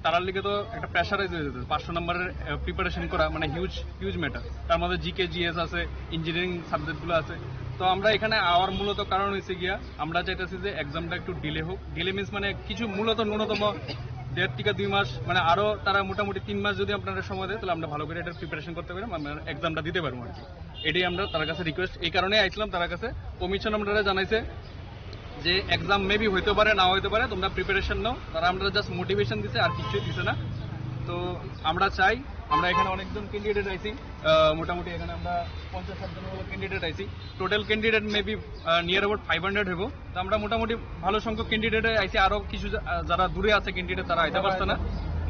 তারার লিগে তো একটা প্রেশারাইজ হয়ে যেত। পাঁচশো নাম্বারের, আহ, প্রিপারেশন করা মানে হিউজ, হিউজ ম্যাটার। তার মধ্যে জিকে, জিএস আছে, ইঞ্জিনিয়ারিং সাবজেক্টগুলো আছে। তো আমরা এখানে আওয়ার মূলত কারণ হয়েছে গিয়া, আমরা চাইতেছি যে এক্সামটা একটু ডিলে হোক। ডিলে মিন্স মানে কিছু মূলত ন্যূনতম দেড় থেকে দুই মাস, মানে আরো তারা মোটামুটি তিন মাস যদি আপনারা সময় দেয়, তাহলে আমরা ভালো করে এটার প্রিপারেশন করতে পারি, আমরা এক্সামটা দিতে পারবো আর কি। এটাই আমরা তার কাছে রিকোয়েস্ট, এই কারণেই আইছিলাম তার কাছে। কমিশন আমরা জানাইছে যে এক্সাম মেবি হইতে পারে, না হইতে পারে, তোমরা প্রিপারেশন নাও। তারা আমরা জাস্ট মোটিভেশন দিছে, আর কিছুই দিছে না। তো আমরা চাই, আমরা এখানে অনেকজন ক্যান্ডিডেট আইছি, আহ, মোটামুটি এখানে আমরা পঞ্চাশ ষাট জনের মতো ক্যান্ডিডেট আইছি। Total candidate maybe near about five hundred হইব। তো আমরা মোটামুটি ভালো সংখ্যক ক্যান্ডিডেট আইছি, আরো কিছু যা-, আহ, যারা দূরে আছে ক্যান্ডিডেট, তারা আইতে পারছে না।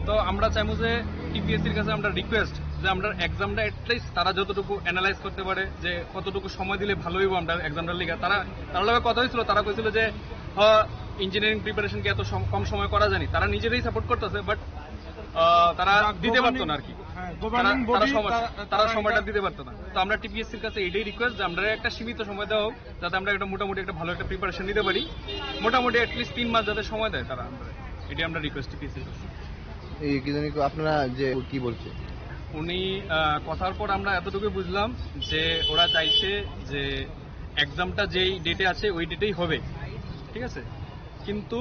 তো আমরা চাইবো যে টিপিএসসির কাছে আমরা রিকোয়েস্ট যে আমরা এক্সামটা অ্যাটলিস্ট তারা যতটুকু অ্যানালাইজ করতে পারে যে কতটুকু সময় দিলে ভালো হইব আমরা এক্সামটার লিগে। তারা, তার লগে কথা হয়েছিল, তারা কইছিল যে, "হ, ইঞ্জিনিয়ারিং প্রিপারেশন কি এত সম-, কম সময় করা যায়নি?" তারা নিজেরাই সাপোর্ট করতেছে, বাট, আহ, তারা না, দিতে পারতো না আর কি। গভর্নিং, হ্যাঁ, তারা, গভর্নিং তারা বডি সময়, তারা, তারা তারা সময়টা এটা দিতে পারতো না। তো আমরা টিপিএসসির কাছে এটাই রিকোয়েস্ট যে আমরা একটা সীমিত সময় দেওয়া হোক, যাতে আমরা একটা মোটামুটি একটা ভালো একটা প্রিপারেশন নিতে পারি। মোটামুটি অ্যাটলিস্ট তিন মাস যাতে সময় দেয় তারা আমরা, এটাই আমরা রিকোয়েস্ট টিপিএসসির কাছে। এই কি জানি কো-, আপনারা যে কি বলছে? উনি, আহ, কথার পর আমরা এতটুকুই বুঝলাম যে ওরা চাইছে যে এক্সামটা যেই ডেটে আছে ওই ডেটেই হবে, ঠিক আছে? কিন্তু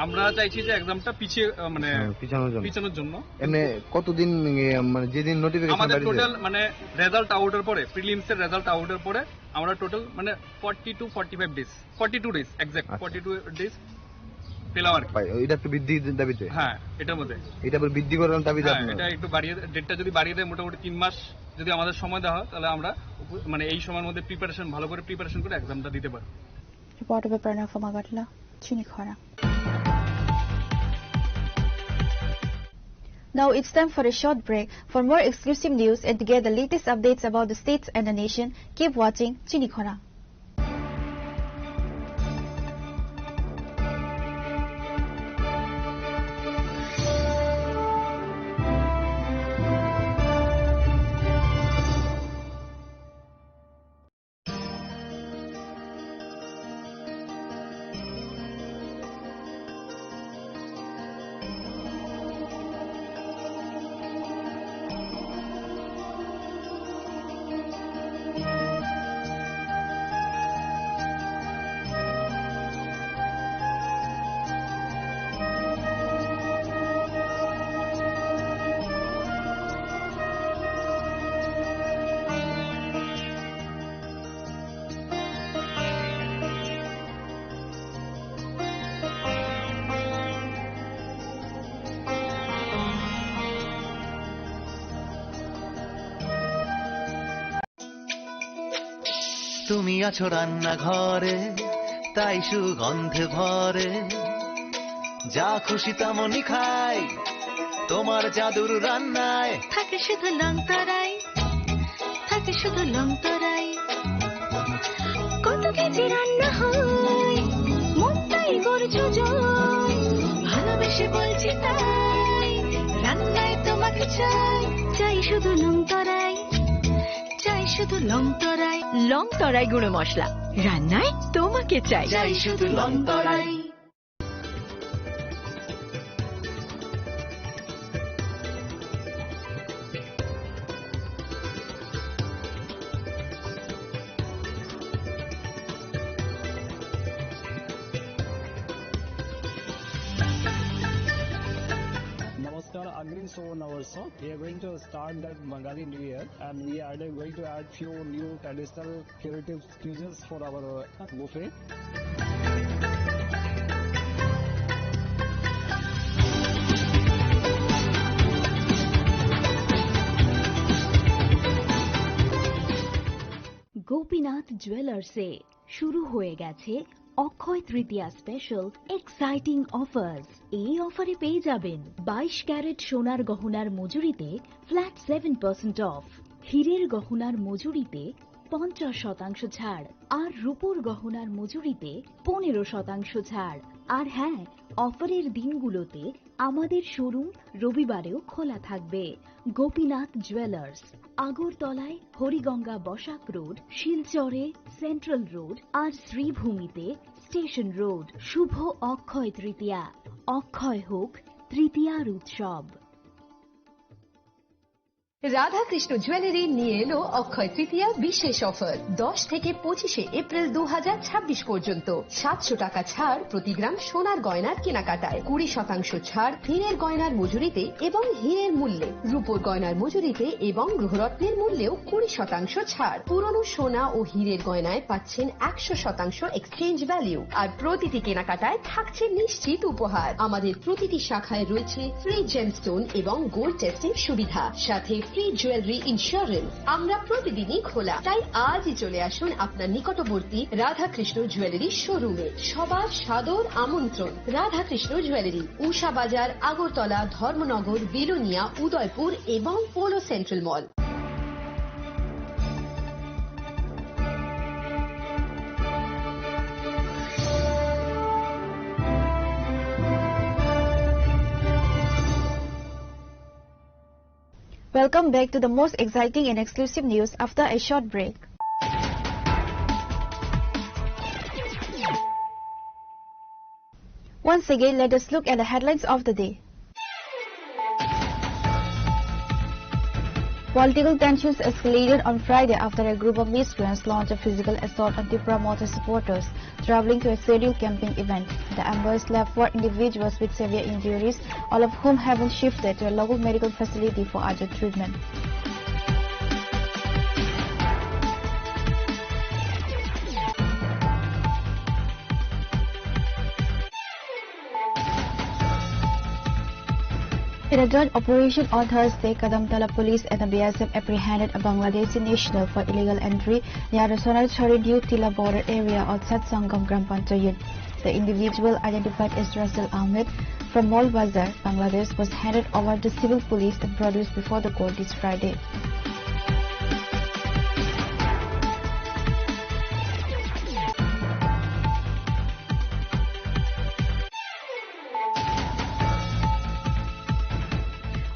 আমরা চাইছি যে এক্সামটা পিছিয়ে, আহ, মানে হ্যাঁ, পিছানোর জন্য। পিছানোর জন্য। এমনি কতদিন, এ, মানে যেদিন নোটিফিকেশন আমাদের বেরিয়ে যায়? টোটাল মানে রেজাল্ট আউটের পরে, প্রিলিমস এর রেজাল্ট আউটের পরে আমরা টোটাল মানে forty two forty five days, forty two days exact, আচ্ছা। ফর্টি টু ডেজ পেলাম আর কি। পাই, এটা তো বৃদ্ধি দাবিতে। হ্যাঁ, এটার মধ্যে। এটা আবার বৃদ্ধি করার দাবিতে হ্যাঁ, আপনারা? এটা একটু বাড়িয়ে, ডেটটা যদি বাড়িয়ে দেয়, মোটামুটি তিন মাস যদি আমাদের সময় দেওয়া হয়, তাহলে আমরা উপ-, মানে এই সময়ের মধ্যে প্রিপারেশন, ভালো করে প্রিপারেশন করে এক্সামটা দিতে পারবো। Reporter by Pranav from Agartala, Chinikhora. Now it's time for a short break. For more exclusive news and to get the latest updates about the states and the nation, keep watching Chinikhora. তুমি আছো রান্নাঘরে, তাই সুগন্ধে ভরে। যা খুশি তেমনই খাই, তোমার জাদুর রান্নায়। থাকে শুধু লং তরাই, থাকে শুধু লং তরাই। কত কেজি রান্না হয়, মনটাই গড় যোজন। ভালোবেসে বলছি তাই, রান্নায় তোমাকে চাই। চাই শুধু লং তরাই, চাই শুধু লং তরাই। লং তরাই গুঁড়ো মশলা, রান্নায় তোমাকে চাই। চাই শুধু লং তরাই। Namaskar, Agri Subornaborso. We are going to start that Bengali New Year, and we are going to add few new traditional creative cuisines for our, uh, buffet. Gopinath জুয়েলার্সে শুরু হয়ে গেছে অক্ষয় তৃতীয়া স্পেশাল এক্সাইটিং অফার্স। এই অফারে পেয়ে যাবেন বাইশ ক্যারেট সোনার গহনার মজুরিতে ফ্ল্যাট সেভেন পার্সেন্ট অফ, হীরের গহনার মজুরিতে পঞ্চাশ শতাংশ ছাড়, আর রূপোর গহনার মজুরিতে পনেরো শতাংশ ছাড়। আর হ্যাঁ, অফারের দিনগুলোতে আমাদের শোরুম রবিবারেও খোলা থাকবে। গোপীনাথ জুয়েলার্স, আগরতলায় হরিগঙ্গা বসাক রোড, শিলচরে সেন্ট্রাল রোড আর শ্রীভূমিতে স্টেশন রোড। শুভ অক্ষয় তৃতীয়া, অক্ষয় হোক তৃতীয়ার উৎসব। রাধাকৃষ্ণ জুয়েলারি নিয়ে এলো অক্ষয় তৃতীয়া বিশেষ অফার। দশ থেকে পঁচিশে এপ্রিল দু হাজার ছাব্বিশ পর্যন্ত সাতশো টাকা ছাড় প্রতি গ্রাম সোনার গয়নার কেনাকাটায়, কুড়ি শতাংশ ছাড় হীরের গয়নার মজুরিতে এবং হীরের মূল্যে, রূপোর গয়নার মজুরিতে এবং গ্রহরত্নের মূল্যেও কুড়ি শতাংশ ছাড়। পুরনো সোনা ও হীরের গয়নায় পাচ্ছেন একশো শতাংশ এক্সচেঞ্জ ভ্যালু, আর প্রতিটি কেনাকাটায় থাকছে নিশ্চিত উপহার। আমাদের প্রতিটি শাখায় রয়েছে ফ্রি জেমস্টোন এবং গোল্ড টেস্টিং সুবিধা, সাথে ফ্রি জুয়েলারি ইন্স্যুরেন্স। আমরা প্রতিদিনই খোলা, তাই আজই চলে আসুন আপনার নিকটবর্তী রাধাকৃষ্ণ জুয়েলারি শোরুমে। সবার সাদর আমন্ত্রণ। রাধাকৃষ্ণ জুয়েলারি, উষা বাজার, আগরতলা, ধর্মনগর, বিলোনিয়া, উদয়পুর এবং polo central mall. Welcome back to the most exciting and exclusive news after a short break. Once again, let us look at the headlines of the day. Political tensions escalated on Friday after a group of miscreants launched a physical assault on Tipra Motha supporters traveling to a scheduled campaign event. The ambushed left four individuals with severe injuries, all of whom have been shifted to a local medical facility for urgent treatment. In a joint operation on Thursday, Kadamtala police and the B S F apprehended a Bangladeshi national for illegal entry near the Sonarchari New Tila border area outside Sangam Gram Panchayat. The individual, identified as Russell Ahmed from Mall Bazar, Bangladesh, was handed over to civil police and produced before the court this Friday.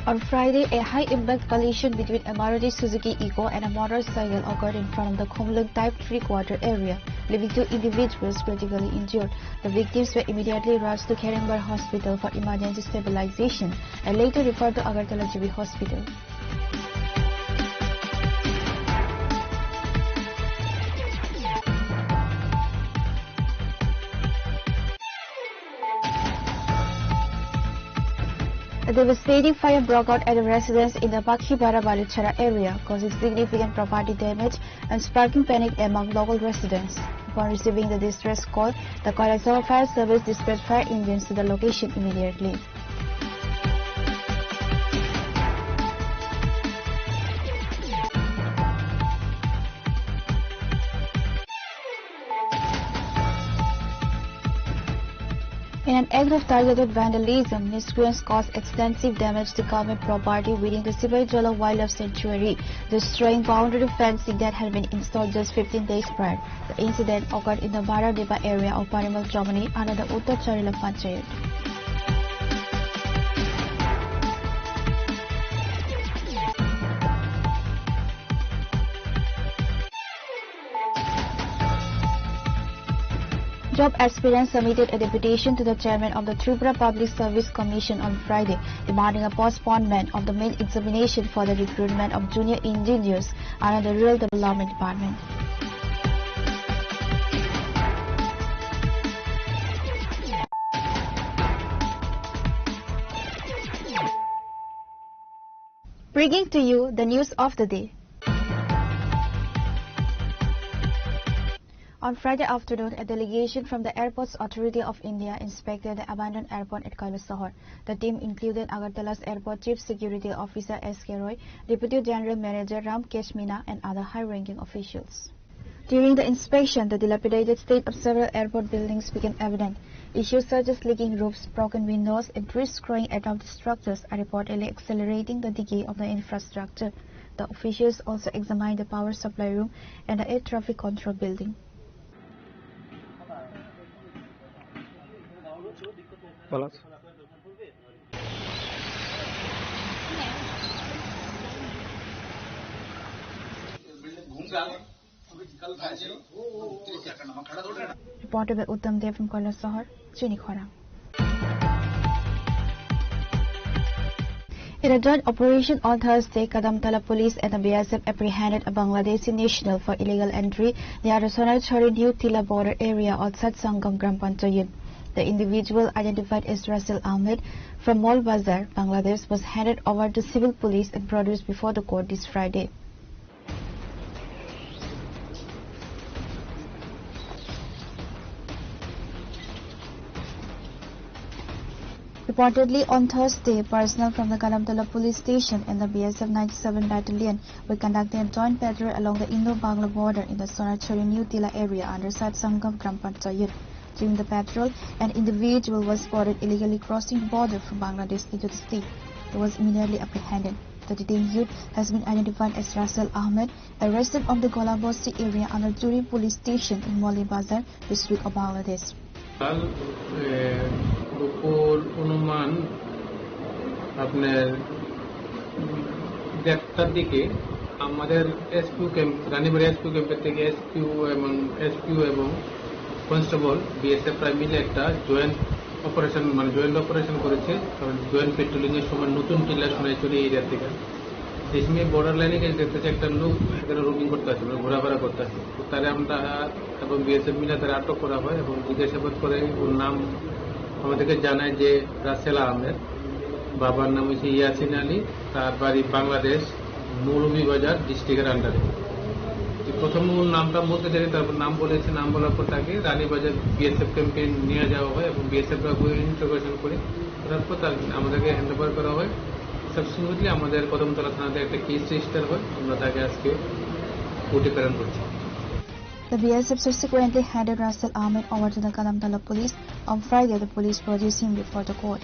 On Friday, a high-impact collision between a Maruti Suzuki Eeco and a motorcycle occurred in front of the Khumlwng Type three quarter area, leaving two individuals critically injured. The victims were immediately rushed to Kherengbar Hospital for emergency stabilization and later referred to Agartala G B Hospital. A devastating fire broke out at a residence in the Pakhibara Balichara area, causing significant property damage and sparking panic among local residents. Upon receiving the distress call, the Kailasahar Fire Service dispatched fire engines to the location immediately. In an act of targeted vandalism, miscreants caused extensive damage to government property within the Sipaijala Wildlife Sanctuary, destroying boundary fencing that had been installed just fifteen days prior. The incident occurred in the Baradeba area of Parimal Chomani under the Uttar Charila Panchayat. Job aspirants submitted a deputation to the chairman of the Tripura Public Service Commission on Friday, demanding a postponement of the main examination for the recruitment of junior engineers under the Rural Development Department. Bringing to you the news of the day. On Friday afternoon, a delegation from the Airports Authority of India inspected the abandoned airport at Kailasahar. The team included Agartala's Airport Chief Security Officer S K Roy, Deputy General Manager Ram Kesh Meena, and other high-ranking officials. During the inspection, the dilapidated state of several airport buildings became evident. Issues such as leaking roofs, broken windows, and trees growing atop the structures are reportedly accelerating the decay of the infrastructure. The officials also examined the power supply room and the air traffic control building. Reported by Uttam Dev from Kailasahar, Chini Khorang. In a joint operation on Thursday, Kadamtala police and the B S F apprehended a Bangladeshi national for illegal entry near the Sonarchari New Tila border area outside Sangam Gram Panchayat. The individual, identified as Russell Ahmed from Mall Bazar, Bangladesh, was handed over to civil police and produced before the court this Friday. Reportedly, on Thursday, personnel from the Kadamtala police station and the B S F ninety-seven Battalion were conducting a joint patrol along the Indo-Bangla border in the Sonarchari New Tila area under Sat Sangam Gram Panchayat. During the patrol, an individual was spotted illegally crossing the border from Bangladesh into the state. He was immediately apprehended. The detained youth has been identified as Russell Ahmed, a resident of the Golabasti area under Juri police station in Moli Bazar district of Bangladesh. কাল, এ, দুপুর অনুমান আপনার দেড়টার দিকে আমাদের SQ camp, Ranibari এসকিউ ক্যাম্পের থেকে এসকিউ এবং, এসকিউ এবং কনস্টেবল বিএসএফ প্রায় মিলে একটা জয়েন্ট অপারেশন, মানে জয়েন্ট অপারেশন করেছে। কারণ জয়েন্ট পেট্রোলিংয়ের সময় নতুন টিলা সোনাইছড়ি এরিয়া থেকে এই সময় বর্ডার লাইনে গেলে দেখতেছি একটা লোক এখানে রোমিং করতে আছে, মানে ঘোরাফেরা করতে আছে। তো তারে আমরা এবং বিএসএফ মিলে তারা আটক করা হয় এবং জিজ্ঞাসাবাদ করে ওর নাম আমাদেরকে জানায় যে রাসেল আহমেদ, বাবার নাম হচ্ছে ইয়াসিন আলী, তার বাড়ি বাংলাদেশ, মৌলভীবাজার ডিস্ট্রিক্টের আন্ডারে। প্রথম ও নামটা বলতে চাই, তারপর নাম বলেছে, নাম বলার পর তাকে রানীবাজার বিএসএফ ক্যাম্পে নিয়ে যাওয়া হয় এবং বিএসএফরা গিয়ে ইন্টারোগেশন করে, তারপর তার, আমাদেরকে হ্যান্ড ওভার করা হয়। সাবসিকুয়েন্টলি আমাদের কদমতলা থানাতে একটা কেস রেজিস্টার হয়, আমরা তাকে আজকে কোর্টে প্রেরণ করছি। The B S F subsequently handed Russell Ahmed over to the Kadamtala police. On Friday, the police produced him before the court.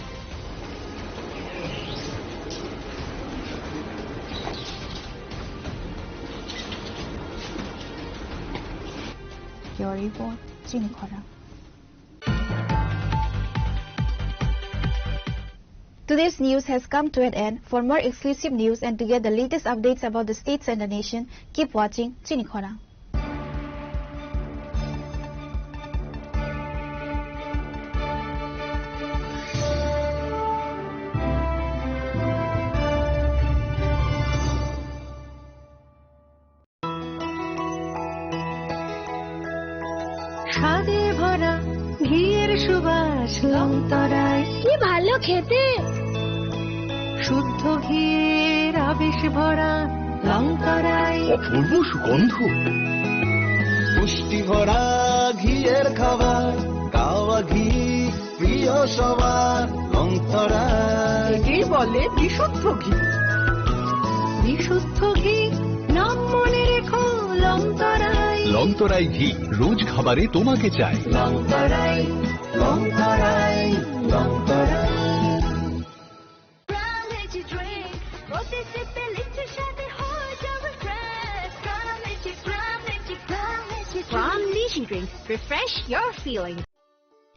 Your report, Chini Khorang. Today's news has come to an end. For more exclusive news and to get the latest updates about the states and the nation, keep watching Chini Khorang. স্বাদে ভরা ঘিয়ের সুবাস লংতরায়। কি ভালো খেতে। শুদ্ধ ঘিয়ের আবেশ ভরা লংতরায়। অপূর্ব সুগন্ধ। পুষ্টি ভরা ঘিয়ের খাবার, কাওয়া ঘি প্রিয় সবার লংতরায়। একেই বলে বিশুদ্ধ ঘি। বিশুদ্ধ ঘি, নাম মনে রেখো লংতরায়। লংতরাই ঘি রোজ খাবারে তোমাকে চাই। লংতরায়, লংতরায়, Longtharai. From Energy Drink, From Energy Drink, From Energy Drink, From Energy Drink, From Energy Drink. Refresh your feeling.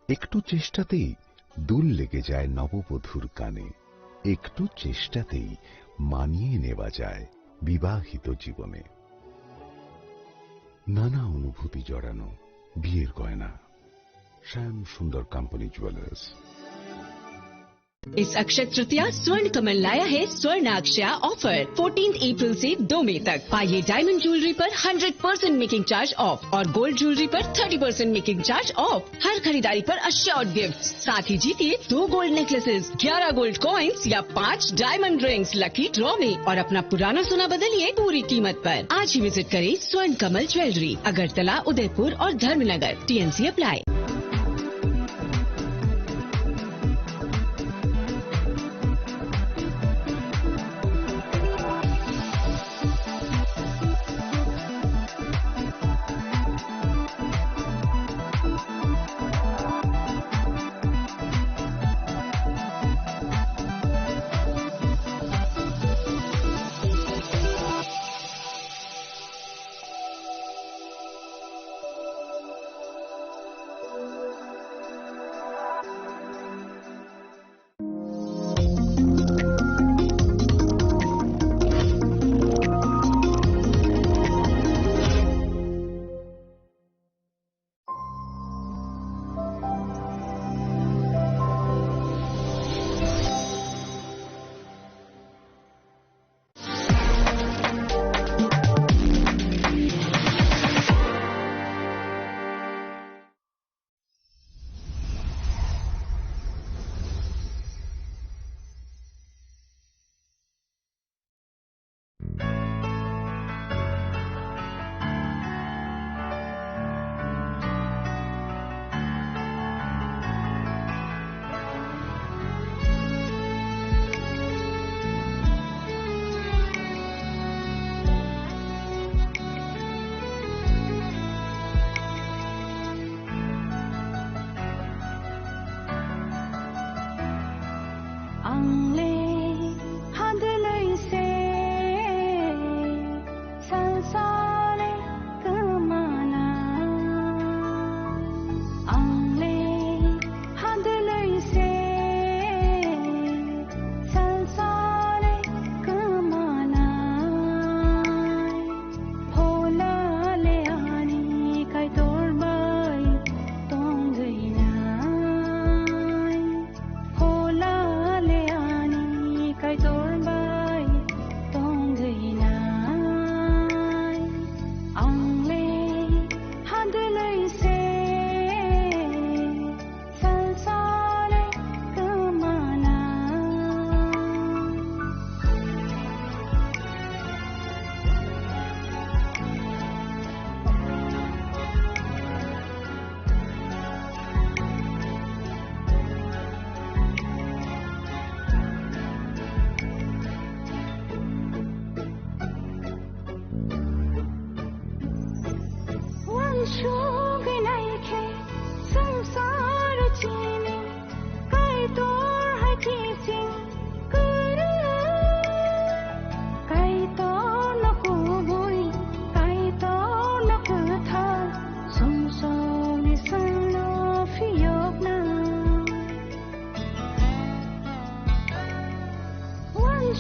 একটু চেষ্টাতেই দুল লেগে যায় নববধূর কানে। একটু চেষ্টাতেই মানিয়ে নেওয়া যায় বিবাহিত জীবনে। নানা অনুভূতি জড়ানো বিয়ের গয়না। শ্যাম সুন্দর কোম্পানি জুয়েলার্স। इस अक्षय तृतीया स्वर्ण कमल लाया है स्वर्ण अक्षया ऑफर। फोर्टीन अप्रैल से दो मई तक पाइए डायमंड ज्वेलरी पर hundred percent making charge off और गोल्ड ज्वेलरी पर thirty percent making charge off. हर खरीदारी पर अश्योर्ड गिफ्ट, साथ ही जीतिए दो गोल्ड नेकलेसेस, ग्यारह गोल्ड कॉइन्स या पाँच डायमंड रिंग्स लकी ड्रॉ में और अपना पुराना सोना बदलिए पूरी कीमत पर। आज ही विजिट करें स्वर्ण कमल ज्वेलरी, अगरतला, उदयपुर और Dharmanagar. TNC apply.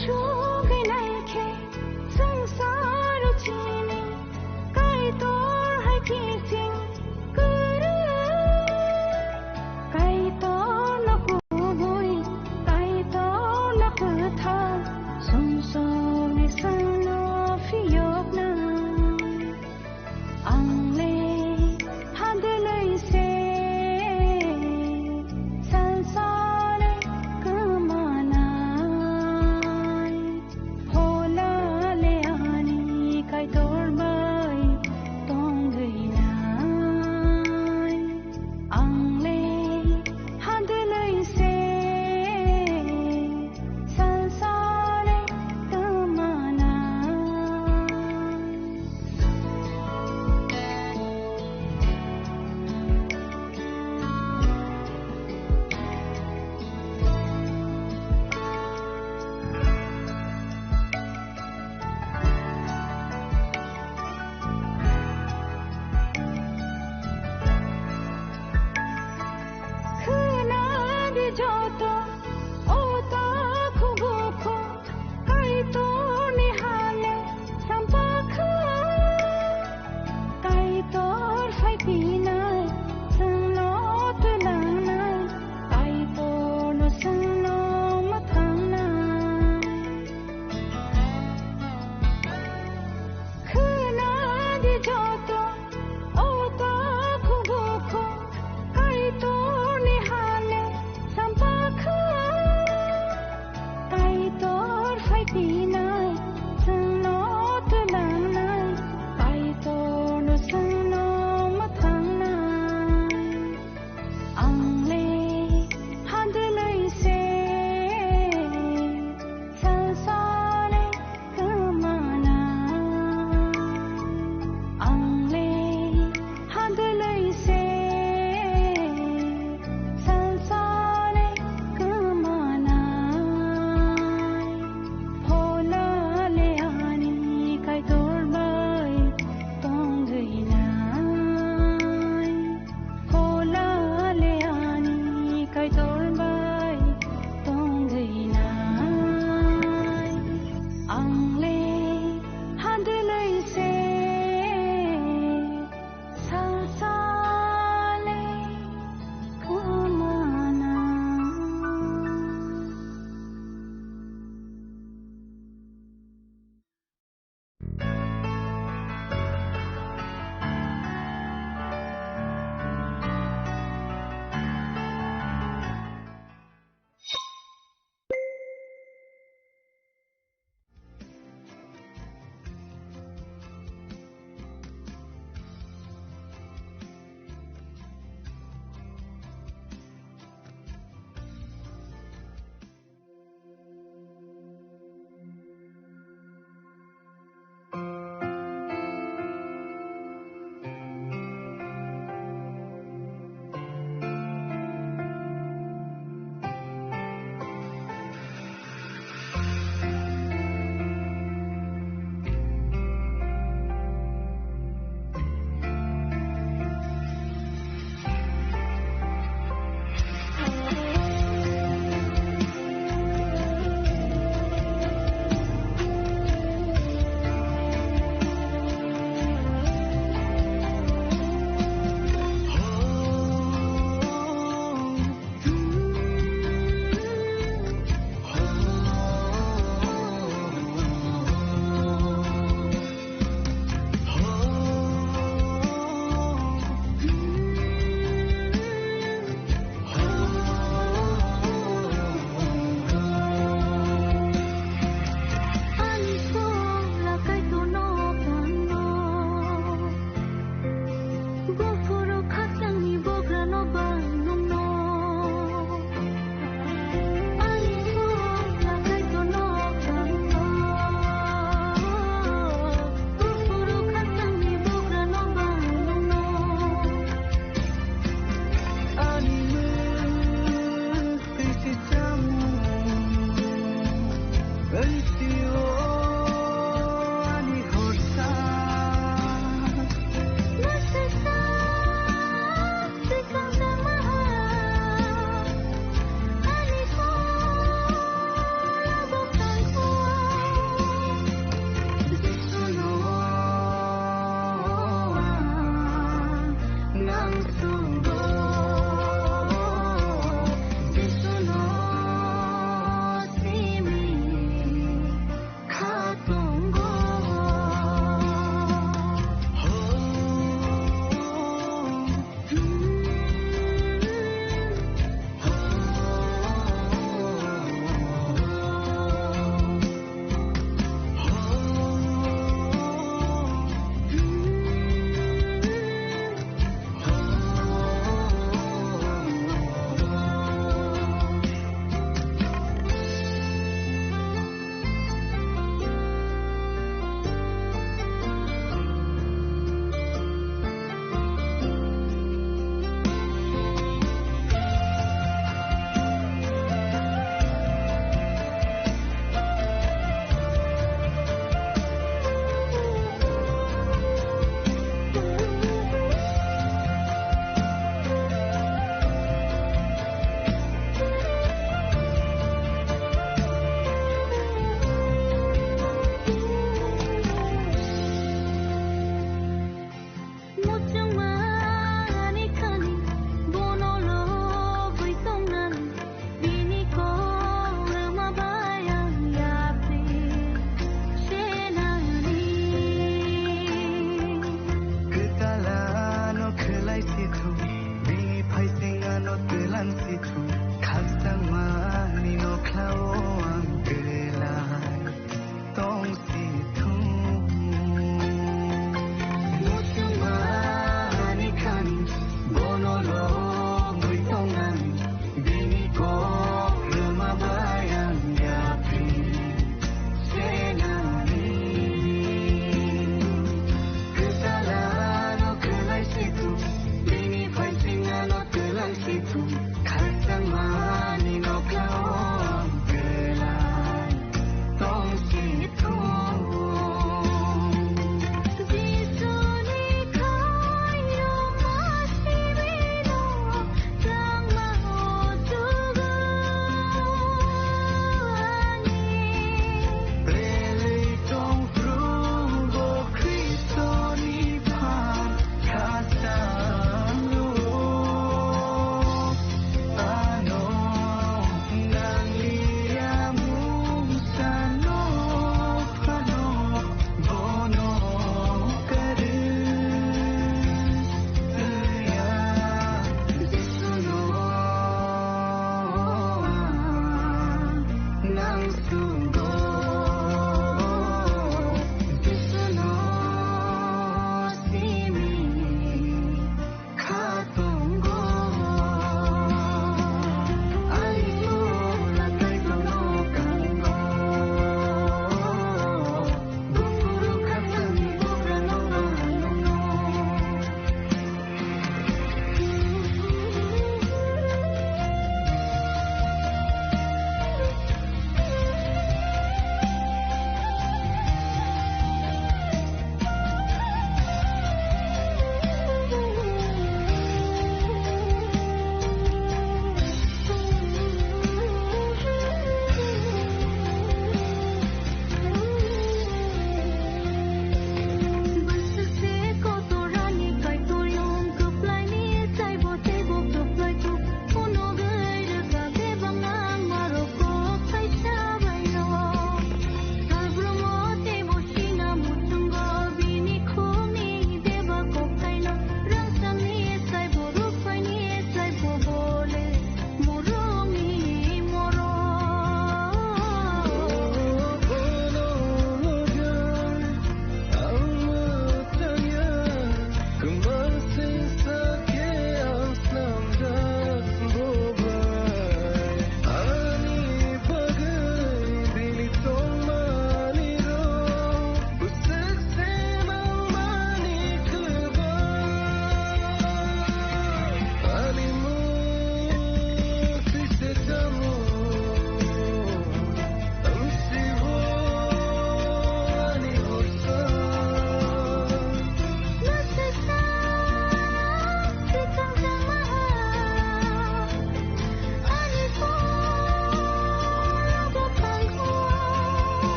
Sugwi naikhe swngchar chini Kaitor hai kiching kwrwi. Kaitorno kubui, Kaitorno kwthar, sumsokni salo phiyoknai. Ang le hadwlwi se salsale kwmanai.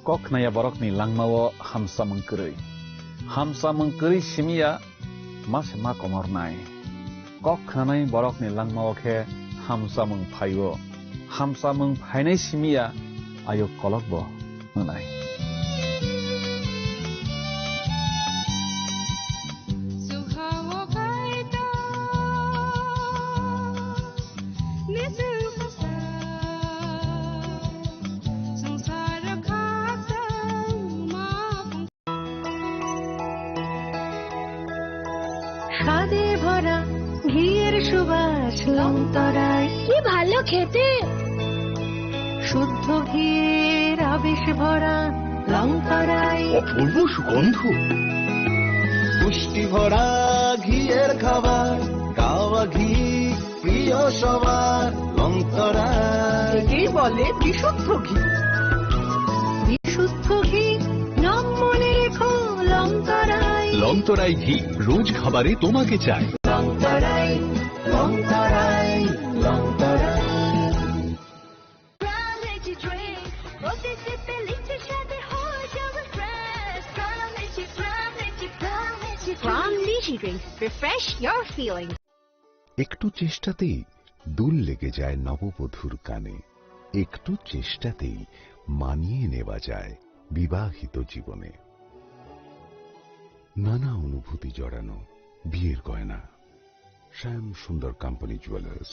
Kok khnaya borokni langmao hamsamung kwrwi. Hamsamung kwrwi simiya ma se ma komornai. Kok khnanai borokni langmao khe hamsamung phaio. Hamsamung phainai simiya ayuk kolokbo wngnai. স্বাদে ভরা ঘিয়ের সুবাস লংতরায়। কি ভালো খেতে! শুদ্ধ ঘিয়ের আবেশ ভরা লংতরায়। অপূর্ব সুগন্ধ। পুষ্টি ভরা ঘিয়ের খাবার, গাওয়া ঘি প্রিয় সবার লংতরায়। একেই বলে বিশুদ্ধ ঘি। বিশুদ্ধ ঘি, নাম মনে রেখো লংতরায়। লংতরায় ঘি, রোজ খাবারে তোমাকে চাই। লংতরায়, লংতরায়, লংতরায়। Pram Lychee Drink, প্রতি সিপে লিচি স্বাদে হয় যেমন fresh। Pram Lychee, Pram Lychee, Pram Lychee Drink। Pram Lychee Drink, refresh your feelings. একটু চেষ্টাতেই দুল লেগে যায় নববধূর কানে, একটু চেষ্টাতেই মানিয়ে নেওয়া যায় বিবাহিত জীবনে। নানা অনুভূতি জড়ানো বিয়ের গয়না। শ্যাম সুন্দর কোম্পানি জুয়েলার্স।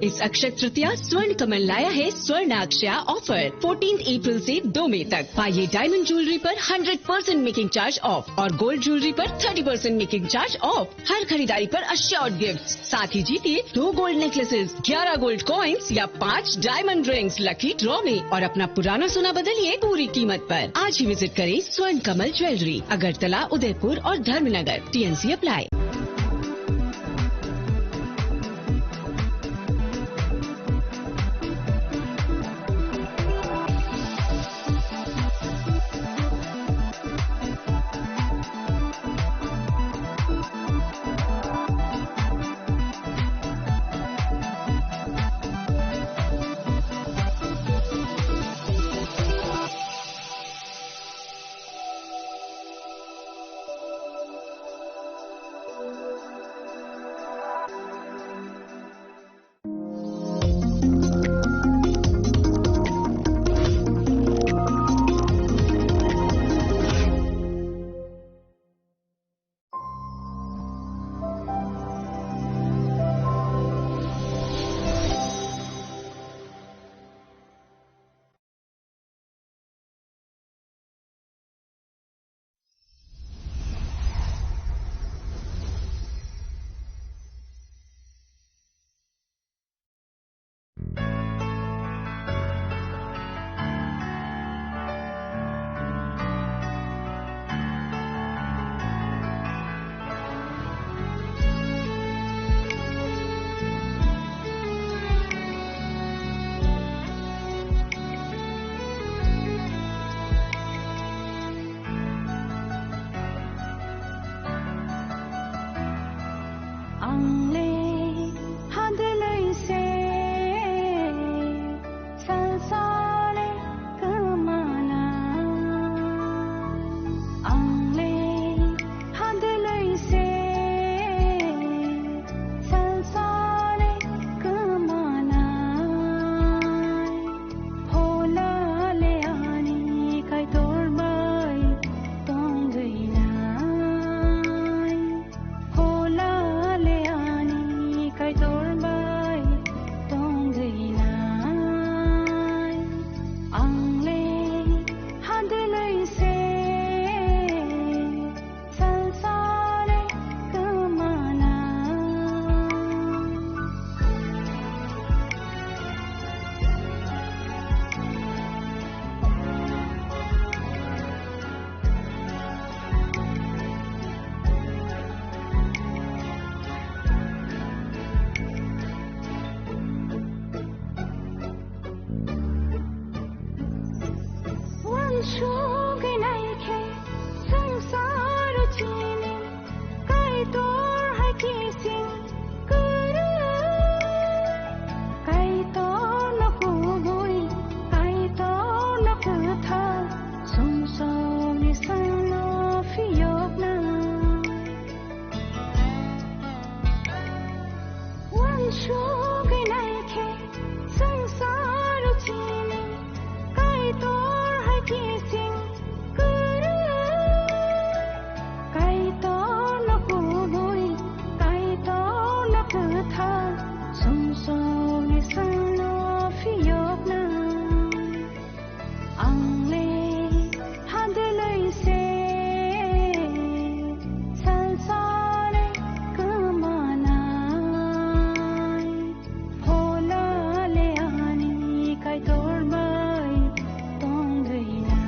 इस अक्षय तृतीया स्वर्ण कमल लाया है स्वर्ण अक्षया ऑफर। फोर्टीन अप्रैल से दो मई तक पाइए डायमंड ज्वेलरी पर hundred percent making charge off और गोल्ड ज्वेलरी पर thirty percent making charge off. हर खरीदारी पर अश्योर्ड गिफ्ट, साथ ही जीतिए दो गोल्ड नेकलेसेस, ग्यारह गोल्ड कॉइन्स या पाँच डायमंड रिंग्स लकी ड्रॉ में और अपना पुराना सोना बदलिए पूरी कीमत पर। आज ही विजिट करें स्वर्ण कमल ज्वेलरी, अगरतला, उदयपुर और Dharmanagar. TNC apply. Ang le hadlai se salsale kemana. Ang le hadlai se salsale kemana. Hola le ani kaitor bai tongdui nai. Hola le ani kaitor bai tongdui nai. Ang le hadlai se salsale kemana. Uansugwi naikhe swngcharo chini Kaitor hai kising kwrwi. Kaitorno kubui, Kaitorno Kising kwrwi Kaitorno kubui, Kaitorno kwthar, sumsokni salo phiyoknai. Ang le hadelai se salsale kwmanai. Phola le ani Kaitor bai tongwi na.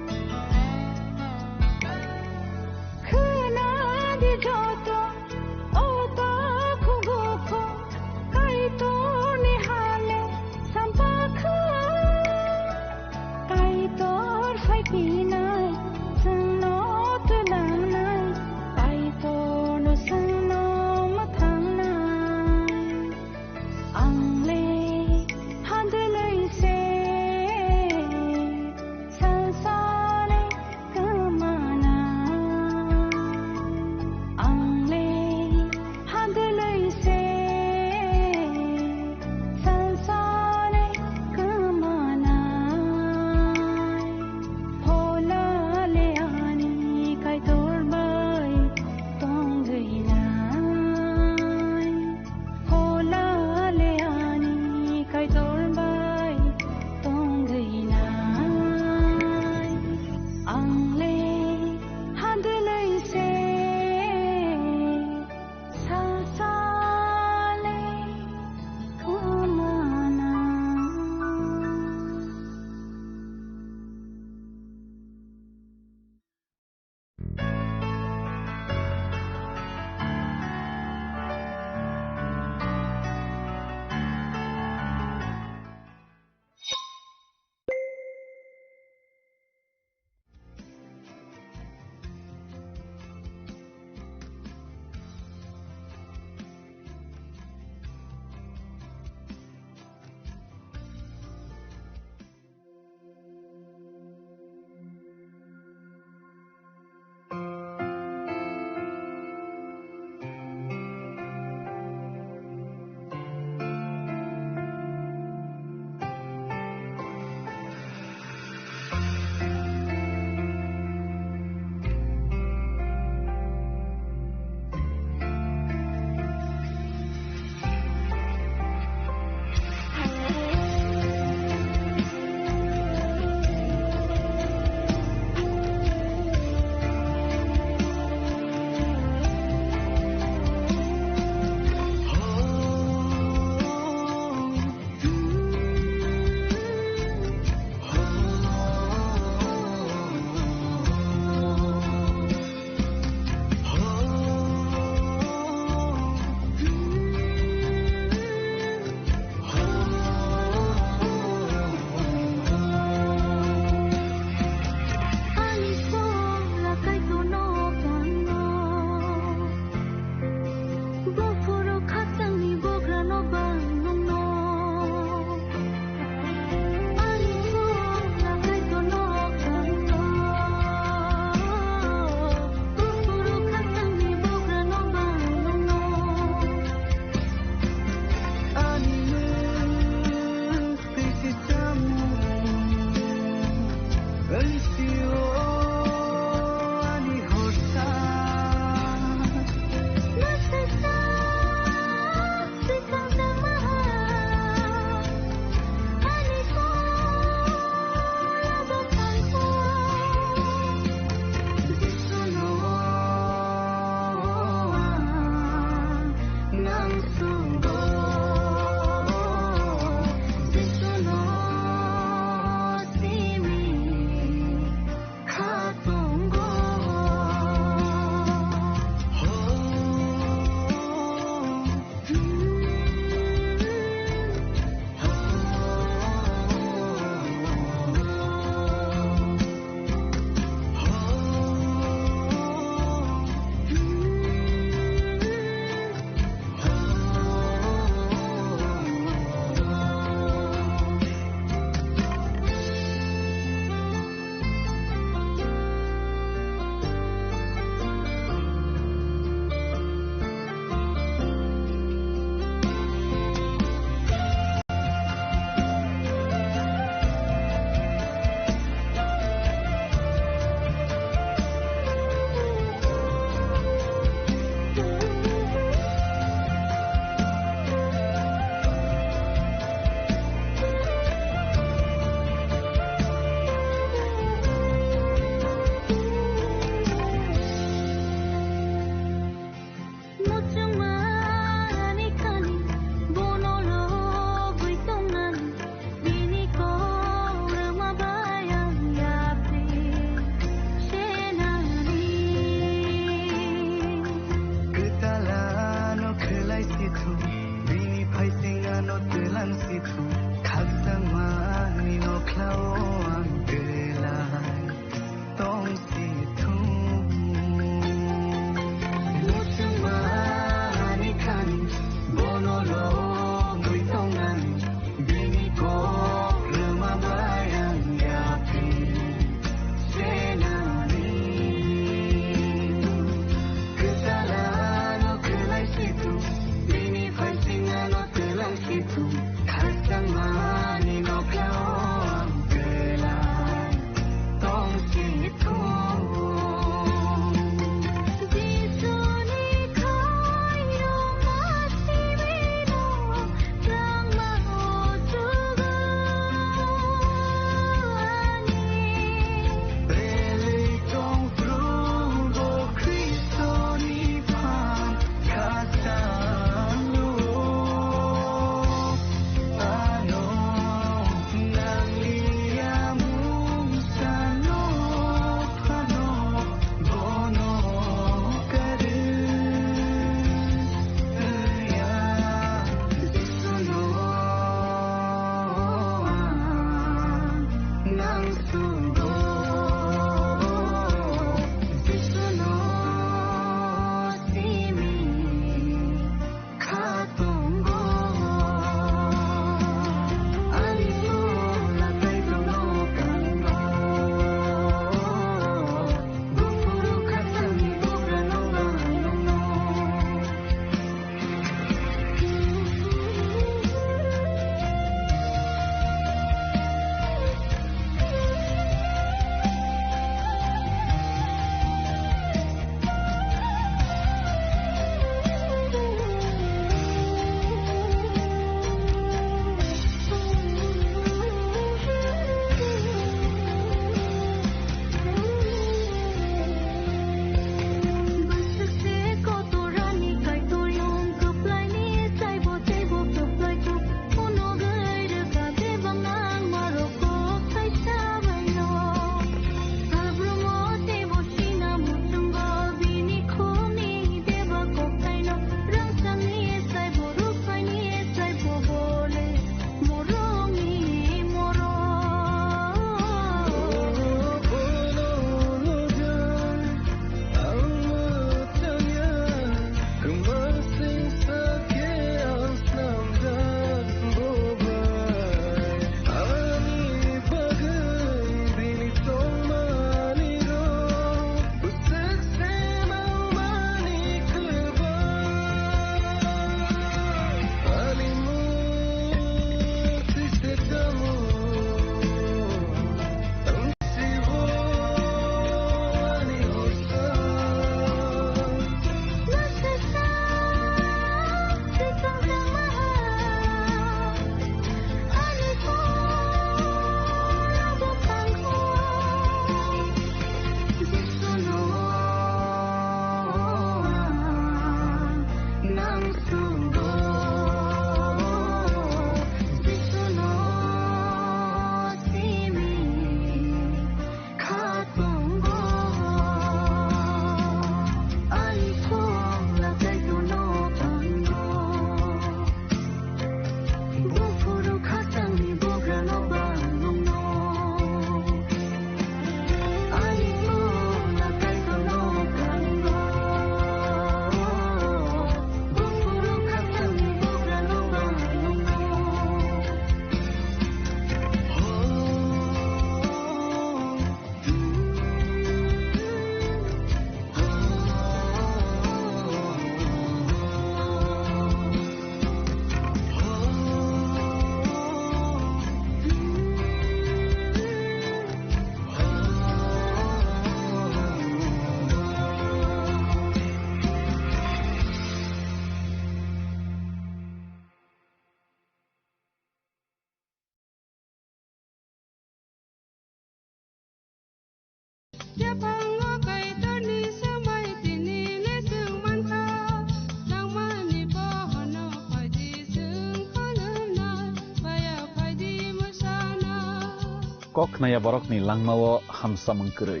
Kok khnaya borokni langmao hamsamung kwrwi.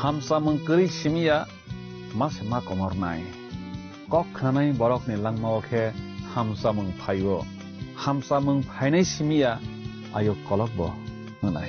Hamsamung kwrwi simiya ma se ma komornai. Kok khnanai borokni langmao khe hamsamung phaio. Hamsamung phainai simiya ayuk kolokbo wngnai.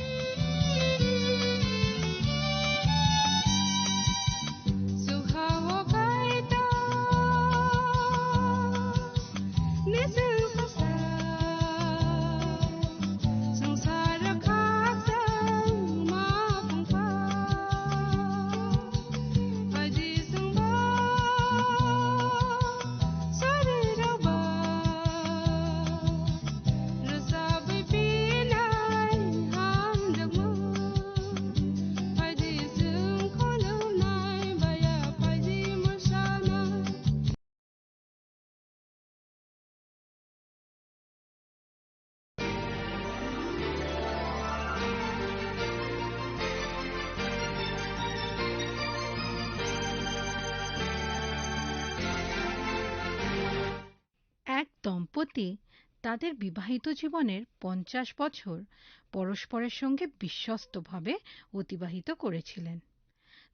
এক দম্পতি তাদের বিবাহিত জীবনের পঞ্চাশ বছর পরস্পরের সঙ্গে বিশ্বস্তভাবে অতিবাহিত করেছিলেন।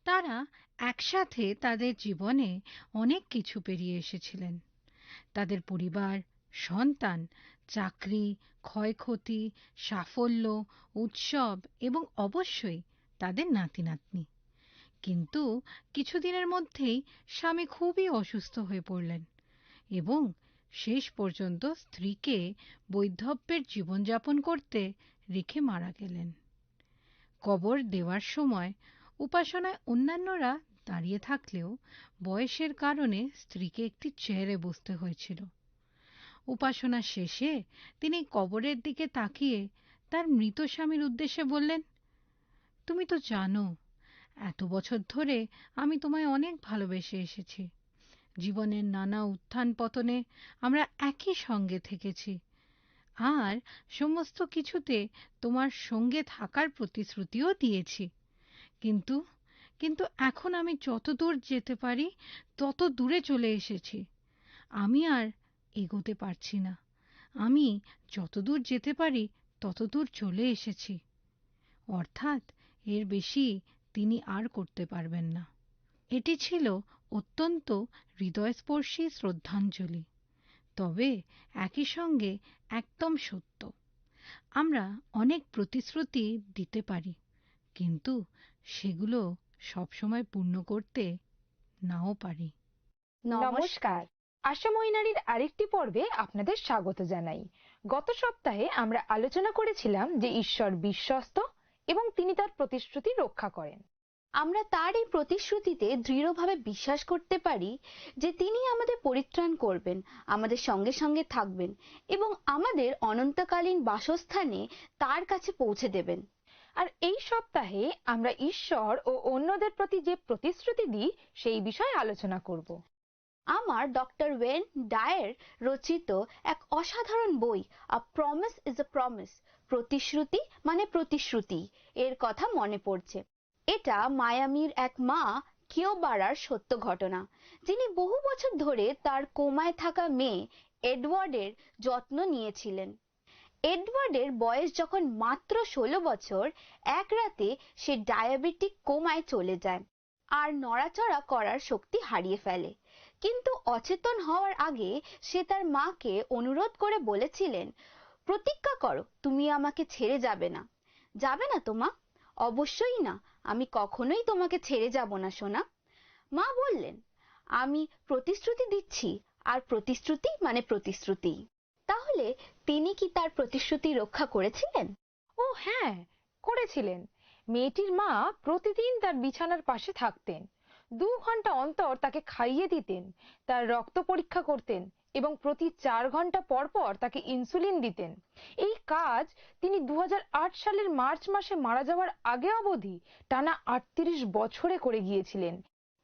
তারা একসাথে তাদের জীবনে অনেক কিছু পেরিয়ে এসেছিলেন। তাদের পরিবার, সন্তান, চাকরি, ক্ষয়ক্ষতি, সাফল্য, উৎসব এবং অবশ্যই তাদের নাতি-নাতনি। কিন্তু কিছুদিনের মধ্যেই স্বামী খুবই অসুস্থ হয়ে পড়লেন এবং শেষ পর্যন্ত স্ত্রীকে বৈধব্যের জীবনযাপন করতে রেখে মারা গেলেন। কবর দেওয়ার সময় উপাসনায় অন্যান্যরা দাঁড়িয়ে থাকলেও বয়সের কারণে স্ত্রীকে একটি চেয়ারে বসতে হয়েছিল। উপাসনা শেষে তিনি কবরের দিকে তাকিয়ে তার মৃত স্বামীর উদ্দেশ্যে বললেন, "তুমি তো জানো, এত বছর ধরে আমি তোমায় অনেক ভালোবেসে এসেছি। জীবনের নানা উত্থান পতনে আমরা একই সঙ্গে থেকেছি, আর সমস্ত কিছুতে তোমার সঙ্গে থাকার প্রতিশ্রুতিও দিয়েছি। কিন্তু, কিন্তু এখন আমি যতদূর যেতে পারি, তত দূরে চলে এসেছি। আমি আর এগোতে পারছি না। আমি যতদূর যেতে পারি, ততদূর চলে এসেছি।" অর্থাৎ এর বেশি তিনি আর করতে পারবেন না। এটি ছিল অত্যন্ত হৃদয়স্পর্শী শ্রদ্ধাঞ্জলি, তবে একই সঙ্গে একদম সত্য। আমরা অনেক প্রতিশ্রুতি দিতে পারি, কিন্তু সেগুলো সবসময় পূর্ণ করতে নাও পারি। নমস্কার। আশা ময়নারীর আরেকটি পর্বে আপনাদের স্বাগত জানাই। গত সপ্তাহে আমরা আলোচনা করেছিলাম যে ঈশ্বর বিশ্বস্ত এবং তিনি তার প্রতিশ্রুতি রক্ষা করেন। আমরা তার এই প্রতিশ্রুতিতে দৃঢ়ভাবে বিশ্বাস করতে পারি যে তিনি আমাদের পরিত্রাণ করবেন, আমাদের সঙ্গে সঙ্গে থাকবেন এবং আমাদের অনন্তকালীন বাসস্থানে তার কাছে পৌঁছে দেবেন। আর এই সপ্তাহে আমরা ঈশ্বর ও অন্যদের প্রতি যে প্রতিশ্রুতি দিই, সেই বিষয়ে আলোচনা করব। আমার ডক্টর ওয়েন ডায়ার রচিত এক অসাধারণ বই, a promise is a promise, প্রতিশ্রুতি মানে প্রতিশ্রুতি, এর কথা মনে পড়ছে। এটা মায়ামির এক মা কিওবারার সত্য ঘটনা, যিনি বহু বছর ধরে তার কোমায় থাকা মেয়ে এডওয়ার্ডের যত্ন নিয়েছিলেন। এডওয়ার্ডের বয়স যখন মাত্র ষোলো বছর, এক রাতে সে ডায়াবেটিক কোমায় চলে যায়। আর নড়াচড়া করার শক্তি হারিয়ে ফেলে। কিন্তু অচেতন হওয়ার আগে সে তার মাকে অনুরোধ করে বলেছিলেন, "প্রতিজ্ঞা করো, তুমি আমাকে ছেড়ে যাবে না।" "যাবে না তো, মা?" "অবশ্যই না, আমি কখনোই তোমাকে ছেড়ে যাব না, সোনা।" মা বললেন, "আমি প্রতিশ্রুতি দিচ্ছি, আর প্রতিশ্রুতি মানে প্রতিশ্রুতি।" তাহলে তিনি কি তার প্রতিশ্রুতি রক্ষা করেছিলেন? ও হ্যাঁ, করেছিলেন। মেয়েটির মা প্রতিদিন তার বিছানার পাশে থাকতেন, দু ঘন্টা অন্তর তাকে খাইয়ে দিতেন, তার রক্ত পরীক্ষা করতেন এবং প্রতি চার ঘন্টা পর পর তাকে ইনসুলিন দিতেন। এই কাজ তিনি দু হাজার আট সালের মার্চ মাসে মারা যাওয়ার আগে অবধি টানা আটত্রিশ বছরে করে গিয়েছিলেন।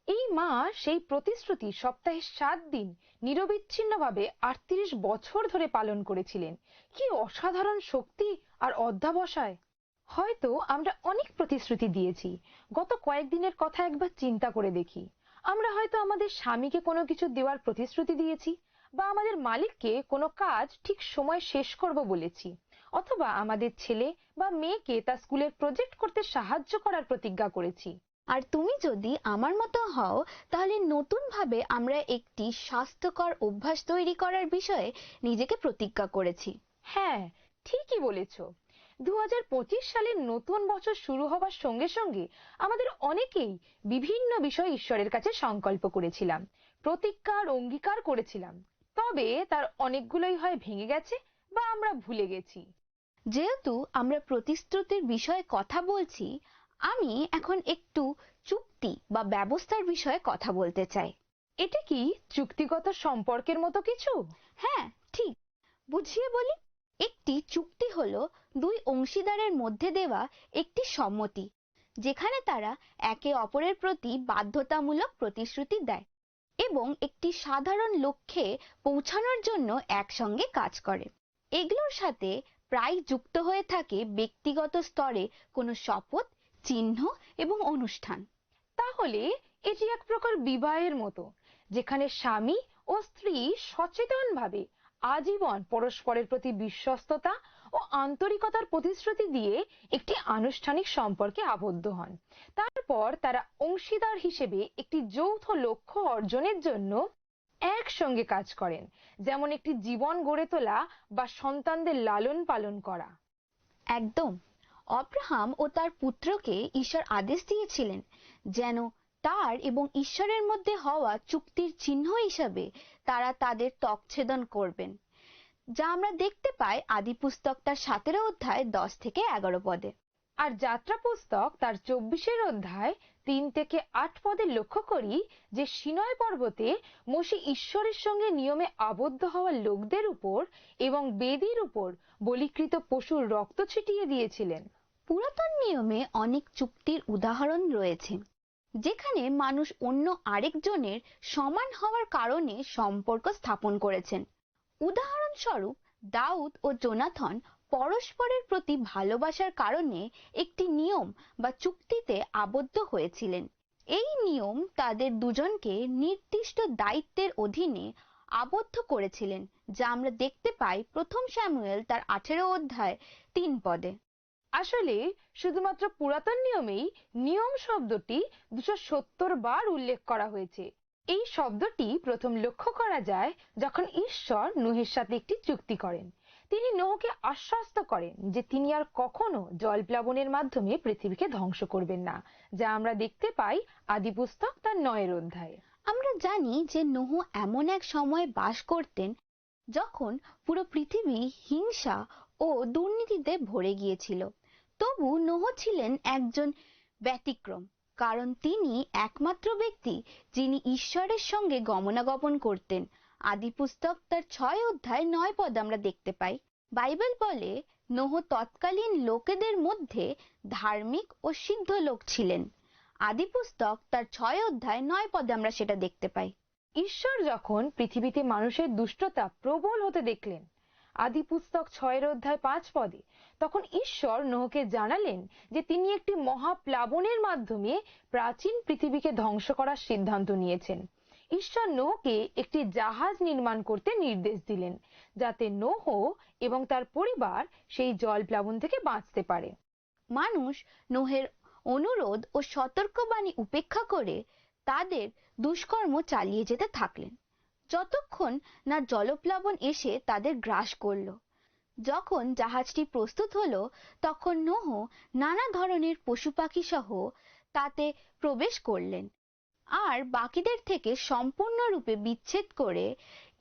এই মা সেই প্রতিশ্রুতি সপ্তাহে সাত দিন নিরবিচ্ছিন্নভাবে আটত্রিশ বছর ধরে পালন করেছিলেন। কি অসাধারণ শক্তি আর অধ্যাবসায়! হয়তো আমরা অনেক প্রতিশ্রুতি দিয়েছি। গত কয়েকদিনের কথা একবার চিন্তা করে দেখি। আমরা হয়তো আমাদের স্বামীকে কোনো কিছু দেওয়ার প্রতিশ্রুতি দিয়েছি বা আমাদের মালিককে কোনো কাজ ঠিক সময় শেষ করব বলেছি। অথবা আমাদের ছেলে বা মেয়েকে তার স্কুলের প্রজেক্ট করতে সাহায্য করার প্রতিজ্ঞা করেছি। আর তুমি যদি আমার মতো হও, তাহলে নতুনভাবে আমরা একটি স্বাস্থ্যকর অভ্যাস তৈরি করার বিষয়ে নিজেকে প্রতিজ্ঞা করেছি। হ্যাঁ, ঠিকই বলেছ। দু হাজার পঁচিশ সালের নতুন বছর শুরু হবার সঙ্গে সঙ্গে আমাদের অনেকেই বিভিন্ন বিষয় ঈশ্বরের কাছে সংকল্প করেছিলাম, প্রতিজ্ঞার অঙ্গীকার করেছিলাম। তবে তার অনেকগুলোই হয় ভেঙে গেছে বা আমরা ভুলে গেছি। যেহেতু আমরা প্রতিশ্রুতির বিষয়ে কথা বলছি, আমি এখন একটু চুক্তি বা ব্যবস্থার বিষয়ে কথা বলতে চাই। এটা কি চুক্তিগত সম্পর্কের মতো কিছু? হ্যাঁ, ঠিক। বুঝিয়ে বলি, একটি চুক্তি হলো দুই অংশীদারের মধ্যে দেওয়া একটি সম্মতি, যেখানে তারা একে অপরের প্রতি বাধ্যতামূলক প্রতিশ্রুতি দেয় এবং একটি সাধারণ লক্ষ্যে পৌঁছানোর জন্য একসঙ্গে কাজ করে। এগুলোর সাথে প্রায় যুক্ত হয়ে থাকে ব্যক্তিগত স্তরে কোনো শপথ, চিহ্ন এবং অনুষ্ঠান। তাহলে এটি এক প্রকার বিবাহের মতো, যেখানে স্বামী ও স্ত্রী সচেতনভাবে আজীবন পরস্পরের প্রতি বিশ্বস্ততা ও আন্তরিকতার প্রতিশ্রুতি দিয়ে একটি আনুষ্ঠানিক সম্পর্কে আবদ্ধ হন। তারপর তারা অংশীদার হিসেবে একটি যৌথ লক্ষ্য অর্জনের জন্য একসঙ্গে কাজ করেন, যেমন একটি জীবন গড়ে তোলা বা সন্তানদের লালন পালন করা। একদম। অব্রাহাম ও তার পুত্রকে ঈশ্বর আদেশ দিয়েছিলেন যেন তার এবং ঈশ্বরের মধ্যে হওয়া চুক্তির চিহ্ন হিসাবে তারা তাদের ত্বকচ্ছেদন করবেন, যা আমরা দেখতে পাই আদি পুস্তক তার সতেরো অধ্যায় দশ থেকে এগারো পদে। আর যাত্রা পুস্তক তার চব্বিশের অধ্যায় তিন থেকে আট পদে লক্ষ্য করি যে সিনয় পর্বতে মোশে ঈশ্বরের সঙ্গে নিয়মে আবদ্ধ হওয়া লোকদের উপর এবং বেদির উপর বলিকৃত পশুর রক্ত ছিটিয়ে দিয়েছিলেন। পুরাতন নিয়মে অনেক চুক্তির উদাহরণ রয়েছে, যেখানে মানুষ অন্য আরেকজনের সমান হওয়ার কারণে সম্পর্ক স্থাপন করেছেন। উদাহরণস্বরূপ, দাউদ ও জোনাথন পরস্পরের প্রতি ভালোবাসার কারণে একটি নিয়ম বা চুক্তিতে আবদ্ধ হয়েছিলেন। এই নিয়ম তাদের দুজনকে নির্দিষ্ট দায়িত্বের অধীনে আবদ্ধ করেছিলেন, যা আমরা দেখতে পাই প্রথম স্যামুয়েল তার আঠেরো অধ্যায় তিন পদে। আসলে শুধুমাত্র পুরাতন নিয়মেই নিয়ম শব্দটি দুশো সত্তর বার উল্লেখ করা হয়েছে। এই শব্দটি প্রথম লক্ষ্য করা যায় যখন ঈশ্বর নোহের সাথে একটি চুক্তি করেন। তিনি নোহকে আশ্বস্ত করেন যে তিনি আর কখনো জলপ্লাবনের মাধ্যমে পৃথিবীকে ধ্বংস করবেন না, যা আমরা দেখতে পাই আদি পুস্তক তার নয়ের অধ্যায়ে। আমরা জানি যে নোহ এমন এক সময়ে বাস করতেন যখন পুরো পৃথিবী হিংসা ও দুর্নীতিতে ভরে গিয়েছিল। তবু নোহ ছিলেন একজন ব্যতিক্রম, কারণ তিনি একমাত্র ব্যক্তি যিনি ঈশ্বরের সঙ্গে গমনাগমন করতেন। আদি পুস্তক তার ছয় অধ্যায় নয় পদ আমরা দেখতে পাই। বাইবেল বলে, নোহ তৎকালীন লোকেদের মধ্যে ধার্মিক ও সিদ্ধ লোক ছিলেন। আদি পুস্তক তার ছয় অধ্যায় নয় পদে আমরা সেটা দেখতে পাই। ঈশ্বর যখন পৃথিবীতে মানুষের দুষ্টতা প্রবল হতে দেখলেন, আদি পুস্তক ছয়ের অধ্যায় পাঁচ পদে, তখন ঈশ্বর নোহকে জানালেন যে তিনি একটি মহাপ্লাবনের মাধ্যমে প্রাচীন পৃথিবীকে ধ্বংস করার সিদ্ধান্ত নিয়েছেন। ঈশ্বর নোহকে একটি জাহাজ নির্মাণ করতে নির্দেশ দিলেন, যাতে নোহ এবং তার পরিবার সেই জলপ্লাবন থেকে বাঁচতে পারে। মানুষ নোহের অনুরোধ ও সতর্কবাণী উপেক্ষা করে তাদের দুষ্কর্ম চালিয়ে যেতে থাকলেন, যতক্ষণ না জলপ্লাবন এসে তাদের গ্রাস করল। যখন জাহাজটি প্রস্তুত হলো, তখন নোহ নানা ধরনের পশু পাখি সহ তাতে প্রবেশ করলেন। আর বাকিদের থেকে সম্পূর্ণরূপে বিচ্ছেদ করে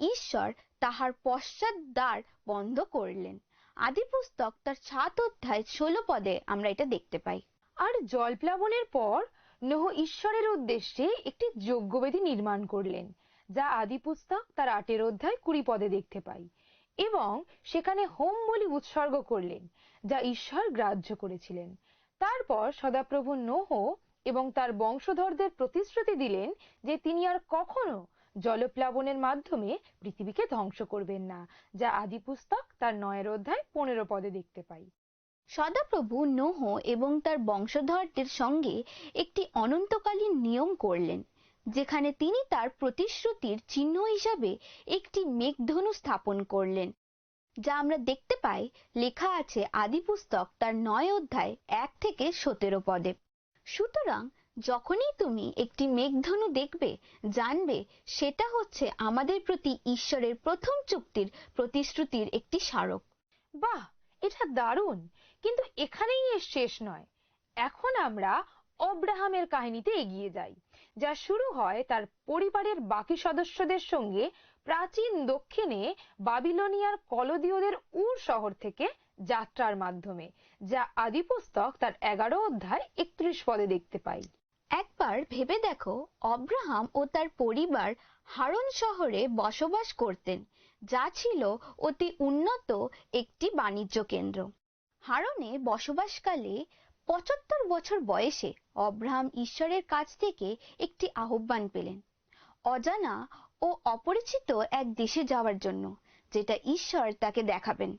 ঈশ্বর তাহার পশ্চাৎ দ্বার বন্ধ করলেন। আদি পুস্তক তার সাত অধ্যায় ষোলো পদে আমরা এটা দেখতে পাই। আর জলপ্লাবনের পর নোহ ঈশ্বরের উদ্দেশ্যে একটি যজ্ঞবেদী নির্মাণ করলেন, যা আদি পুস্তক তার আটের অধ্যায় কুড়ি পদে দেখতে পাই, এবং সেখানে হোম বলি উৎসর্গ করলেন, যা ঈশ্বর গ্রাহ্য করেছিলেন। তারপর সদাপ্রভু নোহ এবং তার বংশধরদের প্রতিশ্রুতি দিলেন যে তিনি আর কখনো জলপ্লাবনের মাধ্যমে পৃথিবীকে ধ্বংস করবেন না, যা আদি পুস্তক তার নয়ের অধ্যায় পনেরো পদে দেখতে পাই। সদাপ্রভু নোহ এবং তার বংশধরদের সঙ্গে একটি অনন্তকালীন নিয়ম করলেন, যেখানে তিনি তার প্রতিশ্রুতির চিহ্ন হিসাবে একটি মেঘধনু স্থাপন করলেন। যা আমরা দেখতে পাই লেখা আছে আদি পুস্তক তার নয় অধ্যায় এক থেকে সতেরো পদে। সুতরাং যখনই তুমি একটি মেঘধনু দেখবে, জানবে সেটা হচ্ছে আমাদের প্রতি ঈশ্বরের প্রথম চুক্তির প্রতিশ্রুতির একটি স্মারক। বাহ, এটা দারুণ। কিন্তু এখানেই এর শেষ নয়। এখন আমরা অব্রাহামের কাহিনীতে এগিয়ে যাই, যা শুরু হয় তার পরিবারের বাকি সদস্যদের সঙ্গে প্রাচীন দক্ষিণে বাবিলোনিয়ার কলদীয়দের উর শহর থেকে যাত্রার মাধ্যমে, যা আদি পুস্তক তার এগারো অধ্যায় একত্রিশ পদে দেখতে পাই। একবার ভেবে দেখো, অব্রাহাম ও তার পরিবার হারন শহরে বসবাস করতেন, যা ছিল অতি উন্নত একটি বাণিজ্য কেন্দ্র। হারনে বসবাসকালে পঁচাত্তর বছর বয়সে অব্রাহাম ঈশ্বরের কাছ থেকে একটি আহ্বান পেলেন অজানা ও অপরিচিত এক দেশে যাওয়ার জন্য, যেটা ঈশ্বর তাকে দেখাবেন।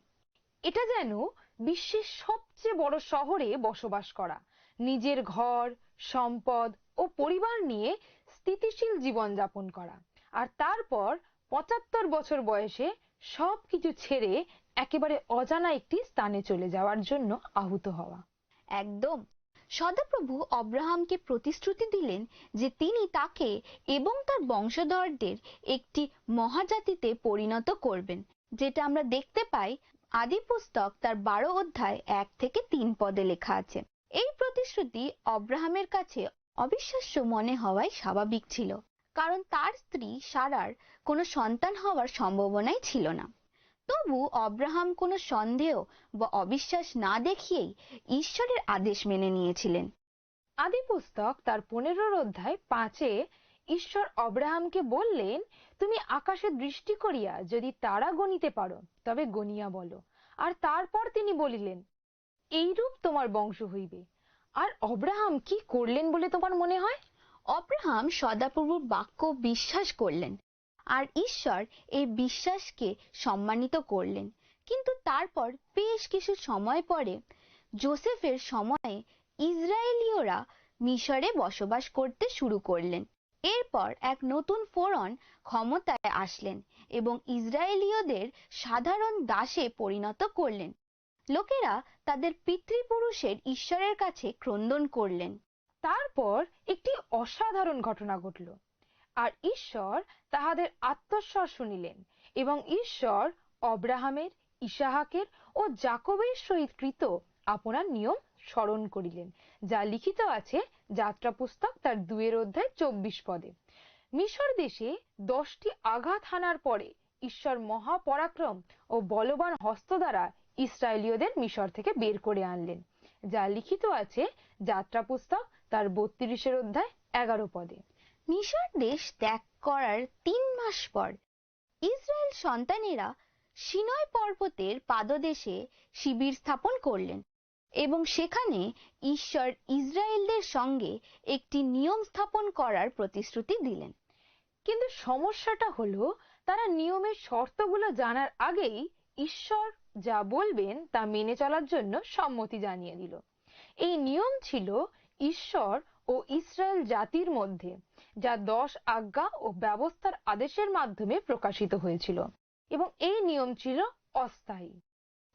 এটা যেন বিশ্বের সবচেয়ে বড় শহরে বসবাস করা, নিজের ঘর, সম্পদ ও পরিবার নিয়ে স্থিতিশীল জীবনযাপন করা, আর তারপর পঁচাত্তর বছর বয়সে সবকিছু ছেড়ে একেবারে অজানা একটি স্থানে চলে যাওয়ার জন্য আহত হওয়া। একদম। সদাপ্রভু অব্রাহামকে প্রতিশ্রুতি দিলেন যে তিনি তাকে এবং তার বংশধরদের একটি মহাজাতিতে পরিণত করবেন, যেটা আমরা দেখতে পাই আদি পুস্তক তার বারো অধ্যায় এক থেকে তিন পদে লেখা আছে। এই প্রতিশ্রুতি অব্রাহামের কাছে অবিশ্বাস্য মনে হওয়াই স্বাভাবিক ছিল, কারণ তার স্ত্রী সারার কোনো সন্তান হওয়ার সম্ভাবনাই ছিল না। তবু অব্রাহাম কোনো সন্দেহ বা অবিশ্বাস না দেখিয়েই ঈশ্বরের আদেশ মেনে নিয়েছিলেন। আদি পুস্তক তার পনেরোর অধ্যায় পাঁচে ঈশ্বর অব্রাহামকে বললেন, "তুমি আকাশে দৃষ্টি করিয়া যদি তারা গণিতে পারো, তবে গণিয়া বলো।" আর তারপর তিনি বলিলেন, "এইরূপ তোমার বংশ হইবে।" আর অব্রাহাম কি করলেন বলে তোমার মনে হয়? অব্রাহাম সদাপ্রভুর বাক্য বিশ্বাস করলেন, আর ঈশ্বর এই বিশ্বাসকে সম্মানিত করলেন। কিন্তু তারপর বেশ কিছু সময় পরে, যোসেফের সময়ে, ইসরায়েলীয়রা মিশরে বসবাস করতে শুরু করলেন। এরপর এক নতুন ফোরন ক্ষমতায় আসলেন এবং ইসরায়েলীয়দের সাধারণ দাসে পরিণত করলেন। লোকেরা তাদের পিতৃপুরুষের ঈশ্বরের কাছে ক্রন্দন করলেন। তারপর একটি অসাধারণ ঘটনা ঘটল। আর ঈশ্বর তাহাদের আর্তস্বর শুনিলেন, এবং ঈশ্বর অব্রাহামের, ইসাহাকের ও যাকবের সহিত কৃত আপনার নিয়ম স্মরণ করিলেন, যা লিখিত আছে যাত্রা পুস্তক তার দুইয়ের অধ্যায় চব্বিশ পদে। মিশর দেশে দশটি আঘাত হানার পরে ঈশ্বর মহাপরাক্রম ও বলবান হস্ত দ্বারা ইসরায়েলীয়দের মিশর থেকে বের করে আনলেন, যা লিখিত আছে যাত্রা পুস্তক তার বত্রিশের অধ্যায় এগারো পদে। মিশর দেশ ত্যাগ করার তিন মাস পর ইসরায়েল সন্তানেরা সিনয় পর্বতের পাদদেশে শিবির স্থাপন করলেন এবং সেখানে ঈশ্বর ইসরায়েলদের সঙ্গে একটি নিয়ম স্থাপন করার প্রতিশ্রুতি দিলেন। কিন্তু সমস্যাটা হলো, তারা নিয়মের শর্তগুলো জানার আগেই ঈশ্বর যা বলবেন তা মেনে চলার জন্য সম্মতি জানিয়ে দিল। এই নিয়ম ছিল ঈশ্বর ও ইসরায়েল জাতির মধ্যে, যা দশ আজ্ঞা ও ব্যবস্থার আদেশের মাধ্যমে প্রকাশিত হয়েছিল, এবং এই নিয়ম ছিল অস্থায়ী।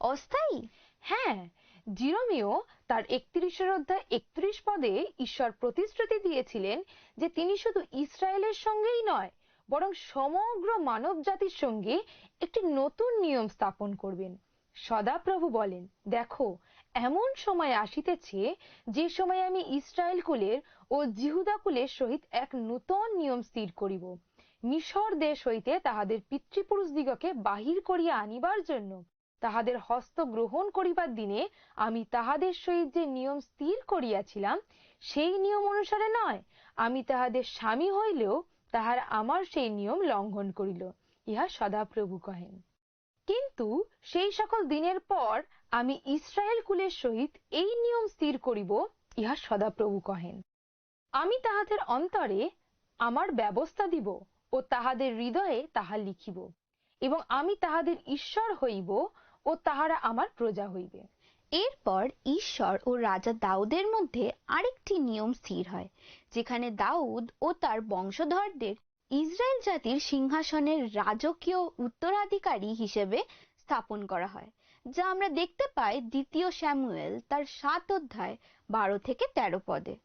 অস্থায়ী? হ্যাঁ, জিরোমিও তার একত্রিশের অধ্যায় একত্রিশ পদে ঈশ্বর প্রতিশ্রুতি দিয়েছিলেন যে তিনি শুধু ইসরায়েলের সঙ্গেই নয়, বরং সমগ্র মানব জাতির সঙ্গে একটি নতুন নিয়ম স্থাপন করবেন। সদাপ্রভু বলেন, "দেখো, এমন সময় আসিতেছে, যে সময় আমি ইসরায়েল কুলের ও জিহুদা কুলের সহিত এক নূতন নিয়ম স্থির করিব। মিশর দেশ হইতে তাহাদের পিতৃপুরুষদিগকে বাহির করিয়া আনিবার জন্য তাহাদের হস্ত গ্রহণ করিবার দিনে আমি তাহাদের সহিত যে নিয়ম স্থির করিয়াছিলাম, সেই নিয়ম অনুসারে নয়, আমি তাহাদের স্বামী হইলেও তাহারা আমার সেই নিয়ম লঙ্ঘন করিল।" ইহা সদাপ্রভু কহেন। কিন্তু সেই সকল দিনের পর আমি ইসরায়েল কুলের সহিত এই নিয়ম স্থির করিব, ইহা সদাপ্রভু কহেন। আমি তাহাদের অন্তরে আমার ব্যবস্থা দিব ও তাহাদের হৃদয়ে তাহা লিখিব, এবং আমি তাহাদের ঈশ্বর হইব ও তাহারা আমার প্রজা হইবে। এরপর ঈশ্বর ও রাজা দাউদের মধ্যে আরেকটি নিয়ম স্থির হয়, যেখানে দাউদ ও তার বংশধরদের ইসরায়েল জাতির সিংহাসনের রাজকীয় উত্তরাধিকারী হিসেবে স্থাপন করা হয়, যা আমরা দেখতে পাই দ্বিতীয় স্যামুয়েল তার সাত অধ্যায় বারো থেকে তেরো পদে।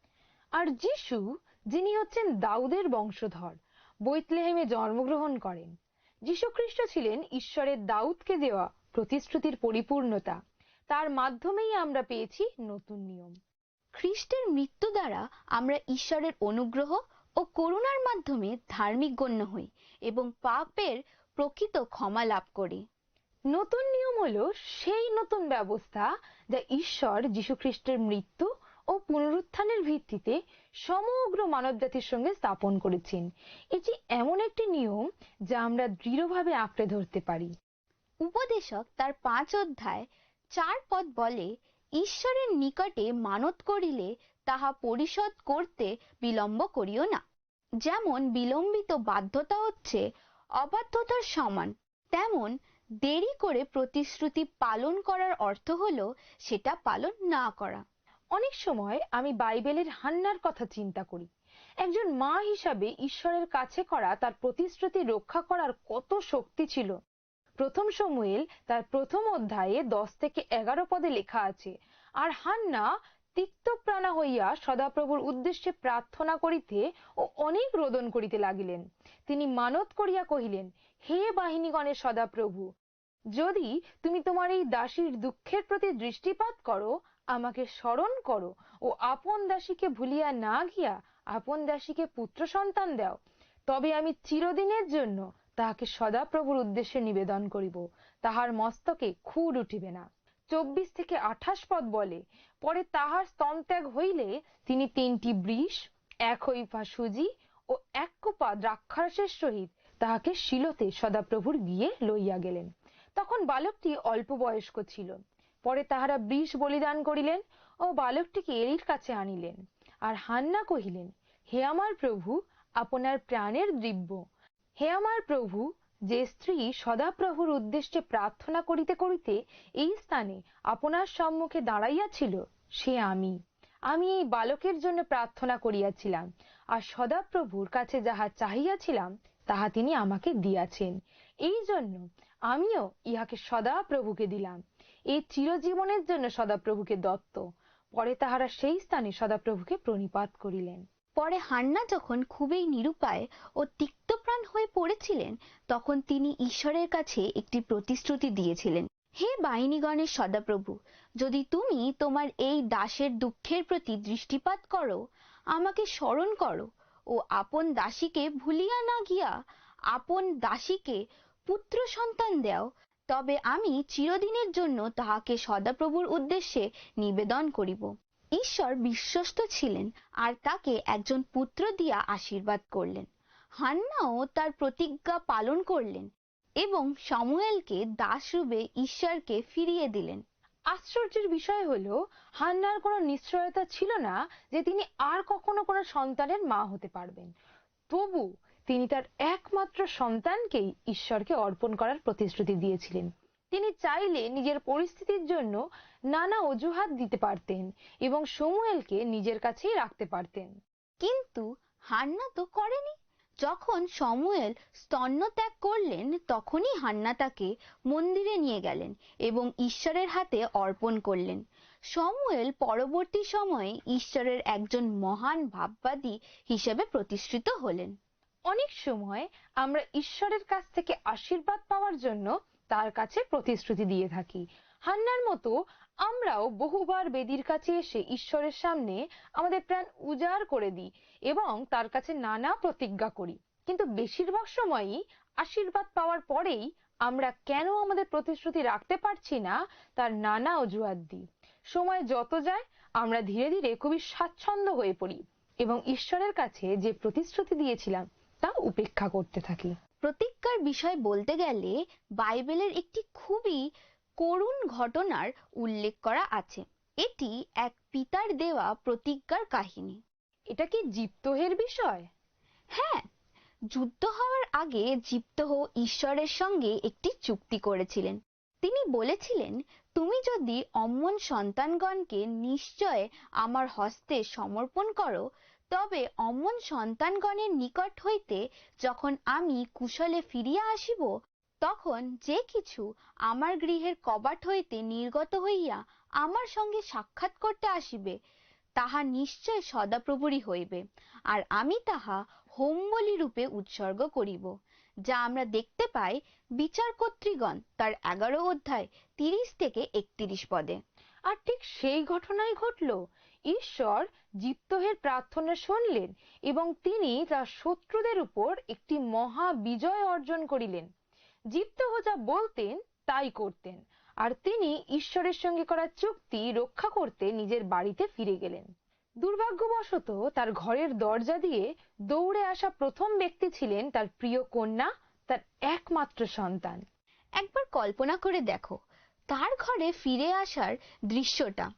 আর যিশু, যিনি হচ্ছেন দাউদের বংশধর, বৈতলেহেমে জন্মগ্রহণ করেন। যীশু খ্রিস্ট ছিলেন ঈশ্বরের দাউদকে দেওয়া প্রতিশ্রুতির পরিপূর্ণতা। তার মাধ্যমেই আমরা পেয়েছি নতুন নিয়ম। খ্রিস্টের মৃত্যু দ্বারা আমরা ঈশ্বরের অনুগ্রহ ও করুণার মাধ্যমে ধার্মিক গণ্য হই এবং পাপের প্রকৃত ক্ষমা লাভ করি। নতুন নিয়ম হলো সেই নতুন ব্যবস্থা, যা ঈশ্বর যীশু খ্রিস্টের মৃত্যু ও পুনরুত্থানের ভিত্তিতে সমগ্র মানবজাতির সঙ্গে স্থাপন করেছেন। এটি এমন একটি নিয়ম, যা আমরা দৃঢ়ভাবে আঁকড়ে ধরতে পারি। উপদেশক তার পাঁচ অধ্যায় চার পদ বলে, "ঈশ্বরের নিকটে মানত করিলে তাহা পরিশোধ করতে বিলম্ব করিও না।" যেমন বিলম্বিত বাধ্যতা হচ্ছে অবাধ্যতার সমান, তেমন দেরি করে প্রতিশ্রুতি পালন করার অর্থ হলো সেটা পালন না করা। অনেক সময় আমি বাইবেলের হান্নার কথা চিন্তা করি। একজন মা হিসাবে ঈশ্বরের কাছে করা তার প্রতিশ্রুতি রক্ষা করার কত শক্তি ছিল। প্রথম শমুয়েল তার প্রথম অধ্যায়ে দশ থেকে এগারো পদে লেখা আছে, "আর হান্না তিক্তপ্রাণা হইয়া সদাপ্রভুর উদ্দেশ্যে প্রার্থনা করিতে ও অনেক রোদন করিতে লাগিলেন। তিনি মানত করিয়া কহিলেন, হে বাহিনীগণের সদাপ্রভু, যদি তুমি তোমার এই দাসীর দুঃখের প্রতি দৃষ্টিপাত করো, আমাকে স্মরণ করো ও আপন দাসীকে ভুলিয়া না গিয়া আপন দাসীকে পুত্র সন্তান দাও, তবে আমি চিরদিনের জন্য তাহাকে সদাপ্রভুর উদ্দেশ্যে নিবেদন করিব, তাহার মস্তকে খুর উঠিবে না।" চব্বিশ থেকে আঠাশ পদ বলে, "পরে তাহার স্তনত্যাগ হইলে তিনি তিনটি বৃষ, এক হইফা সুজি ও এক কোপা দ্রাক্ষারসের সহিত তাহাকে শিলোতে সদাপ্রভুর গিয়ে লইয়া গেলেন। তখন বালকটি অল্প বয়স্ক ছিল। পরে তাহারা বৃষ বলিদান করিলেন ও বালকটিকে এলির কাছে আনিলেন। আর হান্না কহিলেন, হে আমার প্রভু, আপনার প্রাণের দ্রব্য, হে আমার প্রভু, যে স্ত্রী সদাপ্রভুর উদ্দেশ্যে প্রার্থনা করিতে করিতে এই স্থানে আপনার সম্মুখে দাঁড়াইয়াছিল, সে আমি। আমি এই বালকের জন্য প্রার্থনা করিয়াছিলাম, আর সদাপ্রভুর কাছে যাহা চাহিয়াছিলাম, তাহা তিনি আমাকে দিয়াছেন। এই জন্য আমিও ইহাকে সদাপ্রভুকে দিলাম। এই চিরজীবনের জন্য সদাপ্রভুকে দত্ত।" পরে তাহারা সেই স্থানে সদাপ্রভুকে প্রণিপাত করিলেন। পরে হান্না যখন খুবই নিরুপায় ও তিক্তপ্রাণ হয়ে পড়েছিলেন, তখন তিনি ঈশ্বরের কাছে একটি প্রতিশ্রুতি দিয়েছিলেন, "হে বাহিনীগণের সদাপ্রভু, যদি তুমি তোমার এই দাসের দুঃখের প্রতি দৃষ্টিপাত করো, আমাকে স্মরণ করো ও আপন দাসীকে ভুলিয়া না গিয়া আপন দাসীকে পুত্র সন্তান দাও, তবে আমি চিরদিনের জন্য তাহাকে সদাপ্রভুর উদ্দেশ্যে নিবেদন করিব।" ঈশ্বর বিশ্বস্ত ছিলেন আর তাকে একজন পুত্র দিয়া আশীর্বাদ করলেন। হান্নাও তার প্রতিজ্ঞা পালন করলেন এবং শমূয়েলকে দাসরূপে ঈশ্বরকে ফিরিয়ে দিলেন। আশ্চর্যের বিষয় হলো, হান্নার কোনো নিশ্চয়তা ছিল না যে তিনি আর কখনো কোনো সন্তানের মা হতে পারবেন। তবু তিনি তার একমাত্র সন্তানকেই ঈশ্বরকে অর্পণ করার প্রতিশ্রুতি দিয়েছিলেন। তিনি চাইলে নিজের পরিস্থিতির জন্য নানা অজুহাত দিতে পারতেন এবং শমূয়েলকে নিজের কাছেই রাখতে পারতেন। কিন্তু হান্না তো করেনি। যখন শমূয়েল স্তন্যত্যাগ করলেন, তখনই হান্না তাকে মন্দিরে নিয়ে গেলেন এবং ঈশ্বরের হাতে অর্পণ করলেন। শমূয়েল পরবর্তী সময়ে ঈশ্বরের একজন মহান ভাববাদী হিসেবে প্রতিষ্ঠিত হলেন। অনেক সময় আমরা ঈশ্বরের কাছ থেকে আশীর্বাদ পাওয়ার জন্য তার কাছে প্রতিশ্রুতি দিয়ে থাকি। হান্নার মতো আমরাও বহুবার বেদির কাছে এসে ঈশ্বরের সামনে আমাদের প্রাণ উজাড় করে দিই এবং তার কাছে নানা প্রতিজ্ঞা করি। কিন্তু বেশিরভাগ সময়ই আশীর্বাদ পাওয়ার পরেই আমরা কেন আমাদের প্রতিশ্রুতি রাখতে পারছি না, তার নানা অজুহাত দিই। সময় যত যায়, আমরা ধীরে ধীরে খুবই স্বাচ্ছন্দ্য হয়ে পড়ি এবং ঈশ্বরের কাছে যে প্রতিশ্রুতি দিয়েছিলাম, তা উপেক্ষা করতে থাকি। প্রতিজ্ঞার বিষয় বলতে গেলে বাইবেলের একটি খুবই করুণ ঘটনার উল্লেখ করা আছে। এটি এক পিতার দেওয়া প্রতিজ্ঞার কাহিনী। এটা কি জিপ্তহের বিষয়? হ্যাঁ, যুদ্ধ হওয়ার আগে জিপ্তহ ঈশ্বরের সঙ্গে একটি চুক্তি করেছিলেন। তিনি বলেছিলেন, "তুমি যদি অম্মন সন্তানগণকে নিশ্চয় আমার হস্তে সমর্পণ করো, তবে অম্মন সন্তানগণের নিকট হইতে যখন আমি কুশলে ফিরিয়া আসিব, তখন যে কিছু আমার গৃহের কবাট হইতে নির্গত হইয়া আমার সঙ্গে সাক্ষাৎ করতে আসিবে, তাহা নিশ্চয় সদাপ্রভুরই হইবে, আর আমি তাহা হোমবলি রূপে উৎসর্গ করিব। যা আমরা দেখতে পাই বিচারকর্ত্রীগণ তার এগারো অধ্যায় তিরিশ থেকে একত্রিশ পদে। আর ঠিক সেই ঘটনাই ঘটল। ঈশ্বর জিপ্তহের প্রার্থনা শুনলেন এবং তিনি তার শত্রুদের উপর একটি মহা বিজয় অর্জন করিলেন। জিপ্তহ যা বলতেন, তাই করতেন। আর তিনি ঈশ্বরের সঙ্গে করা চুক্তি রক্ষা করতে নিজের বাড়িতে ফিরে গেলেন। দুর্ভাগ্যবশত তার ঘরের দরজা দিয়ে দৌড়ে আসা প্রথম ব্যক্তি ছিলেন তার প্রিয় কন্যা, তার একমাত্র সন্তান। একবার কল্পনা করে দেখো, তার ঘরে ফিরে আসার দৃশ্যটা।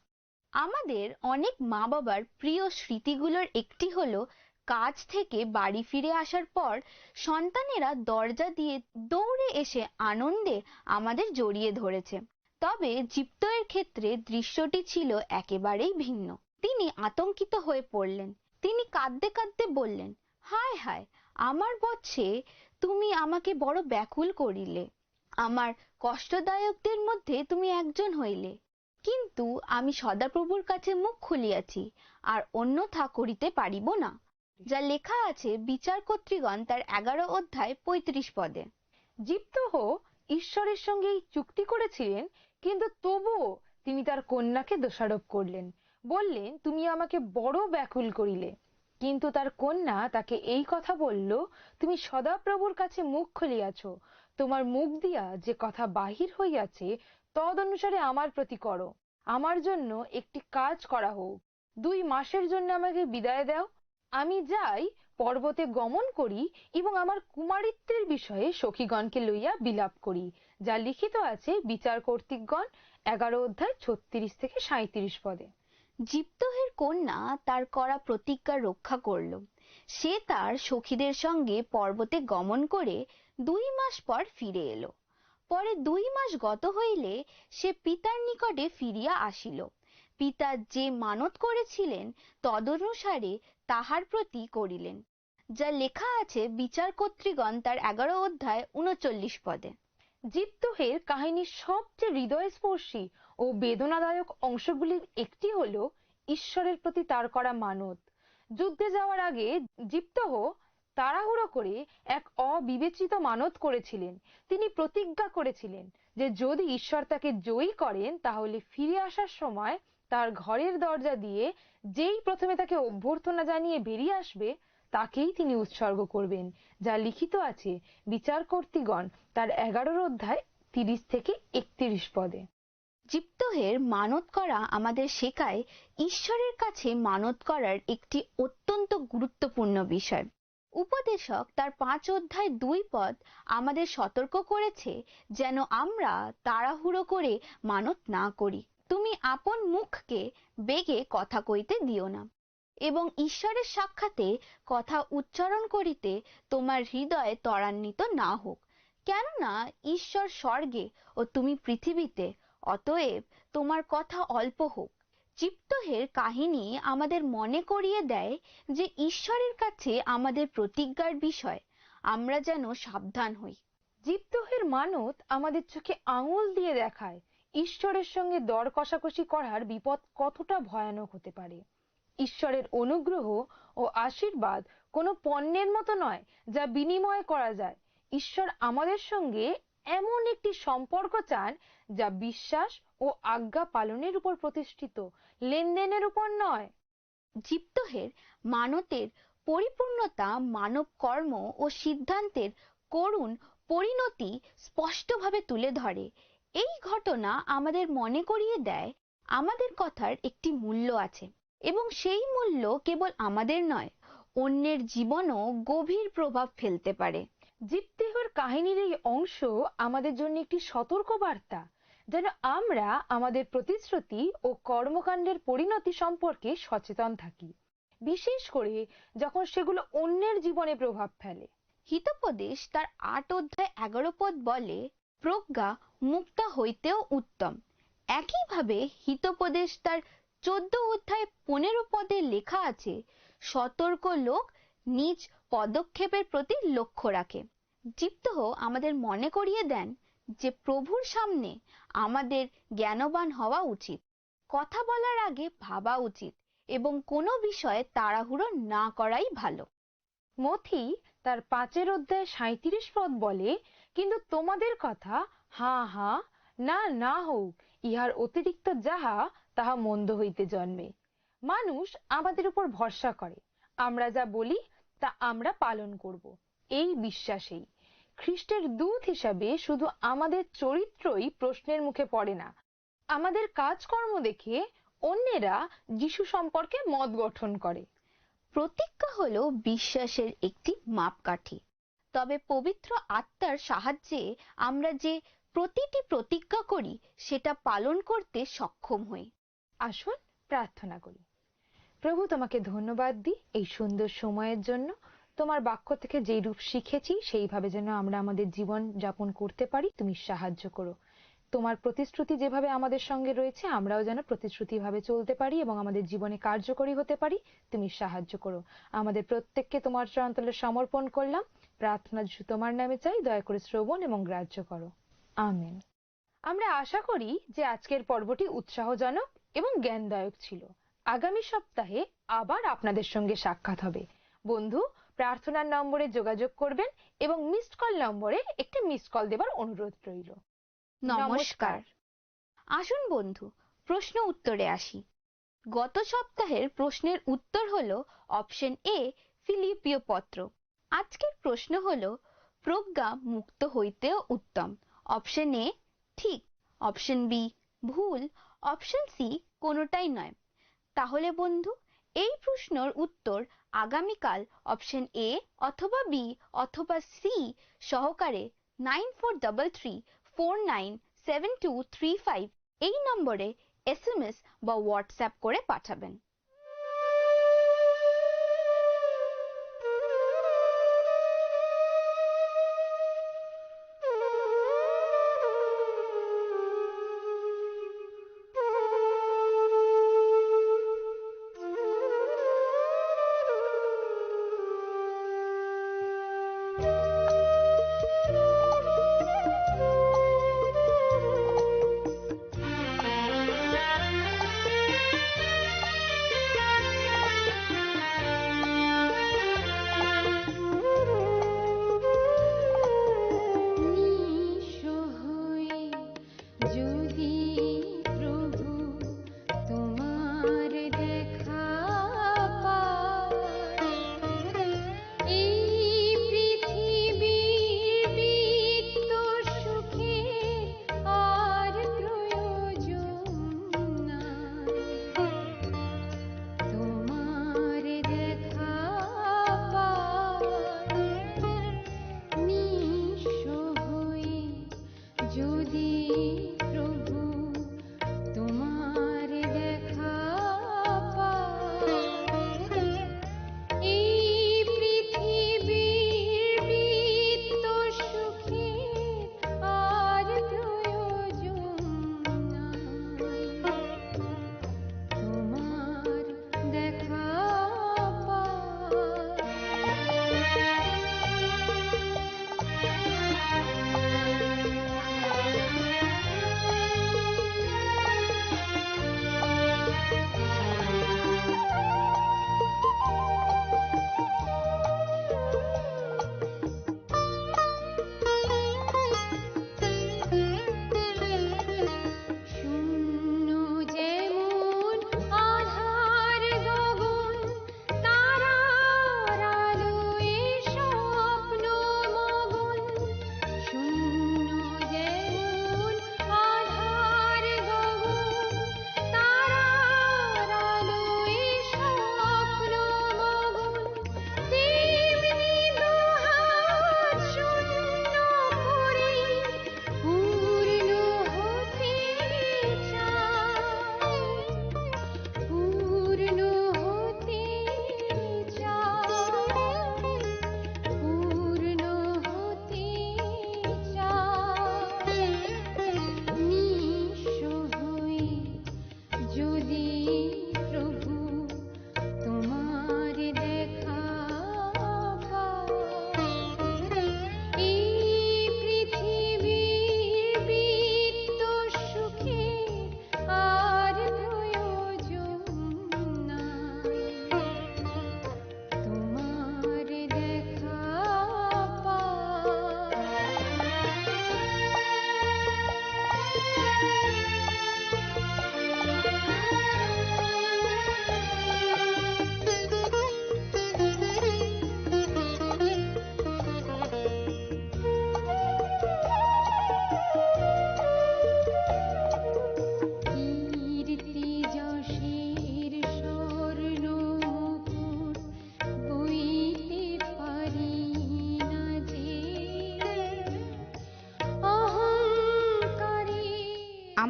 আমাদের অনেক মা-বাবার প্রিয় স্মৃতিগুলোর একটি হলো কাজ থেকে বাড়ি ফিরে আসার পর সন্তানেরা দরজা দিয়ে দৌড়ে এসে আনন্দে আমাদের জড়িয়ে ধরেছে। তবে জিপ্তয়ের ক্ষেত্রে দৃশ্যটি ছিল একেবারেই ভিন্ন। তিনি আতঙ্কিত হয়ে পড়লেন। তিনি কাঁদতে কাঁদতে বললেন, "হায় হায়, আমার বৎসে, তুমি আমাকে বড় ব্যাকুল করিলে। আমার কষ্টদায়কদের মধ্যে তুমি একজন হইলে। কিন্তু আমি সদাপ্রভুর কাছে মুখ খুলিয়াছি, আর অন্যথা করিতে পারিব না।" যা লেখা আছে বিচারকর্ত্রীগণ তার এগারো অধ্যায় পঁয়ত্রিশ পদে। জিপ্তহ ঈশ্বরের সঙ্গে এই চুক্তি করেছিলেন, কিন্তু তবুও তিনি তার কন্যাকে দোষারোপ করলেন। বললেন, "তুমি আমাকে বড় ব্যাকুল করিলে।" কিন্তু তার কন্যা তাকে এই কথা বলল, "তুমি সদাপ্রভুর কাছে মুখ খুলিয়াছ, তোমার মুখ দিয়া যে কথা বাহির হইয়াছে, তদনুসারে আমার প্রতি করো। আমার জন্য একটি কাজ করা হোক। দুই মাসের জন্য আমাকে বিদায় দাও। আমি যাই, পর্বতে গমন করি এবং আমার কুমারীত্বের বিষয়ে সখীগণকে লইয়া বিলাপ করি।" যা লিখিত আছে বিচারকর্ত্রীগণ এগারো অধ্যায় ছত্রিশ থেকে সাঁইত্রিশ পদে। জিপ্তহের কন্যা তার করা প্রতিজ্ঞা রক্ষা করল। সে তার সখীদের সঙ্গে পর্বতে গমন করে দুই মাস পর ফিরে এলো। পরে দুই মাস গত হইলে সে পিতার নিকটে ফিরিয়া আসিল। পিতা যে মানত করেছিলেন, তদনুসারে তাহার প্রতি করিলেন। যা লেখা আছে বিচারকর্ত্রীগণ তার এগারো অধ্যায় ঊনচল্লিশ পদে। জিপ্তহের কাহিনীর সবচেয়ে হৃদয়স্পর্শী ও বেদনাদায়ক অংশগুলির একটি হলো ঈশ্বরের প্রতি তার করা মানত। যুদ্ধে যাওয়ার আগে জিপ্তহ তাড়াহুড়ো করে এক অবিবেচিত মানত করেছিলেন। তিনি প্রতিজ্ঞা করেছিলেন যে যদি ঈশ্বর তাকে জয়ী করেন, তাহলে ফিরে আসার সময় তার ঘরের দরজা দিয়ে যেই প্রথমে তাকে অভ্যর্থনা জানিয়ে বেরিয়ে আসবে, তাকেই তিনি উৎসর্গ করবেন। যা লিখিত আছে বিচারকর্ত্রীগণ তার এগারোর অধ্যায় তিরিশ থেকে একত্রিশ পদে। জিপ্তহের মানত করা আমাদের শেখায় ঈশ্বরের কাছে মানত করার একটি অত্যন্ত গুরুত্বপূর্ণ বিষয়। উপদেশক তার পাঁচ অধ্যায় দুই পদ আমাদের সতর্ক করেছে যেন আমরা তাড়াহুড়ো করে মানত না করি। "তুমি আপন মুখকে বেগে কথা কইতে দিও না, এবং ঈশ্বরের সাক্ষাতে কথা উচ্চারণ করিতে তোমার হৃদয় ত্বরান্বিত না হোক, কেননা ঈশ্বর স্বর্গে ও তুমি পৃথিবীতে, অতএব তোমার কথা অল্প হোক।" জিপ্তহের কাহিনী আমাদের মনে করিয়ে দেয় যে ঈশ্বরের কাছে আমাদের প্রতিজ্ঞার বিষয় আমরা যেন সাবধান হই। জিপ্তহের মানত আমাদের চোখে আঙুল দিয়ে দেখায় ঈশ্বরের সঙ্গে দর কষাকষি করার বিপদ কতটা ভয়ানক হতে পারে। ঈশ্বরের অনুগ্রহ ও আশীর্বাদ কোনো পণ্যের মতো নয়, যা বিনিময় করা যায়। ঈশ্বর আমাদের সঙ্গে এমন একটি সম্পর্ক চান, যা বিশ্বাস ও আজ্ঞা পালনের উপর প্রতিষ্ঠিত, লেনদেনের উপর নয়। জিপ্তহের মানতের পরিপূর্ণতা মানব কর্ম ও সিদ্ধান্তের করুণ পরিণতি স্পষ্টভাবে তুলে ধরে। এই ঘটনা আমাদের মনে করিয়ে দেয় আমাদের কথার একটি মূল্য আছে, এবং সেই মূল্য কেবল আমাদের নয়, অন্যের জীবনও গভীর প্রভাব ফেলতে পারে। জিপ্তহের কাহিনীর এই অংশ আমাদের জন্য একটি সতর্ক বার্তা, যেন আমরা আমাদের প্রতিশ্রুতি ও কর্মকাণ্ডের পরিণতি সম্পর্কে সচেতন থাকি, বিশেষ করে যখন সেগুলো অন্যের জীবনে প্রভাব ফেলে। হিতোপদেশ তার আট অধ্যায় এগারো পদ বলে, "প্রজ্ঞা মুক্তা হইতেও উত্তম।" একইভাবে হিতোপদেশ তার চোদ্দ অধ্যায় পনেরো পদে লেখা আছে, "সতর্ক লোক নিজ পদক্ষেপের প্রতি লক্ষ্য রাখে।" জিপ্তহ আমাদের মনে করিয়ে দেন যে প্রভুর সামনে আমাদের জ্ঞানবান হওয়া উচিত, কথা বলার আগে ভাবা উচিত এবং কোনো বিষয়ে তাড়াহুড়ো না করাই ভালো। মথি তার পাঁচের অধ্যায় সাঁইত্রিশ পদ বলে, "কিন্তু তোমাদের কথা হাঁ হাঁ, না না হোক, ইহার অতিরিক্ত যাহা তাহা মন্দ হইতে জন্মে।" মানুষ আমাদের উপর ভরসা করে, আমরা যা বলি তা আমরা পালন করব, এই বিশ্বাসেই। খ্রিস্টের দূত হিসাবে শুধু আমাদের চরিত্রই প্রশ্নের মুখে পড়ে না, আমাদের কাজকর্ম দেখে অন্যেরা যিশু সম্পর্কে মত গঠন করে। প্রতিজ্ঞা হলো বিশ্বাসের একটি মাপকাঠি, তবে পবিত্র আত্মার সাহায্যে আমরা যে প্রতিটি প্রতিজ্ঞা করি সেটা পালন করতে সক্ষম হই। আসুন প্রার্থনা করি। প্রভু, তোমাকে ধন্যবাদ দিই এই সুন্দর সময়ের জন্য। তোমার বাক্য থেকে যেই রূপ শিখেছি সেইভাবে যেন আমরা আমাদের জীবন যাপন করতে পারি, তুমি সাহায্য করো। তোমার প্রতিশ্রুতি যেভাবে আমাদের সঙ্গে রয়েছে, আমরাও যেন প্রতিশ্রুতিভাবে চলতে পারি এবং আমাদের জীবনে কার্যকরী হতে পারি, তুমি সাহায্য করো। আমাদের প্রত্যেককে তোমার চরণতলে সমর্পণ করলাম। প্রার্থনা যিশু তোমার নামে চাই, দয়া করে শ্রবণ এবং গ্রাহ্য করো। আমেন। আমরা আশা করি যে আজকের পর্বটি উৎসাহজনক এবং জ্ঞানদায়ক ছিল। আগামী সপ্তাহে আবার আপনাদের সঙ্গে সাক্ষাৎ হবে। বন্ধু, প্রার্থনার নম্বরে যোগাযোগ করবেন এবং মিসড কল নম্বরে একটি মিসড কল দেবার অনুরোধ রইল। নমস্কার। নমস্কার। আসুন বন্ধু, প্রশ্ন উত্তরে আসি। গত সপ্তাহের প্রশ্নের উত্তর হলো অপশন এ, ফিলিপিও পত্র। আজকের প্রশ্ন হলো, প্রজ্ঞা মুক্ত হইতেও উত্তম। অপশন এ ঠিক, অপশন বি ভুল, অপশন সি কোনোটাই নয়। তাহলে বন্ধু, এই প্রশ্নর উত্তর আগামীকাল অপশন এ অথবা বি অথবা সি সহকারে nine four double three four nine seven two three five এই নম্বরে এসএমএস বা WhatsApp করে পাঠাবেন।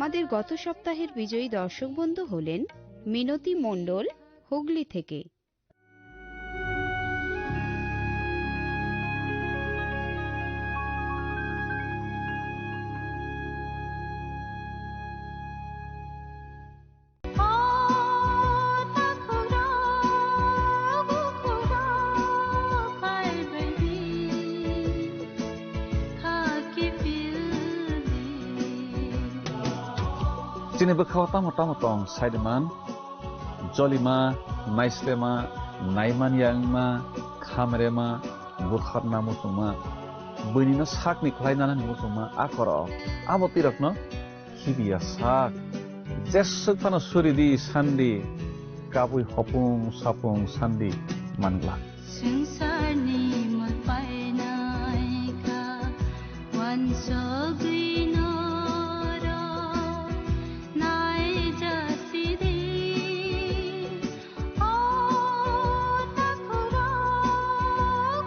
আমাদের গত সপ্তাহের বিজয়ী দর্শক বন্ধু হলেন মিনতি মণ্ডল, হুগলি থেকে। Chini bwkhao tamo tamo tong, saiman, jolima, naislema, naimanya wngma, khamrema, bukharna muchungma, buinino sakni khlai nanani muchungma, a korok, abo twirakno khibiya sak. Jeswk phano suri di, san di, kabui hopung sapung san di, man glak. Swngcharni mwtai naikha, uansugwi norok naijasidi. O takhurok,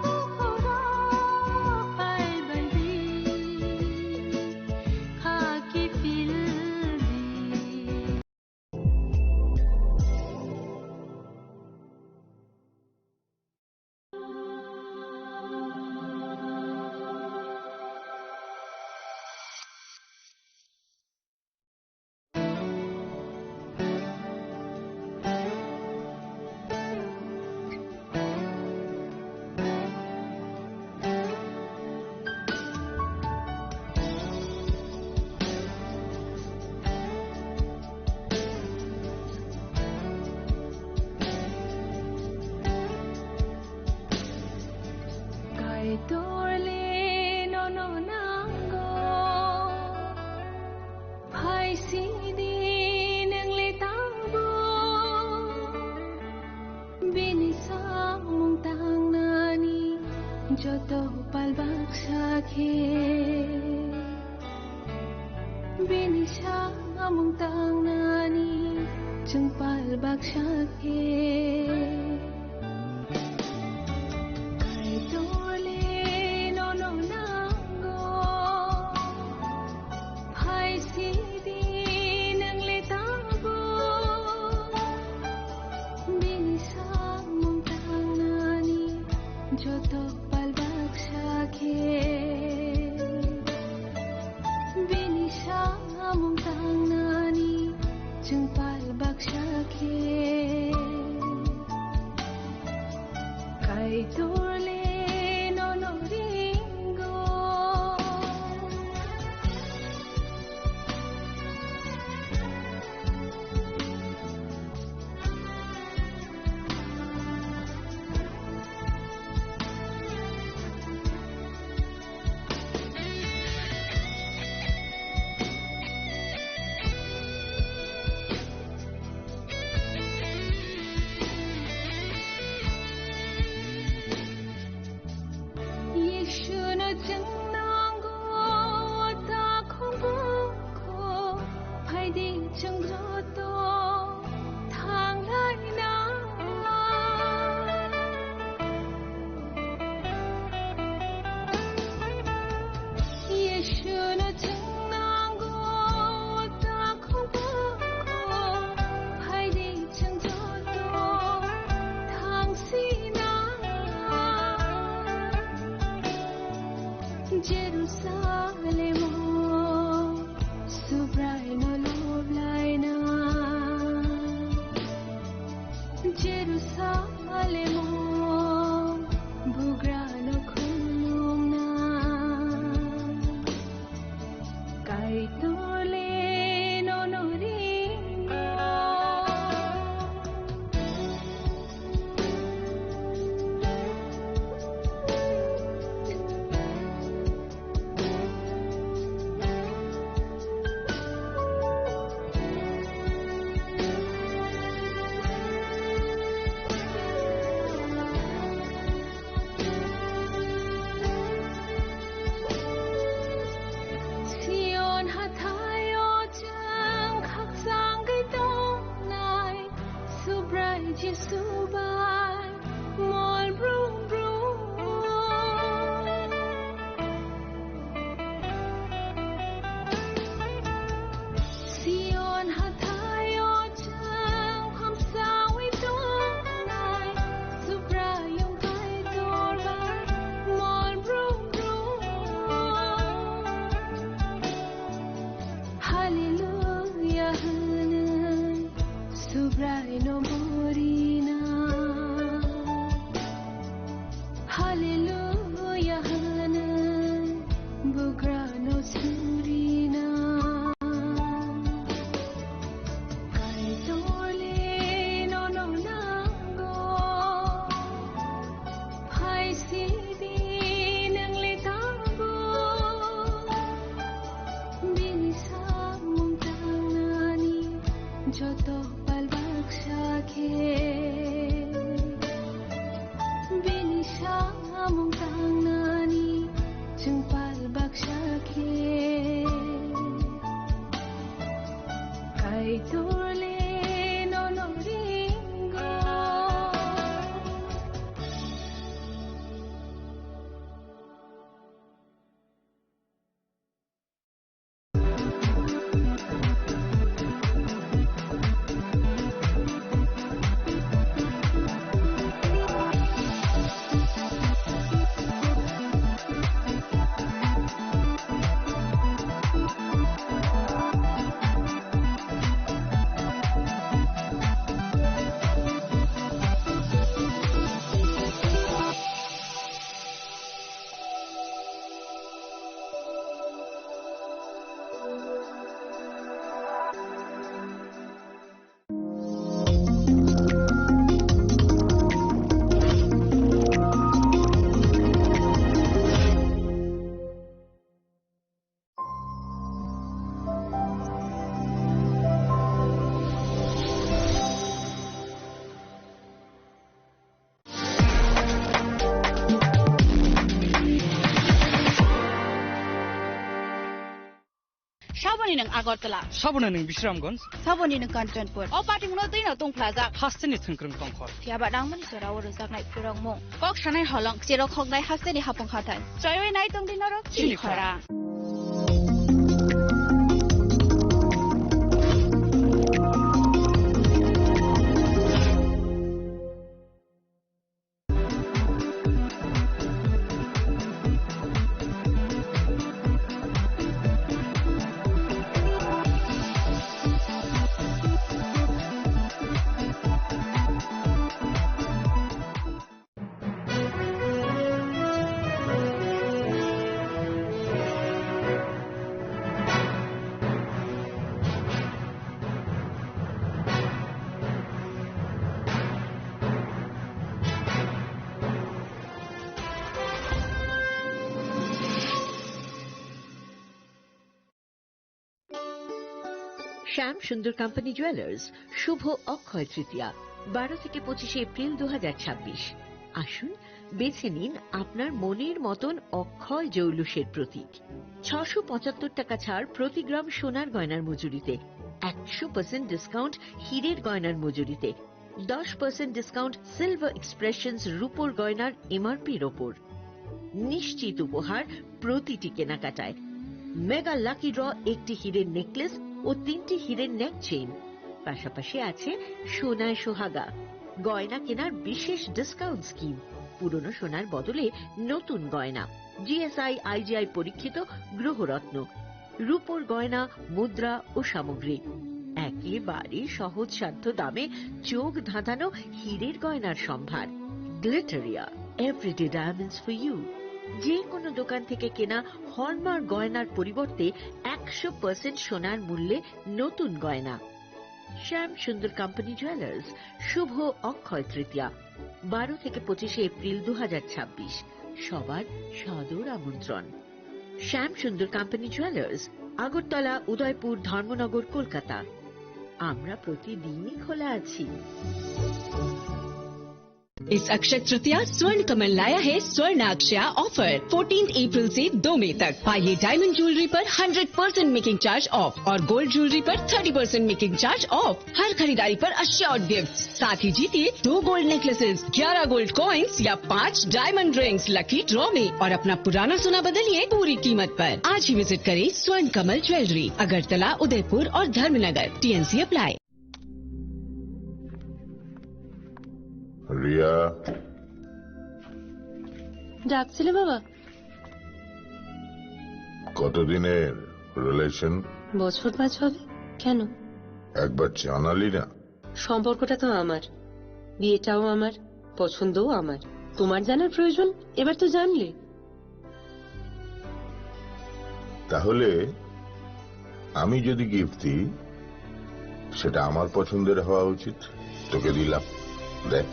bukhurok, phaibaidi, khaki pildi. Kaitorle nono nango, phaisidi nwngle tangbo. Bini samung tangnani joto pal baksa khe. Bini samung tangnani chwng pal baksa khe. Kaitorle nono nango, phaisidi nwngle tangbo. Bini samung tangnani joto pal baksa khe. Bini samung tangnani chwng pal baksa khe. Kaitorle nono ringo. Yeshuno chwng nango, o takhuk bukhu phaidi chwng joto thanglaina. Yeshuno chwng nango, o takhuk bukhu phaidi chwng joto thangsina. Jerusalemo Subraino loblaina. Jerusalemo bugrano khulumna. No surina, Kaitorle nono nango. Hai sidi nangli tango. Bini samung tangnani joto pal baksa khe. Bini samung tangnani chwng pal baksa khe. Kaitorle nono ringo. Saboni nwng Agartala. Saboni nwng Bisramganj. Saboni nwng Kanchanpur. O patimungno twino tungphlajak. Hasteni thwngkwrwng tongkhor. Phiyaba nangmani jora o rwjaknai phwrwngmung. Kok sanai holong, cherok hoknai hasteni hapung hathai. Choiwi nai tongdi norok chini chini khorang. শ্যাম সুন্দর company jewellers, শুভ অক্ষয় তৃতীয়া, বারো থেকে পঁচিশে এপ্রিল দু হাজার ছাব্বিশ। আসুন, বেছে নিন আপনার মনের মতন অক্ষয় জৌলুসের প্রতীক। ছশো পঁচাত্তর টাকা ছাড় প্রতি গ্রাম সোনার গয়নার মজুরিতে, একশো পার্সেন্ট ডিসকাউন্ট হীরের গয়নার মজুরিতে, দশ পার্সেন্ট ডিসকাউন্ট সিলভার এক্সপ্রেশনস রূপোর গয়নার এমআরপির ওপর। নিশ্চিত উপহার প্রতিটি কেনাকাটায়। মেগা লাকি ড্র, একটি হীরের নেকলেস ও তিনটি হীরের নেক চেইন, পাশাপাশি আছে সোনায় সোহাগা। গয়না কেনার বিশেষ ডিসকাউন্ট স্কিম, পুরনো সোনার বদলে নতুন গয়না, জিএসআই আইজিআই পরীক্ষিত গ্রহরত্ন, রূপোর গয়না, মুদ্রা ও সামগ্রী। একেবারে সহজসাধ্য দামে চোখ ধাঁধানো হীরের গয়নার সম্ভার। Glitteria, everyday diamonds for you. যে কোনো দোকান থেকে কেনা হলমার্ক গয়নার পরিবর্তে একশো পার্সেন্ট সোনার মূল্যে নতুন গয়না। শ্যাম সুন্দর কোম্পানি জুয়েলার্স, শুভ অক্ষয় তৃতীয়া, বারো থেকে পঁচিশে এপ্রিল দু হাজার ছাব্বিশ। সবার সাদর আমন্ত্রণ। শ্যাম সুন্দর কোম্পানি জুয়েলার্স, আগরতলা, উদয়পুর, ধর্মনগর, কলকাতা। আমরা প্রতিদিনই খোলা আছি। इस अक्षय तृतीया स्वर्ण कमल लाया है स्वर्ण अक्षया ऑफर, फोर्टीन अप्रैल से दो मई तक। पाइए डायमंड ज्वेलरी पर hundred percent making charge off और गोल्ड ज्वेलरी पर thirty percent making charge off. हर खरीदारी पर अश्योर्ड गिफ्ट, साथ ही जीतिए दो गोल्ड नेकलेसेस, ग्यारह गोल्ड कॉइन्स या पाँच डायमंड रिंग्स लकी ड्रॉ में और अपना पुराना सोना बदलिए पूरी कीमत पर। आज ही विजिट करें स्वर्ण कमल ज्वेलरी, अगरतला, उदयपुर और धर्मनगर। TNC apply. রিয়া, ডাকছিলে বাবা? কতদিনের রিলেশন? বছর পাঁচ হবে। কেন? একবার জানালি না। সম্পর্কটা তো আমার, বিয়েটাও আমার, পছন্দও আমার। তোমার জানার প্রয়োজন? এবার তো জানলে। তাহলে আমি যদি গিফট দিই, সেটা আমার পছন্দের হওয়া উচিত। তোকে দিলাম, দেখ।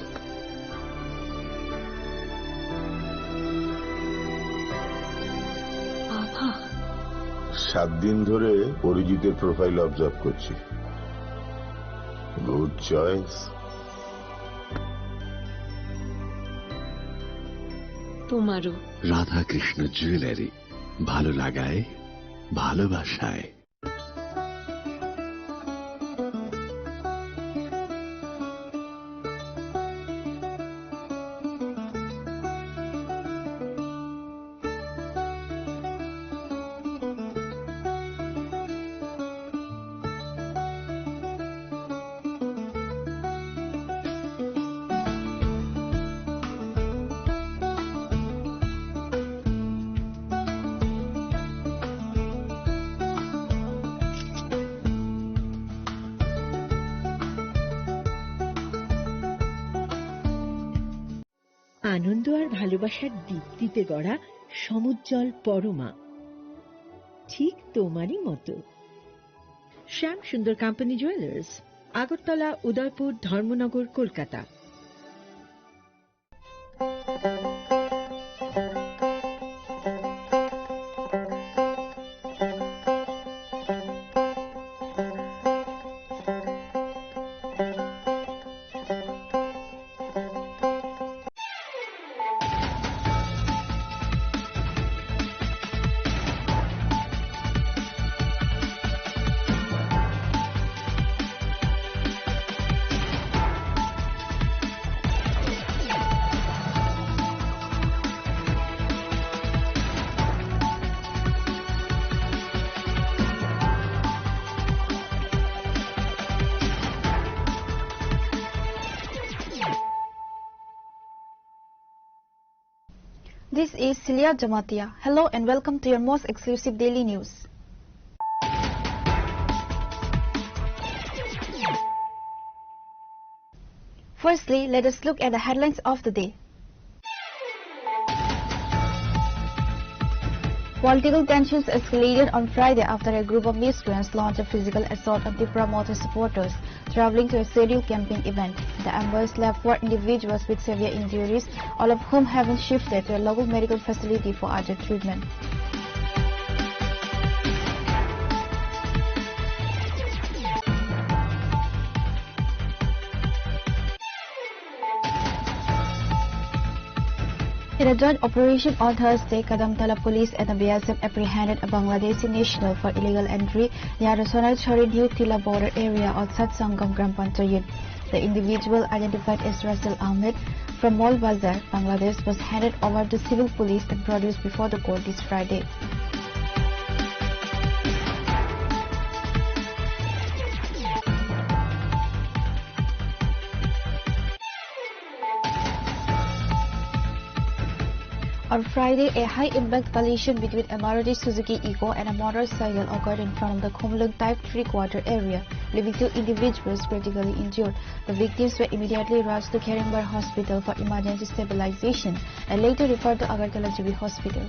বাবা। সাত দিন ধরে অরিজিতের প্রোফাইল অবজার্ভ করছি। Good choice. তোমারও। রাধাকৃষ্ণ জুয়েলারি, ভালো লাগায়, ভালোবাসায়। আনন্দ আর ভালোবাসার দীপ্তিতে গড়া সমুজ্জ্বল পরমা, ঠিক তোমারই মতো। শ্যাম সুন্দর কোম্পানি জুয়েলার্স, আগরতলা, উদয়পুর, ধর্মনগর, Kolkata. This is Celia Jamatia. Hello and welcome to your most exclusive daily news. Firstly, let us look at the headlines of the day. Political tensions escalated on Friday after a group of miscreants launched a physical assault on Tipra Motha supporters traveling to a scheduled campaign event. The ambulance left four individuals with severe injuries, all of whom have been shifted to a local medical facility for urgent treatment. In a joint operation on Thursday, Kadamtala police and the B S F apprehended a Bangladeshi national for illegal entry near the Sonaiswari New Tila border area of Satsangam Gram Panchayat. The individual, identified as Russell Ahmed from Mall Bazar, Bangladesh, was handed over to civil police and produced before the court this Friday. On Friday, a high-impact collision between a Maruti Suzuki Eeco and a motorcycle occurred in front of the Khumulwng Type three quarter area, leaving two individuals critically injured. The victims were immediately rushed to Kherengbar Hospital for emergency stabilization and later referred to Agartala G B Hospital.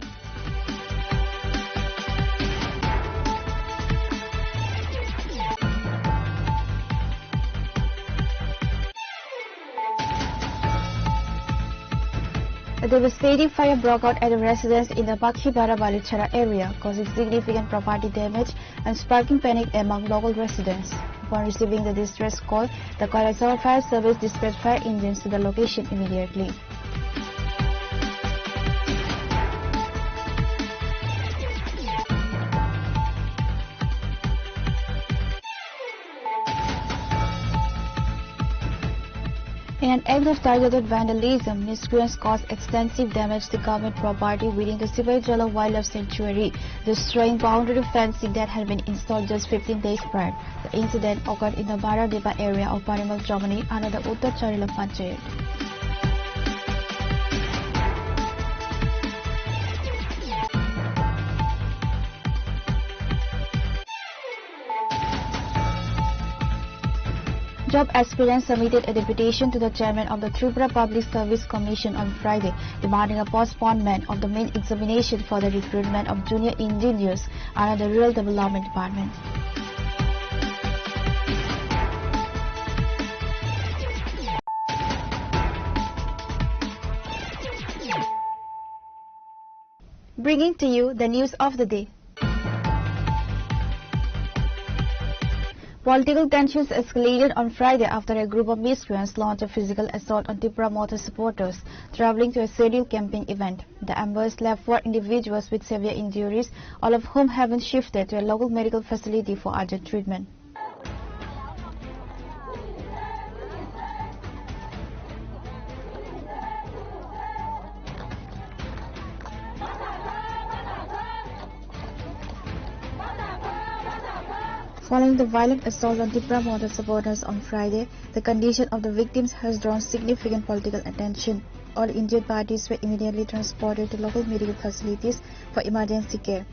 A devastating fire broke out at a residence in the Pakhibara Balichara area, causing significant property damage and sparking panic among local residents. Upon receiving the distress call, the Kailasahar Fire Service dispatched fire engines to the location immediately. In an act of targeted vandalism, miscreants caused extensive damage to government property within the Sipaijala Wildlife Sanctuary, destroying boundary fencing that had been installed just fifteen days prior. The incident occurred in the Baradeba area of Parimal Chomani under the Uttar Charila Panchayat. Job aspirants submitted a deputation to the chairman of the Tripura Public Service Commission on Friday, demanding a postponement of the main examination for the recruitment of junior engineers under the Rural Development Department. Bringing to you the news of the day. Political tensions escalated on Friday after a group of miscreants launched a physical assault on Tipra Motha supporters traveling to a scheduled campaign event. The ambushed left four individuals with severe injuries, all of whom have been shifted to a local medical facility for urgent treatment. Following the violent assault on Tipra Motha supporters on Friday, the condition of the victims has drawn significant political attention. All injured parties were immediately transported to local medical facilities for emergency care.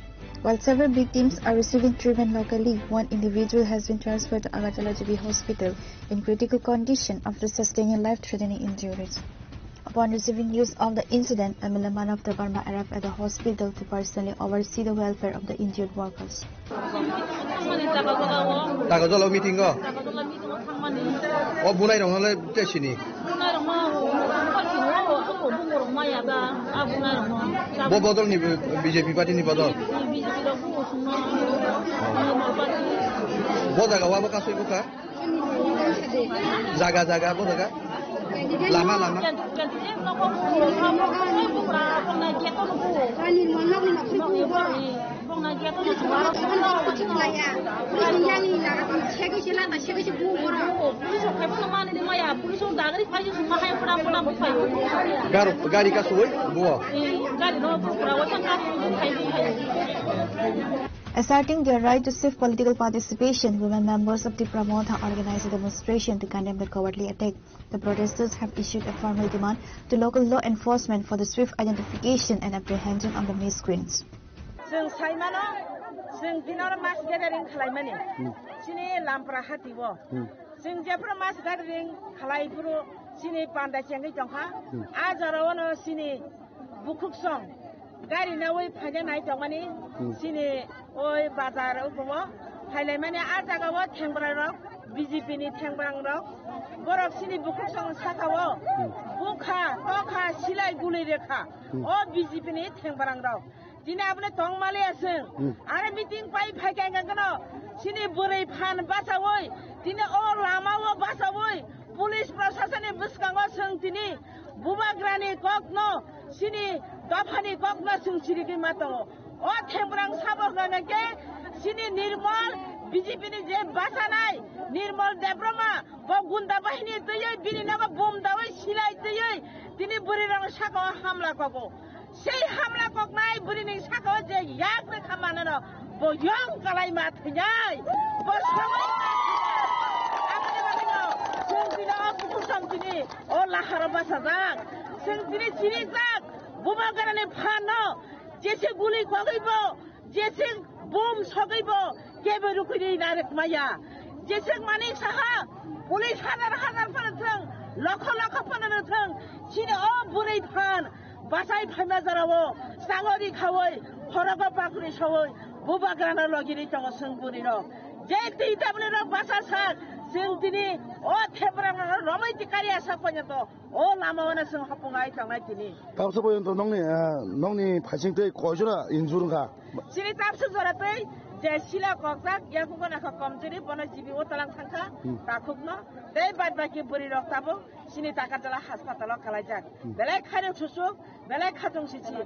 While several victims are receiving treatment locally, one individual has been transferred to Agartala G B Hospital in critical condition after sustaining life-threatening injuries. Upon receiving news of the incident, M L A Manav Debbarma arrived at the hospital to personally oversee the welfare of the injured workers. Daga jalo meeting o. O bunai rong hole te sini. Bo bodol ni B J P party ni bodol. Bo jaga wa bo kasui buka. Jaga, jaga, bo jaga. Lama, lama. Garo, gari ka sui, bo. Asserting their right to safe political participation, women members of Tipra Motha organized a demonstration to condemn the cowardly attack. The protesters have issued a formal demand to local law enforcement for the swift identification and apprehension of the miscreants. Chwng sai mano, chwng tini oro mass gathering khlai mani. Hmm. Chini Lampra hati o. Hmm. Chwng jephuru mass gathering khlai phuru chini panda chengwi tongkha. Hmm. A jora o no chini bukhuk song gari nawi phaina nai tongmani, hmm, chini oi bazar o phailai mani, a jaga o thengbra rok, B J P ni thengbra rok, borok chini bukhuk song saka o, hmm, bukha, tokha, silai guli rekha, hmm, o B J P ni thengbra rok. Tini aboni tongmali aswng, hmm, are meeting pai phai kai kano, chini bwrwi phan bachawi, tini o lama o bachawi, police proshasani bwskango chwng tini bubagrani kokno, chini dophani kokno chwng chirigwi ma tongo. O themrang sabo hwnga khe chini Nirmol B J P ni je bachanai Nirmol Debbarma bo gunda bahini twiwi bini nogo bom dawi silai twiwi tini bwrwi rok saka o hamla kogo. Sei hamla koknai bwrwini saka o je yak rekha manano bo yong kalai ma thwinai. Bo sogwi ma thwinai. Aboni bagwino chwng tini o bukhuk tong tini o laharo bachajak. Chwng tini chirijak. Bubagrani phanno jese guli kogwi bo, jese bom sogwi bo, kebo rukui narwk maya. Jese manik saha, police hazar hazar phano thwng, lokho lokho phano thwng, chini o bwrwi phan bachai phaima jorao changori khawi, khorogo pakri sawi, bubagrano logiri tongo chwng bwrwirok. Je twi tabni rok bacha sak, chwng tini o thebrano romwi tikari asa ponyoto. O lama o no chwng hopung ai tangnai tini. Tabsa porjonto nokni, eh, nokni phaising tei koijora injure wngkha? Chini tabsa jora tei je sila kokjak, yakugo nakha komjuri, bono G B o talang thangkha, hmm, takhukno. Tei bad baki bwrwi rok tabuk chini Takarjala haspatalo kalaijak. Hmm. Belai khairok susuk, belai khatung sichi.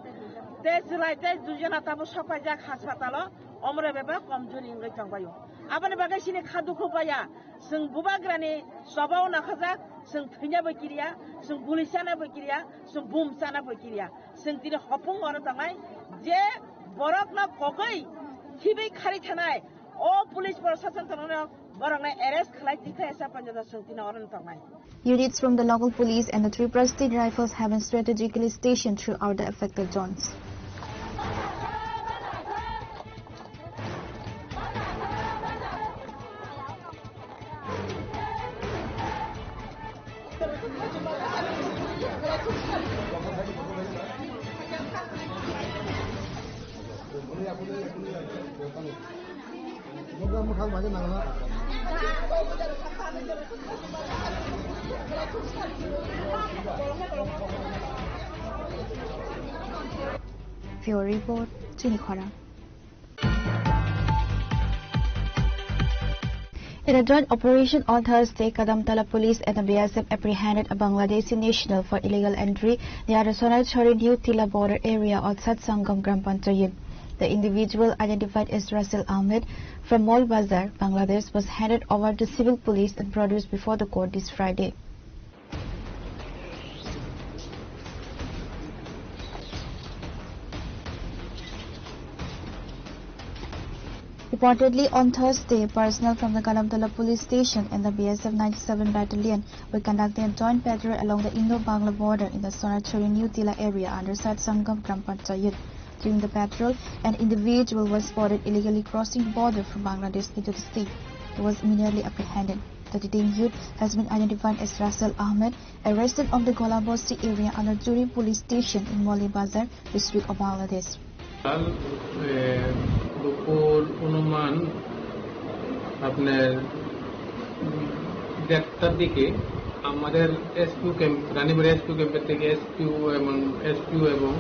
Tei chwlai tei duijona tabuk sokpaijak haspatalo, omre bebak komjuri wngwi tongbaio. Aboni bagwi chini kha dukhu baya. Chwng bubagrani chobao nakhajak, chwng thwina bai kiriya, chwng guli chana bai kiriya, chwng bum chana bai kiriya. Chwng tini hopung oro tangnai je borokno kogwi thibwi khari thanai o police proshashan tongno borokno arrest khlai tikha esa panjado chwng tini oro tangnai. Units from the local police and the Tripura State Rifles have been strategically stationed throughout the affected zones. Bureau Report, Chini Khorang. In a joint operation on Thursday, Kadamtala police and the B S F apprehended a Bangladeshi national for illegal entry near the Sonarchari New Tila border area outside Sangam Gram Panchayat. The individual, identified as Russell Ahmed from Mol Bazar, Bangladesh, was handed over to civil police and produced before the court this Friday. Reportedly, on Thursday, personnel from the Kadamtala police station and the B S F ninety-seven battalion were conducting a joint patrol along the Indo-Bangla border in the Sonarchari New Tila area under Sat Sangam Gram Panchayat. During the patrol, an individual was spotted illegally crossing the border from Bangladesh into the state. He was immediately apprehended. The detained youth has been identified as Russell Ahmed, a resident of the Golabosti area under Juri police station in Moli Bazar, district of Bangladesh. কাল, এ, দুপুর অনুমান আপনার দেড়টার দিকে আমাদের SQ camp, Ranibari এসকিউ ক্যাম্পের থেকে এসকিউ এবং, এসকিউ এবং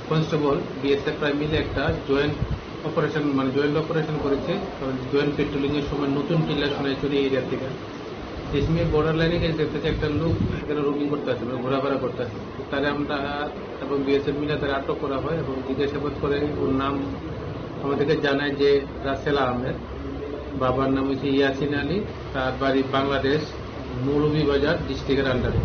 কনস্টেবল বিএসএফ প্রায় মিলে একটা জয়েন্ট অপারেশন, মানে জয়েন্ট অপারেশন করেছে, কারণ জয়েন্ট পেট্রোলিং এর সময় নতুন টিল্লা সোনাইছড়ি এরিয়া থেকে। রেশমি বর্ডার লাইনে গিয়ে দেখতেছে একটা লোক এখানে রোমিং করতে আছে, মানে ঘোরাফেরা করতে আছে। তারে আমরা এবং বিএসএফ মিলে তারা আটক করা হয় এবং জিজ্ঞাসাবাদ করে ওর নাম আমাদেরকে জানায় যে রাসেল আহমেদ, বাবার নাম হচ্ছে ইয়াসিন আলী, তার বাড়ি বাংলাদেশ, মৌলভীবাজার ডিস্ট্রিক্টের আন্ডারে।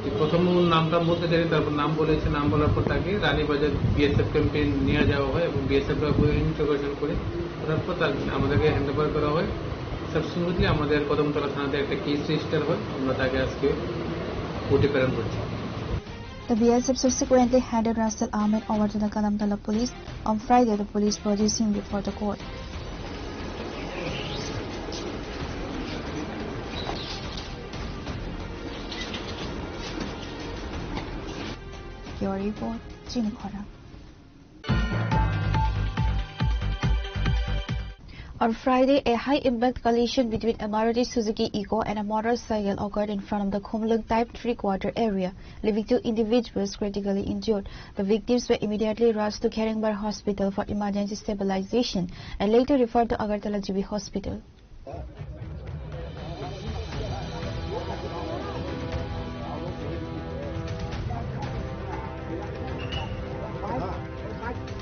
তো প্রথম ওর নামটা বলতে চাই, তারপর নাম বলেছে, নাম বলার পর তাকে রানীবাজার বিএসএফ ক্যাম্পে নিয়ে যাওয়া হয় এবং বিএসএফ ইন্টারোগেশন করে, তারপর তার আমাদেরকে হ্যান্ড ওভার করা হয়। সাবসিকুয়েন্টলি আমাদের কদমতলা থানাতে একটা কেস রেজিস্টার হয়, আমরা তাকে আজকে কোর্টে প্রেরণ করছি। The B S F subsequently handed Russell Ahmed over to the Kadamtala police. On Friday, the police produced him before the court. Bureau Report, Chini Khorang. On Friday, a high-impact collision between a Maruti Suzuki Eeco and a motorcycle occurred in front of the Khumulwng Type three quarter area, leaving two individuals critically injured. The victims were immediately rushed to Kherengbar Hospital for emergency stabilization and later referred to Agartala G B Hospital.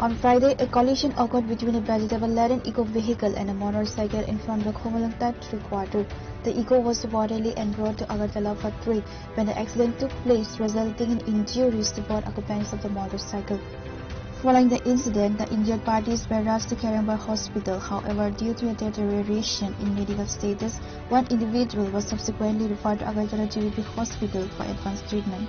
On Friday, a collision occurred between a vegetable-laden eco vehicle and a motorcycle in front of the Khumulwng Type three quarter. The eco was reportedly en route to Agartala for trade when the accident took place, resulting in injuries to both occupants of the motorcycle. Following the incident, the injured parties were rushed to Kherengbar Hospital. However, due to a deterioration in medical status, one individual was subsequently referred to Agartala G B P Hospital for advanced treatment.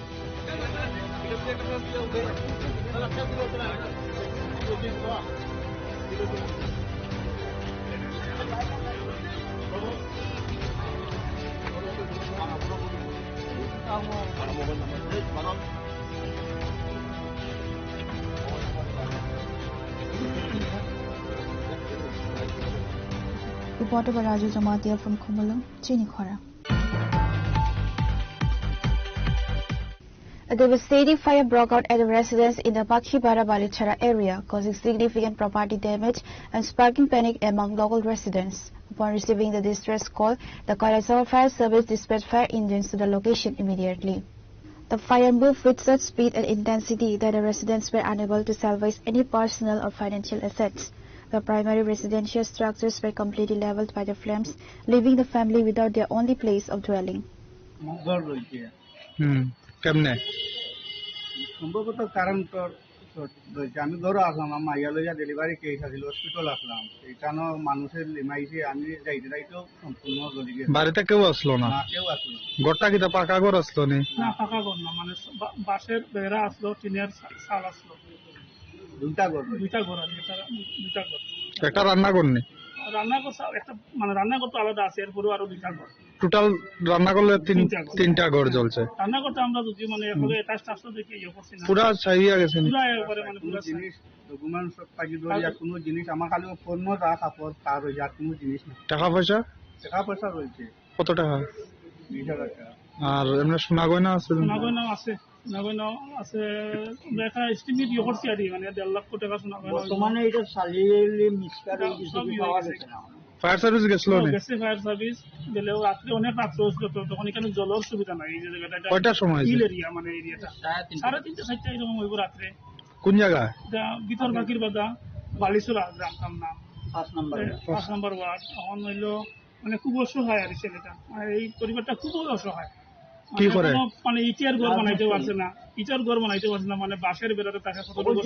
Reporter by Raju Jamatia from Khumulwng, Chini Khorang. A devastating fire broke out at a residence in the Pakhibara Balichara area, causing significant property damage and sparking panic among local residents. Upon receiving the distress call, the Kailasawar Fire Service dispatched fire engines to the location immediately. The fire moved with such speed and intensity that the residents were unable to salvage any personal or financial assets. The primary residential structures were completely leveled by the flames, leaving the family without their only place of dwelling. হুম, কেমনে? সম্ভবত কারেন্টর শর্ট হয়েছে। আমি ঘরে আসলাম, আমার মাইয়া লইয়া delivery case আছিল, হসপিটাল আসলাম। এখানেও মানুষের লিমাইছে, আমি যাইতে যাইতেও সম্পূর্ণ জ্বলি গেছে। বাড়িতে কেউ আসলো না? না, কেউ আসলো না। ঘরটা কিতা পাকা ঘর আসলো নি? না, পাকা ঘর না, মানে বা-, বাঁশের বেড়া আসলো, টিনের সা-, চাল আসলো। দুইটা ঘর রয়েছে। দুইটা ঘর আর কি, এটা দুইটা ঘর। একটা রান্নাঘর নি? রান্নাঘর সা-, একটা, মানে রান্নাঘর তো আলাদা আছে, এরপরেও আরো দুইটা ঘর। টোটাল রান্না করলে তিন, তিনটা ঘর। তিনটা ঘর জ্বলছে। রান্না করতে আমরা যদি মানে এভাবে অ্যাটাচ আসলে দেখি ইয়ে করছি না। পুরা ছাই হয়ে গেছে নি? পুরা একবারে মানে পুরা ছাই। জিনিস, ডকুমেন্টস সব থাকি ধরিয়া কোনো জিনিস আমার খালি ফোন যা কাপড় তার ওই আর কোনো জিনিস না। টাকা পয়সা? টাকা পয়সা রয়েছে। কত টাকা? বিশ হাজার টাকা। আর এমনি সোনা গয়না আছে? সোনা গয়না আছে, সোনা গয়না আছে। আমরা একটা এস্টিমেট ইয়ে করছি আর কি, মানে দেড় লক্ষ টাকা সোনা গয়না। বর্তমানে এটা সালিয়ালি মিক্সচার এই কিছু সব ইয়ে পাওয়া হয়ে গেছে। গেছে না। ফায়ার সার্ভিস গেছিল ও, নি? গেছে ফায়ার সার্ভিস। গেলেও রাত্রে অনেক রাত্রে হয়েছিল তো, তখন এখানে জলের সুবিধা নাই। এই যে জায়গাটা, এটা কয়টার সময় হয়েছে? হিল এরিয়া, মানে এরিয়াটা। সাড়ে তিনটা। সাড়ে তিনটা, চারটা এরকম হইব রাত্রে। কোন জায়গা? এটা ভিতর বাকির বাদা, বালিছড়া গ্রামটার নাম। পাঁচ নম্বর এ, ওয়ার্ড। পাঁচ নম্বর ওয়ার্ড। তখন হইলো, মানে, খুব অসহায় আর কি ছেলেটা। মানে, এই পরিবারটা খুব অসহায়। কি মানে, করে? কোনো, মানে, ইটের ঘর বানাইতে পারছে না, ইটের ঘর বানাইতে পারছে না, মানে, বাঁশের বেড়াতে তাকে কত বছর